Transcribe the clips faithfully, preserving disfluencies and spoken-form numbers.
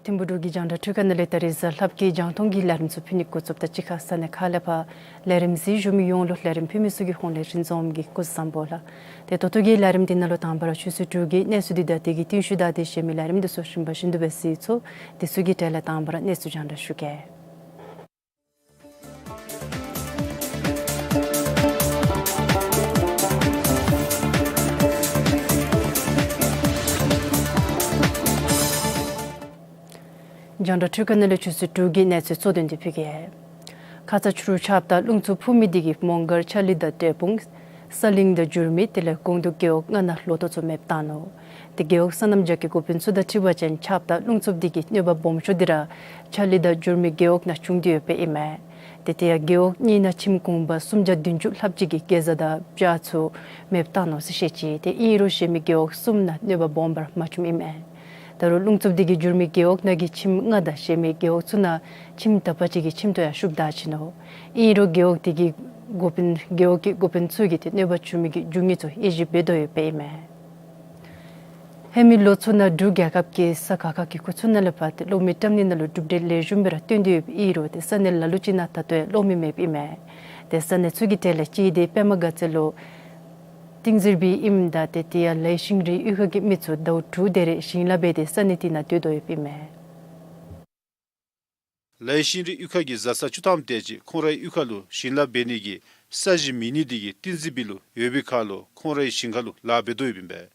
ཐིམ་ཕུག་འབྲུག་གི་རྒྱང་བསྒྲགས་འཕྲུལ་ཁང་ནང་ལས་ད་རིས་གཟའ་ལྷག་པའི་གི་རྒྱང་མཐོང་གི་ལས་རིམ་ཚུ་ཕུལ་ནི་འགོ་བཙུགསཔ་ད་གཅིག་ཁར་ས་གནས་ཁག་ལས་ཕར་ལས་རིམ་གཟིགས་བཞུགས་མི་ཡོངས་ལུ་ལས་རིམ་ཕུལ་མི་ཚུ་གི་ཧོངས་ལས་རིན་འཛོམས་ཀྱིས་སྐུ་གཟུགས་བཟང་པོ་ལགས། ཏེ་ད་ལྟོ་གི་ལས་རིམ་འདི་ནང་ལུ་དང་པ་ར་ཆུ་ཚོད་དྲུག་གི་གནས་ཚུལ་འདི་དང་དེ་གི་རྟིང་ཤུལ་བདའ་སྟེ་བཤད་མི་ལས་རིམ་འདི་ཚུ་རིམ་པ་བཞིན་དུ་སྦེ་གཟིགས་ཚུགས། དེ་ཚུ་གི་གྲས་ལས་དང་པ་ར་གནས་ཚུལ་རྒྱང་བསྒྲགས་ཞུ་གེ། རྒྱང་བསྒྲགས་འཕྲུལ་ཁང་ནང་ལས་ཆུ་ཚོད་དྲུག་གི་གནས་ཚུལ་གཙོ་དོན་འདི་ཕུལ་གེ། ཁ་ཙ་ཕྱི་རུ་ཆརཔ་དང་རླུང་འཚུབ་འཕུ་མི་འདི་གིས་མོང་སྒར་ཆ་ལི་དང་འབྲས་སྤུངས་ས་གླིང་དང་འགྱུར་མེད་དེ་ལས་ཀོང་འདུ་རྒེད་འོག་ལྔ་ནང་ལོ་ཐོག་ཚུ་མེདཔ་བཏང་ནུག། ཏེ་རྒེད་འོག་སོ་ནམ་རྒྱ་སྐྱེད་འགོ་དཔོན་ཚུ་དང་འཁྲིལ་བ་ཅིན་ཆརཔ་དང་རླུང་འཚུབ་འདི་གི་གནོད་པ་སྦོམ་ཤོས་འདི་ར་ཆ་ལི་དང་འགྱུར་མེད་རྒེད་འོག་ནང་བྱུང་སྟེ་ཡོདཔ་ཨིན་མས། ཏེ་དེ་ཡང་རྒེད་འོག་གཉིས་ནང་ཁྱིམ་གུང་པ་སུམ་བརྒྱ་བདུན་ཅུ་ལྷགཔ་ཅིག་གི་གེ་ཛ་དང་བྱ་ཚུ་མེདཔ་བཏང་ནུག་ཟེར་བཤད་ཅི། ཏེ་ཨིན་རུང་གཞན་མི་རྒེད་འོག་གསུམ་ནང་གནོད་པ་སྦོམ་པར་མ་བྱུངམ་ཨིན་མས། ད་རུང་རླུང་འཚུབ་འདི་གིས་འགྱུར་མེད་རྒེད་འོག་ནང་གི་ཁྱིམ་ལྔ་དང་གཞན་མི་རྒེད་འོག་ཚུ་ནང་ཁྱིམ་དག་པ་ཅིག་གི་ཁྱིམ་ཐོག་ཡང་ཤུགས་དྲག་ཅི་ནུག། ཨིན་རུང་རྒེད་འོག་དེ་གི་འགོ་དཔོན་རྒེད་འོག་གི་འགོ་དཔོན་ཚུ་གིས་ཏེ་གནོད་པ་བྱུང་མི་གི་རྒྱུ་དངོས་ཚུ་དབྱེ་ཞིབ་འབད་དོ་ཡོདཔ་ཨིན་མས། ཧེ་མའི་ལོ་ཚུ་ནང་འབྲུག་རྒྱལ་ཁབ་ཀྱི་ས་ཁག་ཁག་གི་ཁུལ་ཚུ་ནང་ལས་ཕར་ཏེ་གློག་མེ་བཀྲམ་ནི་ནང་ལུ་གྲུབ་འབྲས་ལེགས་ཤོམ་སྦེ་ར་ཐོན་ཏེ་ཡོདཔ་ཨིན་རུང་ཏེ་ས་གནས་ལ་ལུ་ཅིག་ནང་ད་ལྟོ་ཡང་གློག་མེ་མེདཔ་ཨིན་མས། ཏེ་ས་གནས་ཚུ་གི་གྲས་ལས་གཅིག་འདི་པདྨ་དགའ་ཚལ་ལུ་ཏིང་ཟིར་བི་ཨིནམ་ད་ཏེ་དེ་ཡང་ལའི་ཤིང་རི་གཡུས་ཁ་གི་མི་ཚུ་ཟླཝ་དྲུག་དེ་རེ་ཞིང་ལཱ་འབད་དེ་ས་གནས་དེ་ནང་སྡོད་དོ་ཡོདཔ་ཨིན་མས། ལའི་ཤིང་རི་གཡུས་ཁ་གི་བཟའ་ཚང་བཅུ་ཐམ་དེ་ཅིག་ཁོང་རའི་གཡུས་ཁ་ལུ་ཞིང་ལཱ་འབད་ནི་གི་ས་གཞི་མེད་ནི་དེ་གིས་ཏིང་ཟིར་བི་ལུ་ཡོད་པའི་ཁར་ལུ་ཁོང་རའི་ཞིང་ཁ་ལུ་ལཱ་འབད་དོ་ཡོདཔ་ཨིན་པས།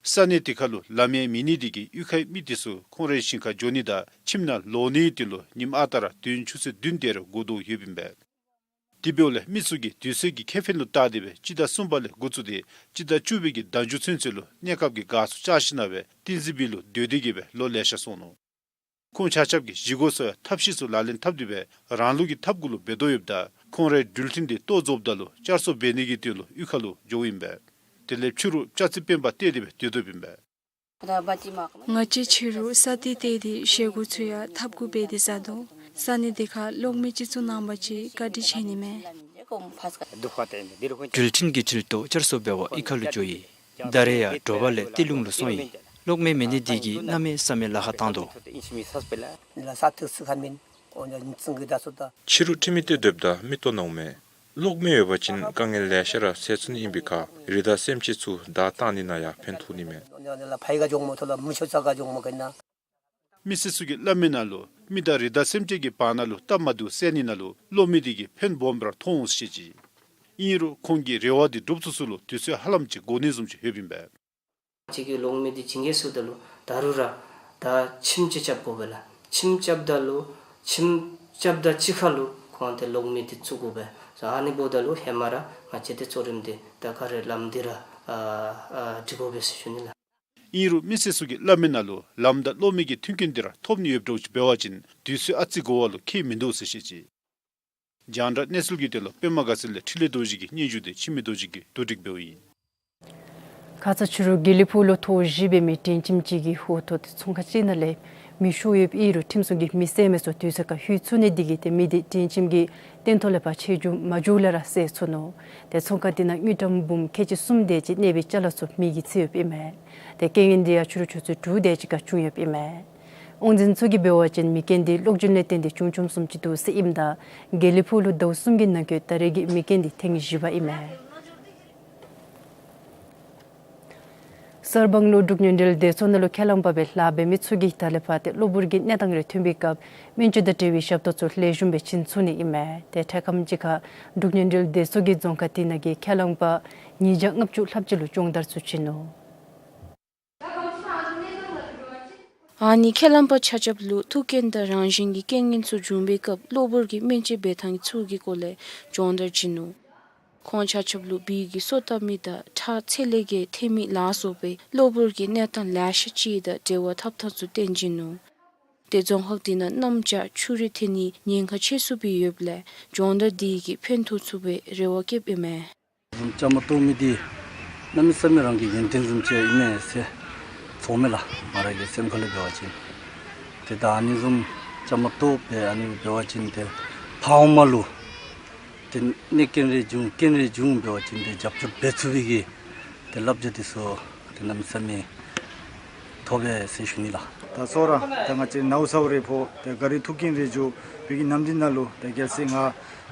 ས་གནས་དེ་ཁ་ལུ་ལམ་ཡང་མེད་ནི་དེ་གིས་གཡུས་ཁའི་མི་དེ་ཚུ་ཁོང་རའི་ཞིང་ཁར་འགྱོ་ནི་དང་ཁྱིམ་ནང་ལོག་ནི་དེ་ལུ་ཉིནམ་ཨ་རྟག་ར་དུས་ཡུན་ཆུ་ཚོད་བདུན་དེ་རེ་འགོར་དོ་ཡོདཔ་ཨིན་པས། དེ་འབདཝ་ལས་མི་ཚུ་གིས་དུས་ཚོད་ཀྱི་ཁེ་ཕན་ལུ་བལྟ་སྟེ་སྦེ་སྤྱི་ཟླ་གསུམ་པ་ལས་འགོ་བཙུགས་ཏེ་སྤྱི་ཟླ་བཅུ་པའི་གི་ཟླ་མཇུག་ཚུན་ཚོད་ལུ་གནས་སྐབས་ཀྱི་དགའ་ཚོར་བཅག་ཞིནམ་ལས་ཏིང་ཟིར་བི་ལུ་སྡོད་དེ་གི་སྦེ་ལོ་ལེ་ཤ་སོང་ནུག། ཁོང་ཆ་ཁྱབ་ཀྱིས་བཞེས་སྒོ་ཚུ་ཡང་ཐབས་ཤེས་ཚུ་ལག་ལེན་འཐབ་སྟེ་སྦེ་རང་ལུགས་ཀྱི་ཐབས་གུ་ལུ་འབད་དོ་ཡོདཔ་ད་ཁོང་རའི་འགྲུལ་འཕྲིན་དེ་ལྟོ་རྫོགསཔ་ད་ལུ་བསྐྱར་གསོ་འབད་ནི་གི་དོན་ལུ་གཡུས་ཁ་ལུ་འགྱོཝ་ཨིན་པས། དེ་ལས་ཕྱི་རུ་ལྕགས་རྩི་སྤེན་པ་བཏེགས་ཏེ་སྦེ་སྡོད་དོ་ཡོདཔ་ཨིན་པས། ང་བཅས་ཕྱི་རུ་ས་ཏི་བཏེགས་ཏེ་བཞེས་སྒོ་ཚུ་ཡང་ཐབས་གུ་འབད་དེ་བཟའ་དོ། ས་གནས་དེ་ཁར་གློག་མེ་ཅིག་བཙུགས་གནང་པ་ཅིན་བཀའ་དྲིན་ཆེ་ནི་མས། འགྲུལ་འཕྲིན་གྱི་འཕྲུལ་ཐོག་བསྐྱར་གསོ་འབད་བར་གཡུས་ཁ་ལུ་འགྱོ་ཡི། ད་རེས་ཡང་དྲོ་པ་ལས་ཏི་ལུང་ལུ་སོང་ཡི། གློག་མེ་མེད་ནི་དེ་གིས་གནམ་མེད་ས་མེད་ལཱ་ཁག་བཏང་དོ། ཕྱི་རུ་ཁྲིམས་མི་བཏེགས་སྡོདཔ་ད་མི་བཏོན་གནང་མས། གློག་མེ་ཡོད་པ་ཅིན་དཀའ་ངལ་ལེ་ཤ་ར་སེལ་ཚུགས་ནི་ཨིན་པའི་ཁར་རི་དྭགས་སེམས་ཅན་ཚུ་བདའ་བཏང་ནི་ནང་ཡང་ཕན་ཐོགས་ནི་མས། མི་སེར་ཚུ་གིས་སླབ་མི་ནང་ལུ་མི་དང་རི་དྭགས་སེམས་ཅན་གྱི་བར་ན་ལུ་སྟབས་མ་བདེཝ་སེལ་ནི་ནང་ལུ་གློག་མེ་དེ་གིས་ཕན་སྦོམ་ར་ཐོགས་འོང་ཟེར་བཤད་ཅི། ཨིན་རུང་ཁོང་གི་རེ་བ་དེ་འགྲུབ་ཚུགས་ཚུགས་ལུ་དུས་ཚོད་ཧ་ལམ་ཅིག་འགོར་ནི་བཟུམ་ཅིག་ཡོདཔ་ཨིན་པས། ང་བཅས་ཀྱིས་གློག་མེ་འདི་བྱིན་གེ་ཟེརཝ་ད་ལུ་ད་རུང་ར་ད་ཁྱིམ་ཅིག་རྐྱབ་དགོ་པས་ལགས། ཁྱིམ་རྐྱབ་ད་ལུ་ཁྱིམ་རྐྱབ་ད་གཅིག་ཁར་ལུ་ཁོང་དེ་གློག་མེ་འདི་བཙུགས་དགོ་པས། ཨ་ནི་འབདཝ་ད་ལུ་ཧེ་མ་ར་ང་བཅས་དེ་གཙོ་རིམ་འདི་ད་ག་ར་ལམ་འདི་ར་ཨ་ཨ་སྒྲིག་དགོ་པས་ཟེར་ཞུ་ནི་ལགས། ཨིན་རུང་མི་སེར་ཚུ་གིས་སླབ་མི་ནང་ལུ་ལམ་དང་གློག་མེ་གི་མཐུན་རྐྱེན་འདི་ར་ཐོབ་ནི་ཡོདཔ་འདྲཝ་ཅིག་འབད་བ་ཅིན་དུས་ཚོད་ཨ་ཙི་འགོར་བ་ལུ་ཁྱད་མིན་འདུག་ཟེར་བཤད་ཅི། རྒྱང་བསྒྲགས་གནས་ཚུལ་གྱི་དོན་ལུ་པདྨ་དགའ་ཚལ་ལས་འཕྲིན་ལས་རྡོ་རྗེ་གི་སྙན་ཞུ་དེ་འཆི་མེད་རྡོ་རྗེ་གིས་བསྡུ་སྒྲིག་འབདཝ་ཨིན། ཁ་ཙ་ཕྱི་རུ་དགེ་ལེགས་ཕུག་ལུ་ཐོག་བཞི་འབད་མི་ཊེན་ཁྱིམ་ཅིག་གི་ཧོག་ཐོག་ཏུ་ཚོང་ཁང་ཅིག་ནང་ལས་མེ་ཤོར་ཡོདཔ་ཨིན་རུང་ཁྲིམས་སྲུང་གིས་མེ་བསད་མི་ཚུ་དུས་ཚོད་ཁར་ལྷོད་ཚུགས་ནི་དེ་གིས་ཏེ་མེ་དེ་ཊེན་ཁྱིམ་གྱི་སྟེང་ཐོག་ལས་ཕར་ཆད་འགྱོ་མ་འགྱོཝ་ལས་ར་སེལ་ཚུགས་ནུག། ཏེ་ཚོང་ཁང་དེ་ནང་དངུལ་ཀྲམ་འབུམ་ཁལ་གཅིག་གསུམ་དེ་ཅིག་གནས་པའི་ཅ་ལ་ཚུ་མེ་གིས་འཚིག་ཡོདཔ་ཨིན་མས། ཏེ་རྐྱེན་ངན་དེ་ཡང་ཕྱི་རུ་ཆུ་ཚོད་དྲུག་དེ་ཅིག་ཁར་བྱུང་ཡོདཔ་ཨིན་མས། དབང་འཛིན་ཚུ་གིས་འབད་བ་ཅིན་མེ་རྐྱེན་འདི་གློག་འབྱུང་ལས་བརྟེན་ཏེ་བྱུང་བྱུངམ་བཟུམ་ཅིག་འདུག་ཟེར་ཨིནམ་ད་དགེ་ལེགས་ཕུག་ལུ་ཟླཝ་གསུམ་གྱི་ནང་འཁོད་ད་རེས་ཀྱི་མེ་རྐྱེན་འདི་ཐེངས་བཞི་པ་ཨིན་མས། གསར་སྤང་ལུ་འབྲུག་ཉེ་འབྲེལ་སྡེ་ཚོགས་ནང་ལུ་ཁས་བླངས་པ་སྦེ་ལཱ་འབད་མི་ཚུ་གིས་ད་ལས་ཕར་ཏེ་གློ་བུར་གྱི་གནས་སྟངས་རེ་ཐོན་པའི་སྐབས་སྨན་བཅོས་དང་འབྲེལ་བའི་ཞབས་ཏོག་ཚུ་ལེགས་ཤོམ་སྦེ་བྱིན་ཚུགས་ནི་ཨིན་མས། ཏེ་འཕྲལ་ཁམས་ཅིག་ཁར་འབྲུག་ཉེ་འབྲེལ་སྡེ་ཚོགས་ཀྱིས་རྫོང་ཁག་དེ་ནང་གི་ཁས་བླངས་པ་ཉིས་བརྒྱ་ལྔ་བཅུ་ལྷགཔ་ཅིག་ལུ་སྦྱོང་བརྡར་ཚུ་བྱིན་ནུག། ཨ་ནི་ཁས་བླངས་པ་ཆ་ཁྱབ་ལུ་ཐུགས་འགན་དང་རང་བཞིན་གྱི་རྐྱེན་ངན་ཚུ་བྱུང་པའི་སྐབས་གློ་བུར་གྱི་སྨན་བཅོས་འབད་ཐངས་ཚུ་གི་སྐོར་ལས་སྦྱོང་བརྡར་བྱིན་ནུག། ཁོང་ཆ་ཁྱབ་ལུ་བིས་ཀྱི་སོ་བཏབ་མི་དང་ཁྲག་ཚད་ལས་བརྒལ་ཐོན་མི་ལ་སོགས་པའི་གློ་བུར་གྱི་གནས་སྟངས་ལེ་ཤ་ཅིག་དང་འབྲེལ་བ་འཐབ་ཐངས་ཚུ་སྟོན་བྱིན་ནུག། ཏེ་རྫོང་ཁག་དེ་ནང་གནམ་དཔྱད་ཆུ་རུད་ཐོན་ནིའི་ཉེན་ཁ་ཆེ་སུ་སྦེ་ཡོདཔ་ལས་སྦྱོང་བརྡར་དེ་གིས་ཕན་ཐོགས་ཚུགས་པའི་རེ་བ་བསྐྱེདཔ་ཨིན་མས། བཟུམ་བཅའ་མར་གཏོགས་མི་འདི་གནམ་མེད་ས་མེད་རང་གི་ཡོན་ཏན་བཟུམ་ཅིག་ཨིན་མས་ཟེར་ཚོར་མས་ལགས། ང་ར་གི་སེམས་ཁ་ལས་འབད་བ་ཅིན། ཏེ་ད་ཨ་ནི་བཟུམ་བཅའ་མར་གཏོགས་སྦེ་ཨ་ནི་འབད་བ་ཅིན་ཏེ་ཕར་འོག་མ་ལུ་ཏེ་གནོད་རྐྱེན་རེ་བྱུང་རྐྱེན་རེ་བྱུང་འབད་བ་ཅིན་ཏེ་རྒྱབ་སྐྱོར་འབད་ཚུགས་པའི་གི་ཏེ་བསླབ་བྱ་འདི་ཚུ་ཏེ་གནམ་མེད་ས་མེད་ཐོབ་པས་ཟེར་ཞུ་ནི་ལགས། ད་སོ་ར་ད་ང་བཅས་ནཝ་ཚཝ་རེ་ཕོག་ཏེ་ག་རི་ཐུག་རྐྱེན་རེ་བྱུང་བའི་གི་ནམ་འདི་ནང་ལུ་ཏེ་རྒྱལ་སྲས་ང་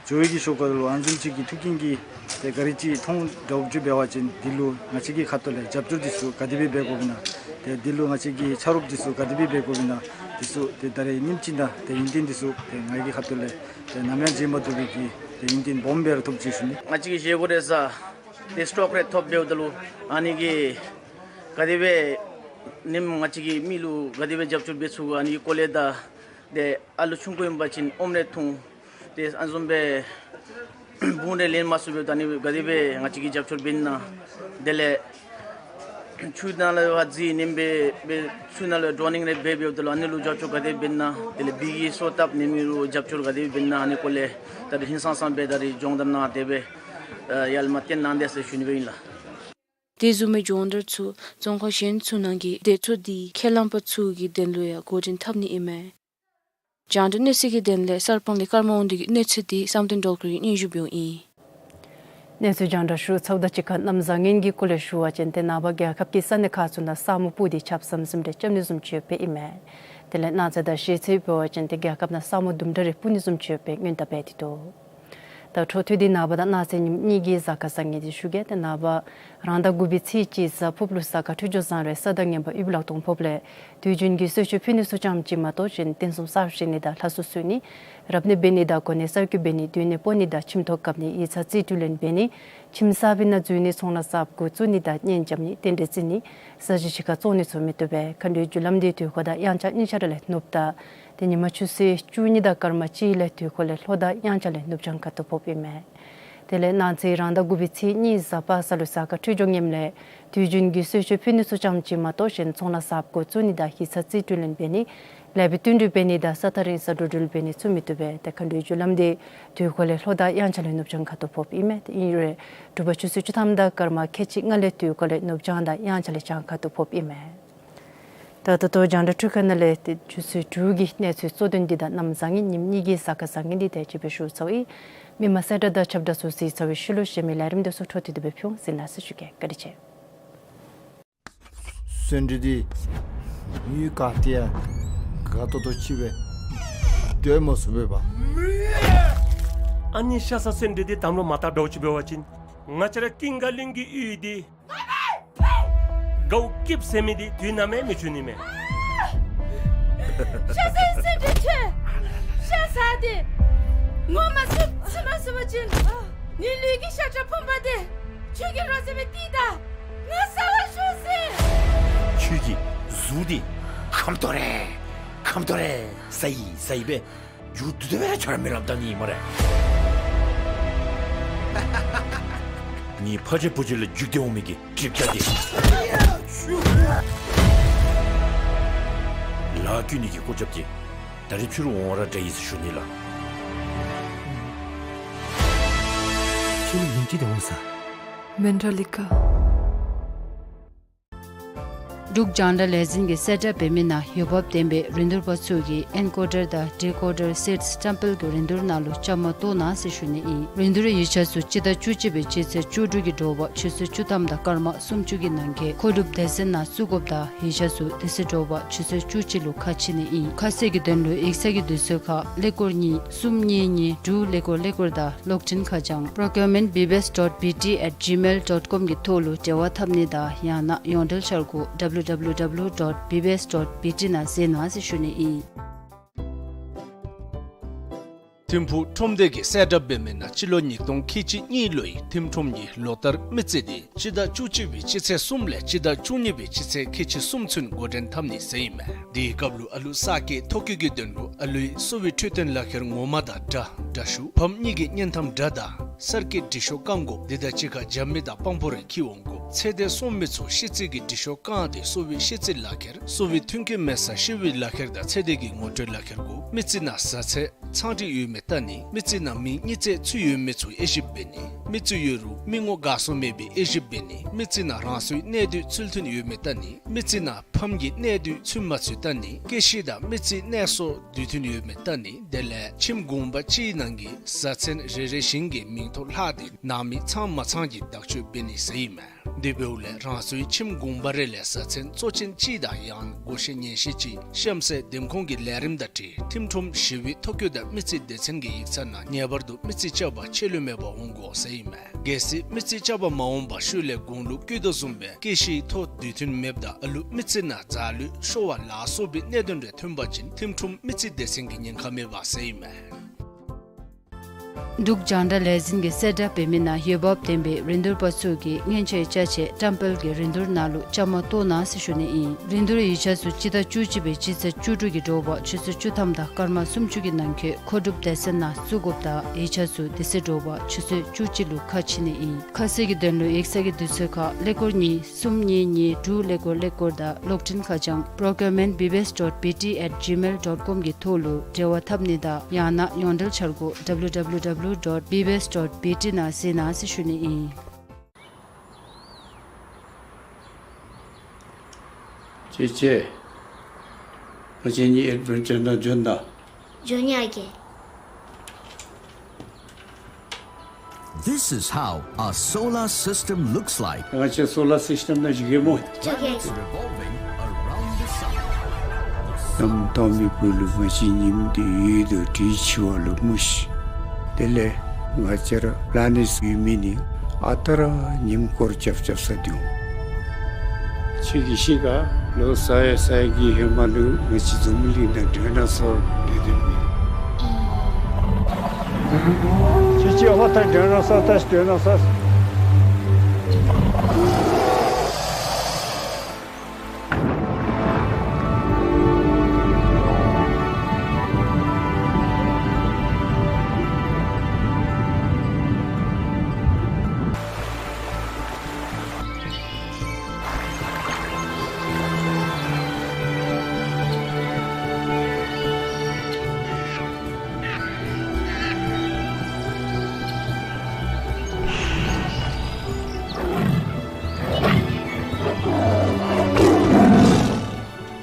འགྱོ་བའི་གི་ཤུལ་ཁ་ལུ་ཨ་ནི་བཟུམ་ཅིག་གི་ཐུག་རྐྱེན་གྱི་ཏེ་ག་རི་ཅིག་མཐོང་འདྲཝ་ཅིག་འབད་བ་ཅིན་འདི་ལུ་ང་བཅས་ཀྱི་ཁ་ཐུག་ལས་རྒྱབ་སྐྱོར་འདི་ཚུ་ག་དེ་སྦེ་འབད་དགོཔ་ཨིན་ན། ཏེ་འདི་ལུ་ང་བཅས་ཀྱི་ཆ་རོགས་འདི་ཚུ་ག་དེ་སྦེ་འབད་དགོཔ་ཨིན་ན། འདི་ཚུ་ཏེ་ད་རེས་ཉིནམ་གཅིག་ནང་ཏེ་ཡོན་ཏན་འདི་ཚུ་ཏེ་ང་གི་ཁ་ཐུག་ལས་ཏེ་ནམ་ཡང་བརྗེད་མ་བཏུབ་པའི་གི་ཏེ་ཡོན་ཏན་སྦོམ་སྦེ་ར་ཐོབ་ཅི་ཞུ་ནི། ང་བཅས་ཀྱི་བཞེས་སྒོ་རེ་ཟ་ཏེ་སི་ཊོག་རེ་ཐོབ་འབདཝ་ད་ལུ་ཨ་ནི་གི་ག་དེ་སྦེ་ནེམ་ང་བཅས་ཀྱིས་མི་ལུ་ག་དེ་སྦེ་རྒྱབ་སྐྱོར་འབད་ཚུགས་ག་ཨ་ནི་གི་སྐོར་ལས་དང་ཏེ་ཨ་ལུ་ཆུང་ཀུ་ཨིན་པ་ཅིན་ཨོམ་རེ་འཐུང་། ཏེ་ཨ་ནི་བཟུམ་སྦེ་བུང་རེ་ལེན་མ་ཚུགས་པའི་ད་ཨ་ནི་ག་དེ་སྦེ་ང་བཅས་ཀྱིས་རྒྱབ་སྐྱོར་འབད་ནི་ན། དེ་ལས་ཆུ་ནང་ལུ་ཕར་འཛུལ་ནེམ་སྦེ་སྦེ་ཆུ་ནང་ལུ་ཌོ་ནིང་རེ་འབད་འབདཝ་ད་ལུ་ཨ་ནི་ལུ་རྒྱབ་སྐྱོར་ག་དེ་སྦེ་འབད་ནི་ན། དེ་ལས་བིས་ཀྱི་སོ་བཏབ་ནེམ་ལུ་རྒྱབ་སྐྱོར་ག་དེ་སྦེ་འབད་ནི་ན། ཨ་ནི་སྐོར་ལས་ད་རིས་ཧིང་སངས་ས་སྦེ་ད་རིས་སྦྱོང་བརྡར་གནང་སྟེ་སྦེ་ཡར་ལས་མར་སྟོན་གནང་དེས་ཟེར་ཞུ་ནི་སྦེ་ཨིན་ལགས། དེ་བཟུམ་མའི་སྦྱོང་བརྡར་ཚུ་རྫོང་ཁག་གཞན་ཚུ་ནང་གི་སྡེ་ཚོགས་འདི་ཁས་བླངས་པ་ཚུ་གི་དོན་ལུ་ཡང་འགོ་འདྲེན་འཐབ་ནི་ཨིན་མས། རྒྱང་བསྒྲགས་གནས་ཚུལ་གྱི་དོན་ལས་གསར་སྤང་ལས་ཀརྨ་དབང་འདུས་ཀྱི་གནས་ཚུལ་འདི་བསམ་གཏན་སྒྲོལ་དཀར་གྱིས་སྙན་ཞུ་འབདཝ་ཨིན། གནས་ཚུལ་རྒྱང་བསྒྲགས་ཞུ་ཚརཝ་དང་གཅིག་ཁར་གནམ་བཟང་ངན་གྱི་སྐོར་ལས་ཞུ་བ་ཅིན་ཏེ་ནངས་པ་རྒྱལ་ཁབ་ཀྱི་ས་གནས་ཁག་ཚུ་ནང་ས་སྨུག་སྤུབས་ཏེ་ཆརཔ་ཟམ་ཟིམ་རེ་རྐྱབ་ནི་བཟུམ་ཅིག་ཡོདཔ་ཨིན་མས། དེ་ལས་གནངས་ཚེ་དང་གཞེས་ཚེ་འབད་བ་ཅིན་ཏེ་རྒྱལ་ཁབ་ནང་ས་སྨུག་དུམ་གྲ་རེ་སྤུབ་ནི་བཟུམ་ཅིག་ཡོད་པའི་སྔོན་བརྡ་འབད་དེ་འདུག། ད་འཕྲོ་མཐུད་དེ་ནངས་པ་དང་གནངས་ཚེ་ཉིནམ་གཉིས་ཀྱི་གཟའ་སྐར་བཟང་ངན་འདི་ཞུ་གེ། ཏེ་ནངས་པ་རང་ཟླ་དགུ་པའི་ཚེས་གཅིག་གཟའ་ཕུརཔ་ལུ་གཟའ་སྐར་འཕྲོད་སྦྱོར་བཟང་རུང་ས་དང་ངན་པ་ཡོདཔ་ལག་སྟོང་ཕོགཔ་ལས་དུས་རྒྱུན་གྱི་གསོལ་མཆོད་ཕུལ་ནི་ཚུ་ཙམ་ཅིག་མ་གཏོགས་གཞན་རྟེན་གསུམ་གསར་བཞེངས་ནི་དང་ལྷ་གསོལ་གསོལ་ནི་རབ་གནས་འབད་ནི་དང་གོ་གནས་གསར་བསྐོ་འབད་ནི་སྡོད་གནས་སྤོ་ནི་དང་ཁྱིམ་ཐོག་བཀབ་ནི་ཡིག་ཚང་རྩིས་སྤྲོད་ལེན་འབད་ནི་ཁྱིམ་གསར་པའི་ནང་འཛུལ་ནི་ཚོང་ལཱ་གསརཔ་འགོ་བཙུགས་ནི་དང་གཉེན་རྐྱབ་ནི་རྟེན་འབྲེལ་བརྩི་ནི་ས་གཞི་ཕྱི་ཁར་བཙོང་ནི་ཚུ་མི་བཏུབ་པས། མཁའ་འགྲོའི་རྒྱུ་ལམ་འདི་དུས་འཁོར་དང་དབྱངས་འཆར་གཉིས་ཆ་ར་ལས་ནུབ་ད། ཏེ་ཉིན་མ་ཆུ་ཚོད་བཅུ་གཉིས་དང་སྐར་མ་གཅིག་ལས་དུས་འཁོར་ལས་ལྷོ་དང་དབྱངས་འཆར་ལས་ནུབ་བྱང་ཁ་ཐུག་ཕོགཔ་ཨིན་མས། དེ་ལས་གནངས་ཚེ་རང་ཟླ་དགུ་པའི་ཚེས་གཉིས་གཟའ་པ་སངས་ལུ་གཟའ་སྐར་འཕྲོད་སྦྱོར་ངནམ་ལས་དུས་རྒྱུན་གྱི་གསོལ་མཆོད་ཕུལ་ནི་ཚུ་ཙམ་ཅིག་མ་གཏོགས་གཞན་ཚོང་ལཱ་གསརཔ་འགོ་བཙུགས་ནི་དང་ཡིག་ཚང་རྩིས་སྤྲོད་ལེན་འབད་ནི་ལེགས་པའི་བསྟུན་གྲོས་འབད་ནི་དང་ས་ཐག་རིང་ས་འགྲོ་འགྲུལ་འབད་ནི་ཚུ་མི་བཏུབ་པས། ཏེ་མཁའ་འགྲོའི་རྒྱུ་ལམ་འདི་དུས་འཁོར་ལས་ལྷོ་དང་དབྱངས་འཆར་ལས་ནུབ་བྱང་ཁ་ཐུག་ཕོགཔ་ཨིན་མས། ཏེ་ཨིན་རུང་དྲོ་པ་ཆུ་ཚོད་བཅུ་ཐམ་དང་སྐར་མ་ཁལ་གཅིག་ལྔ་ལས་དུས་འཁོར་ལས་ནུབ་བྱང་དང་དབྱངས་འཆར་ལས་བྱང་ཁ་ཐུག་ཕོགཔ་ཨིན་མས། ད་ད་ལྟོ་རྒྱང་བསྒྲགས་འཕྲུལ་ཁང་ནང་ལས་ཏེ་ཆུ་ཚོད་དྲུག་གི་གནས་ཚུལ་གཙོ་དོན་འདི་དང་གནམ་བཟང་ངན་ཉིནམ་གཉིས་ཀྱི་གཟའ་སྐར་བཟང་ངན་འདི་དེ་ཅིག་སྦེ་ཞུ་ཚརཝ་ཨིན། མི་མང་གསལ་བསྒྲགས་དང་ཁྱབ་བསྒྲགས་ཚུ་གཟིགས་ཚར་བའི་ཤུལ་ལུ་གཞན་མི་ལས་རིམ་དེ་ཚུ་འཕྲོ་མཐུད་དེ་སྦེ་ཕུལ་འོང་། གཟིགས་གནང་ཟེར་ཞུ་གེ། བཀའ་དྲིན་ཆེ། གསོན་འདྲེ་འདི་ཡུལ་ག་ཏེ་ཡང་དགའ་ཏོག་ཏོ་ཅིག་སྦེ་སྡོད་མ་ཚུགས་པས་པ། ཨ་ནི་ཤ་ཟ་གསོན་འདྲེ་འདི་དམ་ལུ་མ་བཏགས་འདྲཝ་ཅིག་འབད་བ་ཅིན་ང་བཅས་ར་ཀུན་དགའ་གླིང་གི་ཡུལ་འདི་དགའཝ་སྐྱིདཔ་ཟེར་མི་འདི་དུས་ནམ་ཡང་མི་འབྱུང་ནི་མས། ཤ་ཟ་གསོན་འདྲེ་ཁྱོད་ཤ་ཟ་སྟེ་ངོ་མ་ཚུགས་ཚུགས་མ་ཚུགས་པ་ཅིན་ངེའི་ལུས་ཀྱི་ཤ་ཁྲག་ཕོངམ་འདི་ཁྱོད་ཀྱིས་རོགས་ཟེར་བའི་ཏི་ད་ང་ཟ་བར་ཤོག་ཟེར། ཁྱོད་ཀྱི་གཟུགས་འདི་ཁམ་ཏོ་རེ་ཁམ་ཏོ་རེ་ཟ་ཡི་ཟ་ཡི་སྦེ་མཇུག་བསྡུ་དོ་སྦེ་ར་ཁྱོད་ར་མི་སླབ་ད་ནི་སྨ་རེ། ངེའི་ཕ་རྗེས་བུ་རྗེས་ལས་བརྒྱུད་དེ་འོང་མི་གི་གྲིབ་བརྒྱ་འདི་ལཱ་བཀོད་ནི་གི་སྐུ་རྒྱབ་འདི་ད་རིས་ཕྱི་རུ་འོང་བ་ར་དྲག་ཡི་ཟེར་ཞུ་ནི་ལགས། ཁྱོད་ལུ་ཉིནམ་གཅིག་འདི་འོང་ས། མེན་ཊ་ལི་ཀ། འབྲུག་རྒྱང་བསྒྲགས་ལས་འཛིན་གྱིས་གསལ་བསྒྲགས་འབད་མི་ནང་འོས་འབབ་ལྡན་པའི་རིན་བསྡུར་པ་ཚུ་གིས་ཨེན་ཀོ་ཌར་དང་ཌི་ཀོ་ཌར་སིཊསི་ཊེམ་པལ་གྱི་རིན་བསྡུར་ནང་ལུ་བཅའ་མར་གཏོགས་གནང་ཟེར་ཞུ་ནི་ཨིན། རིན་བསྡུར་ཡིག་ཆ་ཚུ་སྤྱི་ཟླ་བཅུ་གཅིག་པའི་སྤྱི་ཚེས་བཅུ་དྲུག་གི་དྲོ་པ་ཆུ་ཚོད་བཅུ་ཐམ་དང་སྐར་མ་སུམ་ཅུ་གི་ནང་འཁོད་མཁོ་སྒྲུབ་སྡེ་ཚན་ནང་བཙུགས་དགོཔ་དང་ཡིག་ཆ་ཚུ་དེ་ཚེ་དྲོ་པ་ཆུ་ཚོད་བཅུ་གཅིག་ལུ་ཁ་ཕྱེ་ནི་ཨིན། ཁ་གསལ་གྱི་དོན་ལུ་ཡིག་ཚང་གི་དུས་ཚོད་ཁར་ཀླད་ཀོར་གཉིས་གསུམ་གཉིས་གཉིས་དྲུག་ཀླད་ཀོར་ཀླད་ཀོར་དང་གློག་འཕྲིན་ཁ་བྱང་procurement B B S dot B T at gmail dot com གི་ཐོག་ལུ་འབྲེལ་བ་འཐབ་ནི་དང་ཡང་ན་ཡོངས་འབྲེལ་འཆར་སྒོ་W W W dot B B S dot B T ནང་གཟིགས་གནང་ཟེར་ཞུ་ནི་ཨིན། ཐིམ་ཕུག་ཁྲོམ་སྡེ་གིས་གསལ་བསྒྲགས་འབད་མི་ནང་སྤྱི་ལོ་ཉིས་སྟོང་ཁལ་གཅིག་གཉིས་ལོའི་ཐིམ་ཁྲོམ་གྱི་ལོ་ལྟར་མི་རྩིས་འདི་སྤྱི་ཟླ་བཅུ་གཅིག་པའི་སྤྱི་ཚེས་གསུམ་ལས་སྤྱི་ཟླ་བཅུ་གཉིས་པའི་སྤྱི་ཚེས་ཁལ་གཅིག་གསུམ་ཚུན་འགོ་འདྲེན་འཐབ་ནི་ཟེར་ཨིན་མས། དེའི་སྐབས་ལུ་ཨ་ལུ་གསར་སྐྱེས་ཐོ་བཀོད་ཀྱི་དོན་ལུ་ཨ་ལུའི་གསོ་བའི་འཕྲོད་བསྟེན་ལག་ཁྱེར་ངོ་མ་དང་འདྲ་འདྲ་ཞུ་ཕམ་གཉིས་ཀྱི་བརྙན་ཐམ་འདྲ་དང་གསར་སྐྱེས་འབྲི་ཤོག་བཀང་དགོཔ་འདི་དང་གཅིག་ཁར་རྒྱབ་མི་དང་དཔང་པོ་རེ་འཁྱིད་འོང་དགོཔ། ཚེ་འདས་སོང་མི་ཚུ་ཤི་ཚད་ཀྱི་འབྲི་ཤོག་བཀང་སྟེ་གསོ་བའི་ཤི་ཚད་ལག་ཁྱེར་གསོ་བའི་མཐུན་རྐྱེན་མེད་སར་ཤི་བའི་ལག་ཁྱེར་དང་ཚེ་འདས་ཀྱི་ངོ་སྤྲོད་ལག་ཁྱེར་གུ་མི་རྩིས་ནང་བཟའ་ཚང་ཚང་སྒྲིག་ཡོད་མེད་བལྟ་ནི། མི་རྩིས་ནང་མིང་གཉིས་བརྩེགས་ཚུད་ཡོད་མི་ཚུ་དབྱེ་ཞིབ་འབད་ནི། མི་རྩིས་ཡོད་རུང་མི་ངོ་དགའ་སོ་མེད་པའི་དབྱེ་ཞིབ་འབད་ནི། མི་རྩིས་ནང་རང་སོའི་གནས་སྡུད་ཚུལ་མཐུན་ཡོད་མེད་བལྟ་ནི། མི་རྩིས་ནང་ཕམ་གྱི་གནས་སྡུད་ཚུད་མ་ཚུད་བལྟ་ནི། སྐྱེ་ཤི་དང་མི་རྩིས་གནས་སོ་དུས་མཐུན་ཡོད་མེད་བལྟ་ནི། དེ་ལས་ཁྱིམ་གུང་པ་གཅིག་ནང་གི་བཟའ་ཚང་རེ་རེ་བཞིན་གྱི་མིང་ཐོ་ལྷག་སྟེ་ནང་མི་ཚང་མ་ཚང་གི་བདག་སྤྱོད་འབད་ནི་ཟེར་ཨིན་མས། དེ་འབདཝ་ལས་རང་སོའི་ཁྱིམ་གུང་པ་རེ་ལས་བཟའ་ཚང་གཙོ་ཅན་གཅིག་དང་ཡང་ན་བགོ་བཤའ་ཉན་ཤེས་ཅིག་གཤམ་གསལ་འདེམས་ཁོངས་ཀྱི་ལས་རིམ་དང་འཁྲིལ་ཐིམ་ཁྲོམ་ཞི་བའི་ཐོ་བཀོད་དང་མི་རྩིས་སྡེ་ཚན་གྱི་ཡིག་ཚང་ནང་ངེས་པར་དུ་མི་རྩིས་རྐྱབ་པར་ཆད་ལུས་མེད་པར་འོང་དགོ་ཟེར་ཨིན་མས། གལ་སྲིད་མི་རྩིས་རྐྱབ་པར་མ་འོངས་པར་ཤུལ་ལས་དགུང་ལོ་བཀོད་དོ་བཟུམ་སྦེ་སྐྱེ་ཤིའི་ཐོ་དུས་མཐུན་མེདཔ་དང་ཨ་ལུ་མི་རྩིས་ནང་རྫ་ལུད་ཤོར་བ་ལ་སོགས་པའི་གནད་དོན་རེ་ཐོན་པ་ཅིན་ཐིམ་ཁྲོམ་མི་རྩིས་སྡེ་ཚན་གྱི་ཉེན་ཁ་མེད་པ་ཟེར་ཨིན་མས། འབྲུག་རྒྱང་བསྒྲགས་ལས་འཛིན་གྱིས་གསལ་བསྒྲགས་འབད་མི་ནང་འོས་འབབ་ལྡན་པའི་རིན་བསྡུར་པ་ཚུ་གིས་མཉེན་ཆས་ཅ་ཆས་བཀྲམ་སྤེལ་གྱི་རིན་བསྡུར་ནང་ལུ་བཅའ་མར་གཏོགས་གནང་ཟེར་ཞུ་ནི་ཨིན། རིན་བསྡུར་ཡིག་ཆ་ཚུ་སྤྱི་ཟླ་བཅུ་གཅིག་པའི་སྤྱི་ཚེས་བཅུ་དྲུག་གི་དྲོ་པ་ཆུ་ཚོད་བཅུ་ཐམ་དང་སྐར་མ་སུམ་ཅུ་གི་ནང་འཁོད་མཁོ་སྒྲུབ་སྡེ་ཚན་ནང་བཙུགས་དགོཔ་དང་ཡིག་ཆ་ཚུ་དེ་ཚེ་དྲོ་པ་ཆུ་ཚོད་བཅུ་གཅིག་ལུ་ཁ་ཕྱེ་ནི་ཨིན། ཁ་གསལ་གྱི་དོན་ལུ་ཡིག་ཚང་གི་དུས་ཚོད་ཁར་ཀླད་ཀོར་གཉིས་གསུམ་གཉིས་གཉིས་དྲུག་ཀླད་ཀོར་ཀླད་ཀོར་དང་གློག་འཕྲིན་ཁ་བྱང་procurement B B S dot B T at gmail dot com གི་ཐོག་ལུ་འབྲེལ་བ་འཐབ་ནི་དང་ཡང་ན་ཡོངས་འབྲེལ་འཆར་སྒོ་W W W dot B B S dot B T ནང་གཟིགས་གནང་ཟེར་ཞུ་ནི་ཨིན། ཅེ་ཅེ། ང་བཅས་གཉིས་ཨེཌ་བེན་ཅར་ནང་འབྱོན་ད། འབྱོན་ཡི་ཨ་རྒས། This is how a solar system looks like. ང་བཅས་སོ་ལར་སིསི་ཊེམ་ནང་འགྱོ་གེ་སྨོ། Rockets revolving around the sun. གནམ་སྟོང་མི་བུ་ལུ་ང་བཅས་ཉིམ་འདི་ཡོད་དོ་དྲི་ཆུ་བ་ལུ་མུ་ཤི། དེ་ལས་ང་བཅས་ར་པི་ལེ་ནེཊ་ཡོད་མི་ནི་ཨ་རྟག་ར་ཉིམ་སྐོར་རྐྱབ་རྐྱབ་ས་འདུག། ཁྱོད་ཀྱིས་ཤེས་ག། ལོ་ས་ཡ་ས་ཡ་གི་ཧེ་མ་ལུ་ང་བཅས་འཛམ་བུ་གླིང་ནང་ཌའི་ནོ་སོར་སྡོད་སྡོདཔ་ཨིན། ཁྱོད་ཀྱིས་ཨ་ཕར་ལྟ་ཌའི་ནོ་སོར་ལྟ་ཤིག། ཌའི་ནོ་སོར།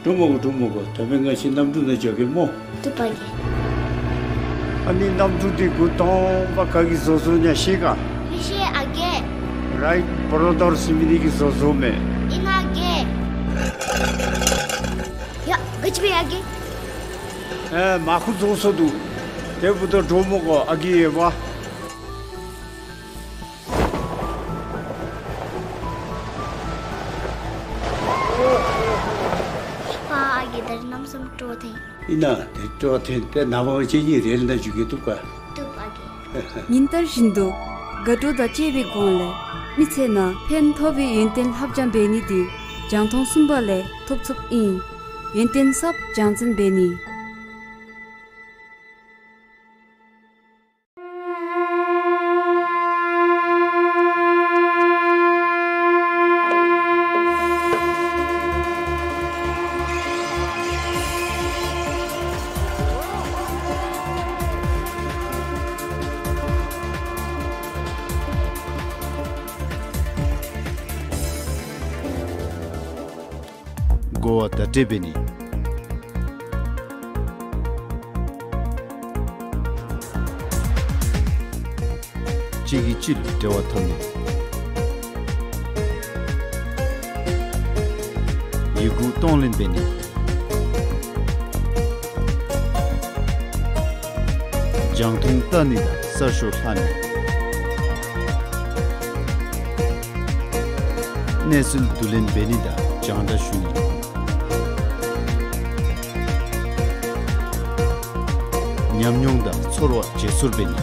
འདྲོག་མ་དགོ། འདྲོག་མ་དགོ། ད་འབདན་ང་བཅས་གནམ་གྲུ་ནང་འགྱོ་གེ་སྨོ། བཏུབ་པ་གི། ཨ་ནི་གནམ་གྲུ་འདི་འགོ་དང་པ་ག་གིས་བཟོ་བཟོཝ་ཨིན་ན་ཤེས་ག། མི་ཤེས་ཨ་རྒས། རའིཊ་བོརོ་དར་ཟེར་མི་འདི་གིས་བཟོ་བཟོཝ་མས། ཨིན་ན་ཨ་རྒས། ཡ་ག་ཅི་འབད་ཡི་ཨ་རྒས། ཨེ་མར་ཁུ་རྫོགས་སོ་འདུག། དེ་འབདཝ་ད་འདྲོག་མ་དགོ། ཨ་རྒས་ཡོད་པ། ཕ་ཨ་རྒས། ད་རིས་གནམ་མེད་ས་མེད་སྤྲོ་ཐོན། ཨིན་ན། དེ་སྤྲོ་ཐོན་ཏེ་ནངས་པ་ང་བཅས་གཉིས་རེལ་ནང་འགྱོ་གེ། བཏུབ་ག། བཏུབ་ཨ་རྒས། ཉིན་ལྟར་བཞིན་དུ་དགའ་སྤྲོ་དང་བཅས་པའི་སྒོ་ལས་མི་ཚེ་ནང་ཕན་ཐོགས་པའི་ཡོན་ཏན་ལྷབ་སྦྱང་འབད་ནི་འདི་རྒྱང་མཐོང་གསུམ་པ་ལས་ཐོབ་ཚུགསཔ་ཨིན། ཡོན་ཏན་གསརཔ་སྦྱང་འཛིན་འབད་ནི། གོ་བ་བརྡ་སྤྲོད་འབད་ནི། གཅིག་གིས་གཅིག་ལུ་འབྲེལ་བ་འཐབ་ནི། ཡི་གུ་གཏོང་ལེན་འབད་ནི། རྒྱང་མཐོང་བལྟ་ནི་དང་གསར་ཤོག་ལྷག་ནི། གནས་ཚུལ་བསྡུ་ལེན་འབད་ནི་དང་རྒྱང་བསྒྲགས་ཞུ་ནི། ཉམས་མྱོང་དང་ཚོར་བ་བརྗེ་སོར་འབད་ནི།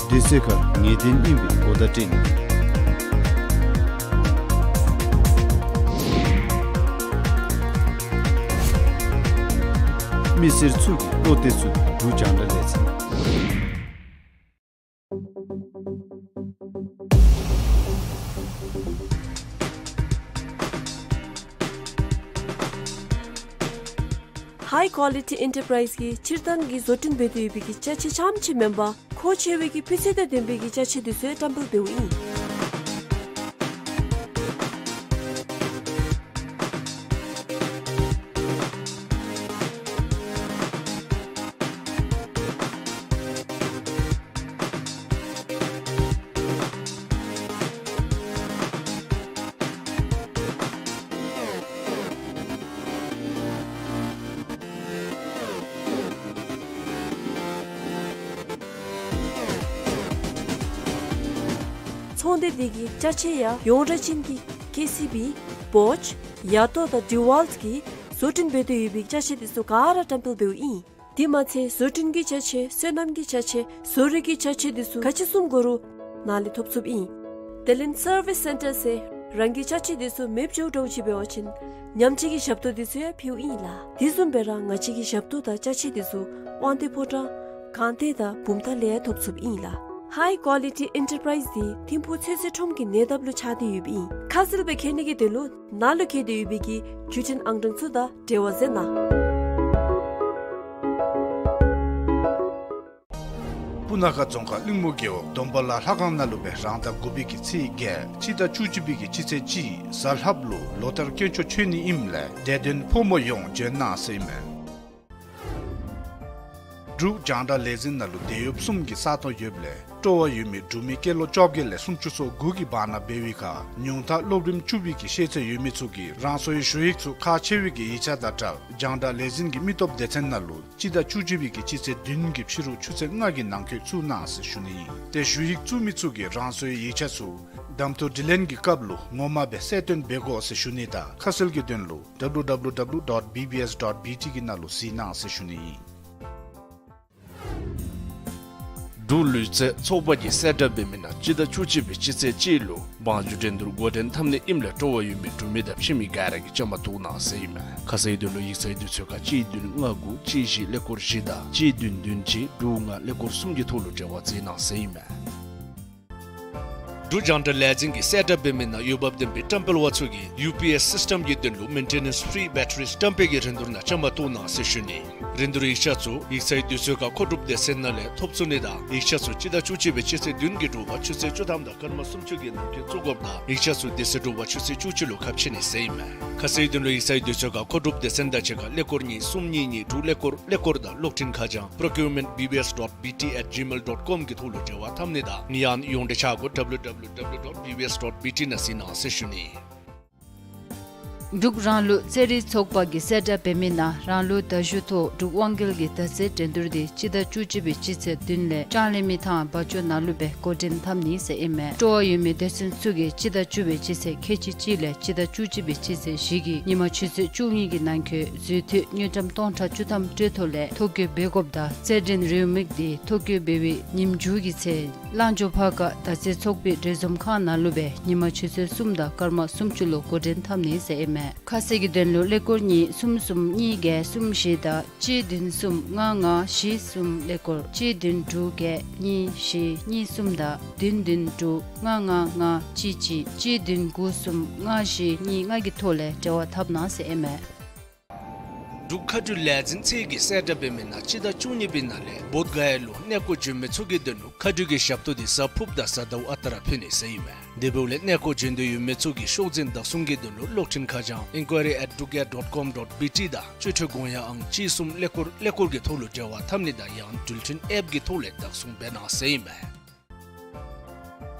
དུས་ཚོད་ཁར་ངེས་གཏན་ཨིན་པའི་གོ་བརྡ་སྤྲོད་ནི། མི་སེར་ཚུ་གི་བློ་གཏད་ཚུགས་པའི་འབྲུག་རྒྱང་བསྒྲགས་ལས་འཛིན། High Quality Enterprise གིས་སྤྱིར་བཏང་གི་བཟོ་སྐྲུན་འབད་དེ་ཡོད་པའི་གི་ཅ་ཆས་རྐྱངམ་ཅིག་མེན་པར་མཁོ་ཆེ་བའི་གི་སྤུས་ཚད་དང་ལྡན་པའི་གི་ཅ་ཆས་དེ་ཚུ་ཡང་བཀྲམ་སྤེལ་འབདཝ་ཨིན། ཚོང་སྡེ་འདི་གི་ཅ་ཆས་ཡང་ཡོངས་གྲགས་ཅན་གྱི་ཀེ་སི་བི། བོཆ། ཡ་ཏོ་དང་ཌི་ཝལཊ་གིས་བཟོ་སྐྲུན་འབད་དེ་ཡོད་པའི་ཅ་ཆས་དེ་ཚུ་ག་ར་བཀྲམ་སྤེལ་འབདཝ་ཨིན། དེ་མ་ཚད་བཟོ་སྐྲུན་གྱི་ཅ་ཆས་སོ་ནམ་གྱི་ཅ་ཆས་བཟོ་རིག་གི་ཅ་ཆས་དེ་ཚུ་ག་ཅི་བཟུམ་དགོ་རུང་ནཱ་ལས་ཐོབ་ཚུགསཔ་ཨིན། དེ་ལས་སར་བིས་སེན་ཊར་ཟེར་རང་གི་ཅ་ཆས་དེ་ཚུ་མེདཔ་འགྱོ་འགྱོཝ་ཅིག་འབད་བ་ཅིན་ཉིནམ་གཅིག་གི་ཞབས་ཏོག་དེ་ཚུ་ཡང་ཕུལཝ་ཨིན་ལགས། དེ་བཟུམ་སྦེ་ར་ང་བཅས་ཀྱི་ཞབས་ཏོག་དང་ཅ་ཆས་དེ་ཚུ་དབང་འདུས་ཕོ་བྲང་སྒང་སྟེང་དང་བུམ་ཐང་ལས་ཡང་ཐོབ་ཚུགསཔ་ཨིན་ལགས། High Quality Enterprise འདི་ཐིམ་ཕུག་ཚོད་བསྲེ་ཁྲོམ་གྱི་ཉེ་འདབས་ལུ་ཆགས་ཏེ་ཡོདཔ་ཨིན། ཁ་གསལ་སྦེ་མཁྱེན་ནི་གི་དོན་ལུ་ནཱ་ལུ་བཀོད་དེ་ཡོད་པའི་གི་བརྒྱུད་འཕྲིན་ཨང་གྲངས་ཚུ་དང་འབྲེལ་བ་མཛད་གནང་། སྤུ་ན་ཁ་རྫོང་ཁག་གླིང་མུ་རྒེད་འོག་སྡོམ་པ་ལ་ལྷ་ཁང་ནང་ལུ་སྦེ་རང་ཟླ་དགུ་པའི་གི་ཚེས་བརྒྱད་སྤྱི་ཟླ་བཅུ་གཅིག་པའི་གི་སྤྱི་ཚེས་གཅིག་གཟའ་ལྷགཔ་ལུ་ལོ་ལྟར་དཀོན་མཆོག་མཆོད་ནི་ཨིནམ་ལས་དད་ལྡན་ཕོ་མོ་ཡོངས་བྱོན་གནང་ཟེར་ཨིན་མས། འབྲུག་རྒྱང་བསྒྲགས་ལས་འཛིན་ནང་ལུ་དེད་གཡོགཔ་གསུམ་གྱི་ས་སྟོང་ཡོདཔ་ལས་སྤྲོ་བ་ཡོད་མི་འབྲུག་མི་སྐྱེས་ལོ་བཅོ་བརྒྱད་ལས་སུམ་ཅུ་སོ་དགུ་གི་བར་ན་འབད་བའི་ཁར་ཉུང་མཐའ་སློབ་རིམ་བཅུ་པའི་གི་ཤེས་ཚད་ཡོད་མི་ཚུ་གིས་རང་སོའི་ཞུ་ཡིག་ཚུ་ཁག་ཆེ་བའི་གི་ཡིག་ཆ་དང་སྦྲགས་རྒྱང་བསྒྲགས་ལས་འཛིན་གྱི་མི་སྟོབས་སྡེ་ཚན་ནང་ལུ་སྤྱི་ཟླ་བཅུ་གཅིག་པའི་གི་སྤྱི་ཚེས་བདུན་གྱི་ཕྱི་རུ་ཆུ་ཚོད་ལྔ་གི་ནང་འཁོད་བཙུགས་གནང་ཟེར་ཞུ་ནི་ཨིན། ཏེ་ཞུ་ཡིག་བཙུགས་མི་ཚུ་གིས་རང་སོའི་ཡིག་ཆ་ཚུ་གདམ་འཐུ་དྲི་ལན་གྱི་སྐབས་ལུ་ངོ་མ་སྦེ་གསལ་སྟོན་འབད་དགོ་ཟེར་ཞུ་ནི་དང་ཁ་གསལ་གྱི་དོན་ལུ་W W W dot B B S dot B T གི་ནང་ལུ་གཟིགས་གནང་ཟེར་ཞུ་ནི་ཨིན། འབྲུག་ལུས་རྩལ་ཚོགས་པ་གིས་གསལ་བསྒྲགས་འབད་མི་ནང་སྤྱི་ཟླ་བཅུ་གཅིག་པའི་སྤྱི་ཚེས་གཅིག་ལུ་བང་རྒྱུག་འགྲན་བསྡུར་འགོ་འདྲེན་འཐབ་ནི་ཨིནམ་ལས་སྤྲོ་བ་ཡོད་མི་འབྲུག་མི་དང་ཕྱི་མི་ག་ར་གིས་བཅའ་མར་གཏོགས་གནང་ཟེར་ཨིན་མས། ཁ་གསལ་དོན་ལུ་ཡིག་ཚང་གི་དུས་ཚོད་ཁར་གཅིག་བདུན་ལྔ་དགུ་གཅིག་བཞི་ཀླད་ཀོར་བཞི་དང་གཅིག་བདུན་བདུན་གཅིག་དྲུག་ལྔ་ཀླད་ཀོར་གསུམ་གྱི་ཐོག་ལུ་འབྲེལ་བ་མཛད་གནང་ཟེར་ཨིན་མས། འབྲུག་རྒྱང་བསྒྲགས་ལས་འཛིན་གྱིས་གསལ་བསྒྲགས་འབད་མི་ནང་འོས་འབབ་ལྡན་པའི་བཀྲམ་སྤེལ་བ་ཚུ་གིས་ཡུ་པི་ཨེསི་སིསི་ཊེམ་གྱི་དོན་ལུ་མེན་ཊེ་ནེནསི་ཕི་རི་བེ་ཊ་རི་བཀྲམ་སྤེལ་གྱི་རིན་བསྡུར་ནང་བཅའ་མར་གཏོགས་གནང་ཟེར་ཞུ་ནི། རིན་བསྡུར་ཡིག་ཆ་ཚུ་ཡིག་ཚང་གི་དུས་ཚོད་ཁར་མཁོ་སྒྲུབ་སྡེ་ཚན་ནང་ལས་ཐོབ་ཚུགས་ནི་དང་ཡིག་ཆ་ཚུ་སྤྱི་ཟླ་བཅུ་གཅིག་པའི་སྤྱི་ཚེས་བདུན་གྱི་དྲོ་པ་ཆུ་ཚོད་བཅུ་ཐམ་དང་སྐར་མ་སུམ་ཅུ་གི་ནང་འཁོད་བཙུགས་དགོཔ་དང་ཡིག་ཆ་ཚུ་དེ་ཚེ་དྲོ་པ་ཆུ་ཚོད་བཅུ་གཅིག་ལུ་ཁ་ཕྱེ་ནི་ཟེར་ཨིན་མས། ཁ་གསལ་དོན་ལུ་ཡིག་ཚང་གི་དུས་ཚོད་ཁར་མཁོ་སྒྲུབ་སྡེ་ཚན་དང་གཅིག་ཁར་ཀླད་ཀོར་གཉིས་གསུམ་གཉིས་གཉིས་དྲུག་ཀླད་ཀོར་ཀླད་ཀོར་དང་གློག་འཕྲིན་ཁ་བྱང་procurement B B S dot B T at gmail dot com གི་ཐོག་ལུ་འབྲེལ་བ་འཐབ་ནི་དང་ཡང་ན་ཡོངས་འབྲེལ་ཆ་བགོས་W W W dot B B S dot B T ནང་གཟིགས་གནང་ཟེར་ཞུ་ནི། འབྲུག་རང་ལུགས་རྩེད་རིགས་ཚོགས་པ་གིས་གསལ་བསྒྲགས་འབད་མི་ནང་རང་ལུགས་མདའ་གཞུ་ཐོག་འབྲུག་དབང་རྒྱལ་གྱི་མདའ་རྩེད་འགྲན་བསྡུར་དེ་སྤྱི་ཟླ་བཅུ་གཅིག་པའི་སྤྱི་ཚེས་བདུན་ལས་ལྕང་གླིང་མི་ཐང་བ་ཅོ་ནང་ལུ་སྦེ་འགོ་འདྲེན་འཐབ་ནི་ཟེར་ཨིན་མས། སྤྲོ་བ་ཡོད་མི་སྡེ་ཚན་ཚུ་གིས་སྤྱི་ཟླ་བཅུ་པའི་སྤྱི་ཚེས་ཁལ་གཅིག་གཅིག་ལས་སྤྱི་ཟླ་བཅུ་གཅིག་པའི་སྤྱི་ཚེས་བཞི་གི་ཉིན་མ་ཆུ་ཚོད་བཅུ་གཉིས་ཀྱི་ནང་འཁོད་འཛུལ་ཐོན་དངུལ་ཀྲམ་སྟོང་ཕྲག་བཅུ་ཐམ་སྤྲོད་ཐོ་ལས་ཐོ་བཀོད་འབད་དགོཔ་དང་རྩེད་འགྲན་རེའུ་མིག་དེ་ཐོ་བཀོད་འབད་བའི་ཉིནམ་མཇུག་གི་ཚེ་གླང་འཇོམས་ཕར་ཁ་མདའ་རྩེད་ཚོགས་པའི་འགྲན་འཛོམས་ཁང་ནང་ལུ་སྦེ་ཉིན་མ་ཆུ་ཚོད་གསུམ་དང་སྐར་མ་སུམ་ཅུ་ལུ་འགོ་འདྲེན་འཐབ་ནི་ཟེར་ཨིན་མས། ཁ་གསལ་གྱི་དོན་ལུ་ཀླད་ཀོར་གཉིས་གསུམ་གསུམ་གཉིས་བརྒྱད་གསུམ་བཞི་དང་གཅིག་བདུན་གསུམ་ལྔ་ལྔ་བཞི་གསུམ་ཀླད་ཀོར་གཅིག་བདུན་དྲུག་བརྒྱད་གཉིས་བཞི་གཉིས་གསུམ་དང་བདུན་བདུན་དྲུག་ལྔ་ལྔ་ལྔ་གཅིག་གཅིག་གཅིག་བདུན་དགུ་གསུམ་ལྔ་བཞི་གཉིས་ལྔ་གི་ཐོག་ལས་འབྲེལ་བ་འཐབ་གནང་ཟེར་ཨིན་མས། འབྲུག་མཁའ་འགྲུལ་ལས་འཛིན་ཚད་ཀྱིས་གསལ་བསྒྲགས་འབད་མི་ནང་སྤྱི་ཟླ་བཅུ་གཉིས་པའི་ནང་ལས་བོདྷ་ག་ཡ་ལུ་གནས་སྐོར་འབྱོན་མི་ཚུ་གི་དོན་ལུ་མཁའ་འགྲུལ་གྱི་ཞབས་ཏོག་འདི་གཟའ་ཕུརཔ་དང་གཟའ་ཟླཝ་ཨ་རྟག་ར་ཕུལ་ནི་ཟེར་ཨིན་མས། དེ་འབདཝ་ལས་གནས་སྐོར་འབྱོན་འདོད་ཡོད་མི་ཚུ་གིས་ཤོག་འཛིན་བདག་བཟུང་གི་དོན་ལུ་གློག་འཕྲིན་ཁ་བྱང་enquiry at drukair dot com dot B T དང་སྤྱོད་ཁྲལ་དགོངས་ཡངས་ཨང་གཅིག་གསུམ་ཀླད་ཀོར་ཀླད་ཀོར་གྱི་ཐོག་ལུ་འབྲེལ་བ་འཐབ་ནི་དང་ཡང་འགྲུལ་འཕྲིན་ཨེཔ་གི་ཐོག་ལས་བདག་བཟུང་འབད་གནང་ཟེར་ཨིན་མས།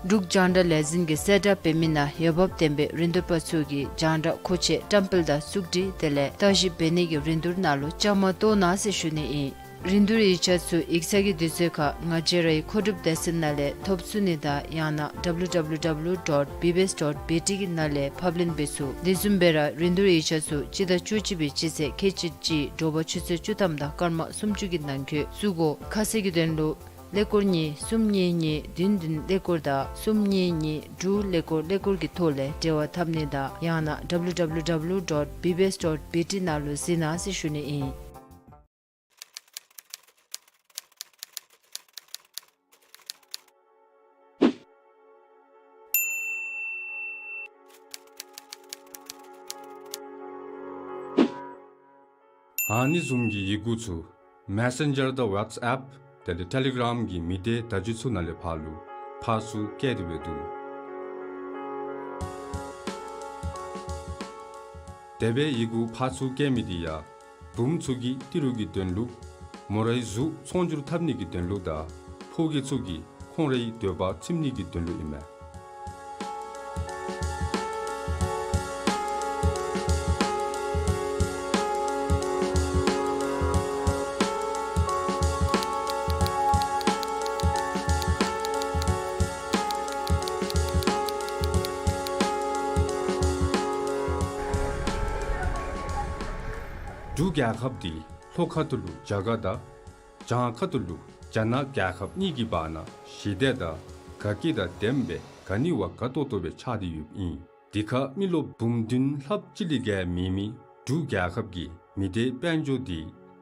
འབྲུག་རྒྱང་བསྒྲགས་ལས་འཛིན་གྱིས་གསལ་བསྒྲགས་འབད་མི་ནང་འོས་འབབ་ལྡན་པའི་རིན་བསྡུར་པ་ཚུ་གིས་རྒྱང་བསྒྲགས་མཁོ་ཆས་བཀྲམ་སྤེལ་དང་བཙུགས་སྒྲིག་དེ་ལས་བརྟག་ཞིབ་འབད་ནི་གི་རིན་བསྡུར་ནང་ལུ་བཅའ་མར་གཏོགས་གནང་ཟེར་ཞུ་ནི་ཨིན། རིན་བསྡུར་ཡིག་ཆ་ཚུ་ཡིག་ཚང་གི་དུས་ཚོད་ཁར་ང་བཅས་རའི་མཁོ་སྒྲུབ་སྡེ་ཚན་ནང་ལས་ཐོབ་ཚུགས་ནི་དང་ཡང་ན་W W W dot B B S dot B T གི་ནང་ལས་ཕབ་ལེན་འབད་ཚུགས། དེ་བཟུམ་སྦེ་ར་རིན་བསྡུར་ཡིག་ཆ་ཚུ་སྤྱི་ཟླ་བཅུ་གཅིག་པའི་སྤྱི་ཚེས་ཁལ་གཅིག་གཅིག་དྲོ་པ་ཆུ་ཚོད་བཅུ་ཐམ་དང་སྐར་མ་སུམ་ཅུ་གི་ནང་འཁོད་བཙུགས་དགོ། ཁ་གསལ་གྱི་དོན་ལུ་ཀླད་ཀོར་གཉིས་གསུམ་གཉིས་གཉིས་བདུན་བདུན་ཀླད་ཀོར་དང་གསུམ་གཉིས་གཉིས་དྲུག་ཀླད་ཀོར་ཀླད་ཀོར་གྱི་ཐོག་ལས་འབྲེལ་བ་འཐབ་ནི་དང་ཡང་ན་W W W dot B B S dot B T ནང་ལུ་གཟིགས་གནང་ཟེར་ཞུ་ནི་ཨིན། ཨ་ནི་བཟུམ་གྱི་ཡི་གུ་ཚུ་མེ་སེན་ཇར་དང་ཝཊས་ཨེཔ་དེ་ལས་ཊེ་ལི་གྲམ་གྱི་མི་སྡེ་བརྡ་བརྒྱུད་ཚུ་ནང་ལས་ཕར་ལུ་ཕར་ཚུར་བསྐྱལ་ཏེ་འབད་འདུག། དེ་སྦེ་ཡི་གུ་ཕར་ཚུར་བསྐྱལ་མི་འདི་ཡང་བུམོ་ཚུ་གི་ཏི་རུ་གི་དོན་ལུ་མོ་རའི་གཟུགས་ཚོང་སྒྱུར་འཐབ་ནི་གི་དོན་ལུ་དང་ཕོ་རྒས་ཚུ་གིས་ཁོང་རའི་འདོད་པ་ཚིམ་ནི་གི་དོན་ལུ་ཨིན་མས། འབྲུག་རྒྱལ་ཁབ་འདི་ལྷོ་ཁ་ཐུག་ལུ་རྒྱ་གར་དང་བྱང་ཁ་ཐུག་ལུ་རྒྱ་ནག་རྒྱལ་ཁབ་གཉིས་ཀྱི་བར་ན་ཞི་བདེ་དང་དགའ་སྐྱིད་དང་ལྡནམ་སྦེ་ག་ནི་བ་དགའ་ཏོག་ཏོ་སྦེ་ཆགས་ཏེ་ཡོདཔ་ཨིན། དེ་ཁར་མི་རློབས་འབུམ་བདུན་ལྷགཔ་ཅིག་ལས་བརྒལ་མེད་མི་འབྲུག་རྒྱལ་ཁབ་ཀྱི་མི་སྡེ་དཔལ་འབྱོར་འདི་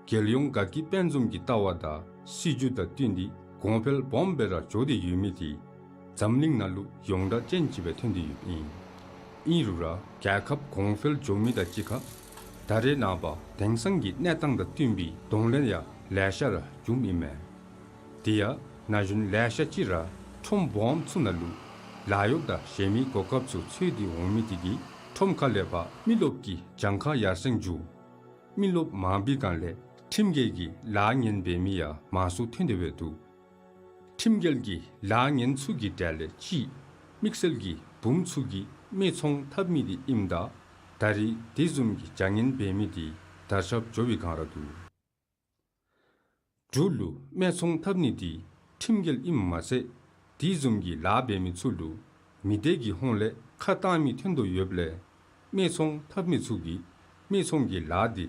རྒྱལ་ཡོངས་དགའ་སྐྱིད་དཔལ་འཛོམས་ཀྱི་ལྟ་བ་དང་སྲིད་བྱུས་དང་བསྟུན་ཏེ་གོང་འཕེལ་སྦོམ་སྦེ་ར་འགྱོ་སྟེ་ཡོད་མི་འདི་འཛམ་གླིང་ནང་ལུ་ཡོངས་གྲགས་ཅན་ཅིག་སྦེ་ཐོན་ཏེ་ཡོདཔ་ཨིན། ཨིན་རུང་ར་རྒྱལ་ཁབ་གོང་འཕེལ་འགྱོ་མི་དང་གཅིག་ཁར་ད་རེས་ནངས་པ་དེང་སང་གི་གནས་སྟངས་དང་བསྟུན་པའི་གདོང་ལེན་ཡང་ལེ་ཤ་ར་བྱུངམ་ཨིན་མས། དེ་ཡང་ན་གཞོན་ལེ་ཤ་ཅིག་ར་ཁྲོམ་སྦོམ་ཚུ་ནང་ལུ་ལཱ་གཡོག་དང་གཞན་མི་གོ་སྐབས་ཚུ་འཚོལ་ཏེ་འོང་མི་དེ་གིས་ཁྲོམ་ཁ་ལས་ཕར་མི་རློབས་ཀྱི་གྱངས་ཁ་ཡར་སེང་འགྱོ། མི་རློབས་མང་པའི་སྒང་ལས་ཁྲིམས་འགལ་གྱི་ལཱ་ངན་འབད་མི་ཡང་མང་སུ་ཐོན་ཏེ་འབད་འདུག། ཁྲིམས་འགལ་གྱི་ལཱ་ངན་ཚུ་གི་གྲས་ལས་གཅིག་དམིགས་བསལ་གྱིས་བུམོ་ཚུ་གིས་སྨད་འཚོང་འཐབ་མི་དེ་ཨིནམ་ད་ད་རེས་དེ་བཟུམ་གྱི་བྱ་ངན་འབད་མི་དེ་དར་ཁྱབ་འགྱོ་བའི་བསྒང་ར་འདུག། འབྲུག་ལུ་སྨད་འཚོང་འཐབ་ནི་དེ་ཁྲིམས་འགལ་ཨིནམ་མ་ཚད་དེ་བཟུམ་གྱི་ལཱ་འབད་མི་ཚུ་ལུ་མི་སྡེ་གི་ཧོངས་ལས་ཁ་བཏང་མི་ཐོན་དོ་ཡོདཔ་ལས་སྨད་འཚོང་འཐབ་མི་ཚུ་གིས་སྨད་འཚོང་གི་ལཱ་དེ་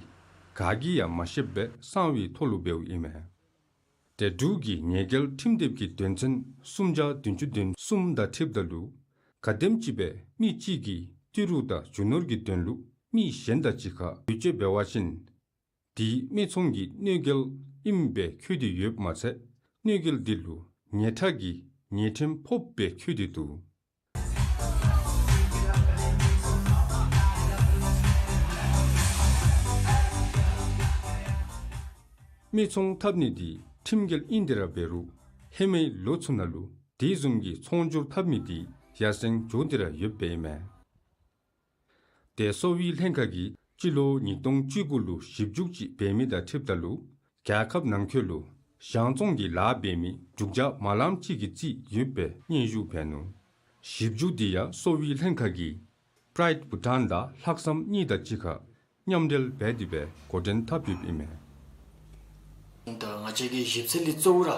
ག་གིས་ཡང་མ་ཤེསཔ་སྦེ་གསང་བའི་ཐོག་ལུ་འབདཝ་ཨིན་མས། ཏེ་འབྲུག་གི་ཉེས་འགེལ་ཁྲིམས་དེབ་ཀྱི་དོན་ཚན་སུམ་བརྒྱ་བདུན་ཅུ་དོན་གསུམ་དང་འཁྲིལཝ་ད་ལུ་ག་དེམ་ཅིག་སྦེ་མི་གཅིག་གིས་ཏི་རུ་དང་རྒྱུ་ནོར་གྱི་དོན་ལུ་མི་གཞན་དང་གཅིག་ཁར་བེད་སྤྱོད་འབད་བ་ཅིན་དེ་སྨད་འཚོང་གི་གནོད་འགེལ་ཨིནམ་སྦེ་འཁོད་དེ་ཡོདཔ་མ་ཚད་གནོད་འགེལ་དེ་ལུ་ཉེས་ཁྲག་གི་ཉེས་ཁྲིམས་ཕོགཔ་སྦེ་འཁོད་དེ་འདུག། སྨད་འཚོང་འཐབ་ནི་དེ་ཁྲིམས་འགལ་ཨིན་ཏེ་ར་འབད་རུང་ཧེ་མའི་ལོ་ཚུ་ནང་ལུ་དེ་བཟུམ་གྱི་ཚོང་སྒྱུར་འཐབ་མི་དེ་ཡར་སེང་འགྱོ་སྟེ་ར་ཡོདཔ་ཨིན་མས། ཏེ་གསོ་བའི་ལྷན་ཁག་གིས་སྤྱི་ལོ་ཉིས་སྟོང་བཅུ་དགུ་ལུ་ཞིབ་འཇུག་ཅིག་འབད་མི་དང་འཁྲིལཝ་ད་ལུ་རྒྱལ་ཁབ་ནང་འཁོད་ལུ་གཞང་བཙོང་གི་ལཱ་འབད་མི་རྒྱུག་ཆ་མ་ལངམ་ཅིག་གི་རྩིས་ཡོདཔ་སྦེ་སྙན་ཞུ་འབད་ནུག། ཞིབ་འཇུག་དེ་ཡང་གསོ་བའི་ལྷན་ཁག་གིས་པྲའིཌ་བྷུ་ཊཱན་དང་ལྷག་བསམ་གཉིས་དང་གཅིག་ཁར་མཉམ་འབྲེལ་འབད་དེ་སྦེ་འགོ་འདྲེན་འཐབ་ཡོདཔ་ཨིན་མས། ད་ང་བཅས་ཀྱི་ཞིབ་འཚོལ་ལས་གཙོ་བོ་ར་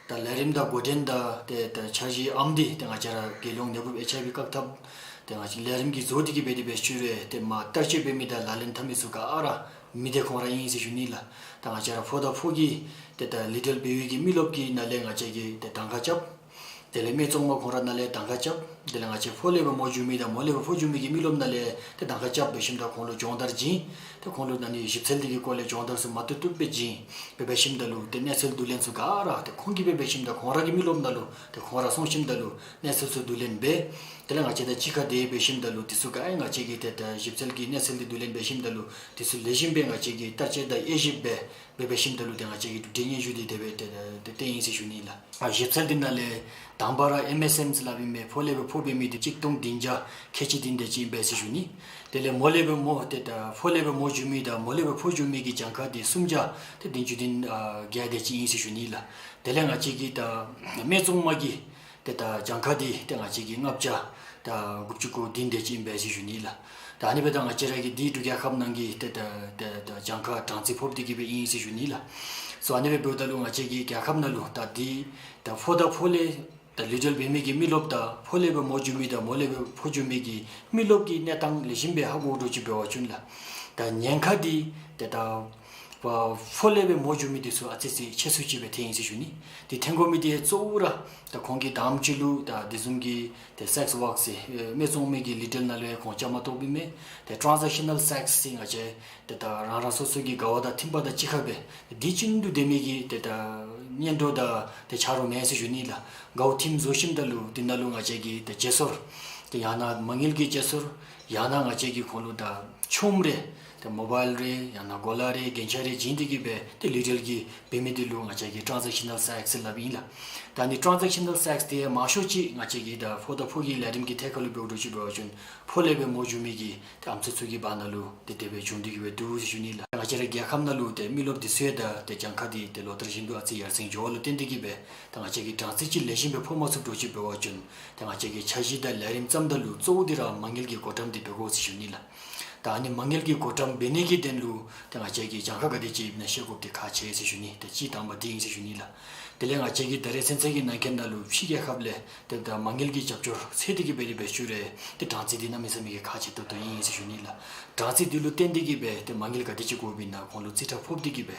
ད་ལས་རིམ་དང་འགོ་འདྲེན་དང་ཏེ་ད་འཆར་གཞི་ཨམ་འདི་ཏེ་ང་བཅས་ར་རྒྱལ་ཡོངས་ནད་འབུབ་ཨེཆ་ཨའི་ཝི་བཀག་ཐབས་ཏེ་ང་བཅས་ལས་རིམ་གྱི་བཟོ་སྟེ་གི་འབད་དེ་སྦེ་ཤུལ་ལས་ཏེ་མ་བསྟར་སྤྱོད་འབད་མི་དང་ལག་ལེན་འཐབ་མི་ཚུ་ག་ར་མི་སྡེ་ཁོང་ར་ཨིན་ཟེར་ཞུ་ནི་ལགས། ད་ང་བཅས་ར་ཕོ་དང་ཕོ་གི་ཏེ་ད་ལི་ཏལ་བི་ཝི་གི་མི་རློབས་ཀྱི་ནང་ལས་ང་བཅས་ཀྱིས་ཏེ་གདམ་ཁ་རྐྱབ། དེ་ལས་སྨད་འཚོང་མ་ཁོང་ར་ནཱ་ལས་གདམ་ཁ་རྐྱབ། དེ་ལས་ང་བཅས་ཕོ་ལས་སྦེ་མོ་འགྱོ་མི་དང་མོ་ལས་སྦེ་ཕོ་འགྱོ་མི་གི་མི་རློབས་ནང་ལས་ཏེ་གདམ་ཁ་རྐྱབ་འབད་ཞིནམ་ད་ཁོང་ལུ་སྦྱོང་བརྡར་བྱིན། ཏེ་ཁོང་ལུ་ནཱ་ནི་ཞིབ་འཚོལ་འདི་གི་སྐོར་ལས་སྦྱོང་བརྡར་ཚུ་མ་བཏུབ་བཏུབ་སྦེ་བྱིན། འབད་འབད་ཞིནམ་ད་ལུ་ཏེ་གནས་ཚུལ་བསྡུ་ལེན་ཚུ་ག་ར་ཏེ་ཁོང་གིས་འབད་འབད་ཞིནམ་ད་ཁོང་ར་གི་མི་རློབས་ནང་ལུ་ཏེ་ཁོང་ར་སོང་ཞིནམ་ད་ལུ་གནས་ཚུལ་ཚུ་བསྡུ་ལེན་འབད། དེ་ལས་ང་བཅས་དང་གཅིག་ཁར་དེ་འབད་ཞིནམ་ད་ལུ་དེ་ཚུ་ག་ཨེ་ང་བཅས་ཀྱིས་ཏེ་ད་ཞིབ་འཚོལ་གྱི་གནས་ཚུལ་འདི་བསྡུ་ལེན་འབད་ཞིནམ་ད་ལུ་དེ་ཚུ་ལེགས་ཤོམ་སྦེ་ང་བཅས་ཀྱིས་བསྟར་སྤྱོད་དང་དབྱེ་ཞིབ་འབད་འབད་འབད་ཞིནམ་ད་ལུ་ཏེ་ང་བཅས་ཀྱིས་གྲུབ་འབྲས་སྙན་ཞུ་འདི་དེ་སྦེ་ཏེ་ཏེ་སྟོན་ཡི་ཟེར་ཞུ་ནི་ལགས། ཨ་ཞིབ་འཚོལ་འདི་ནང་ལས་དང་པ་ར་ཨེམ་ཨེས་ཨེམ་ཟེར་སླབ་ཨིན་མས། ཕོ་ལས་སྦེ་ཕོ་འབད་མི་འདི་གཅིག་སྟོང་བདུན་བརྒྱ་ཁལ་གཅིག་བདུན་དེ་ཅིག་ཨིན་པས་ཟེར་ཞུ་ནི། དེ་ལས་མོ་ལས་སྦེ་མོ་ཏེ་ད་ཕོ་ལས་སྦེ་མོ་འགྱོ་མི་དང་མོ་ལས་སྦེ་ཕོ་འགྱོ་མི་གི་གྱངས་ཁ་འདི་སུམ་བརྒྱ་ཏེ་བདུན་ཅུ་དོན་ཨ་བརྒྱད་དེ་ཅིག་ཨིན་ཟེར་ཞུ་ནི་ལགས། དེ་ལས་ང་བཅས་ཀྱི་ད་སྨད་འཚོང་མ་གི་ཏེ་ད་གྱངས་ཁ་འདི་ཏེ་ང་བཅས་ཀྱིས་ལྔ་བརྒྱ་ད་དགུ་བཅུ་གོ་བདུན་དེ་ཅིག་ཨིན་པས་ཟེར་ཞུ་ནི་ལགས། ད་ཨ་ནི་སྦེ་ད་ང་བཅས་ར་གི་འདི་འབྲུག་རྒྱལ་ཁབ་ནང་གི་ཏེ་ད་ཏེ་ད་གྱངས་ཁ་གྲངས་རྩིས་ཕོགཔ་འདི་གིས་སྦེ་ཨིན་ཟེར་ཞུ་ནི་ལགས། སོ་ཨ་ནི་སྦེ་འབདཝ་ད་ལུ་ང་བཅས་ཀྱི་རྒྱལ་ཁབ་ནང་ལུ་ད་འདི་ད་ཕོ་དང་ཕོ་ལས་ད་ལུ་འབྲེལ་འབད་མི་གི་མི་རློབས་དང་ཕོ་ལས་སྦེ་མོ་འགྱོ་མི་དང་མོ་ལས་སྦེ་ཕོ་འགྱོ་མི་གི་མི་རློབས་ཀྱི་གནས་སྟངས་ལེགས་ཤོམ་སྦེ་ཧ་གོ་དོ་ཅིག་འབད་བ་ཅིན་ལགས། ད་ཉེན་ཁ་འདི་ཏེ་ད་ཕོ་ལས་སྦེ་མོ་འགྱོ་མི་འདི་ཚུ་ཨ་ཙི་ཙི་ཆེ་སུ་ཅིག་སྦེ་ཐོན་ཡི་ཟེར་ཞུ་ནི། འདི་ཐོན་དགོ་མི་འདི་གཙོ་བོ་ར་ད་ཁོང་གིས་དང་པ་ཅིག་ལུ་ད་འདི་བཟུམ་གྱི་ཏེ་སེགསི་ཝརཀ་ཟེར་ཨེ་སྨད་འཚོང་མའི་གི་ལི་ཊེལ་ནང་ལུ་ཡང་ཁོང་བཅའ་མར་གཏོགསཔ་ཨིན་མས། ཏེ་ཊཱན་ཟེག་ཤ་ནཱལ་སེགསི་ཟེར་ང་བཅས་ཏེ་ད་རང་རང་སོ་སོ་གི་དགའ་བ་དང་ཐིམ་པ་དང་གཅིག་ཁར་སྦེ་འདི་བྱིན་དོ་སྡོད་མི་གི་ཏེ་ད་ཉེན་ཁ་དང་ཏེ་ཆ་རོགས་མེད་ཟེར་ཞུ་ནི་ལགས། དགའཝ་ཐིམ་བཟོ་ཞིནམ་ད་ལུ་འདི་ནང་ལུ་ང་བཅས་ཀྱིས་ཏེ་བརྗེ་སོར་ཏེ་ཡང་ན་མ་དངུལ་གྱི་བརྗེ་སོར་ཡང་ན་ང་བཅས་ཀྱིས་ཁོང་ལུ་ད་ཆོགམ་རེ་ཏེ་མོ་བཱའིལ་རེ་ཡང་ན་གོ་ལ་རེ་རྒྱན་ཆ་རེ་བྱིན་ཏེ་གིས་སྦེ་ཏེ་ལུ་འབྲེལ་གྱི་འབད་མི་འདི་ལུ་ང་བཅས་ཀྱིས་ཊཱན་ཟེག་ཤ་ནཱལ་སེགསི་ཟེར་སླབ་ཨིན་ལགས། ད་ནི་ཊཱན་ཟེག་ཤ་ནཱལ་སེགསི་འདི་མང་ཤོས་ཅིག་ང་བཅས་ཀྱི་ད་ཕོ་དང་ཕོ་གི་ལས་རིམ་གྱི་ཐད་ཁར་ལུ་འབདཝ་འདྲཝ་ཅིག་འབད་བ་ཅིན་ཕོ་ལས་སྦེ་མོ་འགྱོ་མི་གི་ཏེ་ཨམ་སྲུ་ཚུ་གི་བར་ན་ལུ་ཏེ་དེ་སྦེ་བྱུང་སྟེ་གིས་སྦེ་འདུག་ཟེར་ཞུ་ནི་ལགས། ང་བཅས་ར་རྒྱལ་ཁབ་ནང་ལུ་ཏེ་མི་རློབས་འདི་ཚུ་ཡང་ད་ཏེ་གྱངས་ཁ་འདི་ཏེ་ལོ་ལྟར་བཞིན་དུ་ཨ་ཙི་ཡར་སེང་འགྱོ་བ་ལུ་བརྟེན་ཏེ་གིས་སྦེ་ད་ང་བཅས་ཀྱིས་གྲངས་རྩིས་ཅིག་ལེགས་ཤོམ་སྦེ་ཕོག་མ་ཚུགསཔ་འདྲཝ་ཅིག་འབད་བ་ཅིན་ཏེ་ང་བཅས་ཀྱིས་འཆར་གཞི་དང་ལས་རིམ་བརྩམ་ད་ལུ་གཙོ་བོ་འདི་ར་མ་དངུལ་གྱི་བགོ་བཀྲམ་འདི་འབད་དགོ་ཟེར་ཞུ་ནི་ལགས། ད་ཨ་ནི་མ་དངུལ་གྱི་བགོ་བཀྲམ་འབད་ནི་གི་དོན་ལུ་ཏེ་ང་བཅས་ཀྱིས་གྱངས་ཁ་ག་དེ་ཅིག་ཨིན་ན་ཤེས་དགོཔ་འདི་ཁག་ཆེ་ཟེར་ཞུ་ནི། ཏེ་གཅིག་དང་པ་འདི་ཨིན་ཟེར་ཞུ་ནི་ལགས། དེ་ལས་ང་བཅས་ཀྱིས་ད་རེས་ཚུན་ཚོད་ཀྱི་ནང་འཁོད་ནང་ལུ་ཕྱི་རྒྱལ་ཁབ་ལས་ཏེ་ད་མ་དངུལ་གྱི་རྒྱབ་སྐྱོར་འཚོལ་ཏེ་གིས་སྦེ་འབད་ཞུ་རུང་ཏེ་གྲངས་རྩིས་འདི་གནམ་མེད་ས་མེད་ཀྱི་ཁག་ཆེ་ཏོག་ཏོ་ཨིན་ཟེར་ཞུ་ནི་ལགས། གྲངས་རྩིས་འདི་ལུ་བརྟེན་ཏེ་གིས་སྦེ་ཏེ་མ་དངུལ་ག་དེ་ཅིག་དགོཔ་ཨིན་ན་ཁོང་ལུ་རྩིས་ཁྲ་ཕོག་སྟེ་གིས་སྦེ་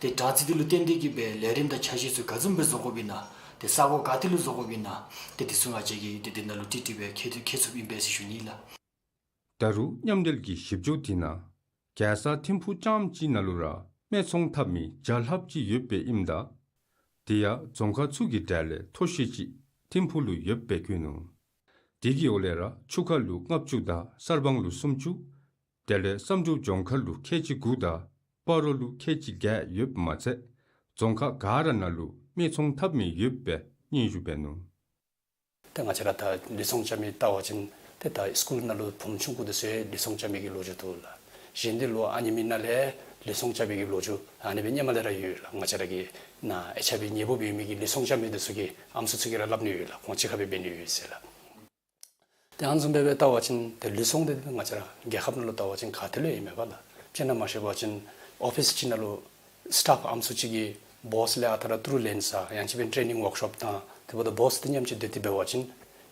ཏེ་གྲངས་རྩིས་འདི་ལུ་བརྟེན་ཏེ་གིས་སྦེ་ལས་རིམ་དང་འཆར་གཞི་ཚུ་ག་བཟུམ་སྦེ་བཟོ་དགོཔ་ཨིན་ན་ཏེ་ས་གོ་ག་ཏེ་ལུ་བཟོ་དགོཔ་ཨིན་ན་ཏེ་འདི་ཚུ་ང་བཅས་ཀྱིས་ཏེ་འདི་ནང་ལུ་ཏིག་ཏིག་སྦེ་མཁྱེན་མཁྱེན་ཚུགསཔ་ཨིན་པས་ཟེར་ཞུ་ནི་ལགས། ད་རུང་མཉམ་འབྲེལ་གྱི་ཞིབ་འཇུག་དེ་ནང་རྒྱལ་ས་ཐིམ་ཕུག་རྐྱངམ་གཅིག་ནང་ལུ་ར་སྨད་འཚོང་འཐབ་མི་བརྒྱ་ལྷགཔ་ཅིག་ཡོདཔ་ཨིནམ་ད་དེ་ཡང་རྫོང་ཁག་ཚུ་གི་གྲས་ལས་མཐོ་ཤོས་ཅིག་ཐིམ་ཕུག་ལུ་ཡོདཔ་བཀོད་ནུག། དེ་གི་འོག་ལས་ར་ཆུ་ཁ་ལུ་ལྔ་བཅུ་དང་གསར་སྤང་ལུ་སུམ་ཅུ། དེ་ལས་བསམ་གྲུབ་ལྗོངས་མཁར་ལུ་ཁལ་གཅིག་དགུ་དང་སྤ་རོ་ལུ་ཁལ་གཅིག་བརྒྱད་ཡོདཔ་མ་ཚད་རྫོང་ཁག་ག་ར་ནང་ལུ་སྨད་འཚོང་འཐབ་མི་ཡོདཔ་སྦེ་སྙན་ཞུ་འབད་ནུག། ཏེ་ང་བཅས་ར་ད་ལུས་ཚོང་རྐྱབ་མི་བལྟ་བ་ཅིན་ཏེ་ད་སི་ཀུལ་ནང་ལུ་བུམོ་ཆུང་ཀུ་འདི་ཚུ་ཡང་ལུས་ཚོང་རྐྱབ་མི་གི་ལོ་རྒྱུས་འདུག་ལགས། གཞན་འདི་ལོ་ཨ་ནེམ་ཅིག་ནང་ལས་ལུས་ཚོང་རྐྱབ་པའི་གི་ལོ་རྒྱུས་ཨ་ནི་སྦེ་སྔོན་མ་ལས་ར་ཡོད་ལགས། ང་བཅས་ར་གི་ནཱ་ཨེཆ་ཨའི་ཝི་ནད་འབུཔ་ཡོད་མི་གི་ལུས་ཚོང་རྐྱབ་མི་འདི་ཚུ་གི་ཨམ་སྲུ་ཚུ་གིས་ར་སླབ་ནི་ཡོད་ལགས། ཁོང་གཅིག་ཁར་སྦེ་འབད་ནི་ཡོད་ཟེར་ལགས། ཏེ་ཨ་ནི་བཟུམ་སྦེ་སྦེ་བལྟ་བ་ཅིན་ཏེ་ལུས་ཚོང་འདི་ང་བཅས་ར་རྒྱལ་ཁབ་ནང་ལུ་བལྟ་བ་ཅིན་ག་ཏེ་ལུ་ཡང་མེད་པས་ལགས། དཔེར་ན་མ་ཤེས་པ་ཅིན་ཨོ་ཕིསི་ཅིག་ནང་ལུ་སི་ཊཕ་ཨམ་སྲུ་ཅིག་གིས་བོསི་ལས་ཨ་རྟག་ར་ཏི་རུ་ལེན་ས་ཡང་ཅིན་སྦེ་ཊེ་ནིང་ཝརཀ་ཤོཔ་དང་དེ་འབདཝ་ད་བོསི་འདི་ཉམས་ཅིག་སྡོད་དེ་འབད་བ་ཅིན་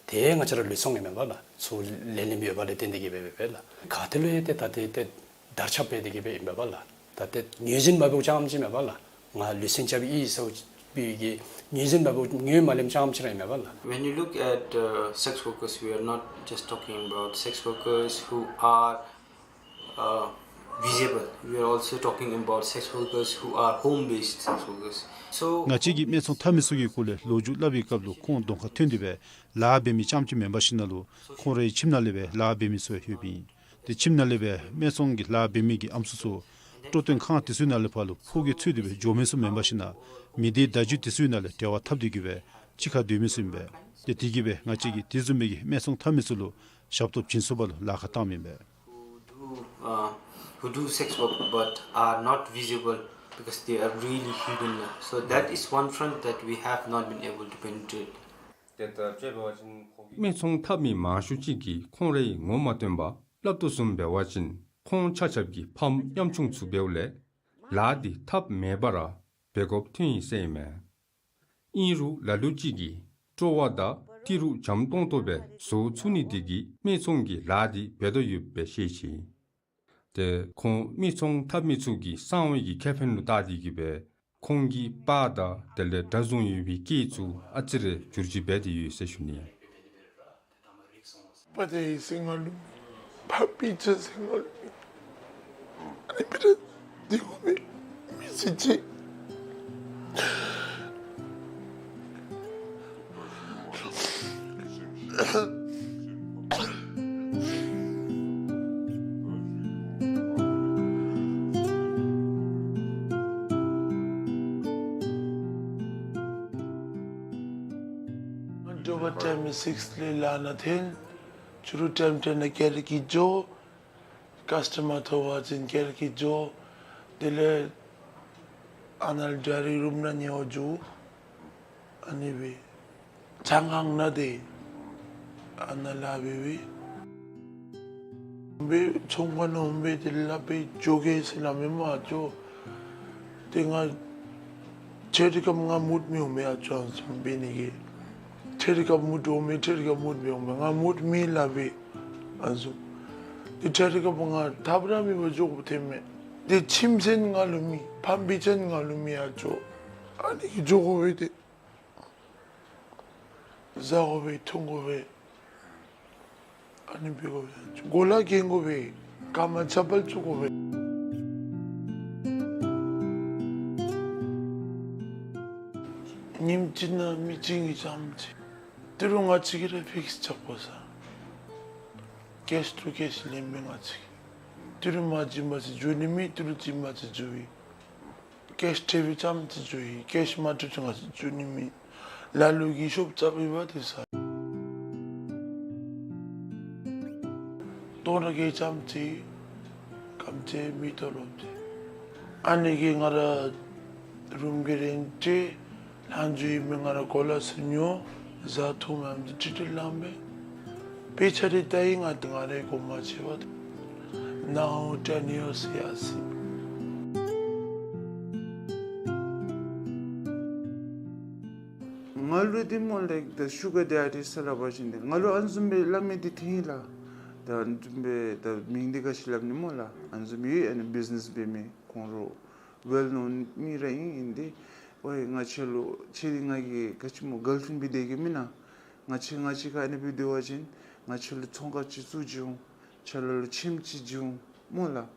ཏེ་ང་བཅས་ར་ལུས་ཚོང་ཨིན་མས་པ་ལགས། ཚུར་ལེན་ལེནམ་ཡོདཔ་ལས་བརྟེན་ཏེ་གིས་སྦེ་འབད་བས་ལགས། ག་ཏེ་ལུ་ཡང་ཏེ་ད་ཏེ་ཏེ་དར་ཁྱབ་འབད་དེ་གིས་སྦེ་ཨིན་མས་པ་ལགས། ད་ཏེ་ངོས་འཛིན་འབད་འབདཝ་རྐྱངམ་ཅིག་མེན་པ་ལགས། ང་ལུས་ཚོང་རྐྱབ་ཨིན་ཟེར་བའི་གི་ངོས་འཛིན་འབད་འབདཝ་ངོ་མ་ལེནམ་རྐྱངམ་ཅིག་ར་ཨིན་མས་པ་ལགས། When you look at, uh, sex workers, we are not just talking about sex workers who are, uh, visible. We are also talking about sex workers who are home-based sex workers. So ང་བཅས་ཀྱིས་སྨད་འཚོང་འཐབ་མི་ཚུ་གི་སྐོར་ལས་ལོ་རྒྱུས་སླབ་པའི་སྐབས་ལུ་ཁོང་གདོང་ཁར་ཐོན་ཏེ་སྦེ་ལཱ་འབད་མི་རྐྱངམ་ཅིག་མེན་པར་ཞིནམ་ལས་ཁོང་རའི་ཁྱིམ་ནང་ལས་སྦེ་ལཱ་འབད་མི་ཚུ་ཡོདཔ་ཨིན། ཏེ་ཁྱིམ་ནང་ལས་སྦེ་སྨད་འཚོང་གི་ལཱ་འབད་མི་གི་ཨམ་སྲུ་ཚུ་སྤྲོ་སྟོན་ཁང་དེ་ཚུ་ནང་ལས་ཕར་ལུ་ཕོ་སྐྱེས་འཚོལ་ཏེ་སྦེ་འགྱོ་མི་ཚུ་མེན་པར་ཞིནམ་ལས་མི་སྡེ་བརྡ་བརྒྱུད་དེ་ཚུ་ནང་ལས་འབྲེལ་བ་འཐབ་སྟེ་གིས་སྦེ་གཅིག་ཁར་སྡོད་མི་ཚུ་ཨིན་པས། ཏེ་དེ་གིས་སྦེ་ང་བཅས་ཀྱིས་དེ་བཟུམ་མའི་གི་སྨད་འཚོང་འཐབ་མི་ཚུ་ལུ་ཞབས་ཏོག་བྱིན་ཚུགསཔ་ལུ་ལཱ་ཁག་བཏངམ་ཨིན་པས། Who do, uh, who do sex work but are not visible because they are really hidden. So that is one front that we have not been able to penetrate. སྨད་འཚོང་འཐབ་མི་མང་ཤོས་ཅིག་གིས་ཁོང་རའི་ངོ་མ་སྟོན་པ་སླབ་དོ་བཟུམ་འབད་བ་ཅིན་ཁོང་ཆ་ཁྱབ་ཀྱི་ཕམ་ཉམ་ཆུང་ཚུ་འབདཝ་ལས་ལཱ་འདི་ཐབས་མེད་པར་འབད་དགོཔ་ཐོན་ཡི་ཟེར་ཨིན་མས། ཨིན་རུང་ལ་ལུ་ཅིག་གིས་སྤྲོ་བ་དང་ཏི་རུ་འཇམ་ཏོང་ཏོ་སྦེ་བཟོ་ཚུགས་ནི་དེ་གིས་སྨད་འཚོང་གི་ལཱ་འདི་འབད་དོ་ཡོདཔ་སྦེ་བཤད་ཅི། ཏེ་ཁོང་སྨད་འཚོང་འཐབ་མི་ཚུ་གི་གསང་བའི་གི་ཁེ་ཕན་ལུ་བལྟ་སྟེ་གིས་སྦེ་ ཁོང་གི་པར་དང་དེ་ལས་གྲྭ་བཟུང་ཡོད་པའི་སྐད་ཚུ་ཨ་ཙི་རེ་བསྒྱུར་བཅོས་འབད་དེ་ཡོད་ཟེར་ཞུ་ནི། པ་ཏི་ཟེར་ང་ལུ་མེད། ཕ་སྤུན་ཆ་ཟེར་ང་ལུ་མེད། ཨ་ནི་སྦེ་ར་སྡོད་དགོ་པས། མི་ཚེ་གཅིག། དྲོ་པ་ཊའིམ་སིགས་ལས་ལཱ་ནང་འཐོན། ཕྱི་རུ་ཊའིམ་ཊེན་ནང་ཀེ་ར་སྐྱེལ་འགྱོ། ཀཱསི་ཊོ་མར་ཐོབ་པ་ཅིན་ཀེ་ར་སྐྱེལ་འགྱོ། དེ་ལས་ཨ་ནཱ་ལས་ཌའི་རེཀཊ་རུམ་ནང་ཉལ་བར་འགྱོ། ཨ་ནི་སྦེ་ཆང་ཁང་ནང་སྡོད། ཨ་ནཱ་ལཱ་འབད་འབད་འབད་ཚོང་ཁང་ནང་འོང་སྦེ་དེ་ལས་སླབ་སྦེ་འགྱོ་གེ་ཟེར་སླབ་མི་མ་འགྱོ། ཏེ་ང་ཁྲེ་རི་ཁབ་ང་མུཊ་མི་འོང་མས། ཨ་ཅོ་ཨ་ནི་བཟུམ་འབད་ནི་གི་ཁྲེ་རི་ཁབ་མུཊ་འོང་མས། ཁྲེ་རི་ཁབ་མུཊ་འབད་འོང་མས། ང་མུཊ་མེད་སླབ་སྦེ་ཨ་ནི་བཟུམ། ཏེ་ཁྲེ་རི་ཁབ་ང་ཐབས་ར་མེད་པར་འགྱོ་དགོཔ་ཐོན་མས། ཏེ་ཁྱིམ་ཚན་ང་ལུ་མེད། ཕམ་སྤུན་ཆ་ང་ལུ་མེད། ཨ་ཅོ་ཨ་ནི་གིས་འགྱོ་དགོ་པས། ཏེ་བཟའ་དགོ་པས། འཐུང་དགོ་པས། ཨ་ནི་འབད་དགོ་པས། གོ་ལ་གྱོན་དགོ་པས། རྐངམ་ཆ་པཱལ་བཙུགས་དགོ་པས། ཉིནམ་གཅིག་ནང་མི་གཅིག་གིས་རྐྱངམ་ཅིག་ཏི་རུ་ང་བཅས་ཀྱིས་ར་ཕིགསི་རྐྱབ་དགོ་ས། ཀེཤ་ཊུ་ཀེཤ་ལེན་མི་ང་བཅས་ཀྱིས། ཏི་རུ་མ་བྱིན་པ་ཅིན་འགྱོ་ནི་མེད། ཏི་རུ་བྱིན་པ་ཅིན་འགྱོ་ནི། ཀེཤ་ཐེབས་རྐྱངམ་ཅིག་འགྱོ་ཡི། ཀེཤ་མ་ཐེབས་ཅིག་ང་བཅས་འགྱོ་ནི་མེད། ལ་ལུ་གིས་ཤོབ་རྐྱབ་ཡོད་པ་དེ་ཟ། སྟོང་ཕྲག་བརྒྱད་རྐྱངམ་ཅིག་གམ་ཅིག་མི་ཏོ་ལོབ་ཅིག། ཨ་ནི་གིས་ང་ར་རུམ་གྱི་རེནཊ་ལྷག་འགྱོ་ཡི་མི་ང་ར་གོ་ལ་ཚུ་ཉོ། བཟའ་འཐུང་མེནམ་ཅིག་ཁྲིག་ཁྲི་ལང་པས། དཔེ་ཆ་རེ་ལྟ་ཡི་ང་ང་རའི་གོ་མ་ཆོད་པར། Now ten years yes. ང་ལུ་འདི་སྨོ་ལགས་ད་ཤུ་གར་ཌེ་ཌི་ཟེར་སླབ་པ་ཅིན་འདི་ང་ལུ་ཨ་ནི་བཟུམ་སྦེ་སླབ་མི་འདི་ཐོན་ཡི་ལགས། ད་ཨ་ནི་བཟུམ་སྦེ་ད་མིང་འདི་ག་ཅི་སླབ་ནི་སྨོ་ལགས། ཨ་ནི་བཟུམ་ཡོད། ཨ་ནི་བིཛ་ནེས་འབད་མི་ཁོང་ར་ཝེལ་ནོན་མི་ར་ཨིན། ཨིན་ཏེ་ཝའི་ང་ཁྱོད་ལུ་ཁྱོད་འདི་ང་གི་ག་ཅི་སྨོ་གརལ་ཕྲེནཌ་སྦེ་སྡོད་གེ་མེན་ན། ང་ཁྱོད་ང་བཅས་ཁར་ཨ་ནི་སྦེ་སྡོད་པ་ཅིན་ང་ཁྱོད་ལུ་ཚོང་ཁང་ཅིག་བཙུགས་བྱིན་འོང་། ཁྱོད་ལུ་ཁྱིམ་ཅིག་བྱིན་འོང་སྨོ་ལགས།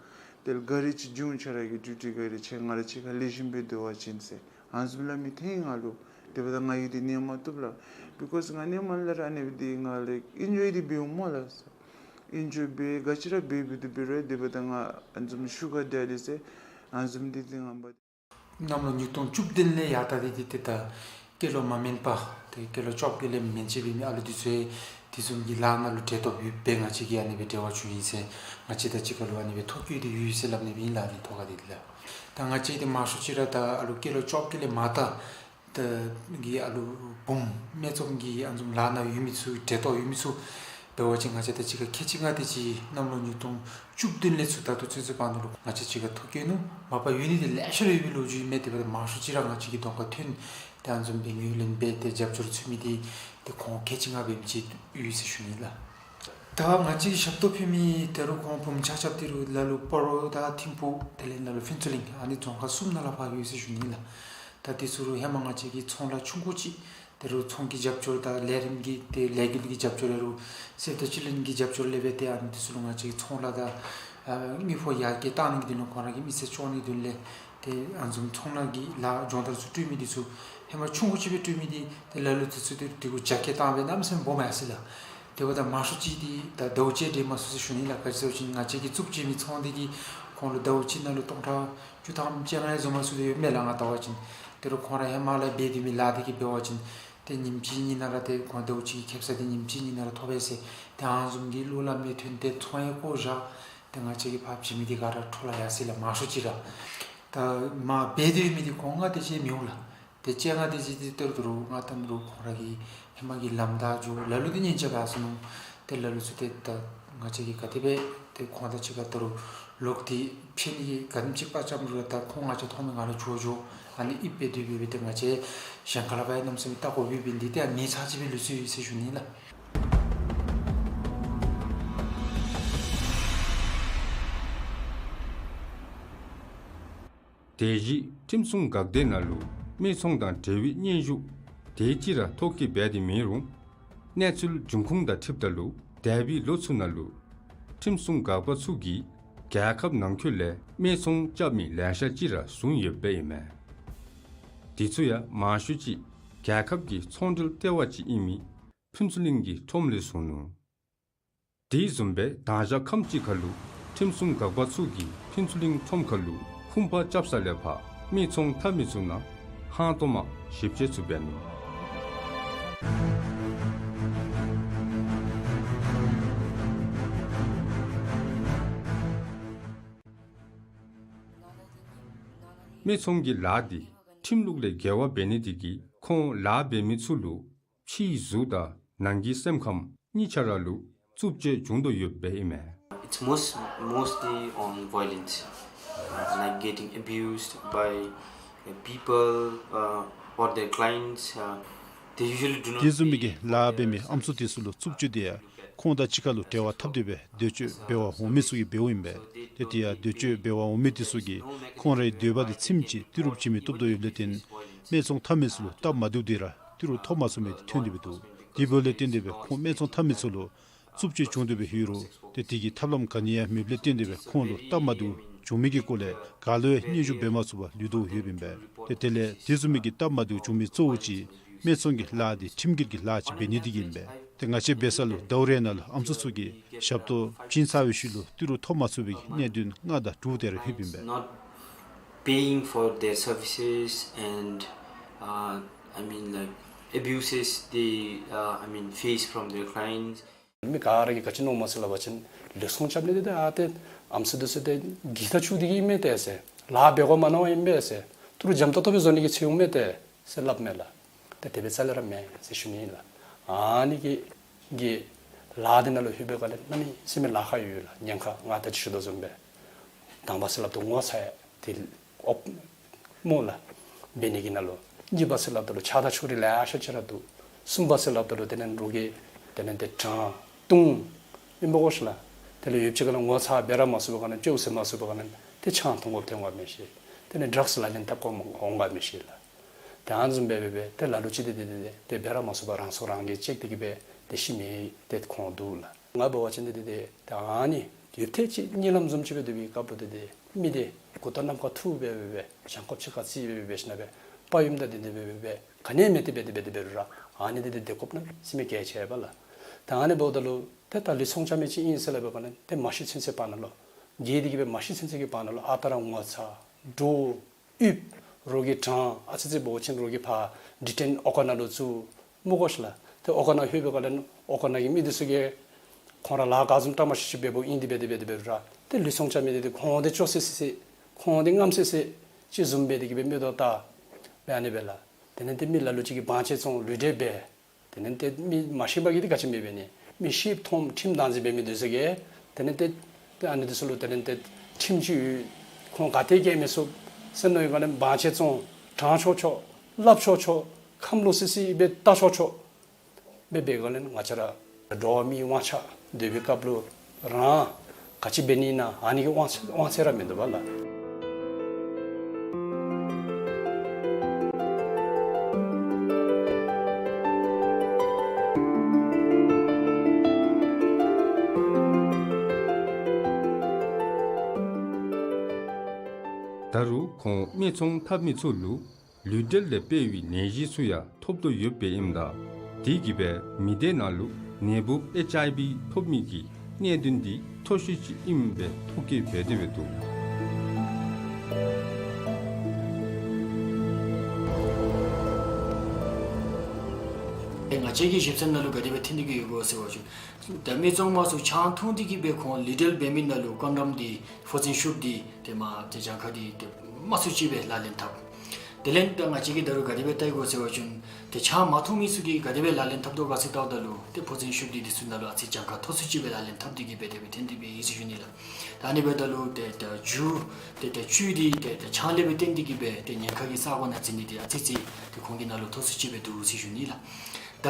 དེ་ལས་ག་རི་ཅིག་བྱིན་འོང་། ཁྱོད་ར་གི་ཌིའུ་ཊི་ག་རི། ཁྱོད་ང་ར་གཅིག་ཁར་ལེགས་ཤོམ་སྦེ་སྡོད་པ་ཅིན་ཟེར་ཨ་ནི་བཟུམ་སླབ་མི་ཐོན་ཡི་ང་ལུ། དེ་འབདཝ་ད་ང་གིས་འདི་གནོད་མ་བཏུབ་ལགས། བི་ཀོསི་ང་གནོད་མ་ལས་ར་ཨ་ནི་སྦེ་འདི་ང་ལུ་ཨིན་ཇོའི་འདི་འབད་འོང་སྨོ་ལགས། ཨིན་ཇོའི་འབད་ག་ཅི་ར་འབད་འབད་དེ་འབད་རུང་དེ་འབདཝ་ད་ང་ཨ་ནི་བཟུམ་ཤུ་གར་ཌེ་ཌི་ཟེར་ཨ་ནི་བཟུམ་འདི་འདི་ང་འབད། གནམ་ལོ་ཉིས་སྟོང་བཅུ་བདུན་ལས་ཡར་ད་འདི་འདི་ཏེ་ད་སྐྱེས་ལོ་མ་དམན་པ་ཏེ་སྐྱེས་ལོ་བཅོ་བརྒྱད་ལས་མན་ཆད་འབད་མི་ཨ་ལུ་འདི་ཚུ་ཡང་དེ་བཟུམ་གྱི་ལཱ་ནང་ལུ་འབྲེལ་གཏོགས་ཡོདཔ་སྦེ་ང་བཅས་ཀྱིས་ཨ་ནི་སྦེ་འབྲེལ་བ་བྱུང་ཡི་ཟེར་ང་བཅས་ད་གཅིག་ཁར་ལུ་ཨ་ནི་སྦེ་ཐོ་བཀོད་དེ་ཡོད་ཟེར་སླབ་ནི་སྦེ་ཨིན་ལགས། ཨ་ནི་ཐོག་ཁར་འདི་ལགས། ད་ང་བཅས་འདི་མང་ཤོས་ཅིག་ར་ད་ཨ་ལུ་སྐྱེས་ལོ་བཅོ་བརྒྱད་ལས་མར་ད་ད་གི་ཨ་ལུ་བུམོ་སྨད་འཚོང་གི་ཨ་ནི་བཟུམ་ལཱ་ནང་ཡོད་མི་ཚུ་འབྲེལ་གཏོགས་ཡོད་མི་ཚུ་འབད་བ་ཅིན་ང་བཅས་དང་གཅིག་ཁར་ཁལ་གཅིག་ལྔ་དེ་ཅིག་གནམ་ལོ་ཉིས་སྟོང་བཅུ་བདུན་ལས་ཚུར་ད་ལྟོ་ཚུན་ཚོད་བར་ན་ལུ་ང་བཅས་གཅིག་ཁར་ཐོ་བཀོད་ནུག། མ་པ་ཡོད་ནི་འདི་ལེ་ཤ་ར་ཡོད་པའི་ལོ་རྒྱུས་ཨིན་མས། དེ་འབདཝ་ད་མང་ཤོས་ཅིག་ར་ང་བཅས་ཀྱི་གདོང་ཁར་ཐོན་ཏེ་ཨ་ནི་བཟུམ་སྦེ་ངོས་ལེན་འབད་དེ་རྒྱབ་སྐྱོར་ཚུད་མི་འདི་ཏེ་ཁོང་ཁལ་གཅིག་ལྔ་འབད་མི་ཅིག་ཡོད་ཟེར་ཞུ་ནི་ལགས། ད་ང་བཅས་ཀྱིས་ཞབས་ཏོག་ཕུལ་མི་དེ་རུ་ཁོང་བུམོ་ཆ་ཁྱབ་དེ་རུ་ལ་ལུ་སྤ་རོ་དང་ཐིམ་ཕུག་དེ་ལས་ལ་ལུ་ཕུན་ཚོགས་གླིང་ཨ་ནི་རྫོང་ཁག་གསུམ་ནང་ལས་ཕར་ཡོད་ཟེར་ཞུ་ནི་ལགས། ད་དེ་ཚུ་རུ་ཧེ་མ་ང་བཅས་ཀྱིས་ཚོང་ལཱ་ཆུང་ཀུ་ཅིག་དེ་རུ་ཚོང་གི་རྒྱབ་སྐྱོར་དང་ལས་རིམ་གྱི་ཏེ་ལས་འགུལ་གྱི་རྒྱབ་སྐྱོར་ལས་རུང་སེབ་ཏ་ཅི་ལིན་གྱི་རྒྱབ་སྐྱོར་ལས་འབད་དེ་ཨ་ནི་དེ་ཚུ་ལུ་ང་བཅས་ཀྱིས་ཚོང་ལཱ་དང་ཨ་དངུལ་ཕོགས་ཡར་རྒྱས་བཏང་ནི་གི་དོན་ལུ་ཁོང་ར་གི་མི་ཚེ་སྐྱོང་ནི་གི་དོན་ལས་ཏེ་ཨ་ནི་བཟུམ་ཚོང་ལཱ་གི་ལཱ་སྦྱོང་བརྡར་ཚུ་སྤྲོད་མི་འདི་ཚུ་ཧེ་མ་ཆུང་ཀུ་ཅིག་སྦེ་སྤྲོད་མི་འདི་ཏེ་ལ་ལུ་དེ་ཚུ་ཏེ་དེ་གུ་རྒྱ་སྐྱེད་བཏང་སྦེ་གནམ་མེད་ས་མེད་སྦོམ་ཡར་སོ་ཡི་ལགས། དེ་འབདཝ་ད་མང་ཤོས་ཅིག་འདི་ད་ཟླཝ་གཅིག་འགྲན་མ་ཚུགས་ཟེར་ཞུ་ནི་ལགས། ག་ཅི་ཟེར་བ་ཅིན་ང་བཅས་ཀྱིས་བཙུགས་བྱིན་མི་ཚོང་འདི་གིས་ཁོང་ལུ་ཟླཝ་གཅིག་ནང་ལུ་སྟོང་ཕྲག་བཅུ་ཐམ་བཅོ་ལྔ་ཡང་བཟོ་མ་ཚུགས་དོ་ཡོདཔ་མས་ལགས་ང་བལྟ་བ་ཅིན། དེ་རུ་ཁོང་ར་ཧེ་མ་ལས་འབད་སྡོད་མི་ལཱ་འདི་གིས་འབད་བ་ཅིན་ཏེ་ཉིནམ་གཅིག་གཉིས་ནང་ར་ཏེ་ཁོང་ཟླཝ་གཅིག་གི་ཁེ་སང་འདི་ཉིནམ་གཅིག་གཉིས་ནང་ར་ཐོབ་པས་ཟེར་ཏེ་ཨ་ནི་བཟུམ་གྱི་བློ་སླབ་མི་ཐོན་ཏེ་ཚོང་ཡང་བཀོ་བཞག། ཏེ་ང་བཅས་ཀྱིས་ཕར་བྱིན་མི་འདི་ག་ར་འཕྲོ་བརླག་ཡར་སོ་ཡི་ལགས་མང་ཤོས་ཅིག་ར། ད་མར་འབད་སྡོད་མི་འདི་ཁོང་ལྔ་དེ་ཅིག་མི་འོང་ལགས། ཏེ་བཅོ་ལྔ་དེ་ཅིག་འདི་ད་རུང་ང་བལྟ་རུང་ཁོང་ར་གི་ཧེ་མ་གི་ལམ་བདའ་འགྱོ། ལ་ལུ་འདི་ཉན་ཆ་བ་སོང་ནུག། ཏེ་ལ་ལུ་ཚུ་ཏེ་ད་ང་བཅས་ཀྱིས་ག་དེ་སྦེ་ཏེ་ཁོང་དང་གཅིག་ཁར་ད་རུང་ལོག་སྟེ་ཕྱད་ནི་གི་ག་དེམ་ཅིག་དཔའ་བཅམ་རུང་ར་ད་ཁོང་ང་བཅས་མཐོང་མི་ང་ར་འགྱོ་འགྱོ། ཨ་ནི་ཨིན་པས། དེ་སྦེ་འབད་དེ་ང་བཅས་གཞན་ཁ་ལས་ཕར་ཡང་གནམ་མེད་ས་མེད་བལྟ་དགོཔ་འབད་ནི་འདི་ཏེ་ཨ་ནི་ཚར་གཅིག་སྦེ་ལུས་སོ་ཡི་ཟེར་ཞུ་ནི་ལགས། དེ་བཞིན་ཁྲིམས་སྲུང་འགག་སྡེ་ནང་ལུ་སྨད་འཚོང་དང་འབྲེལ་བའི་སྙན་ཞུ་དེ་ཅིག་ར་ཐོ་བཀོད་འབད་དེ་མེད་རུང་། གནས་ཚུལ་འབྱུང་ཁུངས་དང་འཁྲིལཝ་ད་ལུ་འདས་པའི་ལོ་ཚུ་ནང་ལུ་ཁྲིམས་སྲུང་འགག་པ་ཚུ་གིས་རྒྱལ་ཁབ་ནང་འཁོད་ལས་སྨད་འཚོང་རྐྱབ་མི་ལེ་ཤ་ཅིག་ར་བཟུང་ཡོདཔ་ཨིན་མས། དེ་ཚུ་ཡང་མང་ཤོས་ཅིག་རྒྱལ་ཁབ་ཀྱི་ཚོང་འབྲེལ་ལྟེ་བ་ཅིག་ཨིན་མི་ཕུན་ཚོགས་གླིང་གི་ཁྲོམ་ལས་བཟུང་ནུག། དེ་བཟུམ་སྦེ་དྭངས་གཞག་ཁམས་ཅིག་ཁར་ལུ་ཁྲིམས་སྲུང་འགག་པ་ཚུ་གིས་ཕུན་ཚོགས་གླིང་ཁྲོམ་ཁར་ལུ་ཕུང་པ་རྐྱབ་ས་ལས་ཕར་སྨད་འཚོང་འཐབ་མི་ཚུ་ནང་ཧང་སྟོང་མ་ཞིབ་དཔྱད་ཚུ་འབད་ནུག། སྨད་འཚོང་གི་ལཱ་འདི་ཁྲིམས་ལུགས་ལས་འགལ་བ་འབད་ནི་དེ་གིས་ཁོང་ལཱ་འབད་མི་ཚུ་ལུ་ཕྱིའི་གཟུགས་དང་ནང་གི་སེམས་ཁམས་གཉིས་ཆ་ར་ལུ་རྩུབ་སྤྱོད་འབྱུང་དོ་ཡོདཔ་ཨིན་མས། It's most, mostly on violence, uh, like getting abused by, uh, people, uh, or their clients. Uh, they usually do not. དེ་བཟུམ་མའི་གི་ལཱ་འབད་མི་ཨམ་སྲུ་དེ་ཚུ་ལུ་རྩུབ་སྤྱོད་དེ་ཡང་ཁོང་དང་གཅིག་ཁར་ལུ་འབྲེལ་བ་འཐབ་སྟེ་སྦེ་འདོད་སྤྱོད་འབད་བར་འོང་མི་ཚུ་གིས་འབདཝ་ཨིན་པས། ཏེ་དེ་ཡང་འདོད་སྤྱོད་འབད་བར་འོང་མི་དེ་ཚུ་གིས་ཁོང་རའི་འདོད་པ་དེ་ཚིམ་ཅིག་ཏི་རུ་བྱིན་མི་བཏུབ་དོ་ཡོདཔ་ལས་བརྟེན་སྨད་འཚོང་འཐབ་མི་ཚུ་ལུ་སྟབས་མ་བདེཝ་དེ་ར་ཏི་རུ་ཐོབ་མ་ཚུགས་མི་དེ་ཐོན་ཏེ་སྦེ་འདུག། དེ་འབདཝ་ལས་བརྟེན་ཏེ་སྦེ་ཁོང་སྨད་འཚོང་འཐབ་མི་ཚུ་ལུ་རྩུབ་སྤྱོད་བྱུང་སྟེ་སྦེ་ཡོད་རུང་ཏེ་དེ་གི་ཐབས་ལམ་ག་ནི་ཡང་མེདཔ་ལས་བརྟེན་ཏེ་སྦེ་ཁོང་ལུ་སྟབས་མ་བདེཝ་བྱུང་མི་གི་སྐོར་ལས་ག་ལུ་ཡང་སྙན་ཞུ་འབད་མ་ཚུགས་པར་ལུས་དོ་ཡོདཔ་ཨིན་པས། ཏེ་དེ་ལས་དེ་བཟུམ་མའི་གི་སྟབས་མ་བདེཝ་བྱུང་མི་གཙོ་བོ་ཅིག་སྨད་འཚོང་གི་ལཱ་འདི་ཁྲིམས་འགལ་གྱི་ལཱ་ཅིག་འབད་ནི་དེ་གིས་ཨིན་པས། ཏེ་ང་བཅས་འབད་ས་ལུ་ཟླཝ་རེ་ནང་ལུ་ཨམ་སྲུ་ཚུ་གིས་ཞབས་ཏོག་བྱིན་ཚར་བའི་ཤུལ་ལུ་ཏི་རུ་ཐོབ་མ་ཚུགས་པའི་གི་གནད་དོན་ལྔ་དང་དྲུག་དེ་ར་ལྷོདཔ་ཨིན་པས། Not paying for their services and, uh, I mean, like, abuses they, uh, I mean, face from their clients. མི་ག་ར་གིས་ག་ཅི་མནོཝ་སྨོ་ཟེར་སླབ་པ་ཅིན་ལུས་ཟུངས་རྐྱབ་ནི་འདི་ཏེ་ཨ་ཏེ་ཨམ་སྲུ་འདི་ཚུ་ཏེ་གི་ད་ཆུ་འདི་གིས་མེན་ཏེ་ཟེར། ལཱ་འབད་དགོ་མ་མནོ་བ་ཨིན་པས་ཟེར། ཏི་རུ་འཇམ་ཏོག་ཏོ་སྦེ་བཟོ་ནི་གི་ཚེ་འོང་མེན་ཏེ་ཟེར་སླབ་མས་ལགས། ཏེ་དེ་སྦེ་རྩ་ལས་ར་མེན་ཟེར་ཞུ་ནི་ཨིན་ལགས། ཨ་ནི་གི་གི་ལཱ་འདི་ནང་ལུ་ལྷོད་པའི་སྒང་ལས་གནམ་མེད་ས་མེད་ལཱ་ཁག་ཡོད་ལགས། ཉེན་ཁ་ང་ད་ཅི་ཞུ་དོ་བཟུམ་སྦེ་དང་པ་ཟེར་སླབ་ད་ངོ་ཚ་ཡང་ཏེ་ཨོཔ་སྨོ་ལགས། འབད་ནི་གི་ནང་ལུ་གཉིས་པ་ཟེར་སླབ་ད་ལུ་ཆགས་སྡང་ཕྱོགས་རིས་ལེ་ཤ་ཅིག་ར་འདུག། གསུམ་པ་ཟེར་སླབ་ད་ལུ་དེ་ལས་རོགས་ཀྱིས་དེ་ལས་ཏེ་དྲང་བརྡུང་ཨིན་པ་གོ་ཤེས་ལགས། དེ་ལས་ཡོདཔ་ཅིག་ཁར་ལུ་ངོ་ཚ་འབད་ར་མ་ཚུགས་པའི་སྒང་ལས་སྐྱོ་ཟེར་མ་ཚུགས་པའི་སྒང་ལས་ཏེ་ཆང་འཐུང་དགོཔ་ཐོན་འོང་བ་མི་ཤེས། དེ་ལས་ཌྲགསི་ལག་ལེན་འཐབ་དགོཔ་འོང་བ་མི་ཤེས་ལགས། ཏེ་ཨ་ནི་བཟུམ་སྦེ་སྦེ་སྦེ་ཏེ་ལ་ལུ་ཅིག་ཏེ་ཏེ་ཏེ་ཏེ་འབད་ར་མ་ཚུགས་པར་རང་སྲོག་རང་གིས་བཅད་དེ་གི་སྦེ་ཏེ་ཤི་མི་ཏེ་ཁོང་འདུག་ལགས། ང་འབད་བ་ཅིན་ཏེ་ཏེ་ཏེ་ད་ཨ་ནི་ཡུདཔ་ཐེངས་ཅིག་གཉིད་ལམ་བཟུམ་ཅིག་སྦེ་སྡོད་པའི་སྐབས་ལུ་ཏེ་ཏེ་མི་འདི་མགུ་ཏོ་ནམ་མཁའ་འཐུ་སྦེ་སྦེ་སྦེ་བྱང་ཁོག་ཕྱི་ཁར་བརྩིགས་སྦེ་སྦེ་སྦེ་ཞིནམ་ལས་སྦེ་དཔའ་ཡུམ་དང་ཏེ་ཏེ་སྦེ་སྦེ་སྦེ་ག་ནི་མེད་དེ་སྦེ་ཏེ་སྦེ་ཏེ་འབད་རུང་ར་ཨ་ནི་འདི་ཏེ་སྡོད་དགོཔ་ནང་ཟེར་མི་གལ་ཆེ་བས་ལགས། ད་ཨ་ནི་འབདཝ་ད་ལུ་ཏེ་ད་ལུས་ཟུངས་རྐྱབ་མི་ཅིག་ཨིན་ཟེར་སླབ་པའི་སྒང་ལས་ཏེ་མ་ཤི་ཚུན་ཚོད་བར་ན་ལུ་རྒས་དེ་གི་སྦེ་མ་ཤི་ཚུན་ཚོད་ཀྱི་བར་ན་ལུ་ཨ་རྟག་ར་ངོ་ཚ་འདྲོག་ཡིད་རོགས་ཀྱིས་དྲང་ཨ་ཙི་ཅིག་འབད་བ་ཅིན་རོགས་ཀྱིས་ཕར་ཌི་ཊེན་ཨོ་ཀ་ནང་ལུ་བཙུགས་སྨོ་གོ་ཤེས་ལགས། ཏེ་ཨོ་ཀ་ནང་ལྷོད་པའི་སྒང་ལས་ཨོ་ཀ་ནང་གི་མི་འདི་ཚུ་གིས་ཁོང་ར་ལཱ་ག་བཟུམ་བཀྲ་མ་ཤིས་ཤིས་འབདཝ་ཨིན་དེ་སྦེ་དེ་སྦེ་དེ་སྦེ་རུང་ར་ཏེ་ལུས་ཟུངས་རྐྱབ་མི་འདི་ཏེ་ཁོང་འདི་སྐྱོ་སི་སི་སི་ཁོང་འདི་རྔམ་སི་སི་ཅིག་བཟུམ་སྦེ་དེ་གི་སྦེ་མིག་ཏོ་བལྟ་སྦེ་ཨ་ནི་སྦེ་ལགས། དེ་ལས་ཏེ་མི་ལ་ལུ་ཅིག་གིས་བང་ཆེན་བཙོང་ལུས་འབྲེལ་འབད། དེ་ལས་ཏེ་མི་མ་ཤེས་པ་གིས་འདི་ག་ཅི་མི་འབད་ནི། མི་ཤེསཔ་མཐོངམ་ཁྲིམས་བདག་འཛིན་འབད་མི་འདི་ཚུ་གིས་དེ་ལས་ཏེ་ཏེ་ཨ་ནི་འདི་ཚུ་ལུ་དེ་ལས་ཏེ་ཁྲིམས་ཅིག་ཡོད། ཁོང་ག་ཏེ་བཀལ་མི་ཚུགས་ཟེར་མནོ་བའི་སྒང་ལས་བང་ཆེན་བཙོང་དྲང་ཆོག་ཆོག་སླབ་ཆོག་ཆོག་ཁམས་ལོག་སི་སི་སྦེ་བལྟ་ཆོག་ཆོག་སྦེ་འབད་སྒང་ལས་ང་བཅས་ར་འགྲོ་བ་མིའི་དབང་ཆ་འདོད་པའི་སྐབས་ལུ་རང་ག་ཅི་འབད་ནི་ཨིན་ན་ཨ་ནི་གི་དབང་ཚད་དབང་ཚད་ར་མིན་འདུག་པ་ལགས། ད་རུང་ཁོང་སྨད་འཚོང་འཐབ་མི་ཚུ་ལུ་ལུས་འབྲེལ་ལས་སྤེལ་བའི་ནད་གཞི་ཚུ་ཡང་ཐོབ་དོ་ཡོདཔ་ཨིནམ་ད་དེ་གིས་སྦེ་མི་སྡེ་ནང་ལུ་ནད་འབུཔ་ཨེཆ་ཨའི་བི་ཐོབ་མི་གི་གནད་དོན་འདི་མཐོ་ཤོས་ཅིག་ཨིནམ་སྦེ་ཐོ་བཀོད་འབད་དེ་སྦེ་འདུག། ང་བཅས་ཀྱི་ཞིབ་འཚོལ་ནང་ལུ་ག་དེ་སྦེ་ཐོན་ཏེ་གི་ཡོད་གོ་ཟེར་བ་ཅིན་ད་སྨད་འཚོང་མ་ཚུ་ཆང་འཐུང་སྟེ་གི་སྦེ་ཁོང་ལུས་འབྲེལ་འབད་མི་ནང་ལུ་ཀོན་ཌོམ་འདི་ཕོ་ཚན་ཤུབས་འདི་ཏེ་མ་ཏེ་གྱངས་ཁ་འདི་ཏེ་དམའ་སུ་ཅིག་སྦེ་ལག་ལེན་འཐབ། དེ་ལས་ད་ང་བཅས་ཀྱིས་ད་རུང་ག་དེ་སྦེ་བལྟ་ཡི་གོ་ཟེར་བ་ཅིན་ཏེ་ཆང་མ་འཐུང་མི་ཚུ་གིས་ག་དེ་སྦེ་ལག་ལེན་འཐབ་དོ་ག་ཟེར་བལྟཝ་ད་ལུ་ཏེ་ཕོ་ཚན་ཤུབས་འདི་འདི་ཚུ་ནང་ལུ་ཨ་ཙི་གྱངས་ཁ་མཐོ་སུ་ཅིག་སྦེ་ལག་ལེན་འཐབ་སྟེ་གི་སྦེ་དེ་སྦེ་ཐོན་ཏེ་གི་སྦེ་ཡོད་ཟེར་ཞུ་ནི་ལགས། ད་ཨ་ནི་འབདཝ་ད་ལུ་ཏེ་ད་རྒྱུ་ཏེ་ད་བཅུད་འདི་ཏེ་ད་ཆང་ལས་སྦེ་བརྟེན་ཏེ་གི་སྦེ་ཏེ་ཉེན་ཁ་གི་ས་གོ་ནང་འཛུལ་ནི་འདི་ཨ་ཙི་ཙི་ཏེ་ཁོང་གི་ནང་ལུ་མཐོ་སུ་ཅིག་སྦེ་འདུག་ཟེར་ཞུ་ནི་ལགས། ད་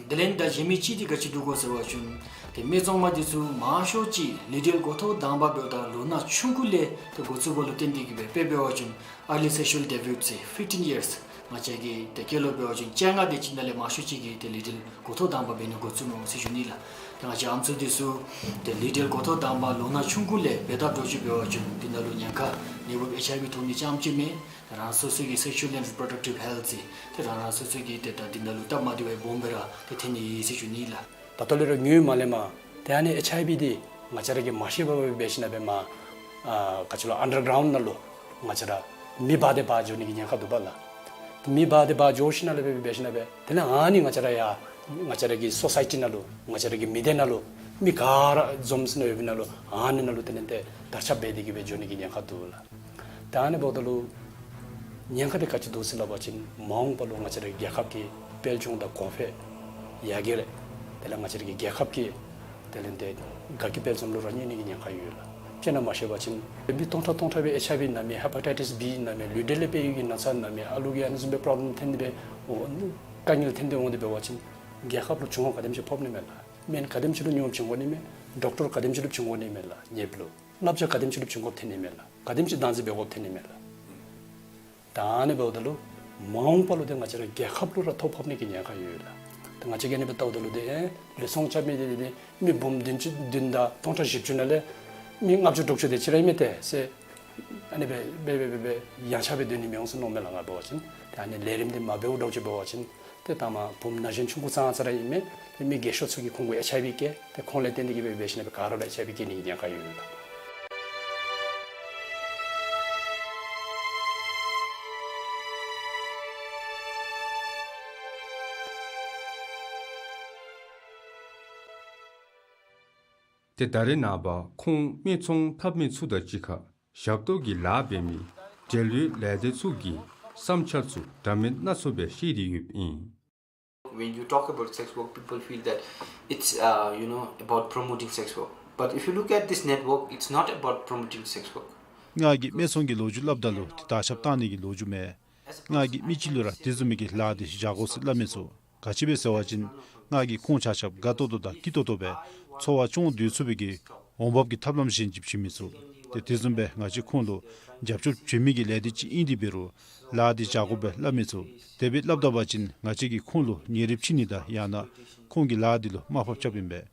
དེ་ལས་ད་གཞན་མི་ཅིག་འདི་ག་ཅི་འདུག་གོ་ཟེར་བ་ཅིན་ཏེ་སྨད་འཚོང་མ་འདི་ཚུ་མང་ཤོས་ཅིག་ལི་ཌལ་འགོ་ཐོག་དང་པ་འབདཝ་ད་ལོ་ན་ཆུང་ཀུ་ལས་ཏེ་འགོ་བཙུགས་པ་ལུ་བརྟེན་ཏེ་གིས་སྦེ་དཔེ་འབད་བ་ཅིན་early sexual debut ཟེར་fifteen years། ང་བཅས་ཀྱི་ཏེ་སྐད་ལུ་འབད་བ་ཅིན་བཅོ་ལྔ་དེ་ཅིག་ནང་ལས་མང་ཤོས་ཅིག་གིས་ཏེ་ལི་ཌལ་འགོ་ཐོག་དང་པ་འབད་ནི་འགོ་བཙུགས་ནུག་ཟེར་ཞུ་ནི་ལགས། ཏེ་ང་བཅས་ཨམ་སྲུ་འདི་ཚུ་ཏེ་ལི་ཌལ་འགོ་ཐོག་དང་པ་ལོ་ན་ཆུང་ཀུ་ལས་འབད་དེ་འགྱོ་ཅི་འབད་བ་ཅིན་འདི་ནང་ལུ་ཉེན་ཁ་ནད་འབུཔ་ཨེཆ་ཨའི་ཝི་ཐོབ་ནི་རྐྱངམ་ཅིག་མེན། རང་སོ་སོ་གི་sexual and reproductive health ཟེར་ཏེ་རང་རང་སོ་སོ་གི་ཏེ་ད་འདི་ནང་ལུ་སྟབས་མ་བདེཝ་སྦོམ་སྦེ་ར་ཏེ་ཐོན་ནི་ཟེར་ཞུ་ནི་ལགས། ད་ལྟོ་ལས་ར་ངོས་མ་ལེན་མ། ཏེ་ཨ་ནི་ཨེཆ་ཨའི་ཝི་འདི་ང་བཅས་ར་གིས་མ་ཤེས་པར་སྦེ་འབད་ཞིནམ་ལས་མ་ཨ་ག་ཅི་ལོ་ཨན་ཌར་གྲའུནཌ་ནང་ལུ་ང་བཅས་ར་མེ་འབར་ཏེ་འབར་འགྱོ་ནི་གི་ཉེན་ཁ་འདུག་པ་ལགས། མེ་འབར་ཏེ་འབར་འགྱོ་ཞིནམ་ལས་སྦེ་འབད་ཞིནམ་ལས་སྦེ་དེ་ལས་ཨ་ནི་ང་བཅས་ར་ཡ་ང་བཅས་ར་གི་སོ་སའི་ཊི་ནང་ལུ་ང་བཅས་ར་གི་མི་སྡེ་ནང་ལུ་མི་ག་ར་འཛོམས་ཞིནམ་ལས་ཡོད་པའི་ནང་ལུ་ཨ་ནི་ནང་ལུ་དེ་ལས་ཏེ་དར་ཁྱབ་འབད་དེ་གིས་སྦེ་འགྱོ་ནི་གི་ཉེན་ཁ་འདུག་ལགས། ད་ཨ་ནི་འབདཝ་ད་ལུ་ཉེན་ཁ་འདི་ག་ཅི་འདུག་ཟེར་སླབ་པ་ཅིན་མ་འོངས་པ་ལུ་ང་བཅས་ར་རྒྱལ་ཁབ་ཀྱི་དཔལ་འབྱོར་དང་གོང་འཕེལ་ཡར་རྒྱས་རེ་དེ་ལས་ང་བཅས་ར་གི་རྒྱལ་ཁབ་ཀྱི་དེ་ལས་ཏེ་དགའ་སྐྱིད་དཔལ་འཛོམས་ལུ་ར་གནོད་ནི་གི་ཉེན་ཁ་ཡོད་ལགས། དཔེར་ན་མ་ཤེས་པ་ཅིན་མི་སྟོང་ཕྲག་སྟོང་ཕྲག་སྦེ་ཨེཆ་ཨའི་ཝི་ན་མི་ཧེ་པ་ཊའི་ཊིས་བི་ན་མི་ལུས་འབྲེལ་ལས་འཕེལ་བའི་གི་ན་ཚ་ན་མི་ཨ་ལུ་གི་ཨ་ནི་བཟུམ་སྦེ་པོརོབ་ལེམ་ཐོན་ཏེ་སྦེ་འོ་དཀའ་ངལ་ཐོན་ཏེ་འོང་སྟེ་འབད་བ་ཅིན་རྒྱལ་ཁབ་ལུ་བྱུང་བ་ག་དེམ་ཅིག་ཕོག་ནི་མས་ལགས། སྨན་ག་དེམ་ཅིག་ལུ་ཉོ་བྱིན་དགོ་ནི་མས། ཌོག་ཊར་ག་དེམ་ཅིག་ལུ་བྱིན་དགོ་ནི་མས་ལགས། ཉེ་སྦེ་ལུ་བསླབ་བྱ་ག་དེམ་ཅིག་ལུ་བྱིན་དགོཔ་ཐོན་ནི་མས་ལགས། ག་དེམ་ཅིག་བདག་འཛིན་འབད་དགོཔ་ཐོན་ནི་མས་ལགས། ད་ཨ་ནི་འབདཝ་ད་ལུ་མ་འོངས་པ་ལུ་ཏེ་ང་བཅས་ར་རྒྱལ་ཁབ་ལུ་ར་ཐོ་ཕོག་ནི་གི་ཉེན་ཁ་ཡོད་ལགས། ད་ང་བཅས་ཀྱིས་ཨ་ནི་སྦེ་བལྟཝ་ད་ལུ་ཏེ་ལུས་ཟུངས་རྐྱབ་མི་འདི་ཏེ་མི་འབུམ་བདུན་ཅུ་བདུན་དང་སྟོང་ཕྲག་བཞི་བཅུ་ནང་ལས་མི་ལྔ་བཅུ་དྲུག་ཅུ་དེ་ཅིག་ར་ཨིན་མས་ཏེ་ཟེར་ཨ་ནི་སྦེ་སྦེ་སྦེ་སྦེ་སྦེ་ཡངས་ཆག་སྦེ་སྡོད་ནི་མི་འོང་ཟེར་མནོཝ་མས་ལགས་ང་འབད་བ་ཅིན། ཏེ་ཨ་ནི་ལས་རིམ་འདི་མ་འབདཝ་འདྲཝ་ཅིག་འབད་བ་ཅིན་ཏེ་ད་མ་བུམོ་ན་གཞོན་ཆུང་ཀུ་ཙང་ཙ་ར་ཨིན་མས། ཏེ་མི་རྒས་ཤོས་ཚུ་གིས་ཁོང་གུ་ཨེཆ་ཨའི་ཝི་བཀལ། ཏེ་ཁོང་ལས་བརྟེན་ཏེ་གིས་སྦེ་འབད་ཞིནམ་ལས་སྦེ་ག་ར་ལུ་ཨེཆ་ཨའི་ཝི་བཀལ་ནི་གི་ཉེན་ཁ་ཡོད་ལགས། ཏེ་ད་རེས་ནངས་པ་ཁོང་སྨད་འཚོང་འཐབ་མི་ཚུ་དང་གཅིག་ཁར་ཞབས་ཏོག་གི་ལཱ་འབད་མི་འབྲེལ་ཡོད་ལས་སྡེ་ཚུ་གི་བསམ་འཆར་ཚུ་འདྲ་མིན་སྣ་ཚོགས་སྦེ་བཤད་དེ་ཡོདཔ་ཨིན། When you talk about sex work, people feel that it's, uh, you know, about promoting sex work. But if you look at this network, it's not about promoting sex work. ང་གིས་སྨད་འཚོང་གི་ལོ་རྒྱུས་སླབ་ད་ལུ་ཏེ་དར་ཁྱབ་བཏང་ནི་གི་ལོ་རྒྱུས་མེན། ང་གིས་མི་ཅིག་ལུ་ར་དེ་བཟུམ་མའི་གི་ལཱ་འདི་བཞག་དགོ་ཟེར་སླབ་མི་ཚུགས། ག་ཅི་སྦེ་ཟེར་བ་ཅིན་ང་གིས་ཁོང་ཆ་ཁྱབ་དགའ་ཏོག་ཏོ་དང་སྐྱིད་ཏོག་ཏོ་སྦེ་འཚོ་བ་སྐྱོང་སྡོད་ཚུགས་པའི་གི་འོང་འབབ་ཀྱི་ཐབས་ལམ་གཞན་ཅིག་བྱིན་མི་ཚུགས། ཏེ་དེ་བཟུམ་སྦེ་ང་བཅས་ཁོང་ལུ་རྒྱབ་སྐྱོར་བྱིན་མི་གི་ལས་སྡེ་ཅིག་ཨིན་ཏེ་འབད་རུང་ལཱ་འདི་བཞག་དགོ་པས་སླབ་མི་ཚུགས། དེ་སྦེ་སླབ་ད་པ་ཅིན་ང་བཅས་ཀྱིས་ཁོང་ལུ་ཉེ་རིབ་ཕྱེ་ནི་དང་ཡང་ན་ཁོང་གི་ལཱ་འདི་ལུ་དམའ་ཕབ་རྐྱབ་ཨིན་པས།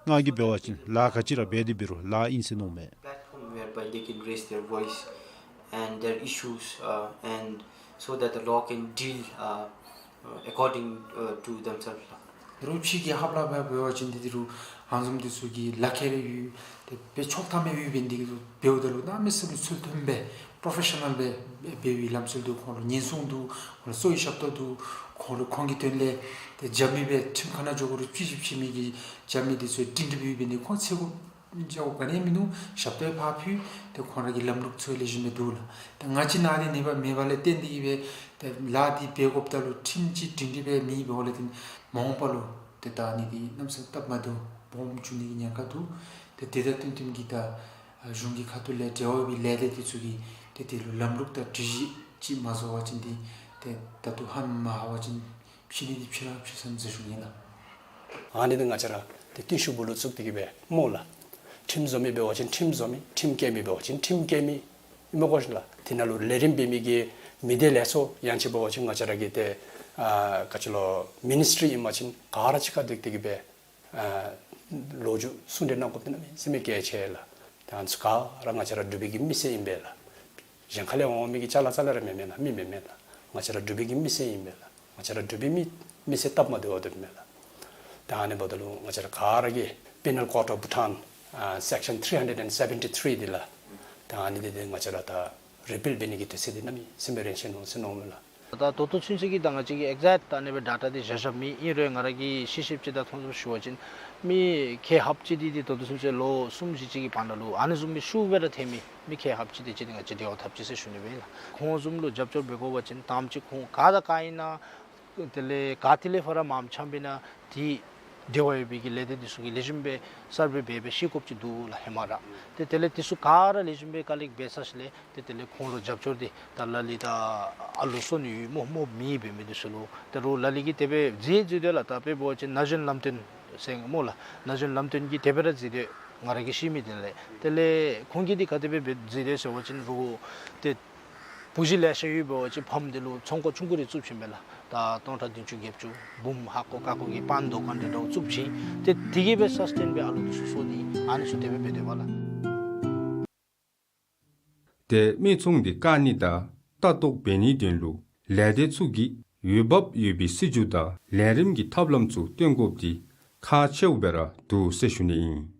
ང་གིས་འབད་བ་ཅིན་ལཱ་ག་ཅི་ར་འབད་དེ་འབད་རུང་ལཱ་ཨིན་ཟེར་མནོཝ་མས། Platform whereby they can raise their voice and their issues, uh, and so that the law can deal, uh, uh, according, uh, to themselves. རོགས་ཕྱི་གི་ཧབ་ལ་འབད་བ་ཅིན་འདི་འདི་རུ་ཧང་སངས་འདི་ཚུ་གི་ལག་ཁྱེར་ཡོད། ཏེ་དཔེ་ཆོག་ཐམ་ཡོད་པའི་འདི་གི་འབདཝ་ད་ལུ་གནམ་མེད་ས་མེད་ཚུལ་མཐུན་སྦེ་པྲོ་ཕེ་ཤ་ནཱལ་སྦེ་འབད་བའི་ལམ་སྲོལ་འདུག། ཁོང་ལུ་ཉེན་སྲུང་འདུག། ཁོང་ལུ་གསོ་བའི་ཞབས་ཏོག་འདུག། ཁོང་ལུ་ཁོང་གི་དོན་ལས་ཏེ་རྒྱབ་མི་སྦེ་ཁྲིམས་ཁང་ནང་འགྱོ་དགོ་རུང་ཕྱི་ཞིབ་ཕྱི་མི་གི་རྒྱབ་མི་འདི་ཚུ་སྒྲིང་སྒྲི་སྦེ་ཡོད་པའི་འདི་ཁོང་ཚེ་གོ་ཅོག་ག་ནི་མིན་འདུག། ཞབས་ཏོག་ཕར་ཕུལ། ཏེ་ཁོང་ར་གི་ལམ་ལུགས་ཚུ་ལེགས་ཤོམ་སྦེ་འདུག་ལགས། ཏེ་ང་བཅས་ནཱ་འདི་ནི་པ་མེད་པ་ལས་བརྟེན་ཏེ་གིས་སྦེ་ཏེ་ལཱ་འདི་འབད་དགོཔ་ད་ལུ་ཁྲིམས་ཅིག་སྒྲིང་སྒྲི་སྦེ་མེད་པའི་འོག་ལས་ཏེ་མ་འོངས་པ་ལུ་ཏེ་ད་ཨ་ནི་འདི་གནམ་མེད་ས་མེད་སྟབས་མ་བདེཝ་སྦོམ་འབྱུང་ནི་གི་ཉེན་ཁ་འདུག། ཏེ་དེ་དང་བསྟུན་བསྟུན་གྱིས་ད་གཞུང་གི་ཁ་ཐུག་ལས་འབྲེལ་བ་ཡོད་པའི་ལས་སྡེ་འདི་ཚུ་གིས་ཏེ་དེ་ལུ་ལམ་ལུགས་དང་སྒྲིག་གཞི་ཅིག་མ་བཟོ་བ་ཅིན་འདི་ཏེ་ད་ལྟོ་ཧ་མ་ཧ་བ་ཅིན་ཕྱི་ནི་འདི་ཕྱི་ར་ཕྱི་སོང་ཟེར་ཞུ་ནི་ལགས། ཨ་ནི་འདི་ང་བཅས་ར་ཏེ་བརྟུལ་ཞུགས་སྦུག་ལུ་བཙུགས་ཏེ་གིས་སྦེ་སྨོ་ལགས། ཁྲིམས་བཟོ་མི་འབད་བ་ཅིན་ཁྲིམས་བཟོ་མི། ཁྲིམས་བཀལ་མི་འབད་བ་ཅིན་ཁྲིམས་བཀལ་མི། ཨིན་མས་གོ་ཤིག་ལགས། དེ་ནང་ལུ་ལས་རིམ་འབད་མི་གི་མི་སྡེ་ལས་ཚོགས་ཡང་ཅིན་འབད་བ་ཅིན་ང་བཅས་ར་གི་ཏེ་ཨ་ག་ཅི་ལོ་མི་ནིས་ཊི་རི་ཨིན་པ་ཅིན་ག་ར་གཅིག་ཁར་འདུས་ཏེ་གིས་སྦེ་ཨ་ལོ་རྒྱུས་གསུང་གྲོས་གནང་དགོཔ་འདི་གནམ་མེད་ས་མེད་གལ་ཆེ་ལགས། ཏེ་ཨ་ནི་ཚུ་ག་ར་ང་བཅས་ར་འབྲུག་པའི་གི་མི་སེར་ཨིན་པས་ལགས། གཞན་ཁ་ལས་འོང་མི་གི་ཅ་ལ་ཙ་ལ་ར་མེན་མས་ལགས། མི་མེན་མས་ལགས། ང་བཅས་ར་འབྲུག་པའི་གི་མི་སེར་ཨིན་པས་ལགས། ང་བཅས་ར་འབྲུག་པའི་མི་མི་སེར་སྟབས་མ་བདེཝ་འདུག་མས་ལགས། ཏེ་ཨ་ནི་འབདཝ་ད་ལུ་ང་བཅས་ར་ག་ར་གིས་Penal Code of Bhutan ཨ་Section three hundred and seventy three འདི་ལགས། ཏེ་ཨ་ནི་འདི་འདི་ང་བཅས་ར་ད་རི་པིལ་འབད་ནི་གི་དུས་ཚོད་འདི་གནམ་མེད་ས་མེད་རན་ཆི་ནུག་ཟེར་མནོཝ་མས་ལགས། ད་ད་ལྟོ་ཚུན་ཚོད་ཀྱི་ད་ང་བཅས་ཀྱིས་ཨེག་ཛེཀཊ་ད་ཨ་ནི་སྦེ་ཌེ་ཊ་འདི་བཞག་བཞགཔ་མེད། ཨིན་རུང་ང་ར་གིས་ཤེས་ཤེསཔ་ཅིག་དང་མཐོང་ཚུལ་ཞུ་བ་ཅིན་མི་ཁལ་ལྷགཔ་ཅིག་འདི་འདི་ད་ལྟོ་ཚུན་ཚོད་ལོ་གསུམ་བཞི་ཅིག་གི་བར་ན་ལུ་ཨ་ནི་བཟུམ་མའི་ཤུགས་སྦེ་ར་ཐོན་མི་མི་ཁལ་ལྷགཔ་ཅིག་དེ་ཅིག་འདི་ང་བཅས་འབྲེལ་བ་འཐབ་ཅི་ཟེར་ཞུ་ནི་སྦེ་ཨིན་ལགས། ཁོང་བཟུམ་ལུ་རྒྱབ་སྐྱོར་འབད་དགོ་པ་ཅིན་དང་པ་ཅིག་ཁོང་ག་དང་ག་ཨིན་ན་དེ་ལས་ག་ཏེ་ལས་ཕར་མངམ་འཁྱམས་པས་ན་དེ་ འབྲེལ་བ་ཡོད་པའི་གི་ལས་སྡེ་འདི་ཚུ་གིས་ལེགས་ཤོམ་སྦེ་གསརཔ་སྦེ་འབད་འབད་ཤེས་དགོཔ་ཅིག་འདུག་ལགས་ཧེ་མ་ར། ཏེ་དེ་ལས་འདི་ཚུ་ག་ར་ལེགས་ཤོམ་སྦེ་ཀ་ལི་འབད་ཚར་ཞིནམ་ལས་ཏེ་དེ་ལས་ཁོང་ལུ་རྒྱབ་སྐྱོར་འདི་ད་ལ་ལུ་ད་ཨ་ལོ་སོ་ནི་ཡོད་སྨོ་སྨོ་མི་འབད་མི་འདི་ཚུ་ལུ་ད་རུང་ལ་ལུ་གིས་དེ་སྦེ་མཛད་མཛད་དེ་ལགས། ད་དཔེ་འབད་བ་ཅིན་ན་གཞོན་ལམ་སྟོན་ཟེར་སྨོ་ལགས། ན་གཞོན་ལམ་སྟོན་གྱིས་དེ་སྦེ་ར་མཛད་དེ་ང་ར་གིས་ཤེས་མི་དེ་ལས། དེ་ལས་ཁོང་གིས་འདི་ག་དེ་སྦེ་འབད་མཛད་དེ་ཟེར་བ་ཅིན་རུང་ཏེ་བུ་གཞི་ལེ་ཤ་ཡོད་འབད་བ་ཅིན་ཕམ་འདི་ལུ་ཚོང་ཁང་ཆུང་ཀུ་རེ་བཙུགས་ཞིནམ་ལས་ད་སྟོང་ཕྲག་བདུན་ཅུ་བརྒྱད་ཅུ་འབུམ་ཧ་གོ་ཀ་གོ་གི་པཱན་དོ་ཁང་འདི་འདྲཝ་བཙུགས་ཞིནམ་ཏེ་དེ་གིས་སྦེ་སཱསི་ཊེན་སྦེ་ཨ་ལུ་འདི་ཚུ་གསོ་ནི་ཨ་ནི་ཚུ་དེ་སྦེ་འབད་དེ་བ་ལགས། ཏེ་མི་ཚང་འདི་བཀག་ནི་དང་ལྟ་རྟོག་འབད་ནིའི་དོན་ལུ་ལས་སྡེ་ཚུ་གིས་འོས་འབབ་ཡོད་པའི་སྲིད་བྱུས་དང་ལས་རིམ་གྱི་ཐབས་ལམ་ཚུ་སྟོན་དགོཔ་འདི་ཁག་ཆེཝ་སྦེ་ར་འདུག་ཟེར་ཞུ་ནི་ཨིན།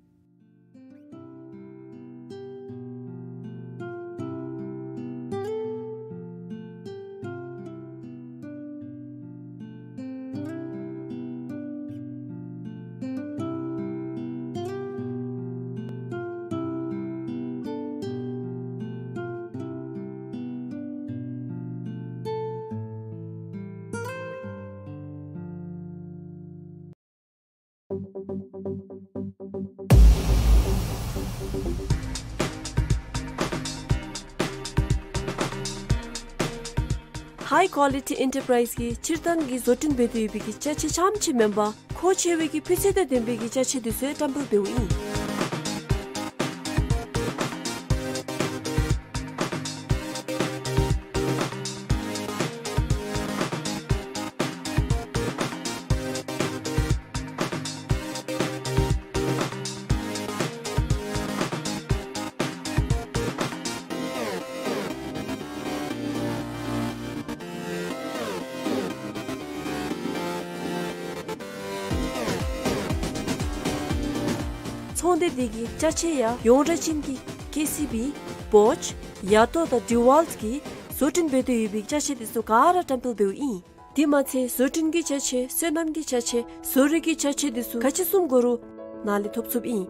ཧའི་ཀོ་ལི་ཊི་ཨེན་ཊར་པ་རའིཛ་གིས་སྤྱིར་བཏང་གི་བཟོ་སྐྲུན་འབད་དེ་ཡོད་པའི་གི་ཅ་ཆས་རྐྱངམ་ཅིག་མེན་པར་མཁོ་ཆེ་བའི་གི་སྤུས་ཚད་དང་ལྡན་པའི་གི་ཅ་ཆས་འདི་ཚུ་ཡང་བཀྲམ་སྤེལ་འབདཝ་ཨིན། ཚོང་སྡེ་འདི་གི་ཅ་ཆས་ཡང་ཡོངས་གྲགས་ཅན་གྱི་ཀེ་སི་བི། བོཆ། ཡ་ཏོ་དང་ཌི་ཝཱལཊ་གིས་བཟོ་སྐྲུན་འབད་དེ་ཡོད་པའི་ཅ་ཆས་འདི་ཚུ་ག་ར་བཀྲམ་སྤེལ་འབདཝ་ཨིན། དེ་མ་ཚད་བཟོ་སྐྲུན་གྱི་ཅ་ཆས་སོ་ནམ་གྱི་ཅ་ཆས་བཟོ་རིག་གི་ཅ་ཆས་འདི་ཚུ་ག་ཅི་བཟུམ་དགོ་རུང་ནཱ་ལས་ཐོབ་ཚུགསཔ་ཨིན།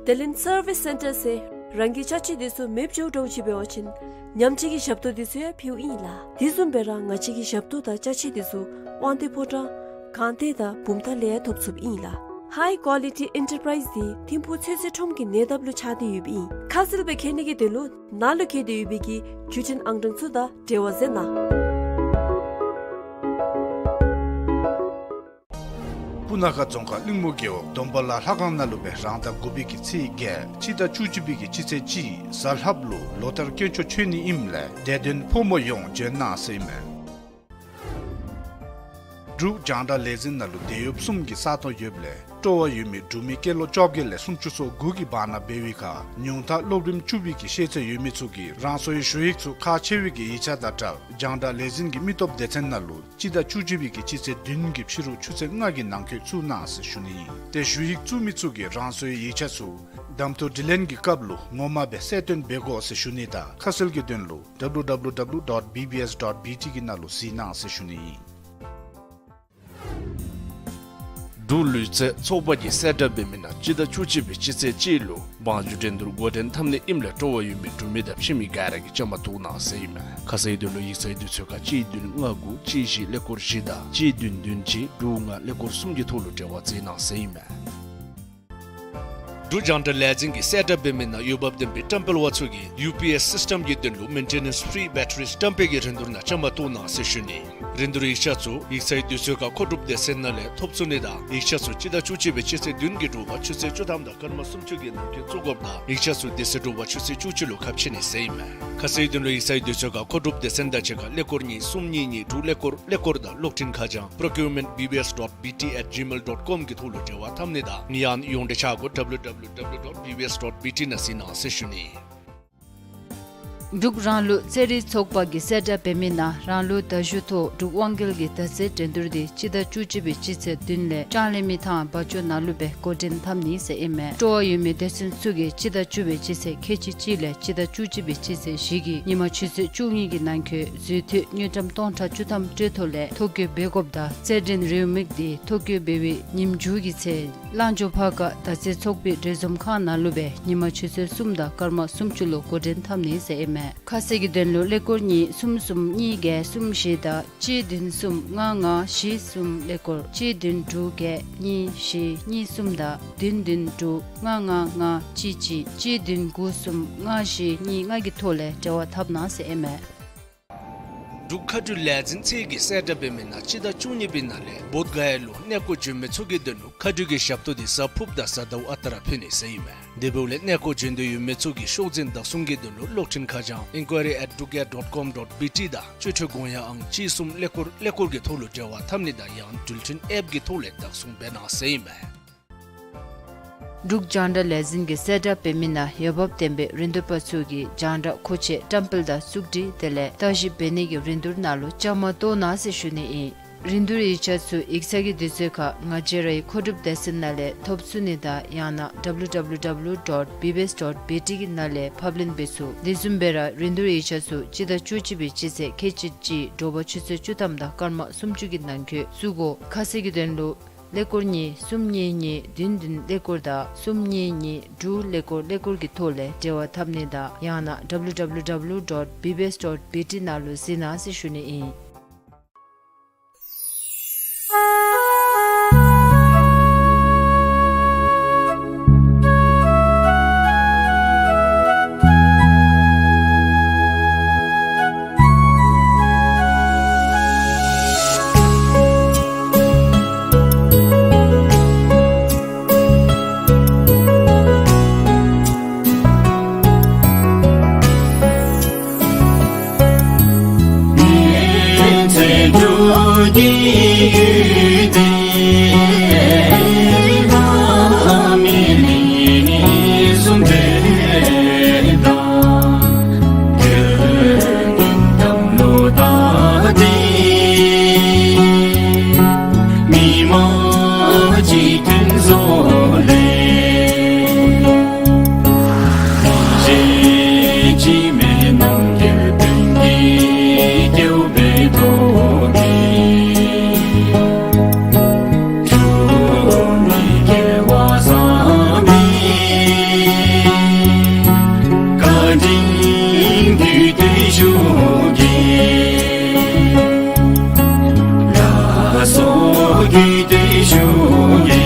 དེ་ལས་སར་བིས་སེན་ཊར་ཟེར་རང་གི་ཅ་ཆས་འདི་ཚུ་མེདཔ་འགྱོཝ་འདྲཝ་ཅིག་འབད་བ་ཅིན་ཉམས་བཅོས་ཀྱི་ཞབས་ཏོག་འདི་ཚུ་ཡང་ཕུལཝ་ཨིན་ལགས། དེ་བཟུམ་སྦེ་ར་ང་བཅས་ཀྱི་ཞབས་ཏོག་དང་ཅ་ཆས་འདི་ཚུ་དབང་འདུས་ཕོ་བྲང་སྒང་སྟེང་དང་བུམ་ཐང་ལས་ཡང་ཐོབ་ཚུགསཔ་ཨིན་ལགས། ཧའི་ཀོ་ལི་ཊི་ཨེན་ཊར་པ་རའིཛ་འདི་ཐིམ་ཕུག་ཚོད་བསྲེ་ཁྲོམ་གྱི་ཉེ་འདབས་ལུ་ཆགས་ཏེ་ཡོདཔ་ཨིན། ཁ་གསལ་སྦེ་མཁྱེན་ནི་གི་དོན་ལུ་ནཱ་ལུ་བཀལ་ཏེ་ཡོད་པའི་གི་བརྒྱུད་འཕྲིན་ཨང་གྲངས་ཚུ་དང་འབྲེལ་བ་མཛད་གནང་། སྤུ་ན་ཁ་རྫོང་ཁག་གླིང་མུ་རྒེད་འོག་སྡོམ་པ་ལ་ལྷ་ཁང་ནང་ལུ་སྦེ་རང་ཟླ་དགུ་པའི་གི་ཚེས་བརྒྱད་སྤྱི་ཟླ་བཅུ་གཅིག་པའི་གི་སྤྱི་ཚེས་གཅིག་གཟའ་ལྷགཔ་ལུ་ལོ་ལྟར་དཀོན་མཆོག་མཆོད་ནི་ཨིནམ་ལས་དད་ལྡན་ཕོ་མོ་ཡོངས་འབྱོན་གནང་ཟེར་ཨིན་མས། འབྲུག་རྒྱང་བསྒྲགས་ལས་འཛིན་ནང་ལུ་དེད་གཡོགཔ་གསུམ་གྱི་ས་སྟོང་ཡོདཔ་ལས་སྤྲོ་བ་ཡོད་མི་འབྲུག་མི་སྐྱེས་ལོ་བཅོ་བརྒྱད་ལས་སུམ་ཅུ་སོ་དགུ་གི་བར་ན་འབད་བའི་ཁར་ཉུང་མཐའ་སློབ་རིམ་བཅུ་པའི་གི་ཤེས་ཚད་ཡོད་མི་ཚུ་གིས་རང་སོའི་ཞུ་ཡིག་ཚུ་ཁག་ཆེ་བའི་གི་ཡིག་ཆ་དང་སྦྲགས་རྒྱང་བསྒྲགས་ལས་འཛིན་གྱི་མི་སྟོབས་སྡེ་ཚན་ནང་ལུ་སྤྱི་ཟླ་བཅུ་གཅིག་པའི་གི་སྤྱི་ཚེས་བདུན་གྱི་ཕྱི་རུ་ཆུ་ཚོད་ལྔ་གི་ནང་འཁོད་བཙུགས་གནང་ཟེར་ཞུ་ནི་ཨིན། ཏེ་ཞུ་ཡིག་བཙུགས་མི་ཚུ་གིས་རང་སོའི་ཡིག་ཆ་ཚུ་གདམ་འཐུ་དྲི་ལན་གྱི་སྐབས་ལུ་ངོ་མ་སྦེ་གསལ་སྟོན་འབད་དགོ་ཟེར་ཞུ་ནི་དང་ཁ་གསལ་གྱི་དོན་ལུ་W W W dot B B S dot B T གི་ནང་ལུ་གཟིགས་གནང་ཟེར་ཞུ་ནི་ཨིན། འབྲུག་ལུས་རྩལ་ཚོགས་པ་གིས་གསལ་བསྒྲགས་འབད་མི་ནང་སྤྱི་ཟླ་བཅུ་གཅིག་པའི་སྤྱི་ཚེས་གཅིག་ལུ་བང་རྒྱུག་འགྲན་བསྡུར་འགོ་འདྲེན་འཐབ་ནི་ཨིནམ་ལས་སྤྲོ་བ་ཡོད་མི་འབྲུག་མི་དང་ཕྱི་མི་ག་ར་གིས་བཅའ་མར་གཏོགས་གནང་ཟེར་ཨིན་མས། ཁ་གསལ་དོན་ལུ་ཡིག་ཚང་དུས་ཚོད་ཁར་གཅིག་བདུན་ལྔ་དགུ་གཅིག་བཞི་ཀླད་ཀོར་བཞི་དང་གཅིག་བདུན་བདུན་གཅིག་དྲུག་ལྔ་ཀླད་ཀོར་གསུམ་གྱི་ཐོག་ལུ་འབྲེལ་བ་མཛད་གནང་ཟེར་ཨིན་མས། འབྲུག་རྒྱང་བསྒྲགས་ལས་འཛིན་གྱིས་གསལ་བསྒྲགས་འབད་མི་ནང་འོས་འབབ་ལྡན་པའི་བཀྲམ་སྤེལ་བ་ཚུ་གིས་ཡུ་པི་ཨེསི་སིསི་ཊེམ་གྱི་དོན་ལུ་མེན་ཊེ་ནེནསི་ཕི་རི་བེ་ཊ་རི་བཀྲམ་སྤེལ་གྱི་རིན་བསྡུར་ནང་བཅའ་མར་གཏོགས་གནང་ཟེར་ཞུ་ནི། རིན་བསྡུར་ཡིག་ཆ་ཚུ་ཡིག་ཚང་དུས་ཚོད་ཁར་མཁོ་སྒྲུབ་སྡེ་ཚན་ནང་ལས་ཐོབ་ཚུགས་ནི་དང་ཡིག་ཆ་ཚུ་སྤྱི་ཟླ་བཅུ་གཅིག་པའི་སྤྱི་ཚེས་བདུན་གྱི་དྲོ་པ་ཆུ་ཚོད་བཅུ་ཐམ་དང་སྐར་མ་སུམ་ཅུ་གི་ནང་འཁོད་བཙུགས་དགོཔ་དང་ཡིག་ཆ་ཚུ་དེ་ཚེ་དྲོ་པ་ཆུ་ཚོད་བཅུ་གཅིག་ལུ་ཁ་ཕྱེ་ནི་ཟེར་ཨིན་མས། ཁ་གསལ་དོན་ལུ་ཡིག་ཚང་དུས་ཚོད་ཁར་མཁོ་སྒྲུབ་སྡེ་ཚན་དང་གཅིག་ཁར་ཀླད་ཀོར་གཉིས་གསུམ་གཉིས་གཉིས་དྲུག་ཀླད་ཀོར་ཀླད་ཀོར་དང་གློག་འཕྲིན་ཁ་བྱང་procurement B B S dot B T at gmail dot com གི་ཐོག་ལུ་འབྲེལ་བ་འཐབ་ནི་དང་ཡང་ན་ཡོངས་འབྲེལ་ཆ་བགོས་W W W dot B B S dot B T ནང་གཟིགས་གནང་ཟེར་ཞུ་ནི། འབྲུག་རང་ལུགས་རྩེད་རིགས་ཚོགས་པ་གིས་གསལ་བསྒྲགས་འབད་མི་ནང་རང་ལུགས་མདའ་གཞུ་ཐོག་འབྲུག་དབང་རྒྱལ་གྱི་མདའ་རྩེད་འགྲན་བསྡུར་འདི་སྤྱི་ཟླ་བཅུ་གཅིག་པའི་སྤྱི་ཚེས་བདུན་ལས་ལྕང་གླིང་མི་ཐང་བ་ཅོ་ནང་ལུ་སྦེ་འགོ་འདྲེན་འཐབ་ནི་ཟེར་ཨིན་མས། སྤྲོ་བ་ཡོད་མི་སྡེ་ཚན་ཚུ་གིས་སྤྱི་ཟླ་བཅུ་པའི་སྤྱི་ཚེས་ཁལ་གཅིག་གཅིག་ལས་སྤྱི་ཟླ་བཅུ་གཅིག་པའི་སྤྱི་ཚེས་བཞི་གི་ཉིན་མ་ཆུ་ཚོད་བཅུ་གཉིས་ཀྱི་ནང་འཁོད་འཛུལ་འཐུས་དངུལ་ཀྲམ་སྟོང་ཕྲག་བཅུ་ཐམ་སྤྲོད་ཐོ་ལས་ཐོ་བཀོད་འབད་དགོཔ་དང་རྩེད་འགྲན་རེའུ་མིག་འདི་ཐོ་བཀོད་འབད་བའི་ཉིནམ་མཇུག་གི་ཚེ་གླང་མགྱོགས་ཕར་ཁ་མདའ་རྩེད་ཚོགས་པའི་འབྲེལ་འཛོམས་ཁང་ནང་ལུ་སྦེ་ཉིན་མ་ཆུ་ཚོད་གསུམ་དང་སྐར་མ་སུམ་ཅུ་ལུ་འགོ་འདྲེན་འཐབ་ནི་ཟེར་ཨིན་མས། ཁ་གསལ་གྱི་དོན་ལུ་ཀླད་ཀོར་གཉིས་གསུམ་གསུམ་གཉིས་བརྒྱད་གསུམ་བཞི་དང་གཅིག་བདུན་གསུམ་ལྔ་ལྔ་བཞི་གསུམ་ཀླད་ཀོར་གཅིག་བདུན་དྲུག་བརྒྱད་གཉིས་བཞི་གཉིས་གསུམ་དང་བདུན་བདུན་དྲུག་ལྔ་ལྔ་ལྔ་གཅིག་གཅིག་གཅིག་བདུན་དགུ་གསུམ་ལྔ་བཞི་གཉིས་ལྔ་གི་ཐོག་ལས་འབྲེལ་བ་འཐབ་གནང་ཟེར་ཨིན་མས། འབྲུག་མཁའ་འགྲུལ་ལས་འཛིན་ཚད་ཀྱི་གསལ་བསྒྲགས་འབད་མི་ནང་སྤྱི་ཟླ་བཅུ་གཉིས་པའི་ནང་ལས་བོདྷ་ག་ཡ་ལུ་གནས་སྐོར་འབྱོན་མི་ཚུ་གི་དོན་ལུ་མཁའ་འགྲུལ་གྱི་ཞབས་ཏོག་འདི་གཟའ་ཕུརཔ་དང་གཟའ་ཟླཝ་ཨ་རྟག་ར་ཕུལ་ནི་ཟེར་ཨིན་མས། དེ་འབདཝ་ལས་གནས་སྐོར་འབྱོན་འདོད་ཡོད་མི་ཚུ་གིས་ཤོག་འཛིན་བདག་བཟུང་གི་དོན་ལུ་གློག་འཕྲིན་ཁ་བྱང་inquiry at drukair dot com dot B T དང་སྤྱོད་ཁྲལ་དགོངས་ཡངས་ཨང་གཅིག་གསུམ་ཀླད་ཀོར་ཀླད་ཀོར་གྱི་ཐོག་ལུ་འབྲེལ་བ་འཐབ་ནི་དང་ཡང་འགྲུལ་འཕྲིན་ཨེཔ་གི་ཐོག་ལས་བདག་བཟུང་འབད་གནང་ཟེར་ཨིན་མས། འབྲུག་རྒྱང་བསྒྲགས་ལས་འཛིན་གྱི་གསལ་བསྒྲགས་འབད་མི་ནང་འོས་འབབ་ལྡན་པའི་རིན་བསྡུར་པ་ཚུ་གིས་རྒྱང་བསྒྲགས་མཁོ་ཆས་བཀྲམ་སྤེལ་དང་བཙུགས་སྒྲིག་དེ་ལས་བརྟག་ཞིབ་འབད་ནི་གི་རིན་བསྡུར་ནང་ལུ་བཅའ་མར་གཏོགས་གནང་ཟེར་ཞུ་ནི་ཨིན། རིན་བསྡུར་ཡིག་ཆ་ཚུ་ཡིག་ཚང་གི་དུས་ཚོད་ཁར་ང་བཅས་རའི་མཁོ་སྒྲུབ་སྡེ་ཚན་ནང་ལས་ཐོབ་ཚུགས་ནི་དང་ཡང་ན་W W W dot B B S dot B T གི་ནང་ལས་ཕབ་ལེན་འབད་ཚུགས། དེ་བཟུམ་སྦེ་ར་རིན་བསྡུར་ཡིག་ཆ་ཚུ་སྤྱི་ཟླ་བཅུ་གཅིག་པའི་སྤྱི་ཚེས་ཁལ་གཅིག་གཅིག་དྲོ་པ་ཆུ་ཚོད་བཅུ་ཐམ་དང་སྐར་མ་སུམ་ཅུ་གི་ནང་འཁོད་བཙུགས་དགོ། ཁ་གསལ་གྱི་དོན་ལུ་ཀླད་ཀོར་གཉིས་གསུམ་གཉིས་གཉིས་བདུན་བདུན་ཀླད་ཀོར་དང་གསུམ་གཉིས་གཉིས་དྲུག་ཀླད་ཀོར་ཀླད་ཀོར་གྱི་ཐོག་ལས་འབྲེལ་བ་འཐབ་ནི་དང་ཡང་ན་W W W dot B B S dot B T ནང་ལུ་གཟིགས་གནང་ཟེར་ཞུ་ནི་ཨིན། མི་མང་གཅིག་མཐུན་བཟོ་ལས། གཞན་གཅིག་མེད་རྣམ་རྒྱལ་དོན་གྱི་སྐྱེ་བོ་སྦེ་ཐོབ་པའི། ཐུགས་ནི་སྐལ་བ་བཟང་པོའི་བཀའ་དྲིན་བསྐྱེད་དེ་བཞུགས་གེ། ལགས་སོ་བསྐྱེད་དེ་བཞུགས་གེ།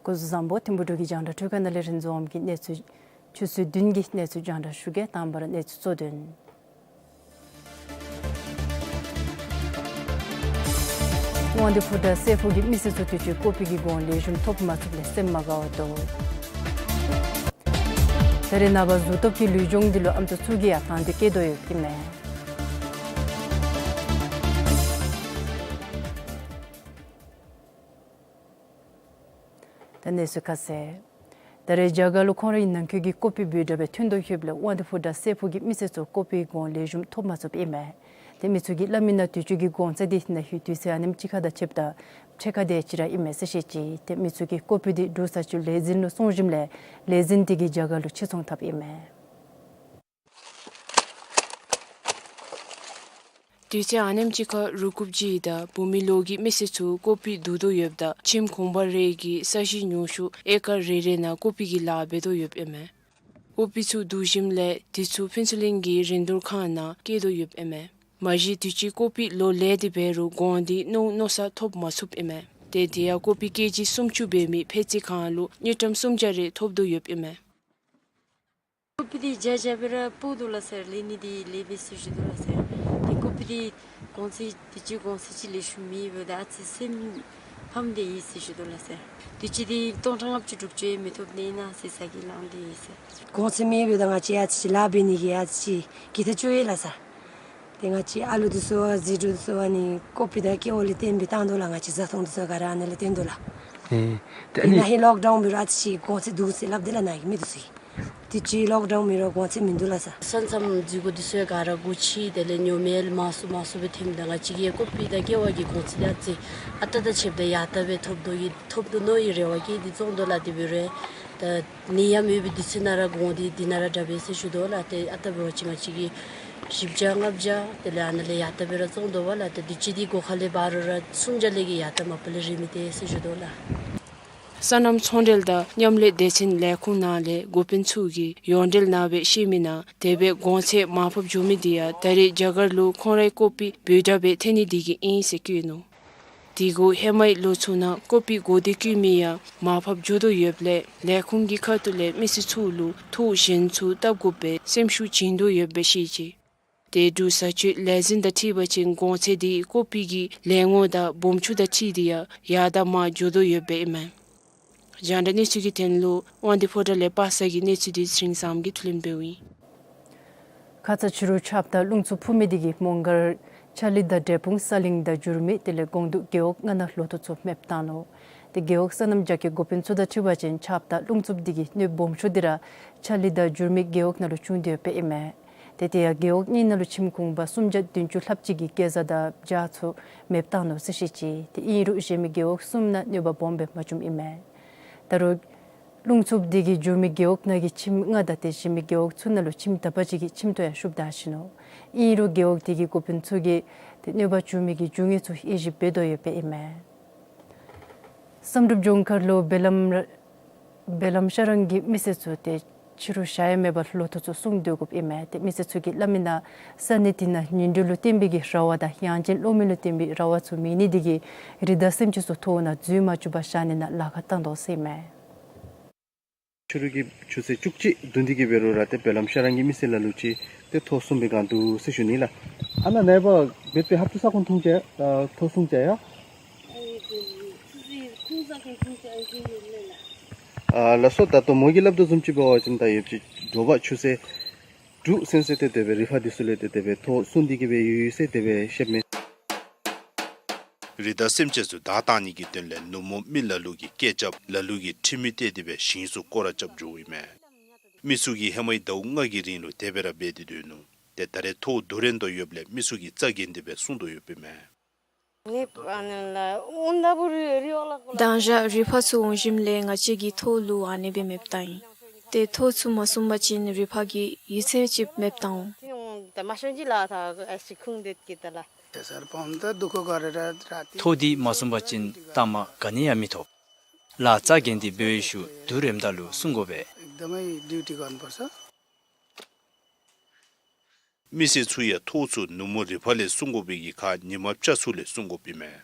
སྐུ་གཟུགས་བཟང་པོ། ཐིམ་ཕུ་འབྲུག་གི་རྒྱང་བསྒྲགས་འཕྲུལ་ཁང་ནང་ལས་རིག་འཛིན་དབང་མོ་གིས་གནས་ཚུལ་ཆུ་ཚོད་བདུན་གྱི་གནས་ཚུལ་རྒྱང་བསྒྲགས་ཞུ་གེ། དང་པ་ར་གནས་ཚུལ་གཙོ་དོན། དབང་འདུས་ཕོ་བྲང་སྲས་ཕུག་གི་མི་སེར་ཚུ་དུས་ཅི་ཀོ་པི་གི་གོང་ལེགས་ཤོམ་ཐོབ་མ་ཚུགསཔ་ལས་སེམས་མ་དགའ་བར་སྡོད། ད་རེས་ནངས་པ་གཟུགས་སྟོབས་ཀྱི་ལུས་སྦྱོང་འདི་ལུ་ཨམ་སྲུ་ཚུ་གིས་ཡང་དང་འདོད་བསྐྱེད་དོ་ཡོདཔ་ཨིན་མས། ད་གནས་ཚུལ་ཁ་གསལ། ད་རེས་རྒྱ་གར་ལུ་ཁོང་རའི་ནང་འཁོད་ཀྱི་ཀོ་པི་འབོལ་དྲགས་སྦེ་ཐོན་དོ་ཡོདཔ་ལས་དབང་འདུས་ཕོ་བྲང་སྲས་ཕུག་གི་མི་སེར་ཚུ་ཀོ་པིའི་གོང་ལེགས་ཤོམ་ཐོབ་མ་ཚུགསཔ་ཨིན་མས། ཏེ་མི་ཚུ་གིས་སླབ་མི་ནང་དུས་ཅི་གི་གོང་ཚད་འདི་ན་ཧིང་དུས་ཚོད་ཨ་ནེམ་ཅིག་ཁར་དང་ཕྱདཔ་ད་ཕྱེད་ཀ་དེ་ཅིག་ར་ཨིན་མས་ཟེར་བཤད་ཅི། ཏེ་མི་ཚུ་གིས་ཀོ་པི་འདི་འབྲུག་བཟའ་སྤྱོད་ལས་འཛིན་ལུ་སོང་ཞིནམ་ལས་ལས་འཛིན་དེ་གིས་རྒྱ་གར་ལུ་ཕྱིར་ཚོང་འཐབ་ཨིན་མས། དུས་ཚོད་ཨ་ནེམ་ཅིག་ཁར་རུ་སྒྲིག་ཅིག་དང་བུད་མེད་ལོག་གི་མི་སེར་ཚུ་ཀོ་པི་བསྡུ་དོ་ཡོདཔ་ད་ཁྱིམ་གུང་པ་རེ་གི་ས་གཞི་ཉུང་ཤོས་ཨེ་ཀར་རེ་རེ་ནང་ཀོ་པི་གི་ལཱ་འབད་དོ་ཡོདཔ་ཨིན་མས། ཀོ་པི་ཚུ་བསྡུ་ཞིནམ་ལས་དེ་ཚུ་ཕུན་ཚོགས་གླིང་གི་རིན་བསྡུར་ཁང་ནང་བསྐྱལ་དོ་ཡོདཔ་ཨིན་མས། མ་གཞི་དུས་ཅི་ཀོ་པི་ལོ་ལེགས་ཏེ་འབད་རུང་གོང་འདི་མནོ་མནོ་ས་ཐོབ་མ་ཚུགསཔ་ཨིན་མས། ཏེ་དེ་ཡང་ཀོ་པི་ཀེ་ཇི་སུམ་ཅུ་འབད་མི་ཕད་ཙི་ཁང་ལུ་དངུལ་ཀྲམ་སུམ་བརྒྱ་རེ་ཐོབ་དོ་ཡོདཔ་ཨིན་མས། ཀོ་པི་འདི་བརྒྱ་བརྒྱ་སྦེ་ར་སྤུངས་འདུག་ལགས་སར། ལེན་ནི་འདི་ལེགས་པས་ཟེར་ཞུ་དོ་ལགས་སར། ཏེ་ཀོ་པི་འདི་གོང་ཚད་དུས་ཅི་གོང་ཚད་ཅིག་ལེགས་ཤོམ་མེད་པས། ད་ཨ་ཙི་སེམས་ཕམ་སྟེ་ཡོད་ཟེར་ཞུ་དོ་ལགས་སར། དུས་ཅི་འདི་སྟོང་ཕྲག་ལྔ་བཅུ་དྲུག་ཅུ་མི་ཐོབ་ནི་ཨིན་ན་ཟེར་ས་གི་ལང་སྟེ་ཡོད་ཟེར། གོང་ཚད་མེད་པས། ད་ང་བཅས་ཨ་ཙི་ཅིག་ལཱ་འབད་ནི་གི་ཨ་ཙི་ཅིག་གི་ཐག་ཆོད་ཡོད་ལགས་སར། ཏེ་ང་བཅས་ཨ་ལུ་འདི་ཚུ་ཨ་ཟད་འགྲོ་འདི་ཚུ་ཨ་ནི་ཀོ་པི་དང་ཀེ་བ་ལས་བརྟེན་སྦེ་བཏང་དོ་ལགས། ང་བཅས་བཟའ་འཐུང་འདི་ཚུ་ག་ར་ཨ་ནི་ལས་བརྟེན་དོ་ལགས། ཨེ། ཏེ་ཨ་ཏེ་ནི་ན་ཧིང་ལོག་ཌའུན་འབད་རུང་ཨ་ཙི་ཅིག་གོང་ཚད་འདུག་ཟེར་སླབ་དེས་ལགས་ནཱ་གི་མི་འདི་ཚུ་གིས། དུས་ཅི་ལོག་ཌའུན་འབད་རུང་གོང་ཚད་མིན་འདུག་ལགས་སར། ས་མཚམས་འཛུལ་སྒོ་འདི་ཚུ་ཡང་ག་ར་སྒོ་ཕྱེ་དེ་ལས་ཉོ་མེད་མང་སུ་མང་སུ་སྦེ་ཐོནམ་ད་ང་བཅས་ཀྱི་ཀོ་པི་དང་ཀེ་བ་གི་གོང་ཚད་འདི་ཨ་ཙི་ཨ་རྟག་དང་ཕྱདཔ་ད་ཡར་ལྟ་སྦེ་ཐོབ་དོ་ཡོད་ཐོབ་དོ་མནོ་བའི་རེ་བ་བསྐྱེད་དེ་བཙོང་དོ་ལགས། དེ་འབད་རུང་ད་ནད་ཡམས་ཡོད་པའི་དུས་ཚོད་ནང་ར་གོང་འདི་འདི་ནང་ར་དྲག་པས་ཟེར་ཞུ་དོ་ལགས། ཏེ་ཨ་རྟག་འབད་བ་ཅིན་ང་བཅས་ཀྱིས་བཞི་བརྒྱ་ལྔ་བརྒྱ་དེ་ལས་ཨ་ནཱ་ལས་ཡར་ལྟ་སྦེ་ར་བཙོང་དོ་བ་ལགས། ཏེ་དུས་ཅི་འདི་སྒོ་ཁ་ལས་འབག་རུང་ར་སུམ་བརྒྱ་ལས་ཀྱི་ཡར་ལྟ་མ་པ་ལས་རན་མི་ཏེ་ཟེར་ཞུ་དོ་ལགས། སོ་ནམ་ཚོང་འབྲེལ་དང་མཉམ་ལས་སྡེ་ཚན་ལས་ཁུངས་ནང་ལས་འགོ་དཔོན་ཚུ་གིས་ཡོངས་འབྲེལ་ནང་སྦེ་བཤད་མི་ནང་དེ་སྦེ་གོང་ཚད་མར་ཕབ་འགྱོ་མི་འདི་ཡང་ད་རེས་རྒྱ་གར་ལུ་ཁོང་རའི་ཀོ་པི་འབོལ་དྲགས་སྦེ་ཐོན་ནི་འདི་གིས་ཨིན་ཟེར་བཀོད་ནུག། དེ་གུ་ཧེ་མའི་ལོ་ཚུ་ནང་ཀོ་པི་གོ་དེ་བཀོད་མི་ཡང་མར་ཕབ་འགྱོ་དོ་ཡོདཔ་ལས་ལས་ཁུངས་ཀྱི་ཁ་ཐུག་ལས་མི་སེར་ཚུ་ལུ་ཐོག་གཞན་ཚུ་བཏབ་དགོ་པའི་སེམས་ཤུགས་བྱིན་དོ་ཡོདཔ་སྦེ་བཤད་ཅི། ཏེ་འབྲུག་བཟའ་སྤྱོད་ལས་འཛིན་དང་འཁྲིལ་བ་ཅིན་གོང་ཚད་འདི་ཀོ་པི་གི་ལས་ངོ་དང་སྦོམ་ཆུང་དང་འཁྲིལ་ཏེ་ཡང་ཡར་དང་མར་འགྱོ་དོ་ཡོདཔ་ཨིན་མས། རྒྱང་བསྒྲགས་གནས་ཚུལ་གྱི་དོན་ལུ་དབང་འདུས་ཕོ་བྲང་ལས་པ་སངས་ཀྱི་གནས་ཚུལ་འདི་ཚེ་རིང་བཟངམོ་གིས་ཕུལཝ་ཨིན། ཁ་ཙ་ཕྱི་རུ་ཆརཔ་དང་རླུང་འཚུབ་ཕུ་མི་དེ་གིས་མོང་སྒར་ཆ་ལི་དང་འབྲས་སྤུངས་ས་གླིང་དང་འགྱུར་མེད་དེ་ལས་ཀོང་འདུས་རྒེད་འོག་ལྔ་ནང་ལོ་ཐོག་ཚུ་མེདཔ་བཏང་ནུག། ཏེ་རྒེད་འོག་སོ་ནམ་རྒྱ་སྐྱེད་འགོ་དཔོན་ཚུ་དང་འཁྲིལ་བ་ཅིན་ཆརཔ་དང་རླུང་འཚུབ་དེ་གི་གནོདཔ་སྦོམ་ཤོས་དེ་ར་ཆ་ལི་དང་འགྱུར་མེད་རྒེད་འོག་ནང་ལུ་བྱུང་སྟེ་ཡོདཔ་ཨིན་མས། ཏེ་དེ་ཡང་རྒེད་འོག་གཉིས་ནང་ལུ་ཁྱིམ་གུང་པ་སུམ་བརྒྱ་བདུན་ཅུ་ལྷགཔ་ཅིག་གི་གེ་ཟ་དང་བྱག་ཚུ་མེདཔ་བཏང་ནུག་ཟེར་བཤད་ཅི། ཏེ་ཨིན་རུང་གཞན་མི་རྒེད་འོག་གསུམ་ནང་གནོདཔ་སྦོམ་སྦེ་མ་བྱུངམ་ཨིན་མས། ད་རུང་རླུང་འཚུབ་དེ་གིས་འགྱུར་མེད་རྒེད་འོག་ནང་གི་ཁྱིམ་ལྔ་དང་ཏེ་གཞན་མི་རྒེད་འོག་ཚུ་ནང་ལུ་ཁྱིམ་དག་པ་ཅིག་གི་ཁྱིམ་ཐོག་ཡང་ཤུགས་བཏང་ཞིནམ་ལས་ཨིན་རུང་རྒེད་འོག་དེ་གི་འགོ་དཔོན་ཚུ་གིས་ཏེ་གནོདཔ་བྱུང་མི་གི་རྒྱུ་ངན་ཚུ་དབྱེ་ཞིབ་འབད་དོ་ཡོདཔ་ཨིན་མས། བསམ་གྲུབ་ལྗོངས་མཁར་ལུ་སྦེལ་ལམ་ར་སྦེལ་ལམ་ཤ་རང་གི་མི་སེར་ཚུ་ཏེ་ཕྱི་རུ་ཞག་ཡང་མེད་པར་ལོ་ཐོག་ཚུ་སྲུང་སྡོད་དགོཔ་ཨིན་མས། ཏེ་མི་སེར་ཚུ་གིས་སླབ་མི་ནང་ས་གནས་དེ་ནང་ཉིན་དྲོད་ལུ་བརྟེན་པའི་གི་ར་བ་དང་ཡང་ཅིན་གློག་མེ་ལུ་བརྟེན་པའི་ར་བ་ཚུ་མེད་ནི་དེ་གིས་རི་དྭགས་སེམས་ཅན་ཚུ་ཐོག་ནང་འཛུལ་མ་བཅུག་པར་བཞག་ནི་ནང་ལཱ་ཁག་བཏང་དོ་ཟེར་ཨིན་མས། ཕྱི་རུ་གི་ཆུ་ཚོད་བཅུ་གཅིག་བདུན་དེ་གི་འབད་རུང་ར་ཏེ་སྦེལ་ལམ་ཤ་རང་གི་མི་སེར་ལ་ལུ་ཅིག་ཏེ་ཐོག་སྲུང་པའི་སྒང་འདུག་ཟེར་ཞུ་ནི་ལགས། ཨ་ནཱ་ནཱ་འབད་འབད་ཧབ་ཏུ་ས་ཁོངས་ཐུང་ཅ་ཨ་ཐོག་སྲུང་ཅ་ཡ། ཨ་ལགས་སོ། ད་ལྟོ་མོ་གིས་སླབ་དོ་བཟུམ་ཅིག་འབད་བ་ཅིན་ད་ཡོདཔ་ཅིག་དྲོ་པ་ཆུ་ཚོད་དྲུག་ཚུན་ཚོད་ཏེ་དེ་སྦེ་རི་ཕག་འདི་ཚུ་ལས་ཏེ་དེ་སྦེ་ཐོག་སྲུང་སྟེ་གི་སྦེ་ཡོད་ཟེར་དེ་སྦེ་བཤདཔ་མས། རི་དྭགས་སེམས་ཅན་ཚུ་བདའ་བཏང་ནི་གི་དོན་ལས་ནུབ་མོ་མི་ལ་ལུ་གིས་སྐད་རྐྱབ་ལ་ལུ་གིས་ཁྲི་མི་སྟེར་ཏེ་སྦེ་ཞིང་ཚུ་སྐོར་ར་རྐྱབ་འགྱོཝ་ཨིན་མས། མི་ཚུ་གིས་ཧེ་མའི་ཟླཝ་ལྔ་གི་རིང་ལུ་དེ་སྦེ་ར་འབད་དེ་སྡོད་ནུག། ཏེ་ད་རེས་ཐོག་བསྡུ་རན་དོ་ཡོདཔ་ལས་མི་ཚུ་གིས་རྩ་འགེངས་ཏེ་སྦེ་སྲུང་དོ་ཡོདཔ་ཨིན་མས། མདང་ཞག་རི་ཕག་ཚུ་འོང་ཞིནམ་ལས་ང་བཅས་ཀྱི་ཐོག་ལུ་ཨ་ནི་སྦེ་མེདཔ་བཏང་ཡི། ཏེ་ཐོག་ཚུ་མ་སྲུང་པ་ཅིན་རི་ཕག་གིས་ཡུད་ཙམ་ཅིག་མེདཔ་བཏང་འོང་། ཐོག་འདི་མ་སྲུང་པ་ཅིན་ལྟ་མ་ག་ནི་ཡང་མི་ཐོབ། ལཱ་རྩ་འགེངས་ཏེ་འབད་བའི་ཤུལ་བསྡུ་རནམ་ད་ལུ་སྲུང་དགོ་པས། མི་སེར་ཚུ་ཡང་ཐོག་ཚུ་ནུབ་མོ་རི་ཕག་ལས་སྲུང་དགོ་པའི་གི་ཁར་ཉིན་མ་བྱག་ཚུ་ལས་སྲུང་དགོཔ་ཨིན་མས།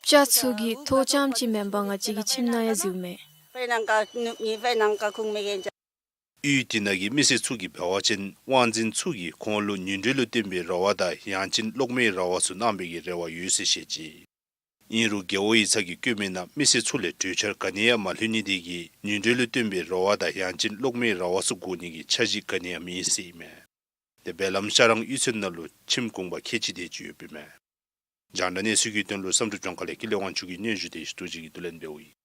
བྱག་ཚུ་གིས་ཐོག་རྐྱངམ་ཅིག་མེན་པར་ང་བཅས་ཀྱི་ཁྱིམ་ནང་ཡང་འཛུལཝ་མས། ཡུལ་དེ་ནང་གི་མི་སེར་ཚུ་གིས་འབད་བ་ཅིན་དབང་འཛིན་ཚུ་གིས་ཁོང་ལུ་ཉིན་དྲོད་ལུ་བརྟེན་པའི་ར་བ་དང་ཡང་ཅིན་གློག་མེའི་ར་བ་ཚུ་གནང་པའི་གི་རེ་བ་ཡོད་ཟེར་བཤད་ཅི། ཨིན་རུང་རྒེད་འོག་ཡིག་ཚང་གིས་བཀོད་མི་ནང་མི་སེར་ཚུ་ལས་གྲོས་འཆར་ག་ནི་ཡང་མ་ལྷོད་ནི་དེ་གིས་ཉིན་དྲོད་ལུ་བརྟེན་པའི་ར་བ་དང་ཡང་ཅིན་གློག་མེའི་ར་བ་ཚུ་དགོ་ནི་གི་འཆར་གཞི་ག་ནི་ཡང་མེད་ཟེར་ཨིན་མས། དེ་སྦེ་ལམ་ཤ་རང་གཡུས་ཚན་ནང་ལུ་ཁྱིམ་གུང་པ་ཁལ་གཅིག་དེ་ཅིག་ཡོདཔ་ཨིན་མས། རྒྱང་བསྒྲགས་གནས་ཚུལ་གྱི་དོན་ལུ་བསམ་གྲུབ་ལྗོངས་མཁར་ལས་ཀྱི་ལས་དབང་ཕྱུག་གི་སྙན་ཞུ་དེ་ཞུ་ཐུགས་རྗེ་གིས་བསྡུ་ལེན་འབདཝ་ཨིན།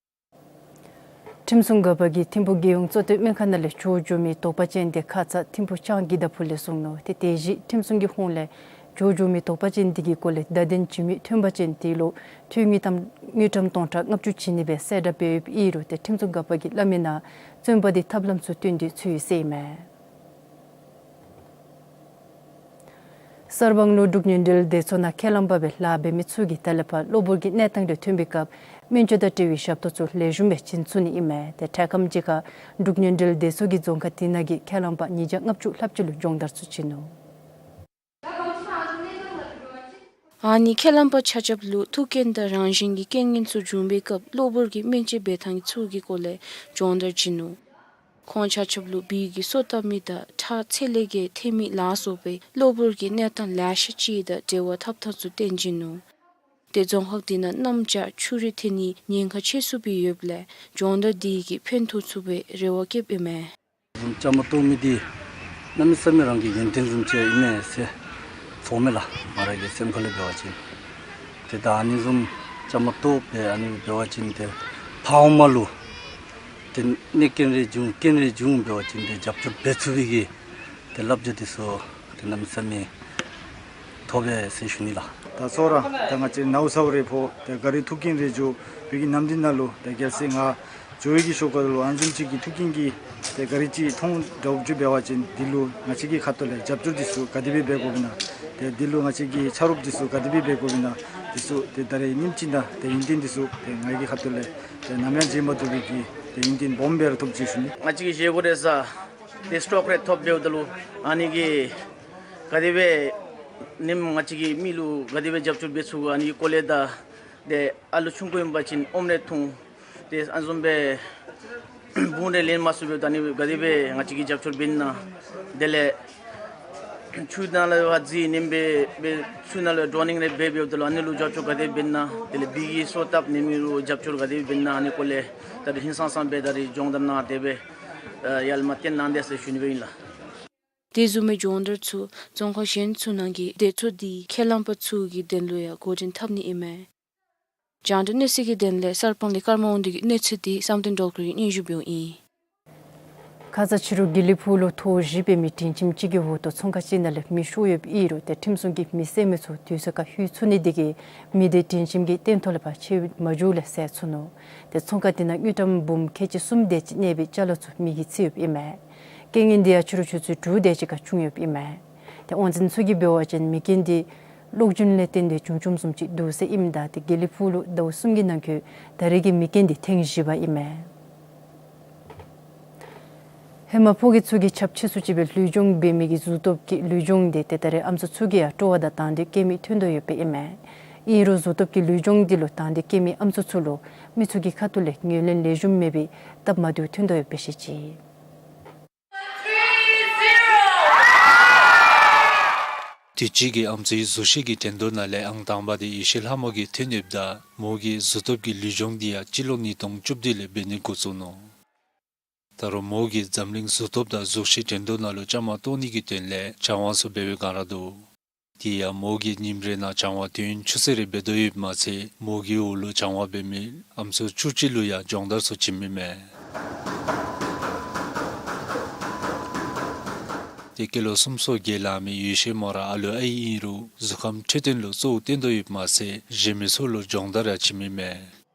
ཁྲིམས་སྲུང་འགག་པ་གིས་ཐིམ་ཕུག་རྒྱལ་ཡོངས་གཙོ་བསྟེན་སྨན་ཁང་ནང་ལས་བྱོག་འགྱོ་མི་དོགས་པ་ཅན་དེ་ཁ་ཙ་ཐིམ་ཕུག་ལྕང་གི་བདག་པོ་ལས་བཟུང་ནུག། དེ་དེ་བཞིན་ཁྲིམས་སྲུང་གི་ཧོངས་ལས་བྱོག་འགྱོ་མི་དོགས་པ་ཅན་དེ་གི་སྐོར་ལས་བརྡ་དོན་ཇི་མི་ཐོན་པ་ཅིན་དེ་ལུ་ཐོན་དངུལ་ཀྲམ་དངུལ་ཀྲམ་སྟོང་ཕྲག་ལྔ་བཅུ་བྱིན་ནི་སྦེ་གསལ་བསྒྲགས་འབད་ཡོདཔ་ཨིན་རུང་དེ་ཁྲིམས་སྲུང་འགག་པ་གིས་སླབ་མི་ནང་བཙོན་པ་དེ་ཐབས་ལམ་ཚུ་བཏོན་ཏེ་འཚོལ་ཡི་ཟེར་ཨིན་མས། གསར་སྤང་ལུ་འབྲུག་ཉིན་རེའི་སྡེ་ཚོགས་ནང་ཁས་བླངས་པ་སྦེ་ལཱ་འབད་མི་ཚུ་གིས་ད་ལས་ཕར་གློ་བུར་གྱི་གནས་སྟངས་དེ་ཐོན་པའི་སྐབས་སྨན་བཅོས་དང་འབྲེལ་བའི་ཞབས་ཏོག་ཚུ་ལེགས་ཤོམ་སྦེ་བྱིན་ཚུགས་ནི་ཨིན་མས། དེ་འཕྲལ་ཁམས་ཅིག་ཁར་འབྲུག་ཉིན་རེའི་སྡེ་ཚོགས་ཀྱིས་རྫོང་ཁག་དེ་ནང་གི་ཁས་བླངས་པ་ཉིས་བརྒྱ་ལྔ་བཅུ་ལྷགཔ་ཅིག་ལུ་སྦྱོང་བརྡར་ཚུ་བྱིན་ནུག། ཨ་ནི་ཁས་བླངས་པ་ཆ་ཁྱབ་ལུ་ཐུགས་འགན་དང་རང་བཞིན་གྱི་རྐྱེན་ངན་ཚུ་བྱུང་པའི་སྐབས་གློ་བུར་གྱི་སྨན་བཅོས་འབད་ཐངས་ཚུ་གི་སྐོར་ལས་སྦྱོང་བརྡར་བྱིན་ནུག། ཁོང་ཆ་ཁྱབ་ལུ་བིས་ཀྱི་སོ་བཏབ་མི་དང་ཁྲག་ཚད་ལས་བརྒལ་ཐོན་མི་ལ་སོགས་པའི་གློ་བུར་གྱི་གནས་སྟངས་ལེ་ཤ་ཅིག་དང་འབྲེལ་བ་འཐབ་ཐངས་ཚུ་བསྟན་བྱིན་ནུག། དེ་རྫོང་ཁག་དེ་ནང་གནམ་བྱཱར་ཆུ་རུད་ཐོན་ནིའི་ཉེན་ཁ་ཆེ་སུ་སྦེ་ཡོདཔ་ལས་སྦྱོང་བརྡར་དེ་གིས་ཕན་ཐོགས་ཚུགས་པའི་རེ་བ་བསྐྱེདཔ་ཨིན་མས། བཟུམ་བཅའ་མར་གཏོགས་མི་འདི་གནམ་མེད་ས་མེད་རང་གི་ཡོན་ཏན་བཟུམ་ཅིག་ཨིན་མས་ཟེར་ཚོརཝ་མས་ལགས། ང་ར་གི་སེམས་ཁ་ལས་འབད་བ་ཅིན། ཏེ་ད་ཨ་ནི་བཟུམ་བཅའ་མར་གཏོགས་སྦེ་ཨ་ནི་འབད་བ་ཅིན་ཏེ་ཕར་འོག་མ་ལུ་ཏེ་གནོད་རྐྱེན་རེ་བྱུང་རྐྱེན་རེ་བྱུང་འབད་བ་ཅིན་ཏེ་རྒྱབ་སྐྱོར་འབད་ཚུགས་པའི་གི་ཏེ་བསླབ་བྱ་འདི་ཚུ་ཏེ་གནམ་མེད་ས་མེད་ཐོབ་པས་ཟེར་ཞུ་ནི་ལགས། ད་ཚོགས་ར་ད་ང་བཅས་ནཝ་ཚཝ་རེ་ཕོག་ཏེ་ག་རི་ཐུག་རྐྱེན་རེ་བྱུང་བའི་གི་ནམ་དུས་ནང་ལུ་ཏེ་རྒྱལ་སྲས་ང་འགྱོ་བའི་གི་ཤུལ་ཁར་ལུ་ཨ་ནི་བཟུམ་ཅིག་གི་ཐུག་རྐྱེན་གྱི་ཏེ་ག་རི་ཅིག་མཐོང་འདྲཝ་ཅིག་འབད་བ་ཅིན་འདི་ལུ་ང་བཅས་ཀྱི་ཁ་ཐུག་ལས་རྒྱབ་སྐྱོར་འདི་ཚུ་ག་དེ་སྦེ་འབད་དགོཔ་ཨིན་ན། ཏེ་འདི་ལུ་ང་བཅས་ཀྱིས་ཆ་རོགས་འདི་ཚུ་ག་དེ་སྦེ་འབད་དགོཔ་ཨིན་ན། འདི་ཚུ་ཏེ་ད་རེས་ཉིནམ་གཅིག་ནང་ཏེ་ཡོན་ཏན་འདི་ཚུ་ཏེ་ང་གི་ཁ་ཐུག་ལས་ཏེ་ནམ་ཡང་བརྗེད་མ་བཏུབ་པའི་གི་ཏེ་ཡོན་ཏན་སྦོམ་སྦེ་ར་ཐོབ་ཅི་ཟེར་ཞུ་ནི། ང་བཅས་ཀྱི་བཞེས་སྒོ་རེ་ས་ཏེ་སི་ཊོག་རེ་ཐོབ་འབདཝ་ད་ལུ་ཨ་ནི་གི་ག་དེ་སྦེ་ཉིནམ་ང་བཅས་ཀྱིས་མི་ལུ་ག་དེ་སྦེ་རྒྱབ་སྐྱོར་འབད་ཚུགས་ག་ཨ་ནི་གི་སྐོར་ལས་དང་ཏེ་ཨ་ལུ་ཆུང་ཀུ་ཨིན་པ་ཅིན་ཨོམ་རེ་འཐུང་། ཏེ་ཨ་ནི་བཟུམ་སྦེ་བུམ་རེ་ལེན་མ་ཚུགས་པའི་ད་ཨ་ནི་ག་དེ་སྦེ་ང་བཅས་ཀྱིས་རྒྱབ་སྐྱོར་འབད་ནི་ཨིན་ན། དེ་ལས་ཆུ་ནང་ལུ་ཕར་འཛུལ་ནེམ་སྦེ་སྦེ་ཆུ་ནང་ལུ་ཌོ་ནིང་རེ་འབད་འབདཝ་ད་ལུ་ཨ་ནི་ལུ་རྒྱབ་སྐྱོར་ག་དེ་འབད་ནི་ཨིན་ན། དེ་ལས་བིས་ཀྱི་སོ་བཏབ་ནེམ་ལུ་རྒྱབ་སྐྱོར་ག་དེ་འབད་ནི་ཨིན་ན། ཨ་ནི་སྐོར་ལས་ད་རེས་ཧིང་སངས་སངས་སྦེ་ད་རེས་སྦྱོང་བརྡར་གནང་སྟེ་སྦེ་ཡར་ལས་མར་སྟོན་གནང་དེས་ཟེར་ཞུ་ནི་སྦེ་ཨིན་ལགས། དེ་བཟུམ་མའི་སྦྱོང་བརྡར་ཚུ་རྫོང་ཁག་གཞན་ཚུ་ནང་གི་སྡེ་ཚོགས་དེའི་ཁས་བླངས་པ་ཚུ་གི་དོན་ལུ་ཡང་འགོ་འདྲེན་འཐབ་ནི་ཨིན་མས། རྒྱང་བསྒྲགས་གནས་ཚུལ་གྱི་དོན་ལས་གསར་སྤང་གླིང་ཀརྨ་དབང་འདུས་ཀྱི་གནས་ཚུལ་དེ་བསམ་གཏན་སྒྲོལ་དཀར་གྱིས་སྙན་ཞུ་འབདཝ་ཨིན། ཁ་ཙ་ཕྱི་རུ་དགེ་ལེགས་ཕུག་ལུ་ཐོག་བཞི་འབད་མི་སྒྲིང་ཁྱིམ་ཅིག་གི་འོག་ཏུ་ཚོང་ཁང་ཅིག་ནང་ལས་མེ་ཤོར་ཡོདཔ་ཨིན་རུང་ཏེ་ཁྲིམས་སྲུང་གིས་མེ་བསད་མི་ཚུ་དུས་ཚོད་ཁར་ལྷོད་ཚུགས་ནི་དེ་གིས་མེ་དེ་སྒྲིང་ཁྱིམ་གྱི་སྟེང་ཐོག་ལས་ཕར་ཆད་མ་བཅུག་ལས་བསལ་ཚུགས་ནུག། ཏེ་ཚོང་ཁང་དེ་ནང་དངུལ་ཀྲམ་འབུམ་ཁལ་གཅིག་གསུམ་དེ་ཅིག་གནས་པའི་ཅ་ལ་ཚུ་མེ་གིས་འཚིག་ཡོདཔ་ཨིན་མས། རྐྱེན་ངན་དེ་ཡང་ཕྱི་རུ་ཆུ་ཚོད་དྲུག་དེ་ཅིག་ཁར་བྱུང་ཡོདཔ་ཨིན་མས། ཏེ་དབང་འཛིན་ཚུ་གིས་འབད་བ་ཅིན་མེ་རྐྱེན་དེ་གློག་རྒྱུན་ལས་བརྟེན་ཏེ་བྱུང་བྱུངམ་བཟུམ་ཅིག་འདུག་ཟེར་ཨིནམ་ད་ཏེ་དགེ་ལེགས་ཕུག་ལུ་ཟླཝ་གསུམ་གྱི་ནང་འཁོད་ད་རེས་ཀྱི་མེ་རྐྱེན་དེ་ཐེངས་བཞི་པ་ཨིན་མས། ཧེ་མ་ཕོ་སྐྱེས་ཚུ་གིས་ཆབ་ཆེ་སུ་ཅིག་སྦེ་ལུས་སྦྱོང་འབད་མི་གི་གཟུགས་སྟོབས་ཀྱི་ལུས་སྦྱོང་དེ་ཏེ་ད་རེས་ཨམ་སྲུ་ཚུ་གིས་ཡང་སྤྲོ་བ་དང་དང་འདོད་བསྐྱེད་མི་ཐོན་དོ་ཡོདཔ་ཨིན་མས། ཨིན་རུང་གཟུགས་སྟོབས་ཀྱི་ལུས་སྦྱོང་དེ་ལུ་དང་འདོད་བསྐྱེད་མི་ཨམ་སྲུ་ཚུ་ལུ་མི་ཚུ་གི་ཁ་ཐུག་ལས་ངོས་ལེན་ལེགས་ཤོམ་མེད་པའི་སྟབས་མ་བདེཝ་ཐོན་དོ་ཡོདཔ་སྦེ་བཤད་ཅི། དུས་ཅི་གི་ཨམ་སྲུའི་གཟུགས་གཞི་གི་འགྲན་བསྡུར་ནང་ལས་ཨང་དང་པ་དེ་ཡེ་ཤེས་ལྷ་མོ་གིས་ཐོན་ཡོདཔ་ད་མོ་གི་གཟུགས་སྟོབས་ཀྱི་ལུས་སྦྱོང་དེ་ཡང་སྤྱི་ལོ་ཉིས་སྟོང་བཅུ་བདུན་ལས་འབད་ནི་འགོ་བཙུགས་ནུག། ད་རུང་མོ་གིས་འཛམ་གླིང་གཟུགས་སྟོབས་དང་གཟུགས་གཞི་འགྲན་བསྡུར་ནང་ལུ་བཅའ་མར་གཏོགས་ནི་གི་དོན་ལས་སྦྱང་བ་ཚུ་འབད་བའི་བསྒང་ར་འདུག། དེ་ཡང་མོ་གིས་ཉིནམ་རེ་ནང་སྦྱང་བ་དུས་ཡུན་ཆུ་ཚོད་རེ་འབད་དོ་ཡོདཔ་མ་ཚད་མོ་གི་འོག་ལུ་སྦྱང་བ་འབད་མི་ཨམ་སྲུ་བཅུ་གཅིག་ལུ་ཡང་སྦྱོང་བརྡར་ཚུ་བྱིནམ་ཨིན་མས། ཏེ་སྐྱེས་ལོ་གསུམ་སོ་བརྒྱད་ལང་མི་ཡེ་ཤེས་མོ་ར་ཨ་ལུ་ཨའི་ཨིན་རུང་གཟུགས་ཁམས་འཕྲོད་བསྟེན་ལུ་གཙོ་བོ་བཏོན་དོ་ཡོདཔ་མ་ཚད་གཞན་མི་ཚུ་ལུ་སྦྱོང་བརྡར་ཡང་བྱིནམ་ཨིན་མས།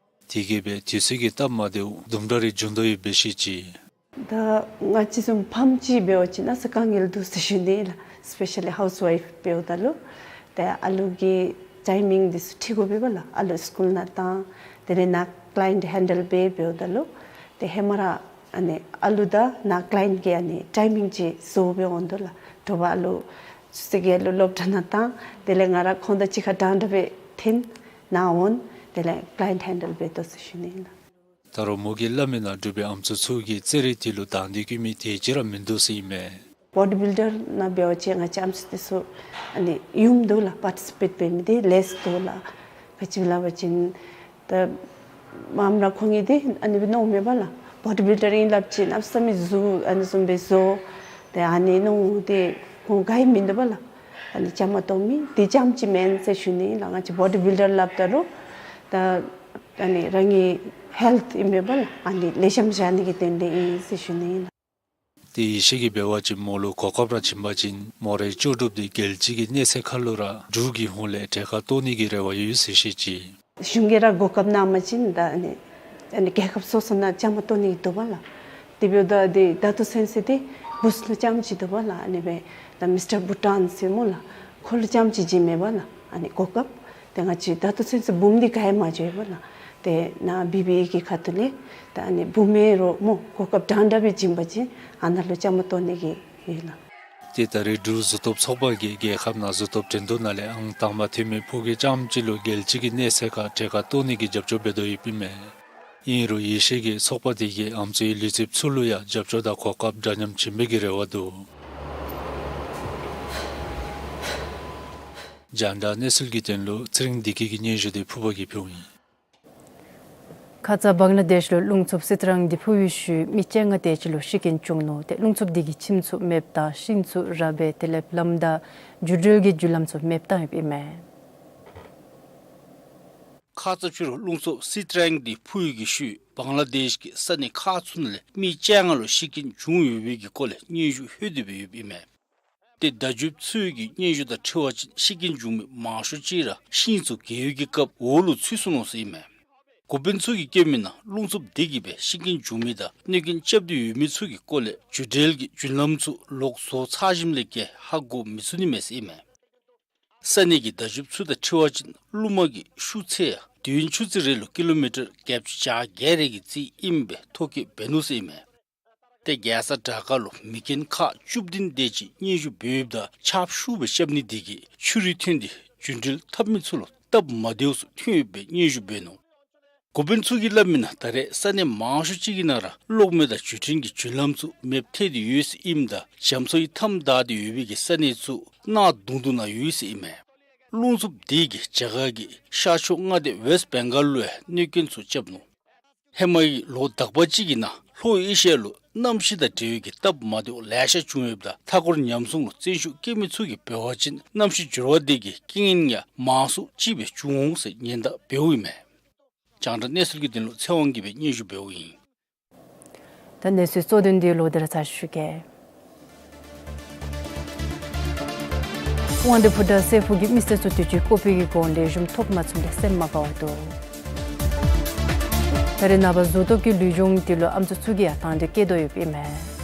དེ་གིས་སྦེ་དུས་ཚོད་ཀྱི་སྟབས་མ་བདེཝ་དུམ་གྲ་རེ་བྱུང་དོ་ཡོདཔ་སྦེ་བཤད་ཅི། ད་ང་བཅས་བཟུམ་ཕམ་ཅིག་འབད་བ་ཅིན་ཨ་ཙི་དཀའ་ངལ་འདུག་ཟེར་ཞུ་ནི་ལགས། སི་པེ་ཤ་ལི་ཧའུསི་ཝའིཕ་འབདཝ་ད་ལུ་ཏེ་ཨ་ལུ་གི་ཊའི་མིང་འདི་ཚུ་འཁྲིད་དགོ་པས་ལགས། ཨ་ལུ་སི་ཀུལ་ནང་བཏང་དེ་ལས་ནཱ་ཀ་ལའིནཊ་ཧེན་ཌལ་འབད་འབདཝ་ད་ལུ་ཏེ་ཧེ་མ་ར་ཨ་ནི་ཨ་ལུ་དང་ནཱ་ཀ་ལའིནཊ་གི་ཨ་ནི་ཊའི་མིང་ཅིག་བཟོ་སྦེ་འོང་དོ་ལགས། དྲོ་པ་ཨ་ལུ་ཆུ་ཚོད་བརྒྱད་ལུ་སློབ་གྲྭ་ནང་བཏང་དེ་ལས་ང་ར་ཁོང་དང་གཅིག་ཁར་འདྲན་འདྲ་སྦེ་འཐོན་ནཱ་འོང་དེ་ལས་ཀ་ལའིནཊ་ཧེན་ཌལ་འབད་དོ་ཟེར་ཞུ་ནི་ལགས། ད་རུང་མོ་གིས་སླབ་མི་ནང་འབྲུག་པའི་ཨམ་སྲུ་ཚུ་གིས་རྩེད་རིགས་དེ་ལུ་དང་འདོད་བསྐྱེད་མི་དེ་ཅིག་ར་མིན་འདུག་ཟེར་ཨིན་མས། བོ་ཌི་བིལ་ཌར་ནང་འབད་བ་ཅིན་ང་བཅས་ཨམ་སྲུ་དེ་ཚུ་ཨ་ནི་ཡོདཔ་འདུག་ལགས། པར་ཊི་སི་པེཊ་འབད་མི་དེ་ལེསི་འདུག་ལགས། ག་ཅི་སླབ་པ་ཅིན་ད་མངམ་ར་ཁོང་གིས་དེ་ཨ་ནི་སྦེ་མནོཝ་མས་པ་ལགས། བོ་ཌི་བིལ་ཌར་ཨིན་སླབ་ཅིན་ཨ་ཙི་མི་གཟུགས་ཨ་ནི་བཟུམ་སྦེ་བཟོ། ཏེ་ཨ་ནི་མནོ་སྟེ་ཁོང་ག་ཡང་མིན་འདུག་པ་ལགས། ཨ་ནི་བཅའ་མར་གཏོགས་མི་དེ་རྐྱངམ་ཅིག་མེན་ཟེར་ཞུ་ནི་ལགས། ང་བཅས་བོ་ཌི་བིལ་ཌར་སླབ་ད་རུང་ད་ཨ་ནི་རང་གི་ཧེལཐ་ཨིན་མས་པ་ལགས། ཨ་ནི་ལེགས་ཤོམ་བཞག་ནི་གི་དོན་ལས་ཨིན་ཟེར་ཞུ་ནི་ཨིན་ལགས། ཏེ་ཡེ་ཤེས་ཀྱིས་འབད་བ་ཅིན་མོ་ལུ་གོ་སྐབས་ར་བྱིན་པ་ཅིན་མོ་རའི་ལྕོགས་གྲུབ་དེ་རྒྱལ་སྤྱི་གི་གནས་ཚད་ཁར་ལུ་ར་འབྲུག་གི་ཧོངས་ལས་གྲལ་ཁར་གཏོགས་ནི་གི་རེ་བ་ཡོད་ཟེར་བཤད་ཅི། གཞུང་གིས་ར་གོ་སྐབས་གནང་པ་ཅིན་ད་ཨ་ནི་ཨ་ནི་རྒྱལ་ཁབ་སོ་སོ་ནང་བཅའ་མར་གཏོགས་ནི་འདུག་པ་ལགས། དེ་འབདཝ་ད་དེ་ད་ལྟོ་ཚུན་ཚོད་དེ་བུཚ་ལུ་རྐྱངམ་ཅིག་འདུག་པ་ལགས། ཨ་ནི་སྦེ་ད་མིས་ཊར་བྷུ་ཊཱན་ཟེར་སྨོ་ལགས། ཁོ་ལུ་རྐྱངམ་ཅིག་བྱིན་མས་པ་ལགས། ཨ་ནི་གོ་སྐབས་དེ་ང་བཅས་ད་ལྟོ་ཚུན་ཚོད་འབུམ་དེ་ག་ཡང་མ་འགྱོ་ཡི་པ་ལགས། དེ་ནཱ་བི་བི་ཨེ་གི་ཁ་ཐུག་ལས་ད་ཨ་ནི་འབུམ་མེན་རུང་མོ་གོ་སྐབས་འདྲན་འདྲ་སྦེ་བྱིན་པ་ཅིན་ཨ་ནཱ་ལུ་བཅའ་མར་གཏོགས་ནི་གི་ཡོད་ལགས། ཏེ་ད་རེས་འབྲུག་གཟུགས་སྟོབས་ཚོགས་པ་གིས་རྒྱལ་ཁབ་ནང་གཟུགས་སྟོབས་འགྲན་བསྡུར་ནང་ལས་ཨང་དང་པ་ཐོན་མི་ཕོ་སྐྱེས་རྐྱངམ་ཅིག་ལུ་རྒྱལ་སྤྱི་གི་གནས་ཚད་ཁར་གྲལ་ཁར་གཏོགས་ནི་གི་རྒྱབ་སྐྱོར་འབད་དོ་ཡོདཔ་ཨིན་མས། ཨིན་རུང་ཡེ་ཤེས་ཀྱིས་ཚོགས་པ་དེ་གིས་ཨམ་སྲུའི་ལུས་རྩལཔ་ཚུ་ལུ་ཡང་རྒྱབ་སྐྱོར་དང་གོ་སྐབས་འདྲ་མཉམ་བྱིན་པའི་གི་རེ་བ་འདུག། རྒྱང་བསྒྲགས་གནས་ཚུལ་གྱི་དོན་ལུ་ཚེ་རིང་བདེ་སྐྱིད་ཀྱི་སྙན་ཞུ་དེ་ཕུརཔ་གིས་ཕུལཝ་ཨིན། ཁ་ཙ་བང་ལ་དེཤ་ལུ་རླུང་འཚུབ་སི་ཏྲང་དེ་འཕུ་བའི་ཤུལ་མི་བཅོ་ལྔ་དེ་ཅིག་ལུ་ཤི་རྐྱེན་བྱུང་ནུག། ཏེ་རླུང་འཚུབ་དེ་གིས་ཁྱིམ་ཚུ་མེདཔ་བཏང་ཤིང་ཚུ་རགས་སྦེ་ཏེ་ལེབ་ལངམ་ད་འགྱུར་འགྲོས་ཀྱིས་རྒྱུ་ལམ་ཚུ་མེདཔ་བཏང་ཡོདཔ་ཨིན་མས། ཁ་ཙ་ཕྱི་རུ་རླུང་འཚུབ་སི་ཏྲང་དེ་འཕུ་བའི་གི་ཤུལ་བང་ལ་དེཤ་གི་ས་གནས་ཁག་ཚུ་ནང་ལས་མི་བཅོ་ལྔ་ལུ་ཤི་རྐྱེན་བྱུང་ཡོད་པའི་གི་སྐོར་ལས་སྙན་ཞུ་ལྷོད་དེ་སྦེ་ཡོདཔ་ཨིན་མས། ཏེ་བརྡ་བརྒྱུདཔ་ཚུ་གི་སྙན་ཞུ་དང་འཁྲིལ་བ་ཅིན་ཤི་རྐྱེན་བྱུང་མི་མང་ཤོས་ཅིག་ར་ཤིང་ཚུ་གས་པའི་གི་སྐབས་འོག་ལུ་ཚུད་སོ་ནུག་ཟེར་ཨིན་མས། འགོ་དཔོན་ཚུ་གིས་བཀོད་མི་ནང་རླུང་འཚུབ་དེ་གིས་སྦེ་ཤི་རྐྱེན་བྱུང་མི་དང་གནོད་རྐྱེན་རྐྱབ་སྟེ་ཡོད་མི་ཚུ་གི་སྐོར་ལས་འགྱུར་འགྲོས་ཀྱིས་རྒྱུ་ལམ་ཚུ་ལོག་བཟོ་ཚར་ཞིནམ་ལས་བརྒལ་ཧ་གོ་མི་ཚུགས་ནི་མས་ཟེར་ཨིན་མས། ས་གནས་ཀྱི་བརྡ་བརྒྱུདཔ་ཚུ་དང་འཁྲིལ་བ་ཅིན་རླུང་མ་གི་ཤུགས་ཚད་ཡང་དུས་ཡུན་ཆུ་ཚོད་རེ་ལུ་ཀི་ལོ་མི་ཊར་བརྒྱད་ཅུ་གྱ་བརྒྱད་རེ་གི་རྩིས་ཨིནམ་སྦེ་ཐོ་བཀོད་འབད་ནུག་ཟེར་ཨིན་མས། ཏེ་རྒྱལ་ས་ཌ་ཀར་ལུ་མེ་རྐྱེན་ཁག་བཅུ་བདུན་དེ་ཅིག་སྙན་ཞུ་འབད་ཡོདཔ་ད་ཆརཔ་ཤུགས་སྦེ་རྐྱབ་ནི་དེ་གིས་ཆུ་རུད་ཐོན་ཏེ་འགྱུར་འགྲོས་འཐབ་མི་ཚུ་ལུ་སྟབས་མ་བདེཝ་ཚུ་ཐོན་ཡོདཔ་སྦེ་སྙན་ཞུ་འབད་ནུག། འགོ་དཔོན་ཚུ་གིས་སླབ་མི་ནང་ད་རེས་ས་གནས་མང་ཤོས་ཅིག་གི་ནང་ར་གློག་མེ་དང་བརྒྱུད་འཕྲིན་གྱི་རྒྱུ་ལམ་ཚུ་མེདཔ་ཐལ་ཏེ་ཡོད་ཟེར་ཨིནམ་ད་རྒྱ་མཚོའི་མཐའམ་བདའ་སྟེ་ཡོད་པའི་གི་ས་གནས་ཚུ་གནག་དུང་དུང་ནང་ཡོད་ཟེར་ཨིན་མས། རླུང་འཚུབ་དེ་གིས་རྒྱ་གར་གྱི་ཤར་ཕྱོགས་མངའ་སྡེ་ཝེསཊ་བེང་གཱལ་ལུ་ཡང་གནོད་རྐྱེན་ཚུ་རྐྱབ་ནུག། ཧེ་མའི་ལོ་དག་པ་ཅིག་གི་ནང་ལྷོ་ཨེ་ཤི་ཡ་ལུ་གནམ་གཤིས་དང་འབྲེལ་བའི་གི་སྟབས་མ་བདེཝ་ལེ་ཤ་བྱུང་ཡོདཔ་ད་མཐའ་འཁོར་ཉམས་སྲུང་ལུ་བརྩོན་ཤུགས་བསྐྱེད་མི་ཚུ་གིས་འབད་བ་ཅིན་གནམ་གཤིས་འགྱུར་བ་དེ་གིས་རྐྱེན་ངན་ཡང་མང་སུ་ཅིག་སྦེ་འབྱུང་འོང་ཟེར་ཉེན་བརྡ་འབདཝ་ཨིན་མས། རྒྱང་བསྒྲགས་གནས་ཚུལ་གྱི་དོན་ལུ་ཚེ་དབང་གིས་སྦེ་སྙན་ཞུ་འབདཝ་ཨིན། ད་གནས་ཚུལ་གཙོ་དོན་འདི་ལོག་སྟེ་ར་ཚར་ཞུ་གེ། དབང་འདུས་ཕོ་བྲང་སྲས་ཕུག་གི་མི་སེར་ཚུ་དུས་ཅི་བཀོད་པའི་གི་གོང་ལེགས་ཤོམ་ཐོབ་མ་ཚུགསཔ་ལས་སེམས་མ་དགའཝ་འདུག། ད་རེས་ནངས་པ་གཟུགས་སྟོབས་ཀྱི་ལུས་སྦྱོང་འདི་ལུ་ཨམ་སྲུ་ཚུ་གིས་ཡང་དང་འདོད་བསྐྱེད་དོ་ཡོདཔ་ཨིན་མས།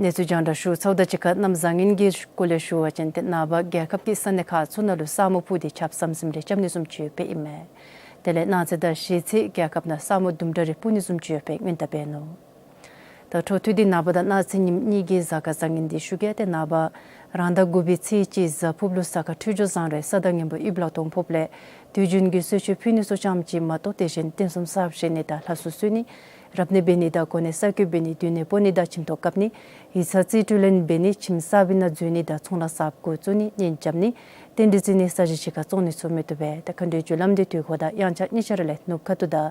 གནས་ཚུལ་རྒྱང་བསྒྲགས་ཞུ་ཚརཝ་དང་གཅིག་ཁར་གནམ་བཟང་ངན་གྱི་སྐོར་ལས་ཞུ་བ་ཅིན་ཏེ་ནངས་པ་རྒྱལ་ཁབ་ཀྱི་ས་གནས་ཁག་ཚུ་ནང་ལུ་ས་སྨུག་སྤུབས་ཏེ་ཆརཔ་ཟམ་ཟིམ་རེ་རྐྱབ་ནི་བཟུམ་ཅིག་ཡོདཔ་ཨིན་མས། དེ་ལས་གནངས་ཚེ་དང་གཞེས་ཚེ་རྒྱལ་ཁབ་ནང་ས་སྨུག་དུམ་གྲ་རེ་སྤུབ་ནི་བཟུམ་ཅིག་ཡོདཔ་སྔོན་བརྡ་འབད་ནུག། ད་འཕྲོ་མཐུད་དེ་ནངས་པ་དང་གནངས་ཚེ་ཉིནམ་གཉིས་ཀྱི་གཟའ་སྐར་བཟང་ངན་འདི་ཞུ་གེ། ཏེ་ནངས་པ་རང་ཟླ་དགུ་པའི་ཚེས་གཅིག་གཟའ་ཕུརཔ་ལུ་གཟའ་སྐར་འཕྲོད་སྦྱོར་བཟང་རུང་ས་དང་ངན་པ་ཡུདཔ་ལ་སྟོང་ཕོགཔ་ལས་དུས་རྒྱུན་གྱི་གསོལ་མཆོད་ཕུལ་ནི་ཚུ་ཙམ་ཅིག་མ་གཏོགས་དེ་བཞིན་རྟེན་གསུམ་གསརཔ་བཞེངས་ནི་དང་ལྷ་གསོལ་གསོལ་ནི་རབ་གནས་འབད་ནི་དང་གོ་གནས་གསར་བསྐོ་འབད་ནི་མདུན་ནས་སྤོ་ནི་དང་ཁྱིམ་ཐོག་བཀབ་ནི་ཡིག་ཚང་རྩིས་སྤྲོད་ལེན་འབད་ནི་ཁྱིམ་གསར་པའི་ནང་འཛུལ་ནི་དང་ཚོང་ལཱ་གསརཔ་འགོ་བཙུགས་ནི་གཉེན་རྐྱབ་ནི་རྟེན་འབྲེལ་བརྩི་ནི་ས་གཞི་གཅིག་ཁར་བཙོང་ནི་ཚུ་མི་བཏུབ་པས། ཏེ་མཁའ་འགྲོའི་རྒྱུ་ལམ་འདི་དུས་འཁོར་དང་དབྱངས་འཆར་གཉིས་ཆ་ར་ལས་ནུབ་ཁ་ཐུག་དང་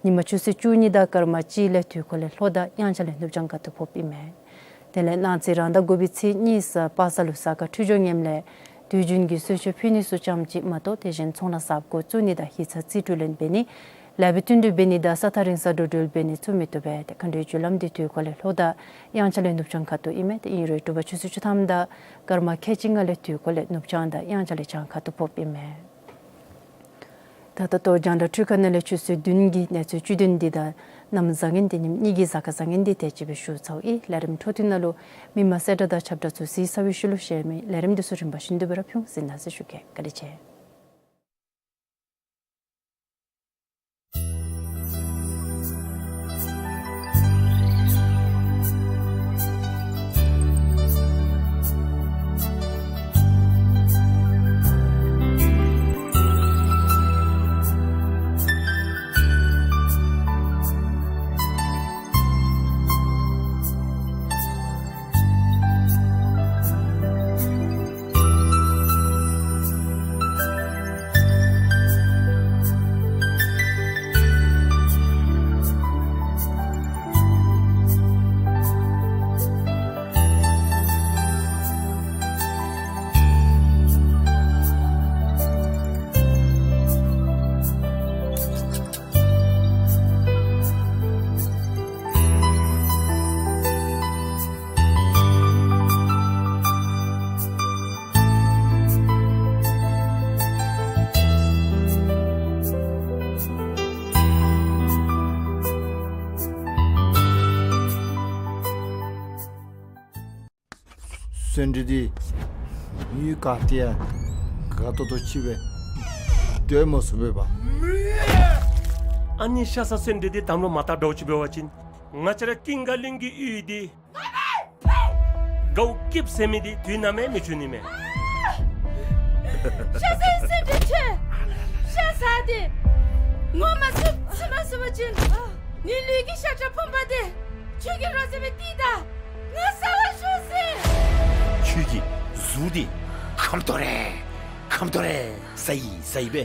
ཉིན་མ་ཆུ་ཚོད་བཅུ་གཉིས་དང་སྐར་མ་གཅིག་ལས་དུས་འཁོར་ལས་ལྷོ་དང་དབྱངས་འཆར་ལས་ནུབ་བྱང་ཁ་ཐུག་ཕོགཔ་ཨིན་མས། དེ་ལས་གནངས་ཚེ་རང་ཟླ་དགུ་པའི་ཚེས་གཉིས་གཟའ་པ་སངས་ལུ་གཟའ་སྐར་འཕྲོད་སྦྱོར་ངནམ་ལས་དུས་རྒྱུན་གྱི་གསོལ་མཆོད་ཕུལ་ནི་ཚུ་ཙམ་ཅིག་མ་གཏོགས་དེ་བཞིན་ཚོང་ལཱ་གསརཔ་འགོ་བཙུགས་ནི་དང་ཡིག་ཚང་རྩིས་སྤྲོད་ལེན་འབད་ནི་ལཱ་འབད་བསྟུན་གྲོས་འབད་ནི་དང་ས་ཐག་རིང་ས་འགྲོ་འགྲུལ་འབད་ནི་ཚུ་མི་བཏུབ་པས། ཏེ་མཁའ་འགྲོའི་རྒྱུ་ལམ་འདི་དུས་འཁོར་ལས་ལྷོ་དང་དབྱངས་འཆར་ལས་ནུབ་བྱང་ཁ་ཐུག་ཨིན་མས། ཏེ་ཨིན་རུང་དྲོ་པ་ཆུ་ཚོད་བཅུ་ཐམ་དང་སྐར་མ་ཁལ་གཅིག་ལྔ་ལས་དུས་འཁོར་ལས་ནུབ་བྱང་དང་དབྱངས་འཆར་ལས་བྱང་ཁ་ཐུག་ཕོགཔ་ཨིན་མས། ད་ད་ལྟོ་རྒྱང་བསྒྲགས་འཕྲུལ་ཁང་ནང་ལས་ཆུ་ཚོད་བདུན་གྱི་གནས་ཚུལ་བཅུད་དོན་འདི་དང་གནམ་བཟང་ངན་ཏེ་ཉིནམ་གཉིས་ཀྱི་གཟའ་སྐར་བཟང་ངན་འདི་དེ་ཅིག་སྦེ་ཞུ་ཚརཝ་ཨིན། ལས་རིམ་འཕྲོ་མཐུད་ནང་ལུ་མི་མང་གསལ་བསྒྲགས་དང་ཁྱབ་བསྒྲགས་ཚུ་གཟིགས་ཚར་བའི་ཤུལ་ལུ་གཞན་མི་ལས་རིམ་འདི་ཚུ་རིམ་པ་བཞིན་དུ་སྦེ་ར་ཕུལ་ཟེར་གནང་ཟེར་ཞུ་གེ། བཀའ་དྲིན་ཆེ། སོན་འབྲི་འདི་ཡུལ་ག་ཏེ་ཡང་དགའ་ཏོག་ཏོ་ཅིག་སྦེ་སྡོད་མ་ཚུགས་པས་པ། ཨ་ནི་ཤ་ཟ་སོན་འབྲི་འདི་དམ་ལུ་མ་བཏགས་འདྲཝ་ཅིག་འབད་བ་ཅིན་ང་བཅས་ར་ཀུན་དགའ་གླིང་གི་ཡུལ་འདི་དགའཝ་སྐྱིདཔ་ཟེར་མི་འདི་དུས་ནམ་ཡང་མི་འབྱུང་ནི་མས། ཤ་ཟ་སོན་འབྲི་ཁྱོད་ཤ་ཟ་སྟེ་ངོ་མ་ཚུགས་ཚུགས་མ་ཚུགས་པ་ཅིན་ནི་ལུས་ཀྱི་ཤ་ཁྲག་ཕོངས་པ་འདི་ཁྱོད་ཀྱི་རོ་ཙ་བའི་ཏི་དང་ང་ས་ལ་ཤོར་ཟེར། ཁྱོད་ཀྱི་གཟུགས་འདི་ཁམ་ཏོ་རེ་ཁམ་ཏོ་རེ་ཟ་ཡི་ཟ་ཡི་སྦེ་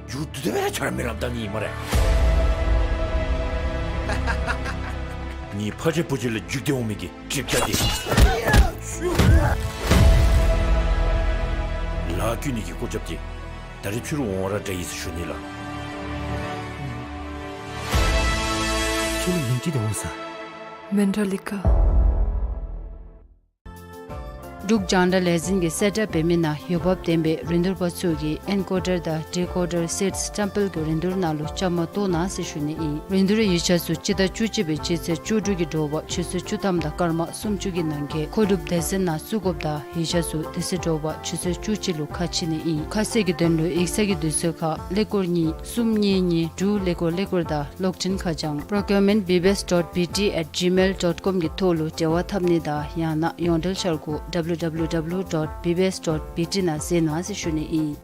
རྒྱུ་དུས་དེ་སྦེ་ར་ཁྱོད་ར་མི་རབས་ད་ནི་ཨིན་སྨ་རེ། ངེའི་ཕ་རྗེས་བུ་རྗེས་ལས་བརྒྱུད་དེ་འོང་མི་གི་འབྲེལ་བ་འདི་ལཱ་བཀོད་ནི་གི་སྐུ་རྒྱབ་འདི་ད་རིས་ཕྱི་རུ་འོང་བ་ར་འདྲ་ཡི་ཟེར་ཞུ་ནི་ལགས། ཁྱོད་ལུ་མིང་ཅིག་འདི་འོང་ས། མེན་ཌ་ལི་ཀ། འབྲུག་རྒྱང་བསྒྲགས་ལས་འཛིན་གྱིས་གསལ་བསྒྲགས་འབད་མི་ནང་འོས་འབབ་ལྡན་པའི་རིན་བསྡུར་པ་ཚུ་གིས་ཨེན་ཀོ་ཌར་དང་ཌི་ཀོ་ཌར་སིཊསི་ཊེམ་པལ་གྱི་རིན་བསྡུར་ནང་ལུ་བཅའ་མར་གཏོགས་གནང་ཟེར་ཞུ་ནི་ཨིན། རིན་བསྡུར་ཡིག་ཆ་ཚུ་སྤྱི་ཟླ་བཅུ་གཅིག་པའི་སྤྱི་ཚེས་བཅུ་དྲུག་གི་དྲོ་པ་ཆུ་ཚོད་བཅུ་ཐམ་དང་སྐར་མ་སུམ་ཅུ་གི་ནང་འཁོད་མཁོ་སྒྲུབ་སྡེ་ཚན་ནང་བཙུགས་དགོཔ་དང་ཡིག་ཆ་ཚུ་དེ་ཚེ་དྲོ་པ་ཆུ་ཚོད་བཅུ་གཅིག་ལུ་ཁ་ཕྱེ་ནི་ཨིན། ཁ་གསལ་གྱི་དོན་ལུ་ཡིག་ཚང་གི་དུས་ཚོད་ཁར་ཀླད་ཀོར་གཉིས་གསུམ་གཉིས་གཉིས་དྲུག་ཀླད་ཀོར་ཀླད་ཀོར་དང་གློག་འཕྲིན་ཁ་བྱང་procurement B B S dot B T at gmail dot com གི་ཐོག་ལུ་འབྲེལ་བ་འཐབ་ནི་དང་ཡང་ན་ཡོངས་འབྲེལ་འཆར་སྒོ་W W W dot B B S dot B T ནང་གཟིགས་གནང་ཟེར་ཞུ་ནི་ཨིན།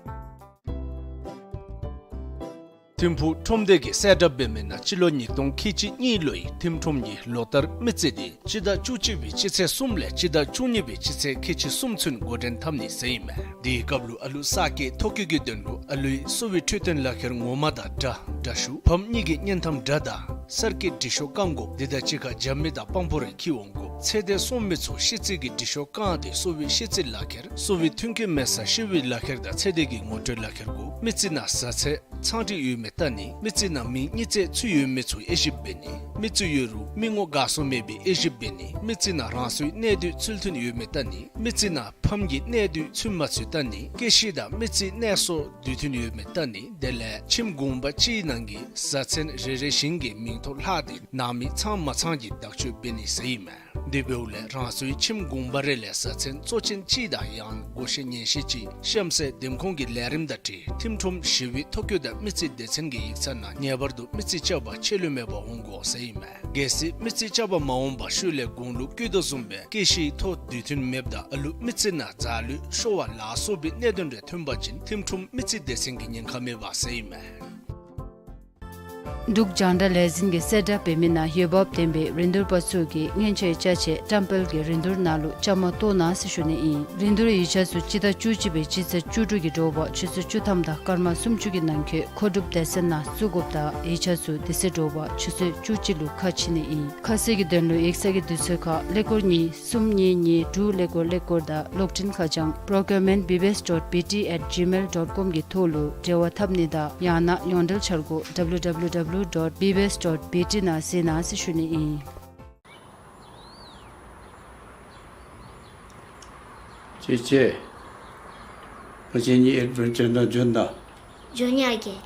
ཐིམ་ཕུག་ཁྲོམ་སྡེ་གིས་གསལ་བསྒྲགས་འབད་མི་ནང་སྤྱི་ལོ་ཉིས་སྟོང་ཁལ་གཅིག་གཉིས་ལོའི་ཐིམ་ཁྲོམ་གྱི་ལོ་ལྟར་མི་རྩིས་འདི་སྤྱི་ཟླ་བཅུ་གཅིག་པའི་སྤྱི་ཚེས་གསུམ་ལས་སྤྱི་ཟླ་བཅུ་གཉིས་པའི་སྤྱི་ཚེས་ཁལ་གཅིག་གསུམ་ཚུན་འགོ་འདྲེན་འཐབ་ནི་ཟེར་ཨིན་མས། དེའི་སྐབས་ལུ་ཨ་ལུ་གསར་སྐྱེས་ཐོ་བཀོད་ཀྱི་དོན་ལུ་ཨ་ལུའི་གསོ་བའི་འཕྲོད་བསྟེན་ལག་ཁྱེར་ངོ་མ་དང་འདྲ་འདྲ་ཞུ། ཕམ་གཉིས་ཀྱི་བརྙན་ཐམ་འདྲ་དང་གསར་སྐྱེས་འབྲི་ཤོག་བཀང་དགོཔ་འདི་དང་གཅིག་ཁར་རྒྱབ་མི་དང་དཔང་པོ་རེ་འཁྱིད་འོང་དགོཔ། ཚེ་འདས་སོང་མི་ཚུ་ཤི་རྩིས་ཀྱི་འབྲི་ཤོག་བཀང་སྟེ་གསོ་བའི་ཤི་རྩིས་ལག་ཁྱེར་གསོ་བའི་མཐུན་རྐྱེན་མེད་སར་ཤི་བའི་ལག་ཁྱེར་དང་ཚེ་འདས་ཀྱི་ངོ་སྤྲོད་ལག་ཁྱེར་དགོ། མི་རྩིས་ནང་བཟའ་ཚང་ཚང་སྒྲིག་ཡོད་མེད་བལྟ་ནི། མི་རྩིས་ནང་མིང་གཉིས་བརྩེགས་ཚུད་ཡོད་མེད་ཚུ་དབྱེ་ཞིབ་འབད་ནི། མི་རྩིས་ཡོད་རུང་མི་ངོ་དགའ་སོ་མེད་པའི་དབྱེ་ཞིབ་འབད་ནི། མི་རྩིས་ནང་རང་སོའི་གནས་སྡོད་ཚུལ་མཐུན་ཡོད་མེད་བལྟ་ནི། མི་རྩིས་ནང་ཕམ་གྱི་གནས་སྡོད་ཚུད་མ་ཚུད་བལྟ་ནི། སྐྱེ་ཤི་དང་མི་རྩིས་གནས་སོ་དུས་མཐུན་ཡོད་མེད་བལྟ་ནི། དེ་ལས་ཁྱིམ་གུང་པ་གཅིག་ནང་གི་བཟའ་ཚང་རེ་རེ་བཞིན་གྱི་མིང་ཐོ་ལྷག་སྟེ་ནང་མི་ཚང་མ་ཚང་གི་དག་བཅོས་འབད་ནི་ཟེར་ཨིན་མས། དེ་འབདཝ་ལས་རང་སོའི་ཁྱིམ་གུང་པ་རེ་ལས་བཟའ་ཚང་གཙོ་ཅན་གཅིག་དང་ཡང་ན་བགོ་བཤའ་ཉན་ཤེས་ཅིག་གཤམ་གསལ་འདེམས་ཁོངས་ཀྱི་ལས་རིམ་དང་འཁྲིལ་ཐིམ་ཁྲོམ་ཞི་བའི་ཐོ་བཀོད་དང་མི་རྩིས་སྡེ་ཚན་གྱི་ཡིག་ཚང་ནང་ངེས་པར་དུ་མི་རྩིས་བཅའ་བ་ཆད་ལུས་མེད་པར་འོང་དགོ་ཟེར་ཨིན་མས། གལ་སྲིད་མི་རྩིས་བཅའ་བ་མ་འོངས་པར་ཤུལ་ལས་དགུང་ལོ་བཀོད་དོ་བཟུམ་སྦེ་སྐྱེ་ཤི་ཐོ་དུས་མཐུན་མེདཔ་དང་ཨ་ལུ་མི་རྩིས་ནང་རྫ་ལུད་ཤོར་བ་ལ་སོགས་པའི་གནད་དོན་རེ་ཐོན་པ་ཅིན་ཐིམ་ཁྲོམ་མི་རྩིས་སྡེ་ཚན་གྱི་ཉེན་ཁ་མེད་པ་ཟེར་ཨིན་མས། འབྲུག་རྒྱང་བསྒྲགས་ལས་འཛིན་གྱིས་གསལ་བསྒྲགས་འབད་མི་ནང་འོས་འབབ་ལྡན་པའི་རིན་བསྡུར་པ་ཚུ་གིས་མངོན་ཆེ་ཅ་ཆས་བཀྲམ་སྤེལ་གྱི་རིན་བསྡུར་ནང་ལུ་བཅའ་མར་གཏོགས་གནང་ཟེར་ཞུ་ནི་ཨིན། རིན་བསྡུར་ཡིག་ཆ་ཚུ་སྤྱི་ཟླ་བཅུ་གཅིག་པའི་སྤྱི་ཚེས་བཅུ་དྲུག་གི་དྲོ་པ་ཆུ་ཚོད་བཅུ་ཐམ་དང་སྐར་མ་སུམ་ཅུ་གི་ནང་འཁོད་མཁོ་སྒྲུབ་སྡེ་ཚན་ནང་བཙུགས་དགོཔ་དང་ཡིག་ཆ་ཚུ་དེ་ཚེ་དྲོ་པ་ཆུ་ཚོད་བཅུ་གཅིག་ལུ་ཁ་ཕྱེ་ནི་ཨིན། ཁ་གསལ་གྱི་དོན་ལུ་ཡིག་ཚང་གི་དུས་ཚོད་ཁར་ཀླད་ཀོར་གཉིས་གསུམ་གཉིས་གཉིས་དྲུག་ཀླད་ཀོར་ཀླད་ཀོར་དང་གློག་འཕྲིན་ཁ་བྱང་procurement B B S dot B T at gmail dot com གི་ཐོག་ལུ་འབྲེལ་བ་འཐབ་ནི་དང་ཡང་ན་ཡོངས་འབྲེལ་འཆར་སྒོ་W W W dot B B S dot B T ནང་གཟིགས་གནང་ཟེར་ཞུ་ནི་ཨིན། ཅེ་ཅེ། ང་བཅས་གཉིས་ཨེཌ་བེན་ཅར་ནང་འབྱོན་ད། འབྱོན་ཡི་ཨ་རྒས།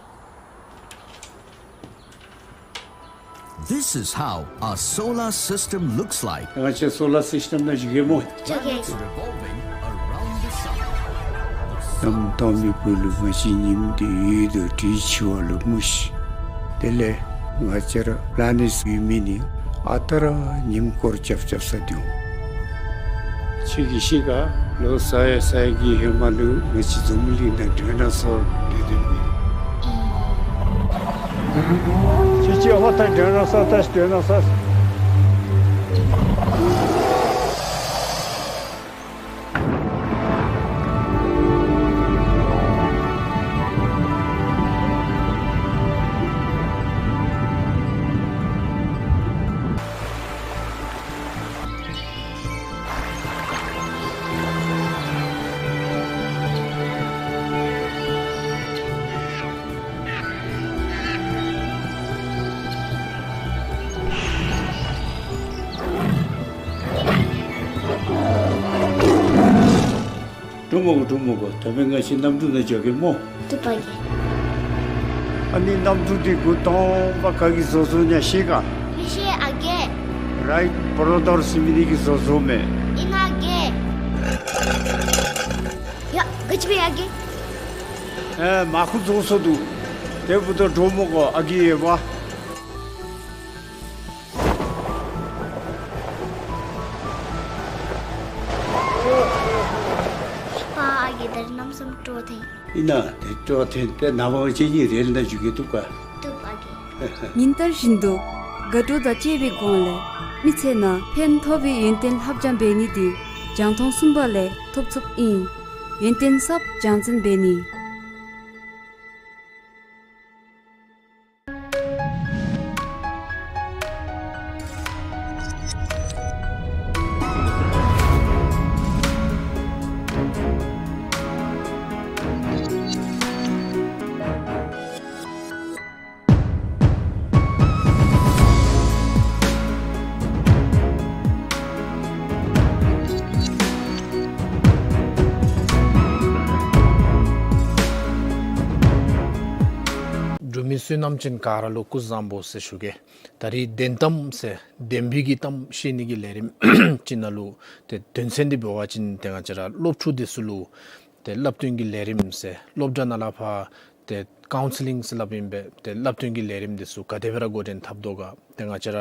This is how a solar system looks like. ང་བཅས་སོ་ལར་སིསི་ཊེམ་ནང་འགྱོ་གེ་སྨོ། འགྱོ་གེ། Revolving around the sun. གནམ་སྟོང་པའི་སྦུག་ལུ་ང་བཅས་ཉིམ་འདི་ཡོད་དོ་དེ་འཆི་བ་ལུ་མ་ཤི། དེ་ལས་ང་བཅས་ར་པི་ལ་ནེཊསི་ཡོད་མི་ནི་ཨ་རྟག་ར་ཉིམ་སྐོར་རྐྱབ་རྐྱབ་ས་འདུག། ཁྱོད་ཀྱིས་ཤེས་ག། ལོ་ས་ཡ་ས་ཡ་གི་ཧེ་མ་ལུ་ང་བཅས་འཛམ་བུ་གླིང་ནང་སྒྲོན་ནང་སོང་སྡོད་སྡོདཔ་མས། ཁྱོད་ཀྱིས་ཧོ་ད་སྒྲོན་ནང་སོང་ད་སྒྲོན་ནང་སོང་། འགྲོ་མི་དགོ། འགྲོ་མི་དགོ། ད་འབདན་ང་བཅས་གནམ་གྲུ་ནང་འགྱོ་གེ་སྨོ། འགྲོ་པ་གེ། ཨ་ནི་གནམ་གྲུ་འདི་འགོ་དང་པ་ག་གིས་བཟོ་བཟོཝ་ཨིན་ན་ཤེས་ག། མི་ཤེས་ཨ་རྒས། རའིཊ་བོརོ་དར་ཟེར་མི་འདི་གིས་བཟོ་བཟོཝ་མས། ཨིན་ན་ཨ་རྒས། ཅི་སྦེ་ཨ་རྒས། ཨེ་མར་ཁུ་རྫོགས་སོ་འདུག། དེ་འབདཝ་ད་འདྲོག་མི་དགོ། ཨ་རྒས་ཡོད་པ། པ་ཨ་རྒས་ད་རིས་གནམ་མེད་ས་མེད་སྤྲོ་ཐོན། ཨིན་ན། དེ་སྤྲོ་ཐོན་ཏེ་ནངས་པ་གཅིག་གཉིས་རེ་ལ་ད་འགྱོ་གེ་བཏུབ་ག། བཏུབ་ཨ་རྒས། ཉིན་ལྟར་བཞིན་དུ་དགའ་སྤྲོ་དང་བཅས་པའི་སྒོ་ལས་མི་ཚེ་ནང་ཕན་ཐོགས་པའི་ཡོན་ཏན་ལྷབ་སྦྱང་འབད་ནི་འདི་རྒྱང་མཐོང་གསུམ་པ་ལས་ཐོབ་ཚུགསཔ་ཨིན། ཡོན་ཏན་གསརཔ་སྦྱང་འཛིན་འབད་ནི། འབྲུག་མི་བསོད་ནམས་ཅན་ག་ར་ལུ་སྐུ་གཟུགས་བཟང་པོ་ཟེར་ཞུ་གེ། ད་རིས་བདེན་གཏམ་ཟེར་བདེན་པའི་གི་གཏམ་བཤད་ནི་གི་ལས་རིམ་ཅིག་ནང་ལུ་ཏེ་དོན་ཚན་འདི་འབད་བ་ཅིན་ཏེ་ང་བཅས་ར་སློབ་ཕྲུག་འདི་ཚུ་ལུ་ཏེ་བསླབ་སྟོན་གྱི་ལས་རིམ་ཟེར་སློབ་གྲྭ་ནང་ལས་ཕར་ཏེ་ཀའུན་སི་ལིང་ཟེར་སླབ་ཨིན་པས། ཏེ་བསླབ་སྟོན་གྱི་ལས་རིམ་འདི་ཚུ་ག་དེ་སྦེ་ར་འགོ་འདྲེན་འཐབ་དོ་ག། ཏེ་ང་བཅས་ར་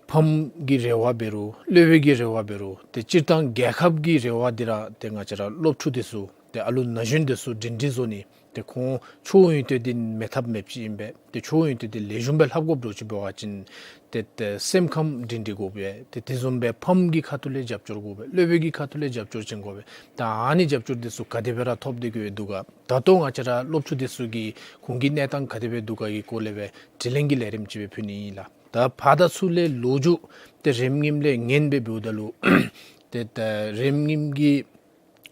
ཕམ་གྱི་རེ་བ་འབད་རུང་སློབ་དཔོན་གྱི་རེ་བ་འབད་རུང་ཏེ་སྤྱིར་བཏང་རྒྱལ་ཁབ་ཀྱི་རེ་བ་འདི་ར་ཏེ་ང་བཅས་ར་སློབ་ཕྲུག་འདི་ཚུ་ཏེ་ཨ་ལུ་ན་གཞོན་འདི་ཚུ་སྒྲིང་སྒྲིང་བཟོ་ནི། ཏེ་ཁོང་ཆོས་ཡོན་ཏན་འདི་མེད་ཐབས་མེདཔ་ཅིག་ཨིན་པས། ཏེ་ཆོས་ཡོན་ཏན་འདི་ལེགས་ཤོམ་སྦེ་ལྷབ་དགོཔ་འདྲཝ་ཅིག་འབད་བ་ཅིན་ཏེ་ཏེ་སེམས་ཁམས་སྒྲིང་སྒྲིང་དགོ་པས། ཏེ་དེ་བཟུམ་སྦེ་ཕམ་གྱི་ཁ་ཐུག་ལས་རྒྱབ་སྐྱོར་དགོ་པས། སློབ་དཔོན་གྱི་ཁ་ཐུག་ལས་རྒྱབ་སྐྱོར་བྱིན་དགོ་པས། ད་ཨ་ནི་རྒྱབ་སྐྱོར་འདི་ཚུ་ག་དེ་སྦེ་ར་ཐོབ་སྟེ་གི་འདུག་ག། ད་ལྟོ་ང་བཅས་ར་སློབ་ཕྲུག་འདི་ཚུ་གི་ཁོང་གི་གནས་སྟངས་ག་དེ་སྦེ་འདུག་ག་གི་སྐོར་ལས་སྦེ་དྲི་ལན་གྱི་ལས་རིམ་ཅིག་སྦེ་ཕུལ་ནི་ཨིན་ལགས། ད་ཕར་དང་ཚུར་ལས་ལོ་རྒྱུས་ཏེ་རིམ་ངེམ་ལས་ངེས་སྦེ་འབདཝ་ད་ལུ་ཏེ་ད་རིམ་ངེམ་གྱི་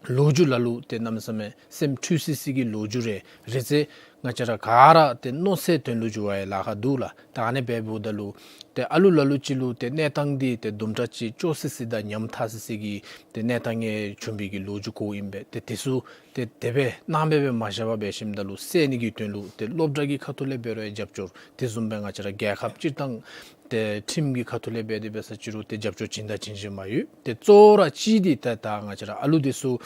ལོ་རྒྱུས་ལ་ལུ་ཏེ་གནམ་མེད་ས་མེད་སེམས་འཁྲུལ་སི་སི་གི་ལོ་རྒྱུས་རེ་རེ་ཚེ་ང་བཅས་ར་ག་ར་ཏེ་མནོ་ཚད་དོན་ལུ་འགྱུར་བ་ཡང་ལཱ་ཁག་འདུག་ལགས། ད་ཨ་ནི་སྦེ་འབདཝ་ད་ལུ་ཏེ་ཨ་ལུ་ལ་ལུ་ཅིག་ལུ་ཏེ་གནས་སྟངས་འདི་ཏེ་དུམ་གྲ་ཅིག་སྐྱོ་སི་སི་དང་ཉམ་ཐག་སི་སི་གི་ཏེ་གནས་སྟངས་ཡང་བྱུང་བའི་གི་ལོ་རྒྱུས་གོཝ་ཨིན་པས། ཏེ་དེ་ཚུ་ཏེ་དེ་སྦེ་སྣང་མེད་སྦེ་མ་བཞག་པར་འབད་ཞིནམ་ད་ལུ་སེལ་ནི་གི་དོན་ལུ་ཏེ་སློབ་གྲྭ་གི་ཁ་ཐུག་ལས་འབད་རུང་ཡང་རྒྱབ་སྐྱོར། དེ་བཟུམ་སྦེ་ང་བཅས་ར་རྒྱལ་ཁབ་སྤྱིར་བཏང་ཏེ་ཁྲིམས་ཀྱི་ཁ་ཐུག་ལས་འབད་དེ་འབད་ས་ཅིག་རུང་ཏེ་རྒྱབ་སྐྱོར་བྱིན་དང་བྱིན་བཞིན་པ་ཡོད། ཏེ་གཙོ་བོ་ར་གཅིག་འདི་ད་ད་ང་བཅས་ར་ཨ་ལུ་འདི་ཚུ་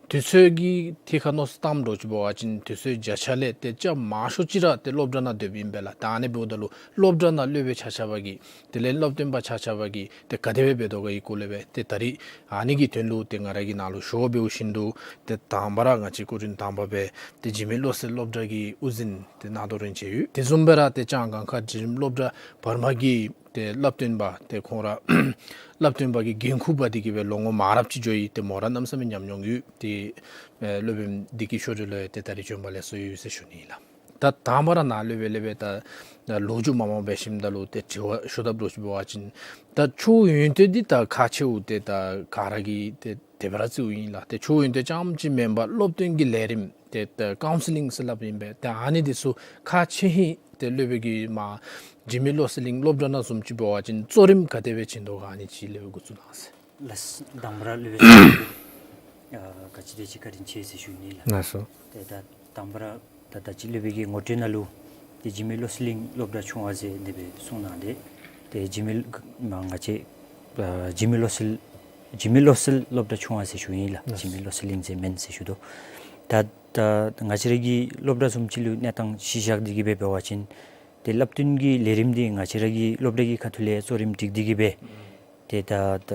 དུས་ཚོད་ཀྱི་ཐད་ཁར་མནོ་བསམ་བཏངམ་འདྲཝ་ཅིག་འབད་བ་ཅིན་དུས་ཚོད་བརྒྱ་ཆ་ལས་ཏེ་ཅ་མང་ཤོས་ཅིག་ར་ཏེ་སློབ་གྲྭ་ནང་སྡོདཔ་ཨིན་པས་ལགས། ད་ཨ་ནི་འབདཝ་ད་ལུ་སློབ་གྲྭ་ནང་སློབ་དཔོན་ཆ་ཁྱབ་ཀྱིས་དེ་ལས་སློབ་སྟོན་པ་ཆ་ཁྱབ་ཀྱིས་ཏེ་ག་དེ་སྦེ་འབད་དོ་ག་གི་སྐོར་ལས་སྦེ་ཏེ་ད་རིས་ཨ་ནི་གི་དོན་ལུ་ཏེ་ང་ར་གིས་ནཱ་ལུ་ཞུ་བ་འབདཝ་བཞིན་དུ་ཏེ་དང་པ་ར་ང་བཅས་སྐུ་མགྲོན་དང་པ་སྦེ་ཏེ་འཇིགས་མེད་བློ་གསལ་སློབ་གྲྭ་གི་དབུ་འཛིན་ཏེ་ནཱ་དོ་རུང་ཅིག་ཡོད། དེ་བཟུམ་སྦེ་ར་ཏེ་ལྕང་སྒང་ཁ་འབྲིང་རིམ་སློབ་གྲྭ་བར་མ་གི་ཏེ་བསླབ་སྟོན་པ་ཏེ་ཁོང་ར་བསླབ་སྟོན་པ་གི་འགན་ཁུར་འབག་སྟེ་གི་སྦེ་ལོ་ངོ་མང་རབས་ཅིག་འགྱོ་ཡི། ཏེ་མོ་ར་གནམ་མེད་ས་མེད་ཉམས་མྱོང་ཡོད། ཏེ་ཨེ་སློབ་དཔོན་འདི་གི་ཤུལ་ལས་ཏེ་ད་རིས་བྱོན་པ་ལེགས་སོ་ཡོད་ཟེར་ཞུ་ནི་ལགས། ད་དང་པ་ར་ནཱ་ལས་འབད་ལས་འབད་ད་ལོ་རྒྱུས་མང་མང་འབད་ཞིནམ་ད་ལུ་ཏེ་དྲི་བ་ཞུ་དཔ་འདྲཝ་ཅིག་འབད་བ་ཅིན་ད་ཆོས་ཡོན་ཏན་འདི་ད་ཁག་ཆེཝ་འདི་ད་ག་ར་གིས་ཏེ་དེ་སྦེ་ར་བརྩིཝ་ཨིན་ལགས། ཏེ་ཆོས་ཡོན་ཏན་རྐྱངམ་ཅིག་མེན་པར་སློབ་སྟོན་གྱི་ལས་རིམ་ཏེ་ད་ཀའུན་སི་ལིང་ཟེར་སླབ་ཨིན་པས། ཏེ་ཨ་ནི་འདི་ཚུ་ཁག་ཆེ་ཧིང་ཏེ་སློབ་དཔོན་གྱིས་མ་འཇིགས་མེད་བློ་གསལ་གླིང་སློབ་གྲྭ་ནང་བཟུམ་ཅིག་འབད་བ་ཅིན་གཙོ་རིམ་ག་དེ་སྦེ་བྱིན་དོ་ག་ཨ་ནི་ཅིག་ལས་འགོ་བཙུགས་གནང་ཟེར། ལགས། དང་པ་ར་སློབ་དཔོན་ཨ་ག་ཅི་དེ་ཅིག་བཀའ་དྲིན་ཆེ་ཟེར་ཞུ་ནི་ལགས། ལགས་སོ། ཏེ་ད་དང་པ་ར་ད་ད་ཅི་སློབ་དཔོན་གྱིས་ངོ་སྤྲོད་ནང་ལུ་ཏེ་འཇིགས་མེད་བློ་གསལ་གླིང་སློབ་གྲྭ་ཆུང་བ་ཟེར་དེ་སྦེ་གསུངས་གནང་སྟེ་ཏེ་འཇིགས་མེད་མ་ང་བཅས་ཨ་འཇིགས་མེད་བློ་གསལ་འཇིགས་མེད་བློ་གསལ་སློབ་གྲྭ་ཆུང་བ་ཟེར་ཞུཝ་ཨིན་ལགས། ལགས། འཇིགས་མེད་བློ་གསལ་གླིང་ཟེར་མེན་ཟེར་ཞུ་དོ། ད་ད་ང་བཅས་ར་གི་སློབ་གྲྭ་བཟུམ་ཅིག་ལུ་གནས་སྟངས་གཞི་བཞག་སྟེ་གི་སྦེ་འབད་བ་ཅིན་ཏེ་བསླབ་སྟོན་གྱི་ལས་རིམ་འདི་ང་བཅས་ར་གི་སློབ་གྲྭ་གི་ཁ་ཐུག་ལས་གཙོ་རིམ་སྒྲིག་སྟེ་གི་སྦེ་ཏེ་ད་ད་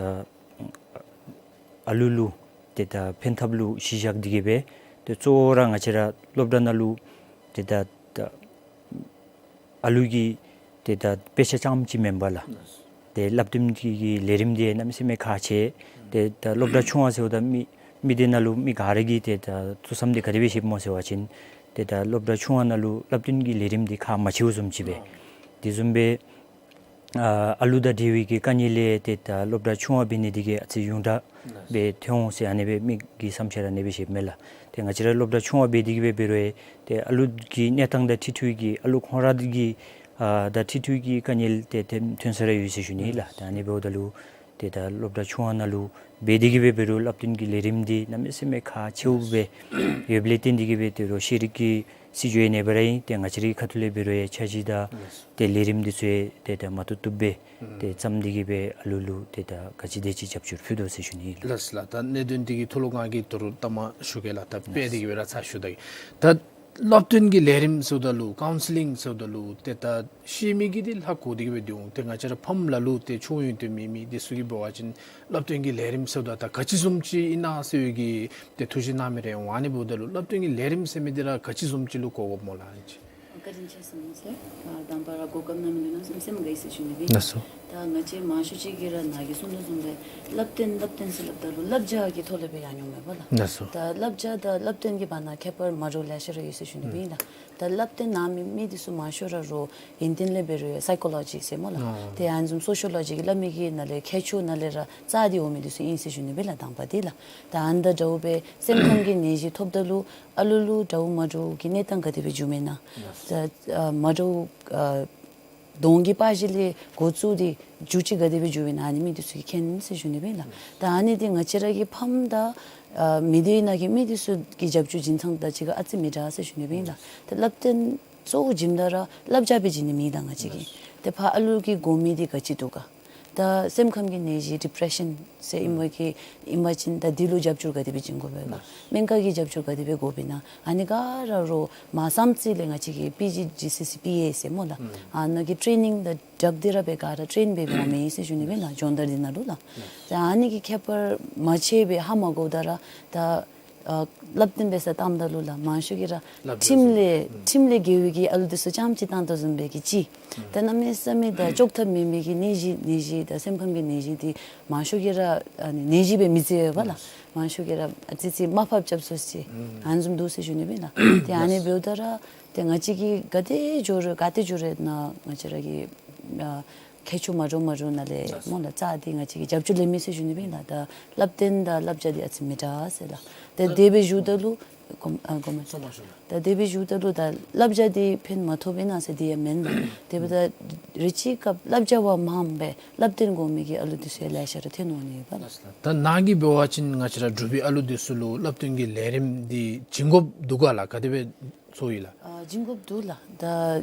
ཨ་ལུ་ལུ་ཏེ་ད་ཕན་ཐབས་ལུ་གཞི་བཞག་སྟེ་གི་སྦེ་ཏེ་གཙོ་བོ་ར་ང་བཅས་ར་སློབ་གྲྭ་ནང་ལུ་ཏེ་ད་ད་ཨ་ལུ་གི་ཏེ་ད་དཔེ་ཆ་རྐྱངམ་ཅིག་མེན་པར་ལགས། ཏེ་བསླབ་སྟོན་གྱི་གི་ལས་རིམ་འདི་གནམ་མེད་ས་མེད་ཁག་ཆེ། ཏེ་ད་སློབ་གྲྭ་ཆུང་བ་ཟེརཝ་ད་མི་མི་སྡེ་ནང་ལུ་མི་ག་ར་གིས་ཏེ་ད་ཐུགས་བསམ་འདི་ག་དེ་སྦེ་བཞེསཔ་སྨོ་ཟེར་བ་ཅིན་ཏེ་ད་སློབ་གྲྭ་ཆུང་བ་ནང་ལུ་བསླབ་སྟོན་གྱི་ལས་རིམ་འདི་ཁག་མ་ཆེཝ་བཟུམ་ཅིག་སྦེ། དེ་བཟུམ་སྦེ་ཨ་ཨ་ལུ་དང་འབྲེལ་བའི་གི་དཀའ་ངལ་ལས་ཏེ་ད་སློབ་གྲྭ་ཆུང་བ་འབད་ནི་འདི་གིས་ཨ་ཙི་ཡུང་དྲགས་སྦེ་ཐོན་འོང་ཟེར་ཨ་ནི་སྦེ་མི་གི་བསམ་འཆར་ར་ཨ་ནི་སྦེ་བཞེསཔ་མས་ལགས། ཏེ་ང་བཅས་ར་སློབ་གྲྭ་ཆུང་བ་འབད་དེ་གི་སྦེ་འབད་རུང་ཏེ་ཨ་ལུ་གི་གནས་སྟངས་དང་འཁྲིལ་ཏེ་གི་ཨ་ལུ་ཁོང་ར་འདི་གི་ཨ་དང་འཁྲིལ་ཏེ་གི་དཀའ་ངལ་ཏེ་ཐོན་ཐོན་ས་ར་ཡོད་ཟེར་ཞུ་ནི་ལགས། ད་ཨ་ནི་འབདཝ་ད་ལུ་ཏེ་ད་སློབ་གྲྭ་ཆུང་བ་ནང་ལུ་འབད་དེ་གི་སྦེ་འབད་རུང་བསླབ་སྟོན་གྱི་ལས་རིམ་འདི་གནམ་མེད་ས་མེད་ཁག་ཆེཝ་སྦེ་ཡོདཔ་ལས་བརྟེན་ཏེ་གི་སྦེ་ཏེ་རོགས་ཤེས་རིག་གི་ སྲིད་བྱུས་ཡང་གནས་པ་ར་ཨིན། ཏེ་ང་བཅས་རའི་ཁ་ཐུག་ལས་འབད་རུང་ཡང་འཆར་གཞི་དང་ཏེ་ལས་རིམ་འདི་ཚུ་ཡང་ཏེ་ད་མ་བཏུབ་བཏུབ་སྦེ་ཏེ་བརྩམས་ཏེ་གི་སྦེ་ཨ་ལུ་ལུ་ཏེ་ད་ག་ཅི་དེ་ཅིག་རྒྱབ་སྐྱོར་ཕུལ་དོ་ཟེར་ཞུ་ནི་ཨིན་ལགས། ལགས་ལགས། ད་གནད་དོན་འདི་གི་ཐོག་ལུ་ང་གིས་ད་རུང་ལྟ་མ་ཞུ་གེ་ལགས། ད་དཔེ་འདི་གི་སྦེ་ར་ཚར་ཞུ་ད་གེ། ད་སློབ་སྟོན་གྱི་ལས་རིམ་ཟེརཝ་ད་ལུ་ཀའུན་སི་ལིང་ཟེརཝ་ད་ལུ་ཏེ་ད་ཤེས་མི་གིས་འདི་ཧ་གོ་སྟེ་གི་སྦེ་སྡོད་འོང་། ཏེ་ང་བཅས་ར་ཕམ་ལ་ལུ་ཏེ་ཆོས་ཡོན་ཏན་མེད་མི་འདི་ཚུ་གིས་འབད་བ་ཅིན་སློབ་སྟོན་གྱི་ལས་རིམ་ཟེརཝ་ད་ད་ག་ཅི་བཟུམ་ཅིག་ཨིན་ན་ཟེར་བའི་གི་ཏེ་ཐུགས་བཞེད་གནང་མི་རེ་འོང་། ཨ་ནི་འབདཝ་ད་ལུ་སློབ་སྟོན་གྱི་ལས་རིམ་ཟེར་མི་འདི་ར་ག་ཅི་བཟུམ་ཅིག་ལུ་གོཝ་སྨོ་ལགས། ཨ་ནི་ཅིག། བཀའ་དྲིན་ཆེ་ཟེར་མི་ཟེར། ཨ་དང་པ་ར་གོ་སྐབས་གནང་མི་འདི་ནང་སེམས་སེམས་དགའ་ཡི་ཟེར་ཞུ་ནི་སྦེ་ཨིན་ལགས། ལགས་སོ། ད་ང་བཅས་མང་ཤོས་ཅིག་གིས་ར་ནཱ་གིས་གསུངས་དོ་བཟུམ་སྦེ་སློབ་སྟོན་སློབ་སྟོན་ཟེར་སླབ་ད་ལུ་བསླབ་བྱ་གི་ཐོག་ལས་སྦེ་ཡར་འགྱོཝ་མས་པ་ལགས། ལགས་སོ། ད་བསླབ་བྱ་དང་སློབ་སྟོན་གྱི་བར་ན་ཁྱད་པར་མ་འདྲཝ་ལེ་ཤ་ར་ཡོད་ཟེར་ཞུ་ནི་སྦེ་ཨིན་ལགས། ད་སློབ་སྟོན་གནང་མི་མི་འདི་ཚུ་མང་ཤོས་ར་རོགས་ཡོན་ཏན་ལས་འབད་རུང་ཡང་སའི་ཀོ་ལོ་ཇི་ཟེར་སྨོ་ལགས། ཨ་ཏེ་ཨ་ནི་བཟུམ་སོ་ཤི་ཡོ་ལོ་ཇི་གི་སླབ་མི་གི་ནང་ལས་ཁྱད་ཆོས་ནང་ལས་ར་རྩ་འདི་འོང་མི་འདི་ཚུ་ཨིན་ཟེར་ཞུ་ནི་སྦེ་ལགས། དང་པ་འདི་ལགས། ད་ཨ་ནི་དང་འདྲཝ་སྦེ་སེམས་ཁམས་ཀྱི་ནད་གཞི་ཐོབ་ད་ལུ་ཨ་ལུ་ལུ་འདྲཝ་མ་འདྲཝ་གི་གནས་སྟངས་ག་དེ་སྦེ་འགྱོཝ་མེན་ན། ད་ཨ་མ་འདྲཝ་ཨ་གདོང་གི་པར་གཞི་ལས་འགོ་བཙུགས་ཏེ་འགྱུར་བཅོས་ག་དེ་སྦེ་འགྱོཝ་ཨིན་ན་ཨ་ནི་མི་འདི་ཚུ་གིས་མཁྱེན་ཟེར་ཞུ་ནི་སྦེ་ལགས། ད་ཨ་ནི་འདི་ང་བཅས་ར་གི་ཕམ་དང་ཨ་མི་སྡེ་ནང་གི་མི་འདི་ཚུ་གི་རྒྱབ་སྐྱོར་བྱིན་ཐངས་དང་གཅིག་ཁར་ཨ་ཙི་མི་འདྲ་ཟེར་ཞུ་ནི་སྦེ་ལགས། ད་སློབ་སྟོན་གཙོ་བོ་བྱིནམ་ད་ར་བསླབ་བྱ་སྦེ་བྱིན་ནི་མེན་ལགས་ང་བཅས་ཀྱིས། ཏེ་ཕར་ཨ་ལུ་གི་དགོ་མི་འདི་ག་ཅི་འདུག་ག། ད་སེམས་ཁམས་ཀྱི་ནད་གཞི་ཌི་པི་རེ་ཤཱན་ཟེར་ཨིན་པ་གི་ཨིན་པ་ཅིན་ད་འདི་ལུ་རྒྱབ་སྐྱོར་ག་དེ་སྦེ་བྱིན་དགོ་པས་ག། སྨན་ཁང་གི་རྒྱབ་སྐྱོར་ག་དེ་སྦེ་དགོཔ་ཨིན་ན། ཨ་ནི་ག་ར་རོགས་མ་བསམ་རྩེ་ལས་ང་བཅས་ཀྱི་པི་ཇི་ཇི་སི་སི་པི་ཨེ་ཟེར་སྨོ་ལགས། ཨ་ནཱ་གི་ཊེ་ནིང་དང་སྦྲགས་ཏེ་ར་སྦེ་ག་ར་ཊེན་འབད་འབདཝ་མས་ཟེར་ཞུ་ནི་སྦེ་ལགས། སྦྱོང་བརྡར་འདི་ནང་ལུ་ལགས། ད་ཨ་ནི་གི་ཁྱད་པར་མ་ཕྱེ་སྦེ་ཧ་མ་གོཝ་ད་ར་ད་ཨ་སློབ་སྟོན་འབད་སར་བཏངམ་ད་ལུ་ལགས་མང་ཤོས་ཀྱིས་ར་ཁྲིམས་ལས་ཁྲིམས་ལས་འགལ་བའི་གི་ཨ་ལུ་འདི་ཚུ་རྐྱངམ་ཅིག་བཏང་དོ་བཟུམ་སྦེ་གི་ཅིག། ད་གནམ་མེད་ས་མེད་ད་ལྕོགས་ཐབས་མེད་མི་གི་ནད་གཞི་ནད་གཞི་དང་སེམས་ཁམས་ཀྱི་ནད་གཞི་འདི་མང་ཤོས་ཀྱིས་ར་ཨ་ནི་ནད་གཞི་སྦེ་མི་བརྩི་བས་པ་ལགས། མང་ཤོས་ཀྱིས་ར་ཨ་ཙི་ཙི་དམའ་ཕབ་རྐྱབ་སོ་ཅིག་ཨ་ནི་བཟུམ་འདུག་ཟེར་ཞུ་ནི་སྦེ་ལགས། ཏེ་ཨ་ནི་འབདཝ་ད་ར་ཏེ་ང་བཅས་ཀྱིས་ག་དེ་འགྱོ་རུང་ག་དེ་འགྱོ་རུང་ནཱ་ང་བཅས་ར་གི་ཨ་ཁྱད་ཆོས་མ་འདྲཝ་མ་འདྲཝ་ནང་ལས་སྨོ་ལགས་རྩ་འདི་ང་བཅས་ཀྱིས་རྒྱབ་སྐྱོར་ལེན་མས་ཟེར་ཞུ་ནི་སྦེ་ལགས། ད་སློབ་སྟོན་དང་བསླབ་བྱ་འདི་ཨ་ཙི་མི་འདྲ་ཟེར་ལགས། ད་དེ་སྦེ་ཞུཝ་ད་ལུ་གོ་ཨ་གོ་མ་ཚོར་མ་ཞུ་ལགས། ད་དེ་སྦེ་ཞུཝ་ད་ལུ་ད་བསླབ་བྱ་འདི་ཕན་མ་ཐོགས་པས་ན་ཟེར་འདི་ཡང་མེན་ལགས། དེ་འབདཝ་ད་རེ་ཅིག་སྐབས་བསླབ་བྱ་བ་མངམ་སྦེ་སློབ་སྟོན་དགོ་མི་གི་ཨ་ལུ་འདི་ཚུ་ཡང་ལེ་ཤ་ར་ཐོན་འོང་ནི་ཡོད་པ་ལགས། ད་ནཱ་གིས་འབད་བ་ཅིན་ང་བཅས་ར་འབྲུག་པའི་ཨ་ལུ་འདི་ཚུ་ལུ་སློབ་སྟོན་གྱི་ལས་རིམ་འདི་བྱིན་དགོཔ་འདུག་ག་ལགས། ག་དེ་སྦེ་ཚོར་ཡི་ལགས། ཨ་བྱིན་དགོཔ་འདུག་ལགས། ད་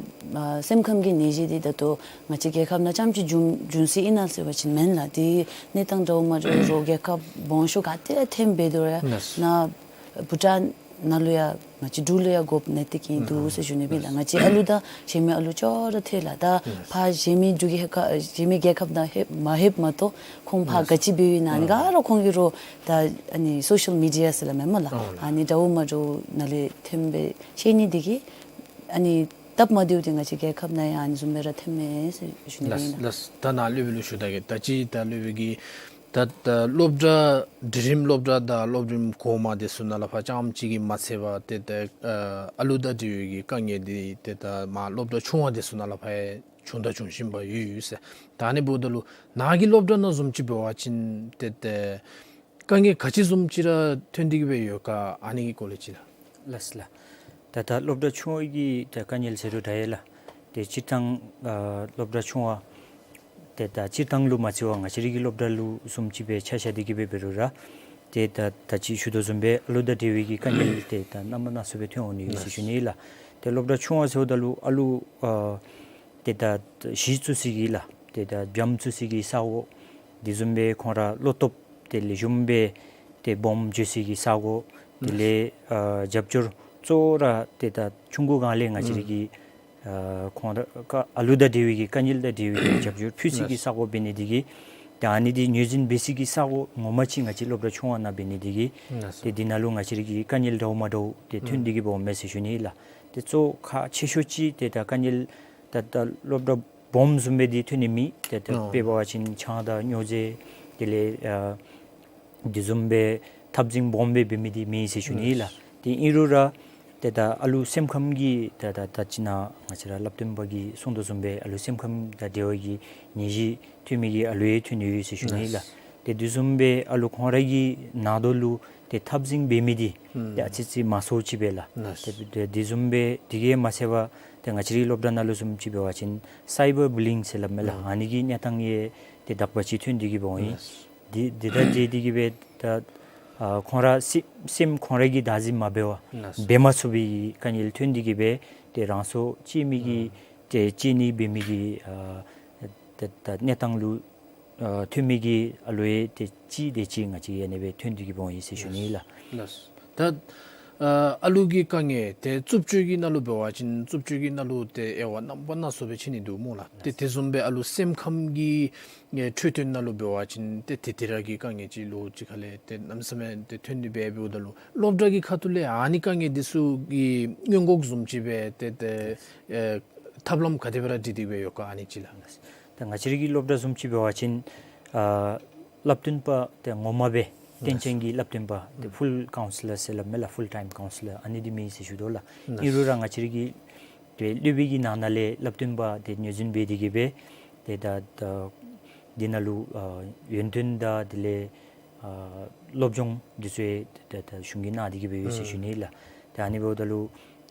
ཨ་སེམས་ཁམས་ཀྱི་ནད་གཞི་འདི་ད་ལྟོ་ང་བཅས་རྒྱལ་ཁབ་ནང་རྐྱངམ་ཅིག་བྱུང་བྱུང་སྲིད་ཨིན་ན་ཟེར་བ་ཅིན་མེན་ལགས། འདི་གནས་སྟངས་འདྲཝ་མ་འདྲཝ་རོགས་རྒྱལ་ཁབ་སྦོམ་ཤོས་ག་ཏེ་ཡང་ཐོནམ་འབད་དོ་ཡ་ལགས། ནཱ་བྷུ་ཊཱན་ནང་ལུ་ཡང་ང་བཅས་འབྲུག་ལུ་ཡང་དགོཔ་ནད་དེ་གིས་འདུག་ཟེར་ཞུ་ནི་སྦེ་ལགས། ང་བཅས་ཨ་ལུ་དང་གཞན་མི་ཨ་ལུ་ཅོག་ར་འཐད་ལགས། ད་ཕར་གཞན་མི་འབྲུག་གི་ཧེ་ཁ་གཞན་མི་རྒྱལ་ཁབ་ནང་ལྷོདཔ་མ་ལྷོདཔ་མ་གཏོགས་ཁོང་ཕར་ག་ཅི་འབདཝ་ཨིན་ན་ཨ་ནི་ག་ར་ཁོང་གིས་རོགས་ད་ཨ་ནི་སོ་ཤལ་མི་ཌི་ཡ་ཟེར་སླབ་མས་སྨོ་ལགས། ཨ་ནི་འདྲཝ་མ་འདྲཝ་ནང་ལས་ཐོནམ་སྦེ་ཤེས་ནི་འདི་གིས་ཨ་ནི་སྟབས་མ་བདེཝ་འདི་ང་བཅས་རྒྱལ་ཁབ་ནང་ཡང་ཨ་ནི་བཟུམ་སྦེ་ར་ཐོནམ་མས་ཟེར་ཞུ་ནི་སྦེ་ཨིན་ལགས། ལགས་ལགས། ད་ནཱ་སློབ་དཔོན་ལུ་ཞུ་ད་གེ། ད་ཅི་ད་སློབ་དཔོན་གྱིས་ད་ད་སློབ་གྲྭ་འབྲིང་རིམ་སློབ་གྲྭ་དང་སློབ་རིམ་གོང་མ་འདི་ཚུ་ནང་ལུ་ཕར་རྐྱངམ་ཅིག་གིས་མ་ཚད་པར་ཏེ་ད་ཨ་ཨ་ལུ་དང་འབྲེལ་བའི་གི་དཀའ་ངལ་འདི་ཏེ་ད་མར་སློབ་གྲྭ་ཆུང་བ་འདི་ཚུ་ནང་ལུ་ཕར་ཡང་བྱུང་དང་འབྱུང་བཞིན་པ་ཡོད་ཡོད་ཟེར། ད་ཨ་ནི་འབདཝ་ད་ལུ་ནཱ་གི་སློབ་གྲྭ་ནང་བཟུམ་ཅིག་འབད་བ་ཅིན་ཏེ་ཏེ་དཀའ་ངལ་ག་ཅི་བཟུམ་ཅིག་ར་ཐོན་ཏེ་གི་སྦེ་ཡོད་ག། ཨ་ནི་གི་སྐོར་ལས་ཅིག་ལགས། ལགས་ལགས། ད་ད་སློབ་གྲྭ་ཆུང་བའི་གི་ད་དཀའ་ངལ་ཟེར་རུང་འདྲ་ཡི་ལགས། ཏེ་སྤྱིར་བཏང་ཨ་སློབ་གྲྭ་ཆུང་བ་ཏེ་ད་སྤྱིར་བཏང་ལུ་མ་བརྩི་བར་ང་བཅས་རའི་གི་སློབ་གྲྭ་ལུ་བཟུམ་ཅིག་སྦེ་ཆ་བཞག་སྟེ་གི་སྦེ་འབད་རུང་ར་ཏེ་ད་ད་ཅི་ཞུ་དོ་བཟུམ་སྦེ་ཨ་ལུ་དང་འབྲེལ་བའི་གི་དཀའ་ངལ་ཏེ་ད་རྣམ་པ་སྣ་ཚོགས་སྦེ་ཐོན་འོང་ནི་ཡོད་ཟེར་ཞུ་ནི་ཨིན་ལགས། ཏེ་སློབ་གྲྭ་ཆུང་བ་ཟེརཝ་ད་ལུ་ཨ་ལུ་ཨ་ཏེ་ད་གཞི་བཙུགས་སའི་གི་ལགས། ཏེ་ད་བྱམས་བཙུགས་སའི་གི་ས་གོ། དེ་བཟུམ་སྦེ་ཁོང་ར་བློ་སྟོབས་ཏེ་ལེགས་ཤོམ་སྦེ་ཏེ་སྦོམ་འགྱོ་སའི་གི་ས་གོ། དེ་ལས་ཨ་རྒྱབ་སྐྱོར་གཙོ་བོ་ར་ཏེ་ད་ཆུང་ཀུ་སྒང་ལས་ང་བཅས་རའི་གི་ཨ་ཁོང་ར་ཀ་ཨ་ལུ་དང་འབྲེལ་བའི་གི་དཀའ་ངལ་དང་འབྲེལ་བའི་གི་རྒྱབ་སྐྱོར་ཕུལ་སའི་གི་ས་གོ་འབད་ནི་དེ་གིས་ད་ཨ་ནི་འདི་ངོས་འཛིན་འབད་སའི་གི་ས་གོ་ངོ་མ་ཅིག་ང་བཅས་སློབ་གྲྭ་ཆུང་བ་ནང་འབད་ནི་དེ་གིས་ཏེ་འདི་ནང་ལུ་ང་བཅས་རའི་གི་དཀའ་ངལ་འདྲཝ་མ་འདྲཝ་ཏེ་ཐོན་ཏེ་གི་སྦེ་འོངམ་མས་ཟེར་ཞུ་ནི་ཨིན་ལགས། ཏེ་གཙོ་ཁག་ཆེ་ཤོས་ཅིག་ཏེ་ད་དཀའ་ངལ་ད་ད་སློབ་གྲྭ་སྦོམ་བཟུམ་སྦེ་འདི་ཐོན་ནི་མེད། ཏེ་ད་དཔེ་འབད་བ་ཅིན་ཆང་དང་སྨྱོ་རྫས་དེ་ལས་ཨ་དེ་བཟུམ་སྦེ་འཐབ་འཛིང་སྦོམ་སྦེ་འབད་མི་འདི་མེད་ཟེར་ཞུ་ནི་ཨིན་ལགས། ཏེ་ཨིན་རུང་ར་ཏེ་ད་ཨ་ལུ་སེམས་ཁམས་ཀྱི་ད་ད་ད་ཅི་ནཱ་ང་བཅས་ར་བསླབ་སྟོན་པ་གིས་གསུངས་དོ་བཟུམ་སྦེ་ཨ་ལུ་སེམས་ཁམས་དང་འབྲེལ་བའི་གི་ནད་གཞི་ཐོན་མི་གི་ཨ་ལུ་ཡང་ཐོན་ནི་ཡོད་ཟེར་ཞུ་ནི་ཨིན་ལགས། ཏེ་དེ་བཟུམ་སྦེ་ཨ་ལུ་ཁོང་ར་གི་ནང་དོག་ལུ་ཏེ་འཐབ་འཛིང་འབད་མི་འདི་ཏེ་ཨ་ཙི་ཅིག་མང་སུ་ཅིག་སྦེ་ལགས། ཏེ་དེ་བཟུམ་སྦེ་དེ་གིས་མ་ཚད་པར་ཏེ་ང་བཅས་རའི་སློབ་གྲྭ་ནང་ལུ་བཟུམ་ཅིག་འབད་བ་ཅིན་སའི་བར་བུ་ལི་ཡིང་ཟེར་སླབ་མས་ལགས། ཨ་ནི་གི་གནས་སྟངས་ཡང་ཏེ་དག་པ་ཅིག་ཐོན་ཏེ་གི་སྦེ་འོང་ཡི། འདི་འདི་དང་འབྲེལ་ཏེ་གི་སྦེ་ད་ ཨ་ཁོང་ར་སེམས་སེམས་ཁོང་ར་གིས་བདག་འཛིན་མ་འབད་བར་ལགས། འབད་མ་ཚུགས་པའི་དཀའ་ངལ་ཐོན་ཏེ་གི་སྦེ་ཏེ་རང་སྲོག་བཅད་མི་གི་ཨུམ་ཏེ་བཅད་ནི་འབད་མི་གི་ཨ་ཏེ་ད་གནས་སྟངས་ལུ་ཨ་ཐོན་མི་གི་ཨ་ལུ་ཡང་ཏེ་གཅིག་དེ་ཅིག་ང་བཅས་ཨ་ནི་སྦེ་ཐོན་ཏེ་གི་འོང་ཡི་ཟེར་ཞུ་ནི་ལགས། ལགས། ད་ཨ་ཨ་ལུ་གི་དཀའ་ངལ་ཏེ་རྩུབ་སྤྱོད་ཀྱི་ནང་ལུ་འབད་བ་ཅིན་རྩུབ་སྤྱོད་ཀྱི་ནང་ལུ་ཏེ་དབྱེ་བ་རྣམ་པ་སྣ་ཚོགས་སྦེ་ཕྱེ་ནི་འདུག་སྨོ་ལགས། ཏེ་དེ་བཟུམ་སྦེ་ཨ་ལུ་སེམས་ཁམས་ཀྱི་ཨེ་འཕྲོད་བསྟེན་ནང་ལུ་འབད་བ་ཅིན་ཏེ་དེ་དེ་ར་གི་དཀའ་ངལ་ཅིག་ལུ་ཅིག་ཁ་ལས་ཏེ་གནམ་མེད་ས་མེད་ཏེ་ཐོན་ཏེ་སྦེ་འབདཝ་ད་ལུ་སློབ་གྲྭ་གི་ཁ་ཐུག་ལས་ཨ་ནི་དཀའ་ངལ་འདི་ཚུ་གི་སྔོན་འགོག་བཟུམ་ཅིག་སྦེ་ཏེ་ཏེ་ཨེ་ཐབས་ལམ་ག་དེ་སྦེ་ར་སྒྲིག་སྟེ་སྦེ་ཡོད་ག་ཨ་ནི་ཅིག་ལགས། ད་ང་བཅས་ར་གི་སློབ་གྲྭ་བཟུམ་ཅིག་འབད་བ་ཅིན་ཨ་བསླབ་སྟོན་པ་ཏེ་ངོ་མ་སྦེ་གཏན་ལགས། འཁྱོངས་ཀྱི་བསླབ་སྟོན་པ་ཏེ་ལགས། ཕུལ་ཀའུན་སི་ལར་ཟེར་སླབ་མས་ལགས། ཕུལ་ཊའིམ་ཀའུན་སི་ལར་ཨ་ནི་འདི་མེད་ཟེར་ཞུ་དོ་ལགས། ལགས། ཨིན་རུང་ར་ང་བཅས་ར་གི་ཏེ་སློབ་དཔོན་གྱི་ནང་ན་ལས་བསླབ་སྟོན་པ་ཏེ་ངོས་འཛིན་འབད་དེ་གི་སྦེ་ཏེ་ད་ད་འདི་ནང་ལུ་ཨ་ཡོན་ཏན་དང་དེ་ལས་ཨ་སློབ་སྦྱོང་འདི་ཚུ་ཡང་ཏེ་ད་གཞུང་གིས་གནང་སྟེ་གི་སྦེ་ཡོད་ཟེར་ཞུ་ནི་ལགས། ཏེ་ཨ་ནི་འབདཝ་ད་ལུ་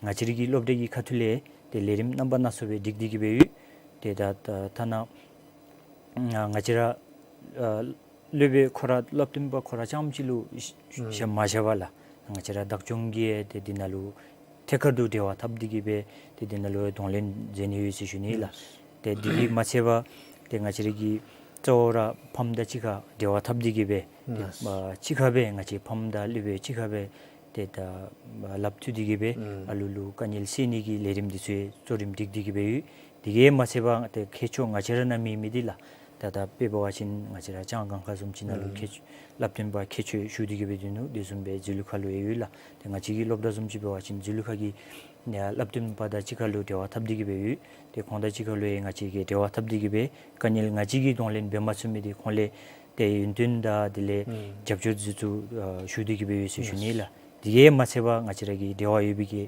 ང་བཅས་ར་གི་སློབ་གྲྭ་གི་ཁ་ཐུག་ལས་ཏེ་ལས་རིམ་རྣམ་པ་སྣ་ཚོགས་སྦེ་སྒྲིག་སྟེ་གི་སྦེ་ཡོད། ཏེ་ད་ད་ཐ་ན་ང་བཅས་ར་ཨ་སློབ་དཔོན་ཁོ་ར་བསླབ་སྟོན་པ་ཁོ་ར་རྐྱངམ་གཅིག་ལུ་ཨུམ་བཞག་མ་བཞག་པར་ལགས། ང་བཅས་ར་བདག་སྐྱོང་གིས་ཏེ་འདི་ནང་ལུ་ཐད་ཀར་དུ་འབྲེལ་བ་འཐབ་སྟེ་གི་སྦེ་ཏེ་འདི་ནང་ལུ་གདོང་ལེན་མཛད་ནི་ཡོད་ཟེར་ཞུ་ནི་ལགས། ཨུམ་ཏེ་འདི་གིས་མ་ཚད་པར་ཏེ་ང་བཅས་ར་གིས་གཙོ་བོ་ར་ཕམ་དང་གཅིག་ཁར་འབྲེལ་བ་འཐབ་སྟེ་གི་སྦེ་ཏེ་ཨུམ་ཨ་གཅིག་ཁར་སྦེ་ང་བཅས་ཕམ་དང་སློབ་དཔོན་གཅིག་ཁར་སྦེ་ཏེ་ད་ལགཔ་མཐུད་དེ་གི་སྦེ་ཨུམ་ཨ་ལུ་ལུ་དཀའ་ངལ་སེལ་ནི་གི་ལས་རིམ་འདི་ཚུ་གཙོ་རིམ་སྒྲིག་སྟེ་གི་སྦེ་ཡོད། དེ་གིས་མ་ཚད་པར་ཏེ་མཁས་མཆོག་ང་བཅས་ར་ནང་མི་མི་འདི་ལགས། ད་ད་དཔེ་འབད་བ་ཅིན་ང་བཅས་ར་ལྕང་སྒང་ཁ་བཟུམ་ཅིག་ནང་ལུ་ཨུམ་མཁས་བླ་སྟོན་པ་མཁས་མཆོག་བཞུགས་ཏེ་གི་སྦེ་སྡོད་ནུག། དེ་བཟུམ་སྦེ་ཛུ་ལུ་ཁ་ལུ་ཡང་ཡོད་ལགས། ཏེ་ང་བཅས་ཀྱི་སློབ་གྲྭ་བཟུམ་ཅིག་འབད་བ་ཅིན་ཛུ་ལུ་ཁ་གི་ནཱ་བླ་སྟོན་པ་དང་གཅིག་ཁར་ལུ་འབྲེལ་བ་འཐབ་སྟེ་གི་སྦེ་ཡོད། ཏེ་ཁོང་དང་གཅིག་ཁར་ལུ་ཡང་ང་བཅས་ཀྱིས་འབྲེལ་བ་འཐབ་སྟེ་གི་སྦེ་དཀའ་ངལ་ང་བཅས་ཀྱིས་གདོང་ལེན་འབད་མ་ཚུགས་མི་འདི་ཁོང་ལས་ཏེ་ཡོན་ཏན་དང་དེ་ལས་ཨུམ་རྒྱབ་སྐྱོར་འདི་ཚུ་ཨ་ཞུ་སྟེ་གི་སྦེ་ཡོད་ཟེར་ཞུ་ནི་ལགས། དེ་གིས་མ་ཚད་པར་ང་བཅས་ར་གི་འབྲེལ་བ་ཡོད་པའི་གི་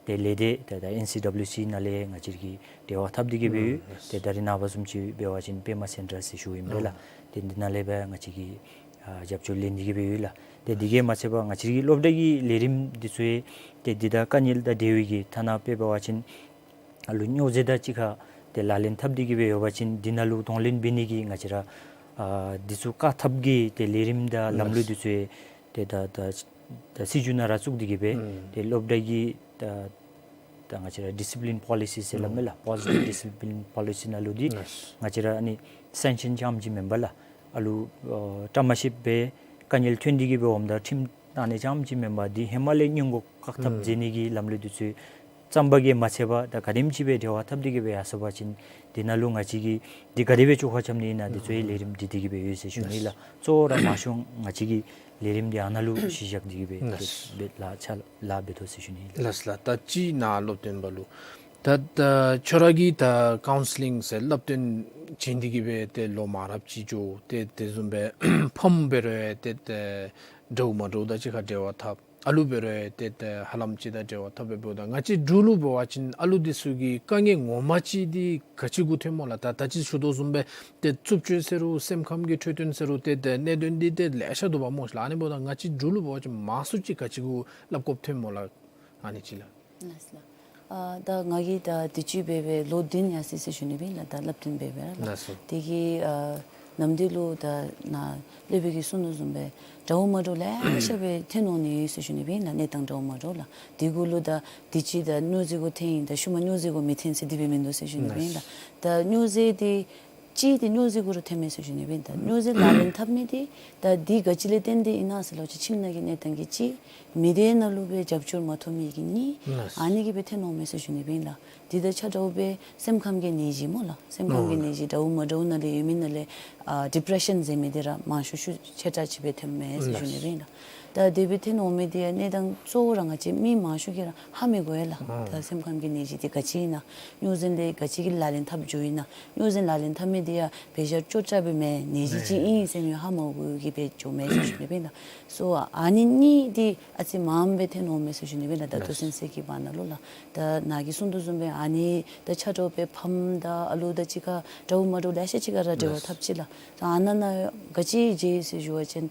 ཏེ་ལས་སྡེ་ཏེ་ད་ཨེན་སི་ཌབ་ལུ་སི་ནང་ལས་ང་བཅས་ཀྱིས་འབྲེལ་བ་འཐབ་སྟེ་གི་སྦེ་ཡོད། ཨུམ་ཏེ་ད་རེས་ནངས་པ་བཟུམ་ཅིག་འབད་བ་ཅིན་པདྨ་སེན་ཊར་ཟེར་ཞུཝ་ཨིན་པས་ལགས། ཨུམ་ཏེ་འདི་ནང་ལས་སྦེ་ང་བཅས་ཀྱིས་ཨ་རྒྱབ་སྐྱོར་ལེན་ཏེ་གི་སྦེ་ཡོད་ལགས། ཏེ་དེ་གིས་མ་ཚད་པར་ང་བཅས་ཀྱི་སློབ་གྲྭ་གི་ལས་རིམ་འདི་ཚུ་ཡང་ཏེ་འདི་དང་དཀའ་ངལ་དང་འབྲེལ་བའི་གི་ཐ་ན་དཔེ་འབད་བ་ཅིན་ཨ་ལུ་སྨྱོ་རྫས་དང་གཅིག་ཁར་ཏེ་ལག་ལེན་འཐབ་སྟེ་གི་སྦེ་ཡོད་པ་ཅིན་འདི་ནང་ལུ་གདོང་ལེན་འབད་ནི་གི་ང་བཅས་ར་ཨ་འདི་ཚུ་བཀག་ཐབས་ཀྱི་ཏེ་ལས་རིམ་དང་ལམ་ལུགས་འདི་ཚུ་ཡང་ཏེ་ད་ད་ད་སྲིད་བྱུས་ནང་ར་བཙུགས་ཏེ་གི་སྦེ་ཨུམ་ཏེ་སློབ་གྲྭ་གི་ད་ད་ང་བཅས་ར་ཌི་སི་པི་ལིན་པོ་ལི་སི་ཟེར་སླབ་མས་ལགས། ཨུམ་པོ་ཟི་ཊིབ་ཌི་སི་པི་ལིན་པོ་ལི་སི་ནང་ལུ་འདི་ལགས། ང་བཅས་ར་ཨ་ནི་སེང་ཤཱན་རྐྱངམ་ཅིག་མེན་པར་ལགས། ཨ་ལུ་ཨ་བཀྲ་མ་ཤིསཔ་སྦེ་དཀའ་ངལ་ཐོན་ཏེ་གི་སྦེ་འོངམ་ད་ཁྲིམས་བཏང་ནི་རྐྱངམ་ཅིག་མེན་པར་འདི་ཧེ་མ་ལས་སྔོན་འགོག་བཀག་ཐབས་ཨུམ་མཛད་ནི་གི་ལམ་ལུགས་འདི་ཚུ་བརྩམ་པ་གིས་མ་ཚད་པར་ད་ག་དེམ་ཅིག་སྦེ་འབྲེལ་བ་འཐབ་སྟེ་གི་སྦེ་ཡར་སོང་པ་ཅིན་འདི་ནང་ལུ་ང་བཅས་ཀྱིས་འདི་ག་དེ་སྦེ་བཅོ་ཁ་རྐྱབ་ནི་ཨིན་ན་འདི་ཚུ་ཡང་ལས་རིམ་སྒྲིག་སྟེ་གི་སྦེ་ཡོད་ཟེར་ཞུ་ནི་ལགས། གཙོ་བོ་ར་མང་ཤོས་ང་བཅས་ཀྱི་ལས་རིམ་འདི་ཨ་ནཱ་ལུ་གཞི་བཞག་སྟེ་གི་སྦེ་ལགས། ཏེ་སྦེ་ལཱ་ཕྱག་ལཱ་འབད་དོ་ཟེར་ཞུ་ནི་ལགས། ལགས་ལགས། ད་ཅི་ནཱ་སློབ་སྟོན་པ་ལུ་ད་ད་ཁྱོད་ར་གིས་ད་ཀའུན་སི་ལིང་ཟེར་བསླབ་སྟོན་བྱིན་ཏེ་གི་སྦེ་ཏེ་ལོ་མང་རབས་ཅིག་འགྱོ། ཏེ་དེ་བཟུམ་སྦེ་ཕམ་འབད་རུང་ཏེ་ཏེ་འདྲཝ་མ་འདྲཝ་དང་གཅིག་ཁར་འབྲེལ་བ་འཐབ། ཨ་ལུ་འབད་རུང་ཏེ་ཏེ་ཧ་ལམ་ཅིག་དང་འབྲེལ་བ་འཐབ་སྦེ་འབདཝ་ད་ང་བཅས་འབྲུག་ལུ་འབད་བ་ཅིན་ཨ་ལུ་འདི་ཚུ་གི་དཀའ་ངལ་ངོ་མ་ཅིག་འདི་ག་ཅི་གུ་ཐོནམ་སྨོ་ལགས། ད་ད་ཅི་ཞུ་དོ་བཟུམ་སྦེ་ཏེ་རྩུབ་སྤྱོད་ཟེར་རུང་སེམས་ཁམས་ཀྱི་འཕྲོད་བསྟེན་ཟེར་རུང་ཏེ་ཏེ་གནད་དོན་འདི་ཏེ་ལེ་ཤ་འདུག་པ་སྨོ་ལགས། ཨ་ནི་འབདཝ་ད་ང་བཅས་འབྲུག་ལུ་འབད་བ་ཅིན་མང་སུ་ཅིག་ག་ཅི་གུ་སླབ་དགོཔ་ཐོནམ་སྨོ་ལགས། ཨ་ནི་ཅིག་ལགས། ལགས་སོ་ལགས། ཨ་ད་ང་གིས་ད་དུས་ཅི་འབད་བའི་ལོ་བདུན་ཡར་སོ་ཡི་ཟེར་ཞུ་ནི་སྦེ་ཨིན་ལགས། ད་བསླབ་སྟོན་འབད་བའི་ར་ལགས། ལགས་སོ། དེ་གིས་ཨ་ནམ་དུས་ལུ་ད་ནཱ་སློབ་དཔོན་གྱིས་གསུངས་དོ་བཟུམ་སྦེ་འདྲཝ་མ་འདྲཝ་ལེ་ཤ་སྦེ་ཐོན་འོང་ནི་ཡོད་ཟེར་ཞུ་ནི་སྦེ་ཨིན་ལགས། གནས་སྟངས་འདྲཝ་མ་འདྲཝ་ལགས། དེ་གུ་ལུ་ད་དུས་ཅི་ད་སྨྱོ་རྫས་གུ་ཐོན་ཡི་ད་ཤུལ་མ་སྨྱོ་རྫས་གུ་མི་ཐོན་ཟེར་དེ་སྦེ་མིན་འདུག་ཟེར་ཞུ་ནི་སྦེ་ཨིན་ལགས། ལགས་སོ། ད་སྨྱོ་རྫས་འདི་གཅིག་འདི་སྨྱོ་རྫས་གུ་ར་ཐོནམ་མས་ཟེར་ཞུ་ནི་སྦེ་ཨིན། ད་སྨྱོ་རྫས་ལག་ལེན་འཐབ་མི་འདི་ད་འདི་ག་ཅི་ལས་བརྟེན་ཏེ་ཨིན་ན་ཟེར་སླབ་ཅིན་ཁྱིམ་ནང་གི་གནས་སྟངས་ཀྱིས་གཅིག། མི་སྡེ་ནང་ལུ་སྦེ་རྒྱབ་སྐྱོར་མ་ཐོབ་མི་གིས་གཉིས། ལགས། ཨ་ནི་གིས་སྦེ་ཐོན་འོང་མས་ཟེར་ཞུ་ནི་སྦེ་ཨིན་ལགས། འདི་དང་ཆ་འདྲཝ་སྦེ་སེམས་ཁམས་ཀྱི་ནད་གཞི་སྨོ་ལགས། སེམས་ཁམས་ཀྱི་ཨོ་ནད་གཞི་འདྲཝ་མ་འདྲཝ་ནང་ལས་ཡོད་མི་ནང་ལས་ཨ་ཌི་པི་རེ་ཤཱན་ཟེར་མི་འདི་ར་མང་ཤོས་ཤོས་ཆེ་དྲགས་ཅིག་སྦེ་ཐོནམ་མས་ཟེར་ཞུ་ནི་སྦེ་ཨིན་ལགས། ད་དེ་སྦེ་ཐོན་འོང་མི་འདི་ཡང་གནས་སྟངས་གཙོ་བོ་ར་ང་བཅས་མི་མང་ཤོས་ཀྱིས་ར་ཧ་མི་གོ་ཡ་ལགས། ཨོ། ད་སེམས་ཁམས་ཀྱི་ནད་གཞི་འདི་ག་ཅི་ཨིན་ན། སྨྱོ་རྫས་འདི་ག་ཅི་གི་ལག་ལེན་འཐབ་འགྱོཝ་ཨིན་ན། སྨྱོ་རྫས་ལག་ལེན་འཐབ་མི་འདི་ཡང་བེ་ཤ་ཅོག་ཅ་སྦེ་མེན་ནད་གཞི་ཅིག་ཨིན་ཟེར་མི་ཧ་མ་གོ་གི་སྦེ་འགྱོཝ་མས་ཟེར་ཞུ་ནི་སྦེ་ཨིན་ལགས། སོ་ཨ་ནི་གཉིས་འདི་ཨ་ཙི་མངམ་སྦེ་ཐོན་འོང་མས་ཟེར་ཞུ་ནི་སྦེ་ཨིན་ལགས། ད་ལྟོ་ལགས། སེམས་སེམས་ཀྱི་བར་ན་ལུ་ལགས། ད་ནཱ་གིས་གསུངས་དོ་བཟུམ་སྦེ་ཨ་ནི་ད་ཆ་འདྲཝ་སྦེ་ཕམ་དང་ཨ་ལུ་དང་གཅིག་ཁར་འདྲཝ་མ་འདྲཝ་ལེ་ཤ་གཅིག་ཁར་ར་འབྲེལ་བ་ལགས། འཐབ་ཅི་ལགས། ད་ཨ་ནཱ་ནང་ག་ཅི་བྱུང་ཡི་ཟེར་ཞུ་བ་ཅིན་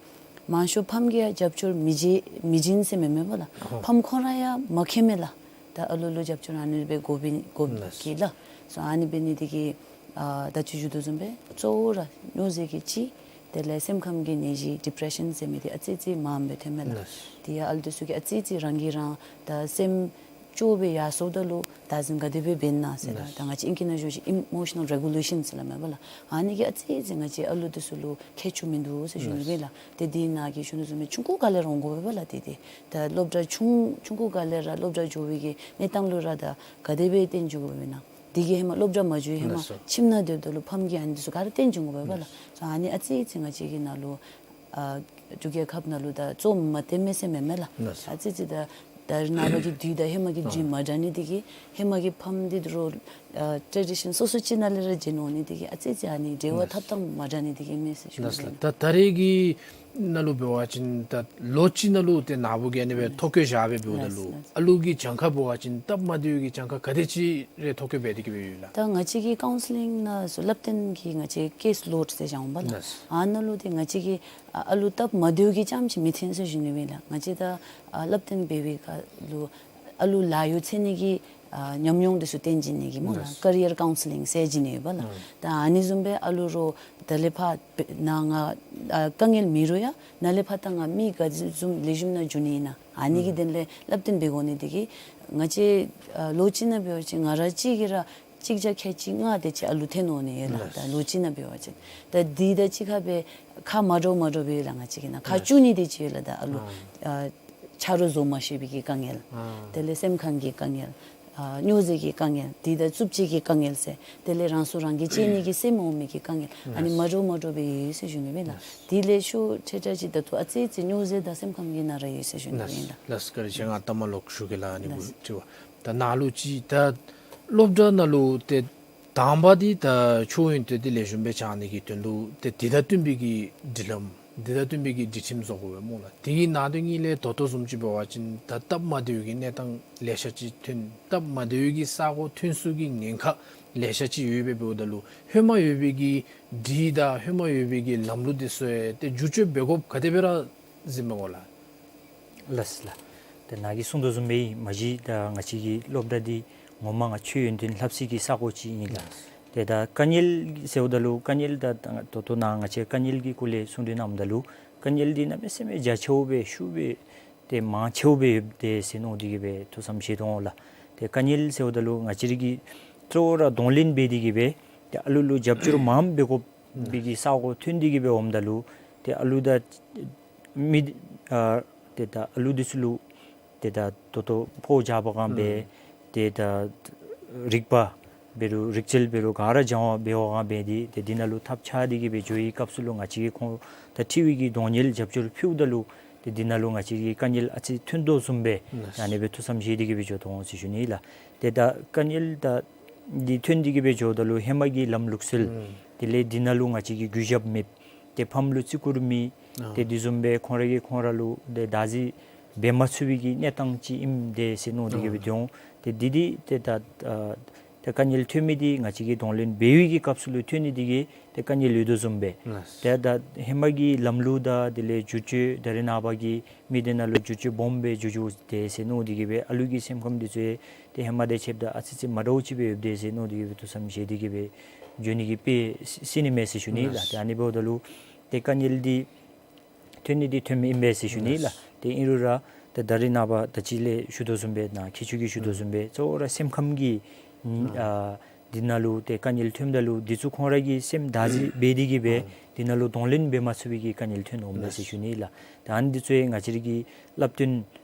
མང་ཤོས་ཕམ་གྱིས་ཡང་རྒྱབ་སྐྱོར་མི་བྱིན་མི་བྱིན་ཟེར་མེན་མེན་པ་ལགས། ཨོ། ཕམ་ཁོང་ར་ཡང་མ་མཁྱེནམ་མས་ལགས། ད་ཨ་ལུ་ལུ་རྒྱབ་སྐྱོར་ཨ་ནི་སྦེ་དགོ་པའི་དགོ་ལགས། གི་ལགས། སོ་ཨ་ནི་འབད་ནི་འདི་གིས་ཨ་ད་ཅི་ཞུ་དོ་བཟུམ་སྦེ་གཙོ་བོ་ར་སྨྱོ་རྫས་ཀྱིས་གཅིག། དེ་ལས་སེམས་ཁམས་ཀྱི་ནད་གཞི་ཌི་པི་རེ་ཤཱན་ཟེར་མི་དེ་ཨ་ཙི་ཙི་མངམ་སྦེ་ཐོནམ་མས་ལགས། ལགས། དེ་ཡང་ཨ་ལུ་འདི་ཚུ་གིས་ཨ་ཙི་ཙི་རང་གིས་རང་ད་སེམས་སྐྱོ་སྦེ་ཡར་སོངམ་ད་ལུ་བདག་འཛིན་ག་དེ་སྦེ་འབད་ན་ཟེར་ལགས། ད་ང་བཅས་ཨིང་སྐད་ནང་ཞུ་ཅི་ཨི་མོ་ཤ་ནཱལ་རེ་གུ་ལེ་ཤཱན་ཟེར་སླབ་མས་པ་ལགས། ཨ་ནི་གིས་ཨ་ཙི་ཙི་ང་བཅས་ཨ་ལུ་འདི་ཚུ་ལུ་ཁྱད་ཆོས་མིན་འདུག་ཟེར་ཞུ་ནི་སྦེ་ལགས། ཏེ་དེ་ནང་གི་ཞུ་ནི་བཟུམ་སྦེ་ཆུང་ཀུ་སྒང་ལས་ར་འོང་དགོ་པས་པ་ལགས། ཏེ་དེ་ད་སློབ་གྲྭ་ཆུང་ཆུང་ཀུ་སྒང་ལས་ར་སློབ་གྲྭ་འགྱོ་བའི་གི་གནས་སྟངས་ལུ་ར་ད་ག་དེ་སྦེ་བརྟེན་འགྱོ་དགོ་པས་ན། དེ་གིས་ཧེ་མ་སློབ་གྲྭ་མ་འགྱོ་ཧེ་མ་ལགས་སོ། ཁྱིམ་ནང་སྡོདཔ་ད་ལུ་ཕམ་གིས་ཨ་ནི་འདི་ཚུ་ག་ར་སྟོན་བྱིན་དགོ་པས་པ་ལགས། ལགས། སོ་ཨ་ནི་ཨ་ཙི་ཙི་ང་བཅས་ཀྱི་ནང་ལུ་ཨ་འབྲུག་རྒྱལ་ཁབ་ནང་ལུ་ད་གཙོ་མ་བཏོན་མས་ཟེར་མེན་མས་ལགས། ལགས་སོ། ཨ་ཙི་ཙི་ད་ད་རེས་ནངས་པ་གི་དུས་དང་ཧེ་མ་གི་དུས་མ་འདྲ་ནི་དེ་གིས་ཧེ་མ་གི་ཕམ་འདི་དུ་རོ་ཨ་ཊེ་ཌི་ཤཱན་སོ་སོ་ཅིག་ནང་ལས་ར་བྱིན་འོང་ནི་དེ་གིས་ཨ་ཙི་ཙི་ཨ་ནི་འབྲེལ་བ་ལགས། འཐབ་ཐངས་མ་འདྲ་ནི་དེ་གིས་མས་ཟེར་ཞུ་ནི་ལགས་སོ། ལགས། ད་ད་རེས་ཀྱི་ནང་ལུ་འབད་བ་ཅིན་ད་ལོ་གཅིག་ནང་ལུ་ཏེ་ནཱ་བུ་གིས་ཨ་ནི་སྦེ་ཐོ་བཀོད་བཞག་སྦེ་འབདཝ་ད་ལུ་ལགས་སོ། ཨ་ལུ་གི་གྱངས་ཁ་འབད་བ་ཅིན་སྟབས་མ་བདེཝ་གི་གྱངས་ཁ་ག་དེ་ཅིག་རེ་ཐོ་བཀོད་འབད་དེ་གི་སྦེ་ཡོད་ལགས། ད་ང་བཅས་ཀྱི་ཀའུན་སི་ལིང་ནང་སོ་སླབ་སྟོན་གྱི་ང་བཅས་ཀེསི་ལོཌ་ཟེར་བཞག་འོང་པ་ལགས། ལགས་སོ། ཨ་ནཱ་ལུ་ཏེ་ང་བཅས་ཀྱིས་ཨ་ཨ་ལུ་སྟབས་མ་བདེཝ་གི་རྐྱངམ་ཅིག་མི་འཐོན་ཟེར་ཞུ་ནི་སྦེ་ལགས། ང་བཅས་ད་ཨ་སླབ་སྟོན་འབད་བའི་ཁར་ལུ་ཨ་ལུ་ལཱ་གཡོག་འཚོལ་ནི་གི་ཨ་ཉམས་མྱོང་འདི་ཚུ་སྟོན་བྱིན་ནི་གི་སྨོ་ལགས། ལགས། ཀེ་རི་ཡར་ཀའུན་སི་ལིང་ཟེར་བྱིན་ནི་ཡོད་པ་ལགས། ཨ་ད་ཨ་ནི་བཟུམ་སྦེ་ཨ་ལུ་རོགས་ད་ལས་ཕར་ནཱ་ང་ཨ་དཀའ་ངལ་མེད་རུང་ཡང་ནཱ་ལས་ཕར་ད་ང་མི་ག་བཟུམ་ལེགས་ཤོམ་ནང་འགྱོ་ནི་ཨིན་ན། ཨ་ནི་གི་ཨུམ་དོན་ལས་སླབ་སྟོན་འབད་དགོ་ནི་དེ་གིས་ང་བཅས་ཨ་ལོ་གཅིག་ནང་འབད་བ་ཅིན་ང་ར་གཅིག་གིས་ར་གཅིག་བརྒྱ་ཁལ་གཅིག་ལྔ་དེ་ཅིག་ཨ་ལུ་འཐོན་འོང་ནི་ཡོད་ལགས། ལགས། ད་ལོ་གཅིག་ནང་འབད་བ་ཅིན་ད་དེ་དང་གཅིག་ཁར་སྦེ་ཁག་མ་འདྲཝ་མ་འདྲཝ་སྦེ་ཡོད་ལགས། ང་བཅས་ཀྱི་ནང་ཁག་ལགས། བཅུ་གཉིས་དེ་ཅིག་ཡོད་ལགས། ད་ཨ་ལུ་ཨ་ཨ་ཆ་རོགས་བཟོ་མ་ཤེས་པའི་གི་དཀའ་ངལ། ཨ་དེ་ལས་སེམས་ཁམས་ཀྱི་དཀའ་ངལ། ཨ་སྨྱོ་རྫས་ཀྱི་དཀའ་ངལ། དེ་དང་རྩུབ་སྤྱོད་ཀྱི་དཀའ་ངལ་ཟེར། དེ་ལས་རང་སྲོག་རང་གིས་བཅད་ནི་གི་སེམས་འོང་མི་གི་དཀའ་ངལ། ཨ་ནི་ལགས། མ་འདྲཝ་མ་འདྲཝ་སྦེ་ཡོད་ཟེར་ཞུ་ནི་སྦེ་ལགས། ལགས། དེ་ལས་ཤོག་ཁྲེ་ཁྲ་ཅིག་ད་ལྟོ་ཨ་ཙི་ཙི་སྨྱོ་རྫས་དང་སེམས་ཁམས་ཀྱི་ནང་ར་ཡོད་ཟེར་ཞུ་ནི་སྦེ་ལགས། ལགས། བཀའ་དྲིན་ཆེ། ང་ལྟ་མ་ལོག་ཞུ་གེ་ལགས། ཨ་ནི་ལགས། གུ་དྲི་བ་ད་ནཱ་ལུ་ཅིག་ད་སློབ་གྲྭ་ནང་ལུ་ཏེ་དང་པ་འདི་ད་ཆོས་ཡོན་ཏན་འདི་ལེགས་ཤོམ་སྦེ་སྦྱང་ནི་གི་དོན་ལུ་ཏེ་དེ་དང་བསྟུན་པའི་གི་སྒྲིག་ལམ་དེ་དང་བསྟུན་པའི་གི་སྒྲིག་ཁྲིམས་བཟོ་དགོ་པས་སྨོ་ལགས། དེ་གི་ནང་དོན་གཉིས་ལས་ད་ལྟོ་བཟུམ་ཅིག་འབད་བ་ཅིན་ད་སྟབས་མ་བདེཝ་གི་གནས་སྟངས་ལེ་ཤ་ཅིག་ཐོན། སྟབས་མ་བདེཝ་གི་ས་གོ་ཐོན་ས་གི་ཉེན་ཁ་ལེ་ཤ་ཅིག་ཡོདཔ་སྦེ་འབདཝ་ད་ལུ་ཧེ་མ་ཡོད་པའི་གི་སྒྲིག་དང་ཧེ་མ་ཡོད་པའི་གི་ལམ་ལུགས་འདི་ཚུ་ཡང་ཏེ་བསྒྱུར་བཅོས་འབད་དགོཔ་ག་དེ་སྦེ་ར་གཟིགས་མས་གོ་ལགས། ལགས་སོ་ལགས། ཏེ་ནཱ་གིས་གསུངས་དོ་བཟུམ་སྦེ་མ་གཞི་ད་ང་བཅས་ཀྱི་སློབ་གྲྭ་འདི་ངོ་མ་ང་ཆོས་ཡོན་ཏན་ལྷབ་སའི་གི་ས་གོ་ཅིག་ཨིན་ལགས། ཏེ་ད་དཀའ་ངལ་ཟེརཝ་ད་ལུ་དཀའ་ངལ་ད་ད་ད་ལྟོ་ནཱ་ང་བཅས་དཀའ་ངལ་གྱི་སྐོར་ལས་གསུང་དོ་ནམ་ད་ལུ་དཀའ་ངལ་འདི་གནམ་མེད་ས་མེད་རྒྱ་ཆེཝ་སྦེ་ཤུགས་སྦེ་ཏེ་མང་ཆེཝ་སྦེ་ཡོདཔ་དེ་ཟེར་མནོ་སྟེ་གི་སྦེ་ཐུགས་བསམ་བཞེས་དོ་འོང་ལགས། ཏེ་དཀའ་ངལ་ཟེརཝ་ད་ལུ་ང་བཅས་ར་གི་གཙོ་བོ་ར་གདོང་ལེན་འབད་དེ་གི་སྦེ་ཏེ་ཨ་ལུ་ལུ་རྒྱབ་སྐྱོར་མངམ་འབད་དགོ་པའི་གི་ས་གོ་ཐོན་ཏེ་གི་སྦེ་འོངམ་ད་ལུ་ཏེ་ཨ་ལུ་ད་མི་ཨ་ཏེ་ད་ཨ་ལུ་འདི་ཚུ་ལུ་ཏེ་ད་ད་ལྟོ་ཕོ་རྒྱས་པ་གང་འབད་ཨུམ་ཏེ་ད་རིག་པ་འབད་རུང་རིག་རྩལ་འབད་རུང་ག་ར་སྦྱང་བ་འབད་བ་གང་འབད་དེ་ཏེ་འདི་ནང་ལུ་ཐབས་ཆག་སྟེ་གི་སྦེ་འགྱོ་བའི་སྐབས་སུ་ལུ་ང་བཅས་ཀྱིས་ཁོང་ད་འཁྲིད་པའི་གི་གདོང་ལེན་རྒྱབ་སྐྱོར་ཕུལཝ་ད་ལུ་ཏེ་འདི་ནང་ལུ་ང་བཅས་ཀྱི་དཀའ་ངལ་ཨ་ཙི་ཐོན་དོ་བཟུམ་སྦེ་ལགས། ཨ་ནི་སྦེ་ཐུགས་བསམ་བཞེས་ཏེ་གི་སྦེ་འགྱོ་དོ་འོང་ཟེར་ཞུ་ནི་ལགས། ཏེ་ད་དཀའ་ངལ་ད་འདི་ཐོན་ཏེ་གི་སྦེ་འགྱོཝ་ད་ལུ་ཧེ་མ་གི་ལམ་ལུགས་སྲོལ་ཨུམ་དེ་ལས་འདི་ནང་ལུ་ང་བཅས་ཀྱིས་གུས་ཞབས་མེད། ཏེ་ཕམ་ལུ་བརྩི་བཀུར་མེད། ཨ་ཏེ་དེ་བཟུམ་སྦེ་ཁོང་ར་གིས་ཁོང་ར་ལུ་ཏེ་བདག་འཛིན་འབད་མ་ཚུགས་པའི་གི་གནས་སྟངས་ཅིག་ཨིནམ་དེ་ཟེར་མནོ་སྟེ་གི་སྦེ་ཨ་འདི་འོང་། ཏེ་འདི་འདི་ཏེ་ད་ཨ་ཏེ་དཀའ་ངལ་ཐོན་མི་འདི་ང་བཅས་ཀྱིས་གདོང་ལེན་འབད་བའི་གི་སྐབས་སུ་ལུ་ཐོན་ནི་འདི་གིས་ཏེ་དཀའ་ངལ་ཡོད་དོ་བཟུམ་སྦེ། ལགས། ཏེ་ད་ཧེ་མ་གི་ལམ་ལུགས་དང་དེ་ལས་བསྒྱུར་བཅོས་ད་རེས་ནངས་པ་གི་མི་སྡེ་ནང་ལུ་བསྒྱུར་བཅོས་སྦོམ་སྦེ་འགྱོ་འགྱོཝ་དེ་ཟེར་མནོ་སྟེ་གི་སྦེ་ཨ་ལུ་གི་སེམས་ཁམས་འདི་ཚུ་ཡང་ཏེ་ཧེ་མ་དང་ཕྱདཔ་ད་ཨ་ཙི་ཙི་མ་འདྲཝ་ཅིག་སྦེ་ཡོདཔ་དེ་ཟེར་མནོ་སྟེ་གི་སྦེ་ཐུགས་བསམ་བཞེས་ཏེ་གི་སྦེ་འགྱོ་ནི་གི་དཔེ་སྲིད་ནི་མས་ཟེར་ཞུ་ནི་ལགས། ལགས། ཏེ་ཨ་ནི་འབདཝ་ད་ལུ་ཏེ་དཀའ་ངལ་འདི་ཐོན་ནི་འདི་ཐོནམ་ཨིན་པས་ཟེར་ཞུ་ནི་ལགས། ལགས། ཏེ་ཨིན་རུང་ར་ཏེ་ད་རེས་ནངས་པ་ད་ཅི་ལས་ཞུ་དོ་བཟུམ་སྦེ་ནཱ་ཁྱད་ཆོས་ཀྱིས་ཞུ་དོ་ཨུམ་བཟུམ་སྦེ་གཙོ་བོ་ར་སེམས་ཁམས་ཀྱི་ཨ་ཨ་འདི་ནང་ལུ་ཏེ་དཀའ་ངལ་ཐོནམ་ད་ལུ་འདི་ཚུ་ཁོང་ར་གིས་སེམས་བདག་འཛིན་འབད་དེ་གི་སྦེ་ཨ་འདི་ནང་ལུ་གདོང་ལེན་འབད་མ་ཚུགས་པའི་གི་དཀའ་ངལ་ཐོན་འོང་མས་ཟེར་ཞུ་ནི་ལགས། ཏེ་ཨ་ནི་འདི་ཚུ་ཡང་ང་བཅས་ར་གིས་བསླབ་སྟོན་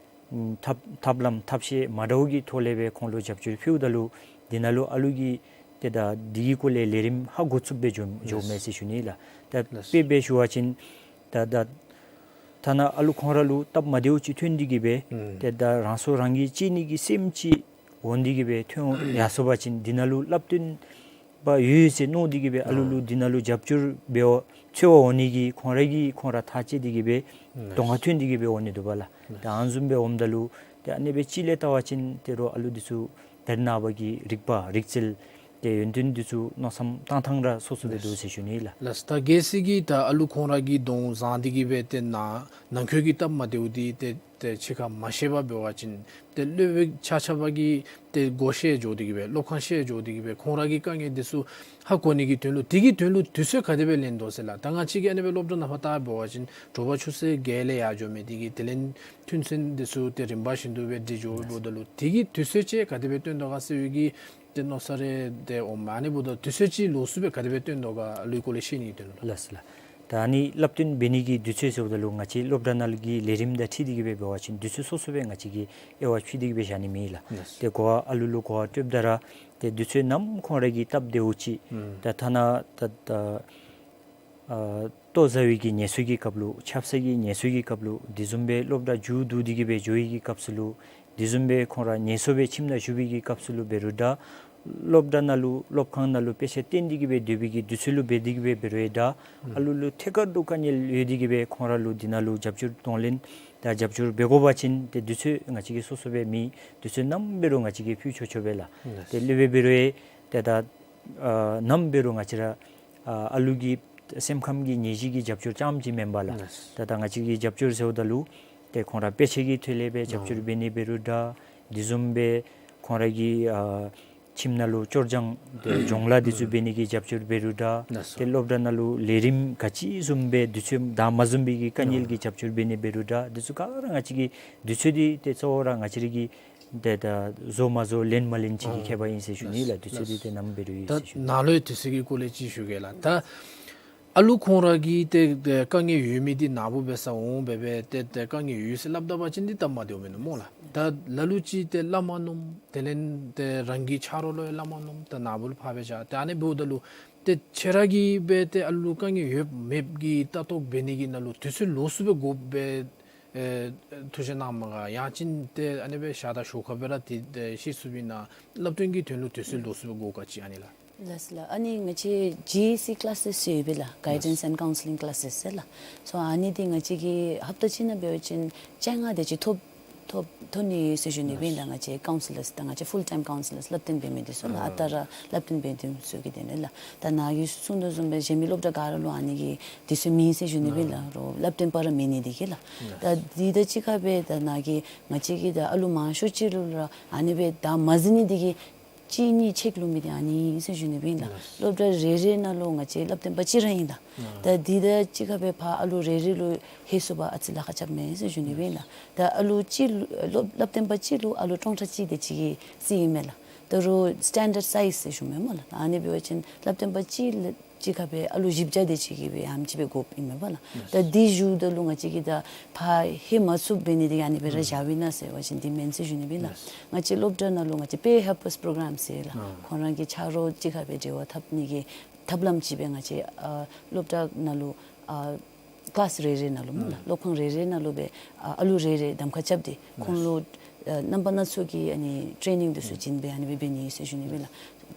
ཨམ་ཐབས་ཐབས་ལམ་ཐབས་ཤེས་མ་འདྲཝ་གི་ཐོག་ལས་སྦེ་ཁོང་ལུ་རྒྱབ་སྐྱོར་ཕུལཝ་ད་ལུ་འདི་ནང་ལུ་ཨ་ལུ་གིས་ཏེ་ད་འདི་གི་སྐོར་ལས་ལས་རིམ་ཧ་གོ་ཚུགསཔ་སྦེ་འགྱོ་འགྱོཝ་མས་ཟེར་ཞུ་ནི་ལགས། ད་ལགས། དཔེ་སྦེ་ཞུ་བ་ཅིན་ད་ད་ཐ་ན་ཨ་ལུ་ཁོང་ར་ལུ་སྟབས་མ་བདེཝ་ཅིག་ཐོན་ཏེ་གི་སྦེ་ཨུམ་ཏེ་ད་རང་སྲོག་རང་གིས་བཅད་ནི་གི་སེམས་ཅིག་འོང་སྟེ་གི་སྦེ་ཐོན་ཡར་སོང་པ་ཅིན་འདི་ནང་ལུ་བསླབ་སྟོན་པ་ཡོད་ཟེར་མནོ་སྟེ་གི་སྦེ་ཨ་ལུ་ལུ་ཨ་འདི་ནང་ལུ་རྒྱབ་སྐྱོར་འབད་བར་འཚོལ་བར་འོང་ནི་གི་ཁོང་ར་གིས་ཁོང་ར་ཐག་བཅད་དེ་གི་སྦེ་ཨ་གདོང་ཁར་ཐོན་ཏེ་གི་སྦེ་འོང་ནི་འདུག་པ་ལགས། ཨ་ད་ཨ་ནི་བཟུམ་སྦེ་འོངམ་ད་ལུ་ཏེ་ཨ་ནི་སྦེ་ཅིག་ལས་བལྟ་བ་ཅིན་ཏེ་རོགས་ཨ་ལུ་འདི་ཚུ་ད་རེས་ནངས་པ་གི་རིག་པ་རིག་རྩལ་ ཏེ་ཡོན་ཏན་འདི་ཚུ་མནོ་བསམ་བཏང་ཐངས་ར་སོ་སོ་སྦེ་འདུག་ཟེར་ཞུ་ནི་ལགས། ལགས། ད་གལ་སྲིད་ཀྱི་ད་ཨ་ལུ་ཁོང་ར་གི་གདོང་བཟང་སྟེ་གི་སྦེ་ཏེ་ནང་ནང་འཁོད་ཀྱི་སྟབས་མ་བདེཝ་འདི་ཏེ་ཏེ་ཕྱི་ཁར་མ་ཤེས་པར་འབད་བ་ཅིན་ཏེ་སློབ་དཔོན་ཆ་ཁྱབ་ཀྱིས་ཏེ་སྒོ་ཕྱེ་འགྱོ་སྟེ་གི་སྦེ་སློབ་ཁང་ཕྱེ་འགྱོ་སྟེ་གི་སྦེ་ཁོང་ར་གི་དཀའ་ངལ་འདི་ཚུ་ཧ་གོ་ནི་གི་དོན་ལུ་དེ་གི་དོན་ལུ་དུས་ཚོད་ག་དེ་སྦེ་ལེན་དོ་ཟེར་ལགས། ད་ང་བཅས་ཀྱིས་ཨ་ནི་སྦེ་སློབ་གྲྭ་ནང་ཕར་བལྟ་འབད་བ་ཅིན་དྲོ་པ་ཆུ་ཚོད་བརྒྱད་ལས་ཡར་འགྱོ་མི་འདི་གིས་དེ་ལས་ཐུན་ཚོད་འདི་ཚུ་ཏེ་རིམ་པ་བཞིན་དུ་སྦེ་སྒྲིག་འགྱོཝ་འབདཝ་ད་ལུ་དེ་གི་དུས་ཚོད་ཅིག་ག་དེ་སྦེ་བཏོན་དོ་ག་ཟེར་བའི་གི་ཏེ་མནོ་བསམ་རེ་ཏེ་འོངམ་ཨ་ནི་འབདཝ་ད་དུས་ཚོད་ཅིག་ལོགས་སུ་སྦེ་ག་དེ་སྦེ་བཏོན་དོ་ག་ཨ་ལུའི་སྐོར་ལས་ཤེས་ནི་དོན་ལུ། ལགས་སོ་ལགས། ད་ཨ་ནི་བསླབ་སྟོན་འབད་ནི་གི་དུས་ཚོད་ཟེརཝ་ད་ལུ་ང་བཅས་སློབ་གྲྭ་ནང་གི་ལས་རིམ་དང་འཁྲིལ་ཏེ་གི་སྦེ་འབད་བ་ཅིན་དུས་ཚོད་སོ་སོ་སྦེ་ང་བཅས་ཀྱིས་དབྱེ་བ་ཕྱེ་སྟེ་གི་སྦེ་བཞག་ནི་མེད་ལགས། ལགས་སོ། ཏེ་གོ་བ་ཨ་ལུ་ལུ་གོ་བ་སྤྲོདཔ་ད་ར་ཏེ་དུས་ཚོད་ནམ་ཁོང་ར་གི་སྟབས་བདེཝ་ཅིག་ཨུམ་ད་ཐ་ན་ད་ད་ཨ་ལྟོ་བཟའ་བའི་གི་ངལ་གསོ་གི་སྐབས་ལུ་ཆབ་གསང་གི་ངལ་གསོ་གི་སྐབས་ལུ་དེ་བཟུམ་སྦེ་སློབ་གྲྭ་མཇུག་བསྡུ་སྟེ་གི་སྦེ་འགྱོ་བའི་གི་སྐབས་སུ་ལུ་དེ་བཟུམ་སྦེ་ཁོང་ར་ངལ་གསོ་སྦེ་ཁྱིམ་ནང་བཞུགས་པའི་གི་སྐབས་སུ་ལུ་འབད་རུང་འདྲ། སློབ་གྲྭ་ནང་ལུ་སློབ་ཁང་ནང་ལུ་དཔེ་ཆ་སྟོན་ཏེ་གི་སྦེ་སྡོད་པའི་གི་དུས་ཚོད་ལུ་འབད་དེ་གི་སྦེ་འབད་རུང་འདྲ། ཨ་ལུ་ལུ་ཐད་ཀར་དུ་དཀའ་ངལ་ཡོད་དེ་གི་སྦེ་ཁོང་ར་ལུ་འདི་ནང་ལུ་རྒྱབ་སྐྱོར་གདོང་ལེན་དང་རྒྱབ་སྐྱོར་འབད་དགོ་པ་ཅིན་ཏེ་དུས་ཚོད་ང་བཅས་ཀྱི་སོ་སོ་སྦེ་མེད། དུས་ཚོད་ནམ་འབད་རུང་ང་བཅས་ཀྱིས་ཕུལ་ཆོག་ཆོག་པས་ལགས། ལགས། ཏེ་སློབ་དཔོན་འབད་རུང་ཏེ་ད་ཨ་ནམ་འབད་རུང་ང་བཅས་ར་ཨ་ཨ་ལུ་གི་སེམས་ཁམས་ཀྱི་ནད་གཞི་གི་རྒྱབ་སྐྱོར་རྐྱངམ་ཅིག་མེན་པར་ལགས། ལགས། ད་ད་ང་བཅས་ཀྱི་རྒྱབ་སྐྱོར་ཟེརཝ་ད་ལུ་ཏེ་ཁོང་ར་དཔེ་ཆ་གི་ཐོག་ལས་སྦེ་རྒྱབ་སྐྱོར་འབད་ནི་འབད་རུང་འདྲ། དེ་བཟུམ་སྦེ་ཁོང་ར་གི་ཨ་ཁྱིམ་ནང་ལུ་སྐྱོར་སྦྱང་ཏེ་སྦྱོང་ལཱ་འདི་ཚུ་འབད་ནི་གི་རྒྱབ་སྐྱོར་འབད་རུང་འདྲ། ལགས་སོ། ཏེ་སློབ་གྲྭ་ནང་ལུ་ལས་རིམ་ག་ཅི་བཟུམ་སྦེ་དུས་ཚོད་དང་མ་བཟུམ་པའི་གི་དཀའ་ངལ་གྱི་རྒྱབ་སྐྱོར་འབད་ནི་འབད་རུང་འདྲ། འདི་ཚུ་ག་ར་ང་བཅས་ཀྱི་དུས་ཚོད་འདི་ཏེ་གཙོ་བོ་ར་ང་བཅས་ར་གི་ཏེ་ད་བཟོ་མ་བཟོ་ལེན་མ་ལེན་ཅིག་གི་ཨ་ཁྱད་པར་ཨིན་ཟེར་ཞུ་ནི་ལགས། དུས་ཚོད་འདི་ཏེ་ནམ་འབད་རུང་ཡོད་ཟེར་ཞུ་ནི། ད་ནཱ་ལུ་ཡང་དུས་ཚོད་ཀྱི་སྐོར་ལས་ཅིག་ཞུ་གེ་ལགས། ད་ཨ་ལུ་ཁོང་ར་གི་ཏེ་ཏེ་དཀའ་ངལ་ཡོད་མི་འདི་ནཱ་བུ་འབད་སར་འོང་སྦེ་སྦེ་ཏེ་ཏེ་དཀའ་ངལ་ཡོད་ཟེར་སླབ་ད་པ་ཅིན་འདི་སྟབས་མ་བདེཝ་མེན་ན་སྨོ་ལགས། ད་ལ་ལུ་ཅིག་ཏེ་སླབ་མ་ནུམ། དེ་ལས་ཏེ་རང་གི་ཆ་རོགས་ལུ་ཡང་སླབ་མ་ནུམ། ད་ནཱ་བུ་ལུ་ཕར་སྦེ་བཞག། ཏེ་ཨ་ནི་འབདཝ་ད་ལུ་ཏེ་ཁྱེད་ར་གིས་སྦེ་ཏེ་ཨ་ལུ་དཀའ་ངལ་ཡོད་མེད་ཀྱི་ལྟ་རྟོག་འབད་ནི་གི་ནང་ལུ་དུས་ཚོད་ལོགས་སུ་སྦེ་དགོ་པས་ཨེ་ཐུགས་བཞེད་གནངམ་ག། ཡང་ཅིན་ཏེ་ཨ་ནི་སྦེ་བཞག་ད་ཞོར་ཁར་སྦེ་ར་ཏེ་ཏེ་ཤེས་ཚུགས་པས་ན་སླབ་སྟོན་གྱི་དོན་ལུ་དུས་ཚོད་ལོགས་སུ་སྦེ་དགོ་ག་ཅི་ཨ་ནི་ལགས། ལགས་སོ་ལགས། ཨ་ནི་ང་བཅས་ཇི་ཨེ་སི་ཀི་ལེ་སེས་ཟེར་ཡོད་པས་ལགས། Guidance and Counselling Classes ཟེར་ལགས། སོ་ཨ་ནི་འདི་ང་བཅས་ཀྱིས་ཧབ་ཏ་གཅིག་ནང་འབད་བ་ཅིན་བཅོ་ལྔ་དེ་ཅིག་ཐོབ་ཐོབ་ཐོབ་ནི་ཡོད་ཟེར་ཞུ་ནི་སྦེ་ཨིན་ལགས། ང་བཅས་ཀའུན་སི་ལརས་དང་ང་བཅས་ཕུལ་ཊའིམ་ཀའུན་སི་ལརས་སླབ་སྟོན་འབད་མི་འདི་ཚུ་ལགས། ཨ་རྟག་ར་སླབ་སྟོན་འབད་མི་འདི་ཚུ་གི་དོན་ལས་ལགས། ད་ནཱ་གིས་གསུངས་དོ་བཟུམ་སྦེ་གཞན་མི་སློབ་གྲྭ་ག་ར་ལུ་ཨ་ནི་གི་དུས་ཚོད་མེད་ཟེར་ཞུ་ནི་སྦེ་ཨིན་ལགས། རོགས་སླབ་སྟོན་པ་ར་མེད་ནི་འདི་གིས་ལགས། ད་འདི་དང་གཅིག་ཁར་སྦེ་ད་ནཱ་གིས་ང་བཅས་ཀྱིས་ད་ཨ་ལུ་མང་ཤོས་ཅིག་ལུ་ར་ཨ་ནི་སྦེ་ད་མ་གཟིགས་ནི་འདི་གིས་གཅིག་གཉིས་ཆེག་ལུས་མི་འདི་ཨ་ནི་ཨིན་ཟེར་ཞུ་ནི་སྦེ་ཨིན་ལགས། ལགས། སློབ་གྲྭ་རེ་རེ་ནང་ལུ་ང་བཅས་སླབ་སྟོན་པ་གཅིག་ར་ཨིན་ལགས། ཨ་ད་འདི་དང་གཅིག་ཁར་སྦེ་ཕར་ཨ་ལུ་རེ་རེ་ལུ་ཧེ་སུ་བ་ཨ་ཙི་ལཱ་ཁག་རྐྱབ་མས་ཟེར་ཞུ་ནི་སྦེ་ཨིན་ལགས། ད་ཨ་ལུ་གཅིག་ལུ་སློབ་སླབ་སྟོན་པ་གཅིག་ལུ་ཨ་ལུ་སྟོང་ཕྲག་གཅིག་དེ་ཅིག་གི་རྩིས་ཨིན་མས་ལགས། ད་རུང་སི་ཊེན་ཌརཌ་སའིཛ་ཟེར་ཞུ་མས་སྨོ་ལགས། ཨ་ནི་འབད་བ་ཅིན་སླབ་སྟོན་པ་གཅིག་ལུ་གཅིག་ཁར་སྦེ་ཨ་ལུ་བཞི་བརྒྱ་དེ་ཅིག་གི་སྦེ་ཨ་ནེམ་ཅིག་སྦེ་དགོཔ་ཨིན་མས་པ་ལགས། ད་འདི་བཞུགས་ད་ལུ་ང་བཅས་ཀྱིས་ད་ཕར་ཧེ་མ་ཚུགསཔ་འབད་ནི་འདི་གིས་ཨ་ནི་སྦེ་ར་བཞགཔ་ཨིན་ན་ཟེར་བ་ཅིན་འདི་མེན་ཟེར་ཞུ་ནི་སྦེ་ཨིན་ལགས། ང་བཅས་སློབ་གྲྭ་ནང་ལུ་ང་བཅས་པེ་ཡར་ཧེལ་པརས་པྲོ་གྲམ་ཟེར་ལགས། ཁོང་ར་གི་ཆ་རོགས་གཅིག་ཁར་སྦེ་འབྲེལ་བ་འཐབ་ནི་གི་ཐབས་ལམ་ཅིག་སྦེ་ང་བཅས་ཨ་སློབ་གྲྭ་ནང་ལུ་ཨ་ཀི་ལཱསི་རེ་རེ་ནང་ལུ་སྨོ་ལགས། སློབ་ཁང་རེ་རེ་ནང་ལུ་སྦེ་ཨ་ཨ་ལུ་རེ་རེ་གདམ་ཁ་རྐྱབ་སྟེ་ཁོང་ལུ་ཨ་རྣམ་པ་སྣ་ཚོགས་ཀྱི་ཨ་ནི་ཊེ་ནིང་འདི་ཚུ་བྱིན་སྦེ་ཨ་ནི་སྦེ་འབད་ནི་ཟེར་ཞུ་ནི་སྦེ་ཨིན་ལགས།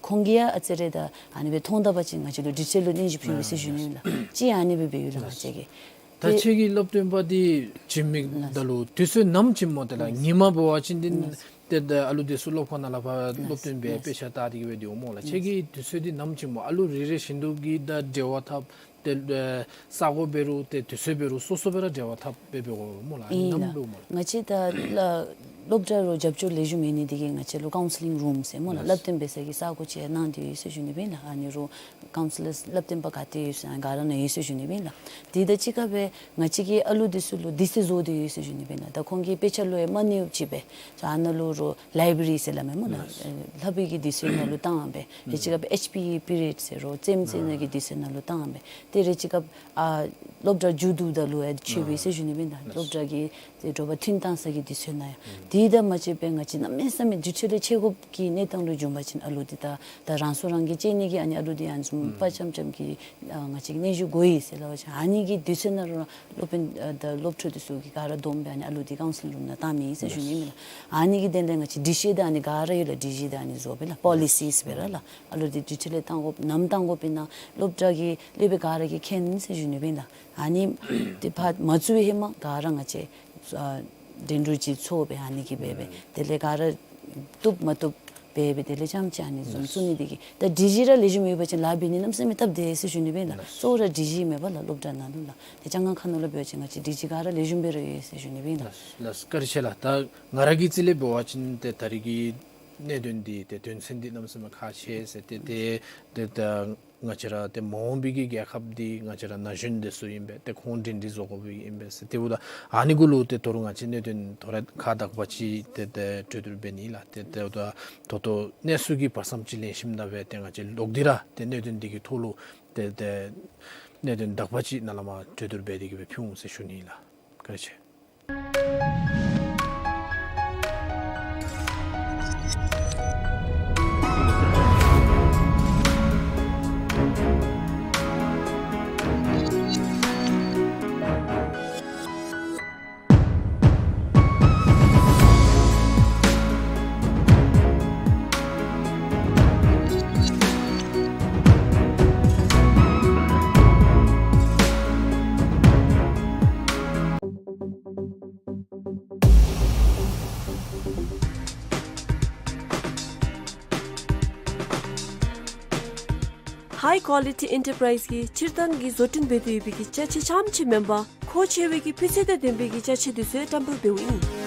ཁོང་གིས་ཡང་ཨ་ཙི་རེ་ད་ཨ་ནི་སྦེ་མཐོང་ད་པ་ཅིན་ང་བཅས་ལུ་ཌི་ཊེལ་ལུ་སྙན་ཞུ་ཕུལ་ཡི་ཟེར་ཞུ་ནི་ཨིན་ལགས། ཅིག་ཨ་ནི་སྦེ་འབད་ཡོད་ལགས་ང་བཅས་ཀྱིས། ད་ཁྱེད་ཀྱིས་སླབ་སྟོན་པ་འདི་བྱིན་མི་ད་ལུ་དུས་ཚོད་ནམ་བྱིནམ་སྨོ་ཏེ་ལགས། ཉིནམ་འབད་བ་ཅིན་འདི་ཏེ་ད་ཨ་ལུ་འདི་ཚུ་སློབ་ཁང་ནང་ལས་ཕར་སློབ་སྟོན་འབད་དཔེ་ཆ་ལྟ་སྟེ་གི་སྦེ་སྡོདཔ་སྨོ་ལགས། ཁྱེད་ཀྱིས་དུས་ཚོད་འདི་ནམ་བྱིནམ་སྨོ། ཨ་ལུ་རེ་རེ་བཞིན་དུ་གི་ད་འབྲེལ་བ་འཐབ་ཏེ་ཨེ་ས་གོ་འབད་རུང་ཏེ་དུས་ཚོད་འབད་རུང་སོ་སོ་སྦེ་ར་འབྲེལ་བ་འཐབ་སྦེ་འབད་དགོ་སྨོ་ལགས། ཨིན་ནམ་ལགས། འབདཝ་སྨོ་ལགས། ང་བཅས་ད་ལ་སློབ་གྲྭ་ལུ་རྒྱབ་སྐྱོར་ལེགས་ཤོམ་མེད་ནི་འདི་གིས་ང་བཅས་ལུ་ཀའུན་སི་ལིང་རུམ་ཟེར་སྨོ་ལགས། ལགས། སླབ་སྟོན་འབད་སའི་གི་ས་གོ་ཅིག་གནང་སྟེ་ཡོད་ཟེར་ཞུ་ནི་སྦེ་ཨིན་ལགས། ཨ་ནི་རུང་ཀའུན་སི་ལར་སླབ་སྟོན་པ་ག་ཏེ་ཡོད་ཟེར་ཨ་ག་ར་ནང་ཡོད་ཟེར་ཞུ་ནི་སྦེ་ཨིན་ལགས། དེ་དང་གཅིག་ཁར་སྦེ་ང་བཅས་ཀྱིས་ཨ་ལུ་འདི་ཚུ་ལུ་དུས་ཚོད་བཟོ་སྟེ་ཡོད་ཟེར་ཞུ་ནི་སྦེ་ཨིན་ལགས། ད་ཁོང་གིས་དཔེ་ཆ་ལུ་ཡང་མ་གནསཔ་ཅིག་སྦེ་ཨ་ནཱ་ལུ་རོགས་ལའི་བྲེ་རི་ཟེར་སླབ་མས་སྨོ་ལགས། ལགས། ཨེ་ལྷབ་པའི་གི་དུས་ཚོད་ནང་ལུ་བཏང་སྦེ་རེ་ཅིག་སྐབས་ཨེཆ་པི་ཨི་པི་རི་ཡཌ་ཟེར་རོགས་རྩེདམོ་རྩེ་ནི་གི་དུས་ཚོད་ནང་ལུ་བཏང་སྦེ་ཏེ་རེ་ཅིག་སྐབས་ཨ་སློབ་གྲྭ་མཇུག་བསྡུཝ་ད་ལུ་ཡང་མཆོད་པའི་ཟེར་ཞུ་ནི་སྦེ་ཨིན་ལགས། སློབ་གྲྭ་གི་ཏེ་དྲོ་པ་ཐུན་བཏང་ས་གི་དུས་ཚོད་ནང་ཡང་། དེ་དང་མ་ཕྱད་པར་ང་བཅས་གནམ་མེད་ས་མེད་དུས་ཚོད་ལས་ཆད་དགོཔ་གི་གནས་སྟངས་ལུ་བྱུང་པ་ཅིན་ཨ་ལུ་འདི་ད་ད་རང་སོ་རང་གིས་གཅེས་ནི་གི་ཨ་ནི་ཨ་ལུ་འདི་ཨ་ནི་བཟུམ་དཔའ་བཅམ་བཅམ་གྱི་ཨ་ང་བཅས་ཀྱིས་སྙན་ཞུ་དགོ་ཡི་ཟེར་སླབ་པ་ཅིན་ཨ་ནི་གི་དུས་ཚོད་ནང་ལུ་སློབ་དཔོན་ཨ་ད་སློབ་ཕྲུག་འདི་ཚུ་གིས་ག་ར་བསྡོམས་སྦེ་ཨ་ནི་ཨ་ལུ་འདི་ཀའུན་སི་ལིང་རུམ་ནང་བཏང་མི་ཟེར་ཞུ་ནི་ཨིན་ལགས། ཨ་ནི་གི་དོན་ལས་ང་བཅས་སྒྲིག་གཞི་དང་ཨ་ནི་ག་ར་ཡོད་ལགས། སྒྲིག་གཞི་དང་ཨ་ནི་བཟོ་སྦེ་ལགས། པོ་ལི་སིས་སྦེ་ར་ལགས། ཨ་ལུ་འདི་དུས་ཚོད་ལས་བཏང་དགོཔ་ནམ་བཏང་དགོཔ་ཨིན་ན་སློབ་གྲྭ་གི་སློབ་དཔོན་ག་ར་གིས་མཁྱེན་ཟེར་ཞུ་ནི་སྦེ་ཨིན་ལགས། ཨ་ནི་དེ་ཕར་མ་བཙུགས་པའི་ཧེ་མ་ག་ར་ང་བཅས་ཨ་འགྲན་བསྡུར་ཅིག་ཚོགས་སྦེ་ཨ་ནི་གི་སྦེ་སྦེ་དེ་ལས་ག་ར་བཏུབ་མ་བཏུབ་ འབད་འབད་དེ་ལས་རྐྱངམ་ཅིག་ཨ་ནི་བཟུམ་བཙུགས་ནི་འདི་གིས་ད་སྒྲིག་གཞི་ར་ལེགས་ཤོམ་ཡོད་པ་ཅིན་ལཱ་འབད་ནི་གནམ་མེད་ས་མེད་སྟབས་བདེ་ཟེར་ཞུ་ནི་སྦེ་ལགས། གཙོ་བོ་ར་སྒྲིག་གཞི་མེད་པ་ལགས། སློབ་གྲྭ་ནང་ལུ་ལགས། ཏེ་ལྕང་སྒང་ཁ་ནང་ལུ་འབད་བ་ཅིན་ང་བཅས་སྒྲིག་གཞི་ག་ར་ལེགས་ཤོམ་སྦེ་ར་ཡོད་ཟེར་ཞུ་ནི་སྦེ་ལགས། ལགས་ལགས། བཀའ་དྲིན་ཆེ་ལགས། ད་ང་ར་གི་རྩིས་ལས་འབད་བ་ཅིན་ཏེ་ད་རིས་ཀྱི་གནད་དོན་འདི་ཏེ་དོན་ཚན་འདི་གནམ་མེད་ས་མེད་ཁག་ཆེ་ཟེར་ཏེ་ཏེ་ཏེ་ད་ང་བཅས་ར་ཏེ་མ་འོངས་པའི་གི་རྒྱལ་ཁབ་འདི་ང་བཅས་ར་ན་གཞོན་འདི་ཚུ་ཨིན་པས། ཏེ་ཁོང་འབྲིང་འདི་བཟོ་དགོ་པའི་ཨིན་པས་ཟེར། ཏེ་འབདཝ་ད་ཨ་ནི་གུ་ལུ་ཏེ་ད་རུང་ང་བཅས་གནད་དོན་ཐོ་རེ་ཁག་དག་པ་ཅིག་ཏེ་ཏེ་གྲོས་བསྡུར་འབད་ནི་ལགས། ཏེ་ཏེ་འབདཝ་ད་ད་ལྟོ་གནས་ཚུལ་གྱི་བར་མཚམས་ཅིག་ལེན་ཞིནམ་ད་སྦེ་ཏེ་ང་བཅས་ལོག་སྟེ་ར་ཏེ་གནད་དོན་འདི་གི་ཐོག་ལུ་ཏེ་ཏེ་གནད་དོན་དག་པ་ཅིག་ནཱ་ལས་མར་གྲོས་བསྡུར་འབད་དེ་གི་སྦེ་ཕུལ་འོང་ཟེར་ཞུ་ནི་ལགས། བཀའ་དྲིན་ཆེ། High Quality Enterprise གིས་སྤྱིར་བཏང་གི་བཟོ་སྐྲུན་འབད་དེ་ཡོད་པའི་གི་ཅ་ཆས་རྐྱངམ་ཅིག་མེན་པར་མཁོ་ཆེ་བའི་གི་སྤུས་ཚད་དང་ལྡན་པའི་གི་ཅ་ཆས་འདི་ཚུ་ཡང་བཀྲམ་སྤེལ་འབདཝ་ཨིན།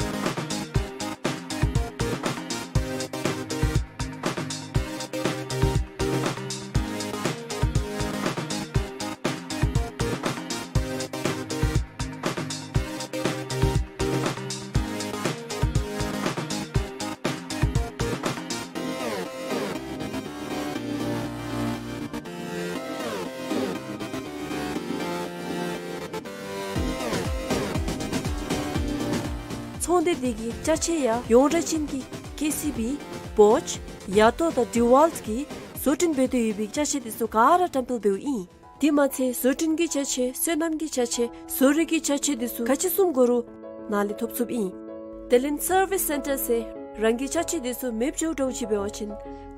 ཚོང་སྡེ་འདི་གི་ཅ་ཆས་ཡང་ཡོངས་གྲགས་ཅན་གྱི་ཀེ་སི་བི། བོཆ། ཡ་ཏོ་དང་ཌི་ཝཱལཊ་གིས་བཟོ་སྐྲུན་འབད་དེ་ཡོད་པའི་ཅ་ཆས་འདི་ཚུ་ག་ར་བཀྲམ་སྤེལ་འབདཝ་ཨིན། དེ་མ་ཚད་བཟོ་སྐྲུན་གྱི་ཅ་ཆས་སོ་ནམ་གྱི་ཅ་ཆས་བཟོ་རིག་གི་ཅ་ཆས་འདི་ཚུ་ག་ཅི་བཟུམ་དགོ་རུང་ནཱ་ལས་ཐོབ་ཚུགསཔ་ཨིན། དེ་ལས་སར་བིས་སེན་ཊར་ཟེར་རང་གི་ཅ་ཆས་འདི་ཚུ་མེདཔ་འགྱོ་འགྱོཝ་ཅིག་འབད་བ་ཅིན་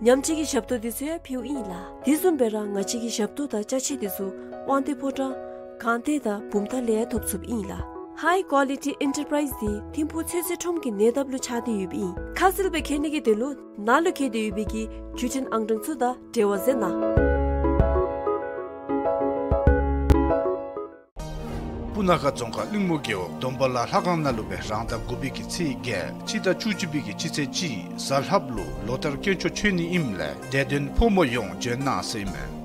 ཉམས་བཅོས་ཀྱི་ཞབས་ཏོག་འདི་ཚུ་ཡང་ཕུལཝ་ཨིན་ལགས། དེ་བཟུམ་སྦེ་ར་ང་བཅས་ཀྱི་ཞབས་ཏོག་དང་ཅ་ཆས་འདི་ཚུ་དབང་འདུས་ཕོ་བྲང་སྒང་སྟེང་དང་བུམ་ཐང་ལས་ཡང་ཐོབ་ཚུགསཔ་ཨིན་ལགས། High Quality Enterprise འདི་ཐིམ་ཕུག་ཚོད་བསྲེ་ཁྲོམ་གྱི་ཉེ་འདབས་ལུ་ཆགས་ཏེ་ཡོདཔ་ཨིན། ཁ་གསལ་སྦེ་མཁྱེན་ནི་གི་དོན་ལུ་ནཱ་ལུ་བཀོད་དེ་ཡོད་པའི་གི་བརྒྱུད་འཕྲིན་ཨང་གྲངས་ཚུ་དང་འབྲེལ་བ་མཛད་གནང་། སྤུ་ན་ཁ་རྫོང་ཁག་གླིང་མོ་རྒེད་འོག་སྡོམ་པ་ལ་ལྷ་ཁང་ནང་ལུ་སྦེ་རང་ཟླ་དགུ་པའི་གི་ཚེས་བརྒྱད་སྤྱི་ཟླ་བཅུ་གཅིག་པའི་གི་སྤྱི་ཚེས་གཅིག་གཟའ་ལྷགཔ་ལུ་ལོ་ལྟར་དཀོན་མཆོག་མཆོད་ནི་ཨིནམ་ལས་དད་ལྡན་ཕོ་མོ་ཡོངས་འབྱོན་གནང་ཟེར་ཨིན་མས།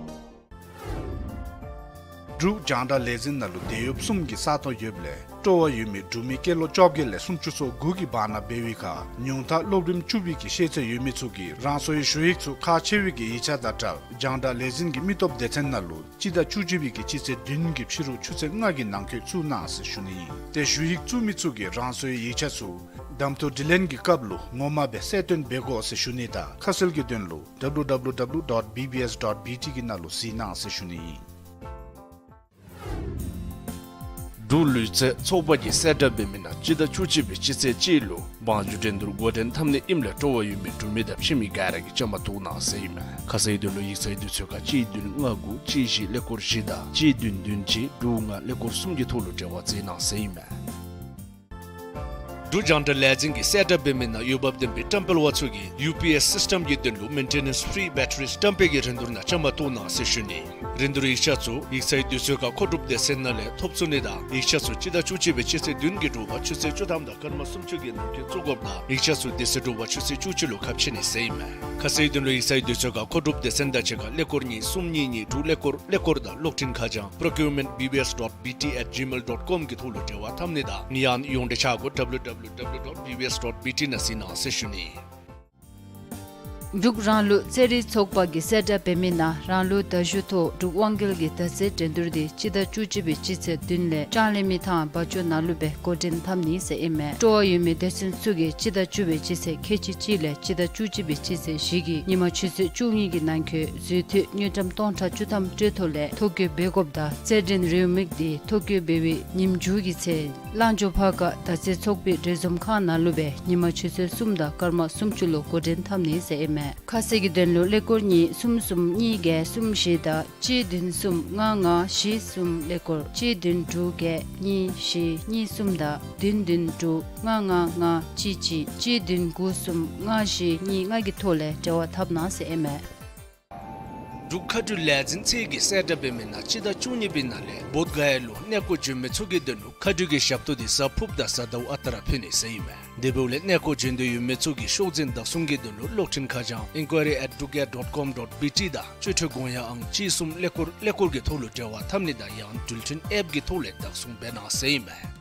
འབྲུག་རྒྱང་བསྒྲགས་ལས་འཛིན་ནང་ལུ་དེད་གཡོགཔ་གསུམ་གྱི་ས་སྟོང་ཡོདཔ་ལས་སྤྲོ་བ་ཡོད་མི་འབྲུག་མི་སྐྱེས་ལོ་བཅོ་བརྒྱད་ལས་སུམ་ཅུ་སོ་དགུ་གི་བར་ན་འབད་བའི་ཁར་ཉུང་མཐའ་སློབ་རིམ་བཅུ་པའི་གི་ཤེས་ཚད་ཡོད་མི་ཚུ་གིས་རང་སོའི་ཞུ་ཡིག་ཚུ་ཁག་ཆེ་བའི་གི་ཡིག་ཆ་དང་སྦྲགས་རྒྱང་བསྒྲགས་ལས་འཛིན་གྱི་མི་སྟོབས་སྡེ་ཚན་ནང་ལུ་སྤྱི་ཟླ་བཅུ་གཅིག་པའི་གི་སྤྱི་ཚེས་བདུན་གྱི་ཕྱི་རུ་ཆུ་ཚོད་ལྔ་གི་ནང་འཁོད་བཙུགས་གནང་ཟེར་ཞུ་ནི་ཨིན། ཏེ་ཞུ་ཡིག་བཙུགས་མི་ཚུ་གིས་རང་སོའི་ཡིག་ཆ་ཚུ་གདམ་འཐུ་དྲི་ལན་གྱི་སྐབས་ལུ་ངོ་མ་སྦེ་གསལ་སྟོན་འབད་དགོ་ཟེར་ཞུ་ནི་དང་ཁ་གསལ་གྱི་དོན་ལུ་W W W dot B B S dot B T གི་ནང་ལུ་གཟིགས་གནང་ཟེར་ཞུ་ནི་ཨིན། འབྲུག་ལུས་རྩལ་ཚོགས་པ་གིས་གསལ་བསྒྲགས་འབད་མི་ནང་སྤྱི་ཟླ་བཅུ་གཅིག་པའི་སྤྱི་ཚེས་གཅིག་ལུ་བང་རྒྱུག་འགྲན་བསྡུར་འགོ་འདྲེན་འཐབ་ནི་ཨིནམ་ལས་སྤྲོ་བ་ཡོད་མི་འབྲུག་མི་དང་ཕྱི་མི་ག་ར་གིས་བཅའ་མར་གཏོགས་གནང་ཟེར་ཨིན་མས། ཁ་གསལ་དོན་ལུ་ཡིག་ཚང་གི་དུས་ཚོད་ཁར་གཅིག་བདུན་ལྔ་དགུ་གཅིག་བཞི་ཀླད་ཀོར་བཞི་དང་གཅིག་བདུན་བདུན་གཅིག་དྲུག་ལྔ་ཀླད་ཀོར་གསུམ་གྱི་ཐོག་ལུ་འབྲེལ་བ་མཛད་གནང་ཟེར་ཨིན་མས། འབྲུག་རྒྱང་བསྒྲགས་ལས་འཛིན་གྱིས་གསལ་བསྒྲགས་འབད་མི་ནང་འོས་འབབ་ལྡན་པའི་བཀྲམ་སྤེལ་བ་ཚུ་གིས་ཡུ་པི་ཨེསི་སིསི་ཊམ་གྱི་དོན་ལུ་མེན་ཊེ་ནེནསི་ཕི་རི་བེ་ཊ་རི་བཀྲམ་སྤེལ་གྱི་རིན་བསྡུར་ནང་བཅའ་མར་གཏོགས་གནང་ཟེར་ཞུ་ནི། རིན་བསྡུར་ཡིག་ཆ་ཚུ་ཡིག་ཚང་གི་དུས་ཚོད་ཁར་མཁོ་སྒྲུབ་སྡེ་ཚན་ནང་ལས་ཐོབ་ཚུགས་ནི་དང་ཡིག་ཆ་ཚུ་སྤྱི་ཟླ་བཅུ་གཅིག་པའི་སྤྱི་ཚེས་བདུན་གྱི་དྲོ་པ་ཆུ་ཚོད་བཅུ་ཐམ་དང་སྐར་མ་སུམ་ཅུ་གི་ནང་འཁོད་བཙུགས་དགོཔ་དང་ཡིག་ཆ་ཚུ་དེ་ཚེ་དྲོ་པ་ཆུ་ཚོད་བཅུ་གཅིག་ལུ་ཁ་ཕྱེ་ནི་ཟེར་ཨིན་མས། ཁ་གསལ་དོན་ལུ་ཡིག་ཚང་གི་དུས་ཚོད་ཁར་མཁོ་སྒྲུབ་སྡེ་ཚན་དང་གཅིག་ཁར་ཀླད་ཀོར་གཉིས་གསུམ་གཉིས་གཉིས་དྲུག་ཀླད་ཀོར་ཀླད་ཀོར་དང་གློག་འཕྲིན་ཁ་བྱང་procurement B B S dot B T at gmail dot com གི་ཐོག་ལུ་འབྲེལ་བ་འཐབ་ནི་དང་ཡང་ན་ཡོངས་འབྲེལ་ཆ་སྒོ་W W W dot B B S dot B T ནང་གཟིགས་གནང་ཟེར་ཞུ་ནི། འབྲུག་རང་ལུགས་རྩེད་རིགས་ཚོགས་པ་གིས་གསལ་བསྒྲགས་འབད་མི་ནང་རང་ལུགས་མདའ་གཞུ་ཐོག་འབྲུག་དབང་རྒྱལ་གྱི་མདའ་རྩེད་འགྲན་བསྡུར་འདི་སྤྱི་ཟླ་བཅུ་གཅིག་པའི་སྤྱི་ཚེས་བདུན་ལས་ལྕང་གླིང་མི་ཐང་བ་ཅོ་ནང་ལུ་སྦེ་འགོ་འདྲེན་འཐབ་ནི་ཟེར་ཨིན་མས། སྤྲོ་བ་ཡོད་མི་སྡེ་ཚན་ཚུ་གིས་སྤྱི་ཟླ་བཅུ་པའི་སྤྱི་ཚེས་ཁལ་གཅིག་གཅིག་ལས་སྤྱི་ཟླ་བཅུ་གཅིག་པའི་སྤྱི་ཚེས་བཞི་གི་ཉིན་མ་ཆུ་ཚོད་བཅུ་གཉིས་ཀྱི་ནང་འཁོད་འཛུལ་འཐུས་དངུལ་ཀྲམ་སྟོང་ཕྲག་བཅུ་ཐམ་སྤྲོད་ཐོ་ལས་ཐོ་བཀོད་འབད་དགོཔ་དང་རྩེད་འགྲན་རེའུ་མིག་འདི་ཐོ་བཀོད་འབད་བའི་ཉིནམ་མཇུག་གི་ཚེ་གླང་འཇོ་ཕར་ཁ་མདའ་རྩེད་ཚོགས་པའི་འབྲེལ་འཛོམས་ཁང་ནང་ལུ་སྦེ་ཉིན་མ་ཆུ་ཚོད་གསུམ་དང་སྐར་མ་སུམ་ཅུ་ལུ་འགོ་འདྲེན་འཐབ་ནི་ཟེར་ཨིན་མས། ཁ་གསལ་གྱི་དོན་ལུ་ཀླད་ཀོར་གཉིས་གསུམ་གསུམ་གཉིས་བརྒྱད་གསུམ་བཞི་དང་གཅིག་བདུན་གསུམ་ལྔ་ལྔ་བཞི་གསུམ་ཀླད་ཀོར་གཅིག་བདུན་དྲུག་བརྒྱད་གཉིས་བཞི་གཉིས་གསུམ་དང་བདུན་བདུན་དྲུག་ལྔ་ལྔ་ལྔ་གཅིག་གཅིག་གཅིག་བདུན་དགུ་གསུམ་ལྔ་བཞི་གཉིས་ལྔ་གི་ཐོག་ལས་འབྲེལ་བ་འཐབ་གནང་ཟེར་ཨིན་མས། འབྲུག་མཁའ་འགྲུལ་ལས་འཛིན་ཚད་ཀྱི་གསལ་བསྒྲགས་འབད་མི་ནང་སྤྱི་ཟླ་བཅུ་གཉིས་པའི་ནང་ལས་བོདྷ་ག་ཡ་ལུ་གནས་སྐོར་འབྱོན་མི་ཚུ་གི་དོན་ལུ་མཁའ་འགྲུལ་གྱི་ཞབས་ཏོག་འདི་གཟའ་ཕུརཔ་དང་གཟའ་ཟླཝ་ཨ་རྟག་ར་ཕུལ་ནི་ཟེར་ཨིན་མས། དེ་འབདཝ་ལས་གནས་སྐོར་འབྱོན་འདོད་ཡོད་མི་ཚུ་གིས་ཤོག་འཛིན་བདག་བཟུང་གི་དོན་ལུ་གློག་འཕྲིན་ཁ་བྱང་inquiry at drukair dot com dot B T དང་སྤྱོད་འཕྲུལ་གོང་ཡང་ཨང་གཅིག་གསུམ་ཀླད་ཀོར་ཀླད་ཀོར་གྱི་ཐོག་ལུ་འབྲེལ་བ་འཐབ་ནི་དང་ཡང་འགྲུལ་འཕྲིན་ཨེཔ་གི་ཐོག་ལས་བདག་བཟུང་འབད་གནང་ཟེར་ཨིན་མས།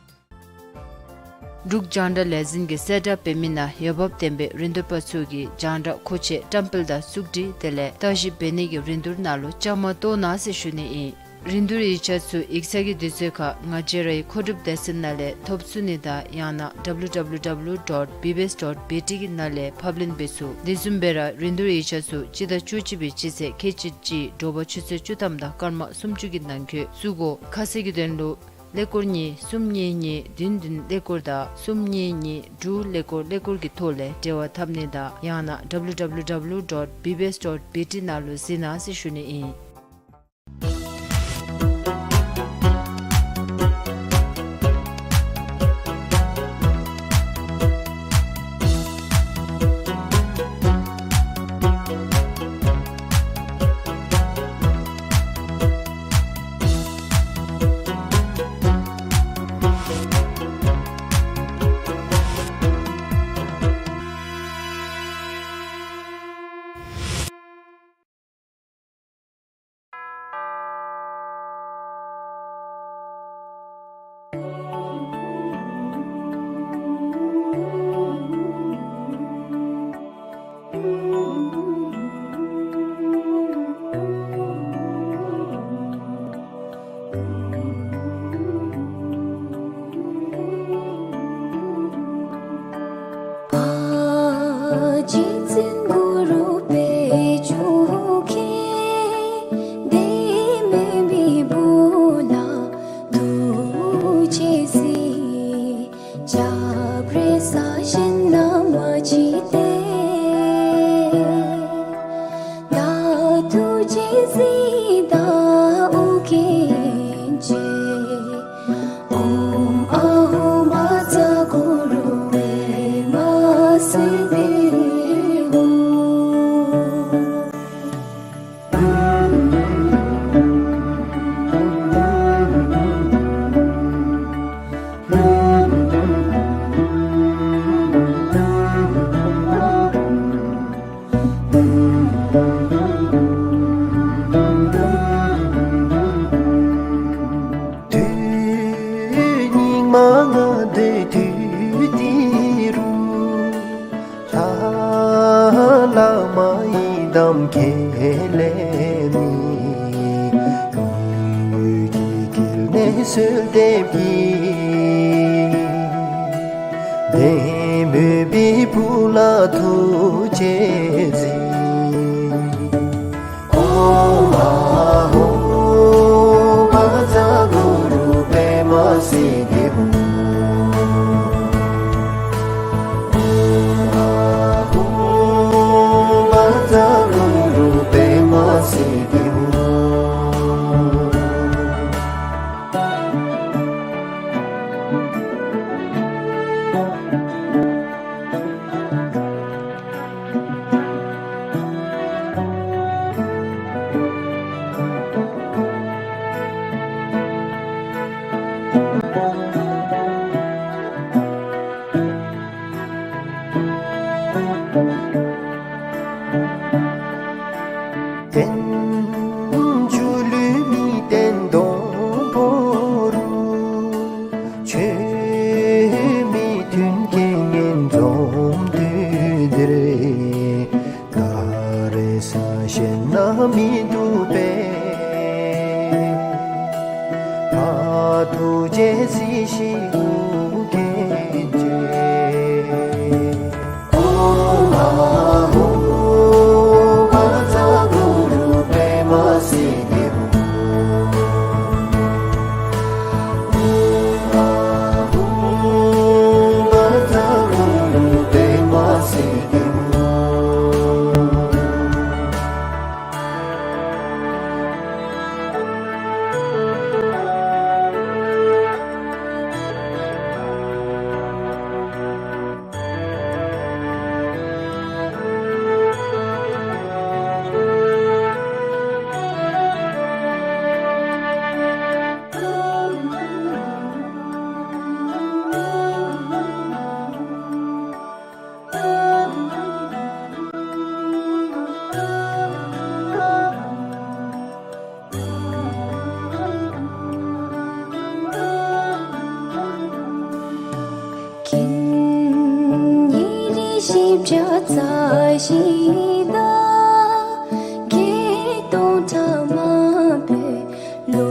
འབྲུག་རྒྱང་བསྒྲགས་ལས་འཛིན་གྱི་གསལ་བསྒྲགས་འབད་མི་ནང་འོས་འབབ་ལྡན་པའི་རིན་བསྡུར་པ་ཚུ་གིས་རྒྱང་བསྒྲགས་མཁོ་ཆས་བཀྲམ་སྤེལ་དང་བཙུགས་སྒྲིག་དེ་ལས་བརྟག་ཞིབ་འབད་ནི་གི་རིན་བསྡུར་ནང་ལུ་བཅའ་མར་གཏོགས་གནང་ཟེར་ཞུ་ནི་ཨིན། རིན་བསྡུར་ཡིག་ཆ་ཚུ་ཡིག་ཚང་གི་དུས་ཚོད་ཁར་ང་བཅས་རའི་མཁོ་སྒྲུབ་སྡེ་ཚན་ནང་ལས་ཐོབ་ཚུགས་ནི་དང་ཡང་ན་W W W dot B B S dot B T གི་ནང་ལས་ཕབ་ལེན་འབད་ཚུགས། དེ་བཟུམ་སྦེ་ར་རིན་བསྡུར་ཡིག་ཆ་ཚུ་སྤྱི་ཟླ་བཅུ་གཅིག་པའི་སྤྱི་ཚེས་ཁལ་གཅིག་གཅིག་དྲོ་པ་ཆུ་ཚོད་བཅུ་ཐམ་དང་སྐར་མ་སུམ་ཅུ་གི་ནང་འཁོད་བཙུགས་དགོ། ཁ་གསལ་གྱི་དོན་ལུ་ཀླད་ཀོར་གཉིས་གསུམ་གཉིས་གཉིས་བདུན་བདུན་ཀླད་ཀོར་དང་གསུམ་གཉིས་གཉིས་དྲུག་ཀླད་ཀོར་ཀླད་ཀོར་གྱི་ཐོག་ལས་འབྲེལ་བ་འཐབ་ནི་དང་ཡང་ན་W W W dot B B S dot B T ནང་ལུ་གཟིགས་གནང་ཟེར་ཞུ་ནི་ཨིན། དུས་སྙིགས་མ་ལྔ་བདོའི་དུས་འདི་རུ། ལྷ་བླ་མ་ཡི་དམ་ཁས་ལེན་མི། ཡུལ་གྱི་དཀྱིལ་ནས་གསོལ་འདེབས་ཀྱི། བདེན་མོས་པའི་བུ་ལ་ཐུགས་རྗེས་གཟིགས། ཨོཾ་ཨཱཿཧཱུྃ་བཛྲ་གུ་རུ་པདྨ་སིདྡྷི་ཧཱུྃ། ཨོཾ་ཨཱཿཧཱུྃ་བཛྲ་གུ་རུ་པདྨ་སིདྡྷི་ཧཱུྃ། རྟེན་མཇུག་ལུས་མི་བརྟན་སྡོང་པོ་རུ། ཆོས་མི་མཐུན་རྐྱེན་ངན་འཛོམས་དུས་འདིར། ག་རེ་ཟ་བཞེས་ན་མི་སྡུག་པས། ཕ་ཐུགས་རྗེས་གཟིགས་ཤིག་ཨོ་རྒྱན་ཅན། ཨོཾ་ཨཱཿཧཱུྃ་བཛྲ་གུ་རུ་པདྨ་སིདྡྷི་ཧཱུྃ། ཨོཾ་ཨཱཿཧཱུྃ་བཛྲ་གུ་རུ་པདྨ་སིདྡྷི་ཧཱུྃ། བྱ་ཚ་ཞིང་དང་སྐྱིད་སྟོང་ཕྲ་མ་སྦེ་གློ་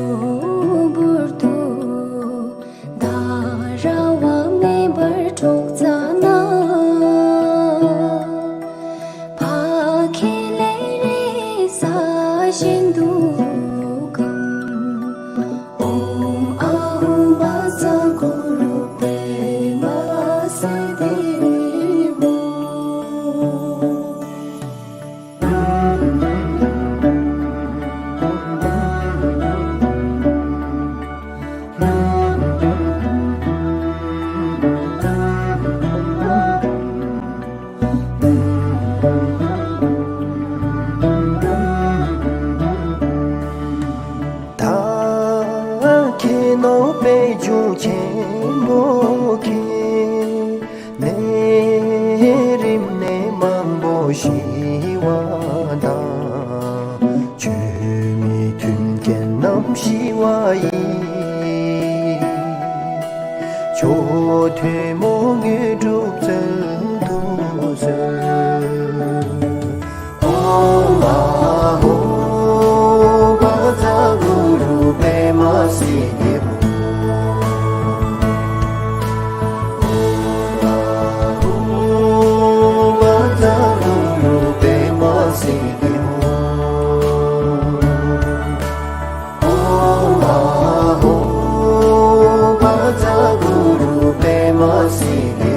བུར་དུ། ད་ར་བ་མེ་འབར་འཁྲུག་རྩ་ན། ཕ་ཁེ་ལེ་རེ་ས་བཞིན་དུ་གང་། ཨོཾ་ཨཱཿཧཱུྃ་བཛྲ་གུ་རུ་པདྨ་སིདྡྷི་ཧཱུྃ། ད་ཁྱེད་ནོར་བུའི་འབྱུང་ཆེན་པོ་ཁྱེད། ནད་རིམས་ནད་མང་པོ་ཞི་བ་དང་། བཅོས་མའི་མཐུན་རྐྱེན་རྣམས་ཞི་བ་ཡིས། མཆོག་ཐུན་མོང་དངོས་གྲུབ་སྩོལ་དུ་གསོལ། ཨོཾ་ཨཱཿཧཱུྃ་བཛྲ་གུ་རུ་པདྨ་སིདྡྷི་ཧཱུྃ། ཨོཾ་ཨཱཿཧཱུྃ་བཛྲ་གུ་རུ་པདྨ་སིདྡྷི་ཧཱུྃ། ཨོཾ་ཨཱཿཧཱུྃ་བཛྲ་གུ་རུ་པདྨ་སིདྡྷི་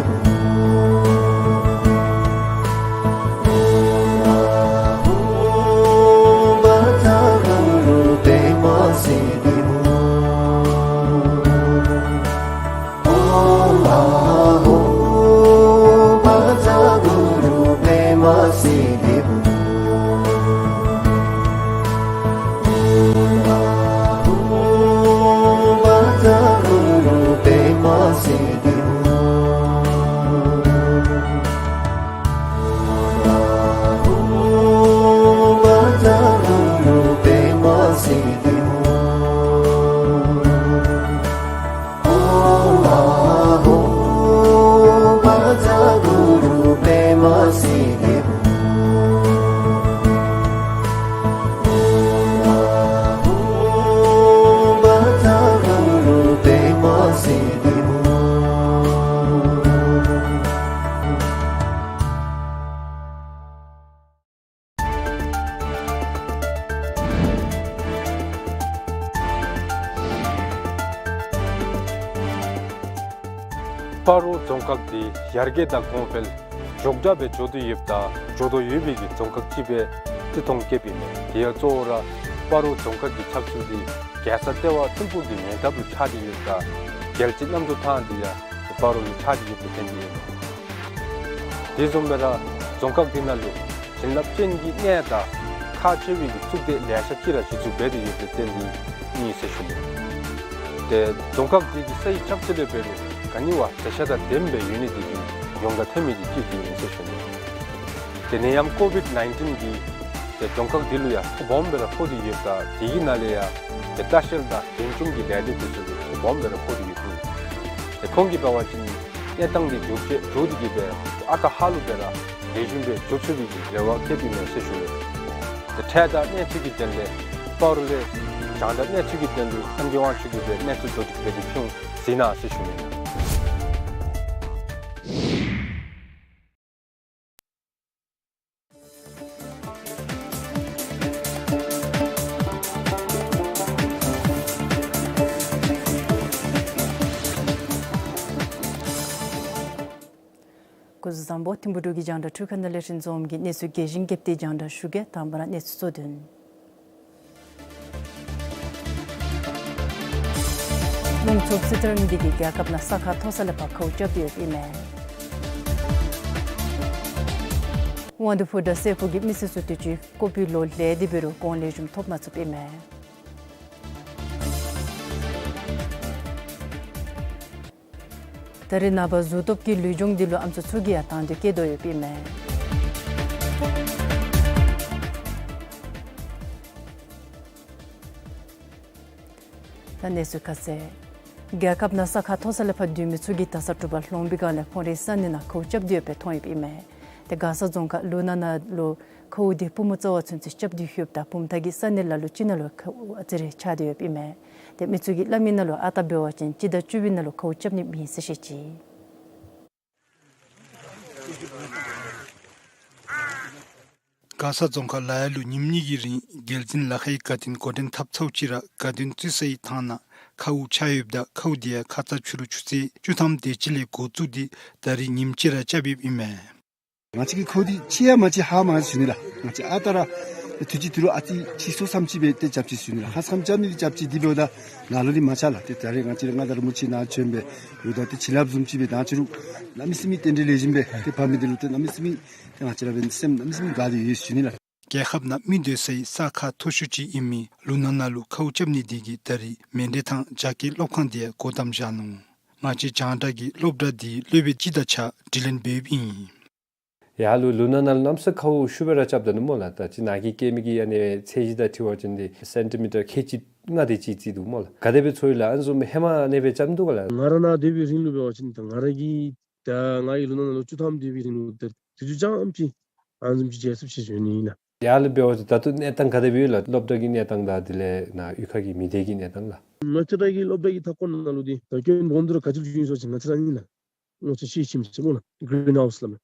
ཧཱུྃ། ཨོཾ་ཨཱཿཧཱུྃ་བཛྲ་གུ་རུ་པདྨ་སིདྡྷི་ཧཱུྃ། ཨོཾ་ཨཱཿཧཱུྃ་བཛྲ་གུ་རུ་པདྨ་སིདྡྷི་ཧཱུྃ། ཨོཾ་ཨཱཿཧཱུྃ་བཛྲ་གུ་རུ་པདྨ་སིདྡྷི་ཧཱུྃ། ཨོཾ་ཨཱཿཧཱུྃ་བཛྲ་གུ་རུ་པདྨ་སིདྡྷི་ཧཱུྃ། ཨོཾ་ཨཱཿཧཱུྃ་བཛྲ་གུ་རུ་པདྨ་སིདྡྷི་ཧཱུྃ། ཨོཾ་ཨཱཿཧཱུྃ་བཛྲ་གུ་རུ་པདྨ་སིདྡྷི་ཧཱུྃ། སྤ་རོ་རྫོང་ཁག་འདི་ཡར་རྒྱས་དང་གོང་འཕེལ་མགྱོགས་དྲགས་སྦེ་འགྱོ་སྟེ་ཡོདཔ་ད་འགྱོ་དོ་ཡོད་པའི་གི་རྫོང་ཁག་ཅིག་སྦེ་བརྩི་མཐོང་བསྐྱེདཔ་ཨིན་མས། དེ་ཡང་གཙོ་བོ་ར་སྤ་རོ་རྫོང་ཁག་གི་ཆགས་ཚུལ་འདི་རྒྱལ་ས་ལྟེ་བ་ཐིམ་ཕུག་གི་ཉེ་འདབས་ལུ་ཆགས་ཏེ་ཡོདཔ་ད་རྒྱལ་སྤྱི་གནམ་གྲུ་ཐང་འདི་ཡང་སྤ་རོ་ལུ་ཆགས་ཏེ་ཡོདཔ་ལས་བརྟེན་ཏེ་ཨིན་མས། དེ་བཟུམ་སྦེ་ར་རྫོང་ཁག་འདི་ནང་ལུ་བྱིན་རླབས་ཅན་གྱི་གནས་དང་ཁག་ཆེ་བའི་གི་གཙུག་སྡེ་ལེ་ཤ་ཅིག་ར་གཞི་བཙུགས་འབད་དེ་ཡོདཔ་ལས་བརྟེན་ཏེ་ཨིན་ཟེར་ཞུ་ནི། ཏེ་རྫོང་ཁག་འདི་གི་ས་ཡི་ཆགས་ཚུལ་ལས་འབད་རུང་ག་ནི་བ་མཛེས་ཤ་དང་ལྡནམ་སྦེ་ཡོད་ནི་འདི་གིས་ཡོངས་གྲགས་ཐོན་མི་གི་ཅིག་ཨིན་ཟེར་ཞུ་ནི། ཏེ་ནད་ཡམས་ཀོ་བིཌ་ནའིན་ཊིན་གྱིས་ཏེ་རྫོང་ཁག་འདི་ལུ་ཡང་ཐོ་སྦོམ་སྦེ་ར་ཕོག་སྟེ་ཡོདཔ་ད་དེ་གི་ནང་ལས་ཡང་ཏེ་ལྟ་བཤལ་དང་གདན་ཆུང་གི་ལས་སྡེ་འདི་ཚུ་ལུ་ཐོ་སྦོམ་སྦེ་ར་ཕོག་སྟེ་ཡོད་འདུག། ཏེ་ཁོང་གིས་འབད་བ་ཅིན་གནས་སྟངས་འདི་མགྱོགས་ཅིག་མགྱོགས་ཏེ་གི་སྦེ་ཨ་རྟག་ཧ་ལུགས་སྦེ་ར་ལེགས་ཤོམ་སྦེ་འགྱོ་ཚུགས་པའི་གི་རེ་བ་བསྐྱེདཔ་ཨིན་མས་ཟེར་ཞུ་ནི། ཏེ་འཕྲལ་དང་གནས་ཚུལ་གྱི་དོན་ལས་སྤ་རོ་ལས་རྒྱང་བསྒྲགས་གནས་ཚུལ་གྱི་དོན་ལུ་ཧན་གྱི་དབང་ཕྱུག་གིས་སྦེ་གནས་ཚུལ་བཟོ་སྒྲིག་འབད་དེ་ཕུལ་ཟེར་ན་ཟེར་ཞུ་ནི། སྐུ་གཟུགས་བཟང་པོ། ཐིམ་ཕུག་འབྲུག་གི་རྒྱང་བསྒྲགས་འཕྲུལ་ཁང་ནང་ལས་རིན་འཛོམས་ཀྱིས་གནས་ཚུལ་རྒྱས་ཤིང་རྒྱས་པ་དེ་རྒྱང་བསྒྲགས་ཞུ་གེ། དང་པ་ར་གནས་ཚུལ་གཙོ་དོན། རླུང་འཚུབ་སི་ཏྲོན་འདི་གིས་རྒྱལ་ཁབ་ནང་ས་ཁ་མཐོ་ས་ལས་ཕར་ཁཝ་རྐྱབ་སྟེ་ཡོདཔ་ཨིན་མས། དབང་འདུས་ཕུ་དང་སེ་ཕུ་གི་མི་སེར་ཚུ་དུས་ཅི་ཀོ་བིཌ་ལོ་ལས་དེ་འབད་རུང་གོང་ལེགས་ཤོམ་ཐོབ་མ་ཚུགསཔ་ཨིན་མས། ད་རེས་ནངས་པ་གཟུགས་སྟོབས་ཀྱི་ལུས་སྦྱོང་འདི་ལུ་ཨམ་སྲུ་ཚུ་གིས་ཡང་དང་འདོད་བསྐྱེད་དོ་ཡོདཔ་ཨིན་མས། ད་གནས་ཚུལ་ཁ་གསལ། རྒྱལ་ཁབ་ནང་ས་ཁ་མཐོ་ས་ལས་ཕར་སྡོད་མི་ཚུ་གིས་ད་ས་དྲོ་པ་ལོང་པའི་སྒང་ལས་ཁོང་རའི་ས་གནས་ནང་ཁཝ་རྐྱབ་སྟེ་ཡོདཔ་སྦེ་མཐོང་ཡོདཔ་ཨིན་མས། ཏེ་མགར་ས་རྫོང་ཁག་ལུ་ན་ན་ལུ་ཁཝ་འདི་ཕུང་པོ་རྩ་བ་ཚུན་ཚོད་རྐྱབ་སྟེ་ཡོདཔ་ད་བུམ་ཐང་གི་ས་གནས་ལ་ལུ་ཅིག་ནང་ལུ་ཁཝ་ཨ་ཙི་རེ་ཆགས་ཏེ་ཡོདཔ་ཨིན་མས། ཏེ་མི་ཚུ་གིས་སླབ་མི་ནང་ལུ་ཨ་རྟག་འབད་བ་ཅིན་སྤྱི་ཟླ་བཅུ་པའི་ནང་ལུ་ཁཝ་རྐྱབ་ནི་མེད་ཟེར་བཤད་ཅི། མགར་ས་རྫོང་ཁག་ལ་ཡ་ལུ་ཉིནམ་གཉིས་ཀྱི་རིང་རྒྱལ་འཛིན་ལ་ཁའི་དགའ་སྟོན་འགོ་འདྲེན་འཐབ་ཚརཝ་ཅིག་ར་དགའ་སྟོན་བཙུགས་སའི་ཐང་ནང་ཁཝ་ཆགས་ཡོདཔ་ད་ཁཝ་དེ་ཡང་ཁ་ཙ་ཕྱི་རུ་ཆུ་ཚོད་བཅུ་ཐམ་དེ་ཅིག་ལས་འགོ་བཙུགས་ཏེ་ད་རིས་ཉིནམ་གཅིག་ར་རྐྱབ་ཡོདཔ་ཨིན་མས། ང་བཅས་ཀྱི་ཁཝ་འདི་ཅིག་ཡང་མ་ཅིག་ཧ་མ་ཞུ་ནི་ལགས། ང་བཅས་ཨ་རྟག་ར་དུས་ཅི་དུས་རུ་ཨ་ཙི་ཅིག་སོ་བསམ་ཅིག་སྦེ་ཏེ་རྐྱབ་ཅི་ཞུ་ནི་ལགས། ཧ་སམ་རྐྱབ་ནི་འདི་རྐྱབ་ཅི་འདི་འབདཝ་ད་ནཱ་ལུ་ནི་མ་ཆགས་ལགས། ཏེ་ད་རེས་ང་བཅས་ར་ང་དང་ར་མུ་ཅིག་ནཱ་བྱོན་སྦེ་ཡོདཔ་ད་ཏེ་བྱིན་རླབས་བཟུམ་ཅིག་སྦེ་ད་ཕྱི་རུ་གནམ་མེད་ས་མེད་རྟེན་འབྲེལ་ལེགས་ཤོམ་སྦེ་ཏེ་འབད་མི་འདི་ལུ་ཏེ་གནམ་མེད་ས་མེད་ཏེ་ང་བཅས་ར་འབད་སེམས་གནམ་མེད་ས་མེད་དགའ་སྟེ་ཡོད་ཞུ་ནི་ལགས། རྒྱལ་ཁབ་ནང་མི་སྡོད་སའི་ས་ཁག་མཐོ་ཤོས་ཅིག་ཨིན་མི་ལུ་ན་ན་ལུ་ཁཝ་རྐྱབ་ནི་དེ་གིས་ད་རིས་མཎྜལ་ཐང་རྒྱ་སྐྱེད་སློབ་ཁང་དེ་ཡང་སྒོ་བསྡམས་བཞག་ནུག། ང་བཅས་རྒྱང་བསྒྲགས་ཀྱིས་སློབ་གྲྭ་དེའི་སློབ་དཔོན་ཅིག་དང་གཅིག་ཁར་དྲི་ལན་འབདཝ་ཨིན། ཡར་ལུ་ལུ་ན་ན་ལུ་གནམ་ས་ཁཝ་ཤུགས་སྦེ་ར་རྐྱབ་ད་ནུག་སྨོ་ལགས། ད་ཅི་ནཱ་གིས་བཀལ་མི་གི་ཨ་ནི་ཚད་གཞི་དང་འཁྲིལ་བ་ཅིན་འདི་སེན་ཊི་མི་ཊར་ཁལ་གཅིག་ལྔ་དེ་ཅིག་བརྩིས་འདུག་སྨོ་ལགས། ག་དེ་སྦེ་ཚོར་ཡི་ལགས། ཨ་ནི་བཟུམ་སྦེ་ཧེ་མ་ཨ་ནེ་སྦེ་རྐྱབ་འདུག་ག་ལགས། ང་ར་ནཱ་སྡོད་པའི་རིང་ལུ་འབད་བ་ཅིན་ད་ང་ར་གིས་ད་ང་གིས་ལུ་ན་ན་ལུ་བཅུ་ཐམ་སྡོད་པའི་རིང་ལུ་ད་དུས་ཚོད་རྐྱངམ་ཅིག་ཨ་ནི་བཟུམ་ཅིག་མཇལ་ཚུགས་ཅི་ཞུ་ནི་ཨིན་ལགས། ཡར་ལུ་འབད་བ་ཅིན་ད་ལྟོ་གནས་སྟངས་ག་དེ་སྦེ་ཡོད་ལགས། སློབ་གྲྭ་གི་གནས་སྟངས་དང་དེ་ལས་ནཱ་གཡུས་ཁ་གི་མི་སྡེ་གི་གནས་སྟངས་ལགས། ང་བཅས་ར་གི་སློབ་གྲྭ་གི་མཐའ་འཁོར་ནང་ལུ་འདི་ད་སྐྱོན་སྦོམ་འདི་ར་ག་ཅི་ལུ་བྱུང་ཡི་ཟེར་བ་ཅིན་ང་བཅས་ར་ཨ་ནི་ལགས། སྔོ་ཚལ་ཤིང་ཁྱིམ་ཟེར་སྨོ་ལགས། གི་རིན་ཧའུསི་སླབ་མས།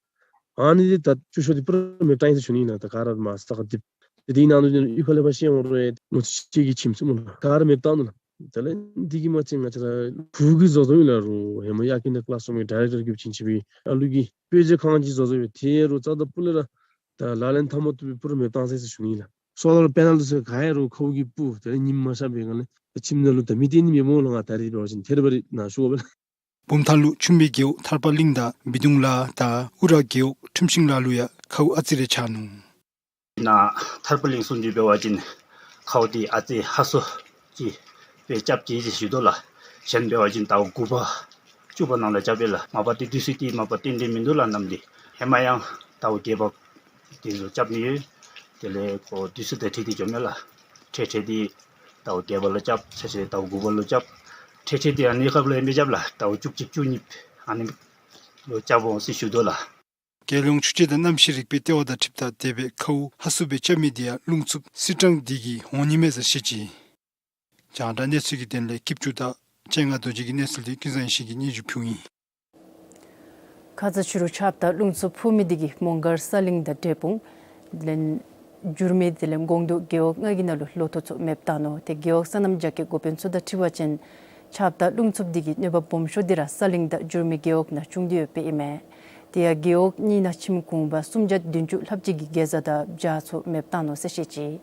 ཨ་ནི་འདི་ད་སྐྱོ་ཤོས་འདི་པུ་ར་མེདཔ་བཏང་ཡི་ཟེར་ཞུ་ནི་ཨིན་ལགས། ད་ག་ར་མར་ས་ཁར་རྡིབ། དེ་འདི་ནང་ལུ་གཡུས་ཁ་ལས་ཕར་བཤལ་འོང་རུང་ཡང་སྔོ་ཚལ་ཤིང་གི་ཁྱིམ་ཟེར་སྨོ་ལགས། ག་ར་མེདཔ་བཏང་ནུག་ལགས། དེ་ལས་འདི་གིས་མ་ཚད་ང་བཅས་ར་བུ་གི་བཟོ་བཟོཝ་ཨིན་ལགས། རུང་ཧེ་མ་ཡར་ཀི་ནི་ཌ་ཀི་ལཱསི་རུམ་གྱི་ཌའི་རེག་ཊར་གིས་བྱིན་ཅི་སྦེ་ཨ་ལུ་གི་དཔེ་ཆ་ཁང་ཅིག་བཟོ་བཟོཝ་ཡོད། དེ་རུང་རྩ་དང་སྤུ་ལས་ར་ད་ལག་ལེན་འཐབ་མ་བཏུབ་པའི་པུ་ར་མེདཔ་བཏང་ཚར་ཡི་ཟེར་ཞུ་ནི་ཨིན་ལགས། སོ་ལར་པེ་ནཱལ་འདི་ཚུ་ག་ཡོད་རུང་ཁཝ་གིས་སྤུར། དེ་ལས་ཉིམ་མ་ཤར་བའི་སྒང་ལས་ཁྱིམ་ནང་ལུ་ད་མི་སྡོད་ནི་མེད་སྨོ་ལགས། ང་ད་རིས་འབད་བ་ཅིན་ཐད་རི་བ་རི་ནཱ་བཞུགས་པས་ལགས། བུམ་ཐང་ལུ་ཆུ་སྨད་རྒེད་འོག་ཐར་པ་གླིང་དང་བི་དུང་ལ་དང་ཨུ་ར་རྒེད་འོག་ཁྲིམས་ཤིང་ལ་ལུ་ཡང་ཁཝ་ཨ་ཙི་རེ་ཆགས་ནུག། ནཱ་ཐར་པ་གླིང་བཟུམ་ཅིག་འབད་བ་ཅིན་ཁཝ་འདི་ཨ་ཙི་ཧ་སོ་ཅིག་སྦེ་རྐྱབ་ཅི་ཟེར་ཞུ་དོ་ལགས། གཞན་འབད་བ་ཅིན་ཟླཝ་དགུ་པ་བཅུ་པ་ནང་ལུ་རྐྱབ་ཨིན་ལགས། མ་པ་ཏེ་དུས་ཚོད་འདི་མ་པ་རྟེན་འབྲེལ་མིན་འདུག་ལགས། གནམ་འདི་ཧེ་མ་ཡང་ཟླཝ་བརྒྱད་པ་དེ་ཚུ་རྐྱབ་ནི་ཡོད། དེ་ལས་ཁོ་དུས་ཚོད་དང་འཁྲིལ་ཏེ་འགྱོཝ་མས་ལགས། འཕྲལ་འཕྲལ་འདི་ཟླཝ་བརྒྱད་པ་ལུ་རྐྱབ། ཚེ་ཚེ་ཟླཝ་དགུ་པ་ལུ་རྐྱབ། འཕྲལ་འཕྲལ་འདི་ཨ་ནི་སྐབས་ལུ་ཨིན་པས་རྐྱབ་ལགས། ཟླཝ་བཅུ་གཅིག་བཅུ་གཉིས་ཨ་ནི་ལུ་རྐྱབ་འོང་ཟེར་ཞུ་དོ་ལགས། རྒྱལ་ཡོངས་ཆུ་སྤྱོད་དང་གནམ་གཤིས་རིག་པའི་ལྟེ་བ་དང་འཁྲིལཝ་ད་དེ་སྦེ་ཁཝ་ཧ་སོ་སྦེ་རྐྱབ་མི་འདི་ཡང་རླུང་འཚུབ་སིལ་གྲང་འདི་གིས་འོང་ནི་མས་ཟེར་བཤད་ཅི། རྒྱང་བསྒྲགས་གནས་ཚུལ་གྱི་དོན་ལས་སྐྱིདཔ་ཆུ་དང་སྤྱན་སྔ་རྡོ་རྗེ་གི་གནས་ཚུལ་འདི་ཀུན་བཟང་ཡེ་ཤེས་ཀྱིས་སྙན་ཞུ་ཕུལཝ་ཨིན། ཁ་ཙ་ཕྱི་རུ་ཆརཔ་དང་རླུང་འཚུབ་ཕུ་མི་འདི་གིས་མོང་སྒར་ས་གླིང་དང་འབྲས་སྤུངས་དེ་ལས་འགྱུར་མེད་དེ་ལས་ཀོང་ཏོ་རྒེད་འོག་ལྔ་གི་ནང་ལུ་ལོ་ཐོག་ཚུ་མེདཔ་བཏང་ནུག། ཏེ་རྒེད་འོག་སོ་ནམ་རྒྱ་སྐྱེད་འགོ་དཔོན་ཚུ་དང་འཁྲིལ་བ་ཅིན་ཆརཔ་དང་རླུང་འཚུབ་འདི་གི་གནོད་པ་སྦོམ་ཤོས་འདི་ར་ས་གླིང་དང་འགྱུར་མེད་རྒེད་འོག་ནང་བྱུང་སྟེ་ཡོདཔ་ཨིན་མས། དེ་ཡང་རྒེད་འོག་གཉིས་ནང་ཁྱིམ་གུང་པ་སུམ་བརྒྱ་བདུན་ཅུ་ལྷགཔ་ཅིག་གི་གེ་ཛ་དང་བྱ་ཚུ་མེདཔ་བཏང་ནུག་ཟེར་བཤད་ཅི།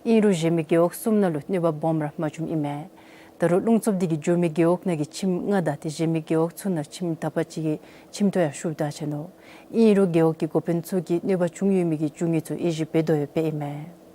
ཨིན་རུང་གཞན་མི་རྒེད་འོག་གསུམ་ནང་ལུ་གནོད་པ་སྦོམ་ར་མ་བྱུངམ་ཨིན་མས། ད་རུང་རླུང་འཚུབ་འདི་གིས་འགྱུར་མེད་རྒེད་འོག་ནང་གི་ཁྱིམ་ལྔ་དང་དེ་གཞན་མི་རྒེད་འོག་ཚུ་ནང་ཁྱིམ་དག་པ་ཅིག་གི་ཁྱིམ་ཐོག་ཡང་ཤུགས་དྲག་ཆེ་ནུག། ཨིན་རུང་རྒེད་འོག་གི་འགོ་དཔོན་ཚུ་གིས་གནོད་པ་བྱུང་ཡོད་མེད་ཀྱི་རྒྱུ་ངན་ཚུ་དབྱེ་ཞིབ་འབད་དོ་ཡོདཔ་ཨིན་མས།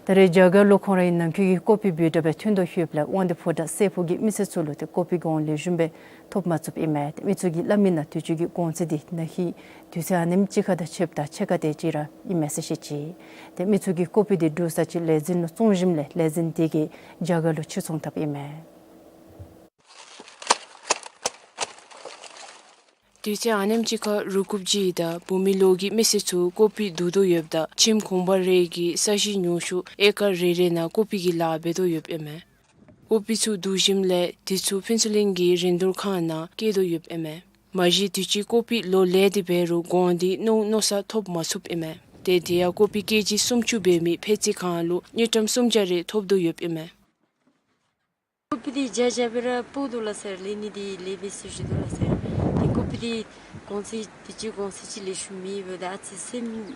ད་རེས་རྒྱ་གར་ལུ་ཁོང་རའི་ནང་འཁོད་ཀྱི་ཀོ་པི་འབོ་དྲགས་སྦེ་ཐོན་དོ་ཡོདཔ་ལས་དབང་འདུས་ཕོ་བྲང་སྲས་ཕུག་གི་མི་སེར་ཚུ་ལུ་ཏེ་ཀོ་པི་གོང་ལེགས་ཤོམ་སྦེ་ཐོབ་མ་ཚུགསཔ་ཨིན་མས། ཏེ་མི་ཚུ་གིས་སླབ་མི་ནང་དུས་ཅི་གི་གོང་ཚད་འདི་ན་ཧིང་དུས་ཚོད་ཨ་ནེམ་ཅིག་ཁར་དང་ཕྱདཔ་ད་ཕྱེད་ཀ་དེ་ཅིག་ར་ཨིན་མས་ཟེར་བཤད་ཅི། ཏེ་མི་ཚུ་གིས་ཀོ་པི་འདི་འབྲུ་ས་ཅིག་ལས་འཛིན་ལུ་བཙོང་ཞིནམ་ལས་ལས་འཛིན་དེ་གིས་རྒྱ་གར་ལུ་ཕྱིར་ཚོང་འཐབ་ཨིན་མས། དུས་ཚོད་ཨ་ནེམ་ཅིག་ཁར་རུ་སྒྲིགཔ་ཅིག་དང་བོད་མི་ལོག་གི་མི་སེར་ཚུ་ཀོ་པི་བསྡུ་དོ་ཡོདཔ་ད་ཁྱིམ་གུང་པ་རེ་གིས་ས་གཞི་ཉུང་ཤོས་ཨེ་ཀར་རེ་རེ་ནང་ཀོ་པི་གི་ལཱ་འབད་དོ་ཡོདཔ་ཨིན་མས། ཀོ་པི་ཚུ་བསྡུ་ཞིནམ་ལས་དེ་ཚུ་ཕུན་ཚོགས་གླིང་གི་རིན་བསྡུར་ཁང་ནང་བསྐྱལ་དོ་ཡོདཔ་ཨིན་མས། མ་གཞི་དུས་ཅི་ཀོ་པི་ལོ་ལེགས་ཏེ་འབད་རུང་གོང་འདི་མནོ་མནོ་སར་ཐོབ་མ་ཚུགསཔ་ཨིན་མས། ཏེ་དེ་ཡང་ཀོ་པི་ཀེ་ཇི་སུམ་ཅུ་འབད་མི་ཕད་ཙི་ཁང་ལུ་དངུལ་ཀྲམ་སུམ་བརྒྱ་རེ་ཐོབ་དོ་ཡོདཔ་ཨིན་མས། ཀོ་པི་འདི་བྱ་བྱ་སྦེ་ར་སྤུར་འདུག་ལགས་སར། ལེགས་ནི་འདི་ལེགས་པས་ཟེར་ཞུ་དོ་ལགས་སར། ཏེ་ཀོ་པི་འདི་གོང་ཚད་དུས་ཅི་གོང་ཚད་ཅིག་ལེགས་ཤོམ་མེད་པས། ད་ཨ་ཙི་སེམས་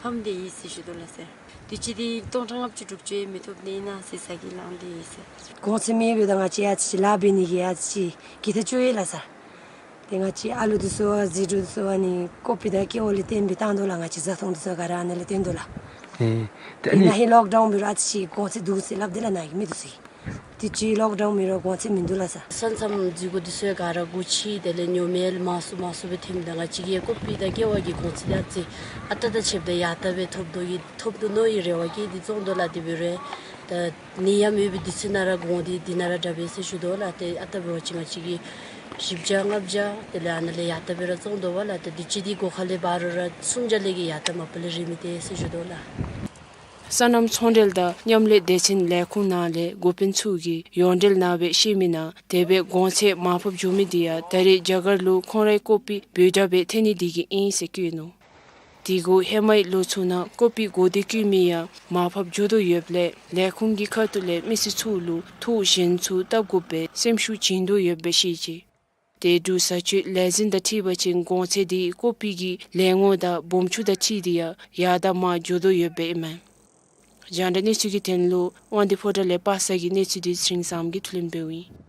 ཕམ་སྟེ་ཡོད་ཟེར་ཞུ་དོ་ལགས་སར། དུས་ཅི་འདི་སྟོང་ཕྲག་ལྔ་བཅུ་དྲུག་ཅུ་མི་ཐོབ་ནི་ཨིན་ན་ཟེར་ས་གི་ལང་སྟེ་ཡོད་ཟེར། གོང་ཚད་མེད་པས། ད་ང་བཅས་ཨ་ཙི་ཅིག་ལཱ་འབད་ནི་གི་ཨ་ཙི་ཅིག་གི་ཐག་ཆོད་ཡི་ལགས་སར། ཏེ་ང་བཅས་ཨ་ལུ་འདི་ཚུ་ཨ་ཟེ་འབྲུ་འདི་ཚུ་ཨ་ནི་ཀོ་པི་དང་ཀེ་བ་ལས་བརྟེན་སྦེ་བཏང་དོ་ལགས། ང་བཅས་བཟའ་འཐུང་འདི་ཚུ་ག་ར་ཨ་ནི་ལས་བརྟེན་དོ་ལགས། ཨེ་ཏེ་ཨ་ཏེ་ནི་ན་ཧིང་ལོག་ཌའུན་འབད་རུང་ཨ་ཙི་ཅིག་གོང་ཚད་འདུག་ཟེར་སླབ་དེས་ལགས་ནཱ་གི་མི་འདི་ཚུ་གིས། དུས་ཅི་ལོག་ཌའུན་འབད་རུང་གོང་ཚད་མིན་འདུག་ལགས་སར། ས་མཚམས་འཛུལ་སྒོ་འདི་ཚུ་ཡང་ག་ར་སྒོ་ཕྱེ། དེ་ལས་ཉོ་མེད་མང་སུ་མང་སུ་སྦེ་ཐོནམ་ད་ང་བཅས་ཀྱིས་ཀོ་པི་དང་ཀེ་བ་གི་གོང་ཚད་འདི་ཨ་ཙི་ཨ་རྟག་དང་ཕྱདཔ་ད་ཡར་ལྟ་སྦེ་ཐོབ་དོ་ཡོད་ཐོབ་དོ་མནོ་བའི་རེ་བ་བསྐྱེད་དེ་བཙོང་དོ་ལགས། དེ་འབད་རུང་ ད་ནད་ཡམས་ཡོད་པའི་དུས་ཚོད་ནང་ར་དགོངས་ཏེ་འདི་ནང་ར་དྲག་པས་ཟེར་ཞུ་དོ་ལགས། ཏེ་ཨ་རྟག་འབད་བ་ཅིན་ང་བཅས་ཀྱིས་བཞི་བརྒྱ་ལྔ་བརྒྱ་དེ་ལས་ཨ་ནཱ་ལས་ཡར་ལྟ་སྦེ་ར་བཙོང་དོ་བ་ལགས། ཏེ་དུས་ཅི་འདི་སྒོ་ཁ་ལས་འབག་རུང་ར་སུམ་བརྒྱ་ལས་ཀྱི་ཡར་ལྟ་མ་པ་ལས་རེ་མི་སྟེར་ཟེར་ཞུ་དོ་ལགས། སོ་ནམ་ཚོང་འབྲེལ་དང་མཉམ་ལས་སྡེ་ཚན་ལས་ཁུངས་ནང་ལས་འགོ་དཔོན་ཚུ་གིས་ཡོངས་འབྲེལ་ནང་སྦེ་བཤད་མི་ནང་དེ་སྦེ་གོང་ཚད་མར་ཕབ་འགྱོ་མི་འདི་ཡང་ད་རེས་རྒྱ་གར་ལུ་ཁོང་རའི་ཀོ་པི་འབོལ་དྲགས་སྦེ་ཐོན་ནི་འདི་གིས་ཨིན་ཟེར་བཀོད་ནུག། དེ་གུ་ཧེ་མའི་ལོ་ཚུ་ནང་ཀོ་པི་གོ་བདེ་བཀོད་མི་ཡང་མར་ཕབ་འགྱོ་དོ་ཡོདཔ་ལས་ལས་ཁུངས་ཀྱི་ཁ་ཐུག་ལས་མི་སེར་ཚུ་ལུ་ཐོག་གཞན་ཚུ་བཏབ་དགོ་པའི་སེམས་ཤུགས་བྱིན་དོ་ཡོདཔ་སྦེ་བཤད་ཅི། ཏེ་འབྲུག་བཟའ་སྤྱོད་ལས་འཛིན་དང་འཁྲིལ་བ་ཅིན་གོང་ཚད་འདི་ཀོ་པི་གི་ལས་ངོ་དང་སྦོམ་ཆུང་དང་འཁྲིལ་ཏེ་ཡང་ཡར་དང་མར་འགྱོ་དོ་ཡོདཔ་ཨིན་མས། རྒྱང་བསྒྲགས་གནས་ཚུལ་གྱི་དོན་ལུ་དབང་འདུས་ཕོ་བྲང་ལས་པ་སངས་ཀྱི་གནས་ཚུལ་འདི་ཚེ་རིང་བཟངམོ་གིས་ཕུལ་ལེན་འབདཝ་ཨིན།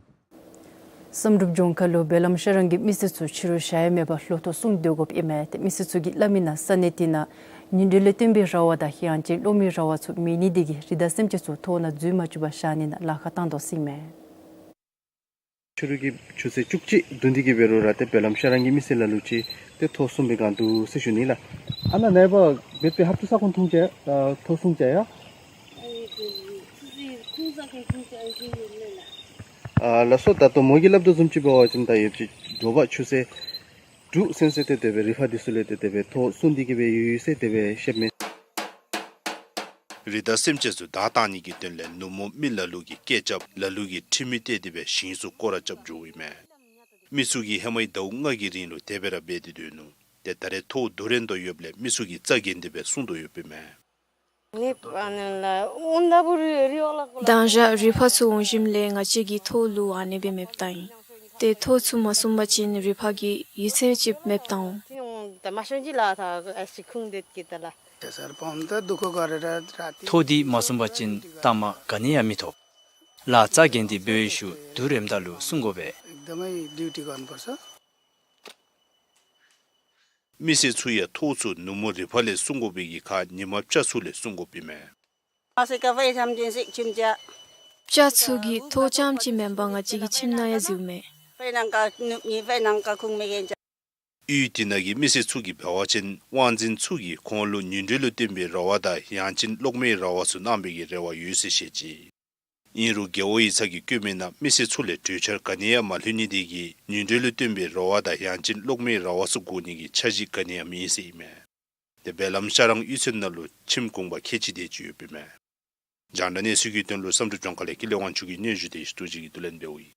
བསམ་གྲུབ་ལྗོངས་མཁར་ལུ་འབེལ་ལམ་ཤ་རང་གི་མི་སེར་ཚུ་ཕྱི་རུ་ཞ་ཡི་མེད་པར་ལོ་ཐོག་སྲུང་སྡོད་དགོཔ་ཨིན་མས། ཏེ་མི་སེར་ཚུ་གིས་སླབ་མི་ནང་ས་གནས་དེ་ནང་ཉིན་དྲོད་ལས་བཏོན་པའི་ར་བ་དང་ཡང་ཅིན་གློག་མེའི་ར་བ་ཚུ་མེད་ནི་དེ་གིས་རི་དྭགས་སེམས་ཅན་ཚུ་ཐོག་ནང་འཛུལ་མ་བཅུག་པར་བཞག་ནི་ནང་ལཱ་ཁག་བཏང་དོ་ཟེར་ཨིན་མས། ཕྱི་རུ་གི་ཆུ་ཚོད་བཅུ་གཅིག་བདུན་དེ་གི་འབད་རུང་ར་ཏེ་འབེལ་ལམ་ཤ་རང་གི་མི་སེར་ལ་ལུ་ཅིག་ཏེ་ཐོག་སྲུང་པའི་སྒང་འདུག་ཟེར་ཞུ་ནི་ལགས། ཨ་ནཱ་ནཱ་འབད་འབད་པའི་ཧབ་ཏུ་ས་ཁོངས་ཐུང་ཅ་ཨ་ཐོག་སྲུང་ཅ་ཡ། ཨ་ལགས་སོ། ད་ལྟོ་མོ་གིས་སླབ་དོ་བཟུམ་ཅིག་འབད་བ་ཅིན་ད་ཡོདཔ་ཅིག་དྲོ་པ་ཆུ་ཚོད་དྲུག་ཚུན་ཚོད་ཏེ་དེ་སྦེ་རི་ཕག་འདི་ཚུ་ལས་ཏེ་དེ་སྦེ་ཐོག་སྲུང་སྟེ་གི་སྦེ་ཡོད་ཡོད་ཟེར་དེ་སྦེ་བཤདཔ་མས། རི་དྭགས་སེམས་ཅན་ཚུ་བདའ་བཏང་ནི་གི་དོན་ལས་ནུབ་མོ་མི་ལ་ལུ་གིས་སྐད་རྐྱབ་ལ་ལུ་གིས་ཁྲི་མིག་བལྟ་སྟེ་སྦེ་ཞིང་ཚུ་སྐོར་ར་རྐྱབ་འགྱོཝ་ཨིན་མས། མི་ཚུ་གིས་ཧེ་མའི་ཟླཝ་ལྔ་གི་རིང་ལུ་དེ་སྦེ་ར་འབད་དེ་སྡོད་ནུག། ཏེ་ད་རེས་ཐོག་རྡོ་རན་དོ་ཡོདཔ་ལས་མི་ཚུ་གིས་རྩ་འགེངས་ཏེ་སྦེ་སྲུང་དོ་ཡོདཔ་ཨིན་མས། མདང་ཞག་རི་ཕག་ཚུ་འོང་ཞིནམ་ལས་ང་བཅས་ཀྱིས་ཐོག་ལུ་ཨ་ནེ་སྦེ་མེདཔ་བཏང་ཡི། ཏེ་ཐོག་ཚུ་མ་སྲུང་པ་ཅིན་རི་ཕག་གིས་ཡུད་ཙམ་ཅིག་མེདཔ་བཏང་འོང་། ཐོག་འདི་མ་སྲུང་པ་ཅིན་ལྟ་མ་ག་ནི་ཡང་མི་ཐོབ། ལཱ་རྩ་འགེངས་ཏེ་འབད་བའི་ཤུལ་དུས་རནམ་ད་ལུ་སྲུང་དགོ་པས། མི་སེར་ཚུ་ཡང་ཐོག་ཚུ་ནུབ་མོ་རི་ཕག་ལས་སྲུང་དགོ་པའི་གི་ཁར་ཉིན་མ་སྤྱ་ཚུ་ལས་སྲུང་དགོཔ་ཨིན་མས། སྤྱ་ཚུ་གིས་ཐོག་རྐྱངམ་ཅིག་མེན་པར་ང་བཅས་ཀྱི་ཁྱིམ་ནང་ཡང་འཛུལཝ་མས། ཡུལ་དེ་ནང་གི་མི་སེར་ཚུ་གིས་འབད་བ་ཅིན་དབང་འཛིན་ཚུ་གིས་ཁོང་ལུ་ཉིན་དྲོད་ལུ་བཏོན་པའི་ར་བ་དང་ཡང་ཅིན་གློག་མེའི་ར་བ་ཚུ་གནང་པའི་གི་རེ་བ་ཡོད་ཟེར་བཤད་ཅི། ཨིན་རུང་རྒེད་འོག་ཡིག་ཚང་གིས་བཀོད་མི་ནང་མི་སེར་ཚུ་ལས་གྲོས་འཆར་ག་ནི་ཡང་མ་ལྷོད་ནི་དེ་གིས་ཉིན་དྲོད་ལུ་བཏོན་པའི་ར་བ་དང་ཡང་ཅིན་གློག་མེའི་ར་བ་ཚུ་དགོ་ནི་གི་འཆར་གཞི་ག་ནི་ཡང་མེད་ཟེར་ཨིན་མས། ཏེ་འབེལ་ལམ་ཤ་རང་གཡུས་ཚན་ནང་ལུ་ཁྱིམ་གུང་པ་ཁལ་གཅིག་དེ་ཅིག་ཡོདཔ་ཨིན་མས། རྒྱང་བསྒྲགས་གནས་ཚུལ་གྱི་དོན་ལུ་བསམ་གྲུབ་ལྗོངས་མཁར་ལས་ཀུན་ལེགས་དབང་ཕྱུག་གི་སྙན་ཞུ་དེ་ཞུ་ཐུགས་རྗེ་གིས་བསྡུ་ལེན་འབདཝ་ཨིན།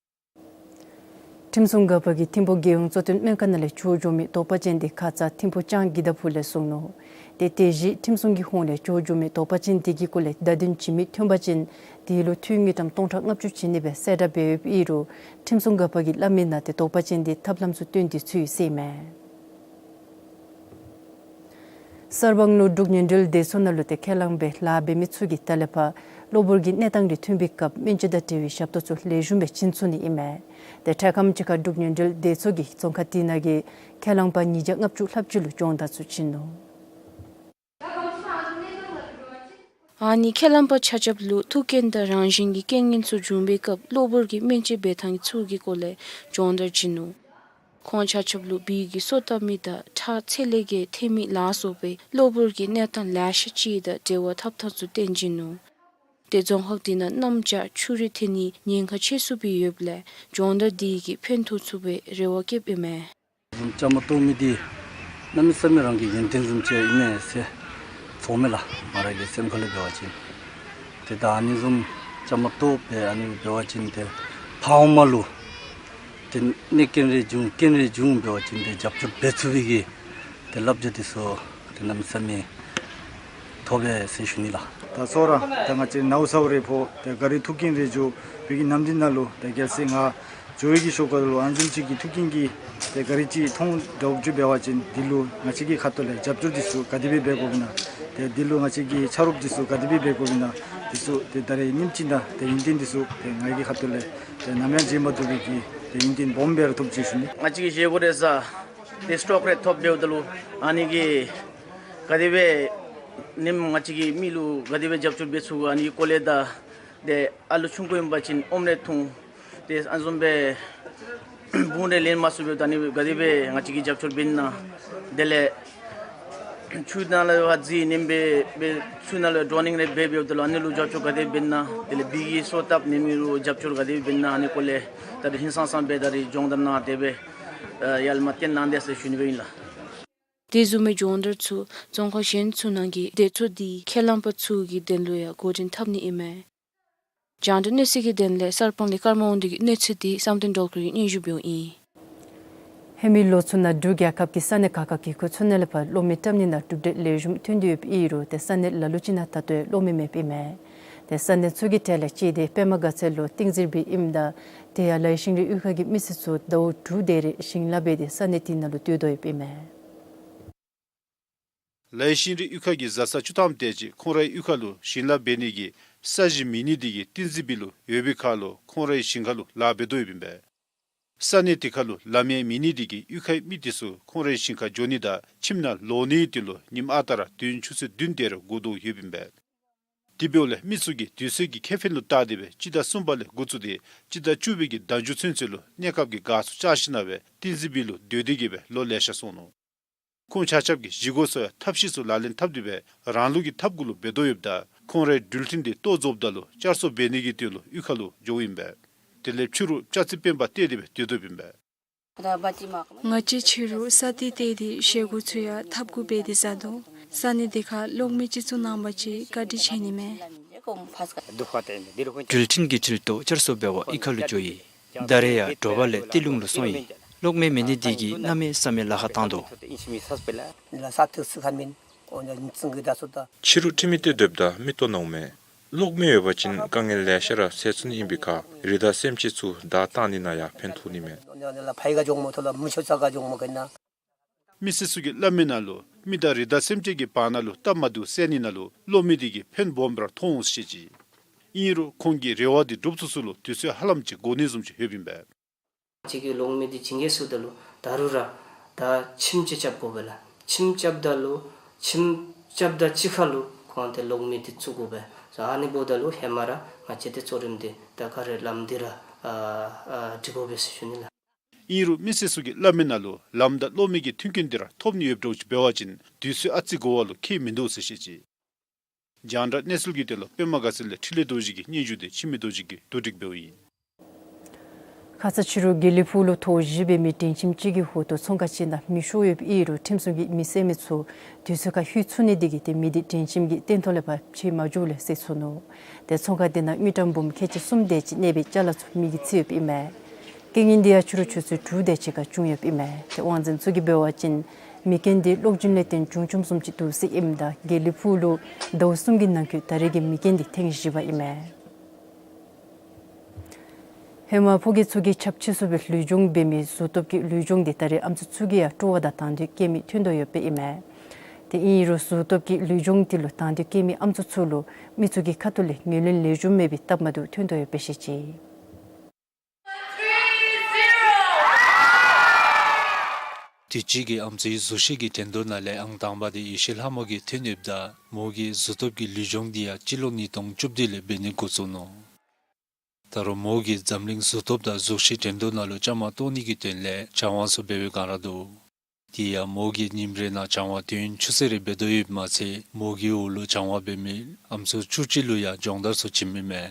ཁྲིམས་སྲུང་འགག་པ་གིས་ཐིམ་ཕུག་རྒྱལ་ཡོངས་གཙོ་བསྟེན་སྨན་ཁང་ནང་ལས་བྱོག་འགྱོ་མི་དོགས་པ་ཅན་དེ་ཁ་ཙ་ཐིམ་ཕུག་ལྕང་གི་ད་ཕུག་ལས་བཟུང་ནུག། ཏེ་དེ་བཞིན་ཁྲིམས་སྲུང་གི་ཧོངས་ལས་བྱོག་འགྱོ་མི་དོགས་པ་ཅན་དེ་གི་སྐོར་ལས་བརྡ་དོན་ཇི་མི་ཐོན་པ་ཅིན་དེ་ལུ་འཐུས་དངུལ་ཀྲམ་སྟོང་ཕྲག་ལྔ་བཅུ་བྱིན་ནི་སྦེ་གསལ་བསྒྲགས་འབད་ཡོདཔ་ཨིན་རུང་ཁྲིམས་སྲུང་འགག་པ་གིས་སླབ་མི་ནང་ཏེ་དོགས་པ་ཅན་དེ་ཐབས་ལམ་ཚུ་བཏོན་ཏེ་ཚུད་ཡོད་ཟེར་ཨིན་མས། གསར་སྤང་ལུ་འབྲུག་ཉིན་རེའི་སྡེ་ཚོགས་ནང་ལུ་ཏེ་ཁས་བླངས་སྦེ་ལཱ་འབད་མི་ཚུ་གིས་ད་ལས་ཕར་གློ་བུར་གྱི་གནས་སྟངས་རེ་ཐོན་པའི་སྐབས་སྨན་བཅོས་དང་འབྲེལ་བའི་ཞབས་ཏོག་ཚུ་ལེགས་ཤོམ་སྦེ་བྱིན་ཚུགས་ནི་ཨིན་མས། ཏེ་འཕྲལ་ཁམས་ཅིག་ཁར་འབྲུག་ཉིན་རེའི་སྡེ་ཚོགས་ཀྱིས་རྫོང་ཁག་དེ་ནང་གི་ཁས་བླངས་པ་ཉིས་བརྒྱ་ལྔ་བཅུ་ལྷགཔ་ཅིག་ལུ་སྦྱོང་བརྡར་ཚུ་བྱིན་ནུག། ཨ་ནི་ཁས་བླངས་པ་ཆ་ཁྱབ་ལུ་ཐུགས་འགན་དང་རང་བཞིན་གྱི་རྐྱེན་ངན་ཚུ་བྱུང་པའི་སྐབས་གློ་བུར་གྱི་སྨན་བཅོས་འབད་ཐངས་ཚུ་གི་སྐོར་ལས་སྦྱོང་བརྡར་བྱིན་ནུག། ཁོང་ཆ་ཁྱབ་ལུ་སྦིས་ཀྱི་སོ་བཏབ་མི་དང་ཁྲག་ཚད་ལས་བརྒལ་ཐོན་མི་ལ་སོགས་པའི་གློ་བུར་གྱི་གནས་སྟངས་ལེ་ཤ་ཅིག་དང་འབྲེལ་བ་འཐབ་ཐངས་ཚུ་སྟོན་བྱིན་ནུག། ཏེ་རྫོང་ཁག་དེ་ནང་གནམ་ལྕགས་ཆུ་རུད་ཐོན་ནིའི་ཉེན་ཁ་ཆེ་སུ་སྦེ་ཡོདཔ་ལས་སྦྱོང་བརྡར་དེ་གིས་ཕན་ཐོགས་ཚུགས་པའི་རེ་བ་བསྐྱེདཔ་ཨིན་མས། བཟུམ་བཅའ་མར་གཏོགས་མི་འདི་གནམ་མེད་ས་མེད་རང་གི་ཡོན་ཏན་བཟུམ་ཅིག་ཨིན་མས་ཟེར་ཚོརཝ་མས་ལགས། ང་ར་གི་སེམས་ཁ་ལས་འབད་བ་ཅིན། ཏེ་ད་ཨ་ནི་བཟུམ་བཅའ་མར་གཏོགས་སྦེ་ཨ་ནི་འབད་བ་ཅིན་ཏེ་ཕར་འོག་མ་ལུ་ཏེ་གནོད་རྐྱེན་རེ་བྱུང་རྐྱེན་རེ་བྱུང་འབད་བ་ཅིན་ཏེ་རྒྱབ་སྐྱོར་འབད་ཚུགས་པའི་གི་ཏེ་བསླབ་བྱ་འདི་ཚུ་ཏེ་གནམ་མེད་ས་མེད་ཐོབ་པས་ཟེར་ཞུ་ནི་ལགས། ད་ཚོགས་ར་ད་ང་བཅས་ནཝ་ཚཝ་རེ་ཕོག་ཏེ་ག་རི་ཐུག་རྐྱེན་རེ་བྱུང་བའི་གི་ནམ་འདི་ནང་ལུ་ཏེ་རྒྱལ་སྲས་ང་འགྱོ་བའི་གི་ཤུལ་ཁ་ལུ་ཨ་ནི་བཟུམ་ཅིག་གི་ཐུག་རྐྱེན་གྱིས་ཏེ་ག་རི་ཅིག་མཐོང་འདྲཝ་ཅིག་འབད་བ་ཅིན་འདི་ལུ་ང་བཅས་ཀྱི་ཁ་ཐུག་ལས་རྒྱབ་སྐྱོར་འདི་ཚུ་ག་དེ་སྦེ་འབད་དགོཔ་ཨིན་ན། ཏེ་འདི་ལུ་ང་བཅས་ཀྱིས་ཆ་རོགས་འདི་ཚུ་ག་དེ་སྦེ་འབད་དགོཔ་ཨིན་ན། འདི་ཚུ་ཏེ་ད་རེས་ཉིནམ་གཅིག་ནང་ཏེ་ཡོན་ཏན་འདི་ཚུ་ཏེ་ང་གི་ཁ་ཐུག་ལས་ཏེ་ནམ་ཡང་བརྗེད་མ་བཏུབ་པའི་གི་ཏེ་ཡོན་ཏན་སྦོམ་སྦེ་ར་ཐོབ་ཅི་ཟེར་ཞུ་ནི། ང་བཅས་ཀྱི་བཞེས་སྒོ་རེ་ཟ་ཏེ་སི་ཊོག་རེ་ཐོབ་འབདཝ་ད་ལུ་ཨ་ནི་གི་ག་དེ་སྦེ་ཉིནམ་ང་བཅས་ཀྱིས་མི་ལུ་ག་དེ་སྦེ་རྒྱབ་སྐྱོར་འབད་ཚུགས་ག་ཨ་ནི་གི་སྐོར་ལས་དང་ཏེ་ཨ་ལུ་ཆུང་ཀུ་ཨིན་པ་ཅིན་ཨོམ་རེ་འཐུང་། ཏེ་ཨ་ནི་བཟུམ་སྦེ་བུམ་རེ་ལེན་མ་ཚུགས་པའི་ད་ཨ་ནི་ག་དེ་སྦེ་ང་བཅས་ཀྱིས་རྒྱབ་སྐྱོར་འབད་ནི་ཨིན་ན། དེ་ལས་ ཆུ་ནང་ལས་ཕར་རྫས་ཉོ་སྦེ་སྦེ་ཆུ་ནང་ལས་ཌོ་ནིང་རེ་འབད་འབདཝ་ད་ལུ་ཨ་ནི་ལུ་རྒྱབ་སྐྱོར་ག་དེ་འབད་ན་དེ་ལས་བི་གི་སོ་བཏབ་ནི་མི་ལུ་རྒྱབ་སྐྱོར་ག་དེ་འབད་ན་ཨ་ནི་སྐོར་ལས་ད་རིས་ཧིང་སངས་ས་སྦེ་ད་རིས་སྦྱོང་བརྡར་གནང་སྟེ་སྦེ་ཡར་ལས་མར་བཏོན་གནང་དེས་ཟེར་ཞུ་ནི་སྦེ་ཨིན་ལགས། དེ་བཟུམ་མའི་སྦྱོང་བརྡར་ཚུ་རྫོང་ཁག་གཞན་ཚུ་ནང་གི་སྡེ་ཚོགས་འདི་ཁས་བླངས་པ་ཚུ་གི་དོན་ལུ་ཡང་འགོ་འདྲེན་འཐབ་ནི་ཨིན་མས། རྒྱང་བསྒྲགས་གནས་ཚུལ་གྱི་དོན་ལས་གསར་སྤང་ལས་ཀརྨ་དབང་འདུས་ཀྱི་གནས་ཚུལ་འདི་བསམ་གཏན་སྒྲོལ་དཀར་གྱིས་སྙན་ཞུ་འབདཝ་ཨིན། ཧེ་མའི་ལོ་ཚུ་ནང་འབྲུག་རྒྱལ་ཁབ་ཀྱི་ས་གནས་ཁག་ཁག་གི་ཁུལ་ཚུ་ནང་ལས་ཕར་གློག་མེ་བཀྲམ་ནི་ནང་གྲུབ་འབྲས་ལེགས་ཤོམ་ཐོན་ཏེ་ཡོདཔ་ཨིན་རུང་ཏེ་ས་གནས་ལ་ལུ་ཅིག་ནང་ད་ལྟོ་ཡང་གློག་མེ་མེདཔ་ཨིན་མས། ཏེ་ས་གནས་ཚུ་གི་གྲས་ལས་གཅིག་འདི་པདྨ་དགའ་ཚལ་ལུ་ཏིང་འཛིན་སྦེ་ཨིནམ་ད་དེ་ཡང་ལའི་ཤིང་རི་གཡུས་ཁ་གི་མི་སེར་ཚུ་ཟླཝ་དྲུག་དེ་རེ་ཞིང་ལཱ་འབད་དེ་ས་གནས་དེ་ནང་ལུ་སྡོད་དོ་ཡོདཔ་ཨིན་མས། ལའི་ཤིང་རི་གཡུས་ཁ་གི་བཟའ་ཚང་བཅུ་ཐམ་དེ་ཅིག་ཁོང་རའི་གཡུས་ཁ་ལུ་ཞིང་ལཱ་འབད་ནི་གི་ས་གཞི་མེད་ནི་དེ་གིས་ཏིང་འཛིན་སྦིས་ལུ་ཡོད་པའི་ཁར་ལུ་ཁོང་རའི་ཞིང་ཁ་ལུ་ལཱ་འབད་དོ་ཡོདཔ་ཨིན་པས། ས་གནས་དེ་ཁ་ལུ་ལམ་ཡང་མེད་ནི་དེ་གིས་གཡུས་ཁའི་མི་དེ་ཚུ་ཁོང་རའི་ཞིང་ཁར་འགྱོ་ནི་དང་ཁྱིམ་ནང་ལོག་ནི་དེ་ལུ་ཉིནམ་ཨ་རྟག་ར་དུས་ཡུན་ཆུ་ཚོད་བདུན་དེ་རེ་འགོར་དོ་ཡོདཔ་ཨིན་པས། དེ་འབདཝ་ལས་མི་ཚུ་གིས་དུས་ཚོད་ཀྱི་ཁེ་ཕན་ལུ་བལྟ་སྟེ་སྦེ་སྤྱི་ཟླ་གསུམ་པ་ལས་འགོ་བཙུགས་ཏེ་སྤྱི་ཟླ་བཅུ་པའི་གི་ཟླ་མཇུག་ཚུན་ཚོད་ལུ་གནས་སྐབས་ཀྱི་དགའ་ཚོར་བཅར་ཞིནམ་ལས་སྦེ་ཏིང་འཛིན་སྦིས་ལུ་སྡོད་དེ་གི་སྦེ་ལོ་ལེ་ཤ་སོང་ནུག། ཁོང་ཆ་ཁྱབ་ཀྱིས་བཞེས་སྒོ་ཚུ་ཡང་ཐབས་ཤེས་ཚུ་ལག་ལེན་འཐབ་སྟེ་སྦེ་རང་ལུགས་ཀྱི་ཐབས་གུ་ལུ་འབད་དོ་ཡོདཔ་ད་ཁོང་རའི་འགྲུལ་འཕྲིན་དེ་ལྟོ་རྫོགསཔ་ད་ལུ་བསྐྱར་གསོ་འབད་ནི་གི་དོན་ལུ་གཡུས་ཁ་ལུ་འགྱོཝ་ཨིན་པས། དེ་ལས་ཕྱི་རུ་ལྕགས་རྩི་སྤེན་པ་བཏེག་སྟེ་སྦེ་སྡོད་དོ་ཡོདཔ་ཨིན་པས། ང་བཅས་ཕྱི་རུ་ས་འདི་བཏེག་སྟེ་བཞེས་སྒོ་ཚུ་ཡང་ཐབས་གུ་འབད་དེ་བཟའ་དོ། ས་གནས་དེ་ཁར་གློག་མེ་ཅིག་བཙུགས་གནང་བ་ཅིན་བཀའ་དྲིན་ཆེ་ནི་མས། འགྲུལ་འཕྲིན་གྱི་འཕྲུལ་ཐོག་བསྐྱར་གསོ་འབད་བར་གཡུས་ཁ་ལུ་འགྱོ་ཡི། ད་རེས་ཡང་དྲོ་པ་ལས་ཏི་ལུང་ལུ་སོང་ཡི། གློག་མེ་མེད་ནི་དེ་གིས་གནམ་མེད་ས་མེད་ལཱ་ཁག་བཏང་དོ། ཕྱི་རུ་ཁྲིམས་མི་བཏོན་དོ་ཡོདཔ་ད་མི་བཏོན་ནི་འོང་མས། གློག་མེ་ཡོད་པ་ཅིན་དཀའ་ངལ་ལེ་ཤ་ར་སེལ་ཚུགས་ནི་ཨིན་པའི་ཁར་རི་དྭགས་སེམས་ཅན་ཚུ་བདའ་བཏང་ནི་ནང་ཡང་ཕན་ཐོགས་ནི་མས། མི་སེར་ཚུ་གིས་སླབ་མི་ནང་ལུ་མི་དང་རི་དྭགས་སེམས་ཅན་གྱི་བར་ན་ལུ་སྟབས་མ་བདེཝ་སེལ་ནི་ནང་ལུ་གློག་མེ་དེ་གིས་ཕན་སྦོམ་ར་ཐོགས་འོང་ཟེར་བཤད་ཅི། ཨིན་རུང་ཁོང་གི་རེ་བ་དེ་འགྲུབ་ཚུགས་ཚུགས་ལུ་དུས་ཚོད་ཧ་ལམ་ཅིག་འགོར་ནི་བཟུམ་ཅིག་ཡོདཔ་ཨིན་པས། ཅིག་གིས་གློག་མེ་འདི་བྱིན་གེ་ཟེརཝ་ད་ལུ་ད་རུང་ར་ད་ཁྱིམ་ཅིག་རྐྱབ་དགོ་པས་ལགས། ཁྱིམ་རྐྱབ་ད་ལུ་ཁྱིམ་རྐྱབ་ད་གཅིག་ཁར་ལུ་ཁོང་ཏེ་གློག་མེ་འདི་བཙུགས་དགོ་པས། ཨ་ནི་འབདཝ་ད་ལུ་ཧེ་མ་ར་ང་བཅས་ཏེ་གཙོ་རིམ་འདི་ད་ག་ར་ལམ་འདི་ར་ཨ་ཨ་སྒྲིག་དགོ་པས་ཟེར་ཞུ་ནི་ལགས། ཨིན་རུང་མི་སེར་ཚུ་གིས་སླབ་མི་ནང་ལུ་ལམ་དང་གློག་མེ་གི་མཐུན་རྐྱེན་འདི་ར་ཐོབ་ནི་ཡོདཔ་འདྲཝ་ཅིག་འབད་བ་ཅིན་དུས་ཚོད་ཨ་ཙི་འགོར་བ་ལུ་ཁྱད་མིན་འདུག་ཟེར་བཤད་ཅི། རྒྱང་བསྒྲགས་གནས་ཚུལ་གྱི་དོན་ལུ་པདྨ་དགའ་ཚལ་ལས་འཕྲིན་ལས་རྡོ་རྗེ་གི་སྙན་ཞུ་དེ་འཆི་མེད་རྡོ་རྗེ་གིས་བསྡུ་སྒྲིག་འབདཝ་ཨིན། ཁ་ཙ་ཕྱི་རུ་དགེ་ལེགས་ཕུག་ལུ་ཐོག་བཞི་འབད་མི་འདྲེན་ཁྱིམ་ཅིག་གི་འོག་ཏུ་ཚོང་ཁང་ཅིག་ནང་མེ་ཤོར་ཡོདཔ་ཨིན་རུང་ཁྲིམས་སྲུང་གིས་མེ་བསད་མི་ཚུ་དུས་ཚོད་ཁར་ལྷོད་ཚུགས་ནི་དེ་གིས་ཏེ་མེ་དེ་འདྲེན་ཁྱིམ་གྱི་སྟེང་ཐོག་ལས་ཕར་ཕྱེ་མ་བཅུགཔ་ལས་བསད་ཚུགས་ནུག། ཏེ་ཚོང་ཁང་དེ་ནང་དངུལ་ཀྲམ་འབུམ་ཁལ་གཅིག་གསུམ་དེ་ཅིག་གནས་པའི་ཅ་ལ་ཚུ་མེ་གིས་འཚིག་ཡོདཔ་ཨིན་མས། རྐྱེན་ངན་འདི་ཡང་ཕྱི་རུ་ཆུ་ཚོད་དྲུག་དེ་ཅིག་ཁར་བྱུང་ཡོདཔ་ཨིན་མས། ཏེ་དབང་འཛིན་ཚུ་གིས་འབད་བ་ཅིན་མེ་རྐྱེན་འདི་གློག་འབྱིན་ལས་བརྟེན་བྱུང་བྱུངམ་བཟུམ་ཅིག་འདུག་ཟེར་ཨིནམ་ད་དགེ་ལེགས་ཕུག་ལུ་ཟླཝ་གསུམ་གྱི་ནང་འཁོད་ད་རེས་ཀྱི་མེ་རྐྱེན་འདི་ཐེངས་བཞི་པ་ཨིན་མས། ཧེ་མ་ཕོ་སྐྱེས་ཚུ་གིས་ཁྱབ་ཆེ་སུ་སྦེ་ལུས་སྦྱོང་འབད་མི་གཟུགས་སྟོབས་ཀྱི་ལུས་སྦྱོང་འདི་ད་རེས་ཨམ་སྲུ་ཚུ་གིས་ཡང་སྤྲོ་བ་དང་དང་འདོད་བསྐྱེད་མི་ཐོན་དོ་ཡོདཔ་ཨིན་མས། ཏེ་ཨིན་རུང་གཟུགས་སྟོབས་ཀྱི་ལུས་སྦྱོང་དེ་ལུ་དང་འདོད་བསྐྱེད་མི་ཨམ་སྲུ་ཚུ་ལུ་མི་ཚུ་གི་ཁ་ཐུག་ལས་ངོས་ལེན་ལེགས་ཤོམ་མེད་པའི་སྟབས་མ་བདེཝ་ཐོན་དོ་ཡོདཔ་སྦེ་བཤད་ཅི། དུས་ཅི་གི་ཨམ་སྲུའི་གཟུགས་གཞི་གི་འགྲན་བསྡུར་ནང་ལས་ཨང་དང་པ་དེ་ཡེ་ཤེས་ལྷ་མོ་གིས་ཐོན་ཡོདཔ་ད་མོ་གིས་གཟུགས་སྟོབས་ཀྱི་ལུས་སྦྱོང་འདི་ཡང་སྤྱི་ལོ་ཉིས་སྟོང་བཅུ་བདུན་ལས་འབད་ནི་འགོ་བཙུགས་ནུག། ད་རུང་མོ་གིས་འཛམ་གླིང་གཟུགས་སྟོབས་དང་གཟུགས་གཞི་འགྲན་བསྡུར་ནང་ལུ་བཅའ་མར་གཏོགས་ནི་གི་དོན་ལས་སྦྱང་བ་ཚུ་འབད་བའི་བསྒང་ར་འདུག། དེ་ཡང་མོ་གིས་ཉིནམ་རེ་ནང་སྦྱང་བ་དུས་ཡུན་ཆུ་ཚོད་རེ་འབད་དོ་ཡོདཔ་མ་ཚད་མོ་གི་འོག་ལུ་སྦྱང་བ་འབད་མི་ཨམ་སྲུ་བཅུ་གཅིག་ལུ་ཡང་སྦྱོང་བརྡར་ཚུ་བྱིནམ་ཨིན་མས།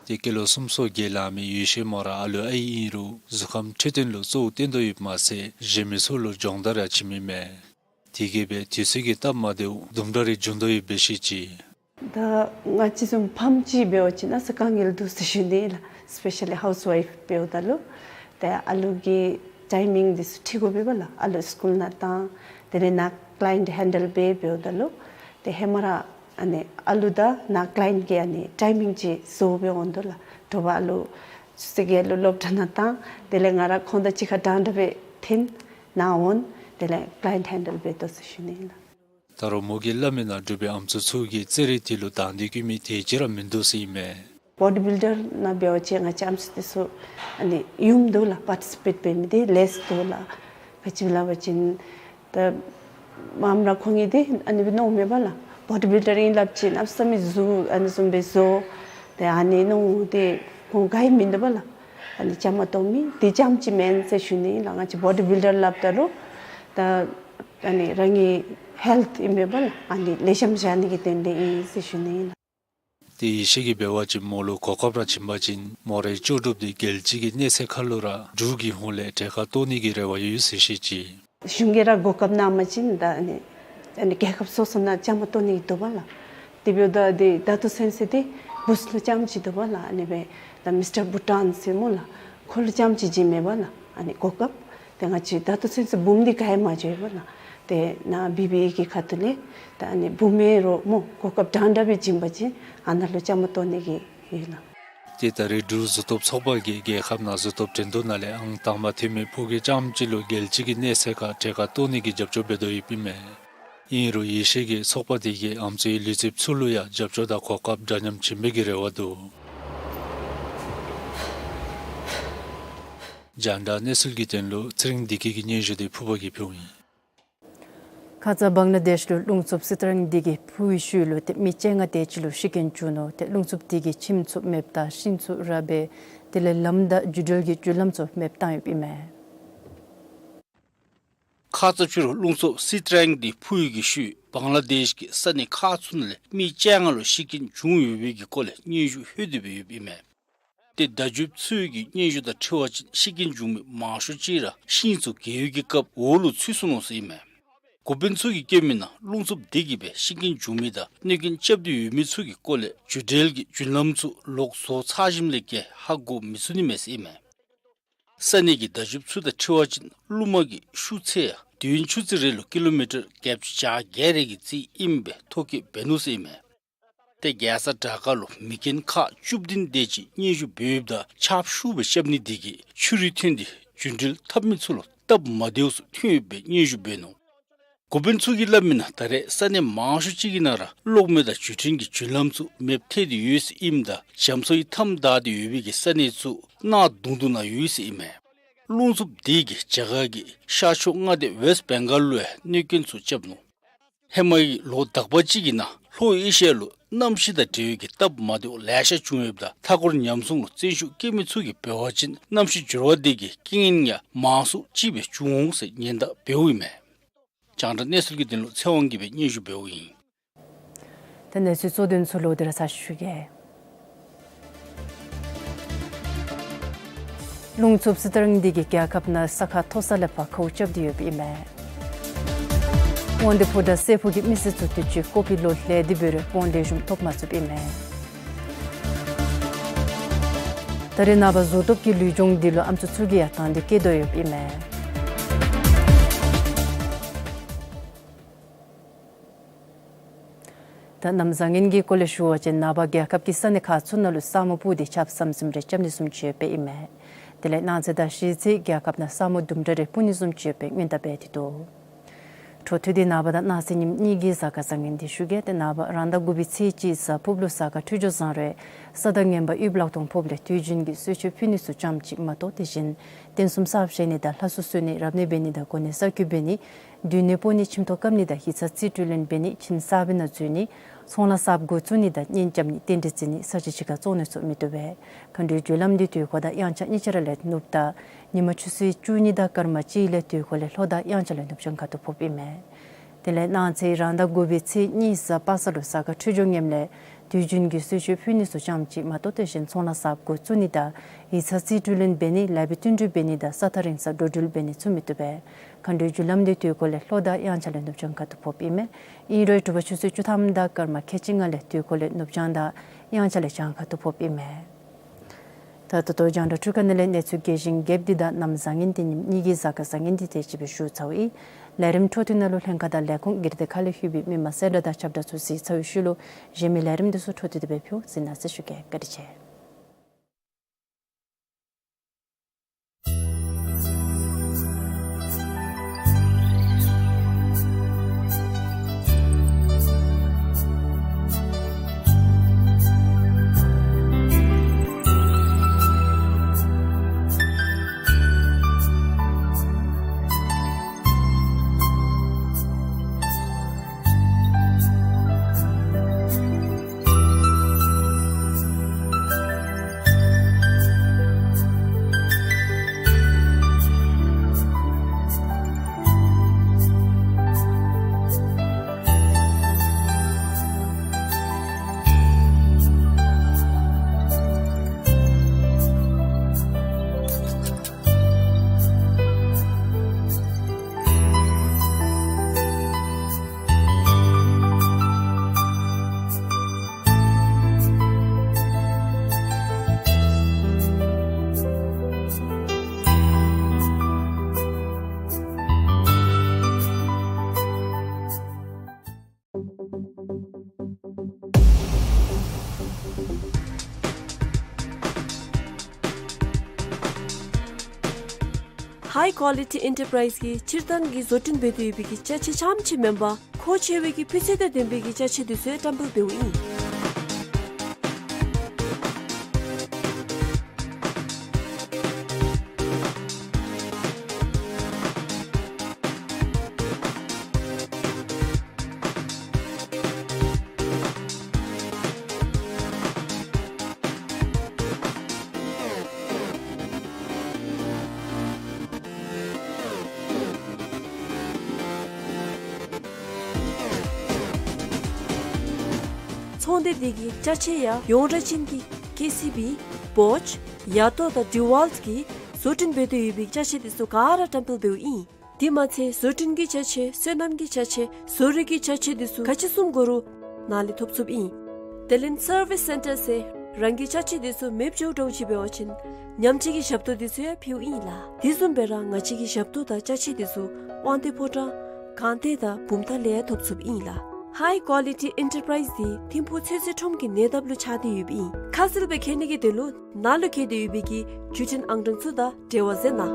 ཏེ་སྐྱེས་ལོ་སུམ་ཅུ་སོ་བརྒྱད་ལང་མི་ཡེ་ཤེས་མོ་ར་ཨ་ལུ་ཨའི་ཨིན་རུང་གཟུགས་ཁམས་འཕྲོད་བསྟེན་ལུ་གཙོ་བོ་བཏོན་དོ་ཡོདཔ་མ་ཚད་གཞན་མི་ཚུ་ལུ་སྦྱོང་བརྡར་ཡང་བྱིནམ་ཨིན་མས། དེ་གིས་སྦེ་དུས་ཚོད་ཀྱི་སྟབས་མ་བདེཝ་དུམ་གྲ་རེ་བྱུང་དོ་ཡོདཔ་སྦེ་བཤད་ཅི། ད་ང་བཅས་བཟུམ་ཕམ་ཅིག་འབད་བ་ཅིན་ཨ་ཙི་དཀའ་ངལ་འདུག་ཟེར་ཞུ་ནི་ལགས། སི་པེ་ཤ་ལི་ཧའུསི་ཝའིཕ་འབདཝ་ད་ལུ་ཏེ་ཨ་ལུ་གི་ཊའི་མིང་འདི་ཚུ་ཁྲིད་དགོ་པས་ལགས། ཨ་ལུ་སི་ཀུལ་ནང་བཏང་དེ་ལས་ནཱ་ཀ་ལའིནཊ་ཧེན་ཌལ་འབད་འབདཝ་ད་ལུ་ཏེ་ཧེ་མ་ར་ཨ་ནི་ཨ་ལུ་དང་ནཱ་ཀ་ལའིནཊ་གི་ཨ་ནི་ཊའི་མིང་ཅིག་བཟོ་སྦེ་འོང་དོ་ལགས། དྲོ་པ་ཨ་ལུ་ཆུ་ཚོད་བརྒྱད་ལུ་སློབ་གྲྭ་ནང་བཏང་དེ་ལས་ང་ར་ཁོང་དང་གཅིག་ཁར་འདྲན་འདྲ་སྦེ་འཐོན་ནཱ་འོང་དེ་ལས་ཀ་ལའིནཊ་ཧེན་ཌལ་འབད་དོ་ཟེར་ཞུ་ནི་ལགས། ད་རུང་མོ་གིས་སླབ་མི་ནང་འབྲུག་པའི་ཨམ་སྲུ་ཚུ་གིས་རྩེད་རིགས་དེ་ལུ་དང་འདོད་བསྐྱེད་མི་དེ་ཅིག་ར་མིན་འདུག་ཟེར་ཨིན་མས། བོ་ཌི་བིལ་ཌར་ནང་འབད་བ་ཅིན་ང་བཅས་ཨམ་སྲུ་དེ་ཚུ་ཨ་ནི་ཡོདཔ་འདུག་ལགས། པར་ཊི་སི་པེཊ་འབད་མི་དེ་ལེགས་འདུག་ལགས། ག་ཅི་སླབ་པ་ཅིན་ད་མངམ་ར་ཁོང་གིས་དེ་ཨ་ནི་སྦེ་མནོཝ་མས་པ་ལགས། བོ་ཌི་བིལ་ཌར་ཨིན་སླབ་ཅིན་ཨ་ཙི་མི་གཟུགས་ཨ་ནི་བཟུམ་སྦེ་བཟོ་ཏེ་ཨ་ནི་མནོཝ་དེ་ཁོང་ག་ཡང་མིན་འདུག་པ་ལགས། ཨ་ནི་བཅའ་མར་གཏོགས་མི་འདི་རྐྱངམ་ཅིག་མེན་ཟེར་ཞུ་ནི་ཨིན་ལགས། ང་བཅས་བོ་ཌི་བིལ་ཌར་སླབ་ད་ལུ་ད་ཨ་ནི་རང་གི་ཧེལཐ་ཨིན་མས་པ་ལགས། ཨ་ནི་ལེགས་ཤོམ་བཞག་ནི་གི་དོན་ལས་ཨིན་ཟེར་ཞུ་ནི་ཨིན་ལགས། ཏེ་ཡེ་ཤེས་ཀྱིས་འབད་བ་ཅིན་མོ་ལུ་གོ་སྐབས་ར་བྱིན་པ་ཅིན་མོ་རའི་ལྕོགས་གྲུབ་འདི་རྒྱལ་སྤྱི་གི་གནས་ཚད་ཁར་ལུ་ར་འབྲུག་གི་ཧོངས་ལས་གྲལ་ཁར་གཏོགས་ནི་གི་རེ་བ་ཡོད་ཟེར་བཤད་ཅི། གཞུང་གིས་ར་གོ་སྐབས་གནང་པ་ཅིན་ད་ཨ་ནི་ཨ་ནི་རྒྱལ་ཁབ་སོ་སོ་ནང་བཅའ་མར་གཏོགས་ནི་འདུག་པ་ལགས། དེ་འབདཝ་ད་འདི་ད་ལྟོ་ཚུན་ཚོད་འདི་བུཚ་ལུ་རྐྱངམ་ཅིག་འདུག་པ་ལགས། ཨ་ནི་སྦེ་ད་མིས་ཊར་བྷུ་ཊཱན་ཟེར་སྨོ་ལགས། ཁོ་ལུ་རྐྱངམ་ཅིག་བྱིན་མས་པ་ལགས། ཨ་ནི་གོ་སྐབས་ཏེ་ང་བཅས་ད་ལྟོ་ཚུན་ཚོད་འབུམ་འདི་ག་ཡང་མ་འགྱོ་བས་པ་ལགས། ཏེ་ནཱ་བི་བི་ཨེ་གི་ཁ་ཐུག་ལས་ད་ཨ་ནི་འབུམ་ཡོད་རུང་སྨོ་གོ་སྐབས་འདྲན་འདྲ་སྦེ་བྱིན་པ་ཅིན་ཨ་ནཱ་ལུ་བཅའ་མར་གཏོགས་ནི་གི་ཡོད་ལགས། ཏེ་ད་རེས་འབྲུག་གཟུགས་སྟོབས་ཚོགས་པ་གིས་རྒྱལ་ཁབ་ནང་གཟུགས་སྟོབས་འགྲན་བསྡུར་ནང་ལས་ཨང་དང་པ་ཐོན་མི་ཕོ་སྐྱེས་རྐྱངམ་ཅིག་ལུ་རྒྱལ་སྤྱི་གི་གནས་ཚད་ཁར་གྲལ་ཁར་གཏོགས་ནི་གི་རྒྱབ་སྐྱོར་འབད་དོ་ཡོདཔ་ཨིན་མས། ཨིན་རུང་ཡེ་ཤེས་ཀྱིས་ཚོགས་པ་དེ་གིས་ཨམ་སྲུའི་ལུས་རྩལཔ་ཚུ་ལུ་ཡང་རྒྱབ་སྐྱོར་དང་གོ་སྐབས་འདྲ་མཉམ་བྱིན་པའི་གི་རེ་བ་འདུག། རྒྱང་བསྒྲགས་གནས་ཚུལ་གྱི་དོན་ལུ་ཚེ་རིང་བདེ་སྐྱིད་ཀྱི་སྙན་ཞུ་དེ་ཕུརཔ་གིས་ཕུལཝ་ཨིན། ཁ་ཙ་བང་ལ་དེཤ་ལུ་རླུང་འཚུབ་སི་ཏྲང་འདི་གིས་འཕུ་བའི་ཤུལ་ལུ་ཏེ་མི་བཅོ་ལྔ་དེ་ཅིག་ལུ་ཤི་རྐྱེན་བྱུང་ནུག། ཏེ་རླུང་འཚུབ་འདི་གིས་ཁྱིམ་ཚུ་མེདཔ་དང་ཤིང་ཚུ་རགས་སྦེ་དེ་ལས་ལམ་དང་རྒྱུ་འབྲེལ་གྱི་རྒྱུ་ལམ་ཚུ་མེདཔ་བཏང་ཡོདཔ་ཨིན་མས། ཁ་ཙ་ཕྱི་རུ་རླུང་འཚུབ་སི་ཏྲང་འདི་འཕུ་བའི་གི་ཤུལ་བང་ལ་དེཤ་གི་ས་གནས་ཁག་ཚུ་ནང་ལས་མི་བཅོ་ལྔ་ལུ་ཤི་རྐྱེན་བྱུང་ཡོད་པའི་གི་སྐོར་ལས་སྙན་ཞུ་ལྷོད་དེ་སྦེ་ཡོདཔ་ཨིན་མས། ཏེ་བརྡ་བརྒྱུདཔ་ཚུ་གི་སྙན་ཞུ་དང་འཁྲིལ་བ་ཅིན་ཤི་རྐྱེན་བྱུང་མི་མང་ཤོས་ཅིག་ར་ཤིང་ཚུ་གས་པའི་གི་སྐབས་འོག་ལུ་ཚུད་སོང་ནུག་ཟེར་ཨིན་མས། འགོ་དཔོན་ཚུ་གིས་བཀོད་མི་ནང་རླུང་འཚུབ་འདི་གིས་སྦེ་ཤི་རྐྱེན་བྱུང་མི་དང་གནོད་རྐྱེན་རྐྱབ་སྟེ་ཡོད་མི་ཚུ་གི་སྐོར་ལས་རྒྱུ་འབྲེལ་གྱི་རྒྱུ་ལམ་ཚུ་ལོག་བཟོ་ཚར་ཞིནམ་ལས་བརྒལ་ཧ་གོ་མི་ཚུགས་ནི་མས་ཟེར་ཨིན་མས། ས་གནས་ཀྱི་བརྡ་བརྒྱུདཔ་ཚུ་དང་འཁྲིལ་བ་ཅིན་རླུང་མ་གི་ཤུགས་ཚད་ཡང་དུས་ཡུན་ཆུ་ཚོད་རེ་ལུ་ཀི་ལོ་མི་ཊར་བརྒྱད་ཅུ་གྱ་བརྒྱད་རེ་གི་རྩིས་ཨིནམ་སྦེ་ཐོ་བཀོད་འབད་ནུག་ཟེར་ཨིན་མས། ཏེ་རྒྱལ་ས་ཌ་ཀ་ལུ་མི་རྒན་ཁག་བཅུ་བདུན་དེ་ཅིག་སྙན་ཞུ་འབད་ཡོདཔ་ད་ཆརཔ་ཤུགས་སྦེ་རྐྱབ་ནི་དེ་གིས་ཆུ་རུད་ཐོན་ཏེ་རྒྱུ་འགྲུལ་འཐབ་མི་ཚུ་ལུ་སྟབས་མ་བདེཝ་ཚུ་ཐོན་ཡོདཔ་སྦེ་སྙན་ཞུ་འབད་ནུག། འགོ་དཔོན་ཚུ་གིས་སླབ་མི་ནང་ད་རེས་ས་གནས་མང་ཤོས་ཅིག་གི་ནང་ར་གློག་མེ་དང་བརྒྱུད་འཕྲིན་གྱི་རྒྱུ་ལམ་ཚུ་མེདཔ་ཐལ་ཏེ་ཡོད་ཟེར་ཨིནམ་ད་རྒྱ་མཚོའི་མཐའམ་བདའ་སྟེ་ཡོད་པའི་གི་ས་གནས་ཚུ་གནག་དུང་དུང་ནང་ཡོད་ཟེར་ཨིན་མས། རླུང་འཚུབ་དེ་གིས་རྒྱ་གར་གྱི་ཤར་ཕྱོགས་མངའ་སྡེ་ཝེསཊ་བེང་གཱལ་ལུ་ཡང་གནོད་རྐྱེན་ཚུ་རྐྱབ་ནུག། ཧེ་མའི་ལོ་དག་པ་ཅིག་གི་ནང་ལྷོ་ཨེ་ཤི་ཡ་ལུ་གནམ་གཤིས་དང་འབྲེལ་བའི་གི་སྟབས་མ་བདེཝ་ལེ་ཤ་བྱུང་ཡོདཔ་ད་མཐའ་འཁོར་ཉམས་སྲུང་ལུ་བརྩོན་ཤུགས་བསྐྱེད་མི་ཚུ་གིས་འབད་བ་ཅིན་གནམ་གཤིས་འགྱུར་བ་དེ་གིས་རྐྱེན་ངན་ཡང་མང་སུ་ཅིག་སྦེ་བྱུང་འོང་ཟེར་ཉེན་བརྡ་འབདཝ་ཨིན་མས། རྒྱང་བསྒྲགས་གནས་ཚུལ་གྱི་དོན་ལུ་ཚེ་དབང་གིས་སྦེ་སྙན་ཞུ་འབདཝ་ཨིན། ད་གནས་ཚུལ་གཙོ་དོན་ཚུ་ལོག་སྟེ་ར་ཚར་ཞུ་གེ། རླུང་འཚུབ་སི་ཏྲང་འདི་གིས་རྒྱལ་ཁབ་ནང་ས་ཁ་མཐོ་ས་ལས་ཕར་ཁཝ་རྐྱབ་སྟེ་ཡོདཔ་ཨིན་མས། དབང་འདུས་ཕུ་དང་སྲས་ཕུ་གི་མི་སེར་ཚུ་དུས་ཅི་ཀོ་པི་ལོ་ལྷོད་དེ་འབད་རུང་དབང་ལེགས་ཤོམ་ཐོབ་མ་ཚུགསཔ་ཨིན་མས། ད་རེས་ནངས་པ་གཟུགས་སྟོབས་ཀྱི་ལུས་སྦྱོང་འདི་ལུ་ཨམ་སྲུ་ཚུ་གིས་ཡང་དང་འདོད་བསྐྱེད་དོ་ཡོདཔ་ཨིན་མས། ད་གནམ་བཟང་ངན་གྱི་སྐོར་ལས་ཞུ་བ་ཅིན་ནངས་པ་རྒྱལ་ཁབ་ཀྱི་ས་གནས་ཁག་ཚུ་ནང་ལུ་ས་སྨུག་སྤུབས་ཏེ་ཆརཔ་ཟམ་ཟིམ་རེ་རྐྱབ་ནི་བཟུམ་ཅིག་ཡོདཔ་ཨིན་མས། དེ་ལས་གནངས་ཚེ་དང་གཞེས་ཚེ་རྒྱལ་ཁབ་ནང་ས་སྨུག་དུམ་གྲ་རེ་སྤུབ་ནི་བཟུམ་ཅིག་ཡོདཔ་སྔོན་བརྡ་འབད་དེ་འདུག། འཕྲོ་མཐུད་དེ་ནངས་པ་དང་གནངས་ཚེ་ཉིནམ་གཉིས་ཀྱི་གཟའ་སྐར་བཟང་ངན་འདི་ཞུ་གེ། ཏེ་ནངས་པ་རང་ཟླ་དགུ་པའི་ཚེས་གཅིག་གཟའ་ཕུརཔ་ལུ་གཟའ་སྐར་འཕྲོད་སྦྱོར་བཟང་རུང་ས་དང་ངན་པ་གཡུས་ལ་ལྷོག་སྟོང་ཕོགཔ་ལས་དུས་རྒྱུན་གྱི་གསོལ་མཆོད་ཕུལ་ནི་ཚུ་རྐྱངམ་གཅིག་མ་གཏོགས་དེ་བཞིན་རྟེན་གསུམ་གསརཔ་བཞེངས་ནི་དང་ལྷ་གསོལ་གསོལ་ནི་རབ་གནས་འབད་ནི་དང་གོ་གནས་གསར་བསྐོ་འབད་ནི་སྡོད་གནས་སྤོ་ནི་ཁྱིམ་ཐོག་བཀབ་ནི་དང་ཡིག་ཚང་རྩིས་སྤྲོད་ལེན་འབད་ནི་ཁྱིམ་གསར་པའི་ནང་འཛུལ་ནི་ཚོང་ལཱ་གསརཔ་འགོ་བཙུགས་ནི་དང་གཉེན་རྐྱབ་ནི་རྟེན་འབྲེལ་བརྩི་ནི་ས་གཅིག་གཅིག་ཁར་བཙོང་ནི་ཚུ་མི་བཏུབ་པས། མཁའ་འགྲོའི་རྒྱུ་ལམ་འདི་དུས་འཁོར་དང་དབྱངས་འཆར་གཉིས་ཆ་ར་ལས་ནུབ་དང་ཉིན་མ་ཆུ་ཚོད་བཅུ་གཉིས་དང་སྐར་མ་གཅིག་ལས་དུས་འཁོར་ལས་ལྷོ་དང་དབྱངས་འཆར་ལས་ནུབ་བྱང་ཁ་ཐུག་ཕོགཔ་ཨིན་མས། དེ་ལས་གནངས་ཚེ་རང་ཟླ་དགུ་པའི་ཚེས་གཉིས་གཟའ་པ་སངས་ལུ་གཟའ་སྐར་འཕྲོད་སྦྱོར་ངནམ་ལས་དུས་རྒྱུན་གྱི་གསོལ་མཆོད་ཕུལ་ནི་ཚུ་རྐྱངམ་གཅིག་མ་གཏོགས་དེ་བཞིན་ཚོང་ལཱ་གསརཔ་འགོ་བཙུགས་ནི་དང་ཡིག་ཚང་རྩིས་སྤྲོད་ལེན་འབད་ནི་ལཱ་འབད་བསྟུན་གྲོས་འབད་ནི་དང་ས་ཐག་རིང་ས་འགྲོ་འགྲུལ་འབད་ནི་ཚུ་མི་བཏུབ་པས། མཁའ་འགྲོའི་རྒྱུ་ལམ་འདི་དུས་འཁོར་ལས་ལྷོ་དང་དབྱངས་འཆར་ལས་ནུབ་བྱང་ཁ་ཐུག་ཕོགཔ་ཨིན་མས། ཨིན་རུང་དྲོ་པ་ཆུ་ཚོད་བཅུ་ཐམ་དང་སྐར་མ་ཁལ་གཅིག་ལྔ་ལས་དུས་འཁོར་ལས་ནུབ་བྱང་དང་དབྱངས་འཆར་ལས་བྱང་ཁ་ཐུག་ཕོགཔ་ཨིན་མས། ད་ད་ལྟོ་རྒྱང་བསྒྲགས་འཕྲུལ་ཁང་ནང་ལས་གནས་ཚུལ་རྒྱས་ཤིང་རྒྱསཔ་འདི་དང་གནམ་བཟང་ངན་ཏེ་ཉིནམ་གཉིས་ཀྱི་གཟའ་སྐར་བཟང་ངན་འདི་དེ་ཅིག་སྦེ་ཞུ་ཚརཝ་ཨིན། ལས་རིམ་འཕྲོ་མཐུད་ནང་ལུ་ལྷན་ཁག་དང་ལས་ཁུངས་སྒེར་སྡེ་ཁག་ལས་ལྷོད་པའི་མི་མང་གསལ་བསྒྲགས་དང་ཁྱབ་བསྒྲགས་ཚུ་གཟིགས་ཚར་བའི་ཤུལ་ལུ་གཞན་མི་ལས་རིམ་འདི་ཚུ་འཕྲོ་མཐུད་དེ་སྦེ་ཕུལ། གཟིགས་གནང་ཟེར་ཞུ་གེ། བཀའ་དྲིན་ཆེ། High Quality Enterprise གིས་སྤྱིར་བཏང་གི་བཟོ་སྐྲུན་འབད་དེ་ཡོད་པའི་གི་ཅ་ཆས་རྐྱངམ་ཅིག་མེན་པར་མཁོ་ཆེ་བའི་གི་སྤུས་ཚད་དང་ལྡན་པའི་གི་ཅ་ཆས་འདི་ཚུ་ཡང་བཀྲམ་སྤེལ་འབདཝ་ཨིན། ཚོང་སྡེ་འདི་གི་ཅ་ཆས་ཡང་ཡོངས་གྲགས་ཅན་གྱི་ཀེ་སི་བི། བོཆ། ཡ་ཏོ་དང་ཌི་ཝཱལཊ་གིས་བཟོ་སྐྲུན་འབད་དེ་ཡོད་པའི་ཅ་ཆས་འདི་ཚུ་ག་ར་བཀྲམ་སྤེལ་འབདཝ་ཨིན། དེ་མ་ཚད་བཟོ་སྐྲུན་གྱི་ཅ་ཆས། སོ་ནམ་གྱི་ཅ་ཆས། བཟོ་རིག་གི་ཅ་ཆས་འདི་ཚུ་ག་ཅི་བཟུམ་དགོ་རུང་ནཱ་ལས་ཐོབ་ཚུགསཔ་ཨིན། དེ་ལས་སར་བིས་སེན་ཊར་ཟེར་རང་གི་ཅ་ཆས་འདི་ཚུ་མེདཔ་འགྱོཝ་འདྲཝ་ཅིག་འབད་བ་ཅིན་ཉམས་བཅོས་ཀྱི་ཞབས་ཏོག་འདི་ཚུ་ཡང་ཕུལཝ་ཨིན་ལགས། དེ་བཟུམ་སྦེ་ར་ང་བཅས་ཀྱི་ཞབས་ཏོག་དང་ཅ་ཆས་འདི་ཚུ་དབང་འདུས་ཕོ་བྲང་སྒང་སྟེང་དང་བུམ་ཐང་ལས་ཡང་ཐོབ་ཚུགསཔ་ཨིན་ལགས། High Quality Enterprise འདི་ཐིམ་ཕུག་ཚོད་བསྲེ་ཁྲོམ་གྱི་ཉེ་འདབས་ལུ་ཆགས་ཏེ་ཡོདཔ་ཨིན། ཁ་གསལ་སྦེ་མཁྱེན་ནི་གི་དོན་ལུ་ནཱ་ལུ་བཀོད་དེ་ཡོད་པའི་གི་བརྒྱུད་འཕྲིན་ཨང་གྲངས་ཚུ་དང་འབྲེལ་བ་མཛད་གནང་།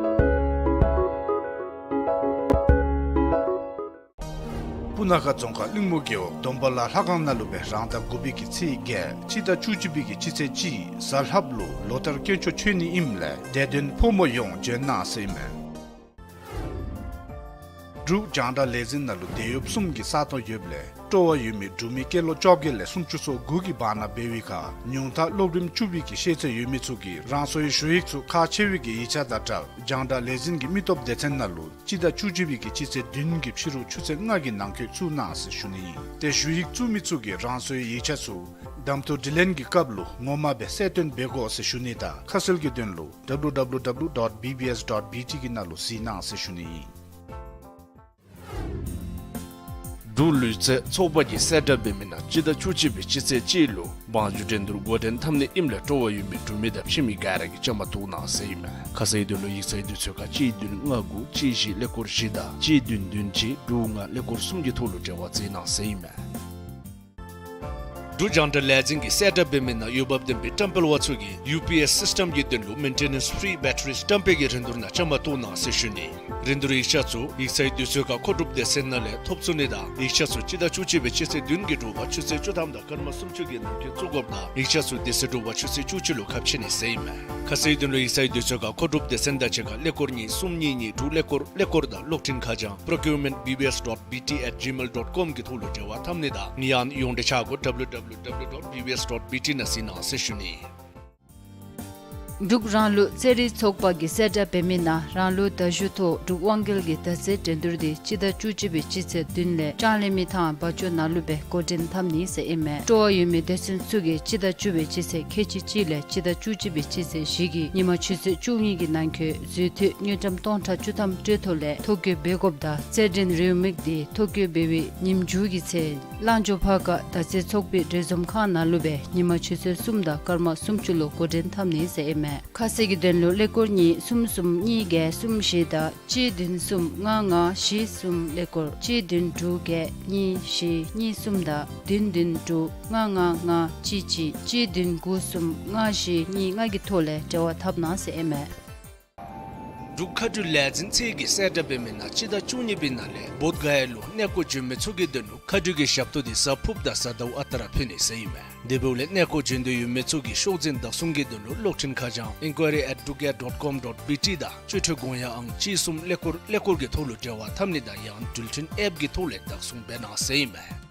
སྤུ་ན་ཁ་རྫོང་ཁག་གླིང་མོ་རྒེད་འོག་སྡོམ་པ་ལ་ལྷ་ཁང་ནང་ལུ་སྦེ་རང་ཟླ་དགུ་པའི་གི་ཚེས་བརྒྱད་སྤྱི་ཟླ་བཅུ་གཅིག་པའི་གི་སྤྱི་ཚེས་གཅིག་གཟའ་ལྷགཔ་ལུ་ལོ་ལྟར་དཀོན་མཆོག་མཆོད་ནི་ཨིནམ་ལས་དད་ལྡན་ཕོ་མོ་ཡོངས་འབྱོན་གནང་ཟེར་ཨིན་མས། འབྲུག་རྒྱང་བསྒྲགས་ལས་འཛིན་ནང་ལུ་དེད་གཡོགཔ་གསུམ་གྱི་ས་སྟོང་ཡོདཔ་ལས་སྤྲོ་བ་ཡོད་མི་འབྲུག་མི་སྐྱེས་ལོ་བཅོ་བརྒྱད་ལས་སུམ་ཅུ་སོ་དགུ་གི་བར་ན་འབད་བའི་ཁར་ཉུང་མཐའ་སློབ་རིམ་བཅུ་པའི་གི་ཤེས་ཚད་ཡོད་མི་ཚུ་གིས་རང་སོའི་ཞུ་ཡིག་ཚུ་ཁག་ཆེ་བའི་གི་ཡིག་ཆ་དང་སྦྲགས་རྒྱང་བསྒྲགས་ལས་འཛིན་གྱི་མི་སྟོབས་སྡེ་ཚན་ནང་ལུ་སྤྱི་ཟླ་བཅུ་གཅིག་པའི་གི་སྤྱི་ཚེས་བདུན་གྱི་ཕྱི་རུ་ཆུ་ཚོད་ལྔ་གི་ནང་འཁོད་བཙུགས་གནང་ཟེར་ཞུ་ནི་ཨིན། ཏེ་ཞུ་ཡིག་བཙུགས་མི་ཚུ་གིས་རང་སོའི་ཡིག་ཆ་ཚུ་གདམ་འཐུ་དྲི་ལན་གྱི་སྐབས་ལུ་ངོ་མ་སྦེ་གསལ་སྟོན་འབད་དགོ་ཟེར་ཞུ་ནི་དང་ཁ་གསལ་གྱི་དོན་ལུ་W W W dot B B S dot B T གི་ནང་ལུ་གཟིགས་གནང་ཟེར་ཞུ་ནི་ཨིན། འབྲུག་ལུས་རྩལ་ཚོགས་པ་གིས་གསལ་བསྒྲགས་འབད་མི་ནང་སྤྱི་ཟླ་བཅུ་གཅིག་པའི་སྤྱི་ཚེས་གཅིག་ལུ་བང་རྒྱུག་འགྲན་བསྡུར་འགོ་འདྲེན་འཐབ་ནི་ཨིནམ་ལས་སྤྲོ་བ་ཡོད་མི་འབྲུག་མི་དང་ཕྱི་མི་ག་ར་གིས་བཅའ་མར་གཏོགས་གནང་ཟེར་ཨིན་མས། ཁ་གསལ་དོན་ལུ་ཡིག་ཚང་གི་དུས་ཚོད་ཁར་གཅིག་བདུན་ལྔ་དགུ་གཅིག་བཞི་ཀླད་ཀོར་བཞི་དང་གཅིག་བདུན་བདུན་གཅིག་དྲུག་ལྔ་ཀླད་ཀོར་གསུམ་གྱི་ཐོག་ལུ་འབྲེལ་བ་མཛད་གནང་ཟེར་ཨིན་མས། འབྲུག་རྒྱང་བསྒྲགས་ལས་འཛིན་གྱིས་གསལ་བསྒྲགས་འབད་མི་ནང་འོས་འབབ་ལྡན་པའི་བཀྲམ་སྤེལ་བ་ཚུ་གིས་ཡུ་པི་ཨེསི་སིསི་ཊམ་གྱི་དོན་ལུ་མེན་ཊེ་ནེནསི་ཕི་རི་བེ་ཊ་རི་བཀྲམ་སྤེལ་གྱི་རིན་བསྡུར་ནང་བཅའ་མར་གཏོགས་གནང་ཟེར་ཞུ་ནི། རིན་བསྡུར་ཡིག་ཆ་ཚུ་ཡིག་ཚང་གི་དུས་ཚོད་ཁར་མཁོ་སྒྲུབ་སྡེ་ཚན་ནང་ལས་ཐོབ་ཚུགས་ནི་དང་ཡིག་ཆ་ཚུ་སྤྱི་ཟླ་བཅུ་གཅིག་པའི་སྤྱི་ཚེས་བདུན་གྱི་དྲོ་པ་ཆུ་ཚོད་བཅུ་ཐམ་དང་སྐར་མ་སུམ་ཅུ་གི་ནང་འཁོད་བཙུགས་དགོཔ་དང་ཡིག་ཆ་ཚུ་དེ་ཚེ་དྲོ་པ་ཆུ་ཚོད་བཅུ་གཅིག་ལུ་ཁ་ཕྱེ་ནི་ཟེར་ཨིན་མས། ཁ་གསལ་དོན་ལུ་ཡིག་ཚང་གི་དུས་ཚོད་ཁར་མཁོ་སྒྲུབ་སྡེ་ཚན་དང་གཅིག་ཁར་ཀླད་ཀོར་གཉིས་གསུམ་གཉིས་གཉིས་དྲུག་ཀླད་ཀོར་ཀླད་ཀོར་དང་གློག་འཕྲིན་ཁ་བྱང་procurement B B S dot B T at gmail dot com གི་ཐོག་ལུ་འབྲེལ་བ་འཐབ་ནི་དང་ཡང་ན་ཡོངས་འབྲེལ་ཆ་བགོས་W W W dot B B S dot B T ནང་གཟིགས་གནང་ཟེར་ཞུ་ནི། འབྲུག་རང་ལུགས་རྩེད་རིགས་ཚོགས་པ་གིས་གསལ་བསྒྲགས་འབད་མི་ནང་རང་ལུགས་མདའ་གཞུ་ཐོག་འབྲུག་དབང་རྒྱལ་གྱི་མདའ་རྩེད་འགྲན་བསྡུར་འདི་སྤྱི་ཟླ་བཅུ་གཅིག་པའི་སྤྱི་ཚེས་བདུན་ལས་ལྕང་གླིང་མི་ཐང་བ་ཅོ་ནང་ལུ་སྦེ་འགོ་འདྲེན་འཐབ་ནི་ཟེར་ཨིན་མས། སྤྲོ་བ་ཡོད་མི་སྡེ་ཚན་ཚུ་གིས་སྤྱི་ཟླ་བཅུ་པའི་སྤྱི་ཚེས་ཁལ་གཅིག་གཅིག་ལས་སྤྱི་ཟླ་བཅུ་གཅིག་པའི་སྤྱི་ཚེས་བཞི་གི་ཉིན་མ་ཆུ་ཚོད་བཅུ་གཉིས་ཀྱི་ནང་འཁོད་འཛུལ་འཐུས་དངུལ་ཀྲམ་སྟོང་ཕྲག་བཅུ་ཐམ་སྤྲོད་ཐོ་ལས་ཐོ་བཀོད་འབད་དགོཔ་དང་རྩེད་འགྲན་རེའུ་མིག་འདི་ཐོ་བཀོད་འབད་བའི་ཉིནམ་མཇུག་གི་ཚེ་གླང་འཇོ་ཕར་ཁ་མདའ་རྩེད་ཚོགས་པའི་འགྲན་འཛོམས་ཁང་ནང་ལུ་སྦེ་ཉིན་མ་ཆུ་ཚོད་གསུམ་དང་སྐར་མ་སུམ་ཅུ་ལུ་འགོ་འདྲེན་འཐབ་ནི་ཟེར་ཨིན་མས། ཁ་གསལ་གྱི་དོན་ལུ་ཀླད་ཀོར་གཉིས་གསུམ་གསུམ་གཉིས་བརྒྱད་གསུམ་བཞི་དང་གཅིག་བདུན་གསུམ་ལྔ་ལྔ་བཞི་གསུམ་ཀླད་ཀོར་གཅིག་བདུན་དྲུག་བརྒྱད་གཉིས་བཞི་གཉིས་གསུམ་དང་བདུན་བདུན་དྲུག་ལྔ་ལྔ་ལྔ་གཅིག་གཅིག་གཅིག་བདུན་དགུ་གསུམ་ལྔ་བཞི་གཉིས་ལྔ་གི་ཐོག་ལས་འབྲེལ་བ་འཐབ་གནང་ཟེར་ཨིན་མས། འབྲུག་མཁའ་འགྲུལ་ལས་འཛིན་ཚད་ཀྱིས་གསལ་བསྒྲགས་འབད་མི་ནང་སྤྱི་ཟླ་བཅུ་གཉིས་པའི་ནང་ལས་བོདྷ་ག་ཡ་ལུ་གནས་སྐོར་འབྱོན་མི་ཚུ་གི་དོན་ལུ་མཁའ་འགྲུལ་གྱི་ཞབས་ཏོག་འདི་གཟའ་ཕུརཔ་དང་གཟའ་ཟླཝ་ཨ་རྟག་ར་ཕུལ་ནི་ཟེར་ཨིན་མས། དེ་འབདཝ་ལས་གནས་སྐོར་འབྱོན་འདོད་ཡོད་མི་ཚུ་གིས་ཤོག་འཛིན་བདག་བཟུང་གི་དོན་ལུ་གློག་འཕྲིན་ཁ་བྱང་inquiry at dugaya dot com dot B T དང་སྤྱོད་ཁྲལ་དགོངས་ཡངས་ཨང་གཅིག་གསུམ་ཀླད་ཀོར་ཀླད་ཀོར་གྱི་ཐོག་ལུ་འབྲེལ་བ་འཐབ་ནི་དང་ཡང་ན་འགྲུལ་འཕྲིན་ཨེཔ་གི་ཐོག་ལས་བདག་བཟུང་འབད་གནང་ཟེར་ཨིན་མས།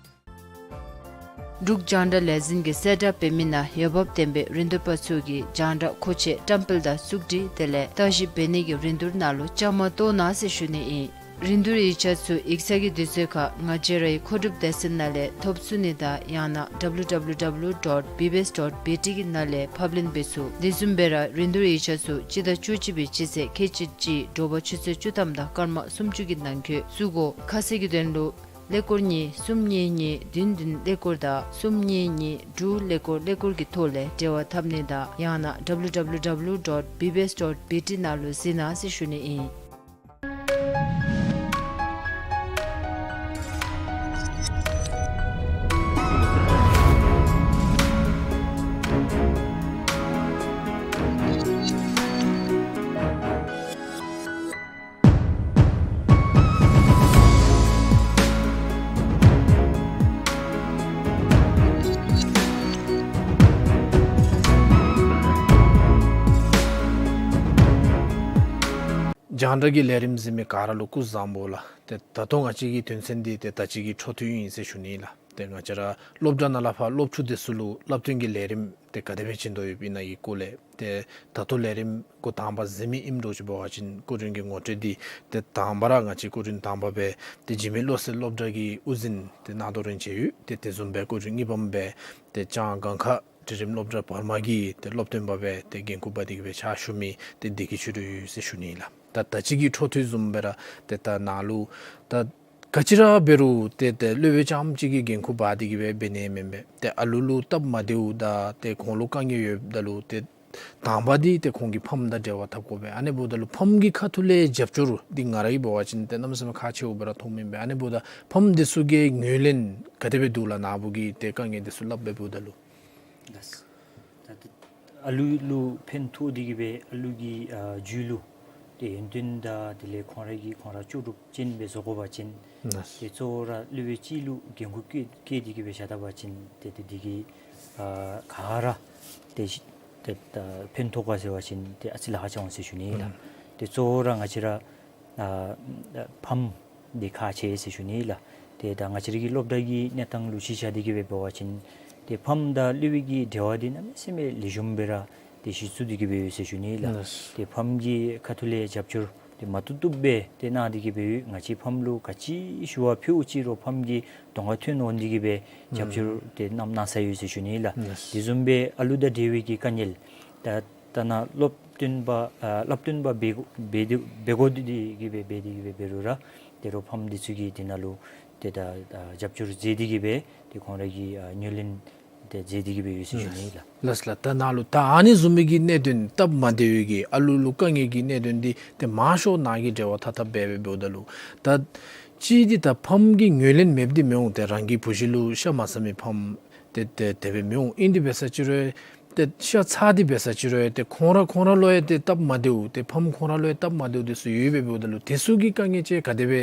འབྲུག་རྒྱང་བསྒྲགས་ལས་འཛིན་གྱིས་གསལ་བསྒྲགས་འབད་མི་ནང་འོས་འབབ་ལྡན་པའི་རིན་བསྡུར་པ་ཚུ་གིས་རྒྱང་བསྒྲགས་མཁོ་ཆས་བཀྲམ་སྤེལ་དང་བཙུགས་སྒྲིག་དེ་ལས་བརྟག་ཞིབ་འབད་ནི་གི་རིན་བསྡུར་ནང་ལུ་བཅའ་མར་གཏོགས་གནང་ཟེར་ཞུ་ནི་ཨིན། རིན་བསྡུར་ཡིག་ཆ་ཚུ་ཡིག་ཚང་གི་དུས་ཚོད་ཁར་ང་བཅས་རའི་མཁོ་སྒྲུབ་སྡེ་ཚན་ནང་ལས་ཐོབ་ཚུགས་ནི་དང་ཡང་ན་W W W dot B B S dot B T གི་ནང་ལས་ཕབ་ལེན་འབད་ཚུགས། དེ་བཟུམ་སྦེ་ར་རིན་བསྡུར་ཡིག་ཆ་ཚུ་སྤྱི་ཟླ་བཅུ་གཅིག་པའི་སྤྱི་ཚེས་ཁལ་གཅིག་གཅིག་དྲོ་པ་ཆུ་ཚོད་བཅུ་ཐམ་དང་སྐར་མ་སུམ་ཅུ་གི་ནང་འཁོད་བཙུགས་དགོ། ཁ་གསལ་གྱི་དོན་ལུ་ཀླད་ཀོར་གཉིས་གསུམ་གཉིས་གཉིས་བདུན་བདུན་ཀླད་ཀོར་དང་གསུམ་གཉིས་གཉིས་དྲུག་ཀླད་ཀོར་ཀླད་ཀོར་གྱི་ཐོག་ལས་འབྲེལ་བ་འཐབ་ནི་དང་ཡང་ན་W W W dot B B S dot B T ནང་ལུ་གཟིགས་གནང་ཟེར་ཞུ་ནི་ཨིན། རྒྱང་བསྒྲགས་ཀྱི་ལས་རིམ་གཟིགས་མི་ག་ར་ལུ་སྐུ་གཟུགས་བཟང་པོ་ལགས། ཏེ་ད་ལྟོ་ང་བཅས་ཀྱི་དོན་ཚན་འདི་ཏེ་ད་ཅི་གི་འཕྲོ་མཐུད་ཨིན་ཟེར་ཞུ་ནི་ལགས། ཏེ་ང་བཅས་ར་སློབ་གྲྭ་ནང་ལས་ཕར་སློབ་ཕྲུག་འདི་ཚུ་ལུ་བསླབ་སྟོན་གྱི་ལས་རིམ་ཏེ་ག་དེ་སྦེ་བྱིན་དོ་ཡོདཔ་ཨིན་ན་གི་སྐོར་ལས་ཏེ་ད་ལྟོ་ལས་རིམ་འགོ་དང་པ་གཟིགས་མི་ཨིནམ་འདྲཝ་ཅིག་འབད་བ་ཅིན་སྐུ་མགྲོན་གྱི་ངོ་སྤྲོད་འདི་ཏེ་དང་པ་ར་ང་བཅས་སྐུ་མགྲོན་དང་པ་སྦེ་ཏེ་འཇིགས་མེད་བློ་གསལ་སློབ་གྲྭ་གི་དབུ་འཛིན་ཏེ་གནང་དོ་རན་ཅིག་ཡོད། ཏེ་དེ་བཟུམ་སྦེ་སྐུ་མགྲོན་གཉིས་པམ་སྦེ་ཏེ་ལྕང་སྒང་ཁ་འབྲིང་རིམ་སློབ་གྲྭ་བར་མ་གི་ཏེ་སློབ་སྟོན་པ་སྦེ་ཏེ་འགན་ཁུར་འབག་སྟེ་གི་སྦེ་ཕྱག་ཞུ་མི་ཏེ་བདེ་སྐྱིད་ཆོས་སྒྲོན་ཡོད་ཟེར་ཞུ་ནི་ལགས། ད་ད་ཅི་གི་འཕྲོ་མཐུད་བཟུམ་སྦེ་ར་ཏེ་ད་ནཱ་ལུ་ད་ག་ཅི་ར་འབད་རུང་ཏེ་ཏེ་སློབ་དཔོན་རྐྱངམ་གཅིག་གིས་འགན་ཁུར་འབག་སྟེ་གི་སྦེ་འབད་ནི་མེན་པས། ཏེ་ཨ་ལུ་ལུ་སྟབས་མ་བདེཝ་དང་ཏེ་ཁོང་ལུ་དཀའ་ངལ་ཡོདཔ་ད་ལུ་ཏེ་དང་པ་འདི་ཏེ་ཁོང་གི་ཕམ་དང་འབྲེལ་བ་འཐབ་དགོ་པས། ཨ་ནི་འབདཝ་ད་ལུ་ཕམ་གྱི་ཁ་ཐུག་ལས་རྒྱབ་སྐྱོར་འདི་ང་ར་གིས་འབད་བ་ཅིན་ཏེ་གནམ་མེད་ས་མེད་ཁག་ཆེཝ་སྦེ་ར་མཐོངམ་ཨིན་པས། ཨ་ནི་འབདཝ་ད་ཕམ་འདི་ཚུ་གིས་ངོས་ལེན་ག་དེ་སྦེ་འདུག་ལགས། ནཱ་བུ་གིས་ཏེ་དཀའ་ངལ་འདི་ཚུ་སླབ་སྦེ་འབདཝ་ད་ལུ། ལགས། ད་ཏེ་ཨ་ལུ་ལུ་ཕན་ཐོགས་ཏེ་གི་སྦེ་ཨ་ལུ་གི་ཨ་རྒྱུད་ལུ་ཏེ་ཡོན་ཏན་དང་དེ་ལས་ཁོང་ར་གི་ཁོང་ར་ལྕོགས་གྲུབ་ཅན་སྦེ་བཟོ་དགོ་པ་ཅིན་ལགས། ཏེ་གཙོ་བོ་ར་སློབ་དཔོན་གཅིག་ལུ་འགན་ཁུར་བཀལ་བཀལ་ཏེ་གི་སྦེ་བཞག་ད་པ་ཅིན་ཏེ་ཏེ་དེ་གིས་ཨ་ག་ར་ཏེ་ཏེ་ད་ཕན་ཐོགས་ག་ཟེར་བ་ཅིན་ཏེ་ཨ་ཙི་ལཱ་ཁག་འོང་ཟེར་ཞུ་ནི་ལགས། ཨུམ། ཏེ་གཙོ་བོ་ར་ང་བཅས་ར་ཨ་ཕམ་འདི་ཁག་ཆེ་ཟེར་ཞུ་ནི་ལགས། ཏེ་ད་ང་བཅས་ར་གི་སློབ་གྲྭ་གི་གནས་སྟངས་ལུ་གཞི་བཞག་སྟེ་གི་སྦེ་འབད་བ་ཅིན་ཏེ་ཕམ་དང་སློབ་དཔོན་གྱི་འབྲེལ་བ་འདི་གནམ་མེད་ས་མེད་ལེགས་ཤོམ་སྦེ་ར་ཏེ་གཞི་བཙུགས་ཏེ་གི་སྦེ་ཡོད་ཟེར་ཞུ་ནི་ལགས། ལགས། ཏེ་ཕམ་གྱི་ཁ་ཐུག་ལས་རྒྱབ་སྐྱོར་ཏེ་མ་བཏུབ་བཏུབ་སྦེ་ཏེ་གནང་སྟེ་གི་སྦེ་ཡོད། ང་བཅས་ཕམ་ལུ་ག་ཅི་ཞུ་བ་ཕུལཝ་ཅིག་རུང་ཕམ་གྱིས་གདོང་ཁར་ཐོན་འོང་སྟེ་གི་སྦེ་རྒྱབ་སྐྱོར་ཨུམ་ཏེ་གནང་གནང་ས་ཡོད་ཟེར་ཞུ་ནི་ལགས། ལགས། དེ་བཟུམ་སྦེ་ཨ་ལུ་དང་འབྲེལ་བའི་གི་དཀའ་ངལ་ད་ད་ནཱ་སློབ་སྟོན་པ་ཨ་སློབ་སྟོན་པ་འབད་འབད་དེ་འབད་དགོ་སྟེ་གི་སྦེ་འབད་དེ་གི་སྦེ་འབད་རུང་ར་ཏེ་རོགས་ཕམ་འདི་ཚུ་གིས་དེ་ནང་ལུ་ཏེ་ད་ཨ་རྒྱབ་སྐྱོར་མཛད་དེ་གི་སྦེ་ཏེ་ཁོང་ར་གིས་ཨ་ངོས་ལེན་ཏེ་མཛད་དེ་གི་སྦེ་ཡོད་ཟེར་ཞུ་ནི་ལགས། ལགས་ལགས། ད་ནཱ་ལུ་ད་ཨ་ནི་བཟུམ་མའི་གི་གནད་དོན་སྟབས་མ་བདེ་བའི་གི་ཨ་ལུ་ལུ་དཀའ་ངལ་གྱི་གནད་དོན་འདི་ཏེ་མང་ཤོས་ནཱ་གིས་འབྲེལ་བ་འཐབ་འཐབ་སྦེ་སྦེ་འབདཝ་ད་ལུ་ད་ཅི་འདི་ད་ཕམ་གྱིས་ངོས་ལེན་མེདཔ་འདི་མི་འོང་། ཏེ་རང་གི་བུ་གཞི་ལུ་ཤ་མ་ཟ་མི་ཕམ་ཏེ་ཏེ་དེ་སྦེ་མི་འོང་། ཨིན་དེ་འབད་ས་ཅིག་རུང་ཏེ་ཤ་ཚ་སྟེ་འབད་ས་ཅིག་རུང་ཏེ་ཁོང་ར་ཁོང་ར་ལུ་ཡང་ཏེ་སྟབས་མ་བདེཝ་ཏེ་ཕམ་ཁོང་ར་ལུ་ཡང་སྟབས་མ་བདེཝ་འདི་ཚུ་ཡོདཔ་སྦེ་འབདཝ་ད་ལུ་དེ་ཚུ་གི་དཀའ་ངལ་ཅིག་ག་དེ་སྦེ་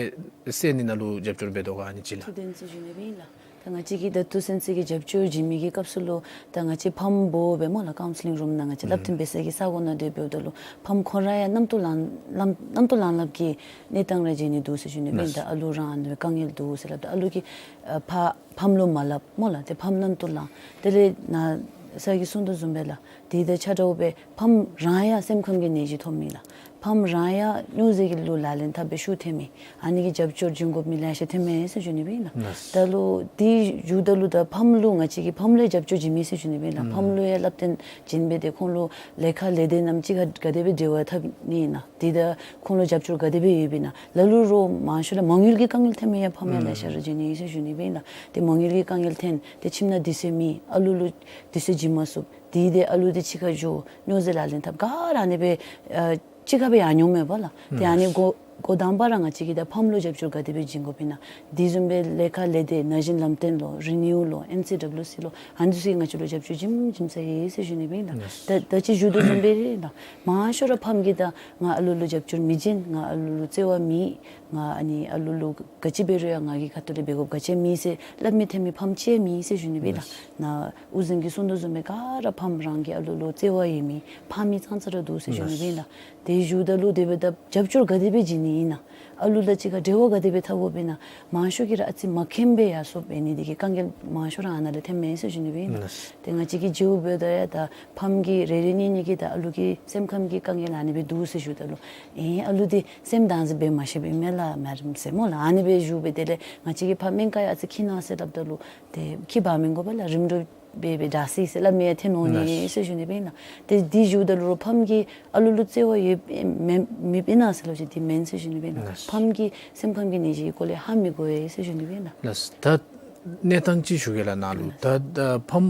སེལ་ནི་ནང་ལུ་རྒྱབ་སྐྱོར་འབད་དོ་ག་ཨ་ནི་ཅིག་ལགས། ཐུགས་དོན་ཅིག་ཞུ་ནི་སྦེ་ཨིན་ལགས། ད་ང་བཅས་ཀྱིས་ད་ཐུགས་སེམས་ཅིག་གིས་རྒྱབ་སྐྱོར་བྱིན་མི་གི་སྐབས་སུ་ལུ་ད་ང་བཅས་ཕམ་འབོ་སྦེ་སྨོ་ལགས་ཀའུན་སི་ལིང་རུམ་ནང་ང་བཅས་ཨུམ་བསླབ་སྟོན་འབད་ས་གི་ས་གོ་ནང་སྡོད་འབདཝ་ད་ལུ་ཕམ་ཁོང་ར་ཡང་རྣམ་རྟོག་ལང་ལང་རྣམ་རྟོག་ལང་ལངམ་གི་གནས་སྟངས་ར་མཇལ་ནི་འདུག་ཟེར་ཞུ་ནི་སྦེ་ཨིན། ལགས། ད་ཨ་ལུ་རང་ཨ་ནི་དཀའ་ངལ་འདུག་ཟེར་སླབ་ད་ཨ་ལུ་གིས་ཨ་ཕ་ཕམ་ལུ་མ་སླབ་སྨོ་ལགས། ཏེ་ཕམ་རྣམ་རྟོག་ལང་། དེ་ལས་ནཱ་ས་གིས་གསུང་དོ་བཟུམ་སྦེ་ལགས། དེ་དང་ཆ་འདྲཝ་སྦེ་ཕམ་རང་ཡང་སེམས་ཁམས་ཀྱི་ནད་གཞི་ཐོབ་མི་ལགས། ཕམ་རང་ཡང་སྨྱོ་རྫས་ཀྱི་ལུ་ལག་ལེན་འཐབ་སྦེ་ཤུགས་ཐལ་མི་ཨ་ནི་གི་རྒྱབ་སྐྱོར་བྱིན་དགོ་མི་ལེ་ཤ་ཐོན་མས་ཟེར་ཞུ་ནི་སྦེ་ཨིན་ལགས། ལགས། ད་ལུ་དེ་ཞུཝ་ད་ལུ་ད་ཕམ་ལུ་ང་བཅས་ཀྱིས་ཕམ་ལུ་ཡང་རྒྱབ་སྐྱོར་བྱིན་མི་ཟེར་ཞུ་ནི་སྦེ་ཨིན་ལགས། ཨུམ་ཕམ་ལུ་ཡང་བསླབ་སྟོན་བྱིན་སྦེ་ཏེ་ཁོང་ལུ་ལས་ཁག་ལས་སྡེ་རྣམས་ཅིག་ཁར་ག་དེ་སྦེ་འབྲེལ་བ་འཐབ་ནི་ཨིན་ན། དེ་ད་ཁོང་ལུ་རྒྱབ་སྐྱོར་ག་དེ་སྦེ་ཡོདཔ་ཨིན་ན། ལ་ལུ་རོགས་མང་ཤོས་ལུ་མ་དངུལ་གྱི་དཀའ་ངལ་ཐོན་མི་ཡང་ཕམ་ཡང་ལེ་ཤ་ར་མཇལ་ནི་ཨིན་ཟེར་ཞུ་ནི་སྦེ་ཨིན་ལགས། ཏེ་མ་དངུལ་གྱི་དཀའ་ངལ་ཐོན་ཏེ་ཁྱིམ་ནང་དུས་ཚོད་མེད་ཨ་ལུ་ལུ་དུས་ཚོད་བྱིན་མ་ཚུགས། དེ་དེ་ཨ་ལུ་དེ་ཕྱི་ཁར་འགྱོ་སྨྱོ་རྫས་ལག་ལེན་འཐབ་ག་ར་ཨ་ནི་སྦེ་ཨ་ཕྱི་ཁར་སྦེ་ཡར་འགྱོཝ་མས་པ་ལགས། ཏེ་ཨ་ནི་འགོ་འགོ་དང་པ་ར་ང་བཅས་ཀྱིས་ད་ཕམ་ལུ་རྒྱབ་སྐྱོར་ག་དེ་སྦེ་བྱིན་དགོཔ་ཨིན་ན། དེ་བཟུམ་སྦེ་ལས་ཁག་ལས་སྡེ་ན་གཞོན་ལམ་སྟོན་ལུ་རི་ནིའུ་ལུ་ཨེན་སི་ཌབ་ལུ་སི་ལུ་ཨ་ནི་ཚུ་གིས་ང་བཅས་ལུ་རྒྱབ་སྐྱོར་བྱིན་བྱིན་ས་ཨིན་ཟེར་ཞུ་ནི་སྦེ་ཨིན་ལགས། ད་ད་ཅི་ཞུ་དོ་བཟུམ་སྦེ་ར་ད་མང་ཤོས་ར་ཕམ་གྱིས་ད་ང་ཨ་ལུ་ལུ་རྒྱབ་སྐྱོར་མི་བྱིན། ང་ཨ་ལུ་ལུ་བརྩེ་བ་མེད། ང་ཨ་ནི་ཨ་ལུ་ལུ་ག་ཅི་འབད་རུང་ཡང་ང་གི་ཁ་ཐུག་ལས་འབད་དགོཔ་ག་ཅི་མེད་ཟེར་སླབ་མི་ཐོན་མི་ཕམ་ཅིག་མེད་ཟེར་ཞུ་ནི་སྦེ་ཨིན་ལགས། ནཱ་དབུ་འཛིན་གྱིས་གསུང་དོ་བཟུམ་སྦེ་ག་ར་ཕམ་རང་གི་ཨ་ལུ་ལུ་བརྩེ་བ་ཡོད་མི་ཕམ་མི་ཙང་ཙ་ར་འདུག་ཟེར་ཞུ་ནི་སྦེ་ཨིན་ལགས། དེ་ཞུཝ་ད་ལུ་དེ་སྦེ་ད་རྒྱབ་སྐྱོར་ག་དེ་སྦེ་བྱིན་ནི་ཨིན་ན། ཨ་ལུ་དང་གཅིག་ཁར་འབྲེལ་བ་ག་དེ་སྦེ་འཐབ་དགོཔ་ཨིན་ན། མང་ཤོས་ཀྱིས་ར་ཨ་ཙི་མ་མཁྱེནམ་སྦེ་ཡར་སོངམ་འབད་ནི་དེ་གིས་དཀའ་ངལ་མང་ཤོས་ར་ཨ་ནཱ་ལས་ཐོནམ་མས་ཟེར་ཞུ་ནི་སྦེ་ཨིན་ལགས། ཏེ་ང་བཅས་ཀྱིས་མཇལཝ་ད་ཡང་ད་ཕམ་གྱིས་རེ་རེ་གཉིས་གཉིས་ཀྱིས་ད་ཨ་ལུ་གི་སེམས་ཁམས་ཀྱི་དཀའ་ངལ་ཨ་ནི་སྦེ་འདུག་ཟེར་ཞུཝ་ད་ལུ་ཨེ་ཨ་ལུ་འདི་སེམས་དྭངས་གཙང་སྦེ་མ་ཤེསཔ་ཨིན་མས་ལགས་མེ་ཌམ་ཟེར་སྨོ་ལགས། ཨ་ནི་སྦེ་ཞུ་སྦེ་དེ་ལས་ང་བཅས་ཀྱིས་ཕར་སྨན་ཁང་ཡང་ཨ་ཙི་འཁྱིད་གནང་ཟེར་སླབ་ད་ལུ་ཏེ་འཁྱིད་འབག་མི་དགོ་པས་ལགས། རིམ་གྲོ་སྦེ་སྦེ་དྲག་སི་ཟེར་སླབ་མི་ཡང་ཐོན་འོང་ནི་ཟེར་ཞུ་ནི་སྦེ་ཨིན་ལགས། ཏེ་འདི་ཞུཝ་ད་ལུ་རོགས་ཕམ་གྱིས་ཨ་ལུ་ལུ་བརྩེ་བ་ཡོད་མེད་མེདཔ་ཨིན་ན་ཟེར་སླབ་ཅི། འདི་མེན་ཟེར་ཞུ་ནི་སྦེ་ཨིན་ལགས། ཕམ་གྱི་སེམས་ཁམས་ཀྱི་ནད་གཞི་གི་སྐོར་ལས་ཧ་མི་གོ་བས་ཟེར་ཞུ་ནི་སྦེ་ཨིན་ལགས། ལགས། ད་གནས་སྟངས་ཅིག་ཞུ་གེ་ལགས་ནཱ་ལུ། ད་ད་ཕམ་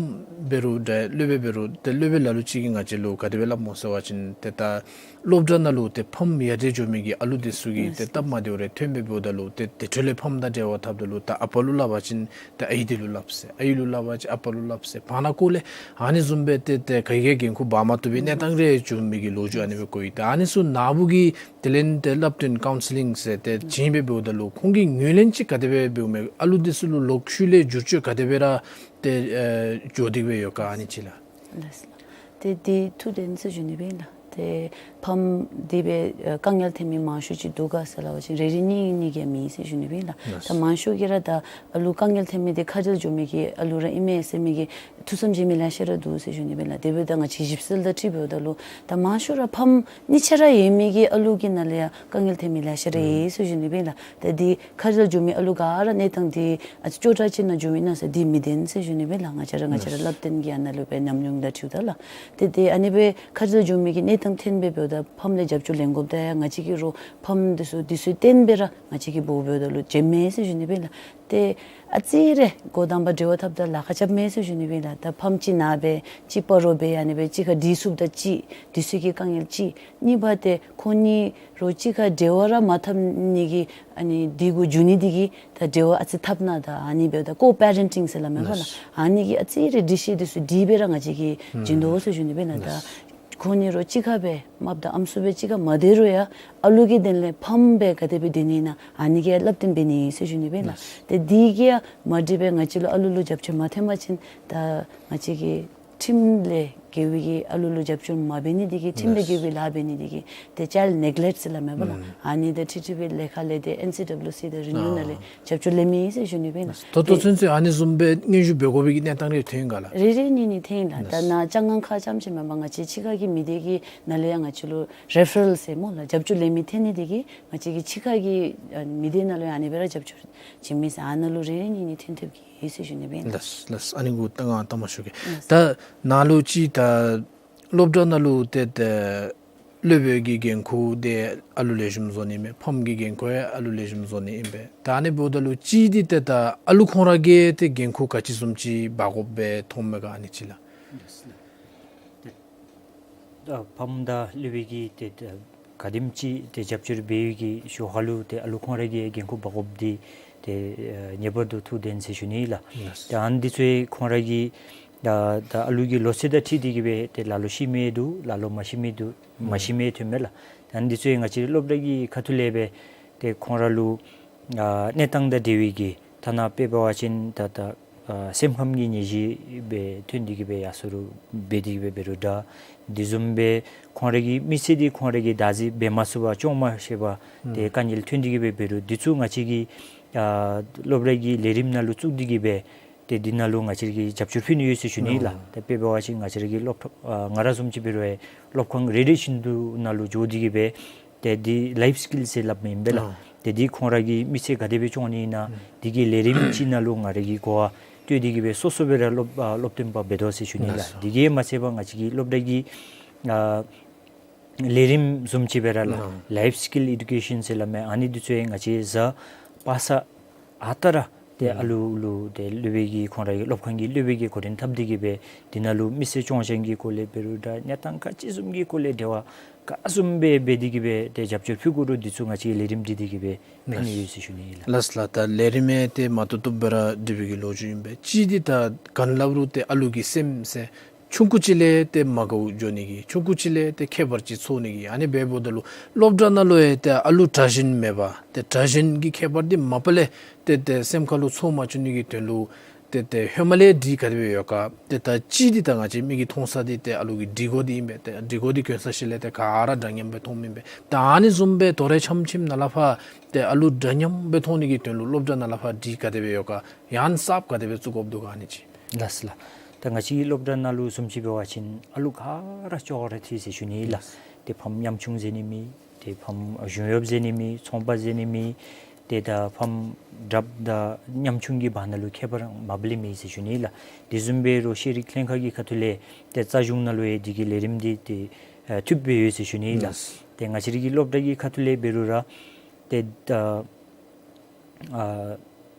འབད་རུང་ད་སློབ་དཔོན་འབད་རུང་ད་སློབ་དཔོན་ལ་ལུ་ཅིག་གིས་ང་བཅས་ལུ་ག་དེ་སྦེ་སླབ་སྨོ་ཟེར་བ་ཅིན་ཏེ་ད་སློབ་གྲྭ་ནང་ལུ་ཏེ་ཕམ་ཡར་དྲག་འགྱོ་མི་གི་ཨ་ལུ་འདི་ཚུ་གིས་ཏེ་སྟབས་མ་བདེཝ་རེ་ཐོན་སྦེ་འབདཝ་ད་ལུ་ཏེ་དེ་འཕྲོ་ལས་ཕམ་དང་འབྲེལ་བ་འཐབ་ད་ལུ་ད་ཨ་པ་ལུ་སླབ་པ་ཅིན་ཏེ་ཨའི་འདི་ལུ་སླབ་ཟེར། ཨའི་ལུ་སླབ་པ་ཅིན་ཨ་པ་ལུ་སླབ་ཟེར། བར་ན་སྐོར་ལས་ཨ་ནི་བཟུམ་སྦེ་ཏེ་ཏེ་ག་གིས་འགན་ཁུར་འབག་མ་བཏུབ་པའི་གནས་སྟངས་རེ་བྱུང་མི་གི་ལོ་རྒྱུས་ཨ་ནི་སྦེ་གོ་ཡི། ཏེ་ཨ་ནི་ཚུ་ནཱ་བུ་གིས་དེ་ལས་ཏེ་བསླབ་སྟོན་ཀའུན་སི་ལིང་ཟེར་ཏེ་བྱིན་སྦེ་འབདཝ་ད་ལུ་ཁོང་གིས་ངོས་ལེན་ཅིག་ག་དེ་སྦེ་འབདཝ་མས། ཨ་ལུ་འདི་ཚུ་ལུ་ལོག་ཤུལ་ལས་བསྒྱུར་བཅོས་ག་དེ་སྦེ་ར་ཏེ་ཨེ་འགྱོ་སྟེ་སྦེ་ཡོད་ག་ཨ་ནི་ཅིག་ལགས། ལགས་ལགས། ཏེ་འདི་ཐུགས་དོན་ཟེར་ཞུ་ནི་སྦེ་ཨིན་ལགས། ཏེ་ཕམ་འདི་སྦེ་ཨ་དཀའ་ངལ་ཐོན་མི་མང་ཤོས་ཅིག་འདུག་ག་ཟེར་སླབ་པ་ཅིན་རེ་རེ་གཉིས་གཉིས་ཀྱིས་མེད་ཟེར་ཞུ་ནི་སྦེ་ལགས། ལགས། ད་མང་ཤོས་ཀྱིས་ར་ད་ཨ་ལུ་དཀའ་ངལ་ཐོན་མི་འདི་ཁ་རྗེ་ལུ་འགྱོ་མི་གི་ཨ་ལུ་ར་ཨིན་མས་ཟེར་མི་གི་ཐུགས་བསམ་བཞེས་མི་ལེ་ཤ་ར་འདུག་ཟེར་ཞུ་ནི་སྦེ་ལགས། དེ་འབདཝ་ད་ང་བཅས་ཞིབ་འཚོལ་དང་འཁྲིལ་འབདཝ་ད་ལུ་ད་མང་ཤོས་ར་ཕམ་གཉིས་ཆ་ར་ཡོད་མི་གི་ཨ་ལུ་གི་ནང་ལས་ཡང་དཀའ་ངལ་ཐོན་མི་ལེ་ཤ་ར་ཨིན་ཟེར་ཞུ་ནི་སྦེ་ལགས། ད་འདི་ཁ་རྗེ་ལུ་འགྱོ་མི་ཨ་ལུ་ག་ར་གནས་སྟངས་འདི་ཨ་ཙི་སྐྱོ་དྲགས་ཅིག་ནང་འགྱོཝ་ཨིན་ན་ཟེར་འདི་མི་བདེན་ཟེར་ཞུ་ནི་སྦེ་ལགས། ང་བཅས་ར་ང་བཅས་ར་ལགས། བསླབ་སྟོན་གྱི་ཨ་ནཱ་ལུ་སྦེ་ཉམས་མྱོང་དང་འཁྲིལཝ་ད་ལགས། ཏེ་ཏེ་ཨ་ནི་སྦེ་ཁ་རྗེ་ལུ་འགྱོ་མི་གི་གནས་སྟངས་ཐོན་སྦེ་འབདཝ་ད་ཕམ་ལས་རྒྱབ་སྐྱོར་ལེན་དགོཔ་ད་ཡང་ང་བཅས་ཀྱིས་རོགས་ཕམ་འདི་ཚུ་འདི་ཚུ་བརྟེན་སྦེ་ར་ང་བཅས་ཀྱིས་འབོ་འབདཝ་ད་ལུ་བྱིནམ་མས་ཟེར་ཞུ་ནི་སྦེ་ལགས། ཏེ་ཨ་ཙི་རེ་འགོ་དང་པ་འབྲེལ་བ་འཐབ་ད་ལཱ་ཁག་རྐྱབ་མས་ཟེར་ཞུ་ནི་སྦེ་ལགས། ད་ཕམ་གཅིག་ན་སྦེ་གཅིག་སྤ་རོ་སྦེ་ཨ་ནི་སྦེ་གཅིག་ཁར་སྒྲིག་ཚུགསཔ་ད་གཅིག་འདི་ཚུ་གི་དཀའ་ངལ་གཅིག། གཉིས་པ་ཏེ་ཁོང་གཉིས་རོགས་གཅིག་ཁར་འབྲེལ་བ་ར་མ་འཐབ་ནི་གི་ཨ་ནི་འདི་གུ་འགྱོ་ནི་འདི་གིས་ད་འབྲེལ་བ་ཨ་ཙི་འཐབ་ནི་དང་ཨ་ནི་འབདཝ་ད་ཀོ་པེ་རེན་ཊིང་ཟེར་སླབ་མས་པ་ལགས། ལགས། ཨ་ནི་གི་ཨ་ཙི་རེ་སྒྲིག་གཞི་འདི་ཚུ་སྒྲིག་སྦེ་ར་ང་བཅས་ཀྱིས་བྱིན་དོ་ཟེར་ཞུ་ནི་སྦེ་ལགས། ད་ལགས། ཁོང་གཉིས་རོགས་གཅིག་ཁར་སྦེ་རྨགཔ་དང་ཨམ་སྲུ་སྦེ་གཅིག་ཁར་མ་སྡོད་རུང་ཡང་ཨ་ལུ་གི་དོན་ལས་ཕམ་སྦེ་ག་དེ་སྦེ་སྡོད་ནི་ཨིན་ན་ཨ་ནི་གི་བསླབ་སྟོན་འབད་ནི་ཟེར་ཞུ་ནི་སྦེ་ལགས། ལགས། ཏེ་འདི་གིས་ཡང་མ་འགྲིག་པར་ང་བཅས་ལུ་ཨ་ལུ་ལུ་རྒྱབ་སྐྱོར་མ་ཐོན་པ་ཅིན་ད་ང་བཅས་ཀྱི་ཁྲིམས་ལས་འགལ་བའི་གི་ཨ་ལུ་ལུ་རྒྱབ་སྐྱོར་མ་འབད་ནི་འདི་གིས་ཁྲིམས་ལས་འགལ་བའི་ལཱ་འབད་ནི་འདི་གིས་ཏེ་ཅའིལཌ་ནེག་ལེཀཊ་ཟེར་སླབ་མས་པ་ལགས། ཨ་ནི་དང་འཁྲིལ་འཁྲིལ་བའི་ལས་ཁ་ལས་ཏེ་ཨེན་སི་ཌབ་ལུ་སི་དང་རི་ནིའུ་ནང་ལས་རྒྱབ་སྐྱོར་ལེན་མི་ཨིན་ཟེར་ཞུ་ནི་སྦེ་ལགས། ད་ལྟོ་ཚུན་ཚོད་ཨ་ནི་བཟུམ་སྦེ་སྙན་ཞུ་འབད་དགོ་པའི་གི་གནས་སྟངས་རེ་ཐོན་ག་ལགས། རེ་རེ་གཉིས་གཉིས་ཐོན་ལགས། ད་ནཱ་ལྕང་སྒང་ཁ་རྐྱངམ་ཅིག་མེན་པར་ང་བཅས་ཕྱི་ཁ་གི་མི་སྡེ་གི་ནང་ལས་ཡང་ང་བཅས་ལུ་རེ་ཕ་རལ་ཟེར་སྨོ་ལགས། རྒྱབ་སྐྱོར་ལེན་མི་ཐོན་ནི་འདི་གིས་ང་བཅས་ཀྱི་ཕྱི་ཁ་གི་ཨ་མི་སྡེ་ནང་ལུ་ཡང་ཨ་ནི་སྦེ་ར་རྒྱབ་སྐྱོར་བྱིན་མི་ཟེར་ཨ་ནཱ་ལུ་རེ་རེ་གཉིས་གཉིས་ཐོན་ཐོནམ་གི་ཨིན་ཟེར་ཞུ་ནི་སྦེ་ལགས། ལགས་ལགས། ཨ་ནི་གུ་ད་ང་ལྟ་མ་ཤོར་གེ། ལགས། ད་ནཱ་ལུ་ཅིག་ད་སློབ་གྲྭ་ནང་ལུ་ཏེ་ཏེ་སློབ་དཔོན་གྱི་འགན་ཁུར་འདི་ཨ་ལུ་ལེགས་ཤོམ་བཟོ་ནི་མས། ཕམ་གྱི་འགན་ཁུར་ཡང་ཨ་ལུ་ལེགས་ཤོམ་བཟོ་ནི་ཨིན་པས། ད་ཨ་ནི་འབདཝ་ད་ལུ་ཅིག་འདི་ཏེ་ད་ཨ་ལུ་ཁོང་ར་གིས་ཏེ་འགན་ཁུར་ག་ཅི་བཟུམ་ཅིག་འབག་དགོཔ་སྦེ་མཐོངམ་མས་ག་ཨ་ནི་ཅིག་ལགས། ད་ཕམ་དང་སློབ་དཔོན་གྱིས་ཏེ་ད་ག་དེམ་ཅིག་ཏེ་རྒྱབ་སྐྱོར་འབད་བའི་གི་ཞོར་ཁ་ལུ་ཏེ་ཨ་ལུ་ཁོང་ར་གིས་འགན་ཁུར་འབག་དགོཔ་འདི་ཏེ་ཨ་ངེས་པར་དུ་ཐུགས་བདེན་ཟེར་ཞུ་ནི་ལགས། ལགས། ཏེ་ཨ་ནི་འདི་ཚུ་ཁོང་ར་གི་ད་ད་ཨ་ལུ་གི་ལོ་ཚད་དང་འཁྲིལ་ཏེ་གི་སྦེ་ཏེ་ལ་ལུ་ཤེས་མི་འདུག། ལ་ལུ་མ་ཤེས་མི་འདུག། མ་ཤེས་མི་ཐོན་མས་ལགས། ད་ཨ་ནི་འདི་ཚུ་ང་བཅས་སློབ་གྲྭ་གི་ཁ་ཐུག་ལས་སྦེ་ཏེ་ཁོང་ར་ལུ་ཨ་གནས་སྟངས་དང་འབྲེལ་བའི་གི་ཐ་ན་དཔེ་འབད་བ་ཅིན་ད་ད་ཨ་སེམས་ཁམས་ཀྱི་ནད་གཞི་སྦེ་ཐོན་ཏེ་གི་སྦེ་ཡར་སོང་རུང་འབད་དེ་གི་སྦེ་འབད་རུང་འདྲ། དེ་བཟུམ་སྦེ་ཁོང་ར་གི་མི་ཚེ་འདི་ཁོང་ར་གིས་བདག་འཛིན་འབད་མ་ཚུགས་པར་སྐྱོང་མ་ཤེས་པར་ཏེ་དཀའ་ངལ་ཐོན་ཏེ་གི་སྦེ་འབད་རུང་འདི་ཚུ་ང་བཅས་ཀྱིས་ཨ་སློབ་གྲྭ་གི་ལས་རིམ་ནང་ལུ་བཙུགས་ཏེ་གི་སྦེ་ཏེ་འདི་ནང་ལུ་ང་བཅས་ཀྱིས་རྒྱབ་སྐྱོར་ཕུལ་ནི་ཡོད་ཟེར་ཞུ་ནི་ལགས། ཨོ། ཏེ་དཔེ་འབད་བ་ཅིན་ང་བཅས་ཀྱི་སློབ་ཨ་ང་ར་བཟུམ་ཅིག་འབད་རུང་སློབ་ཁང་རེ་རེ་བཞིན་དུ་ནང་ལུ་འགྱོ་སྟེ་གི་སྦེ་ཏེ་འདི་ལའིཕ་སི་ཀིལ་ཟེར་སླབ་མི་ཨིན་པས་ལགས། ཨོ། ཏེ་འདི་ཁོང་ར་གི་མི་ཚེ་ག་དེ་སྦེ་སྐྱོང་ནི་ཨིན་ན་ཨུམ་འདི་གི་ལས་རིམ་ཅིག་ནང་ལུ་ང་ར་གིས་གོ་བ་ལྟོས་ཏེ་གི་སྦེ་སོ་སོ་སྦེ་ར་སློབ་ཨ་སློབ་སྟོན་པ་འབད་དོ་ཟེར་ཞུ་ནི་ལགས། ལགས་སོ། འདི་གིས་མ་ཚད་པར་ང་བཅས་ཀྱི་སློབ་གྲྭ་གི་ཨ་ལས་རིམ་བཟུམ་ཅིག་སྦེ་ར་ལགས། ཨོ། ལའིཕ་སི་ཀིལ་ཨེ་ཌུ་ཀེ་ཤཱན་ཟེར་སླབ་མི་ཨ་ནི་འདི་ཚུ་ཡང་ང་བཅས་གཟའ་པ་སངས་ཨ་རྟག་ར་ཏེ་ཨུམ་ཨ་ལུ་ལུ་ཏེ་སློབ་དཔོན་གྱིས་ཁོང་ར་གི་སློབ་ཁང་གི་སློབ་དཔོན་གྱིས་འགོ་འདྲེན་འཐབ་སྟེ་གི་སྦེ་འདི་ནང་ལུ་མི་སེར་སྐྱོང་བཞག་གི་སྐོར་ལས་འབད་རུང་འདྲ་གནས་སྟངས་ག་ཅི་བཟུམ་གྱི་སྐོར་ལས་འབྲེལ་བ་ག་བཟུམ་སྦེ་འབད་དེ་གི་སྦེ་ཏེ་རྒྱབ་སྐྱོར་ཕུལ་དགོ་རུང་འདི་ཚུ་ང་བཅས་ལས་རིམ་སྒྲིག་སྟེ་གི་སྦེ་ཕུལ་ནི་ཡོད་ཟེར་ཞུ་ནི་ཨིན་ལགས། ལགས་ལགས། ད་ལས་རིམ་ཡང་ཏེ་མ་བཏུབ་བཏུབ་སྦེ་ར་སྒྲིག་པའི་གི་ལོ་རྒྱུས་ཨིན་པས། གཅིག་འདི་ད་ག་ནི་སླབ་རུང་ཏེ་ཨ་ལུ་གི་སེམས་ཟེར་ཆུང་ཀུ་ཅིག་ལས་ཏེ་མ་དགའཝ་འགྱོ་ནི་གི་ཆུང་ཀུ་ཅིག་ལས་ཏེ་ཁྱད་པར་ཅིག་ཚོར་ནི་གི་ཨ་ནི་འབདཝ་ད་ལུ་སློབ་གྲྭ་ནང་ལུ་ཡང་ཏེ་ཨ་ལུ་དྲག་ཞན་མེད་པར་ཏེ་དྲག་ཞན་གྱི་ཁྱད་པར་འདི་མ་པ་ལས་ཏེ་ཏེ་སེམས་ཁ་ལུ་ཚོར་མ་བཅུག་ནི་གི་དོན་ལུ་ཏེ་ཏེ་ཧེ་མ་ལས་སྒྲིག་ག་དེ་སྦེ་ཡོད་ག། ཏེ་ད་གཅིག་འདི་ད་ང་བཅས་མིག་གིས་མཐོང་ས་འདི་ཏེ་ཨ་ལུ་གི་སྒྲིག་གོ་འདི་ཨིན་པས། ཏེ་སྒྲིག་གོ་འདི་གྱོན་ས་ཅིག་ལས་ཏེ་ག་ར་འདྲ་མཉམ་སྦེ་མཐོངམ་ཨིན་པས། ད་ཨ་ནི་བཟུམ་སྦེ་དོ་རུང་ཆམ་ཆིམ་ནང་ལས་ཕར་ཏེ་ཨ་ལུ་འདྲ་མཉམ་སྦེ་མཐོང་ནི་གི་དོན་ལུ་སློབ་གྲྭ་ནང་ལས་ཕར་སྒྲིག་ག་དེ་སྦེ་ཡོད་ག། ཡང་གསརཔ་ག་དེ་སྦེ་བཙུགས་དགོཔ་འདུག་ག་ཨ་ནི་ཅིག། ལགས་ལགས། ད་ང་བཅས་ཀྱི་སློབ་གྲྭ་ནང་ལུ་བཟུམ་ཅིག་འབད་བ་ཅིན་ཨ་ལུ་ག་ར་ཅོག་ར་འཐད་ཟེར་ཞུ་ནི་ཨིན་ལགས། ལགས། ཏེ་ཕམ་ཉམ་ཆུང་ཟེར་ནི་མེད། ཏེ་ཕམ་གཞུང་གཡོགཔ་ཟེར་ནི་མེད། ཚོང་པ་ཟེར་ནི་མེད། ཏེ་ད་ཕམ་རབ་དང་ཉམ་ཆུང་གི་བར་ན་ལུ་ཁྱད་པར་མ་པ་ལས་མེད་ཟེར་ཞུ་ནི་ཨིན་ལགས། དེ་བཟུམ་འབད་རུང་ཤེས་རིག་ལྷན་ཁག་གི་ཁ་ཐུག་ལས་ཏེ་རྩ་གཞུང་ནང་ལུ་ཡང་འདི་གི་ལས་རིམ་འདི་ཏེ་ཨ་བཏུབ་སྦེ་ཡོད་ཟེར་ཞུ་ནི་ཨིན་ལགས། ལགས། ཏེ་ང་བཅས་ར་གི་སློབ་གྲྭ་གི་ཁ་ཐུག་ལས་འབད་རུང་ར་ཏེ་ད་ཨ་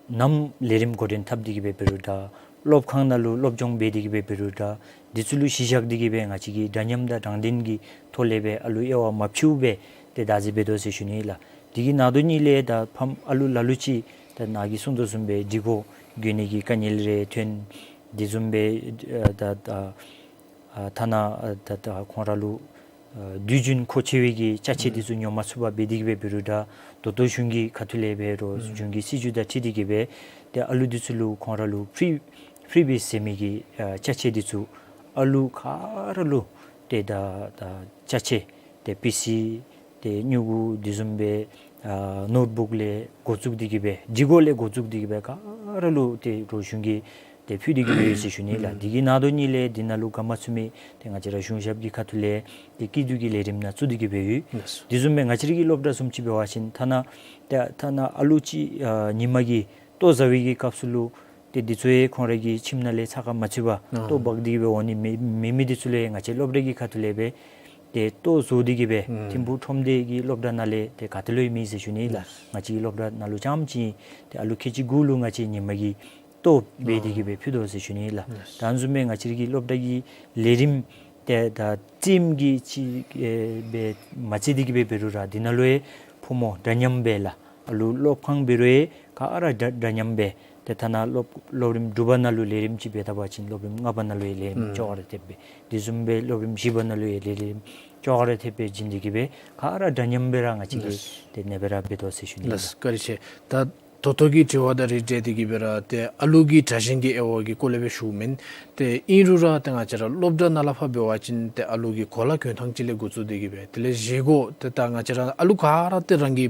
ནམ་ལས་རིམ་འགོ་འདྲེན་འཐབ་སྟེ་གི་སྦེ་འབད་རུང་འདྲ། སློབ་ཁང་ནང་ལུ་སློབ་སྦྱོང་འབད་དེ་གི་སྦེ་འབད་རུང་འདྲ། འདི་ཚུ་ལུ་གཞི་བཞག་སྟེ་གི་སྦེ་ང་བཅས་ཀྱིས་འདྲ་མཉམ་དང་དྲང་བདེན་གྱི་ཐོག་ལས་སྦེ་ཨ་ལུ་དབྱེ་བ་མ་ཕྱེཝ་སྦེ་ཏེ་བདག་འཛིན་འབད་དོ་ཟེར་ཞུ་ནི་ཨིན་ལགས། འདི་གི་ནང་དོན་ཉིད་ལས་ད་ཕམ་ཨ་ལུ་ལ་ལུ་ཅིག་ད་ནཱ་གིས་གསུངས་དོ་བཟུམ་སྦེ་སྒྲིག་གོ་གྱོན་ནི་གི་དཀའ་ངལ་རེ་ཐོན། དེ་བཟུམ་སྦེ་ཨ་ད་ད་ཨ་ཐ་ན་ཨ་ད་ད་ཁོང་ར་ལུ་ཨ་དུས་རྒྱུན་མཁོ་ཆེ་བའི་གི་ཅ་ཆས་འདི་ཚུ་ཉོ་མ་ཚུགས་པར་འབད་དེ་གི་སྦེ་འབད་རུང་འདྲ། ད་ལྟོ་གཞུང་གི་ཁ་ཐུག་ལས་འབད་རུང་གཞུང་གི་སྲིད་བྱུས་དང་འཁྲིལ་ཏེ་གི་སྦེ་ཏེ་ཨ་ལུ་འདི་ཚུ་ལུ་ཁོང་ར་ལུ་ཕི་རི་ཕི་རི་བེསི་ཟེར་མི་གི་ཨ་ཅ་ཆས་འདི་ཚུ་ཨ་ལུ་ག་ར་ལུ་ ཏེ་ད་ད་ཅ་ཆས་ཏེ་པི་སི་ཏེ་སྨྱུ་གུ་དེ་བཟུམ་སྦེ་ཨ་ནོཊ་བུཀ་ལས་འགོ་བཙུགས་ཏེ་གི་སྦེ་སྒྲིག་གོ་ལས་འགོ་བཙུགས་ཏེ་གི་སྦེ་ག་ར་ལུ་ཏེ་རོགས་གཞུང་གིས་ཏེ་ཕུལ་ཏེ་གི་སྦེ་ཡོད་ཟེར་ཞུ་ནི་ལགས། དེ་གི་ནང་དོ་ནི་ལས་དེ་ནང་ལུ་ག་མ་ཚུད་མི་ཏེ་ང་བཅས་ར་གཞུང་ཞབས་ཀྱི་ཁ་ཐུག་ལས་ཏེ་སྐྱིད་སྡུག་གི་ལས་རིམ་ནང་བཙུགས་ཏེ་གི་སྦེ་ཡོད། དེ་བཟུམ་སྦེ་ང་བཅས་ར་གི་སློབ་གྲྭ་བཟུམ་ཅིག་འབད་བ་ཅིན་ཐ་ན་ཏེ་ཐ་ན་ཨ་ལུ་ཅིག་ཨ་ཉིན་མ་གི་ལྟོ་བཟའ་བའི་གི་སྐབས་སུ་ལུ་ཏེ་འདི་ཚུ་ཡང་ཁོང་ར་གི་ཁྱིམ་ནང་ལས་ཚགས་ཁར་མ་ཚུད་པར་ལྟོ་འབག་སྟེ་གི་སྦེ་འོང་ནི་མེད་མེད་མི་འདི་ཚུ་ལུ་ཡང་ང་བཅས་སློབ་གྲྭ་གི་ཁ་ཐུག་ལས་སྦེ་ཏེ་ལྟོ་བཟོ་སྟེ་གི་སྦེ་ཐིམ་ཕུག་ཁྲོམ་སྡེ་གི་སློབ་གྲྭ་ནང་ལས་ཏེ་ག་ཏེ་ལུ་ཡང་མེད་ཟེར་ཞུ་ནི་ལགས། ང་བཅས་ཀྱི་སློབ་གྲྭ་ནང་ལུ་རྐྱངམ་ཅིག་ཏེ་ཨ་ལུ་ཁལ་གཅིག་དགུ་ལུ་ང་བཅས་ཉིན་མ་གི་ལྟོ་འབད་དེ་གི་སྦེ་ཕུལ་དོ་ཟེར་ཞུ་ནི་ལགས། ད་ཨ་ནི་བཟུམ་སྦེ་ང་བཅས་ར་གི་སློབ་གྲྭ་གི་ལས་རིམ་ཏེ་ད་རྩེདམོ་གི་ཅིག་ཨེ་སྦེ་མ་རྩེ་སྟེ་གི་སྦེ་འབད་རུང་ར་འདི་ནང་ལུ་ཡང་ཕོ་མོ་འདྲ་མཉམ་སྦེ་ལགས། ཨ་ལུ་སློབ་ཁང་འབད་རུང་ཡང་ག་ར་འདྲ་འདྲ་མཉམ་སྦེ་ཏེ་ཐ་ན་སློབ་སློབ་རིམ་དྲུག་པ་ནང་ལུ་ལས་རིམ་ཅིག་འབད་ད་པ་ཅིན་སློབ་རིམ་ལྔ་པ་ནང་ལུ་ཡང་ལས་རིམ་ཅོག་ར་འཐདཔ་སྦེ་དེ་བཟུམ་སྦེ་སློབ་རིམ་བཞི་པ་ནང་ལུ་ཡང་ལས་ལས་རིམ་ཅོག་ར་འཐདཔ་སྦེ་བྱིན་ཏེ་གི་སྦེ་ག་ར་འདྲ་མཉམ་སྦེ་ར་ང་བཅས་ཀྱིས་ཏེ་ཨ་ནེ་སྦེ་ར་འབད་དོ་ཟེར་ཞུ་ནི་ལགས། ལགས་བཀའ་དྲིན་ཆེ། ད་ད་ལྟོ་གི་དྲི་བ་དང་རིགས་བསྒྲེས་ཏེ་གི་སྦེ་ར་ཏེ་ཨ་ལུ་གི་དྲག་ཞན་གྱི་དབྱེ་བ་གི་སྐོར་ལས་སྦེ་ཞུཝ་མེན། ཏེ་ཨིན་རུང་ར་ཏེ་ང་བཅས་ར་སློབ་གྲྭ་ནང་ལས་ཕར་འབད་བ་ཅིན་ཏེ་ཨ་ལུ་གི་གོ་ལ་གྱོང་ཐངས་ཅིག་ལས་འགོ་བཙུགས་ཏེ་གི་སྦེ་དེ་ལས་བཞེས་སྒོ་ཏེ་ད་ང་བཅས་ར་ཨ་ལུ་ག་ར་ཏེ་རང་གི་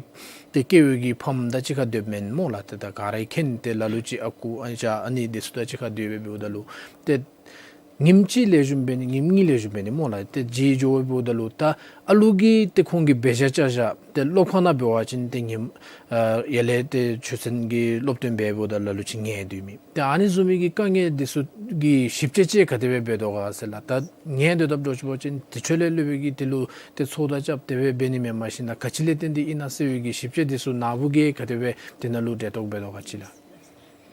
ཏེ་སྐྱེ་བོ་གི་ཕམ་དང་གཅིག་ཁར་སྡོདཔ་མེན་སྨོ་ལགས། ཏེ་ད་ག་ར་གིས་མཁྱེན། ཏེ་ལ་ལུ་ཅིག་ཨ་ཁུ་ཨ་ཞང་ཨ་ནི་འདི་ཚུ་དང་གཅིག་ཁར་སྡོད་སྦེ་འབདཝ་ད་ལུ་ཏེ་ཉིནམ་གཅིག་ལེགས་ཤོམ་འབད་ནི་ཉིནམ་གཉིས་ལེགས་ཤོམ་འབད་ནི་སྨོ་ལགས། ཏེ་བརྗེད་འགྱོ་སྦེ་འབདཝ་ད་ལུ་ད་ཨ་ལུ་གི་ཏེ་ཁོང་གི་འབད་བཞག་བཅའ་བཞག་ཏེ་སློབ་ཁང་ནང་འབད་བ་ཅིན་ཏེ་ཉིནམ་ཨ་ཡར་ལས་ཏེ་ཆོས་ཚན་གྱི་སློབ་སྟོན་འབད་འབདཝ་ད་ལ་ལུ་ཅིག་ངལ་དུས་མེད། ཏེ་ཨ་ནི་བཟུམ་མའི་གི་དཀའ་ངལ་འདི་ཚུ་གི་ཞིབ་དཔྱད་ཅིག་ག་དེ་སྦེ་འབད་དོ་ག་ཟེར་ལགས། ད་ངལ་དུས་ད་འགྱོ་ཅི་འབད་བ་ཅིན་ཏེ་ཆོས་ལས་སློབ་དཔོན་གྱིས་དེ་ལུ་ཏེ་ཚོགས་དང་རྐྱབ་དེ་སྦེ་འབད་ནི་མེན། མ་གཞི་ན་ག་ཅི་ལས་བརྟེན་ཏེ་ཨིན་ན་ཟེར་བའི་གི་ཞིབ་དཔྱད་འདི་ཚུ་ནཱ་བུ་གིས་ག་དེ་སྦེ་དེ་ནང་ལུ་འབྲེལ་གཏོགས་འབད་དོ་ག་ཅིག་ལགས།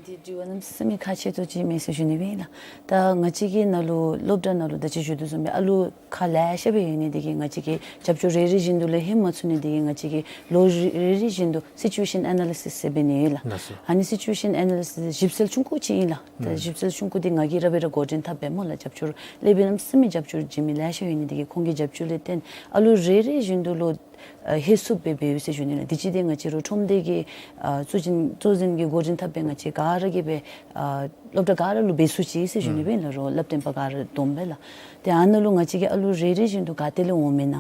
འདི་དྲི་བ་གནམ་མེད་ས་མེད་ཁག་ཆེ་ཏོག་ཅིག་མས་ཟེར་ཞུ་ནི་སྦེ་ཨིན་ལགས། ད་ང་བཅས་ཀྱི་ནང་ལུ་སློབ་གྲྭ་ནང་ལུ་ད་ཅི་ཞུ་དོ་བཟུམ་སྦེ་ཨ་ལུ་ཁག་ལེ་ཤ་སྦེ་ཡོད་ནི་འདི་གིས་ང་བཅས་ཀྱིས་རྒྱབ་སྐྱོར་རེ་རེ་བཞིན་དུ་ལས་ཧེ་མ་ཚུགས་ནི་འདི་གིས་ང་བཅས་ཀྱིས་ལོ་རེ་རེ་བཞིན་དུ་སི་ཅུ་ཨེ་ཤན་ཨེ་ན་ལི་སིས་ཟེར་འབད་ནི་ཡོད་ལགས། ལགས་སོ། ཨ་ནི་སི་ཅུ་ཨེ་ཤན་ཨེ་ན་ལི་སིས་ཞིབ་འཚོལ་ཆུང་ཀུ་ཅིག་ཨིན་ལགས། ད་ཞིབ་འཚོལ་ཆུང་ཀུ་འདི་ང་གིས་ར་འབད་ར་འགོ་འདྲེན་འཐབ་སྦེ་སྨོ་ལགས། རྒྱབ་སྐྱོར་ལས་འབད་གནམ་མེད་ས་མེད་རྒྱབ་སྐྱོར་བྱིན་མི་ལེ་ཤ་ཡོད་ནི་འདི་གིས་ཁོང་གི་རྒྱབ་སྐྱོར་ལས་བརྟེན་ཨ་ལུ་རེ་རེ་བཞིན་དུ་ལོ་ཨ་ཧེ་སུབ་སྦེ་འབད་ཡོད་ཟེར་ཞུ་ནི་ལགས། འདི་ཅིག་འདི་ང་བཅས་རོགས་ཁྲོམ་སྡེ་གི་ཨ་གཙོ་འཛིན་གཙོ་འཛིན་གྱིས་འགོ་འདྲེན་འཐབ་སྦེ་ང་བཅས་ག་ར་གིས་སྦེ་ཨ་སློབ་གྲྭ་ག་ར་ལུ་འབད་ཚུགས་ཅི་ཟེར་ཞུ་ནི་སྦེ་ཨིན་ལགས། རོགས་སླབ་སྟོན་པ་ག་ར་བསྡོམས་སྦེ་ལགས། ཏེ་ཨ་ནཱ་ལུ་ང་བཅས་ཀྱིས་ཨ་ལུ་རེ་རེ་བཞིན་དུ་ག་ཏེ་ལས་འོངམ་ཨིན་ན།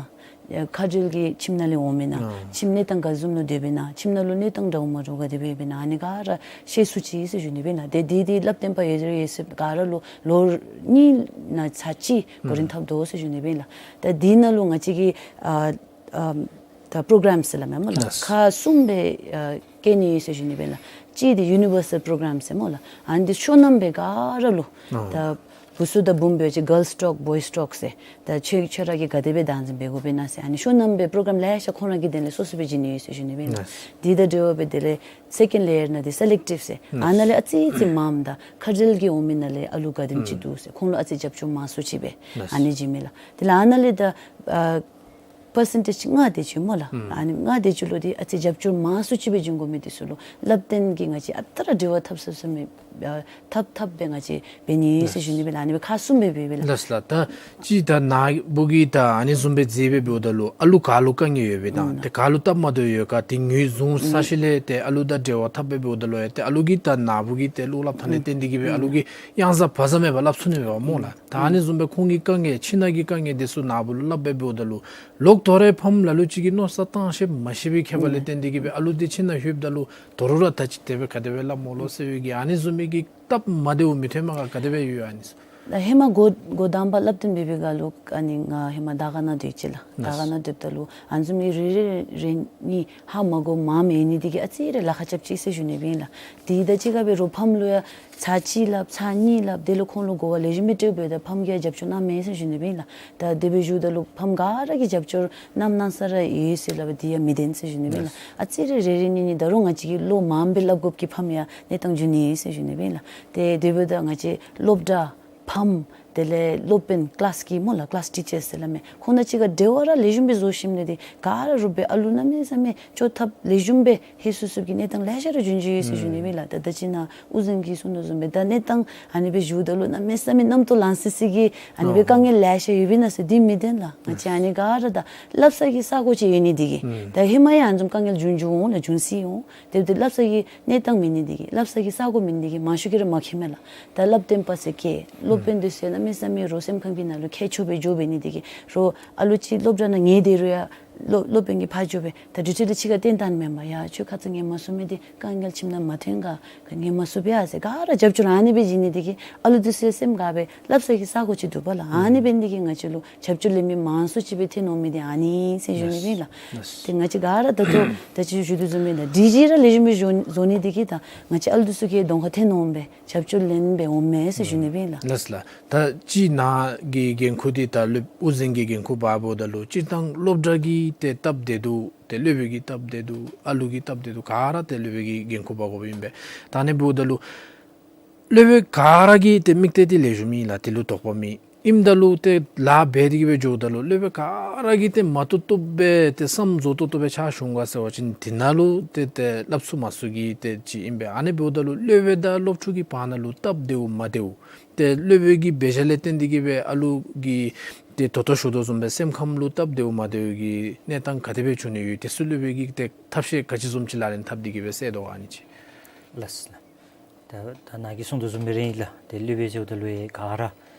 ཨ་ཁ་བྲལ་གྱི་ཁྱིམ་ནང་ལས་འོངམ་ཨིན་ན། ཨ་ཁྱིམ་གནས་སྟངས་ག་བཟུམ་ལུ་སྡོདཔ་ཨིན་ན། ཁྱིམ་ནང་ལུ་གནས་སྟངས་འདྲཝ་མ་འདྲཝ་ག་དེ་སྦེ་ཡོདཔ་ཨིན་ན། ཨ་ནི་ག་ར་ཤེས་ཚུགས་ཅི་ཟེར་ཞུ་ནི་སྦེ་ཨིན་ལགས། ཏེ་འདི་འདི་སླབ་སྟོན་པ་ཡོད་རེ་ཡོད་ཟེར་ག་ར་ལུ་ལོ་གཉིས་ནང་ཚར་གཅིག་འགོ་འདྲེན་འཐབ་དོ་ཟེར་ཞུ་ནི་སྦེ་ཨིན་ལགས། ཏེ་འདི་ནང་ལུ་ང་བཅས་ཀྱིས་ཨ་ཨ་ད་པྲོ་གརམ་ཟེར་སླབ་མས་སྨོ་ལགས། ལགས། ཁག་གསུམ་སྦེ་ཨ་བཀལ་ནི་ཡོད་ཟེར་ཞུ་ནི་སྦེ་ཨིན་ལགས། གཅིག་འདི་ཡུ་ནི་བར་སལ་པྲོ་གརམ་ཟེར་སྨོ་ལགས། ཨ་ནི་འདི་ཤོ་ནམ་སྦེ་ག་ར་ལུ་ཨ་ད་བུ་ཚུ་དང་བུམོ་འབད་བ་ཅིན་གཱརལསི་ཊོག་བོའིསི་ཊོག་ཟེར། ད་ཁྱོད་ཁྱོད་ར་གིས་ག་དེ་སྦེ་བདག་འཛིན་འབད་དགོཔ་ཨིན་ན་ཟེར། ཨ་ནི་ཤོ་ནམ་སྦེ་པྲོ་གརམ་ལེ་ཤ་ཁོང་ར་གི་དོན་ལས་སོ་སོ་སྦེ་བྱིན་ནི་ཡོད་ཟེར་ཞུ་ནི་སྦེ་ཨིན་ལགས། ལགས། འདི་དང་འབྲེལ་བ་འབད་དེ་ལས་སེ་ཀེནཌ་ལེ་ཡར་ནང་འདི་སེ་ལེཀ་ཊིབ་ཟེར། ཨ་ནཱ་ལས་ཨ་ཙི་ཙི་མངམ་དང་ཁ་བྲལ་གྱི་འོགམ་ནང་ལས་ཨ་ལུ་ག་དེམ་ཅིག་འདུག་ཟེར། ཁོང་ལུ་ཨ་ཙི་རྒྱབ་སྐྱོར་མང་སུ་ཅིག་སྦེ་ཨ་ནི་བྱིན་མས་ལགས། དེ་ལས་ཨ་ནཱ་ལས་ད་ཨ་པར་སེན་ཊེཇ་ལྔ་དེ་ཅིག་སྨོ་ལགས། ཨ་ནི་ལྔ་དེ་ཅིག་ལུ་འདི་ཨ་ཙི་རྒྱབ་སྐྱོར་མང་སུ་ཅིག་སྦེ་བྱིན་དགོ་མི་འདི་ཚུ་ལུ་སླབ་སྟོན་གྱིས་ང་བཅས་ཨ་རྟག་ར་འབྲེལ་བ་འཐབ་འཐབ་ས་མི་ཨ་འཐབ་འཐབ་སྦེ་ང་བཅས་འབད་ནི་ཟེར་ཞུ་ནི་སྦེ་ལགས། ཨ་ནི་སྦེ་ཁག་གསུམ་སྦེ་འབད་སྦེ་ལགས། ལགས་ལགས། ད་ཅི་ད་ནཱ་བུ་གིས་ད་ཨ་ནི་བཟུམ་སྦེ་མཛད་སྦེ་འབདཝ་ད་ལུ་ཨ་ལུ་ག་ལུ་དཀའ་ངལ་ཡོདཔ་ཨིན་ན་ཏེ་ག་ལུ་སྟབས་མ་བདེཝ་ཡོད་ག་ཏེ་ངོས་བཟུང་ས་ཤེས་ལས་ཏེ་ཨ་ལུ་དང་འབྲེལ་བ་འཐབ་སྦེ་འབདཝ་ད་ལུ་ཡང་ཏེ་ཨ་ལུ་གིས་ད་ནཱ་བུ་གིས་ཏེ་བློ་སླབ་ཐངས་ལས་བརྟེན་ཏེ་གིས་སྦེ་ཨ་ལུ་གིས་གཡང་ཟ་བག་ཟ་མེད་པར་སླབ་ཚུགས་ནི་མས་པ་སྨོ་ལགས། ད་ཨ་ནི་བཟུམ་སྦེ་ཁོང་གི་དཀའ་ངལ་ཁྱིམ་ནང་གི་དཀའ་ངལ་འདི་ཚུ་ནཱ་བུ་ལུ་སླབ་སྦེ་འབདཝ་ད་ལུ་ལོག་དོ་རུང་ཕམ་ལ་ལུ་ཅིག་གིས་མནོ་བསམ་བཏང་ཤེས་མ་ཤེས་པའི་ཁྱད་པར་ལས་བརྟེན་ཏེ་གིས་སྦེ་ཨ་ལུ་འདི་ཁྱིམ་ནང་ལྷོདཔ་ད་ལུ་དོ་རུང་ར་ད་ཅི་དེ་སྦེ་ག་དེ་སྦེ་སླབ་སྨོ་ལོ་ཟེར་བའི་གི་ཨ་ནི་བཟུམ་མའི་གི་སྟབས་མ་བདེཝ་མི་ཐོན་མ་ག་ག་དེ་སྦེ་ཡོད་ཨ་ནི་ཟེར། ད་ཧེ་མ་འགོ་འགོ་དང་པ་སླབ་སྟོན་འབད་བའི་སྒང་ལུ་ཨ་ནི་ང་ཧེ་མ་དར་དཀར་ནང་སྡོད་ཅི་ལགས། དར་དཀར་ནང་སྡོདཔ་ད་ལུ་ཨ་ནི་བཟུམ་མའི་རེ་རེ་རེ་གཉིས་ཧ་མ་གོ་མངམ་ཡོད་ནི་འདི་གིས་ཨ་ཙི་རེ་ལཱ་ཁག་རྐྱབ་ཅི་ཟེར་ཞུ་ནི་སྦེ་ཨིན་ལགས། དེ་དང་གཅིག་ཁར་སྦེ་རོགས་ཕམ་ལུ་ཡང་ཚར་གཅིག་སླབ་ཚར་གཉིས་སླབ་དེ་ལུ་ཁོང་ལུ་གོ་བ་ལེགས་ཤོམ་སྦེ་སྤྲོད་འབདཝ་ད་ཕམ་གྱིས་ཡང་རྒྱབ་སྐྱོར་གནངམ་མས་ཟེར་ཞུ་ནི་སྦེ་ཨིན་ལགས། ད་དེ་སྦེ་ཞུཝ་ད་ལུ་ཕམ་ག་ར་གིས་རྒྱབ་སྐྱོར་གནངམ་གནང་ས་ར་ཡོད་ཟེར་སླབ་སྦེ་དེ་ཡང་མི་བདེན་ཟེར་ཞུ་ནི་སྦེ་ཨིན་ལགས། ཨ་ཙི་རེ་རེ་རེ་གཉིས་གཉིས་ད་རུང་ང་བཅས་ཀྱིས་བློ་མངམ་སྦེ་སླབ་དགོཔ་གི་ཕམ་ཡང་གནས་སྟངས་འགྱུར་ནི་ཟེར་ཞུ་ནི་སྦེ་ཨིན་ལགས། ཏེ་དེ་འབདཝ་ད་ང་བཅས་སློབ་གྲྭ་ཕམ་དེ་ལས་སློབ་དཔོན་ཀི་ལཱསི་གི་སྨོ་ལགས་ཀི་ལཱསི་ཊི་ཅར་ཟེར་སླབ་མས། ཁོང་དང་གཅིག་ཁར་འབྲེལ་བ་ར་ལེགས་ཤོམ་སྦེ་བཟོ་ཞིནམ་ལས་འདི་ག་ར་རུང་སྦེ་ཨ་ལུ་གནམ་མེད་ས་མེད་སྐྱོ་ཐབས་ལེགས་ཤོམ་སྦེ་ཧེ་སུབ་སུབ་ཀྱི་གནས་སྟངས་ལེ་ཤ་ར་འབྱུང་འགྱོ་ཡི་ཟེར་ཞུ་ནི་སྦེ་ཨིན་ལགས། ད་ད་ཅི་ནཱ་དབུ་འཛིན་གྱིས་གསུངས་དོ་བཟུམ་སྦེ་ད་གནས་སྟངས་ཨ་ནི་སྦེ་ཞུཝ་ད་ལུ་གནམ་མེད་ས་མེད་རྣམ་རྟོག་ལང་སི་སི་གི་ཨ་ནི་སྦེ་དཀའ་ངལ་ལེ་ཤ་ཡོདཔ་ཨིན་ན་ཟེར་འདི་མི་བདེན་ལགས། ང་བཅས་ཨ་ནི་ག་ར་ད་སླབ་ས་གི་ས་གོ་ཅིག་ཡོད་ནི་འདི་གིས་ད་ཧེ་མ་ཡང་ཨ་ནི་བཟུམ་དཀའ་ངལ་འབྱུང་འབྱུང་འོང་ལགས། འབྱུང་སྲིད་འོང་། དེ་འབདཝ་ད་སླབ་ས་གི་གནས་སྟངས་མེད་ནི་འདི་གིས་སླབ་ས་གི་ས་གོ་མེད་ནི་འདི་གིས་མང་ཤོས་ཀྱིས་ར་མ་མཁྱེན་མས་ལགས། ད་སླབ་སྟོན་པ་ཟེར་བཀལ་སློབ་དཔོན་འདི་ཚུ་ཡང་གནམ་ མི་བསམ་མི་རོགས་སེམས་ཁམས་ཀྱི་ནང་ལུ་ཁྱད་ཆོས་སྦེ་འགྱོ་འབད་ནི་དེ་གིས་རོགས་ཨ་ལུ་ཅིག་སློབ་གྲྭ་ནང་ཉལ་སྡོད་རུང་ཡང་སློབ་སློབ་དཔོན་གྱིས་ཕར་འགྱོ་སྦེ་ད་དུས་ཚོད་དེ་ཕྱི་ཁར་བཏོན་བཏང་མེན་པར་ཡ་ཁྱོད་ཁ་ཙ་ཉལ་མ་ཚུགས་མི་དེ་དཀའ་ངལ་ཁྱིམ་ནང་མ་ཐོན་ག་ཉལ་མ་ཚུགས་པས་ཟེར་ག་ར་རྒྱབ་སྐྱོར་ཨ་ནི་སྦེ་བྱིན་ནི་དེ་གིས་ཨ་ལུ་དེ་ཚུ་སེམས་དགའ་སྦེ་སླབ་ས་གི་ས་གོ་ཅིག་འདུག་པ་ལགས། ཨ་ནི་འབད་ནི་དེ་གིས་ང་བཅས་ལུ་རྒྱབ་སྐྱོར་ལེན་མི་མང་སུ་ཅིག་སྦེ་ཐོན་འོང་མི་དེ་ཨ་ནི་ཟེར་ཞུ་ནི་སྦེ་ལགས། ལགས། ཏེ་ང་བཅས་ག་ར་ད་ལྟོ་ད་ཅི་ཞུ་དོ་བཟུམ་སྦེ་ད་སྒྲིག་གཞི་ར་ལེགས་ཤོམ་སྦེ་བཟོ་བཟོ་ནི་དེ་གིས་ད་ང་བཅས་ཨ་ལུ་དེ་ཚུ་གིས་གདོང་ཁར་ཐོན་འོང་པས། རྒྱབ་སྐྱོར་ལེན་སྦེ་འོང་མས་ཟེར་ཞུ་ནི་སྦེ་ལགས། ལགས་ལགས། ད་ཅི་ནཱ་གི་འགན་ཁུར་འདི་ད་སློབ་དབུ་འཛིན་གྱི་འགན་ཁུར་འབག་འབདཝ་ད་ལུ་སྤྱིར་བཏང་སློབ་གྲྭ་གི་ཏེ་སྟབས་བདེ་སྡུག་ཏེ་སློབ་དཔོན་གྱི་སྟབས་བདེ་སྡུག་ཨ་ལུ་གི་སྟབས་བདེ་སྡུག་ག་ར་ཏེ་སློབ་དཔོན་གྱི་འགན་ཁུར་འབག་དགོཔ་ཨིན་པས། ད་ཨ་ནི་འབདཝ་ད་ལུ་སློབ་དཔོན་ག་ར་གི་ཏེ་དམིགས་གཏད་འདི་ལེགས་ཤོམ་ཨིན་ལགས། དེ་ལུ་དོགས་པ་མེད། ཨིནམ་ད་ལུ་ཏེ་ལཱ་འབད་དེ་གི་སྦེ་འགྱོཝ་ད་ལུ་སློབ་དཔོན་ག་ར་གིས་ཏེ་མ་བཏུབ་བཏུབ་སྦེ་ཏེ་བསམ་རྫོགས་ཏོག་ཏོ་སྦེ་ཕྱག་ཞུ་འོང་ག་ཟེར་བ་ཅིན་དེ་ནང་ལུ་ཏེ་ཏེ་སླབ་ཚུགས་མ་ཚུགས་ཀྱི་ཏེ་ཅིག་ཨིན་པས། ཨ་ནི་འབདཝ་ད་ལུ་སློབ་དཔོན་དང་སློབ་ཕྲུག་གི་བར་ན་ལུ་སྟབས་བདེཝ་མ་བདེཝ་ཏེ་སློབ་དཔོན་གྱི་འབད་བཞག་ལས་བརྟེན་ཏེ་གི་སྦེ་ཨ་ལུ་གི་ཏེ་ད་ལྟོ་ཞུ་དོ་བཟུམ་སྦེ་སེམས་ཁམས་ལུ་སྟབས་བདེཝ་མ་བདེཝ་གི་གནས་སྟངས་ག་དེ་སྦེ་བྱུང་ནི་ཡོད། དེ་ཚུ་སློབ་དཔོན་གྱིས་ཏེ་ཐབས་ཤེས་ག་ཅི་བཟུམ་ཅིག་ལག་ལེན་འཐབ་སྟེ་གི་སྦེ་སེལ་དོ་ག་ཨ་ནི་ཅིག། ལགས་ལགས། ད་ད་ནཱ་གིས་གསུངས་དོ་བཟུམ་སྦེ་ར་ཨིན་ལགས། ཏེ་སློབ་དཔོན་ཟེརཝ་ད་ལུ་ཡང་ག་ར་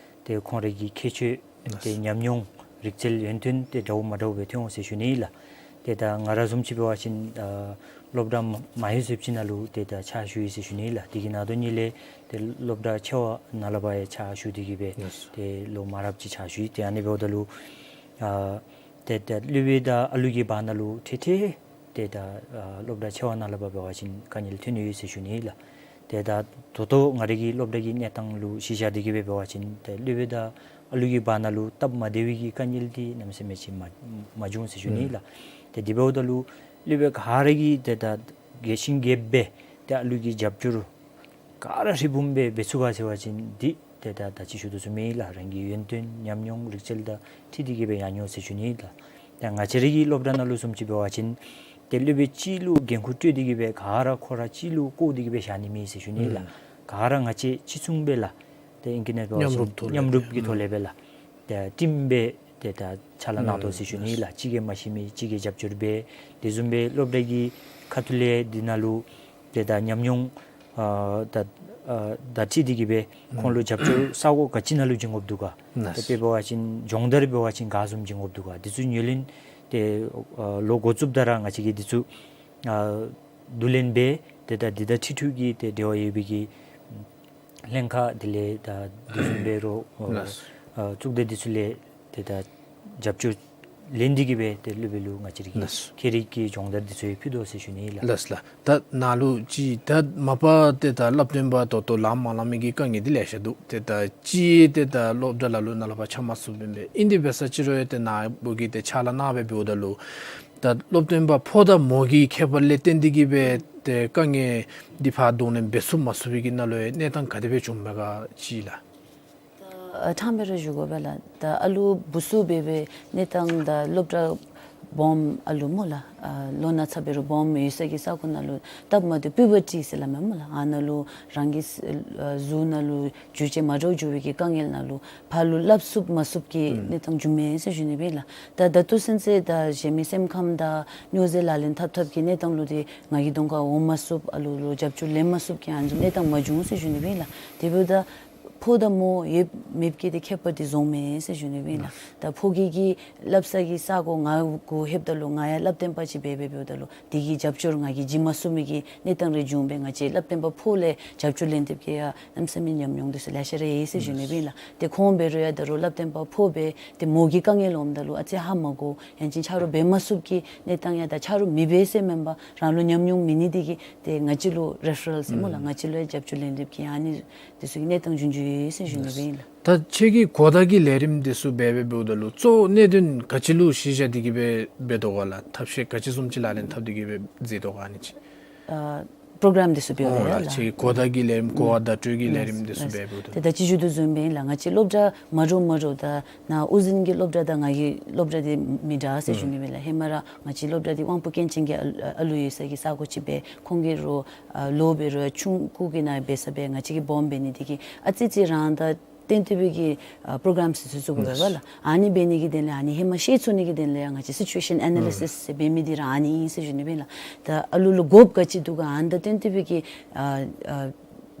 ཏེ་ཁོང་རའི་གི་ཁྱད་ཆོས་ཏེ་ཉམས་མྱོང་རིག་རྩལ་ཡོན་ཏན་ཏེ་འདྲཝ་མ་འདྲཝ་སྦེ་ཐོན་འོང་ཟེར་ཞུ་ནི་ལགས། ཏེ་ད་ང་ར་བཟུམ་ཅིག་འབད་བ་ཅིན་ཨ་སློབ་གྲྭ་མ་མ་ཡོད་ཚད་ཅིག་ནང་ལུ་ཏེ་ད་ཕྱག་ཞུ་ཡི་ཟེར་ཞུ་ནི་ལགས། དེ་གི་ནང་དོན་ཉིད་ལས་ཏེ་སློབ་གྲྭ་ཆེ་བ་ནང་ལས་ཕར་ཡང་ཕྱག་ཞུ་སྟེ་གི་སྦེ་ཏེ་ལོ་མང་རབས་ཅིག་ཕྱག་ཞུ་ཡི། ཏེ་ཨ་ནི་འབདཝ་ད་ལུ་ཨ་ཏེ་ད་སློབ་དཔོན་དང་ཨ་ལུ་གི་བར་ན་ལུ་ཏེ་ཏེ་ཏེ་ད་ཨ་སློབ་གྲྭ་ཆེ་བ་ནང་ལས་ཕར་འབད་བ་ཅིན་དཀའ་ངལ་ཐོན་ཡོད་ཟེར་ཞུ་ནི་ལགས། ཏེ་ད་ད་ལྟོ་ང་རའི་གི་སློབ་གྲྭ་གི་གནས་སྟངས་ལུ་གཞི་བཞག་སྟེ་གི་སྦེ་འབད་བ་ཅིན་ཏེ་སློབ་དཔོན་དང་ཨ་ལུ་གི་བར་ན་ལུ་སྟབས་མ་བདེ་བའི་གི་དཀའ་ངལ་འདི་གནམ་མེད་ས་མེད་ཅིག་མ་མ་བྱུང་ཟེར་ཞུ་ནི་ལགས། ཏེ་དེ་འབདཝ་ད་ལུ་སློབ་དཔོན་ག་ར་གིས་ཏེ་ད་རྒྱས་ཤིང་རྒྱསཔ་སྦེ་ཏེ་ཨ་ལུ་གི་རྒྱབ་སྐྱོར་ག་ར་ཧྲིལ་བུམ་སྦེ་འབད་ཚུགས་ག་ཟེར་བ་ཅིན་འདི་ཏེ་ད་ད་ཅི་ཞུ་དོ་བཟུམ་ཨིན་ལགས། རང་གི་ཡོན་ཏན་ཉམས་མྱོང་རིག་རྩལ་དང་འཁྲིལ་ཏེ་གི་སྦེ་ཡང་ཡོད་ཟེར་ཞུ་ནི་ལགས། ད་ང་བཅས་རའི་གི་སློབ་གྲྭ་ནང་ལུ་བཟུམ་ཅིག་འབད་བ་ཅིན་ཏེ་སློབ་དཔོན་གཅིག་ལུ་འགན་ཁུར་སྤྲོད་དེ་གི་སྦེ་ག་ར་ཁོ་ར་གཅིག་ལུ་བཀོད་དེ་གི་སྦེ་བཞག་ནི་མེད་ཟེར་ཞུ་ནི་ལགས། ག་ར་ང་བཅས་གཅིག་མཚུངས་སྦེ་ལགས། ཏེ་ཨིང་སྐད་ནང་འབད་བ་ཅིན་མཉམ་རུབ་ཀྱི་ཐོག་ལས་སྦེ་ལགས། ཏེ་ཊིམ་སྦེ་ཏེ་ད་ཕྱག་ལཱ་གནང་དོ་ཟེར་ཞུ་ནི་ལགས། གཅིག་གིས་མ་ཤེས་མི་གཅིག་གིས་རྒྱབ་སྐྱོར་འབད། དེ་བཟུམ་སྦེ་སློབ་གྲྭ་གི་ཁ་ཐུག་ལས་འདི་ནང་ལུ་ཏེ་ད་ཉམས་མྱོང་ཨ་ད་ཨ་ད་འཁྲིལ་ཏེ་གི་སྦེ་ཁོང་ལུ་རྒྱབ་སྐྱོར་ས་གོ་ག་ཅི་ནང་ལུ་བྱིན་དགོཔ་འདུག་ག། ཏེ་དཔེ་འབད་བ་ཅིན་སྦྱོང་བརྡར་འབད་བ་ཅིན་ག་བཟུམ་བྱིན་དགོཔ་འདུག་ག། འདི་ཚུ་ཉོ་ལེན་ཏེ་ཨ་ལོ་འགོ་བཙུགསཔ་ད་ར་ང་བཅས་ཀྱིས་འདི་ཚུ་ཨ་བསྡུ་ལེན་འབད། ཏེ་ད་འདི་དང་འཁྲིལ་འཁྲིལ་གྱི་ཏེ་འབྲེལ་བ་ཡོད་པའི་གི་ལྷན་ཁག་དེ་ལས་ད་དེ་བཟུམ་སྦེ་རོགས་ཨ་ཨ་གཙུག་སྡེ་འདི་ཚུ་ལས་ཏེ་ད་རྒྱབ་སྐྱོར་ལེན་ཏེ་གི་སྦེ་ཏེ་སློབ་དཔོན་ལུ་ང་བཅས་རའི་གི་ཁྱད་རིག་གི་སྦྱོང་བརྡར་འདི་ཚུ་ཡང་ཕུལ་དོ་ཟེར་ཞུ་ནི་ལགས། ལགས་ལགས། ད་ནཱ་ལུ་ཅིག་ད་མ་པ་ཏེ་ད་སླབ་སྟོན་པ་ད་ལྟོ་ལངམ་མ་ལངམ་གི་དཀའ་ངལ་འདི་ལེ་ཤ་འདུག། ཏེ་ད་ཅིག་ཏེ་ད་སློབ་གྲྭ་ལ་ལུ་ནཱ་ལས་ཕར་ཆ་མ་ཚུགསཔ་ཨིན་པས། ཨིན་དེ་འབད་ས་ཅིག་རུང་ཡང་ཏེ་ནཱ་བུ་གིས་ཏེ་ཕྱག་ལཱ་གནང་སྦེ་འབདཝ་ད་ལུ་ད་སློབ་སྟོན་པ་ཕོ་དང་མོ་གི་ཁྱད་པར་ལས་བརྟེན་ཏེ་གི་སྦེ་ཏེ་དཀའ་ངལ་འདི་ཕར་གདོང་ལེན་འབད་ཚུགས་མ་ཚུགས་པའི་གི་ནང་ལུ་ཡང་གནས་སྟངས་ག་དེ་སྦེ་བྱུངམ་མས་ག་ཅིག་ལགས། ད་ཨ་ཕྲང་སྦེ་ར་ཞུ་དགོ་པས་ལགས། ད་ཨ་ལུ་བུ་ཚུ་འབད་བའི་གནས་སྟངས་ད་སློབ་གྲྭ་སྦོམ་ཨ་ལུ་སྨོ་ལགས། ཨ་ལོ་ན་ཚ་འབད་རུང་སྦོམ་ཡོད་ས་གི་ས་གོ་ནང་ལུ་སྟབས་མ་བདེཝ་པུ་བར་ཊི་ཟེར་སླབ་མས་སྨོ་ལགས། ཨ་ནཱ་ལུ་རང་གི་ཨ་གཟུགས་ནང་ལུ་འགྱུར་བཅོས་མ་འདྲཝ་འགྱོ་བའི་གི་དཀའ་ངལ་ནང་ལུ་ཕར་ལུ་སླབ་ཚུགསཔ་མ་ཚུགསཔ་གི་གནས་སྟངས་བྱུངམ་མས་ཟེར་ཞུ་ནི་སྦེ་ལགས། ད་ད་ལྟོ་ཚུན་ཚོད་ད་གཞན་མི་སེམས་ཁམས་དང་སྨྱོ་རྫས་ལག་ལེན་འཐབ་འཐབ་ཀྱི་གནས་སྟངས་ལུ་འདི་ང་གི་གདོང་ཁར་འོང་མ་ཚུགསཔ་ཨ་ལུ་ལུ་རྒྱབ་སྐྱོར་ལེན་མ་ཚུགསཔ་གི་ཨ་ནི་བཟུམ་གནས་སྟངས་མ་བྱུང་ཟེར་ཞུ་ནི་སྦེ་ལགས། དེ་འབདཝ་ད་ཕོ་དང་མོ་ཡོད་མེདཔ་གི་དེ་ཁྱད་པར་དེ་བཟུམ་མས་ཟེར་ཞུ་ནི་སྦེ་ལགས། ད་ཕོ་གི་གི་སླབ་ས་གི་ས་གོ་ང་གུ་ལྷོདཔ་ད་ལུ་ང་ཡང་སླབ་སྟོན་པ་ཅིག་འབད་འབད་འབདཝ་ད་ལུ་དེ་གི་རྒྱབ་སྐྱོར་ང་གིས་བྱིན་མ་ཚུགས་མི་གི་གནས་སྟངས་རེ་བྱུང་སྦེ་ང་བཅས་སླབ་སྟོན་པ་ཕོ་ལས་རྒྱབ་སྐྱོར་ལེན་ཐབས་ཀྱི་ཡང་གནམ་མེད་ས་མེད་ཉམས་མྱོང་འདི་ཚུ་ལེ་ཤ་ར་ཡོད་ཟེར་ཞུ་ནི་སྦེ་ལགས། ཏེ་ཁོང་འབད་རུང་ཡང་ད་རུང་སླབ་སྟོན་པ་ཕོ་འབད་ཏེ་མོ་གི་དཀའ་ངལ་འོངམ་ད་ལུ་ཨ་ཙི་ཧ་མ་གོ་ཡང་ཅིན་ཆ་རོགས་འབད་མ་ཚུགསཔ་གི་གནས་སྟངས་ཡང་ད་ཆ་རོགས་མི་འབད་ཟེར་མེན་པར་རང་ལུ་ཉམས་མྱོང་མེད་ནི་དེ་གིས་ཏེ་ང་བཅས་ལུ་རེ་ཕ་རལ་ཟེར་སྨོ་ལགས། ང་བཅས་ལུ་ཡང་རྒྱབ་སྐྱོར་ལེན་ཐབས་ཀྱི་ཨ་ནི་དེ་ཚུ་གི་གནས་སྟངས་བྱུང་བྱུངམ་ཡོད་ཟེར་ཞུ་ནི་སྦེ་ཨིན་ལགས། ད་ཁྱོད་ཀྱིས་གོ་བརྡ་གི་ལས་རིམ་དེ་ཚུ་འབད་འབད་འབདཝ་ད་ལུ་གཙོ་བོ་གནད་དོན་ག་ཅི་ལུ་གཞི་བཞག་སྟེ་གི་འབད་འབད་དོ་ག་ལགས། ཐབས་ཤེས་ག་ཅི་བཟུམ་ཅིག་ལག་ལེན་འཐབ་སྟེ་གི་འབད་མཛད་དོ་ག་ཨ་ནི་ཅིག། ཨ་པྲོ་གྲམ་དེ་ཚུ་འབདཝ་ཨོ་ལགས། ལགས་ལགས། ཁྱོད་ཀྱིས་གོ་བརྡ་གི་ལས་རིམ་གོ་བ་བརྡ་སྤྲོད་ཀྱི་ལས་རིམ་དེ་ཚུ་འབད་འབདཝ་ད་ལུ། ཏེ་ད་ཅི་ཞུ་དོ་བཟུམ་སྦེ་ཨིན་ལགས། ང་བཅས་སློབ་གྲྭ་མ་འདྲཝ་མ་འདྲཝ་ད་ནཱ་དབུ་འཛིན་གྱི་སློབ་གྲྭ་དང་ང་གི་སློབ་གྲྭ་འདི་མི་འདྲ་ཟེར་ཞུ་ནི་སྦེ་ལགས། ཧེ་མ་ར་ང་བཅས་སློབ་གྲྭ་འདི་དབང་པོ་སྐྱོན་ཅན་གྱི་ཨ་ཨ་ལུ་ཡོད་ས་གི་ས་གོ་ཅིག་འབད་ཁོང་གི་རོགས་ཨ་ལོ་འབད་རུང་ཆུང་ཀུ་གི་ནང་འབད་ས་སྦེ་ང་བཅས་ཀྱིས་སྦོམ་འབད་ནི་དེ་གིས་ཨ་ཙི་ཅིག་རང་ད་གཏན་ཏིག་པའི་གི་ཨ་པྲོ་གྲམ་ཚུ་ཚུ་བཙུགས་དགོ་པས་ལགས། ཨ་ནི་འབད་ནི་གི་དོན་ལས་ཨ་ནི་ཧེ་མ་ཤེས་ཚུགས་ནི་གི་དོན་ལས་ང་བཅས་སི་ཅུ་ཨེ་ཤཱན་ཨེ་ན་ལི་སིས་ཟེར་འབད་མི་འདི་ར་ཨ་ནི་ཨིན་ཟེར་ཞུ་ནི་སྦེ་ལགས། ད་ཨ་ལུ་ལུ་དགོཔ་ག་ཅི་འདུག་ག་ཨ་ནི་ད་གཏན་ཏིག་པའི་གི་ཨ་ཨ་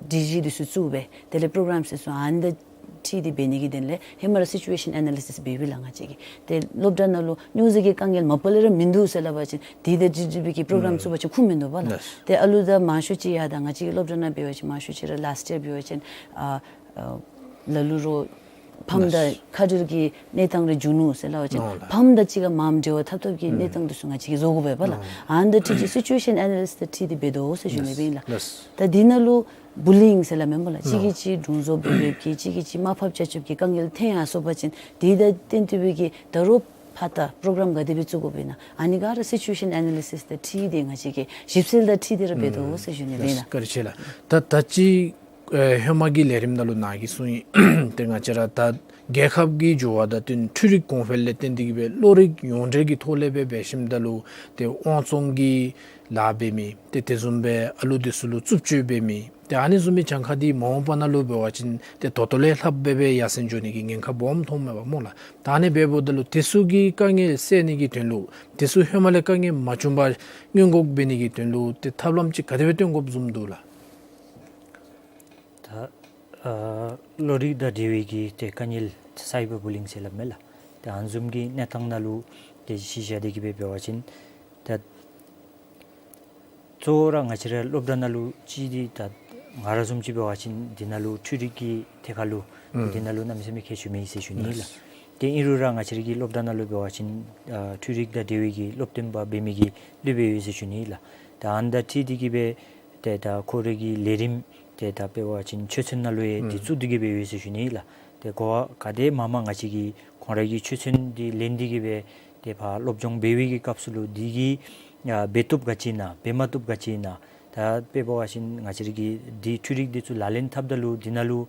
སྒྲིག་གཞི་འདི་ཚུ་བཙུགས་སྦེ་དེ་ལས་པྲོ་གྲམ་ཚུ་ཚུ་ཨ་ནི་ད་ ཁྲིད་དེ་འབད་ནི་གི་དོན་ལས་ཧེ་མ་ར་སི་ཅུ་ཝེ་ཤཱན་ཨེ་ན་ལི་སིས་འབདཝ་ཨིན་ལགས། ང་བཅས་ཀྱིས་ཏེ་སློབ་གྲྭ་ནང་ལུ་སྨྱོ་རྫས་ཀྱི་དཀའ་ངལ་མ་པ་ལས་ར་མིན་འདུག་ཟེར་སླབ་པ་ཅིན་དེ་དང་འཁྲིལ་འཁྲིལ་བའི་གི་པྲོ་གྲམ་ཨུམ་བཙུགས་པ་ཅིན་ཁུངས་མིན་འདུག་པ་ལགས། ལགས། ཏེ་ཨ་ལུ་དང་མང་ཤོས་ཅིག་ཡང་ད་ང་བཅས་ཀྱི་སློབ་གྲྭ་ནང་འབད་བ་ཅིན་མང་ཤོས་ཅིག་ར་ལཱསཊ་ཡར་འབད་བ་ཅིན་ཨ་ཨ་ལ་ལུ་རོགས་ཕམ་དང་ལགས། ཁ་བྲལ་གྱི་གནས་སྟངས་རེ་བྱུང་ནུག་ཟེར་སླབ་པ་ཅིན་ཨོ་ལགས། ཕམ་དང་གཅིག་ཁར་མངམ་འབྲེལ་བ་འཐབ་འཐབ་ཀྱི་གནས་སྟངས་འདི་ཚུ་ང་བཅས་ཀྱིས་བཟོ་དགོ་པས་པ་ལགས། ཨོ་ཨ་ནི་དང་འཁྲིལ་ཏེ་སི་ཅུ་ཝེ་ཤཱན་ཨེ་ན་ལི་སིས་དང་འཁྲིལ་ཏེ་འབད་དོ་ཟེར་ཞུ་ནི་ཨིན་ལགས། ལགས། ད་འདི་ནང་ལུ་བུ་ལི་ཡིང་ཟེར་སླབ་མས་པ་ལགས། གཅིག་གིས་གཅིག་དྲུང་འཚོ་འབད་འབདཝ་གིས་གཅིག་གིས་གཅིག་དམའ་ཕབ་རྐྱབ་རྐྱབ་ཀྱི་དཀའ་ངལ་ཐོན་ཡར་སོང་པ་ཅིན་དེ་དང་བསྟུན་ཏེ་འབད་གི་ད་རུང་ཕར་ད་པྲོ་གྲམ་ག་དེ་སྦེ་བཙུགས་དགོཔ་ཨིན་ན་ཨ་ནི་ག་ར་སི་ཅུ་ཝེ་ཤཱན་ཨེ་ན་ལི་སིས་དང་འཁྲིལ་ཏེ་ང་བཅས་ཀྱིས་ཞིབ་འཚོལ་དང་འཁྲིལ་ཏེ་ར་འབད་དོ་ཟེར་ཞུ་ནི་ཨིན་ལགས། ལགས། བཀའ་དྲིན་ཆེ་ལགས། ད་ད་ཅི་ཨེ་ཧེ་མ་གི་ལས་རིམ་ནང་ལུ་ནཱ་གིས་གསུངས་ཡི། ཏེ་ང་བཅས་ར་ད་རྒྱལ་ཁབ་ཀྱི་འགྱུར་བ་དང་བསྟུན་འཕྲུལ་རིག་གོང་འཕེལ་ལས་བརྟེན་ཏེ་གི་སྦེ་གློག་རིག་ཡོངས་འབྲེལ་གྱི་ཐོག་ལས་སྦེ་འབད་ཞིནམ་ད་ལུ་ཏེ་དབང་བཙོང་གི་ལཱ་འབད་མི་ཏེ་དེ་བཟུམ་སྦེ་ཨ་ལུ་འདི་ཚུ་ལུ་རྩུབ་སྤྱོད་འབད་མི་ཏེ་ཨ་ནི་བཟུམ་མའི་གྱངས་ཁ་འདི་མ་འོངས་པ་ནང་ལུ་འབད་བ་ཅིན་ཏེ་ད་ལྟོ་ལས་ལྷགཔ་སྦེ་སྦེ་ཡར་སེང་འགྱོ་ནི་གི་ཉེན་ཁ་སྦོམ་མཐོངམ་མས་པ་སྨོ་ལགས། ད་ཨ་ནི་འབདཝ་ད་ལུ་དེ་ཚུ་གི་དཀའ་ངལ་སེལ་ནི་གི་དོན་ལུ་དེ་ཚུ་ཧེ་མ་ལས་དཀའ་ངལ་མ་བྱུང་པར་སྔོན་འགོག་འབད་ནི་གི་དོན་ལུ་ཏེ་ཐབས་ལམ་ཅིག་ག་དེ་སྦེ་སྟོན་དགོཔ་བཟུམ་འདུག་ལགས། ད་ཨ་གློག་རིག་དང་འབྲེལ་བའི་གི་ཏེ་དཀའ་ངལ་སའི་བར་བུ་ལི་ཡིང་ཟེར་སླབ་མས་ལགས། ཏེ་ཨ་ནི་བཟུམ་གྱི་གནས་སྟངས་ནང་ལུ་ཏེ་གཞི་བཞག་སྟེ་གི་སྦེ་འབད་བ་ཅིན་ད་གཙོ་བོ་ར་ང་བཅས་ར་སློབ་གྲྭ་ནང་ལུ་ཅིག་འདི་ད་ང་ར་བཟུམ་ཅིག་འབད་བ་ཅིན་འདི་ནང་ལུ་འཕྲུལ་རིག་གི་ཐད་ཁར་ལུ་ཨུམ་འདི་ནང་ལུ་གནམ་མེད་ས་མེད་མཁས་མཆོག་མེད་ཟེར་ཞུ་ནི་ལགས། ལགས། ཏེ་ཨིན་རུང་ར་ང་བཅས་ར་གི་སློབ་གྲྭ་ནང་ལུ་འབད་བ་ཅིན་ཨ་འཕྲུལ་རིག་དང་འབྲེལ་བའི་གི་སློབ་སྟོན་པ་འབད་མི་གི་སློབ་དཔོན་ཡོད་ཟེར་ཞུ་ནི་ལགས། ད་ཨ་ནི་དང་འཁྲིལ་ཏེ་གི་སྦེ་ཏེ་ད་ཁོ་རའི་གི་ལས་རིམ་ཏེ་ད་འབད་བ་ཅིན་ཆོས་ཚན་ནང་ལུ་ཡང་འདི་ཨུམ་བཙུགས་ཏེ་གི་སྦེ་ཡོད་ཟེར་ཞུ་ནི་ལགས། ཏེ་གོ་བ་ག་དེ་མང་མང་ང་བཅས་ཀྱིས་ཁོང་རའི་གི་ཆོས་ཚན་འདི་ལེན་ཏེ་གི་སྦེ་ཏེ་ཕར་སློབ་སྦྱོང་འབད་བའི་གི་སྐབས་སུ་ལུ་འདི་གིས་ཨ་འབད་བཏུབ་ག་ཅི་ཨིན་ན་འབད་མ་བཏུབ་ག་ཅི་ཨིན་ན། ད་དཔེ་འབད་བ་ཅིན་ང་བཅས་ར་གིས་འདི་འཕྲུལ་རིག་འདི་ཚུ་ལག་ལེན་འཐབ་ད་ལུ་འདི་ནང་ལུ་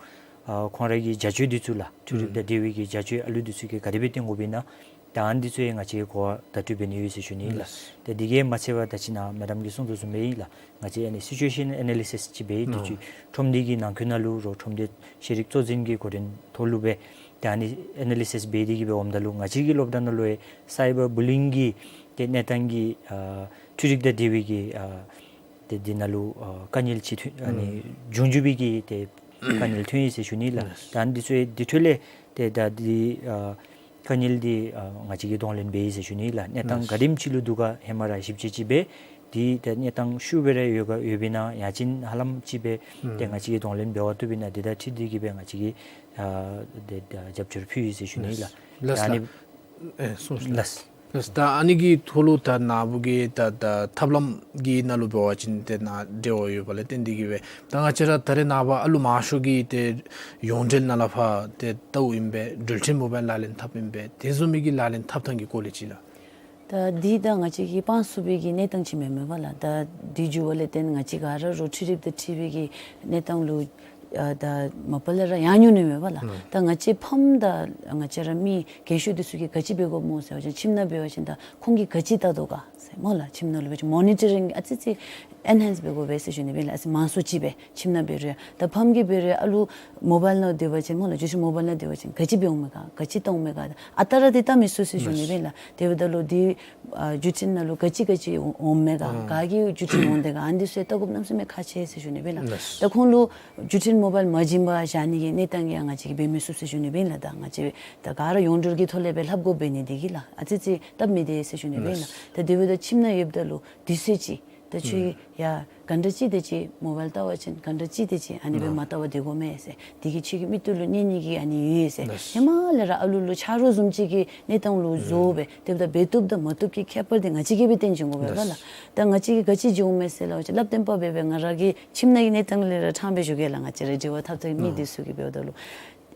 ཨ་ཁོང་རའི་གི་བྱ་སྤྱོད་འདི་ཚུ་ལགས་འཕྲུལ་རིག་དང་འབྲེལ་བའི་གི་བྱ་སྤྱོད་ཨ་ལུ་འདི་ཚུ་གིས་ག་དེ་སྦེ་སྟོན་དགོཔ་ཨིན་ན། ད་ཨ་ནི་འདི་ཚུ་ཡང་ང་བཅས་གོ་བ་བརྡ་སྤྲོད་འབད་ནི་ཡོད་ཟེར་ཞུ་ནི་ལགས། ལགས། ད་འདི་གིས་མ་ཚད་པར་ད་ཅི་ནཱ་མེ་ཌམ་གྱིས་གསུང་དོ་བཟུམ་སྦེ་ཨིན་ལགས། ང་བཅས་ཨ་ནི་སི་ཅུ་ཝེ་ཤཱན་ཨེ་ན་ལི་སིས་ཅིག་འབད་དེ་ཨོ་ཅིག་ཁྲོམ་སྡེ་གི་ནང་འཁོད་ནང་ལུ་རོགས་ཁྲོམ་སྡེ་ཤེས་རིག་གཙོ་འཛིན་གྱི་འགོ་འདྲེན་ཐོག་ལུ་སྦེ་ད་ཨ་ནི་ཨེ་ན་ལི་སིས་འབད་དེ་གི་སྦེ་འོངམ་ད་ལུ་ང་བཅས་ཀྱི་སློབ་གྲྭ་ནང་ལུ་ཡང་སའི་བར་བུ་ལི་ཡིང་གི་ཏེ་གནས་སྟངས་ཀྱི་ཨ་འཕྲུལ་རིག་དང་འབྲེལ་བའི་གི་ཨ་ཏེ་འདི་ནང་ལུ་ཨ་དཀའ་ངལ་ཅིག་ཐོན་ཨ་ནི་ཨུམ་འབྱུང་འགྱུར་བའི་གི་ཏེ་དཀའ་ངལ་ཐོན་ཡི་ཟེར་ཞུ་ནི་ལགས། ལགས། ད་ཨ་ནི་འདི་ཚུ་ཡང་འདི་འཕྲོ་ལས་ཏེ་ད་འདི་ཨ་དཀའ་ངལ་འདི་ཨ་ང་བཅས་ཀྱིས་གདོང་ལེན་འབད་ཡི་ཟེར་ཞུ་ནི་ལགས། གནས་སྟངས་ལགས། ག་དེམ་ཅིག་ལུ་འདུག་ག་ཧེ་མ་ར་ཞིབ་དཔྱད་ཅིག་འབད། འདི་ད་གནས་སྟངས་ཤུགས་སྦེ་ར་ཡོད་ག་ཡོདཔ་ཨིན་ན་ཡང་ཅིན་ཧ་ལམ་ཅིག་སྦེ་ཨུམ་ཏེ་ང་བཅས་ཀྱིས་གདོང་ལེན་འབད་བཏུབ་ཨིན་ན་འདི་དང་འཁྲིལ་ཏེ་གི་སྦེ་ང་བཅས་ཀྱིས་ཨ་ཏེ་ད་རྒྱབ་སྐྱོར་ཕུལ་ཡི་ཟེར་ཞུ་ནི་ལགས། ལགས། ད་ཨ་ནི་ལགས། ཨེ་གསུངས་སོང་། ལགས། ལགས། ད་ཨ་ནི་གི་ཐོག་ལུ་ད་ནཱ་བུ་གིས་ད་ད་ཐབས་ལམ་གྱི་ནང་ལུ་འབད་བ་ཅིན་ཏེ་ནཱ་འབྲེལ་བ་ཡོད་པ་ལས་བརྟེན་ཏེ་གི་སྦེ་ད་ང་བཅས་ར་ད་རེས་ནངས་པ་ཨ་ལུ་མང་ཤོས་ཀྱིས་ཏེ་ཡོངས་འབྲེལ་ནང་ལས་ཕར་ཏེ་ལྟཝ་ཨིན་པས། འགྲུལ་འཕྲིན་མོ་བཱའིལ་ལག་ལེན་འཐབ་ཨིན་པས། དེ་བཟུམ་མའི་གི་ལག་ལེན་འཐབ་ཐངས་ཀྱི་སྐོར་ལས་ཅིག་ལགས། ད་འདི་ད་ང་བཅས་ཀྱིས་སྤང་ཚུགས་པའི་གི་གནས་སྟངས་ཅིག་མེན་མས་པ་ལགས། ད་འདི་འགྱུར་བ་ལས་བརྟེན་ང་བཅས་ག་ར་རོགས་འཕྲུལ་རིག་དང་འཁྲིལ་བའི་གི་གནས་སྟངས་ལུ་ཨ་ད་མ་པ་ལས་ར་ཡར་འགྱོ་ནི་མས་པ་ལགས། ཨུམ་ད་ང་བཅས་ཕམ་དང་ང་བཅས་ར་མི་རྒན་ཤོས་འདི་ཚུ་གིས་ག་ཅི་འབད་དགོཔ་སྨོ་ཟེར་བ་ཅིན་ཁྱིམ་ནང་འབད་བ་ཅིན་ད་ཁོང་གིས་ག་ཅི་བལྟ་དོ་ག་ཟེར་སྨོ་ལགས། ཁྱིམ་ནང་ལུ་འབད་བ་ཅིན་མོ་ནི་ཊ་རིང་ཨ་ཙི་ཙི་ཨེན་ཧེནསི་འབད་དགོ་པས་ཟེར་ཞུ་ནི་སྦེ་ལགས། ཨ་ཙི་མང་སུ་ཅིག་སྦེ་ཁྱིམ་ནང་འབད་རུང་ཡང་ད་ཕམ་གྱིས་འབད་རུང་ཡང་ཨ་ལུ་མོ་བཱའིལ་ནང་སྡོད་པ་ཅིན་སྨོ་ལགས། འགྱོ་ཞིནམ་མོ་བཱའིལ་ནང་སྡོད་པ་ཅིན་ག་ཅི་འབད་འོང་མས་ག་ག་ཅི་བལྟ་འོང་མས་ག་ཨ་རྟག་ར་འདི་བལྟ་མི་ཚུགས་ཟེར་ཞུ་ནི་སྦེ་ལགས། དེ་འབདཝ་ད་ལུ་འདི་ཨ་བརྒྱུད་འཕྲིན་ནང་ལུ་ག་ཅི་ག་ཅི་འོང་འོངམ་མས་ག་ཨོ་ག་གི་བརྒྱུད་འཕྲིན་འོང་དེས་ག་ཨ་ནི་འདི་ཚུ་བལྟ་དགོཔ་གནམ་མེད་ས་མེད་ཁག་ཆེ་ཟེར་ཞུ་ནི་སྦེ་ལགས། ལགས། ད་ཁོང་ལུ་བརྒྱུད་འཕྲིན་མོ་བཱའིལ་མ་བྱིན་པར་བཞག་ནི་གི་གནས་སྟངས་ཡང་ང་བཅས་ཀྱིས་འབད་མི་ཚུགས་ཟེར་ཞུ་ནི་སྦེ་ལགས། ད་ང་བཅས་ད་ག་ར་ཡོངས་འབྲེལ་གྱི་ཐོག་ལས་སྦེ་ལྷབ་དགོཔ་འབད་ནི་འདི་གིས་ལགས། ཨ་ཙི་ཙི་སྟབས་མི་བདེ་ཟེར་ཞུ་ནི་སྦེ་ལགས། ལགས། ད་དེ་འབདཝ་ད་ཁྱིམ་ནང་ཡོདཔ་ད་ལུ་དུས་ཚོད་ཅིག་ད་ཁྱོད་ཨུམ་ཡ་ག་འདྲ་ཅིག་དེ་ཅིག་མོ་བཱའིལ་བལྟ་བ་ཅིན་ག་འདྲ་ཅིག་དེ་ཅིག་ཨ་ནི་སྦེ་ཨ་མ་བལྟ་བར་སྡོད་དགོ་མས་ཟེར། དེ་གིས་ཁྱོད་ཀྱི་མིག་ཏོ་ལུ་གནོད་ནི་གི་ཨ་ནི་ཡོད་ཟེར། ལགས། ཧེ་མ་ལས་ར་ཨ་ལུ་ལུ་ཆ་རོགས་བཟུམ་ཅིག་གི་གནས་སྟངས་ལུ་བཟོ་སྦེ་དེ་འབདཝ་ད་འབད་བཏུབ་དང་མ་བཏུབ་ཀྱི་ཁྱད་པར་འདི་ང་བཅས་ཀྱིས་སྦེ་སྟོན་བྱིན་དགོ་པས་པ་ལགས། ལགས། ད་ང་བཅས་ཀྱིས་ག་ཅི་བྱུང་མས་ཟེར་སླབ་པ་ཅིན་སླབ་སྟོན་པ་འབད་སྦེ་ང་ར་གི་ཁྱིམ་ནང་གི་གནས་སྟངས་ལས་ར་ཕྲང་སྦེ་ཞུ་གེ་ལགས། ང་བཅས་ར་འབྲེལ་བ་འཐབ་ཐངས་མི་ཨ་འདི་ཚུ་གིས་འབདཝ་ད་ལུ་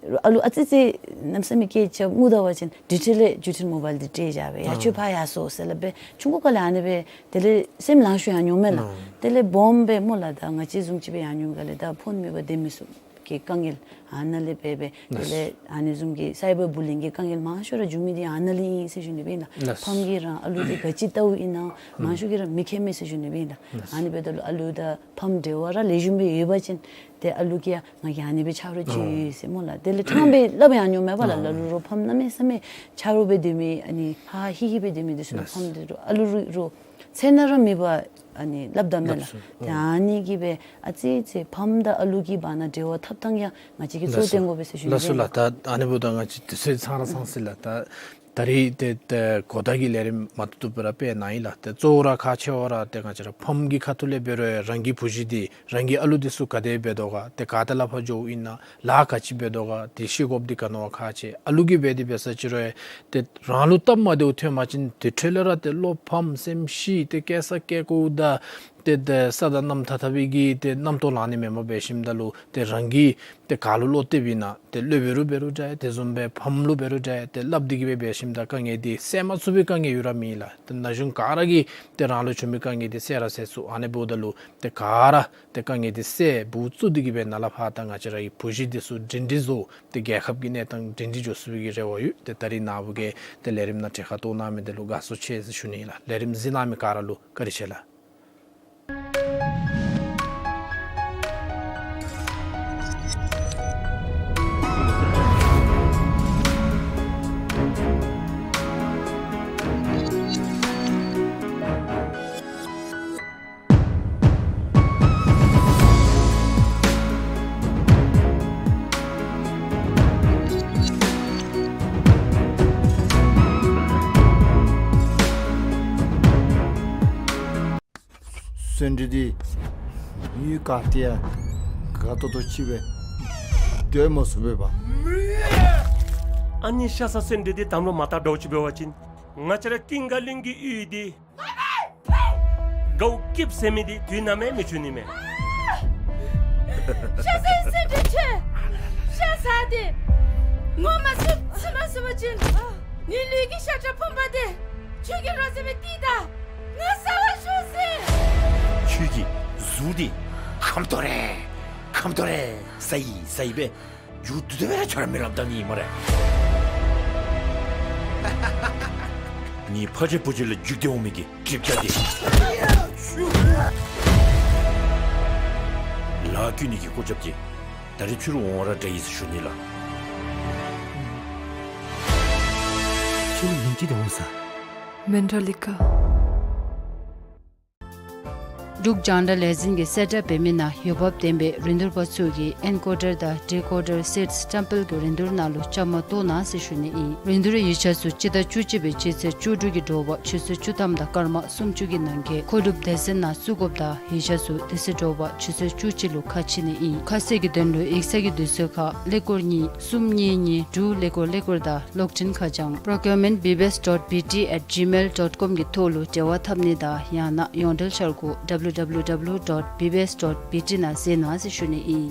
ཨ་ལུ་ཨ་ཙི་ཙི་གནམ་མེད་ས་མེད་སྐད་ཆ་སྨུག་ད་པ་ཅིན་དེ་འཕྲོ་ལས་བརྒྱུད་འཕྲིན་མོ་བཱའིལ་འདི་སྤྲོད་བཞག་སྦེ་ཡ་ཨ་ཁྱོད་ཕར་ཡར་སོང་ཟེར་སླབ་སྦེ་ཆུང་ཀུ་སྐབས་ལས་ཨ་ནི་སྦེ་དེ་ལས་སེམས་ལང་ཤོར་ཡར་འགྱོཝ་མས་ལགས། ཨ་དེ་ལས་སྦོམ་སྦེ་སྨོ་ལགས། ད་ང་བཅས་བཟུམ་ཅིག་སྦེ་ཡར་འགྱོཝ་སྐབས་ལས་ད་ཕོན་མེད་པར་སྡོད་མི་ཚུགས་ཀྱི་དཀའ་ངལ་ཨ་ནཱ་ལས་འབད་སྦེ་དེ་ལས་ཨ་ནི་བཟུམ་གྱི་སའི་བར་བུ་ལི་ཡིང་གི་དཀའ་ངལ་མང་ཤོས་ར་འབྱུང་མི་འདི་ཨ་ནཱ་ལས་ཨིན་ཟེར་ཞུ་ནི་སྦེ་ལགས། ལགས། ཕམ་གྱིས་ར་ཨ་ལུ་འདི་ག་ཅི་བལྟཝ་ཨིན་ན་མང་ཤོས་ཀྱིས་ར་མི་མཁྱེན་མས་ཟེར་ཞུ་ནི་སྦེ་ལགས། ལགས། ཨ་ནི་འབདཝ་ད་ལུ་ཨ་ལུ་དང་ཕམ་འབྲེལ་བ་ར་ལེགས་ཤོམ་སྦེ་ཡོད་པ་ཅིན་ཏེ་ཨ་ལུ་གིས་ཡང་ང་གིས་ཨ་ནི་སྦེ་ཆ་རོགས་ཅིག་ཨ་ཡོད་ཟེར་སྨོ་ལགས། དེ་ལས་ཕྲང་སྦེ་སླབ་ཡར་འགྱོཝ་མས་པ་ལགས། ཨ་ལ་ལུ་རོགས་ཕམ་གནམ་མེད་ས་མེད་ཆ་རོགས་སྦེ་སྡོད་མི་ཨ་ནི་ཧ་ཧི་ཧི་སྦེ་སྡོད་མི་འདི་ཚུ་ལགས། ཕམ་འདི་རོགས་ཨ་ལུ་རོགས་རོགས་ཚེ་ན་ར་མེད་པར་ཨ་ནི་སླབ་ད་མས་ལགས། སླབ་སོང་། ཏེ་ཨ་ནི་གིས་སྦེ་ཨ་ཙི་ཙི་ཕམ་དང་ཨ་ལུ་གི་བར་ན་འབྲེལ་བ་འཐབ་ཐངས་ཡང་ང་བཅས་ གི་གཙོ་བོ་སྟོན་དགོ་པས་ཟེར་ཞུ་ནི། ལགས་སོ་ལགས། ད་ཨ་ནི་འབདཝ་ད་ང་བཅས་དུས་ཚོད་ཚང་ར་ཚང་སོ་ཡི་ལགས། ད་ད་རིས་ཏེ་ཏེ་གོ་བརྡ་གི་ལས་རིམ་མ་ཐུབ་ཐུབ་སྦེ་ར་སྤེལ་གནང་ཡི་ལགས། ཏེ་གཙོ་བོ་ར་ཁག་ཆེ་བ་ར་ཏེ་ང་བཅས་ར་ཕམ་གྱི་ཁ་ཐུག་ལས་འབད་རུང་རང་གི་བུ་གཞི་འདི་རང་གི་ཨ་ལུ་འདི་ཚུ་ག་དེ་འབད་དོ་ག། ཏེ་ག་ཏེ་ལས་ཕར་འགྱོཝ་ཨིན་ན། ལཱ་ག་ཅི་འབད་དོ་ག། ཏེ་ཤེས་དགོཔ་འདི་ག་ནི་བ་ཁག་ཆེ། ཨ་ལུ་གིས་འབད་དེ་འབད་ས་ཅིག་རུང་ཏེ་རང་ལུ་སྟབས་མ་བདེཝ་ཐོན་པ་ཅིན་ཏེ་འཕྲོ་ལས་ར་ཏེ་བློ་ཕམ་སེམས་ཤི་ཏེ་སྐྱེ་ས་སྐྱེ་སྐྱེཝ་ད་ཏེ་ཏེ་ས་དང་གནམ་ཐ་ཐ་སྦེ་གི་ཏེ་རྣམ་རྟོག་ལང་ནི་མེནམ་འབད་ཞིནམ་ད་ལུ་ཏེ་རང་གི་ཏེ་ག་ལུ་བློ་གཏད་པའི་ནང་ཏེ་བློ་འབད་རུང་འབད་རུང་འདྲ། དེ་བཟུམ་སྦེ་ཕམ་ལུ་འབད་རུང་འདྲ། ཏེ་སླབ་སྟེ་གི་སྦེ་འབད་ཞིནམ་ད་དཀའ་ངལ་འདི་སེལ་མ་ཚུགས་པའི་དཀའ་ངལ་ཡོད་ར་མེད་ལགས། ཏེ་ན་གཞོན་ག་ར་གིས་ཏེ་རང་ལུ་བྱུང་མི་དཀའ་ངལ་འདི་སེལ་ར་སེལ་ཚུགས། ཨ་ནི་འབདཝ་ད་ལུ་ཏེ་ག་ར་ཏེ་དཀའ་ངལ་འདི་སེལ་འབུ་བཙུགས་ཏེ་གི་སྦེ་ནཱ་ལས་ཕར་ད་ང་བཅས་ར་གི་བུ་གཞི་འདི་ཚུ་སྒྲིང་སྒྲིང་བཟོ་ཏེ་རྒྱལ་ཁབ་ཀྱི་གནས་སྟངས་སྒྲིང་སྒྲིང་འགྱོ་ཚུགས་པའི་གི་རེ་བ་ཡོད། ཏེ་ད་རིས་ནཱ་བུ་གིས་ཏེ་ལས་རིམ་ནང་གྲལ་ཁར་གཏོགས་གནང་མི་འདི་ལུ་དགའ་ཚོར་ཆེ་ཟེར་ཞུ་ནི་ལགས། ལས་རིམ་གཟིགས་གནང་མི་ག་ར་ལུ་བཀའ་དྲིན་ཆེ་ལགས། གསོན་འདྲེ་འདི་ཡུལ་ག་ཏེ་ཡང་དགའ་ཏོག་ཏོ་ཅིག་སྦེ་སྡོད་མ་ཚུགས་པས་པ། ཨ་ནི་ཤ་ཟ་གསོན་འདྲེ་འདི་དམ་ལུ་མ་བཏགས་འདྲཝ་ཅིག་འབད་བ་ཅིན་ང་བཅས་ར་ཀུན་དགའ་གླིང་གི་ཡུལ་འདི་དགའཝ་སྐྱིདཔ་ཟེར་མི་འདི་དུས་ནམ་ཡང་མི་འབྱུང་ནི་མས། ཤ་ཟ་གསོན་འདྲེ་ཁྱོད། ཤ་ཟ་སྟེ་ངོ་མ་ཚུད་ཚུད་མ་ཚུགས་པ་ཅིན་ངེའི་ལུས་ཀྱི་ཤ་ཁྲག་ཕུང་པོ་འདི་ཁྱོད་ཀྱིས་རོགས་ཟེར་བའི་ཏི་ད་ང་ཟ་བར་ཞུ་ཟེར། ཁྱོད་ཀྱི་གཟུགས་འདི་ཁམ་ཏོ་རེ་ཁམ་ཏོ་རེ་ཟ་ཡི་ཟ་ཡི་སྦེ་མཇུག་བསྡུ་ཐབས་སྦེ་ར་ཁྱོད་ར་མི་ར་བཏང་ནི་ཨིན་སྨ་རེ། ངེའི་ཕ་རྗེ་བུ་རྗེ་ལས་བརྒྱུད་དེ་འོང་མི་གི་གྲིབ་བརྒྱ་འདི་ལཱ་བཀོལ་ནི་གི་སྐུ་རྒྱབ་ཀྱིས་ད་རིས་ཕྱི་རུ་འོང་བ་ར་དྲག་ཡི་ཟེར་ཞུ་ནི་ལགས། ཁྱོད་མིང་ཅི་འདི་འོང་ས། མེན་ཌོ་ལི་ཀ། འབྲུག་རྒྱང་བསྒྲགས་ལས་འཛིན་གྱིས་གསལ་བསྒྲགས་འབད་མི་ནང་འོས་འབབ་ལྡན་པའི་རིན་བསྡུར་པ་ཚུ་གིས་ཨེན་ཀོ་ཌར་དང་ཌི་ཀོ་ཌར་སེཊསི་ཊེམ་པལ་གྱི་རིན་བསྡུར་ནང་ལུ་བཅའ་མར་གཏོགས་གནང་ཟེར་ཞུ་ནི་ཨིན། རིན་བསྡུར་ཡིག་ཆ་ཚུ་སྤྱི་ཟླ་བཅུ་གཅིག་པའི་སྤྱི་ཚེས་བཅུ་དྲུག་གི་དྲོ་པ་ཆུ་ཚོད་བཅུ་ཐམ་དང་སྐར་མ་སུམ་ཅུ་གི་ནང་འཁོད་མཁོ་སྒྲུབ་སྡེ་ཚན་ནང་བཙུགས་དགོཔ་དང་ཡིག་ཆ་ཚུ་དེ་ཚེ་དྲོ་པ་ཆུ་ཚོད་བཅུ་གཅིག་ལུ་ཁ་ཕྱེ་ནི་ཨིན། ཁ་གསལ་གྱི་དོན་ལུ་ཡིག་ཚང་གི་དུས་ཚོད་ཁར་ཀླད་ཀོར་གཉིས་གསུམ་གཉིས་གཉིས་དྲུག་ཀླད་ཀོར་ཀླད་ཀོར་དང་གློག་འཕྲིན་ཁ་བྱང་པྲོ་ཀིའུར་མེནཊ་བི་བི་ཨེསི་ཌོཊ་བི་ཊི་ཨེཊ་ཇི་མེལ་ཌོཊ་ཀོམ་གི་ཐོག་ལུ་འབྲེལ་བ་འཐབ་ནི་དང་ཡང་ན་ཡོངས་འབྲེལ་འཆར་སྒོ་ཌབ་ལུ་ཌབ་ལུ་ཌབ་ལུ་ཌོཊ་བི་བི་ཨེསི་ཌོཊ་བི་ཊི་ནང་གཟིགས་གནང་ཟེར་ཞུ་ནི་ཨིན།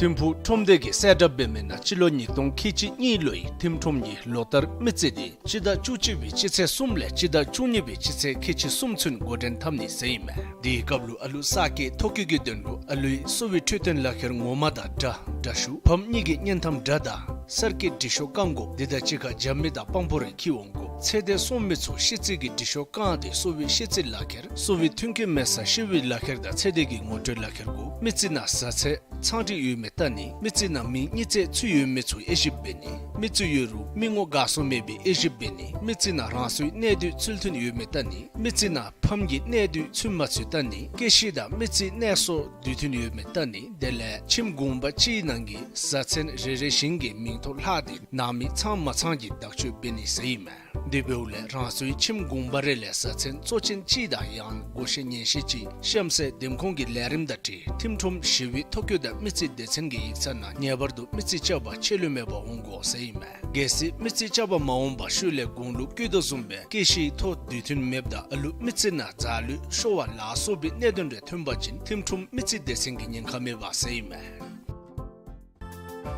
ཐིམ་ཕུག་ཁྲོམ་སྡེ་གིས་གསལ་བསྒྲགས་འབད་མི་ནང་སྤྱི་ལོ་ཉིས་སྟོང་ཁལ་གཅིག་གཉིས་ལོའི་ཐིམ་ཁྲོམ་གྱི་ལོ་བསྟར་མི་རྩིས་འདི་སྤྱི་ཟླ་བཅུ་གཅིག་པའི་སྤྱི་ཚེས་གསུམ་ལས་སྤྱི་ཟླ་བཅུ་གཉིས་པའི་སྤྱི་ཚེས་ཁལ་གཅིག་གསུམ་ཚུན་འགོ་འདྲེན་འཐབ་ནི་ཟེར་ཨིན་མས། དེའི་སྐབས་ལུ་ཨ་ལུ་གསར་སྐྱེས་ཐོ་བཀོད་ཀྱི་དོན་ལུ་ཨ་ལུའི་གསོ་བའི་འཕྲོད་བསྟེན་ལག་ཁྱེར་ངོ་མ་དང་འདྲ་འདྲ་ཞུ། ཕམ་གཉིས་ཀྱི་བརྙན་ཐུང་འདྲ་དང་གསར་སྐྱེས་འབྲི་ཤོག་བསྐང་དགོཔ་འདི་དང་གཅིག་ཁར་རྒྱབ་མི་དང་དཔང་པོ་རེ་འཁྱིད་འོང་དགོ། ཚེ་འདས་སོང་མི་ཚུ་ཤི་རྩིས་ཀྱི་འབྲི་ཤོག་བསྐང་སྟེ་གསོ་བའི་ཤི་རྩིས་ལག་ཁྱེར་གསོ་བའི་མཐུན་རྐྱེན་མེད་སར་ཤི་བའི་ལག་ཁྱེར་དང་ཚེ་འདས་ཀྱི་ངོ་སྤྲོད་ལག་ཁྱེར་དགོ། མི་རྩིས་ནང་བཟའ་ཚང་ཚང་སྒྲིག་ཡོད་མེད་བལྟ་ནི། མི་རྩིས་ནང་མིང་གཉིས་བརྩེགས་ཚུད་ཡོད་མེད་ཚུ་དབྱེ་ཞིབ་འབད་ནི། མི་རྩིས་ཡོད་རུང་མི་ངོ་དགའ་སོང་མེད་པའི་དབྱེ་ཞིབ་འབད་ནི། མི་རྩིས་ནང་རང་སོའི་གནས་སྡུད་ཚུལ་མཐུན་ཡོད་མེད་བལྟ་ནི། མི་རྩིས་ནང་ཕམ་གྱི་གནས་སྡུད་ཚུད་མ་ཚུད་བལྟ་ནི། སྐྱེ་ཤི་དང་མི་རྩིས་གནས་སོ་དུས་མཐུན་ཡོད་མེད་བལྟ་ནི། དེ་ལས་ཁྱིམ་གུང་པ་གཅིག་ནང་གི་བཟའ་ཚང་རེ་རེ་བཞིན་གྱི་མིང་ཐོ་ལྷག་སྟེ་ནང་མི་ཚང་མ་ཚང་གི་དག་བཅོས་འབད་ནི་ཟེར་ཨིན་མས། དེ་འབདཝ་ལས་རང་སོའི་ཁྱིམ་གུང་པ་རེ་ལས་བཟའ་ཚང་གཙོ་ཅན་གཅིག་དང་ཡང་ན་བགོ་བཤའ་ཉན་ཤེས་ཅིག་གཤམ་གསལ་འདེམས་ཁོངས་ཀྱི་ལས་རིམ་དང་འཁྲིལ་ཐིམ་ཁྲོམ་ཞི་བའི་ཐོ་བཀོད་དང་མི་རྩིས་སྡེ་ཚན་གྱི་ཡིག་ཚང་ནང་ངེས་པར་དུ་མི་རྩིས་བཅའ་བར་ཆད་ལུས་མེད་པར་འོང་དགོ་ཟེར་ཨིན་མས། གལ་སྲིད་མི་རྩིས་བཅའ་བར་མ་འོངས་པར་ཤུལ་ལས་དགུང་ལོ་བཀོད་དོ་བཟུམ་སྦེ་སྐྱེ་ཤིའི་ཐོ་དུས་མཐུན་མེདཔ་དང་ཨ་ལུ་མི་རྩིས་ནང་འཛག་ལུས་ཤོར་བ་ལ་སོགས་པའི་གནད་དོན་རེ་ཐོན་པ་ཅིན་ཐིམ་ཁྲོམ་མི་རྩིས་སྡེ་ཚན་གྱི་ཉེན་ཁ་མེད་པ་ཟེར་ཨིན་མས།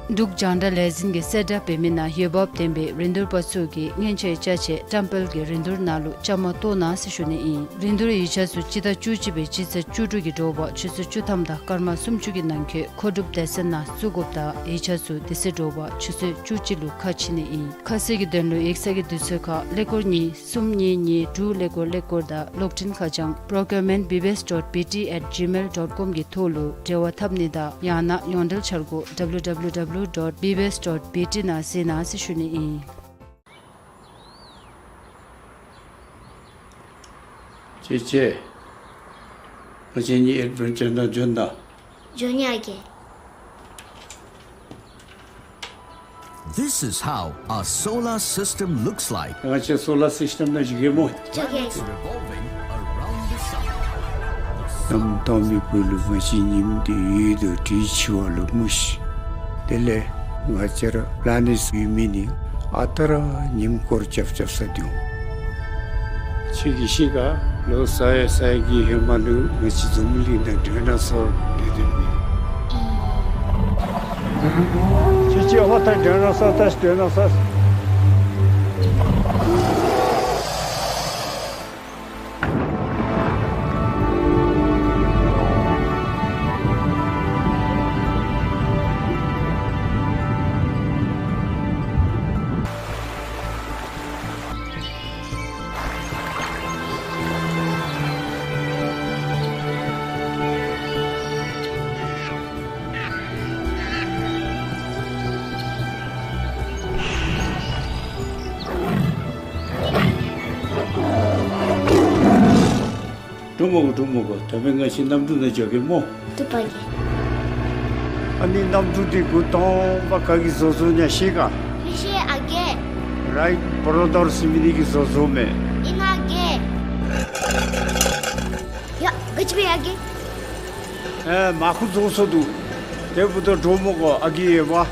འབྲུག་རྒྱང་བསྒྲགས་ལས་འཛིན་གྱིས་གསལ་བསྒྲགས་འབད་མི་ནང་འོས་འབབ་ལྡན་པའི་རིན་བསྡུར་པ་ཚུ་གིས་མཉེན་ཆས་ཅ་ཆས་བཀྲམ་སྤེལ་གྱི་རིན་བསྡུར་ནང་ལུ་བཅའ་མར་གཏོགས་གནང་ཟེར་ཞུ་ནི་ཨིན། རིན་བསྡུར་ཡིག་ཆ་ཚུ་སྤྱི་ཟླ་བཅུ་གཅིག་པའི་སྤྱི་ཚེས་བཅུ་དྲུག་གི་དྲོ་པ་ཆུ་ཚོད་བཅུ་ཐམ་དང་སྐར་མ་སུམ་ཅུ་གི་ནང་འཁོད་མཁོ་སྒྲུབ་སྡེ་ཚན་ནང་བཙུགས་དགོཔ་དང་ཡིག་ཆ་ཚུ་དེ་ཚེ་དྲོ་པ་ཆུ་ཚོད་བཅུ་གཅིག་ལུ་ཁ་ཕྱེ་ནི་ཨིན། ཁ་གསལ་གྱི་དོན་ལུ་ཡིག་ཚང་གི་དུས་ཚོད་ཁར་ཀླད་ཀོར་གཉིས་གསུམ་གཉིས་གཉིས་དྲུག་ཀླད་ཀོར་ཀླད་ཀོར་དང་གློག་འཕྲིན་ཁ་བྱང་པྲོ་ཀིའུར་མེནཊ་བི་བི་ཨེསི་ཌོཊ་བི་ཊི་ཨེཊ་ཇི་མེལ་ཌོཊ་ཀོམ་གི་ཐོག་ལུ་འབྲེལ་བ་འཐབ་ནི་དང་ཡང་ན་ཡོངས་འབྲེལ་འཆར་སྒོ་ཌབ་ལུ་ཌབ་ལུ་ཌབ་ལུ་ཌོཊ་བི་བི་ཨེསི་ཌོཊ་བི་ཊི་ནང་གཟིགས་གནང་ཟེར་ཞུ་ནི་ཨིན། ཅེ་ཅེ། ང་བཅས་གཉིས་ཨེཌ་བེན་ཅར་ནང་འབྱོན་ད། འགྱོ་ནི་ཨ་རྒས། This is how our solar system looks like. ང་བཅས་སོ་ལར་སིསི་ཊམ་ནང་བཞུགས་གེ་སྨོ། འགྱོ་རྒས། Revolving around the sun. གནམ་སྟོང་མི་བུ་ལུ་ང་བཅས་ཉིམ་འདི་ཡོད་དོ་དྲི་ཆུ་བ་ལུ་མུ་ཤི། དེ་ལས་ང་བཅས་ར་པ་ལེ་ནེཊ་ཡོད་མི་ནི་ཨ་རྟག་ར་ཉིམ་སྐོར་རྐྱབ་རྐྱབ་ས་འདུག། ཁྱེད་ཀྱིས་ཤེས་ག། ལོ་ས་ཡ་ས་ཡ་གི་ཧེ་མ་ལུ་ང་བཅས་འཛམ་གླིང་ནང་ཌའི་ནོ་སོར་སྡོད་སྡོདཔ་མས། ཁྱེད་ཀྱིས་ཨོ་ད་ཌའི་ནོ་སོར་ད་ཌའི་ནོ་སོར། འགྲོ་མི་དགོ། འགྲོ་མི་དགོ། ད་འབདན་ང་བཅས་གནམ་གྲུ་ནང་འགྱོ་གེ་སྨོ། བཏུབ་པ་རྒས། ཨ་ནི་གནམ་གྲུ་འདི་མགུ་སྟོང་པ་ག་གིས་བཟོ་བཟོཝ་ཨིན་ན་ཤེས་ག། མི་ཤེས་ཨ་རྒས། རའིཊ་བོརོ་དོར་ཟེར་མི་འདི་གིས་བཟོ་བཟོཝ་མས། ཨིན་ན་ཨ་རྒས། ཡ་ག་ཅི་འབད་ཡ་ཨ་རྒས། ཨེ་མར་ཁུ་བཟོ་སོང་འདུག། དེ་འབདཝ་ད་འགྲོ་མི་དགོ་ཨ་རྒས་ཡོདཔ། ཕ་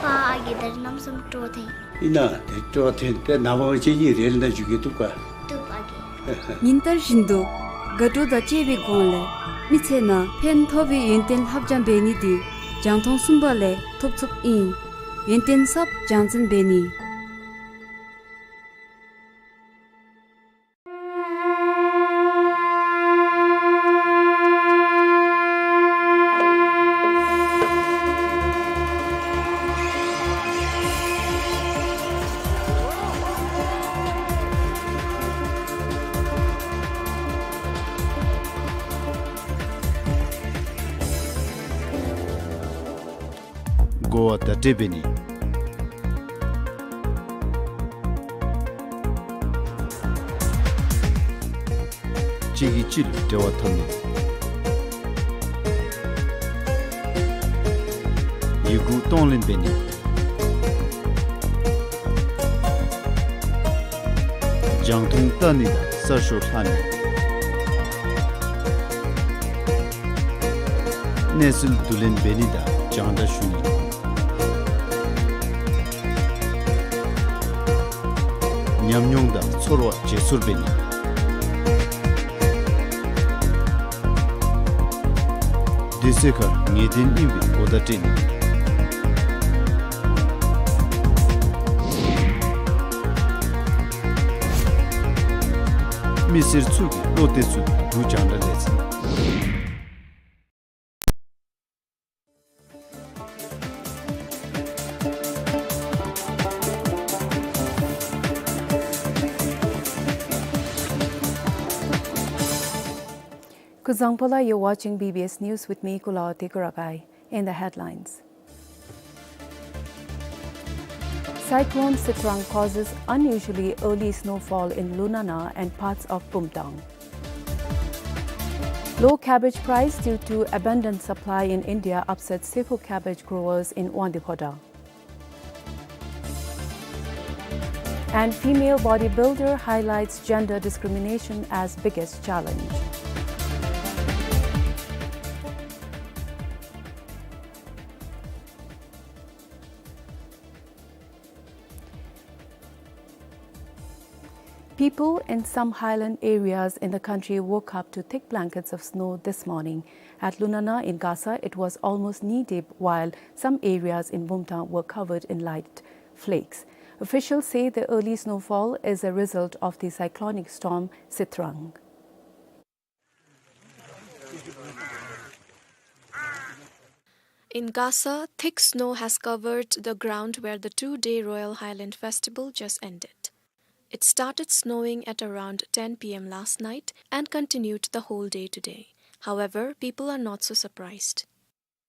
ཨ་རྒས་ད་རིས་གནམ་མེད་ས་མེད་སྤྲོ་ཐེངས། ཨིན་ན་དེ་སྤྲོ་ཐེངས་ཏེ་ནངས་པ་ང་བཅས་གཉིས་རེལ་ནང་འཛུལ་གེ། བཏུབ་ག། བཏུབ་ཨ་རྒས། ཉིན་ལྟར་བཞིན་དུ་དགའ་སྤྲོ་དང་བཅས་པའི་སྒོ་ལས་མི་ཚེ་ནང་ཕན་ཐོགས་པའི་ཡོན་ཏན་ལྷབ་སྦྱང་འབད་ནི་འདི་རྒྱང་མཐོང་གསུམ་པ་ལས་ཐོབ་ཚུགསཔ་ཨིན། ཡོན་ཏན་གསརཔ་སྦྱང་འཛིན་འབད་ནི། གོ་བ་བརྡ་སྤྲོད་འབད་ནི། གཅིག་གིས་གཅིག་ལུ་འབྲེལ་བ་འཐབ་ནི། ཡི་གུ་གཏོང་ལེན་འབད་ནི། རྒྱང་མཐོང་བལྟ་ནི་དང་གསར་ཤོག་ལྷག་ནི། གནས་ཚུལ་བསྡུ་ལེན་འབད་ནི་དང་རྒྱང་བསྒྲགས་ཞུ་ནི། ཉམས་མྱོང་དང་ཚོར་བ་བརྗེ་སོར་འབད་ནི། དུས་ཚོད་ཁར་ངེས་གཏན་ཨིན་པའི་གོ་བརྡ་སྤྲོད་ནི། མི་སེར་ཚུ་གིས་བློ་གཏད་ཚུགས་པའི་འབྲུག་རྒྱང་བསྒྲགས་ལས་འཛིན། Kuzuzangpo la, you're watching B B S News with me, Kulaw Tekuragai. In the headlines. Cyclone Sitrang causes unusually early snowfall in Lunana and parts of Bumthang. Low cabbage price due to abundant supply in India upsets Seppo cabbage growers in Wangdue Phodrang. And female bodybuilder highlights gender discrimination as biggest challenge. People in some highland areas in the country woke up to thick blankets of snow this morning. At Lunana in Gasa, it was almost knee-deep, while some areas in Bumthang were covered in light flakes. Officials say the early snowfall is a result of the cyclonic storm Sitrang. In Gasa, thick snow has covered the ground where the two-day Royal Highland Festival just ended. It started snowing at around ten P M last night and continued the whole day today. However, people are not so surprised.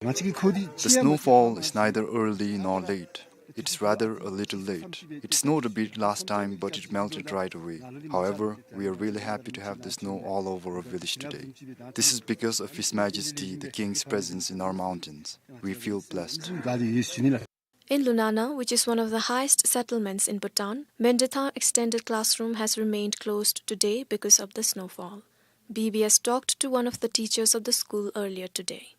The snowfall is neither early nor late. It's rather a little late. It snowed a bit last time, but it melted right away. However, we are really happy to have the snow all over our village today. This is because of His Majesty the King's presence in our mountains. We feel blessed. In Lunana, which is one of the highest settlements in Bhutan, Mendathang Extended Classroom has remained closed today because of the snowfall. B B S talked to one of the teachers of the school earlier today.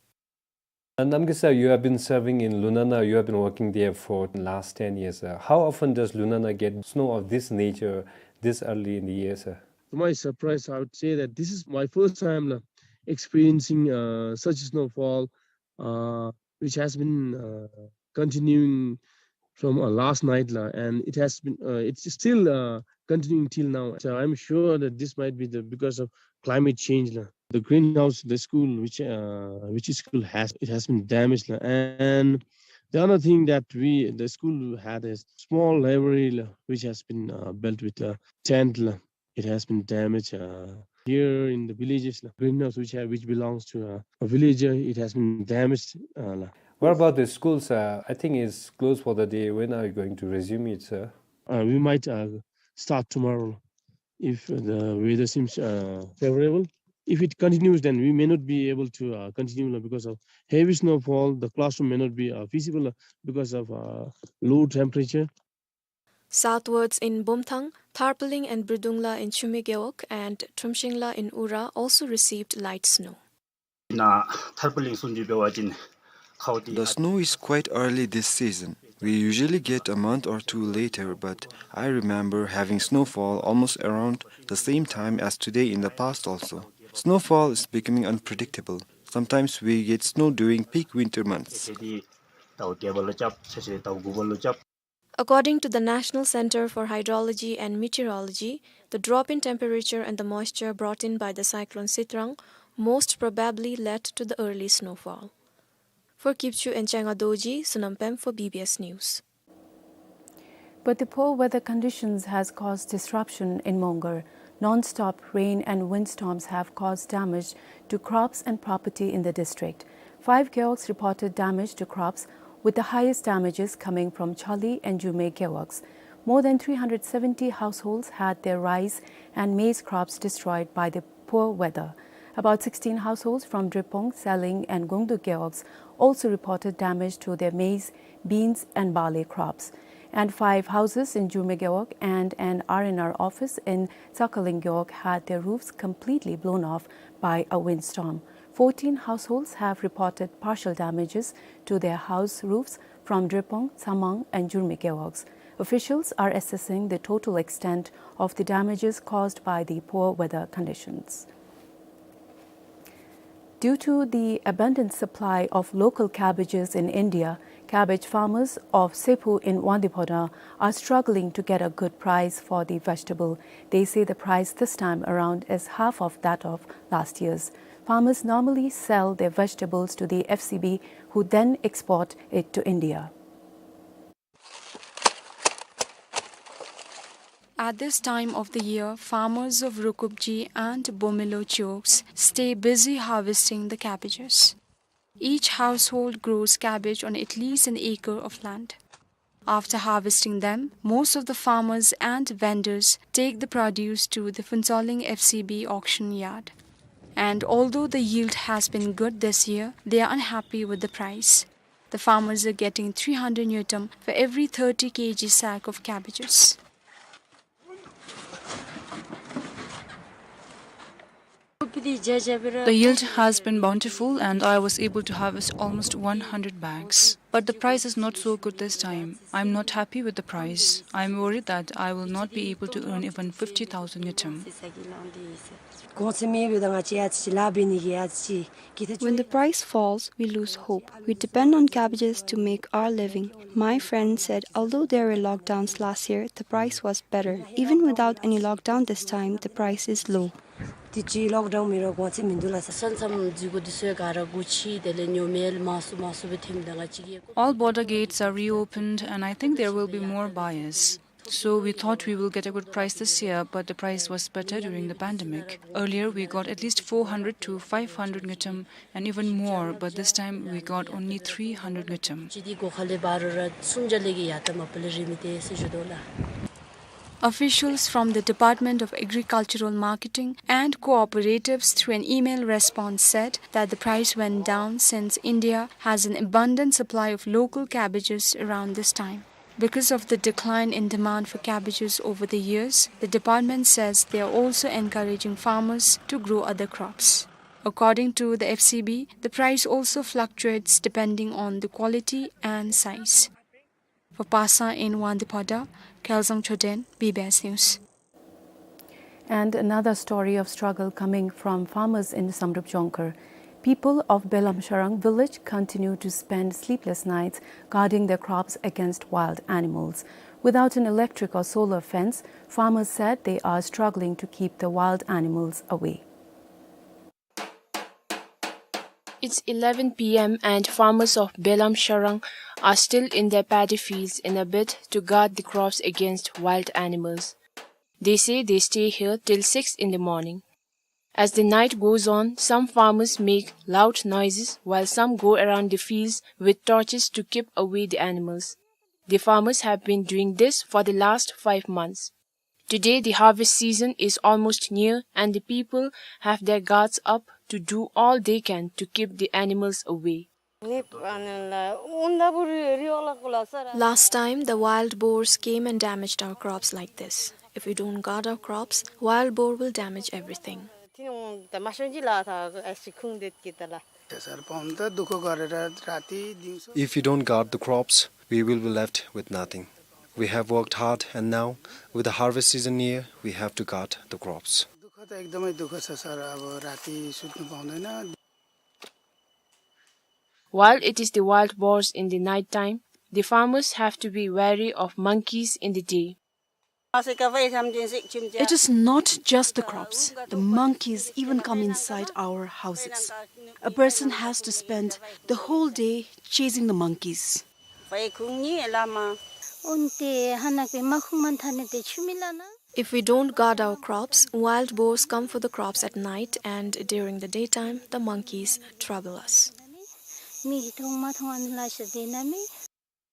Uh, Namgay sir, you have been serving in Lunana, you have been working there for the last ten years. Uh, how often does Lunana get snow of this nature this early in the year, sir? To my surprise, I would say that this is my first time, la, experiencing, uh, such snowfall, uh, which has been, uh, continuing from, uh, last night, la, and it has been, uh, it's still, uh, continuing till now. So I'm sure that this might be the, because of climate change, la. The greenhouse, the school, which, uh, which school has, it has been damaged, la. And the other thing that we, the school had a small library, la, which has been, uh, built with a tent, la. It has been damaged, uh, here in the villages, la. Greenhouse, which have, which belongs to, uh, a villager, it has been damaged, uh, la. What about the schools? Uh, I think it's closed for the day. When are you going to resume it, sir? Uh, we might, uh, start tomorrow if the weather seems, uh, favorable. If it continues, then we may not be able to, uh, continue, la, because of heavy snowfall. The classroom may not be, uh, feasible, la, because of, uh, low temperature. Southwards in Bomthang, Tharpaling and Bridungla in Chumegewog, and Trumshingla in Ura also received light snow. ནཱ་ཐར་པ་གླིང་སུམ་ཅུ་འབད་བ་ཅིན་ཁའུ་ཏི། The snow is quite early this season. We usually get a month or two later, but I remember having snowfall almost around the same time as today in the past also. Snowfall is becoming unpredictable. Sometimes we get snow during peak winter months. ཏེ་དེ་ཟླཝ་བརྒྱད་པ་ལུ་རྐྱབ། ཆ་ཤས་ཟླཝ་དགུ་པ་ལུ་རྐྱབ། According to the National Center for Hydrology and Meteorology, the drop in temperature and the moisture brought in by the cyclone Sitrang most probably led to the early snowfall. For Kipchoo and Changa Dorji, Sonam Pem for B B S News. But the poor weather conditions has caused disruption in Mongar. Non-stop rain and windstorms have caused damage to crops and property in the district. Five gewogs reported damage to crops, with the highest damages coming from Chali and Jume gewogs. More than three hundred seventy households had their rice and maize crops destroyed by the poor weather. About sixteen households from Drepung, Saling, and Gongdu gewogs also reported damage to their maize, beans, and barley crops. And five houses in Jume gewog and an R and R office in Sakhalin gewog had their roofs completely blown off by a windstorm. Fourteen households have reported partial damages to their house roofs from Drepung, Tsamang, and Jurme gewogs. Officials are assessing the total extent of the damages caused by the poor weather conditions. Due to the abundant supply of local cabbages in India, cabbage farmers of Seppu in Wangdue Phodrang are struggling to get a good price for the vegetable. They say the price this time around is half of that of last year's. Farmers normally sell their vegetables to the F C B, who then export it to India. At this time of the year, farmers of Rukupji and Bomilo Chioks stay busy harvesting the cabbages. Each household grows cabbage on at least an acre of land. After harvesting them, most of the farmers and vendors take the produce to the Phuentsholing F C B auction yard. And although the yield has been good this year, they are unhappy with the price. The farmers are getting three hundred ngultrum for every thirty K G sack of cabbages. The yield has been bountiful and I was able to harvest almost one hundred bags. But the price is not so good this time. I'm not happy with the price. I'm worried that I will not be able to earn even fifty thousand ngultrum. When the price falls, we lose hope. We depend on cabbages to make our living. My friend said, although there were lockdowns last year, the price was better. Even without any lockdown this time, the price is low. དེ་ཅིག་ལོག་ཌའུན་མེད་རུང་གོང་ཚད་མིན་འདུག་ལགས། ས་མཚམས་འཛུལ་དགོ་དེ་ཚུ་ག་ར་སྒོ་ཕྱེ། དེ་ལས་ཉོ་མི་མང་སུ་མང་སུ་སྦེ་ཐོནམ་ད་ང་བཅས་ཀྱིས། All border gates are reopened and I think there will be more buyers. So we thought we will get a good price this year, but the price was better during the pandemic. Earlier, we got at least four hundred to five hundred ngultrum and even more, but this time we got only three hundred ngultrum. ཅི་དེ་སྒོ་ཁ་ལས་འབག་རུང་ར་སུམ་བརྒྱ་ལས་ཀྱི་ཡར་ལྟ་མ་པ་ལས་རེ་མི་སྟེར་ཟེར་ཞུ་དོ་ལགས། Officials from the Department of Agricultural Marketing and Cooperatives, through an email response, said that the price went down since India has an abundant supply of local cabbages around this time. Because of the decline in demand for cabbages over the years, the department says they are also encouraging farmers to grow other crops. According to the F C B, the price also fluctuates depending on the quality and size. For Pasa in Wangdue Phodrang, Kyaljang Choden, B B S News. And another story of struggle coming from farmers in Samdrup Jongkhar. People of Belam Sharang village continue to spend sleepless nights guarding their crops against wild animals. Without an electric or solar fence, farmers said they are struggling to keep the wild animals away. It's eleven p m and farmers of Belam Sharang are still in their paddy fields in a bid to guard the crops against wild animals. They say they stay here till six in the morning. As the night goes on, some farmers make loud noises while some go around the fields with torches to keep away the animals. The farmers have been doing this for the last five months. Today, the harvest season is almost near, and the people have their guards up to do all they can to keep the animals away. Last time, the wild boars came and damaged our crops like this. If we don't guard our crops, wild boar will damage everything. If we don't guard the crops, we will be left with nothing. We have worked hard, and now, with the harvest season near, we have to guard the crops. While it is the wild boars in the night time, the farmers have to be wary of monkeys in the day. It is not just the crops. The monkeys even come inside our houses. A person has to spend the whole day chasing the monkeys. If we don't guard our crops, wild boars come for the crops at night, and during the daytime, the monkeys trouble us.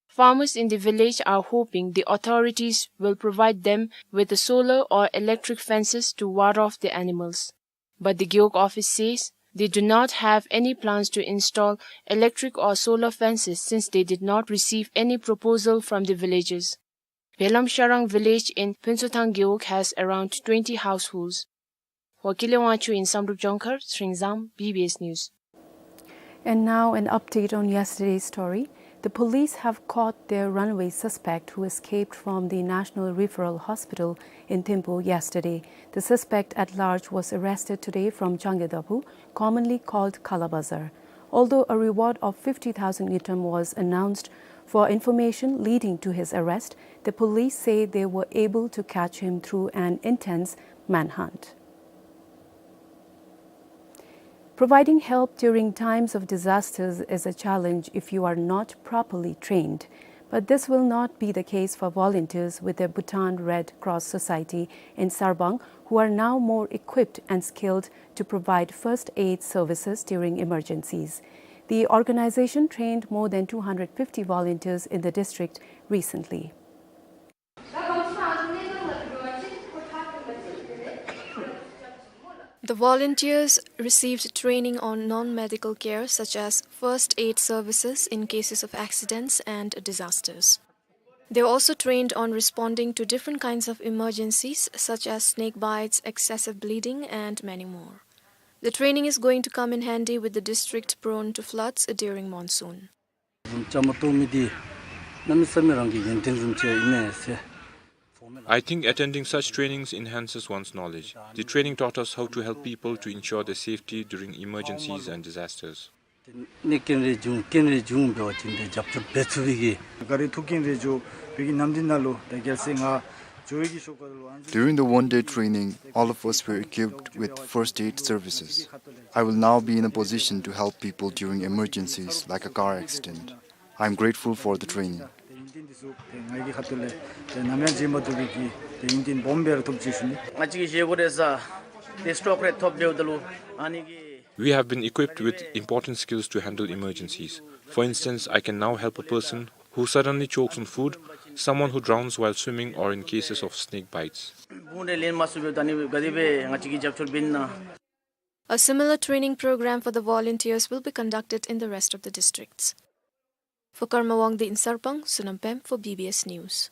Farmers in the village are hoping the authorities will provide them with the solar or electric fences to ward off the animals. But the Gewog office says they do not have any plans to install electric or solar fences since they did not receive any proposal from the villagers. Belam Sharang village in Phuntshothang Gewog has around twenty households. Wakile Wangchuk in Samdrup Jongkhar, Sringzang, B B S News. And now an update on yesterday's story. The police have caught their runaway suspect who escaped from the National Referral Hospital in Thimphu yesterday. The suspect at large was arrested today from Changkedaphu, commonly called Kalabazar. Although a reward of fifty thousand ngultrum was announced for information leading to his arrest, the police say they were able to catch him through an intense manhunt. Providing help during times of disasters is a challenge if you are not properly trained. But this will not be the case for volunteers with the Bhutan Red Cross Society in Sarbank, who are now more equipped and skilled to provide first aid services during emergencies. The organization trained more than two hundred fifty volunteers in the district recently. The volunteers received training on non-medical care such as first aid services in cases of accidents and disasters. They were also trained on responding to different kinds of emergencies such as snake bites, excessive bleeding, and many more. The training is going to come in handy with the district prone to floods during monsoon. བཅའ་མར་གཏོགས་མི་འདི་གནམ་མེད་ས་མེད་རང་གི་ཡོན་ཏན་བཟུམ་ཅིག་ཨིན་མས་ཟེར། I think attending such trainings enhances one's knowledge. The training taught us how to help people to ensure their safety during emergencies and disasters. གནས་རྐྱེན་རེ་བྱུང་རྐྱེན་རེ་བྱུང་འབད་བ་ཅིན་ཏེ་རྒྱབ་སྐྱོར་འབད་ཚུགས་པའི་གི། ག་རེ་ཐུག་རྐྱེན་རེ་བྱུང་བའི་གི་ནམ་དུས་ནང་ལུ་ད་རྒྱལ་སྲས་ང་ཇོ་བོའི་གི་ཤོག་ཀ་ལུ་ཨ་ནི། During the one-day training, all of us were equipped with first aid services. I will now be in a position to help people during emergencies like a car accident. I am grateful for the training. ཏེ་ང་གི་ཁ་ཐུག་ལས་ཏེ་ནམ་ཡང་བརྗེད་མ་ཐུབ་པའི་གི་ཏེ་ཡུན་བརྟན་སྦོམ་སྦེ་ར་ཐོབ་ཅི་ཞུ་ནི། ང་བཅས་ཀྱི་བཞེས་སྒོ་རེ་ས་ཏེ་སི་ཊོག་རེ་ཐོབ་འབདཝ་ད་ལུ་ཨ་ནི་གི We have been equipped with important skills to handle emergencies. For instance, I can now help a person who suddenly chokes on food, someone who drowns while swimming, or in cases of snake bites. བུང་རེ་ལེན་མ་ཚུགས་པའི་ད་ནི་ག་དེ་སྦེ་ང་བཅས་ཀྱིས་རྒྱབ་སྐྱོར་འབད་ནི་ན། A similar training program for the volunteers will be conducted in the rest of the districts. For Karma Wangdi in Sarpang, Sonam Pem for B B S News.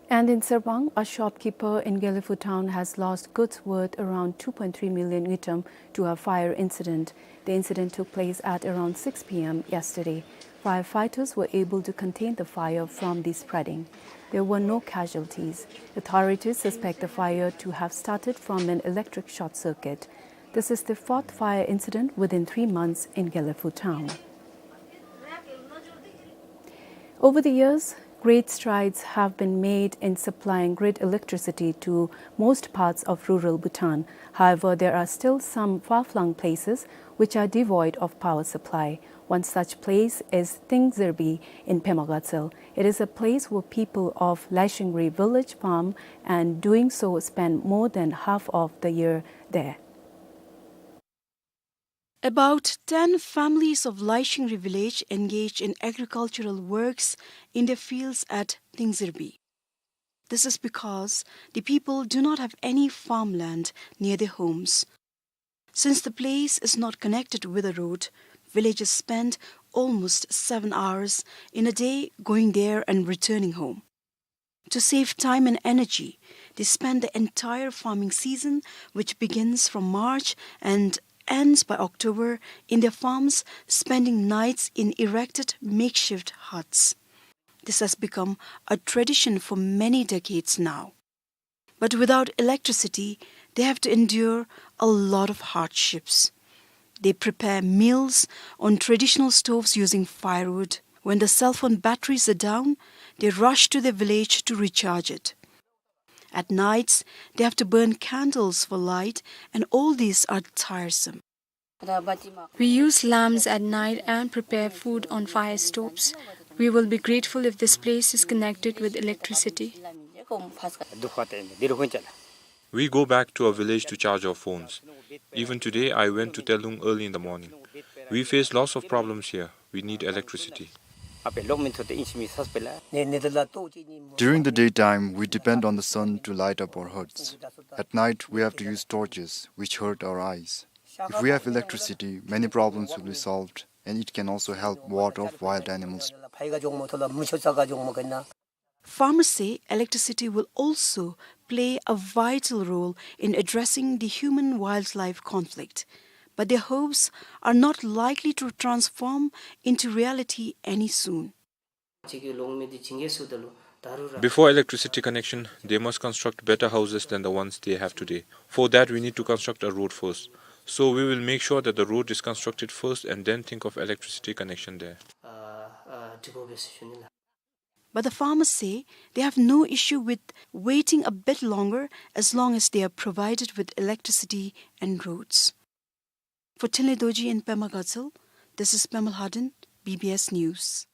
And in Sarpang, a shopkeeper in Gelephu town has lost goods worth around two point three million ngultrum to a fire incident. The incident took place at around six p m yesterday. Firefighters were able to contain the fire from the spreading. There were no casualties. Authorities suspect the fire to have started from an electric short circuit. This is the fourth fire incident within three months in Gelephu town. Over the years, great strides have been made in supplying grid electricity to most parts of rural Bhutan. However, there are still some far-flung places which are devoid of power supply. One such place is Tingzirbi in Pema Gatshel. It is a place where people of Laishingri village farm and doing so spend more than half of the year there. About ten families of Laishingri village engage in agricultural works in their fields at Tingzirbi. This is because the people do not have any farmland near their homes. Since the place is not connected with a road, villagers spend almost seven hours in a day going there and returning home. To save time and energy, they spend the entire farming season, which begins from March and ends by October, in their farms, spending nights in erected makeshift huts. This has become a tradition for many decades now. But without electricity, they have to endure a lot of hardships. They prepare meals on traditional stoves using firewood. When the cell phone batteries are down, they rush to their village to recharge it. At nights, they have to burn candles for light, and all these are tiresome. We use lamps at night and prepare food on fire stoves. We will be grateful if this place is connected with electricity. We go back to our village to charge our phones. Even today, I went to Telung early in the morning. We face lots of problems here. We need electricity. During the daytime, we depend on the sun to light up our huts. At night, we have to use torches, which hurt our eyes. If we have electricity, many problems will be solved, and it can also help ward off wild animals. Farmers say electricity will also play a vital role in addressing the human-wildlife conflict, but their hopes are not likely to transform into reality any soon. Before electricity connection, they must construct better houses than the ones they have today. For that, we need to construct a road first. So we will make sure that the road is constructed first and then think of electricity connection there. But the farmers say they have no issue with waiting a bit longer as long as they are provided with electricity and roads. For Thinley Dorji in Pema Gatshel, this is Pema Lhaden, B B S News.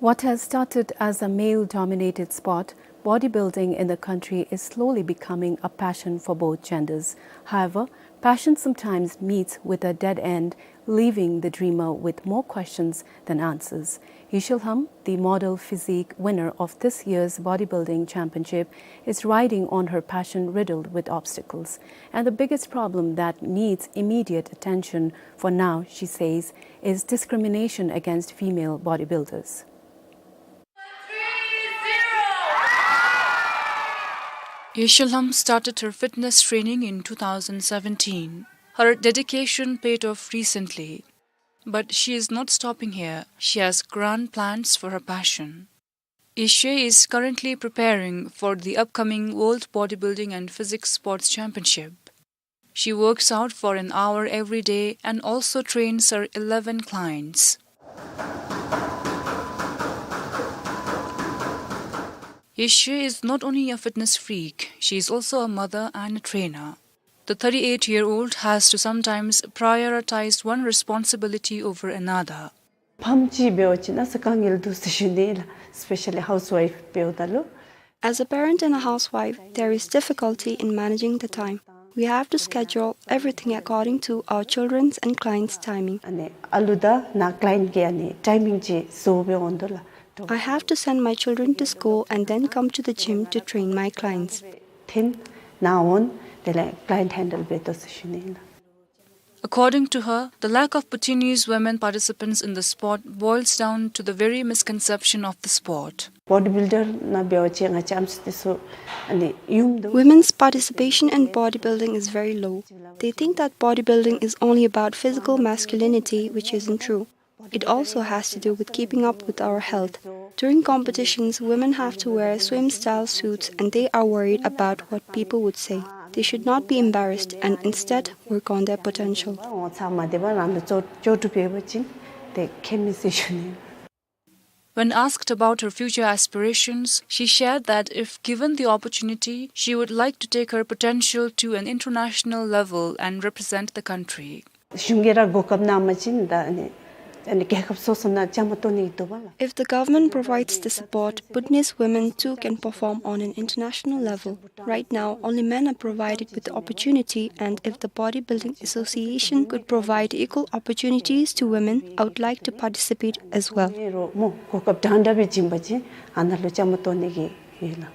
What has started as a male-dominated sport, bodybuilding in the country is slowly becoming a passion for both genders. However, passion sometimes meets with a dead end, leaving the dreamer with more questions than answers. Yishil Ham, the model physique winner of this year's bodybuilding championship, is riding on her passion riddled with obstacles. And the biggest problem that needs immediate attention for now, she says, is discrimination against female bodybuilders. Yishil Ham started her fitness training in two thousand seventeen. Her dedication paid off recently. But she is not stopping here. She has grand plans for her passion. Yishil is currently preparing for the upcoming World Bodybuilding and Physique Sports Championship. She works out for an hour every day and also trains her eleven clients. Yishil is not only a fitness freak, she is also a mother and a trainer. The thirty-eight-year-old has to sometimes prioritize one responsibility over another. ཕམ་ཅིག་འབད་བ་ཅིན་ཨ་ཙི་དཀའ་ངལ་འདུག་ཟེར་ཞུ་ནི་ལགས། Especially housewife འབདཝ་ད་ལུ། As a parent and a housewife, there is difficulty in managing the time. We have to schedule everything according to our children's and clients' timing. ཨ་ནི་ཨ་ལུ་དང་ནཱ་ཀ་ལའིནཊ་གི་ཨ་ནི་ཊའི་མིང་ཅིག་བཟོ་སྦེ་འོང་དོ་ལགས། I have to send my children to school and then come to the gym to train my clients. ཐོན་ནཱ་འོང་དེ་ལས་ཀ་ལའིནཊ་ཧེན་ཌལ་འབད་དོ་ཟེར་ཞུ་ནི་ལགས། According to her, the lack of Bhutanese women participants in the sport boils down to the very misconception of the sport. བོ་ཌི་བིལ་ཌར་ནང་འབད་བ་ཅིན་ང་བཅས་ཨམ་སྲུ་འདི་ཚུ་ཨ་ནི་ཡུམ་དུ། Women's participation in bodybuilding is very low. They think that bodybuilding is only about physical masculinity, which isn't true. It also has to do with keeping up with our health. During competitions, women have to wear swim-style suits and they are worried about what people would say. They should not be embarrassed and instead work on their potential. འོང་ཚར་མ་སྡོད་པར་རང་ལུ་ལྕོགས་ལྕོགས་གྲུབ་ཡོད་པ་ཅིན་ཏེ་ཁྱད་མེད་ཟེར་ཞུ་ནི། When asked about her future aspirations, she shared that if given the opportunity, she would like to take her potential to an international level and represent the country. གཞུང་གིས་ར་གོ་སྐབས་གནང་བ་ཅིན་ད་ཨ་ནི་ཨ་ནི་རྒྱལ་ཁབ་སོ་སོ་ནང་བཅའ་མར་གཏོགས་ནི་འདུག་པ་ལགས། If the government provides the support, Bhutanese women too can perform on an international level. Right now, only men are provided with the opportunity, and if the Bodybuilding Association could provide equal opportunities to women, I would like to participate as well. རོགས་མོ་གོ་སྐབས་འདྲན་འདྲ་སྦེ་བྱིན་པ་ཅིན་ཨ་ནཱ་ལུ་བཅའ་མར་གཏོགས་ནི་གི་ཡོད་ལགས།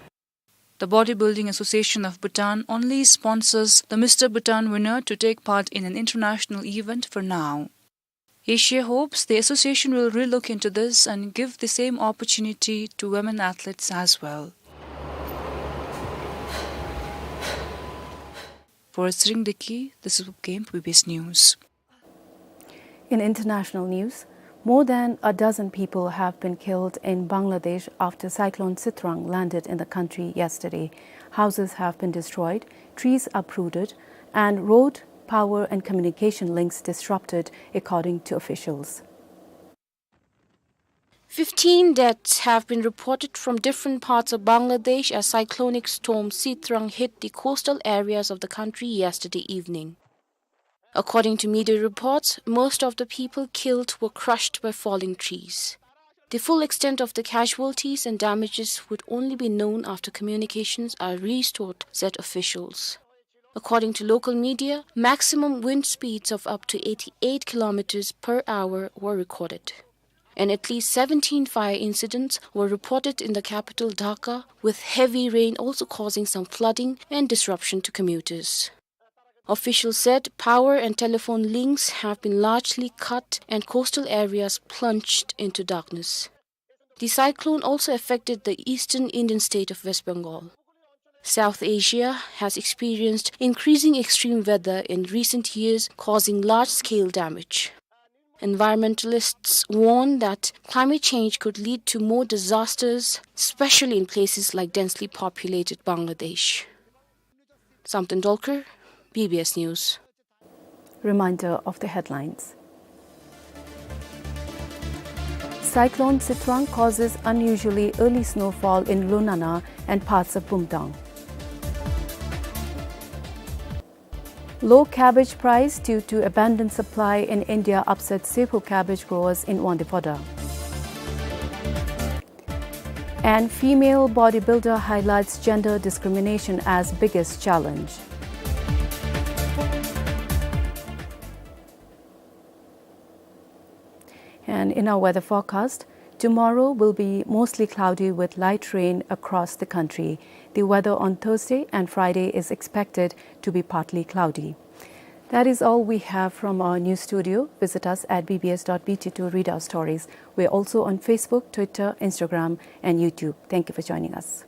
The Bodybuilding Association of Bhutan only sponsors the Mister Bhutan winner to take part in an international event for now. Asia hopes the association will relook into this and give the same opportunity to women athletes as well. For Tshering Deki, this is Wupkhem, B B S News. In international news, more than a dozen people have been killed in Bangladesh after Cyclone Sitrang landed in the country yesterday. Houses have been destroyed, trees uprooted, and road, power, and communication links disrupted, according to officials. Fifteen deaths have been reported from different parts of Bangladesh as cyclonic storm Sitrang hit the coastal areas of the country yesterday evening. According to media reports, most of the people killed were crushed by falling trees. The full extent of the casualties and damages would only be known after communications are restored, said officials. According to local media, maximum wind speeds of up to eighty-eight kilometers per hour were recorded. And at least seventeen fire incidents were reported in the capital Dhaka, with heavy rain also causing some flooding and disruption to commuters. Officials said power and telephone links have been largely cut and coastal areas plunged into darkness. The cyclone also affected the eastern Indian state of West Bengal. South Asia has experienced increasing extreme weather in recent years, causing large-scale damage. Environmentalists warn that climate change could lead to more disasters, especially in places like densely populated Bangladesh. Samten Dolkar, B B S News. Reminder of the headlines. Cyclone Sitrang causes unusually early snowfall in Lunana and parts of Bumthang. Low cabbage price due to abundant supply in India upsets Seppo cabbage growers in Wangdue Phodrang. And female bodybuilder highlights gender discrimination as biggest challenge. And in our weather forecast, tomorrow will be mostly cloudy with light rain across the country. The weather on Thursday and Friday is expected to be partly cloudy. That is all we have from our news studio. Visit us at B B S dot B T to read our stories. We're also on Facebook, Twitter, Instagram, and YouTube. Thank you for joining us.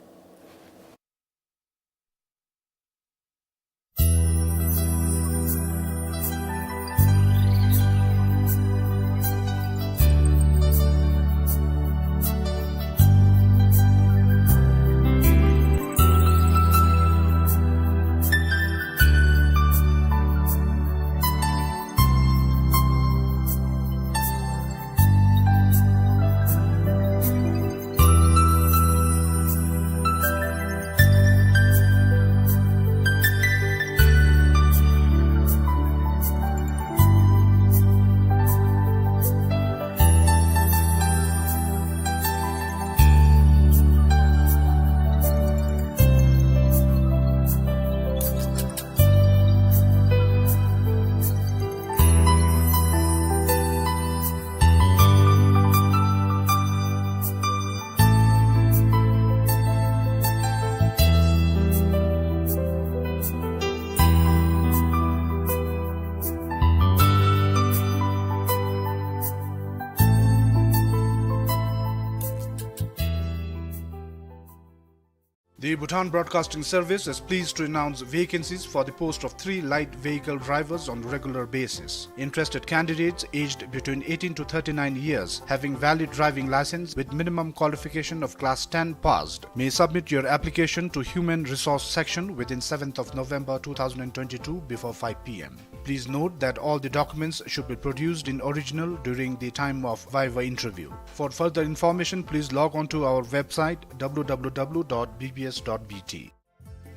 The Bhutan Broadcasting Service is pleased to announce vacancies for the post of three light vehicle drivers on regular basis. Interested candidates aged between eighteen to thirty-nine years, having valid driving license with minimum qualification of class ten passed, may submit your application to Human Resource Section within seventh of November two thousand twenty-two before five p m. Please note that all the documents should be produced in original during the time of viva interview. For further information, please log on to our website, w w w dot b b s dot b t.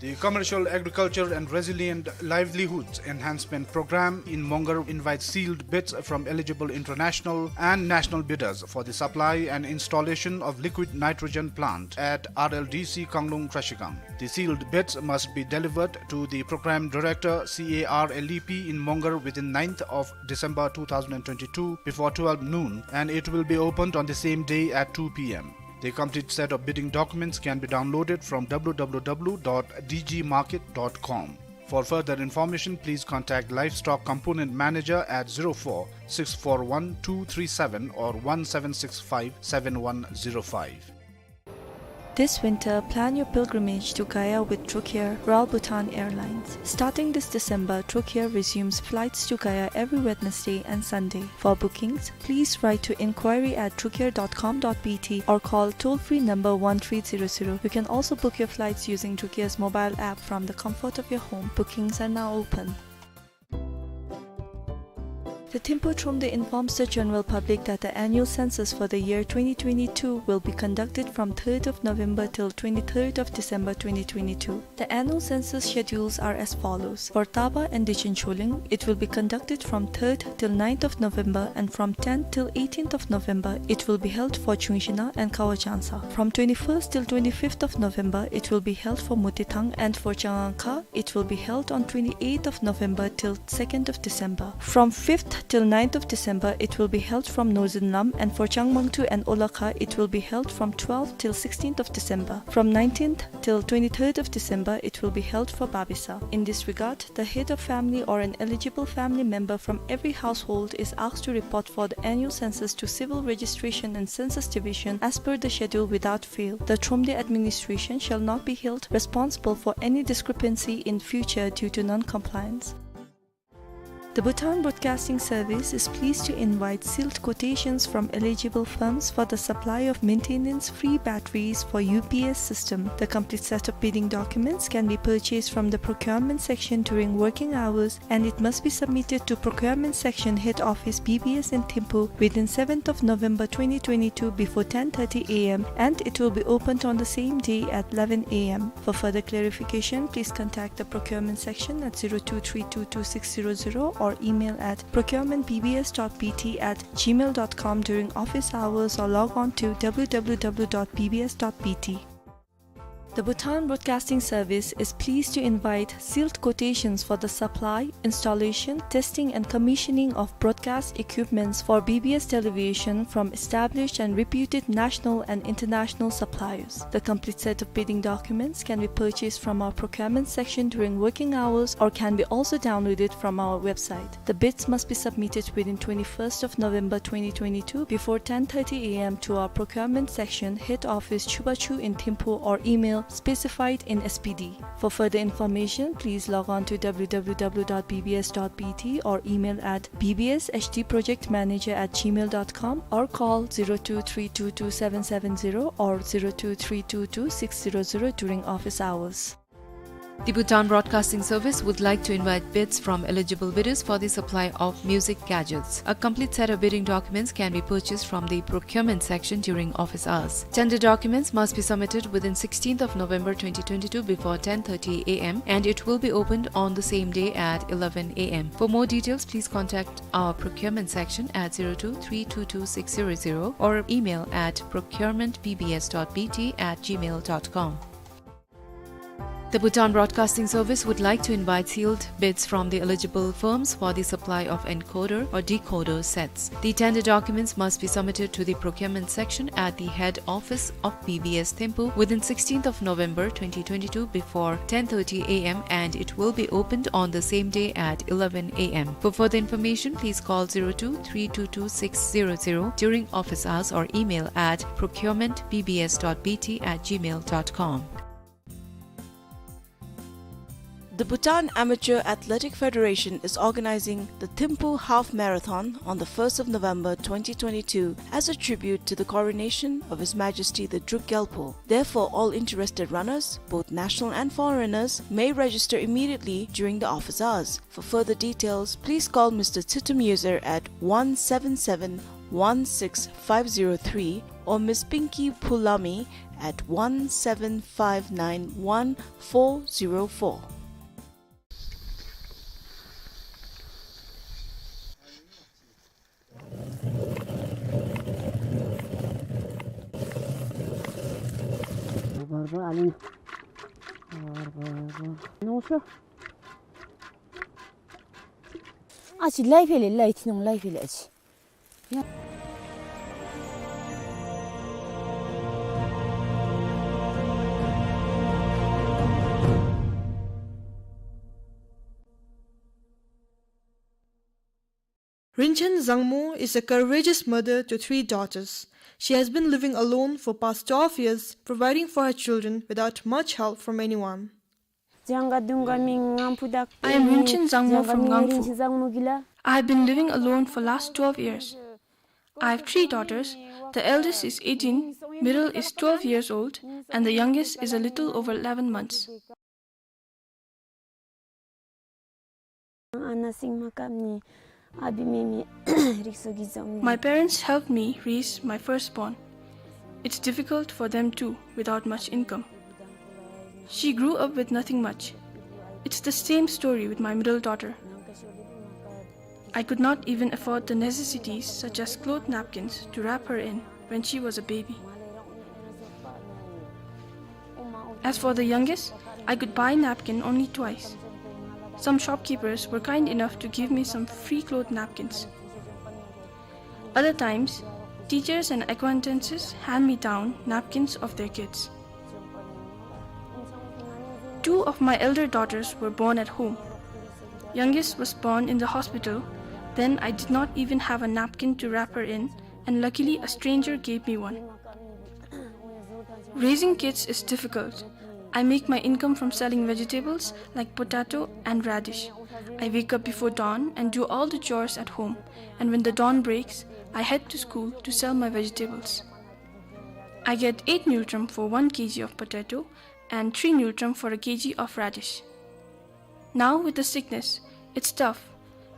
The Commercial Agriculture and Resilient Livelihoods Enhancement Program in Mongar invites sealed bids from eligible international and national bidders for the supply and installation of liquid nitrogen plant at R L D C Kanglung Trashigang. The sealed bids must be delivered to the Program Director, C A R L E P, in Mongar within ninth of December two thousand twenty-two before twelve noon, and it will be opened on the same day at two p m. The complete set of bidding documents can be downloaded from w w w dot d g market dot com. For further information, please contact Livestock Component Manager at zero four six four one two three seven or one seven six five seven one zero five. This winter, plan your pilgrimage to Gaya with Trocair Royal Bhutan Airlines. Starting this December, Trocair resumes flights to Gaya every Wednesday and Sunday. For bookings, please write to inquiry at trocair dot com dot b t or call toll-free number one three zero zero. You can also book your flights using Trocair's mobile app from the comfort of your home. Bookings are now open. The Thimphu Thromde informs the general public that the annual census for the year twenty twenty-two will be conducted from third of November till twenty-third of December twenty twenty-two. The annual census schedules are as follows. For Taba and Dichen Choling, it will be conducted from third till ninth of November, and from tenth till eighteenth of November, it will be held for Chungsina and Kawa Chansa. From twenty-first till twenty-fifth of November, it will be held for Mutithang, and for Changangkha, it will be held on twenty-eighth of November till second of December. From fifth till ninth of December, it will be held from Northern Lam, and for Changmangtu and Olakha, it will be held from twelfth till sixteenth of December. From nineteenth till twenty-third of December, it will be held for Babisa. In this regard, the head of family or an eligible family member from every household is asked to report for the annual census to Civil Registration and Census Division as per the schedule without fail. The Thromde administration shall not be held responsible for any discrepancy in future due to non-compliance. The Bhutan Broadcasting Service is pleased to invite sealed quotations from eligible firms for the supply of maintenance-free batteries for U P S system. The complete set of bidding documents can be purchased from the procurement section during working hours, and it must be submitted to procurement section head office B B S in Thimphu within seventh of November twenty twenty-two before ten thirty A M, and it will be opened on the same day at eleven A M. For further clarification, please contact the procurement section at zero two three two two six zero zero or email at procurement B B S dot B T at gmail dot com during office hours or log on to W W W dot B B S dot B T. The Bhutan Broadcasting Service is pleased to invite sealed quotations for the supply, installation, testing and commissioning of broadcast equipments for B B S television from established and reputed national and international suppliers. The complete set of bidding documents can be purchased from our procurement section during working hours or can be also downloaded from our website. The bids must be submitted within twenty-first of November twenty twenty-two before ten thirty A M to our procurement section head office Chubachu in Thimphu or email specified in S P D. For further information, please log on to W W W dot B B S dot B T or email at B B S H D project manager at gmail dot com or call zero two three two two seven seven zero or zero two three two two six zero zero during office hours. The Bhutan Broadcasting Service would like to invite bids from eligible bidders for the supply of music gadgets. A complete set of bidding documents can be purchased from the procurement section during office hours. Tender documents must be submitted within sixteenth of November twenty twenty-two before ten thirty A M, and it will be opened on the same day at eleven A M. For more details, please contact our procurement section at zero two three two two six zero zero or email at procurement B B S dot B T at gmail dot com. The Bhutan Broadcasting Service would like to invite sealed bids from the eligible firms for the supply of encoder or decoder sets. The tender documents must be submitted to the procurement section at the head office of B B S Thimphu within sixteenth of November twenty twenty-two before ten thirty A M, and it will be opened on the same day at eleven A M. For further information, please call zero two three two two six zero zero during office hours or email at procurement B B S dot B T at gmail dot com. The Bhutan Amateur Athletic Federation is organizing the Thimphu Half Marathon on the first of November twenty twenty-two as a tribute to the coronation of His Majesty the Druk Gyalpo. Therefore, all interested runners, both national and foreigners, may register immediately during the office hours. For further details, please call Mister Tsutum User at one seven seven one six five zero three or Miss Pinky Pulami at one seven five nine one four zero four. Aci lai phele, lai thi nung lai phele aci. Rinchen Zangmo is a courageous mother to three daughters. She has been living alone for past twelve years, providing for her children without much help from anyone. I am Rinchen Zangmo from Ngangphu. I have been living alone for last twelve years. I have three daughters. The eldest is eighteen, middle is twelve years old, and the youngest is a little over eleven months. Ana sing makap ni abi mimi rikso gizom ni. My parents helped me raise my firstborn. It's difficult for them too without much income. She grew up with nothing much. It's the same story with my middle daughter. I could not even afford the necessities such as cloth napkins to wrap her in when she was a baby. As for the youngest, I could buy napkin only twice. Some shopkeepers were kind enough to give me some free cloth napkins. Other times, teachers and acquaintances hand me down napkins of their kids. Two of my elder daughters were born at home. Youngest was born in the hospital, then I did not even have a napkin to wrap her in, and luckily a stranger gave me one. Raising kids is difficult. I make my income from selling vegetables like potato and radish. I wake up before dawn and do all the chores at home, and when the dawn breaks, I head to school to sell my vegetables. I get eight ngultrum for one K G of potato and three ngultrum for a K G of radish. Now with the sickness, it's tough.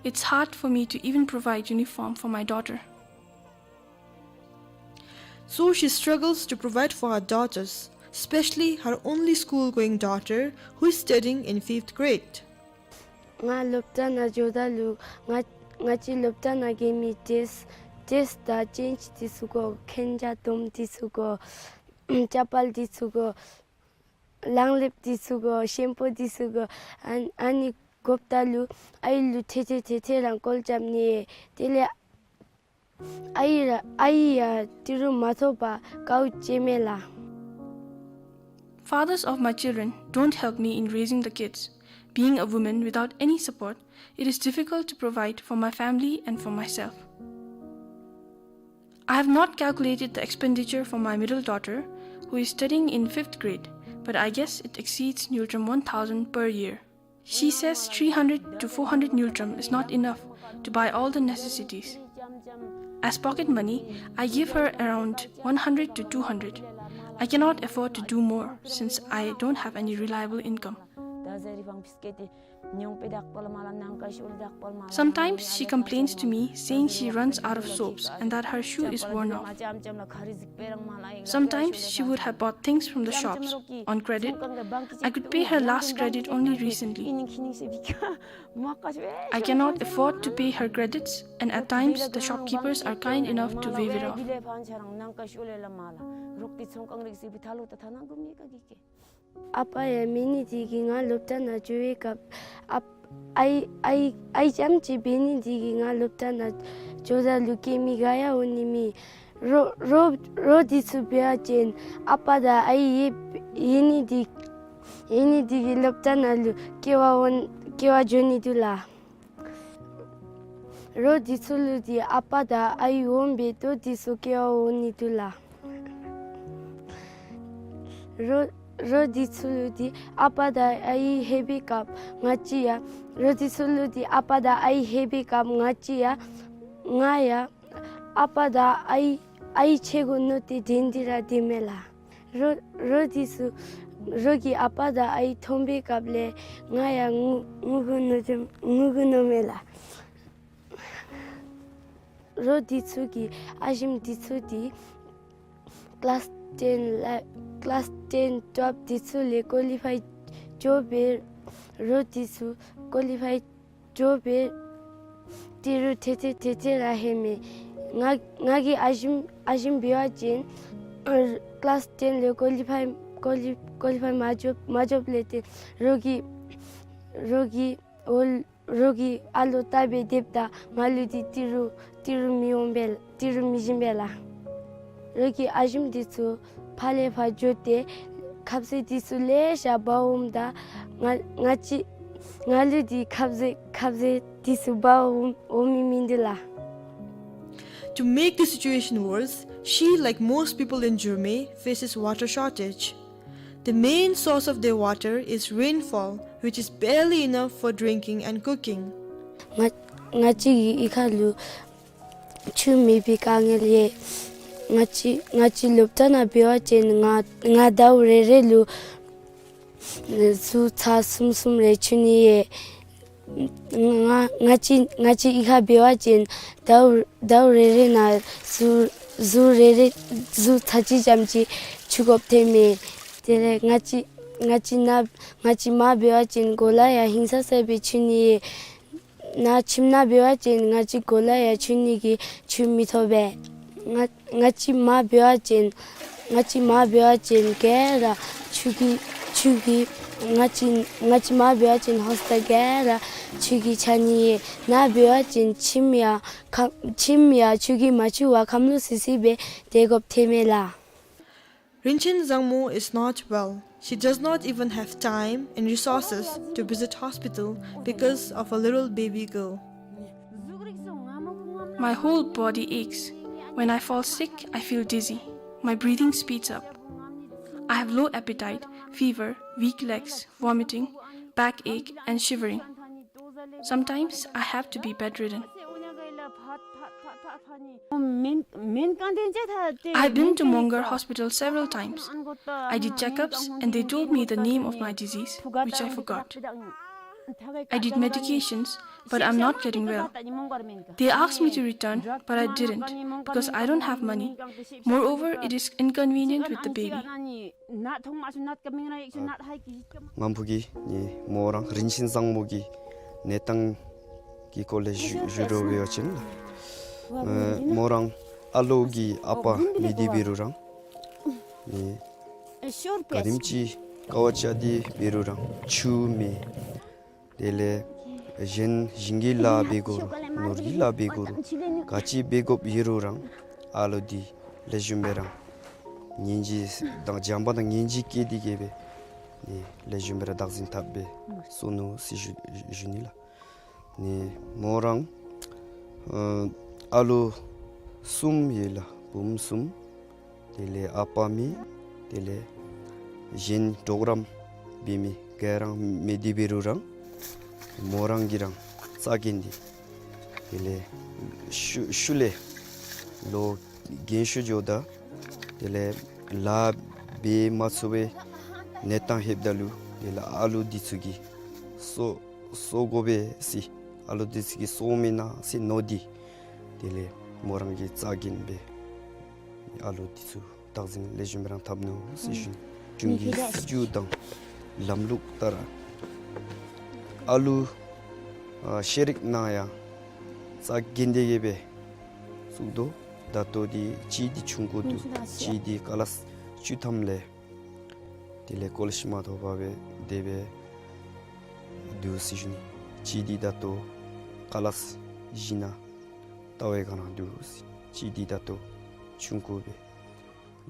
It's hard for me to even provide uniform for my daughter. So she struggles to provide for her daughters, especially her only school-going daughter who is studying in fifth grade. ང་སློབ་གྲྭ་ནང་འགྱོཝ་ད་ལུ་ང་ང་བཅས་སློབ་གྲྭ་ནང་གི་མི་ཌེསི་ཌེསི་དང་བེཉྩ་འདི་ཚུ་དགོ། མཁན་ཆ་སྡོམ་འདི་ཚུ་དགོ། ཅ་པཱལ་འདི་ཚུ་དགོ། ལག་ལེབ་འདི་ཚུ་དགོ། ཤེམ་པུ་འདི་ཚུ་དགོ། ཨ་ཨ་ནི་དགོཔ་ད་ལུ་ཨའི་ལུ་ཐེ་ཐེ་ཐེ་ཐེ་རང་བཀོལ་རྐྱབ་ནི། དེ་ལས་ཨའི་ར་ཨའི་ཡང་ཏི་རུ་མ་ཐོབ་པར་དཀའཝ་སྤྱད་མས་ལགས། Fathers of my children don't help me in raising the kids. Being a woman without any support, it is difficult to provide for my family and for myself. I have not calculated the expenditure for my middle daughter, who is studying in fifth grade, but I guess it exceeds ngultrum one thousand per year. She says three hundred to four hundred ngultrum is not enough to buy all the necessities. As pocket money, I give her around one hundred to two hundred. I cannot afford to do more since I don't have any reliable income. Sometimes she complains to me, saying she runs out of soaps and that her shoe is worn off. Sometimes she would have bought things from the shops on credit. I could pay her last credit only recently. I cannot afford to pay her credits, and at times the shopkeepers are kind enough to waive it off. ཨ་པ་ཡང་མེད་ནི་དེ་གིས་ང་སློབ་གྲྭ་ནང་འགྱོ་བའི་སྐབས་ཨ་ཨའི་ཨའི་ཨའི་རྐྱངམ་གཅིག་འབད་ནི་དེ་གིས་ང་སློབ་གྲྭ་ནང་འགྱོཝ་ད་ལུ་སྐྱེལ་མི་ག་ཡང་འོང་ནི་མེད། རོགས་རོགས་རོགས་འདི་ཚུ་འབད་བ་ཅིན་ཨ་པ་དང་ཨའི་ཡོད་ཡོད་ནི་དེ་ཡོད་ནི་དེ་གིས་སློབ་གྲྭ་ནང་ལུ་སྐྱེལ་བར་འོང་སྐྱེལ་བར་འགྱོ་ནི་འདུག་ལགས། རོགས་འདི་ཚུ་ལུ་དེ་ཨ་པ་དང་ཨའི་འོང་པས་ཏེ་འདི་ཚུ་སྐྱེལ་བར་འོང་ནི་འདུག་ལགས། རོགས་ རོ་འདི་ཚུ་ལུ་འདི་ཨ་པ་དང་ཨའི་ལྷོད་པའི་སྐབས་ང་བཅས་ཡང་རོ་འདི་ཚུ་ལུ་འདི་ཨ་པ་དང་ཨའི་ལྷོད་པའི་སྐབས་ང་བཅས་ཡང་ང་ཡང་ཨ་པ་དང་ཨའི་ཨའི་ཆེ་གོ་ནོ་ཏེ་དེན་འདི་ར་དེ་མས་ལགས། རོ་རོ་འདི་ཚུ་རོ་གི་ཨ་པ་དང་ཨའི་མཐོང་པའི་སྐབས་ལས་ང་ཡང་ངུ་ངུ་གོ་ནོ་ཅིག་ངུ་གོ་ནོ་མས་ལགས། རོ་འདི་ཚུ་གི་ཨ་ཞིམ་འདི་ཚུ་འདི་ཀ་ལཱསི་ཊེན་ལ་ཀ་ལཱསི་ཊེན་ཊུ་ཝེལབ་འདི་ཚུ་ལས་ཀོ་ལི་ཕའི་འགྱོ་སྦེ་རོ་འདི་ཚུ་ཀོ་ལི་ཕའི་འགྱོ་སྦེ་ཏི་རུ་ཐེ་ཐེ་ཐེ་ཐེ་ར་ལྷོདཔ་མས། ང་ང་གིས་ཨ་ཞིམ་ཨ་ཞིམ་འབད་བ་ཅིན་ཀ་ལཱསི་ཊེན་ལས་ཀོ་ལི་ཕའི་ཀོ་ལི་ཀོ་ལི་ཕའི་མ་འགྱོ་མ་འགྱོཝ་ལས་ཏེ་རོ་གི་རོ་གི་འོལ་རོ་གིས་ཨ་ལོ་བལྟ་སྦེ་སྡོདཔ་ད་ང་ལུ་འདི་ཏི་རུ་ཏི་རུ་མི་འོང་པས་ཏི་རུ་མི་བྱིན་པས་ལགས། རོ་གི་ཨ་ཞིམ་འདི་ཚུ་ཕར་ལས་ཕར་འགྱོ་སྟེ་ཁབ་ཟས་འདི་ཚུ་ལེ་ཤ་འབག་འོངམ་ད་ང་ང་བཅས་ང་ལུ་འདི་ཁབ་ཟས་ཁབ་ཟས་འདི་ཚུ་འབག་འོང་འོང་མི་མིན་འདུག་ལགས། To make the situation worse, she, like most people in Jurme, faces water shortage. The main source of their water is rainfall, which is barely enough for drinking and cooking. ང་ང་བཅས་ཀྱི་གཡུས་ཁ་ལུ་ཆུ་མེད་པའི་དཀའ་ངལ་ཡོད། ང་བཅས་ང་བཅས་སློབ་གྲྭ་ནང་འབད་བ་ཅིན་ང་ང་ཟླཝ་རེ་རེ་ལུ་ཟུར་ཚར་གསུམ་གསུམ་རེ་འཁྱུ་ནི་ཡོད། ང་ང་བཅས་ང་བཅས་གཡུས་ཁར་འབད་བ་ཅིན་ཟླཝ་ཟླཝ་རེ་རེ་ནང་ཟུར་ཟུར་རེ་རེ་ཟུར་ཚར་གཅིག་ཙམ་ཅིག་འཁྱུ་དགོཔ་ཐོནམ་མས། དེ་ལས་ང་བཅས་ང་བཅས་ནཱ་ང་བཅས་མར་འབད་བ་ཅིན་གོ་ལ་ཡང་ཧིང་སངས་ས་སྦེ་འཁྱུ་ནི་ཡོད། ནཱ་ཁྱིམ་ནང་འབད་བ་ཅིན་ང་བཅས་གོ་ལ་ཡང་འཁྱུ་ནི་གི་ཆུ་མི་ཐོབ་པས། ང་ང་བཅས་མར་འབད་བ་ཅིན་ང་བཅས་མར་འབད་བ་ཅིན་ག་ར་ཆུ་གིས་ཆུ་གིས་ང་བཅས་ང་བཅས་མར་འབད་བ་ཅིན་ཧོསཊལ་ག་ར་ཆུ་གིས་ཆགས་ནི་ཡོད། ནཱ་འབད་བ་ཅིན་ཁྱིམ་ཡང་ཁམས་ཁྱིམ་ཡང་ཆུ་གིས་མ་འཁྱུ་བར་ཁམས་ལོག་སི་སི་སྦེ་སྡོད་དགོཔ་ཐོནམ་མས་ལགས། Rinchen Zangmo is not well. She does not even have time and resources to visit hospital because of a little baby girl. My whole body aches. When I fall sick, I feel dizzy. My breathing speeds up. I have low appetite, fever, weak legs, vomiting, backache, and shivering. Sometimes I have to be bedridden. I've been to Mongar Hospital several times. I did checkups and they told me the name of my disease, which I forgot. I did medications, but I'm not getting well. They asked me to return, but I didn't, because I don't have money. Moreover, it is inconvenient with the baby. ངམ་ཕུག་གི་ནི་མོ་རང་རིན་ཆེན་བཟང་མོ་གི་གནས་སྟངས་ཀྱི་སྐོར་ལས་ཞུ་ཞུ་རུང་འབད་བ་ཅིན་ལགས། ཨ་མོ་རང་ཨ་ལོ་གི་ཨ་པ་མེད་དེ་འབད་རུང་རང་ནི་ག་དེམ་ཅིག་དཀའ་བ་སྤྱད་དེ་འབད་རུང་རང་ཆུ་མེད། དེ་ལས་གཞན་ཞིང་གི་ལཱ་འབད་དགོ་རུང་ནོར་གྱི་ལཱ་འབད་དགོ་རུང་ག་ཅི་འབད་དགོཔ་ཡོད་རུང་རང་ཨ་ལོ་འདི་ལེགས་ཤོམ་སྦེ་རང་སྙིང་རྗེ་དང་བྱམས་པ་དང་སྙིང་རྗེ་བསྐྱེད་དེ་གིས་སྦེ་ནི་ལེགས་ཤོམ་སྦེ་ར་བདག་འཛིན་འཐབ་སྦེ་གསོ་ནུག་ཟེར་ཞུ་ཞུ་ནི་ལགས། ནི་མོ་རང་ཨ་ཨ་ལོ་གསུམ་ཡོད་ལགས། བུམོ་གསུམ། དེ་ལས་ཨ་པ་མེད། དེ་ལས་གཞན་གྲོགས་རམ་འབད་མི་ག་ར་མེད་དེ་འབད་རུང་རང་མོ་རང་གིས་རང་རྩ་འགེངས་ཏེ་དེ་ལས་ཤུལ་ཤུལ་ལས་ལོ་རྒན་ཤོས་འགྱོཝ་ད་དེ་ལས་ལཱ་འབད་མ་ཚུགས་པའི་གནས་སྟངས་ལྷོདཔ་ད་ལུ་དེ་ལས་ཨ་ལོ་འདི་ཚུ་གིས་གསོ་གསོ་དགོ་པས་ཟེར་ཨ་ལོ་འདི་ཚུ་གིས་གསོཝ་མེན་ན་ཟེར་མནོ་སྟེ་དེ་ལས་མོ་རང་གིས་རྩ་འགེངས་སྦེ་ཨ་ལོ་འདི་ཚུ་བདག་འཛིན་ལེགས་ཤོམ་སྦེ་རང་འཐབ་ནུག་ཟེར་ཞུ་ནི། གཞུང་གི་སྲིད་བྱུས་དང་ལམ་ལུགས་ལྟར་ཨ་ལོ་ཨ་ཤེས་རིག་ནང་ཡང་རྩ་འགེངས་ཏེ་གིས་སྦེ་བཙུགས་དོ། ད་ལྟོ་འདི་གཅིག་འདི་ཆུང་ཀུ་འདུག། གཅིག་འདི་ཀ་ལཱསི་བཅུ་ཐམ་ལས་དེ་ལས་ཀོ་ལེཇ་མ་ཐོབ་པར་སྦེ་དེ་སྦེ་འདུག་ཟེར་ཞུ་ནི། གཅིག་འདི་ད་ལྟོ་ཀ་ལཱསི་བཞི་ནང་ལྟ་བའི་སྒང་ར་འདུག། གཅིག་འདི་ད་ལྟོ་ཆུང་ཀུ་སྦེ་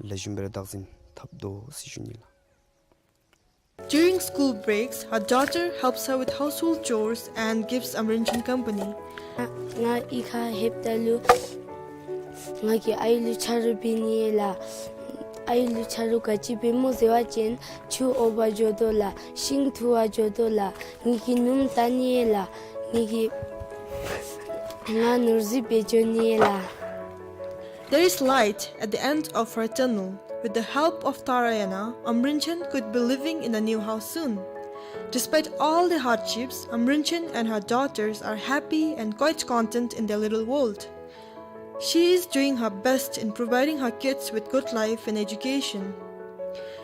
ལེགས་ཤོམ་སྦེ་ར་བདག་འཛིན་འཐབ་དོ་ཟེར་ཞུ་ནི་ལགས། During school breaks, her daughter helps her with household chores and gives Amrinchen company. ང་གཡུས་ཁར་ལྷོདཔ་ད་ལུ་ང་གིས་ཨའི་ལུ་ཆ་རོགས་འབད་ནི་ལགས། ཨའི་ལུ་ཆ་རོགས་ག་ཅི་འབད་སྨོ་ཟེར་བ་ཅིན་ཆུ་འོ་བ་འགྱོ་དོ་ལགས། ཤིང་འཐུ་བར་འགྱོ་དོ་ལགས། ངེ་གི་སྣུམ་བཏང་ནི་ཡོད་ལགས། ངེ་གི་ང་ནོར་རྩིས་འབད་འགྱོ་ནི་ཡོད་ལགས། There is light at the end of her tunnel. With the help of Tara Yana, Amrinchen could be living in a new house soon. Despite all the hardships, Amrinchen and her daughters are happy and quite content in their little world. She is doing her best in providing her kids with good life and education.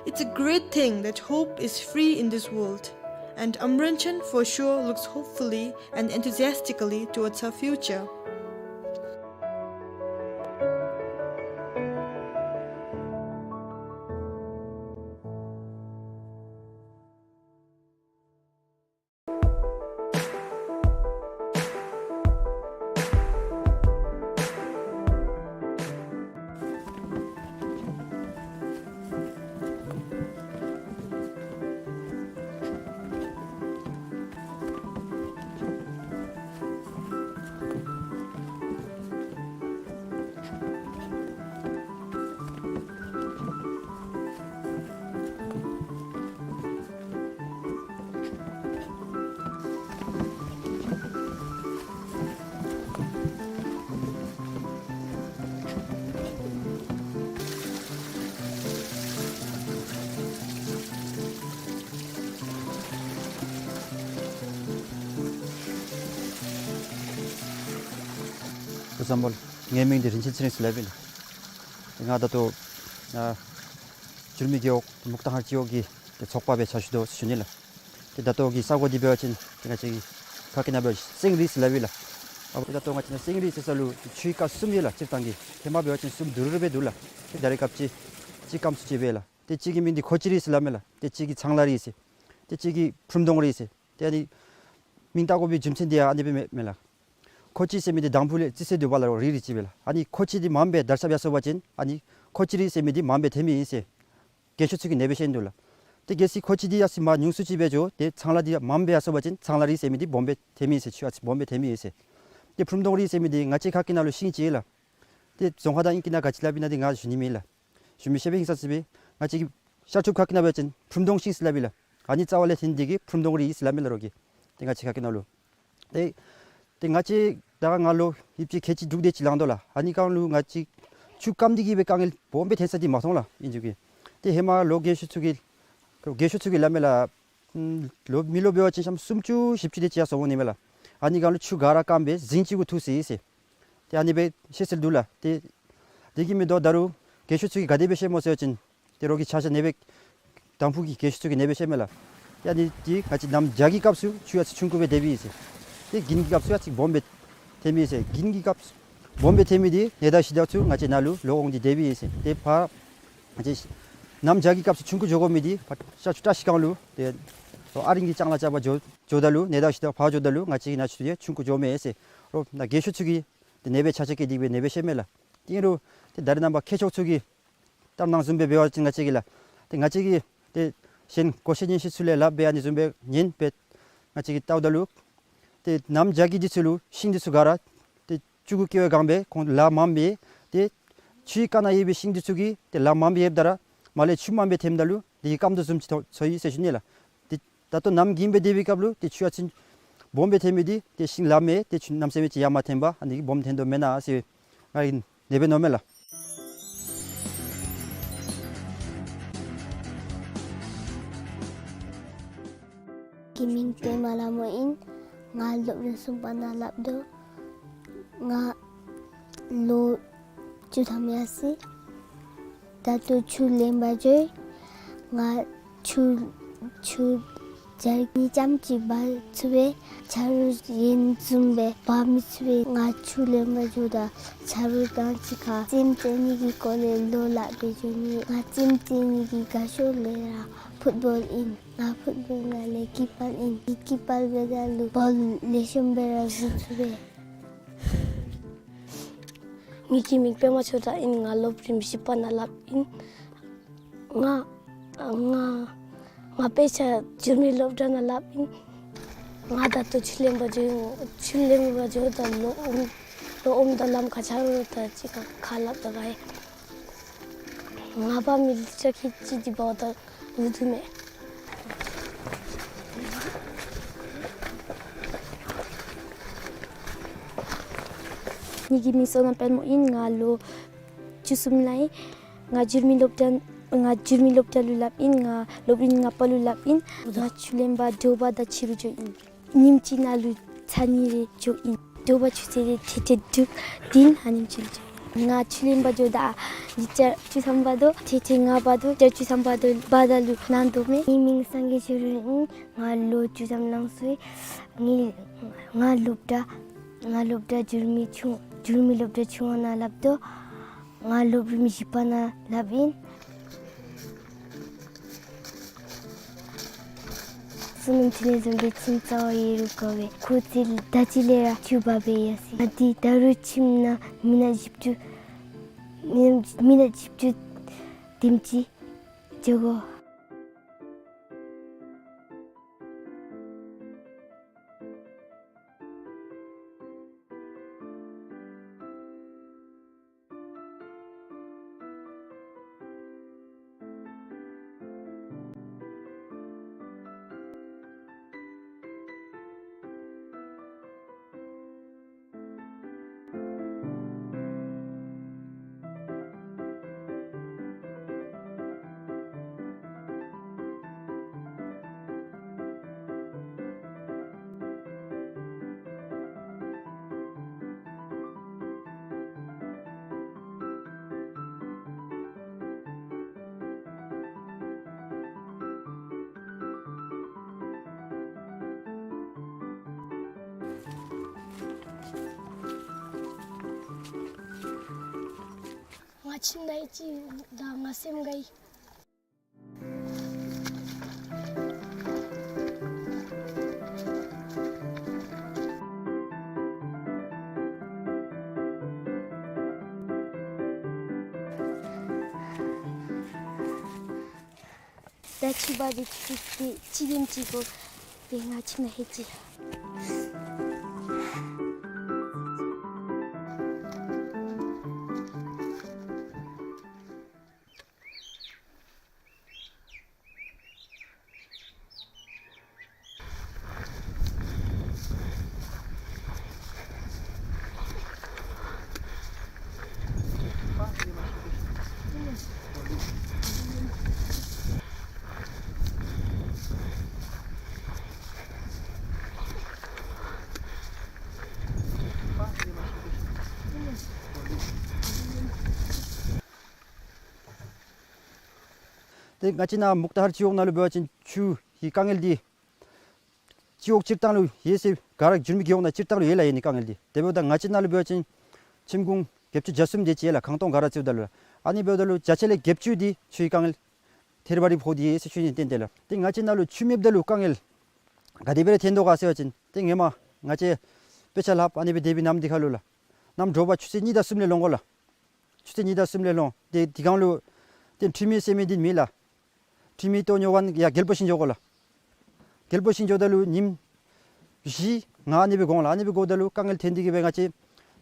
It's a great thing that hope is free in this world, and Amrinchen for sure looks hopefully and enthusiastically towards her future. ཨོ་བཟང་པོ་ལགས། ངེའི་མིང་འདི་རིན་ཆེན་ཚེ་རིང་ཟེར་སླབ་ཨིན་ལགས། ང་ད་ལྟོ་ཨ་འགྱུར་མེད་རྒེད་འོག་མུག་ཏ་ཧར་སྤྱི་འོག་གི་ཏེ་ཚོགས་པ་སྦེ་ཕྱག་ཞུ་དོ་ཟེར་ཞུ་ནི་ལགས། ཏེ་ད་ལྟོ་གི་ས་གོ་འདི་འབད་བ་ཅིན་ཏེ་ང་བཅས་ཀྱི་ཁ་སྐད་ནང་འབད་བ་ཅིན་སེང་རི་ཟེར་སླབ་ཨིན་ལགས། ཨ་ཏེ་ད་ལྟོ་ང་བཅས་ནཱ་སེང་རི་ཟེར་ས་ལུ་ཆུའི་རྐ་གསུམ་ཡོད་ལགས། སྤྱིར་བཏང་གི་ཧེ་མ་འབད་བ་ཅིན་གསུམ་དུམ་གྲ་སྦེ་འདུག་ལགས། ཏེ་ད་རེས་སྐབས་ཅིག་གཅིག་སྐམ་སུ་ཅིག་སྦེ་ལགས། ཏེ་གཅིག་གི་མིང་འདི་ཁོ་ཅི་རི་ཟེར་སླབ་མས་ལགས། ཏེ་གཅིག་གི་ཚང་ལ་རི་ཟེར། ཏེ་གཅིག་གི་ཕུརམ་གདོང་རི་ཟེར། ཏེ་ཨ་ནི་མིང་བཏགས་དགོ་པའི་རྒྱུ་མཚན་འདི་ཡང་ཨ་ནི་སྦེ་མས་མས་ལགས། ཁོ་ཅི་ཟེར་མི་འདི་དང་ཕུ་ལས་རྩི་སེ་འདུག་པ་ལགས། རི་རི་ཅིག་སྦེ་ལགས། ཨ་ནི་ཁོ་ཅི་འདི་མངམ་སྦེ་དར་ཁྱབ་ཡར་སོང་པ་ཅིན་ཨ་ནི་ཁོ་ཅི་རི་ཟེར་མི་འདི་མངམ་སྦེ་ཐོནམ་ཨིན་ཟེར་རྒས་ཤོས་ཚུ་གིས་ནེ་སྦེ་བཤད་ནི་འདུག་ལགས། ཏེ་གལ་སྲིད་ཁོ་ཅི་འདི་ཡར་སོང་མར་ཉུང་སུ་ཅིག་སྦེ་འགྱོ། ཏེ་ཚང་ལ་འདི་མངམ་སྦེ་ཡར་སོང་པ་ཅིན་ཚང་ལ་རི་ཟེར་མི་འདི་སྦོམ་སྦེ་ཐོནམ་ཨིན་ཟེར། ཆུ་ཨ་ཙི་སྦོམ་སྦེ་ཐོནམ་ཨིན་ཟེར། ཏེ་ཕུརམ་གདོང་རི་ཟེར་མི་འདི་ང་བཅས་ཁ་སྐད་ནང་ལུ་ཤིང་ཅིག་ལགས། ཏེ་རྫོང་ཁ་དང་ཨིང་སྐད་ནང་ག་ཅི་སླབ་ཨིན་ན་འདི་ང་ཞུ་ནི་མེད་ལགས། ཞུ་མི་ཤེས་པའི་ཧིང་སངས་སྦེ་ང་བཅས་ཀྱི་ཤར་ཕྱོགས་ཁ་སྐད་ནང་འབད་བ་ཅིན་ཕུརམ་གདོང་ཤིང་ཟེར་སླབ་ཨིན་ལགས། ཨ་ནི་རྩ་བ་ལས་ཐོན་འདི་གིས་ཕུརམ་གདོང་རི་ཟེར་སླབ་མས་ལགས་རོགས་ཀྱིས། ཏེ་ང་བཅས་ཁ་སྐད་ནང་ལུ། ཏེ་ཏེ་ང་བཅས་ད་ང་ལོ་ཡིབ་ཅིག་ཁལ་གཅིག་དྲུག་དེ་ཅིག་ལང་དོ་ལགས། ཨ་ནི་སྒང་ལུ་ང་བཅས་ཆུ་སྐམ་འདི་གིས་སྦེ་དཀའ་ངལ་སྦོམ་སྦེ་ཐོན་ས་འདི་མ་མཐོང་ལགས། ཨིན་ཅིག་གི་ཏེ་ཧེ་མ་ལོག་རྒས་ཤོས་ཚུ་གིས་རྒས་ཤོས་ཚུ་གིས་སླབ་མས་ལགས། ལོ་མི་ལོ་འབད་བ་ཅིན་ཤམ་སུམ་ཅུ་བཞི་བཅུ་དེ་ཅིག་ཡར་སོང་འོང་ནི་མས་ལགས། ཨ་ནི་སྒང་ལུ་ཆུ་ག་ར་སྐམ་སྦེ་རྫིང་གཅིག་གུ་འཐུ་ཟེར་ཟེར། ཏེ་ཨ་ནི་སྦེ་བཤད་སྲོལ་འདུག་ལགས། ཏེ་དེ་གིས་མི་དོ་ད་རུང་རྒས་ཤོས་ཚུ་གིས་ག་དེ་སྦེ་བཤད་སྨོ་ཟེར་བ་ཅིན་ཏེ་རོགས་ཀྱིས་ཆ་ཤས་ཨ་ནི་སྦེ་དང་ཕུ་གི་རྒས་ཤོས་ཚུ་གིས་ཨ་ནི་སྦེ་བཤད་མས་ལགས། ཏེ་ཨ་ནི་འདི་ང་བཅས་གནམ་བྱཱར་གྱི་སྐབས་སུ་ཆུ་ཨ་ཙི་ཆུང་ཀུ་སྦེ་སྡོདཔ་ཨིན་ཟེར། ཏེ་དགུན་གྱི་སྐབས་སུ་ཨ་ཙི་སྦོམ་སྦེ་ཐོནམ་ཨིན་ཟེར། དགུན་གྱི་སྐབས་སུ་སྦོམ་སྦེ་ཐོན་མི་འདི་ནད་དང་ཤི་དྭགས་ཚུ་ང་བཅས་ནཱ་ལུ་ལོག་འོང་སྟེ་སྡོདཔ་ཨིན་ཟེར། ཏེ་ཕར་ང་བཅས་གནམ་བྱཱར་གྱི་སྐབས་སུ་ཆུང་ཀུ་འགྱོ་དགོ་མི་འདི་ཕར་ཤར་ཕྱོགས་བཀྲ་ཤིས་སྒང་ལུ་ཏེ་ཨ་རིང་གི་ལྕང་ལཱ་རྐྱབ་པར་འགྱོ་འགྱོཝ་ད་ལུ་ནད་དང་ཤི་དྭགས་ཕར་འགྱོཝ་ད་ལུ་ང་བཅས་ཀྱི་ནཱ་ཆུ་ཡང་ཆུང་ཀུ་འགྱོཝ་མས་ཟེར། རོགས་ནཱ་རྒས་ཤོས་ཚུ་གིས་ཏེ་ཨ་ནི་སྦེ་ཆ་ཤས་བཀལ་ཏེ་གི་སྦེ་ཨ་ནི་སྦེ་བཤད་མས་ལགས། ཏེ་ཨིན་རུང་ཏེ་ད་རེས་ནངས་པ་མཁས་མཆོག་ཚུ་གིས་ལྟར་སྣང་བཟུམ་སྦེ་འབད་བ་ཅིན་ང་བཅས་ཀྱིས་ལགས། ཏེ་ང་བཅས་ཀྱིས་ཏེ་གཞན་གོ་ཤེས་ཉན་ཤེས་ཚུ་ལས་ལགས་སྦེ་ཨ་ནི་བཟུམ་སྦེ་ཉན་སྦེ་ང་བཅས་ཀྱིས་བལྟཝ་ད་ལུ་ཏེ་གནམ་བྱཱར་གྱི་དུས་ཚོད་ལུ་ཤིང་འདི་ཚུ་ག་ར་ཏེ་ཆུ་གུ་སྐྱེ་བའི་སྒང་སྦེ་ཁོང་ལཱ་མངམ་སྦེ་ཏེ་ཆུའི་རྐ་ནང་ཡོད་པའི་ཤིང་འདི་ཚུ་གིས་ཏེ་ལཱ་མངམ་སྦེ་ཡོདཔ་ད་ར་མར་ལས་ཆུ་མངམ་སྦེ་ཐོནམ་ད་ལུ་དེ་གིས་སྐམ་དོ་བཟུམ་ཅིག་ཚོར་ཚོར་ཡི་ཟེར་ཞུ་ནི་ལགས། ཏེ་ད་ལྟོ་གནམ་དགུན་སྦེ་སྡོད་པའི་སྐབས་ལུ་ཏེ་ཆུ་ཨ་ཙི་སྦོམ་སྦེ་ཐོན་མི་འདི་ཏེ་ཤིང་ལཱ་མེད་ཏེ་ཆུ་གནམ་མེད་ས་མེད་ཅིག་ཡར་མར་ཐོནམ་ཨ་ནི་གིས་སྦོམ་ཐོན་དོ་མེན་ན་ཟེར་ང་གིས་ཨ་ནི་སྦེ་མནོཝ་མས་ལགས། ངེའི་མིང་པདྨ་ལྷ་མོ་ཨིན། ང་སློབ་རིམ་གསུམ་པ་ནང་སླབ་དོ། ང་ལོ་བཅུ་ཐམ་ཡར་སོ་ཡི། ད་ལྟོ་ཆུ་ལེན་པར་འགྱོ་ཡི། ང་ཆུ་ཆུ་ཇ་རི་གཉིས་ཙམ་ཅིག་འབག་ཚུགས་པས། ཆ་རོགས་གཞན་བཟུམ་སྦེ་འབག་མི་ཚུགས་པས། ང་ཆུ་ལེན་པར་འགྱོཝ་ད་ཆ་རོགས་དང་གཅིག་ཁར་རྩེདམོ་རྩེ་ནི་གི་སྐོར་ལས་བློ་སླབ་སྦེ་འགྱོ་ནི། ང་རྩེདམོ་རྩེ་ནི་གི་དགའ་ཤོས་ལས་ར་ཕུཊ་བཱོལ་ཨིན། ང་ཕུཊ་བཱོལ་ནང་ལས་ཀི་པར་ཨིན། ཀི་པར་འབདཝ་ད་ལུ་བཱོལ་ལེགས་ཤོམ་སྦེ་ར་བཟུང་ཚུགས་པས། ངེའི་མིང་པདྨ་ཆོས་གྲགས་ཨིན། ང་སློབ་རིམ་བཞི་པ་ནང་སླབ་ཨིན། ང་ང་ང་དཔེ་ཆ་འགྱུར་མེད་སློབ་གྲྭ་ནང་སླབ་ཨིན། ང་ད་ལྟོ་ཆུ་ལེན་པར་འགྱོ་ཡི། ཆུ་ལེན་པར་འགྱོཝ་ད་ལུ་ཨོམ་ལུ་ཨོམ་དང་ལམ་ཁར་ཆ་རོགས་དང་གཅིག་ཁར་ཁ་སླབ་ད་ག་ཡི། ང་པ་མི་ལུ་ཅ་ཁི་ཅི་དི་བ་ད་ལུ་དུ་མེ། ངེ་གི་མིང་སོ་ན་པདྨོ་ཨིན། ང་ལོ་བཅུ་གསུམ་ལང་ཡི། ང་འགྱུར་མེད་སློབ་གྲྭ་ང་འགྱུར་མེད་སློབ་གྲྭ་ལུ་སླབ་ཨིན། ང་སློབ་རིམ་ལྔ་པ་ལུ་སླབ་ཨིན། ང་ཆུ་ལེན་པར་དྲོ་པ་དང་ཕྱི་རུ་འགྱོཝ་ཨིན། ཉིནམ་གཅིག་ནང་ལུ་ཚར་གཉིས་རེ་འགྱོཝ་ཨིན། དྲོ་པ་ཆུ་ཚོད་རེ་ཏེ་ཏེ་དྲུག་བདུན་ཨ་ནེམ་ཅིག་ལུ་འགྱོཝ་ཨིན། ང་ཆུ་ལེན་པར་འགྱོཝ་ད་ལི་ཊར་བཅུ་ཐམ་བར་དོ་ཏེ་ཏེ་ང་བར་དོ་ལི་ཊར་བཅུ་ཐམ་བར་དོ་བར་ད་ལུ་གནང་དོ་མེ། ངེ་མིང་སངས་རྒྱས་ཆོས་སྒྲོན་ཨིན། ང་ལོ་བཅུ་ཐམ་ལང་སོ་ཡི། ངེ་ང་སློབ་གྲྭ་ང་སློབ་གྲྭ་འགྱུར་མེད་ཆུང་འགྱུར་མེད་སློབ་གྲྭ་ཆུང་བ་ནང་སླབ་དོ། ང་སློབ་རིམ་བཞི་པ་ནང་སླབ་ཨིན། བསོད་ནམས་འདི་ནི་བཟུམ་སྦེ་ཁྱིམ་རྩ་བ་ཡི་རུ་དགའ་བས། ཁོ་ཚེ་ད་ཅི་ལས་ར་ཆུ་འབབ་སྦེ་ཡར་སོ་ཡི། ང་འདི་ད་རུང་ཁྱིམ་ནང་མི་ནག་བཞི་བཅུ་མི་ནག་མི་ནག་བཞི་བཅུ་དེམ་ཅིག་འགྱོ་དགོ། ང་ཁྱིམ་ནང་ཡོད་ཅི་ད་ང་སེམས་དགའ་ཡི། ད་ཆུ་འབབ་སྦེ་ཏེ་ཏེ་ཅི་དེམ་ཅིག་གོ། ཏེ་ང་ཁྱིམ་ནང་ཡོད་ཅི། ཏེ་ང་བཅས་ནཱ་མུག་ཏ་ཧར་སྤྱི་འོག་ནང་ལུ་འབད་བ་ཅིན་ཆུ་གི་དཀའ་ངལ་འདི་སྤྱི་འོག་སྤྱིར་བཏང་ལུ་ཡོད་ཟེར། ག་ར་འགྱུར་མེད་ཀྱི་འོག་ནང་སྤྱིར་བཏང་ལུ་ཡོད་ལགས། ཨ་ནི་དཀའ་ངལ་འདི་དེ་འབདཝ་ད་ང་བཅས་ནཱ་ལུ་འབད་བ་ཅིན་ཁྱིམ་གུང་བརྒྱད་ཅུ་གྱ་གསུམ་དེ་ཅིག་ཡོད་ལགས། ཁང་སྟོང་ག་ར་བརྩིཝ་ད་ལུ་ལགས། ཨ་ནི་འབདཝ་ད་ལུ་བརྒྱ་ཆ་ལས་བརྒྱད་ཅུ་འདི་ཆུའི་དཀའ་ངལ་ཐེར་བ་རི་ཕོག་སྟེ་ཡོད་ཟེར་ཞུ་ནི། ཏན་ཏན་ལགས། ཏེ་ང་བཅས་ནཱ་ལུ་ཆུ་མེདཔ་ད་ལུ་དཀའ་ངལ་ག་དེ་སྦེ་ར་ཐོན་དོ་ག་ཟེར་བ་ཅིན་ཏེ་ཧེ་མ་ང་བཅས་དཔེ་ཆ་ལྷག་ཨ་ནི་སྦེ་དེ་སྦེ་གནམ་འདི་ཁར་ལུ་ལགས། གནམ་དྲོ་པ་ཆུ་ཚོད་གཉིས་དང་གསུམ་ལས་ལོང་དགོ་ལགས། ཆུ་ཚོད་གཉིས་དང་གསུམ་ལས་ལོང་། ཏེ་དེ་སྒང་ལུ་ཏེ་ཁྲུས་མེད་ཟེར་མི་འདི་མེད་ལགས། ཁྲུས་མེད་ལྟོ་ཉོ་ག་ཡར་རྒྱལ་པོ་ཤིང་འགྱོ་དགོ་ལགས། རྒྱལ་པོ་ཤིང་འགྱོཝ་ད་ལུ་ཉིནམ་བཞི་ལྔ་ཨ་ནི་སྦེ་འགོར་འོང་ལགས། ཨ་ནི་སྦེ་འགོརཝ་ད་ལུ་དཀའ་ངལ་ཐོན་ཏེ་གི་སྦེ་ང་བཅས་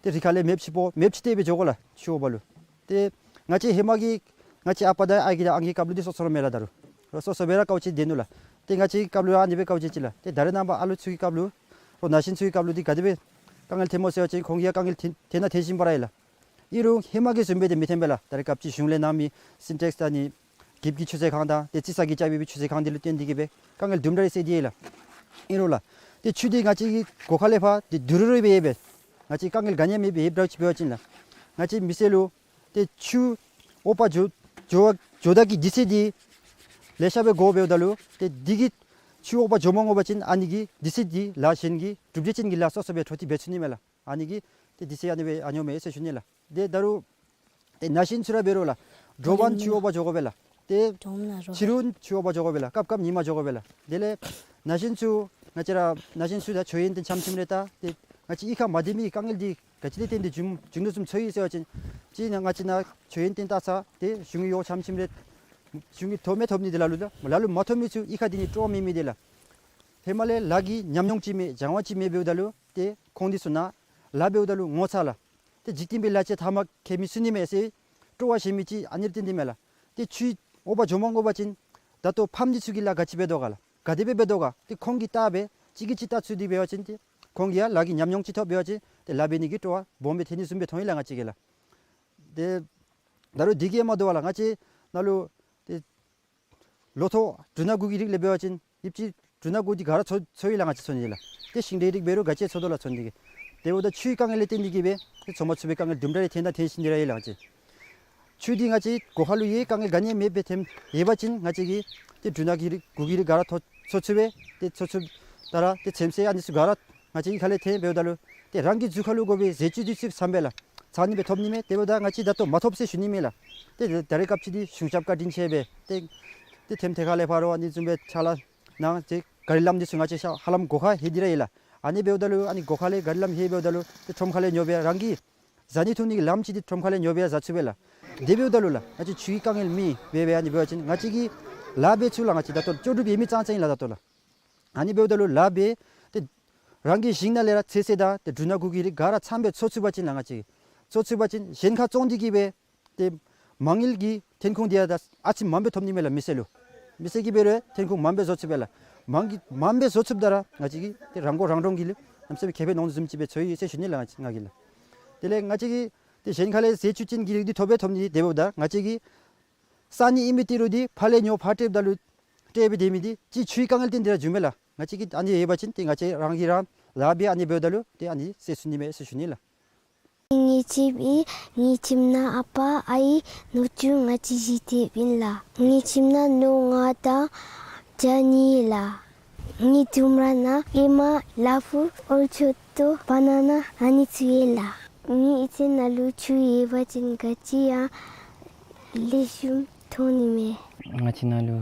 ཏེ་རི་ཁ་ལས་མེདཔ་ཅིག་སྤོ་མེདཔ་ཅིག་སྟེར་སྦེ་འགྱོ་དགོ་ལགས། ཆུ་འོག་པ་ལུ། ཏེ་ང་བཅས་ཧེ་མ་གི་ང་བཅས་ཨ་པ་དང་ཨའི་གི་དང་ཨང་གི་སྐབས་ལུ་འདི་སོ་སོ་ར་མེད་ལགས། ད་རུང་རོགས་སོ་སོ་སྦེ་ར་དཀའཝ་སྤྱད་དེ་ནུག་ལགས། ཏེ་ང་བཅས་ཀྱི་སྐབས་ལུ་ཨ་ནི་སྦེ་དཀའཝ་སྤྱད་ཅི་ལགས། ཏེ་ད་རེས་ནངས་པ་ཨ་ལུ་ཚུ་གི་སྐབས་ལུ་རོགས་ན་གཞོན་ཚུ་གི་སྐབས་ལུ་འདི་ག་དེ་སྦེ་དཀའ་ངལ་ཐོནམ་སྨོ་ཟེར་བ་ཅིན་ཁོང་གིས་ཡང་དཀའ་ངལ་ཐོན་ཐོན་ན་ཐོན་བཞིན་པ་ར་ཡོད་ལགས། ཨིན་རུང་ཧེ་མ་གི་བཟུམ་སྦེ་འདི་མི་ཐོན་པས་ལགས། ད་རེས་སྐབས་ཅིག་གཞུང་ལས་གནང་མི་སིན་ཊེགསི་དང་ཨ་ནི་འགྱིབ་ཀྱི་ཆུ་ཚོད་ཁང་དང་ཏེ་རྩི་ས་གིས་རྐྱབ་པའི་ཆུ་ཚོད་ཁང་འདི་ལུ་བརྟེན་ཏེ་གི་སྦེ་དཀའ་ངལ་དུམ་གྲ་རེ་སེལ་ཏེ་ཡོད་ལགས། ཨིན་རུང་ལགས་ཏེ་ཆུ་འདི་ང་བཅས་ཀྱི་སྒོ་ཁ་ལས་ཕར་འདི་དུད་འགྲོ་རེ་སྦེ་ཡོད་པས། ང་བཅས་དཀའ་ངལ་ག་ནི་ཡང་མེད་པའི་ཡོདཔ་འདྲཝ་ཅིག་འབད་བ་ཅིན་ལགས། ང་བཅས་མི་སེར་ལུ་ཏེ་ཆུ་འོག་པ་འགྱོ་འགྱོ་འགྱོ་དགོ་མི་འདི་ཚུ་འདི་ལེ་ཤ་སྦེ་དགོཔ་འབདཝ་ད་ལུ་ཏེ་འདི་གིས་ཆུ་འོག་པ་འགྱོ་མ་དགོ་པ་ཅིན་ཨ་ནི་གིས་འདི་ཚུ་འདི་ལཱ་གཞན་གྱི་གྲུབ་འབྲས་ཅན་གྱི་ལཱ་སོ་སོ་སྦེ་འཕྲོ་མཐུད་འབད་ཚུགས་ནི་མས་ལགས། ཨ་ནི་གིས་ཏེ་འདི་ཚུ་ཨ་ནི་སྦེ་ཨ་ནི་སྦེ་ཨིན་ཟེར་ཞུ་ནི་ལགས། ཏེ་ད་རུང་ཏེ་ན་གཞོན་ཚུ་ར་འབད་རུང་ལགས། དྲོ་པ་ཆུ་འོག་པ་འགྱོ་དགོ་པས་ལགས། ཏེ་ཕྱི་རུ་ཆུ་འོག་པ་འགྱོ་དགོ་པས་ལགས། སྐབས་སྐབས་ཉིནམ་འགྱོ་དགོ་པས་ལགས། དེ་ལས་ན་གཞོན་ཚུ་ང་བཅས་ར་ན་གཞོན་ཚུ་ད་ཆོས་ཡོན་ཏན་ཆམ་ཆིམ་རེ་ད་ཏེ་ང་བཅས་གཡུས་ཁར་མ་སྡོད་མི་གི་དཀའ་ངལ་འདི་ག་ཅི་ལས་བརྟེན་ཏེ་བྱུང་བྱུང་དོ་བཟུམ་ཚོར་ཡི་ཟེར་བ་ཅིན་ཅིག་ནང་ང་བཅས་ནཱ་ཆོས་ཡོན་ཏན་ལྟ་ས་ཏེ་གཞུང་གི་གཡོག་ཆམ་ཆིམ་རེ་གཞུང་གིས་ཐོབ་མི་ཐོབ་ནི་འདི་ལ་ལུ་ད་ལ་ལུ་མ་ཐོབ་མི་ཚུ་གཡུས་ཁར་སྡོད་ནི་སྤྲོ་བ་མེད་མི་འདི་ལགས། ཧེ་མ་ལས་ལཱ་གི་ཉམས་མྱོང་ཅིག་མེད་སྦྱང་བ་ཅིག་མེད་འབདཝ་ད་ལུ་ཏེ་ཁོང་འདི་ཚུ་ནཱ་ལཱ་འབདཝ་ད་ལུ་ངོ་ཚ་ལགས། ཏེ་འཇིག་རྟེན་པའི་ལཱ་ཅིག་ཐ་མ་ཁྱད་མི་ཚུད་ནི་མས་ཟེར་སྤྲོ་བ་ཞན་མི་ཅིག་ཨ་ནི་ར་བརྟེན་ཏེ་མས་ལགས། ཏེ་ཆུའི་འོབས་འབར་འགྱོ་མ་དགོ་པ་ཅིན་ད་ལྟོ་ཕམ་འདི་ཚུ་གིས་ལཱ་ག་ཅི་འབད་དོ་ག་ལགས། ག་དེ་སྦེ་འབད་དོ་ག། ཏེ་ཁོང་གིས་བལྟ་སྦེ་གཅིག་གིས་གཅིག་བལྟ་ཚུགས་ཏེ་འབད་བ་ཅིན་ཏེ་ཁོང་གིས་ཡང་ལཱ་གི་ཉམས་མྱོང་ཅིག་ཐོབ་འབད་བ་ཅིན་ཏེ་ལཱ་འབད་ནི་གི་སྤྲོ་བ་སྦོམ་སྦེ་ཐོན་ནི་བཟུམ་སྦེ་མཐོང་ཡི་ལགས་ང་བཅས་ཀྱིས་ལགས། ཏེ་ད་རུང་འདི་གིས་མ་དོ་བར་ལགས་ང་བཅས་ནཱ་ལུ་ཏེ་ལོ་ཐོག་འབྲུ་སྣ་དགུ་གི་རིགས་ལས་འབད་བ་ཅིན་ཡིབ་ཅིག་འབྲུ་སྣ་དགུ་འདི་ག་ར་འཚོ་འཚོ་ཡི་ལགས་ང་བཅས་འཚོ་ནི་ལགས། ཏེ་ཤིང་འབྲས་རིགས་འབད་རུང་ག་ཅི་འཚོ་དོ་ལགས་འཚོ་ནི་གི། དེ་འབདཝ་ད་ཆུའི་དཀའ་ངལ་ལས་བརྟེན་ཏེ་གིས་སྦེ་ཏེ་འཚོ་མ་ཚུགས་པའི་དཀའ་ངལ་དུམ་གྲ་རེ་ཐོན་དང་ཐོན་བཞིན་ནི་ར་ཡོད་ལགས་ང་བཅས། ཆུ་འདི་ང་བཅས་སྒོ་ཁ་ལུ་ཡང་དཀའ་ངལ་ག་ནི་ཡང་མེདཔ་སྦེ་ཐོནམ་ཡོད་པ་ཅིན་ང་བཅས་ཀྱིས་ཏེ་འབྲུ་སྣ་གི་རིགས་དགུ་གི་རིགས་ག་ར་འཚོ་འཚོ་ཚུགས་པས། ཏེ་འཚོ་ཚུགསཔ་ད་ར་ཏེ་ཚོདམ་ཟས་ཨ་ནི་ཚུ་ག་ར་ང་བཅས་ཀྱི་ཁ་ལས་ཐོན་འབདཝ་ད་ལུ་ཏེ་རང་གི་གཟུགས་ཁ་ལུ་དགོ་པའི་ཟས་བཅུད་འདི་ཚུ་ཚངམ་སྦེ་ལགས་ཚང་ནི་སྦེ་ཐོབ་ནི་མས། དེ་འབདཝ་ད་ང་བཅས་ད་ལྟོ་མ་ཐོབ་ཟེར་ཞུ་ནི་མེད་ལགས། ཏེ་ད་རེས་སྐབས་ཅིག་འདི་གཞུང་ཞབས་བཀའ་དྲིན་ཆེ་སྦེ་ཏེ་ཏེ་ཐེམ་ཐེ་ཁ་ལས་ཕར་ཨ་ནི་བཟུམ་སྦེ་ཕྱག་ལཱ་གནང་སྟེ་གཱ་རི་ལམ་འདི་ཚུ་ང་བཅས་ཤ་ཧ་ལམ་སྒོ་ཁར་ལྷོད་དེ་ར་ཡོད་ལགས། ཨ་ནི་འབདཝ་ད་ལུ་ཨ་ནི་སྒོ་ཁ་ལས་གཱ་རི་ལམ་ལྷོད་འབདཝ་ད་ལུ་ཏེ་ཁྲོམ་ཁ་ལས་ཉོ་སྦེ་རང་གི་བཟའ་ནི་འཐུང་ནི་གི་ལམ་ཅིག་འདི་ཁྲོམ་ཁ་ལས་ཉོ་སྦེ་བཟའ་ཚུགས་པས་ལགས། དེ་འབདཝ་ད་ལུ་ལགས་ང་བཅས་ཆུའི་དཀའ་ངལ་མེད་པར་སྦེ་ཨ་ནི་འབད་བ་ཅིན་ང་བཅས་ཀྱིས་ལཱ་འབད་ཚུགས་ལགས། ང་བཅས་ད་ལྟོ་ལྕོགས་གྲུབ་ཡོད་མི་ཙང་ཙང་ཨིན་ལགས་ད་ལྟོ་ལགས། ཨ་ནི་འབདཝ་ད་ལུ་ལཱ་འབད་ཏེ་རང་གི་ཞིང་ནང་ལས་ར་ཚོད་བསྲེ་དང་ཏེ་འབྲུ་སྣ་དགུ་གི་རིགས་ག་ར་ཚངམ་སྦེ་འཚོ་ཚུགས་པ་ཅིན་ལགས་ང་བཅས་ཀྱིས་འཚོ་ཚུགས་པ་ཅིན་གཞན་ཁར་བཙོང་སྟེ་གིས་སྦེ་ཏེ་མ་དངུལ་གྱི་ཐོན་ཁུངས་འདི་ཡང་ད་ཨ་ཙི་མངམ་སྦེ་ཐོབ་ནི་མས་ལགས། མི་སེར་ལུ་མི་སེར་གྱིས་འབད་རུང་ཐོན་ཁུངས་མངམ་སྦེ་བཟོ་ཚུགས་པས་ལགས། མང་གི་མངམ་སྦེ་བཟོ་ཚུགསཔ་ད་ར་ང་བཅས་ཀྱིས་ཏེ་རང་མགོ་རང་འདྲོངས་ཀྱི་ལུ་གནམ་མེད་ས་མེད་ཁེ་ཕན་ནོར་བཟུམ་ཅིག་སྦེ་འཚོ་ཡི་ཟེར་ཞུ་ནི་ལགས་ང་གིས་ལགས། དེ་ལས་ང་བཅས་ཀྱིས་ཏེ་གཞན་ཁ་ལས་ཟས་བཅུད་ཅན་གྱི་རིགས་འདི་ཐོབ་སྦེ་ཐོབ་ནི་དེ་འབདཝ་ད་ང་བཅས་ཀྱིས་བཟའ་ནི་ཨིན་མི་ཏི་རུ་འདི་ཕར་ལས་ཉོ་ཕར་སྤྲོདཔ་ད་ལུ་སྤྲོད་སྦེ་སྡོད་མི་འདི་གཅིག་ཆུའི་དཀའ་ངལ་བརྟེན་ཏེ་ར་བྱུངམ་མས་ལགས། ང་བཅས་ཀྱིས་ཨ་ནི་ཡོད་པ་ཅིན་ཏེ་ང་བཅས་རང་གིས་རང་ལཱ་འབད་ཨ་ནི་འབདཝ་ད་ལུ་ཏེ་ཨ་ནི་སེལ་ཚུགས་ནི་མས་ཟེར་ཞུ་ནི་ལགས། ངེའི་ཁྱིམ་ཨིན། ངེའི་ཁྱིམ་ནང་ཨ་པ་ཨའི་ནུ་གཅུང་ང་བཅས་བཞི་སྡོདཔ་ཨིན་ལགས། ངེའི་ཁྱིམ་ནང་ནོར་ལྔ་དང་བྱ་གཉིས་ལགས། ངེའི་ལྕངམ་ར་ནང་ཨེ་མ་ལ་ཕུག་ཨོལ་ཆོད་ཏོ་བ་ན་ན་ཨ་ནི་ཚུ་ཡོད་ལགས། ངེའི་ཨི་ཙི་ནང་ལུ་ཆུ་ཡོད་པ་ཅིན་ག་ཅི་ཡང་ལེགས་ཤོམ་ཐོན་ནི་མས། ང་བཅས་ནང་ལུ་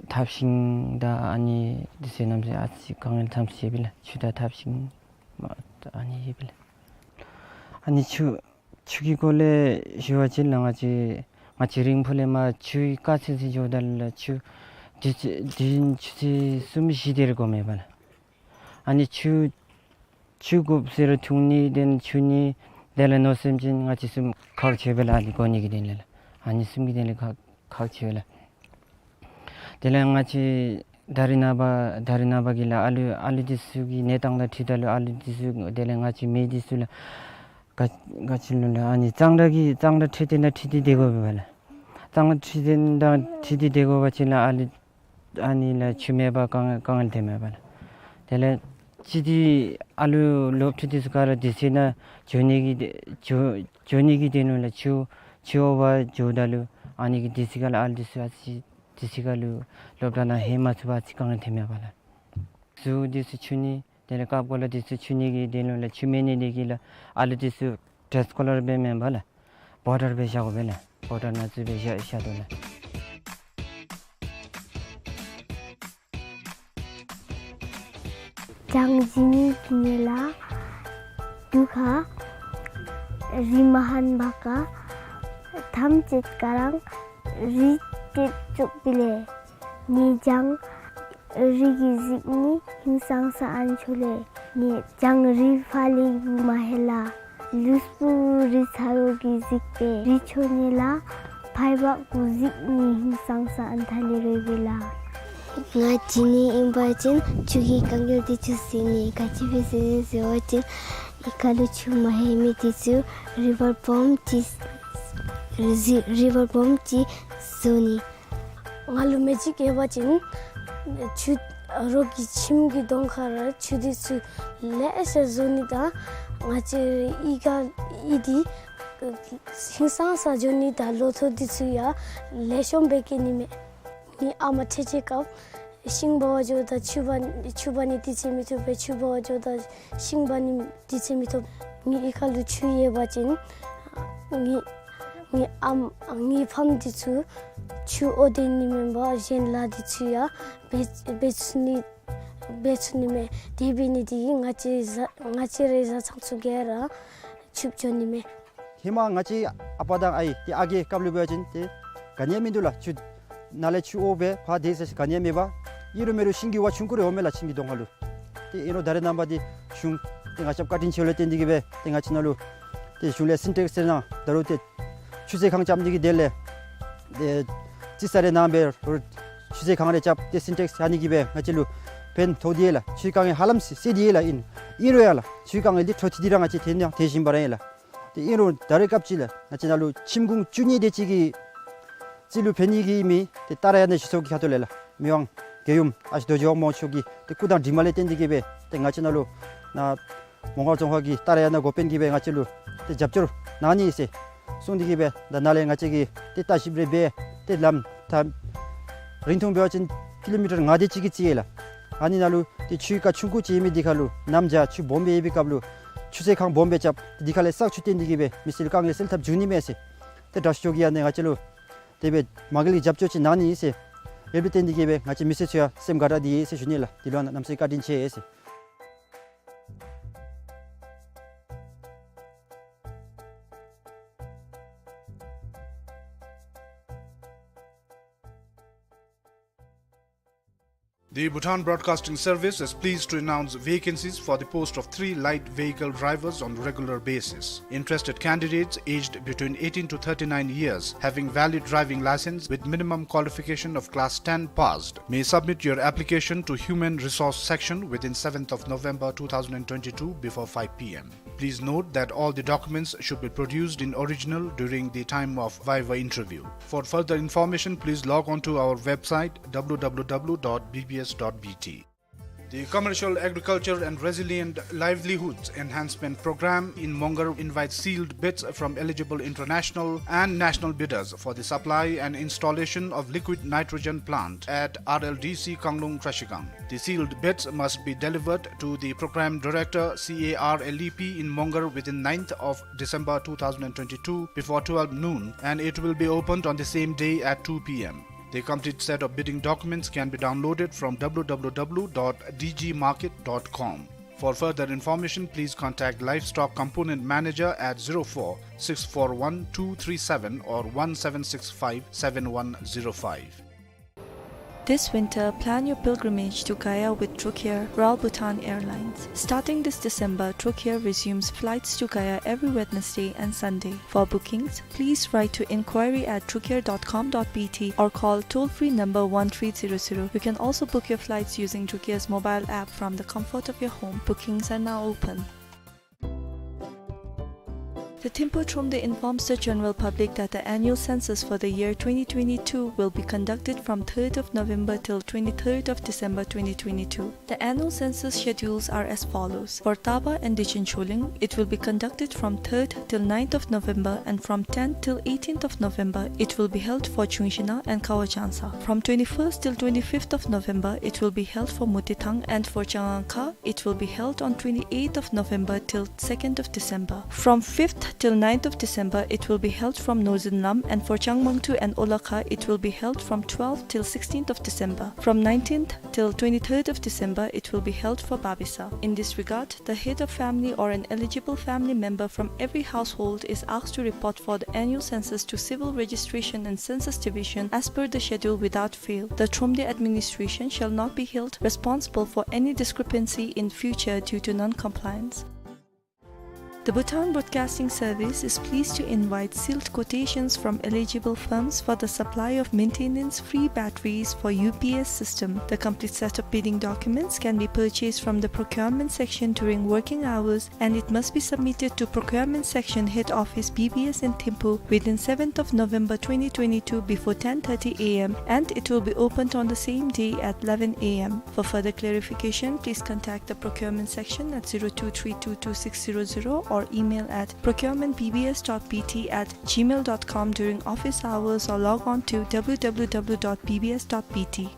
ཐབ་ཤིང་དང་ཨ་ནི་འདི་ཚུ་གནམ་མེད་ས་མེད་ཨ་ཙི་དཀའ་ངལ་ཙམ་ཅིག་ཡོདཔ་ལགས། ཆུ་དང་ཐབ་ཤིང་མ་ཨ་ནི་ཡོདཔ་ལགས། ཨ་ནི་ཆུ་ཆུ་གི་སྐོར་ལས་ཞུ་བ་ཅིན་ལགས་ང་བཅས་ང་བཅས་རིང་ཕུ་ལས་མར་ཆུའི་དཀའ་ཚེགས་ཅིག་འགྱོཝ་ད་ལུ་ལགས་ཆུ་དུས་ཚོད་དུས་ཡུན་ཆུ་ཚོད་གསུམ་བཞི་དེ་རེ་འགོརཝ་མས་པ་ལགས། ཨ་ནི་ཆུ་ཆུ་དགོཔ་ཟེར་རུང་འཐུང་ནི་དེ་ལས་ཆུ་ནི་དེ་ལས་ནོར་སེམས་ཅན་ང་བཅས་གསུམ་ཁག་ཆེ་བས་ལགས། ཨ་ནི་དགོ་ནི་གི་དོན་ལས་ལགས། ཨ་ནི་གསུམ་གྱི་དོན་ལས་ཁག་ཁག་ཆེ་བས་ལགས། དེ་ལས་ང་བཅས་ད་རིས་ནངས་པ་ད་རིས་ནངས་པ་གི་ལགས་ཨ་ལུ་ཨ་ལུ་འདི་ཚུ་གི་གནས་སྟངས་དང་འཁྲིལཝ་ད་ལུ་ཨ་ལུ་འདི་ཚུ་དེ་ལས་ང་བཅས་མི་འདི་ཚུ་ལགས་ག་ག་ཅི་ལོ་ལགས་ཨ་ནི་གཙང་སྦྲ་གི་གཙང་སྦྲ་འཕྲོད་བསྟེན་དང་འཁྲིལ་ཏེ་སྡོད་དགོ་པས་ལགས། གཙང་སྦྲ་འཕྲོད་བསྟེན་དང་འཁྲིལ་ཏེ་སྡོད་དགོ་པ་ཅིན་ལགས་ཨ་ལུ་ཨ་ནི་ལགས་ཆུ་མེད་པར་དཀའ་ངལ་དཀའ་ངལ་འཕྱད་མས་པ་ལགས། དེ་ལས་ཅི་སྟེ་ཨ་ལུ་སློབ་ཕྲུག་འདི་ཚུ་ག་ར་དུས་ཚོད་ནང་འགྱོ་ནི་གི་འགྱོ་འགྱོ་ནི་གི་དོན་ལུ་ལགས་ཆུ་ཆུ་འོབས་པ་འགྱོཝ་ད་ལུ་ཨ་ནི་གི་དུས་ཚོད་ཁར་ལགས་ཨ་ལུ་འདི་ཚུ་ཨ་ཙི་དུས་ཚོད་ཁར་ལུ་སློབ་གྲྭ་ནང་ལྷོད་མ་ཚུགས་པར་ཨ་ཙི་དཀའ་ངལ་འཕྱད་མས་པ་ལགས། གཟུགས་འདི་ཚུ་འཁྱུ་ནི་དེ་ལས་རྐངམ་གོ་ལ་འདི་ཚུ་འཁྱུ་ནི་གི་དོན་ལུ་ལགས་ཆུ་མེད་ནི་དེ་གིས་ལགས་ཨ་ལུ་འདི་ཚུ་ཌེ་རེསི་ཀོ་ལར་སྦེ་མེན་པར་ལགས་བོ་ཊར་སྦེ་བཞག་དགོ་པས་ལགས། བོ་ཊར་ནང་བཙུགས་སྦེ་བཞག་བཞག་དོ་ལགས། གྱང་བཞེས་ནི་གི་ནང་ལས་དུག་ཁ་རི་མ་ཧན་བ་ཀ་ཐམས་ཅད་ཀ་རང་རི་ཏེ་བཙུགས་པས་ལགས། ངེའི་གྱང་རི་གིས་གཟིགས་ནི་ཧིང་སངས་ས་ཨན་ཆོ་ལགས། ངེའི་གྱང་རི་ཕར་ལས་བུ་མ་ཧེ་ལགས། ལུས་པོ་རི་ཚ་བོ་གིས་གཟིགས་པས། རི་ཆོས་ཉིད་ལ་ཕར་བ་གུ་གཟིགས་ནི་ཧིང་སངས་ས་ཨན་ཐ་ལེ་རེ་བས་ལགས། ང་བྱེ་ནི་ཨིན་པ་ཅིན་ཆུ་གི་དཀའ་ངལ་འདི་ཚུ་སེལ་ནི། ག་ཅི་སྦེ་སེལ་ནི་ཟེར་བ་ཅིན་ཨི་ཁ་ལུ་ཆུ་མ་ལྷོད་མི་འདི་ཚུ་རི་བར་བོམ་ཅིག་རི་རི་བར་བོམ་ཅིག་བཟོ་ནི། ང་ལུ་མེ་ཇིག་ཡོད་པ་ཅིན་ཆུ་རོགས་ཀྱི་ཁྱིམ་གྱི་གདོང་ཁར་ཆུ་འདི་ཚུ་ལེ་ཤ་བཟོ་ནི་དང་ང་བཅས་ཨི་ཁ་ཨི་འདི་ཧིང་སངས་ས་འགྱོ་ནི་དང་ལོ་ཐོག་འདི་ཚུ་ཡང་ལེགས་ཤོམ་སྦེ་སྐྱེ་ནི་མས། ངེའི་ཨ་མ་ཁྲེ་ཁྲེ་སྐབས་ཤིང་འབག་པར་འགྱོཝ་ད་ཆུ་འབག་ཆུ་འབག་ནི་དུས་ཚོད་མི་ཐོབ་པས། ཆུ་འབག་པར་འགྱོཝ་ད་ཤིང་འབག་ནི་དུས་ཚོད་མི་ཐོབ། ངེའི་ཨི་ཁ་ལུ་ཆུ་ཡོད་པ་ཅིན་ངེའི་ངེའི་ཨམ་ངེའི་ཕམ་འདི་ཚུ་ཆུ་འོ་དེ་ནི་མེན་པར་གཞན་ལཱ་འདི་ཚུ་ཡང་འབད་འབད་ཚུགས་ནི་འབད་ཚུགས་ནི་མས། དེ་འབད་ནི་འདི་གིས་ང་བཅས་བཟའ་ང་བཅས་རའི་བཟའ་ཚང་ཚུ་ག་ར་ཕྱུགཔོ་འགྱོ་ནི་མས། ཧེ་མ་ང་བཅས་ཨ་པ་དང་ཨའི་ཏེ་ཨ་རྒས་སྐབས་ལུ་འབད་བ་ཅིན་ཏེ་ག་ནི་ཡང་མིན་འདུག་ལགས། ཆུ་ནང་ལས་ཆུ་འོ་སྦེ་ཕར་དེ་ཟེར་ག་ནི་ཡང་མེད་པར་ཨིན་རུང་མེན་རུང་ཤིང་གི་བ་ཆུང་ཀུ་རེ་འོངམ་མས་ལགས་ཁྱིམ་གྱི་གདོང་ཁ་ལུ། ཏེ་ཨིན་རུང་ད་རེས་ནངས་པ་འདི་གཞུང་ཏེ་ང་བཅས་བཀའ་དྲིན་ཆེ་ལུ་བརྟེན་ཏེ་གིས་སྦེ་ཏེ་ང་བཅས་ནང་ལུ་ཏེ་གཞུང་ལས་སིན་ཊེགསི་ཟེར་ནང་ད་རུང་ཏེ་ཆུ་ཚོད་ཁང་རྐྱབ་ནི་གི་དོན་ལས་ ཏེ་རྩིས་རྩ་རེ་གནང་སྦེ་ཆུ་ཚོད་གང་རེ་རྐྱབ་སྟེ་སིན་ཊེགསི་ཨ་ནི་གིས་སྦེ་ང་བཅས་ལུ་ཕན་ཐོགས་ཏེ་ཡོད་ལགས། ཆུའི་དཀའ་ངལ་ཧ་ལམ་སེལ་སེལ་ཏེ་ཡོད་ལགས། ཨིན་ཨིན་རུང་ཡང་ལགས་ཆུའི་དཀའ་ངལ་འདི་འཕྲོ་མཐུད་དེ་ར་ང་བཅས་ཐོན་ནི་ཡང་ཐོན་བཞིན་པ་ར་ཨིན་ལགས། ཏེ་ཨིན་རུང་ད་རེས་སྐབས་ཅིག་ལགས་ང་བཅས་ནང་ལུ་ཁྱིམ་གུང་བཅུ་གཉིས་དེ་ཅིག་གིས་རྩིས་ལུ་ཕན་ནི་གི་མི་ཏེ་ཏཱ་ར་ཡ་ན་གཞི་ཚོགས་ཀྱི་ཁ་ཐུག་ལས་ལགས་མི་དབང་རྒྱལ་ཡུམ་ཨ་ཞེ་རྡོ་རྗེ་དབང་མོ་མཆོག་གི་ཏེ་སྐུ་དང་གྲིབ་མ་ལས་བརྟེན་ཏེ་གིས་སྦེ་ཏེ་ང་བཅས་ནང་ལུ་ནཱ་མོང་སྒར་རྫོང་ཁག་གི་ཏཱ་ར་ཡ་ན་འགོ་དཔོན་གྱིས་སྦེ་ང་བཅས་ལུ་ཏེ་རྒྱབ་སྐྱོར་གནང་ནི་ཟེར་གསུངས་ཏེ་གིས་སྦེ་ད་ནཱ་ལས་ང་བཅས་ཀྱིས་ཏེ་ལྟ་ཞིབ་རེ་འབད་ཏེ་ལམ་ད་རིང་ཐུང་འབད་བ་ཅིན་ཀི་ལོ་མི་ཊར་ལྔ་དེ་ཅིག་གི་རྩིས་ཡོད་ལགས། ཨ་ནི་ནང་ལུ་ཏེ་ཆུའི་རྐ་ཆུང་ཀུ་ཅིག་ཨིན་མི་འདི་ཁར་ལུ་གནམ་བྱཱར་ཆུ་སྦོམ་སྦེ་ཡོད་པའི་སྐབས་ལུ་ཆུ་ཚོད་ཁང་སྦོམ་སྦེ་རྐྱབ་སྟེ་འདི་ཁ་ལས་བསགས་ཆུ་བཏོན་ཏེ་གིས་སྦེ་མི་སེར་དཀའ་ངལ་སེལ་ཐབས་བྱུང་ནི་མས་ཟེར་ཏེ་དྲག་ཤོས་མཆོག་གིས་ཨ་ནི་ང་བཅས་ལུ་དེ་སྦེ་མ་དངུལ་གྱི་རྒྱབ་སྐྱོར་ཅིག་གནང་ནི་ཟེར་ཡོདཔ་ལས་བརྟེན་ཏེ་གིས་སྦེ་ང་བཅས་མི་སེར་ཚུ་ཡང་སེམས་དགའ་དྲགས་ཏེ་ཡོད་ཟེར་ཞུ་ནི་ལགས། དེ་ལུ་ཡང་གནམ་མེད་ས་མེད་བཀའ་དྲིན་ཆེ་ཟེར། The Bhutan Broadcasting Service is pleased to announce vacancies for the post of three light vehicle drivers on regular basis. Interested candidates aged between eighteen to thirty-nine years, having valid driving license with minimum qualification of class ten passed, may submit your application to Human Resource Section within seventh of November two thousand and twenty-two before five P M. Please note that all the documents should be produced in original during the time of viva interview. For further information, please log on to our website W W W dot B B S dot B T. The Commercial Agriculture and Resilient Livelihoods Enhancement Program in Mongar invites sealed bids from eligible international and national bidders for the supply and installation of liquid nitrogen plant at R L D C Kanglung Trashigang. The sealed bids must be delivered to the Program Director, C A R L E P in Mongar within ninth of December two thousand and twenty-two before twelve noon, and it will be opened on the same day at two P M. The complete set of bidding documents can be downloaded from W W W dot D G market dot com. For further information, please contact Livestock Component Manager at zero four six four one two three seven or one seven six five seven one zero five. This winter, plan your pilgrimage to Gaya with Trocair Royal Bhutan Airlines. Starting this December, Trocair resumes flights to Gaya every Wednesday and Sunday. For bookings, please write to inquiry at trocair dot com dot B T or call toll-free number one three zero zero. You can also book your flights using Trocair's mobile app from the comfort of your home. Bookings are now open. The Thimphu Thromde informs the general public that the annual census for the year twenty twenty-two will be conducted from third of November till twenty-third of December twenty twenty-two. The annual census schedules are as follows. For Taba and Dechen Choling, it will be conducted from third till ninth of November, and from tenth till eighteenth of November, it will be held for Chungshina and Kawa Chansa. From twenty-first till twenty-fifth of November, it will be held for Mutithang, and for Changangkha, it will be held on twenty-eighth of November till second of December. From fifth till ninth of December, it will be held from Northern Lam, and for Changmangtu and Olakha, it will be held from twelfth till sixteenth of December. From nineteenth till twenty-third of December, it will be held for Babisa. In this regard, the head of family or an eligible family member from every household is asked to report for the annual census to Civil Registration and Census Division as per the schedule without fail. The Thromde administration shall not be held responsible for any discrepancy in future due to non-compliance. The Bhutan Broadcasting Service is pleased to invite sealed quotations from eligible firms for the supply of maintenance-free batteries for U P S system. The complete set of bidding documents can be purchased from the procurement section during working hours, and it must be submitted to procurement section head office B B S in Thimphu within seventh of November twenty twenty-two before ten thirty A M, and it will be opened on the same day at eleven A M. For further clarification, please contact the procurement section at zero two three two two six zero zero or email at procurement B B S dot B T at gmail dot com during office hours or log on to W W W dot B B S dot B T.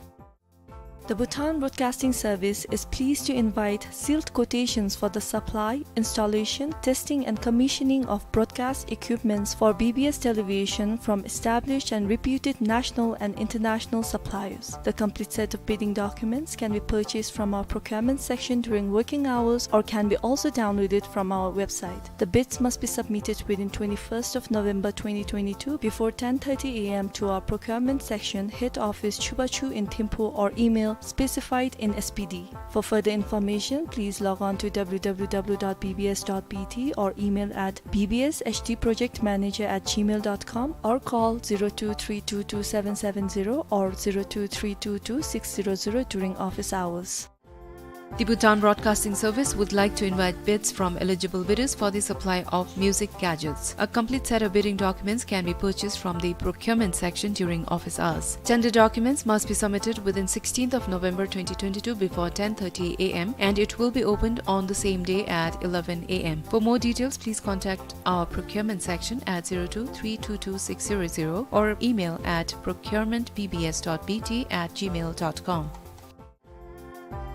The Bhutan Broadcasting Service is pleased to invite sealed quotations for the supply, installation, testing and commissioning of broadcast equipments for B B S television from established and reputed national and international suppliers. The complete set of bidding documents can be purchased from our procurement section during working hours or can be also downloaded from our website. The bids must be submitted within twenty-first of November twenty twenty-two before ten thirty A M to our procurement section head office Chubachu in Thimphu or email specified in S P D. For further information, please log on to W W W dot B B S dot B T or email at B B S H D project manager at gmail dot com or call zero two three two two seven seven zero or zero two three two two six zero zero during office hours. The Bhutan Broadcasting Service would like to invite bids from eligible bidders for the supply of music gadgets. A complete set of bidding documents can be purchased from the procurement section during office hours. Tender documents must be submitted within sixteenth of November twenty twenty-two before ten thirty A M, and it will be opened on the same day at eleven A M. For more details, please contact our procurement section at zero two three two two six zero zero or email at procurement B B S dot B T at gmail dot com.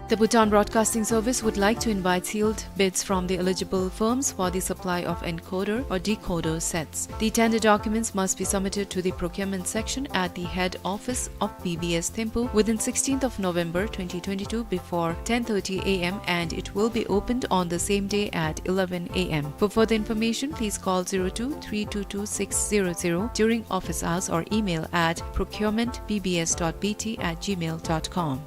The Bhutan Broadcasting Service would like to invite sealed bids from the eligible firms for the supply of encoder or decoder sets. The tender documents must be submitted to the procurement section at the head office of B B S Thimphu within sixteenth of November twenty twenty-two before ten thirty A M, and it will be opened on the same day at eleven A M. For further information, please call zero two three two two six zero zero during office hours or email at procurement B B S dot B T at gmail dot com.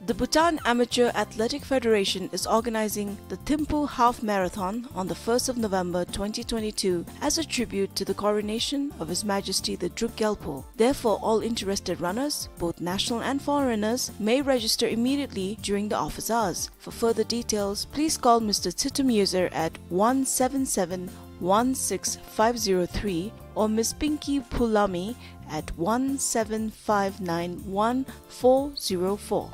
The Bhutan Amateur Athletic Federation is organizing the Thimphu Half Marathon on the first of November twenty twenty-two as a tribute to the coronation of His Majesty the Druk Gyalpo. Therefore, all interested runners, both national and foreigners, may register immediately during the office hours. For further details, please call Mister Tsitum Yuzer at one seven seven one six five zero three or Miss Pinky Pulami at one seven five nine one four zero four.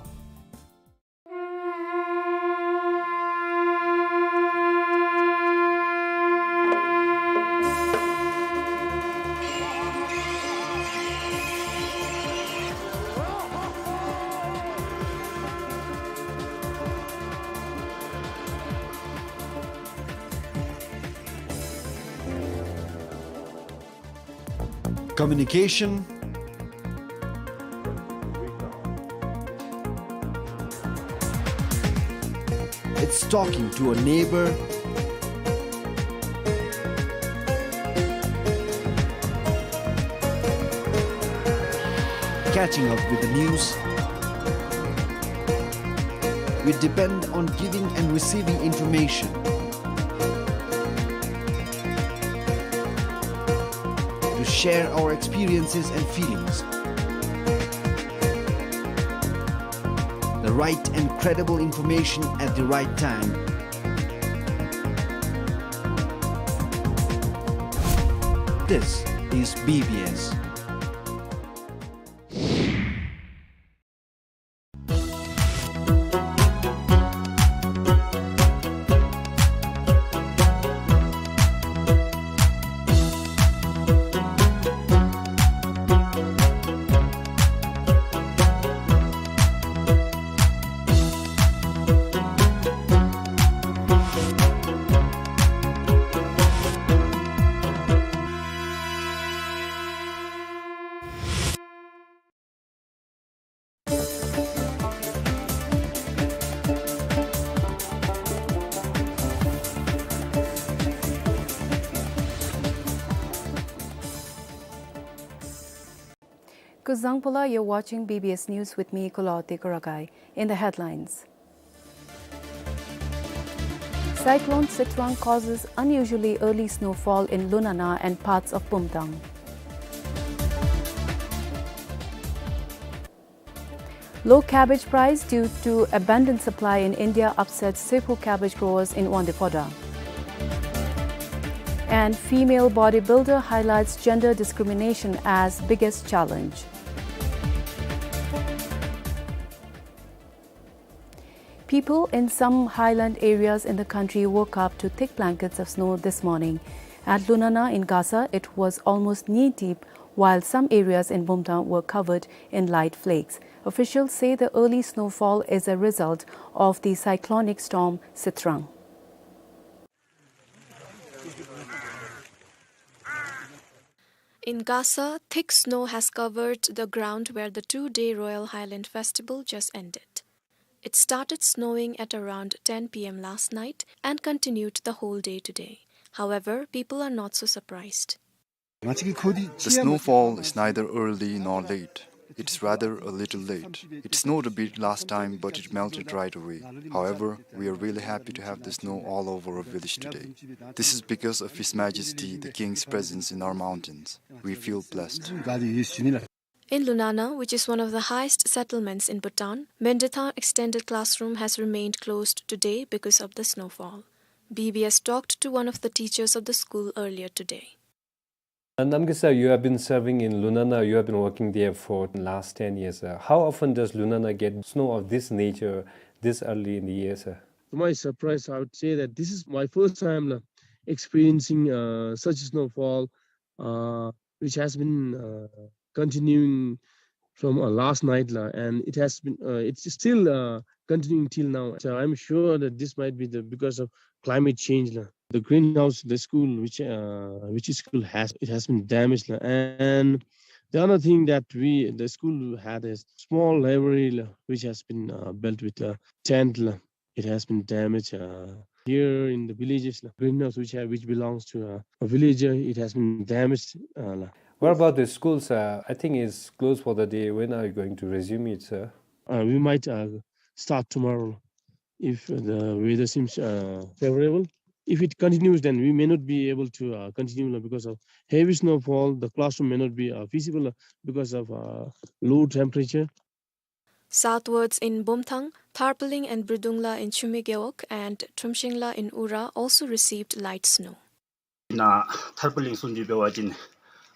Communication. It's talking to a neighbor, catching up with the news. We depend on giving and receiving information to share our experiences and feelings. The right and credible information at the right time. This is B B S. Kuzuzangpo la, you're watching B B S News with me, Kulaw Tekuragai. In the headlines. Cyclone Sitrang causes unusually early snowfall in Lunana and parts of Bumthang. Low cabbage price due to abundant supply in India upsets Seppo cabbage growers in Wangdue Phodrang. And female bodybuilder highlights gender discrimination as biggest challenge. People in some highland areas in the country woke up to thick blankets of snow this morning. At Lunana in Gasa, it was almost knee-deep, while some areas in Bumthang were covered in light flakes. Officials say the early snowfall is a result of the cyclonic storm Sitrang. In Gasa, thick snow has covered the ground where the two-day Royal Highland Festival just ended. It started snowing at around ten P M last night and continued the whole day today. However, people are not so surprised. The snowfall is neither early nor late. It's rather a little late. It snowed a bit last time, but it melted right away. However, we are really happy to have the snow all over our village today. This is because of His Majesty the King's presence in our mountains. We feel blessed. In Lunana, which is one of the highest settlements in Bhutan, Mendathang Extended Classroom has remained closed today because of the snowfall. B B S talked to one of the teachers of the school earlier today. Uh, Namgay sir, you have been serving in Lunana, you have been working there for the last ten years. Uh, how often does Lunana get snow of this nature this early in the year, sir? To my surprise, I would say that this is my first time, la, experiencing, uh, such snowfall, uh, which has been, uh, continuing from, uh, last night, la, and it has been, uh, it's still, uh, continuing till now. So I'm sure that this might be the, because of climate change, la. The greenhouse, the school, which, uh, which school has, it has been damaged, la. And the other thing that we, the school had a small library, la, which has been, uh, built with a tent, la. It has been damaged, uh, here in the villages, la. Greenhouse, which have, which belongs to, uh, a villager, it has been damaged, uh, la. What about the schools? Uh, I think it's closed for the day. When are you going to resume it, sir? Uh, we might, uh, start tomorrow if the weather seems, uh, favorable. If it continues, then we may not be able to, uh, continue, la, because of heavy snowfall. The classroom may not be, uh, feasible, la, because of, uh, low temperature. Southwards in Bomthang, Tharpaling and Bridungla in Chumegewog and Trumshingla in Ura also received light snow. ནཱ་ཐར་པ་གླིང་སུམ་ཅུ་འབད་བ་ཅིན་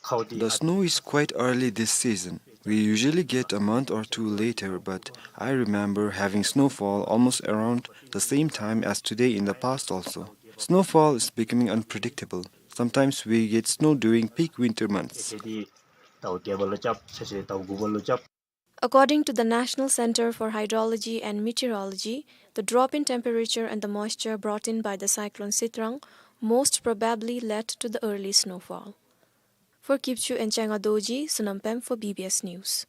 ཁའུ་ཏི། The snow is quite early this season. We usually get a month or two later, but I remember having snowfall almost around the same time as today in the past also. Snowfall is becoming unpredictable. Sometimes we get snow during peak winter months. ཏེ་དེ་ཟླཝ་བརྒྱད་པ་ལུ་རྐྱབ། ཆ་ཤས་ཟླཝ་དགུ་པ་ལུ་རྐྱབ། According to the National Center for Hydrology and Meteorology, the drop in temperature and the moisture brought in by the cyclone Sitrang most probably led to the early snowfall. For Kipchoo and Changa Dorji, Sonam Pem for B B S News.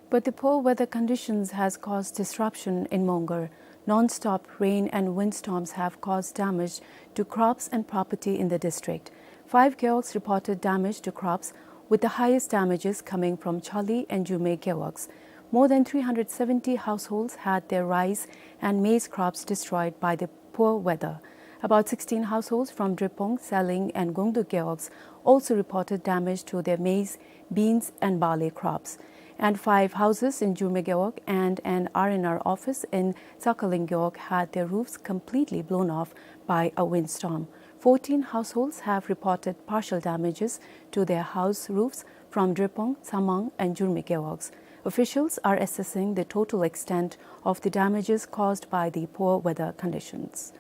But the poor weather conditions has caused disruption in Mongar. Non-stop rain and windstorms have caused damage to crops and property in the district. Five gewogs reported damage to crops, with the highest damages coming from Chali and Jume gewogs. More than three hundred seventy households had their rice and maize crops destroyed by the poor weather. About sixteen households from Drepung, Saling, and Gongdu gewogs also reported damage to their maize, beans, and barley crops. And five houses in Jume gewog and an R and R office in Sakhalin gewog had their roofs completely blown off by a windstorm. Fourteen households have reported partial damages to their house roofs from Drepung, Tsamang, and Jurme gewogs. Officials are assessing the total extent of the damages caused by the poor weather conditions.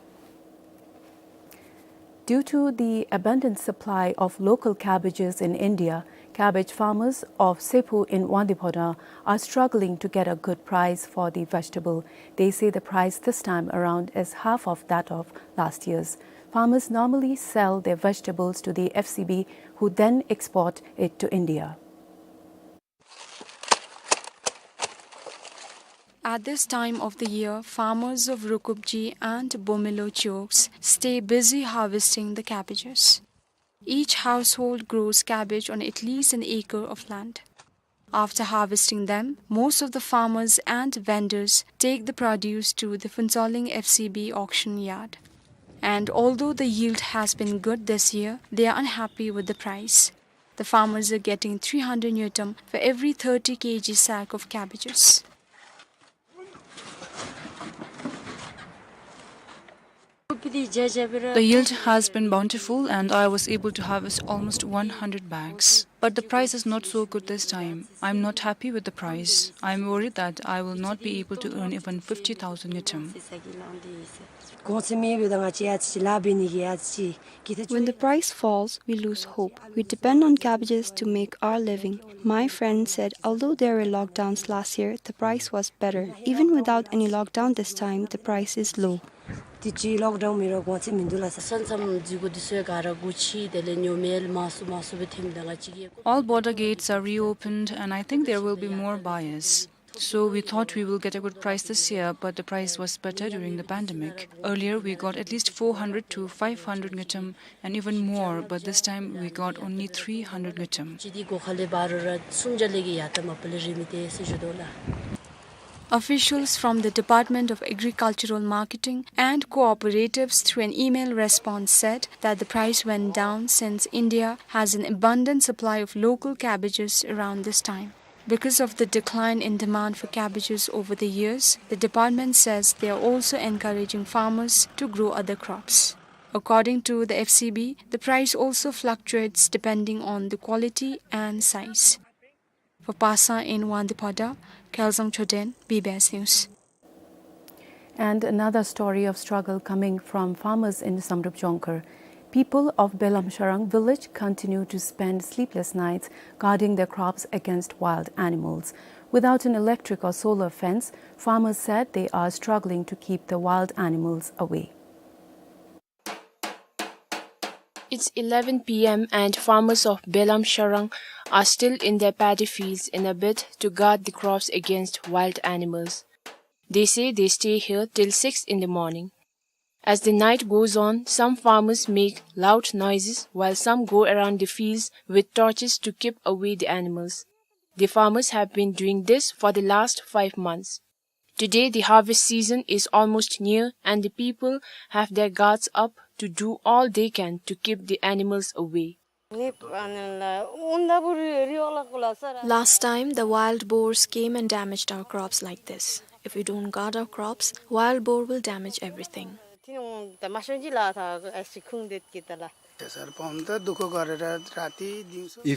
Due to the abundant supply of local cabbages in India, cabbage farmers of Seppu in Wangdue Phodrang are struggling to get a good price for the vegetable. They say the price this time around is half of that of last year's. Farmers normally sell their vegetables to the F C B, who then export it to India. At this time of the year, farmers of Rukupji and Bomelo Chokes stay busy harvesting the cabbages. Each household grows cabbage on at least an acre of land. After harvesting them, most of the farmers and vendors take the produce to the Phuentsholing F C B auction yard. And although the yield has been good this year, they are unhappy with the price. The farmers are getting three hundred ngultrum for every thirty K G sack of cabbages. The yield has been bountiful and I was able to harvest almost one hundred bags. But the price is not so good this time. I'm not happy with the price. I'm worried that I will not be able to earn even fifty thousand ngultrum. When the price falls, we lose hope. We depend on cabbages to make our living. My friend said, although there were lockdowns last year, the price was better. Even without any lockdown this time, the price is low. དེ་ཅིག་ལོག་ཌའུན་མེད་རུང་གོང་ཚད་མིན་འདུག་ལགས། ས་མཚམས་འཛུལ་དགོ་དེ་ཚུ་ག་ར་སྒོ་ཕྱེ། དེ་ལས་ཉོ་མི་ལུ་མང་སུ་མང་སུ་སྦེ་ཐོནམ་ད་ང་བཅས་ཀྱིས། All border gates are reopened and I think there will be more buyers. So we thought we will get a good price this year, but the price was better during the pandemic. Earlier, we got at least four hundred to five hundred ngultrum and even more, but this time we got only three hundred ngultrum. ཅི་དེ་སྒོ་ཁ་ལས་འབག་རུང་ར་སུམ་བརྒྱ་ལས་ཀྱི་ཡར་ལྟ་མ་པ་ལས་རེ་མི་སྟེར་ཟེར་ཞུ་དོ་ལགས། Officials from the Department of Agricultural Marketing and Cooperatives, through an email response, said that the price went down since India has an abundant supply of local cabbages around this time. Because of the decline in demand for cabbages over the years, the department says they are also encouraging farmers to grow other crops. According to the F C B, the price also fluctuates depending on the quality and size. For Pasa in Wangdue Phodrang, Kyaljang Choden, B B S News. And another story of struggle coming from farmers in Samdrup Jongkhar. People of Belam Sharang village continue to spend sleepless nights guarding their crops against wild animals. Without an electric or solar fence, farmers said they are struggling to keep the wild animals away. It's eleven p m and farmers of Belam Sharang are still in their paddy fields in a bid to guard the crops against wild animals. They say they stay here till six in the morning. As the night goes on, some farmers make loud noises while some go around the fields with torches to keep away the animals. The farmers have been doing this for the last five months. Today, the harvest season is almost near, and the people have their guards up to do all they can to keep the animals away. Last time, the wild boars came and damaged our crops like this. If we don't guard our crops, wild boar will damage everything. If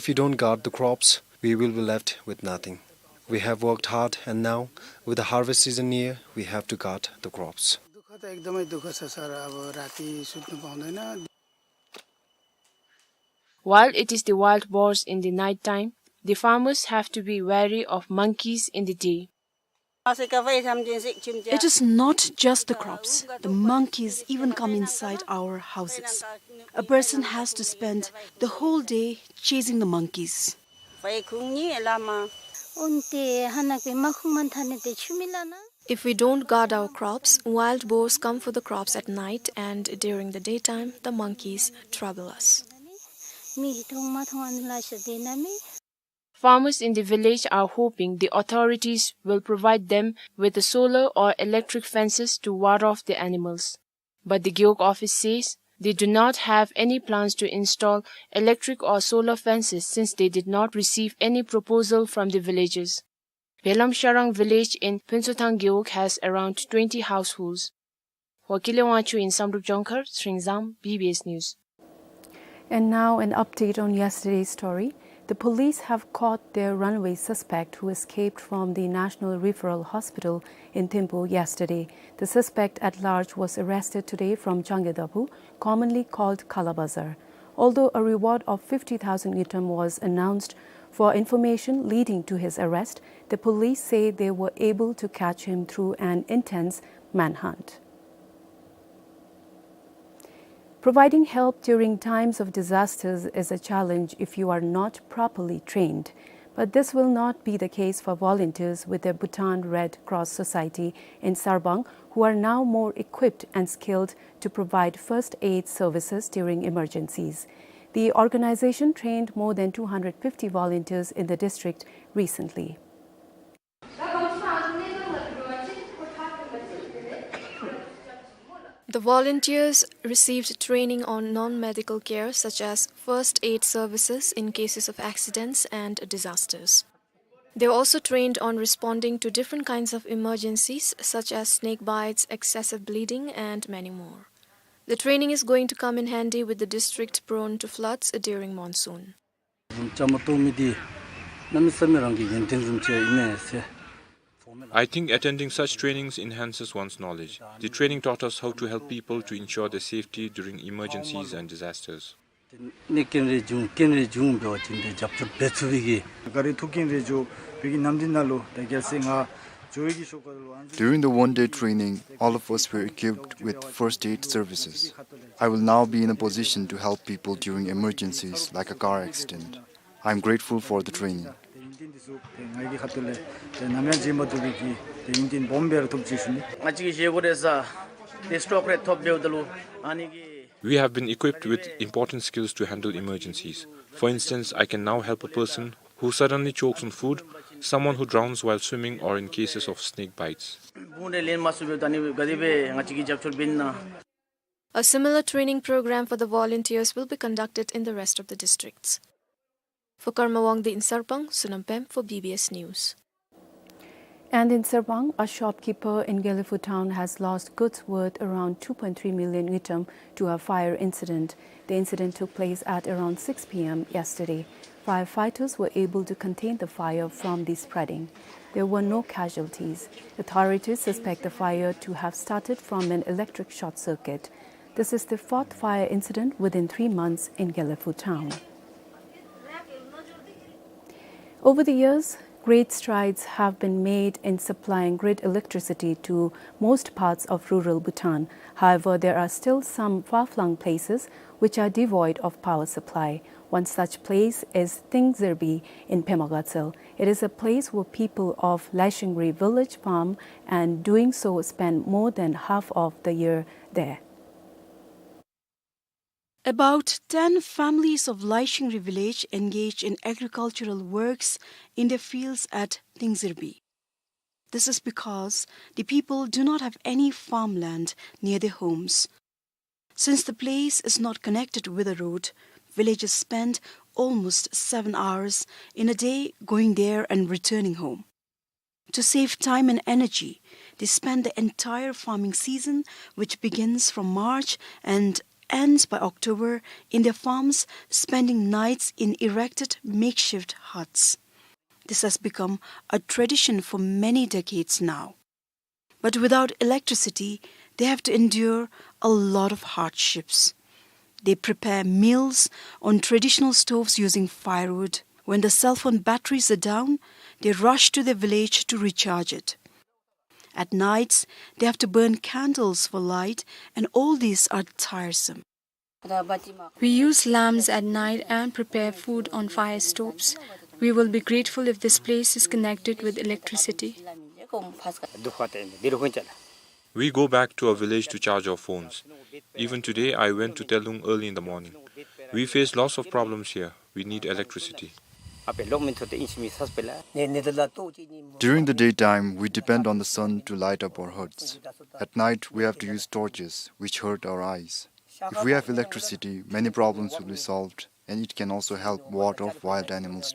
we don't guard the crops, we will be left with nothing. We have worked hard, and now, with the harvest season near, we have to guard the crops. दुःख त एकदमै दुःख छ सर, अब राति सुत्न पाउँदैन। While it is the wild boars in the night time, the farmers have to be wary of monkeys in the day. It is not just the crops. The monkeys even come inside our houses. A person has to spend the whole day chasing the monkeys. If we don't guard our crops, wild boars come for the crops at night, and during the daytime, the monkeys trouble us. Farmers in the village are hoping the authorities will provide them with the solar or electric fences to ward off the animals. But the Gewog office says they do not have any plans to install electric or solar fences since they did not receive any proposal from the villagers. Belam Sharang village in Phuntshothang Gewog has around twenty households. Wokile Wangchuk in Samdrup Jongkhar, Sringzang, B B S News. And now an update on yesterday's story. The police have caught their runaway suspect who escaped from the National Referral Hospital in Thimphu yesterday. The suspect at large was arrested today from Changyodapu, commonly called Kala Bazar. Although a reward of fifty thousand ngultrum was announced for information leading to his arrest, the police say they were able to catch him through an intense manhunt. Providing help during times of disasters is a challenge if you are not properly trained. But this will not be the case for volunteers with the Bhutan Red Cross Society in Sarpang, who are now more equipped and skilled to provide first aid services during emergencies. The organization trained more than two hundred fifty volunteers in the district recently. The volunteers received training on non-medical care, such as first aid services in cases of accidents and disasters. They were also trained on responding to different kinds of emergencies, such as snake bites, excessive bleeding, and many more. The training is going to come in handy with the district prone to floods during monsoon. བཟུམ་བཅའ་མར་གཏོགས་མི་འདི་གནམ་མེད་ས་མེད་རང་གི་ཡོན་ཏན་བཟུམ་ཅིག་ཨིན་མས་ཟེར། I think attending such trainings enhances one's knowledge. The training taught us how to help people to ensure their safety during emergencies and disasters. གནས་རྐྱེན་རེ་བྱུང་རྐྱེན་རེ་བྱུང་འབད་བ་ཅིན་ཏེ་རྒྱབ་སྐྱོར་འབད་ཚུགས་པའི་གི། ག་རེ་ཐུག་རྐྱེན་རེ་བྱུང་བའི་གི་ནམ་དུས་ནང་ལུ་ད་རྒྱལ་སྲས་ང་འགྱོ་བའི་གི་ཤོག་ཁ་ལུ་ཨ་ནི། During the one-day training, all of us were equipped with first aid services. I will now be in a position to help people during emergencies like a car accident. I am grateful for the training. ཏེ་ང་གི་ཁ་ཐུག་ལས་ཏེ་ནམ་ཡང་བརྗེད་མ་ཐུབ་པའི་གི་ཏེ་ཡུན་བརྟན་སྦོམ་སྦེ་ར་ཐོབ་ཅི་ཞུ་ནི། ང་བཅས་ཀྱི་བཞེས་སྒོ་རེ་ས་ཏེ་སི་ཊོག་རེ་ཐོབ་འབདཝ་ད་ལུ་ཨ་ནི་གི We have been equipped with important skills to handle emergencies. For instance, I can now help a person who suddenly chokes on food, someone who drowns while swimming, or in cases of snake bites. བུང་རེ་ལེན་མ་ཚུགས་པའི་ད་ཨ་ནི་ག་དེ་སྦེ་ང་བཅས་ཀྱིས་རྒྱབ་སྐྱོར་འབད་ནི་ན། A similar training program for the volunteers will be conducted in the rest of the districts. For Karma Wangdi in Sarpang, Sonam Pem for B B S News. And in Sarpang, a shopkeeper in Gelephu town has lost goods worth around two point three million ngultrum to a fire incident. The incident took place at around six p m yesterday. Firefighters were able to contain the fire from the spreading. There were no casualties. Authorities suspect the fire to have started from an electric short circuit. This is the fourth fire incident within three months in Gelephu town. Over the years, great strides have been made in supplying grid electricity to most parts of rural Bhutan. However, there are still some far-flung places which are devoid of power supply. One such place is Tingzirbi in Pema Gatshel. It is a place where people of Laishingri village farm and doing so spend more than half of the year there. About ten families of Laishingri village engage in agricultural works in their fields at Tingzirbi. This is because the people do not have any farmland near their homes. Since the place is not connected with a road, villagers spend almost seven hours in a day going there and returning home. To save time and energy, they spend the entire farming season, which begins from March and ends by October, in their farms, spending nights in erected makeshift huts. This has become a tradition for many decades now. But without electricity, they have to endure a lot of hardships. They prepare meals on traditional stoves using firewood. When the cell phone batteries are down, they rush to their village to recharge it. At nights, they have to burn candles for light, and all these are tiresome. We use lamps at night and prepare food on fire stoves. We will be grateful if this place is connected with electricity. We go back to our village to charge our phones. Even today, I went to Telung early in the morning. We face lots of problems here. We need electricity. During the daytime, we depend on the sun to light up our huts. At night, we have to use torches, which hurt our eyes. If we have electricity, many problems will be solved, and it can also help ward off wild animals.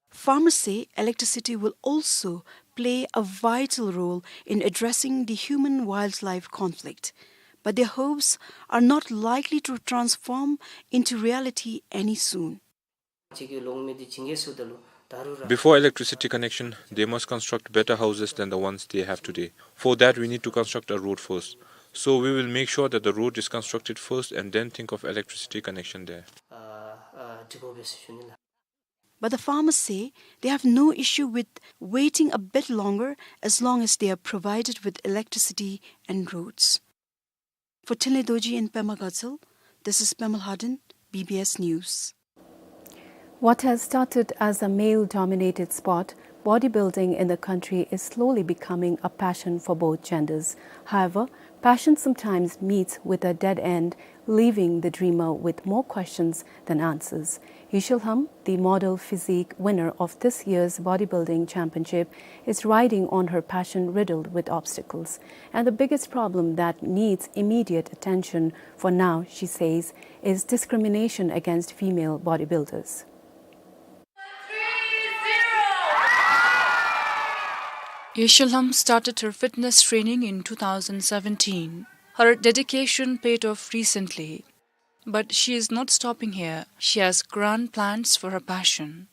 Farmers say electricity will also play a vital role in addressing the human-wildlife conflict, but their hopes are not likely to transform into reality any soon. Before electricity connection, they must construct better houses than the ones they have today. For that, we need to construct a road first. So we will make sure that the road is constructed first and then think of electricity connection there. But the farmers say they have no issue with waiting a bit longer as long as they are provided with electricity and roads. For Tinley Dorji in Pema Gatshel, this is Pema Lhaden, B B S News. What has started as a male-dominated sport, bodybuilding in the country is slowly becoming a passion for both genders. However, passion sometimes meets with a dead end, leaving the dreamer with more questions than answers. Yu Shilham, the model physique winner of this year's bodybuilding championship, is riding on her passion riddled with obstacles. And the biggest problem that needs immediate attention for now, she says, is discrimination against female bodybuilders. Yu Shilham started her fitness training in two thousand seventeen. Her dedication paid off recently. But she is not stopping here. She has grand plans for her passion.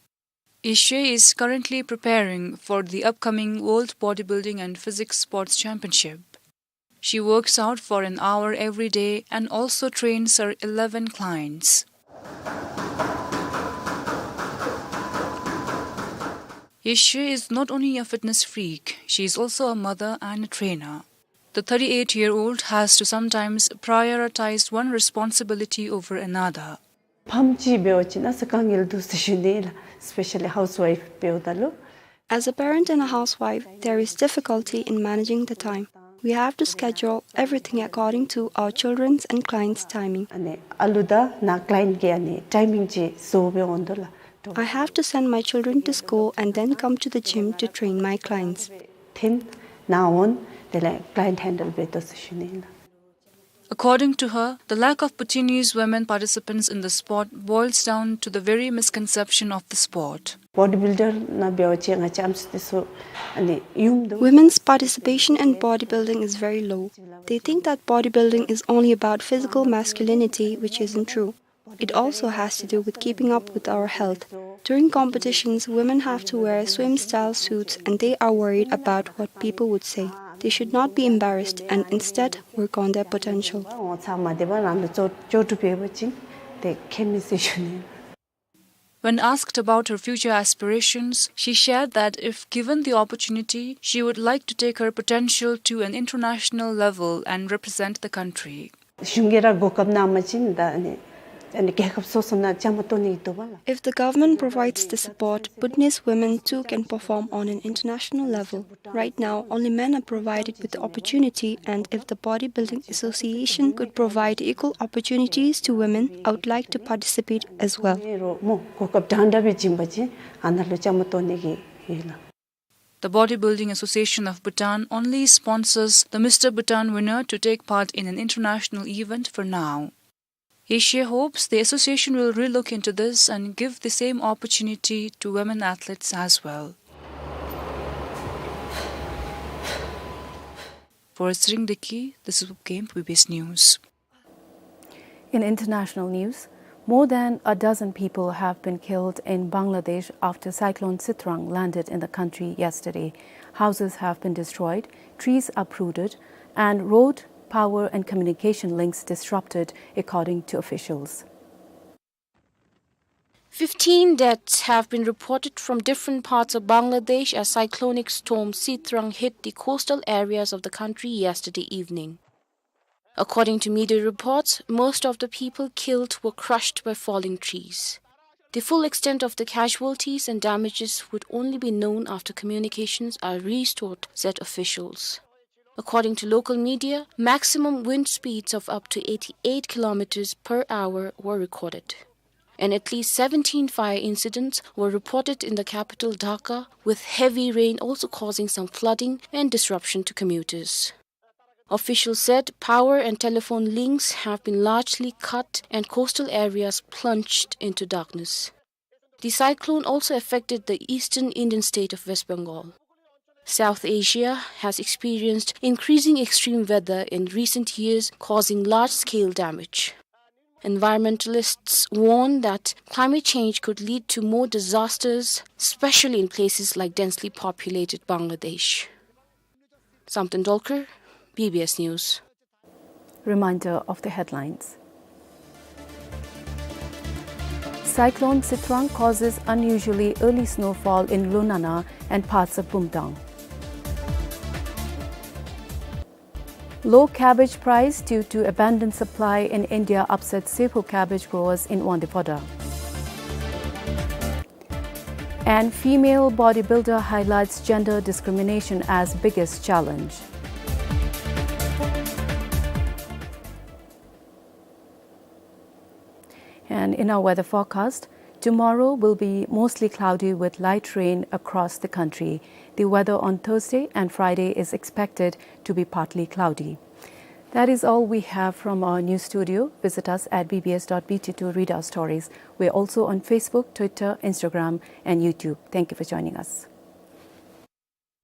Yu Shi is currently preparing for the upcoming World Bodybuilding and Physique Sports Championship. She works out for an hour every day and also trains her eleven clients. Yu Shi is not only a fitness freak, she is also a mother and a trainer. The thirty-eight-year-old has to sometimes prioritize one responsibility over another. ཕམ་ཅིག་འབད་བ་ཅིན་ཨ་ཙི་དཀའ་ངལ་འདུག་ཟེར་ཞུ་ནི་ལགས། Especially housewife འབདཝ་ད་ལུ། As a parent and a housewife, there is difficulty in managing the time. We have to schedule everything according to our children's and clients' timing. ཨ་ནི་ཨ་ལུ་དང་ནཱ་ཀ་ལའིནཊ་གི་ཨ་ནི་ཊའི་མིང་ཅིག་བཟོ་སྦེ་འོང་དོ་ལགས། I have to send my children to school and then come to the gym to train my clients. འཐེན་ནཱ་འོང་དེ་ལས་ཀ་ལའིནཊ་ཧེན་ཌལ་འབད་དོ་ཟེར་ཞུ་ནི་ལགས། According to her, the lack of Bhutanese women participants in the sport boils down to the very misconception of the sport. བོ་ཌི་བིལ་ཌར་ནང་འབད་བ་ཅིན་ང་བཅས་ཨམ་སྲུ་འདི་ཚུ་ཨ་ནི་ཡུམ་འདུག། Women's participation in bodybuilding is very low. They think that bodybuilding is only about physical masculinity, which isn't true. It also has to do with keeping up with our health. During competitions, women have to wear swim-style suits and they are worried about what people would say. They should not be embarrassed and instead work on their potential. འོང་ཚར་མ་སྡོད་པར་རང་ལུ་ལྕོགས་ལྕོགས་གྲུབ་འབད་བ་ཅིན་དེ་ཁྱད་མེད་ཟེར་ཞུ་ནི། When asked about her future aspirations, she shared that if given the opportunity, she would like to take her potential to an international level and represent the country. གཞུང་གིས་ར་གོ་སྐབས་གནང་བ་ཅིན་ད་ཨ་ནི་ཨ་ནི་རྒྱལ་ཁབ་སོ་སོ་ནང་བཅའ་མར་གཏོགས་ནི་འདུག་པ་ལགས། If the government provides the support, Bhutanese women too can perform on an international level. Right now, only men are provided with the opportunity, and if the Bodybuilding Association could provide equal opportunities to women, I would like to participate as well. རོགས་མོ་གོ་སྐབས་འདྲན་འདྲ་སྦེ་བྱིན་པ་ཅིན་ཨ་ནཱ་ལུ་བཅའ་མར་གཏོགས་ནི་གི་ཡོད་ལགས། The Bodybuilding Association of Bhutan only sponsors the Mister Bhutan winner to take part in an international event for now. Asia hopes the association will relook into this and give the same opportunity to women athletes as well. For Tshering Deki, this is Wupkemp, B B S News. In international news, more than a dozen people have been killed in Bangladesh after Cyclone Sitrang landed in the country yesterday. Houses have been destroyed, trees uprooted, and road, power, and communication links disrupted, according to officials. Fifteen deaths have been reported from different parts of Bangladesh as cyclonic storm Sitrang hit the coastal areas of the country yesterday evening. According to media reports, most of the people killed were crushed by falling trees. The full extent of the casualties and damages would only be known after communications are restored, said officials. According to local media, maximum wind speeds of up to eighty-eight kilometers per hour were recorded. And at least seventeen fire incidents were reported in the capital Dhaka, with heavy rain also causing some flooding and disruption to commuters. Officials said power and telephone links have been largely cut and coastal areas plunged into darkness. The cyclone also affected the eastern Indian state of West Bengal. South Asia has experienced increasing extreme weather in recent years, causing large-scale damage. Environmentalists warn that climate change could lead to more disasters, especially in places like densely populated Bangladesh. Samten Dolkar, B B S News. Reminder of the headlines. Cyclone Sitrang causes unusually early snowfall in Lunana and parts of Bumthang. Low cabbage price due to abundant supply in India upsets Seppo cabbage growers in Wangdue Phodrang. And female bodybuilder highlights gender discrimination as biggest challenge. And in our weather forecast, tomorrow will be mostly cloudy with light rain across the country. The weather on Thursday and Friday is expected to be partly cloudy. That is all we have from our news studio. Visit us at B B S dot B T to read our stories. We're also on Facebook, Twitter, Instagram, and YouTube. Thank you for joining us.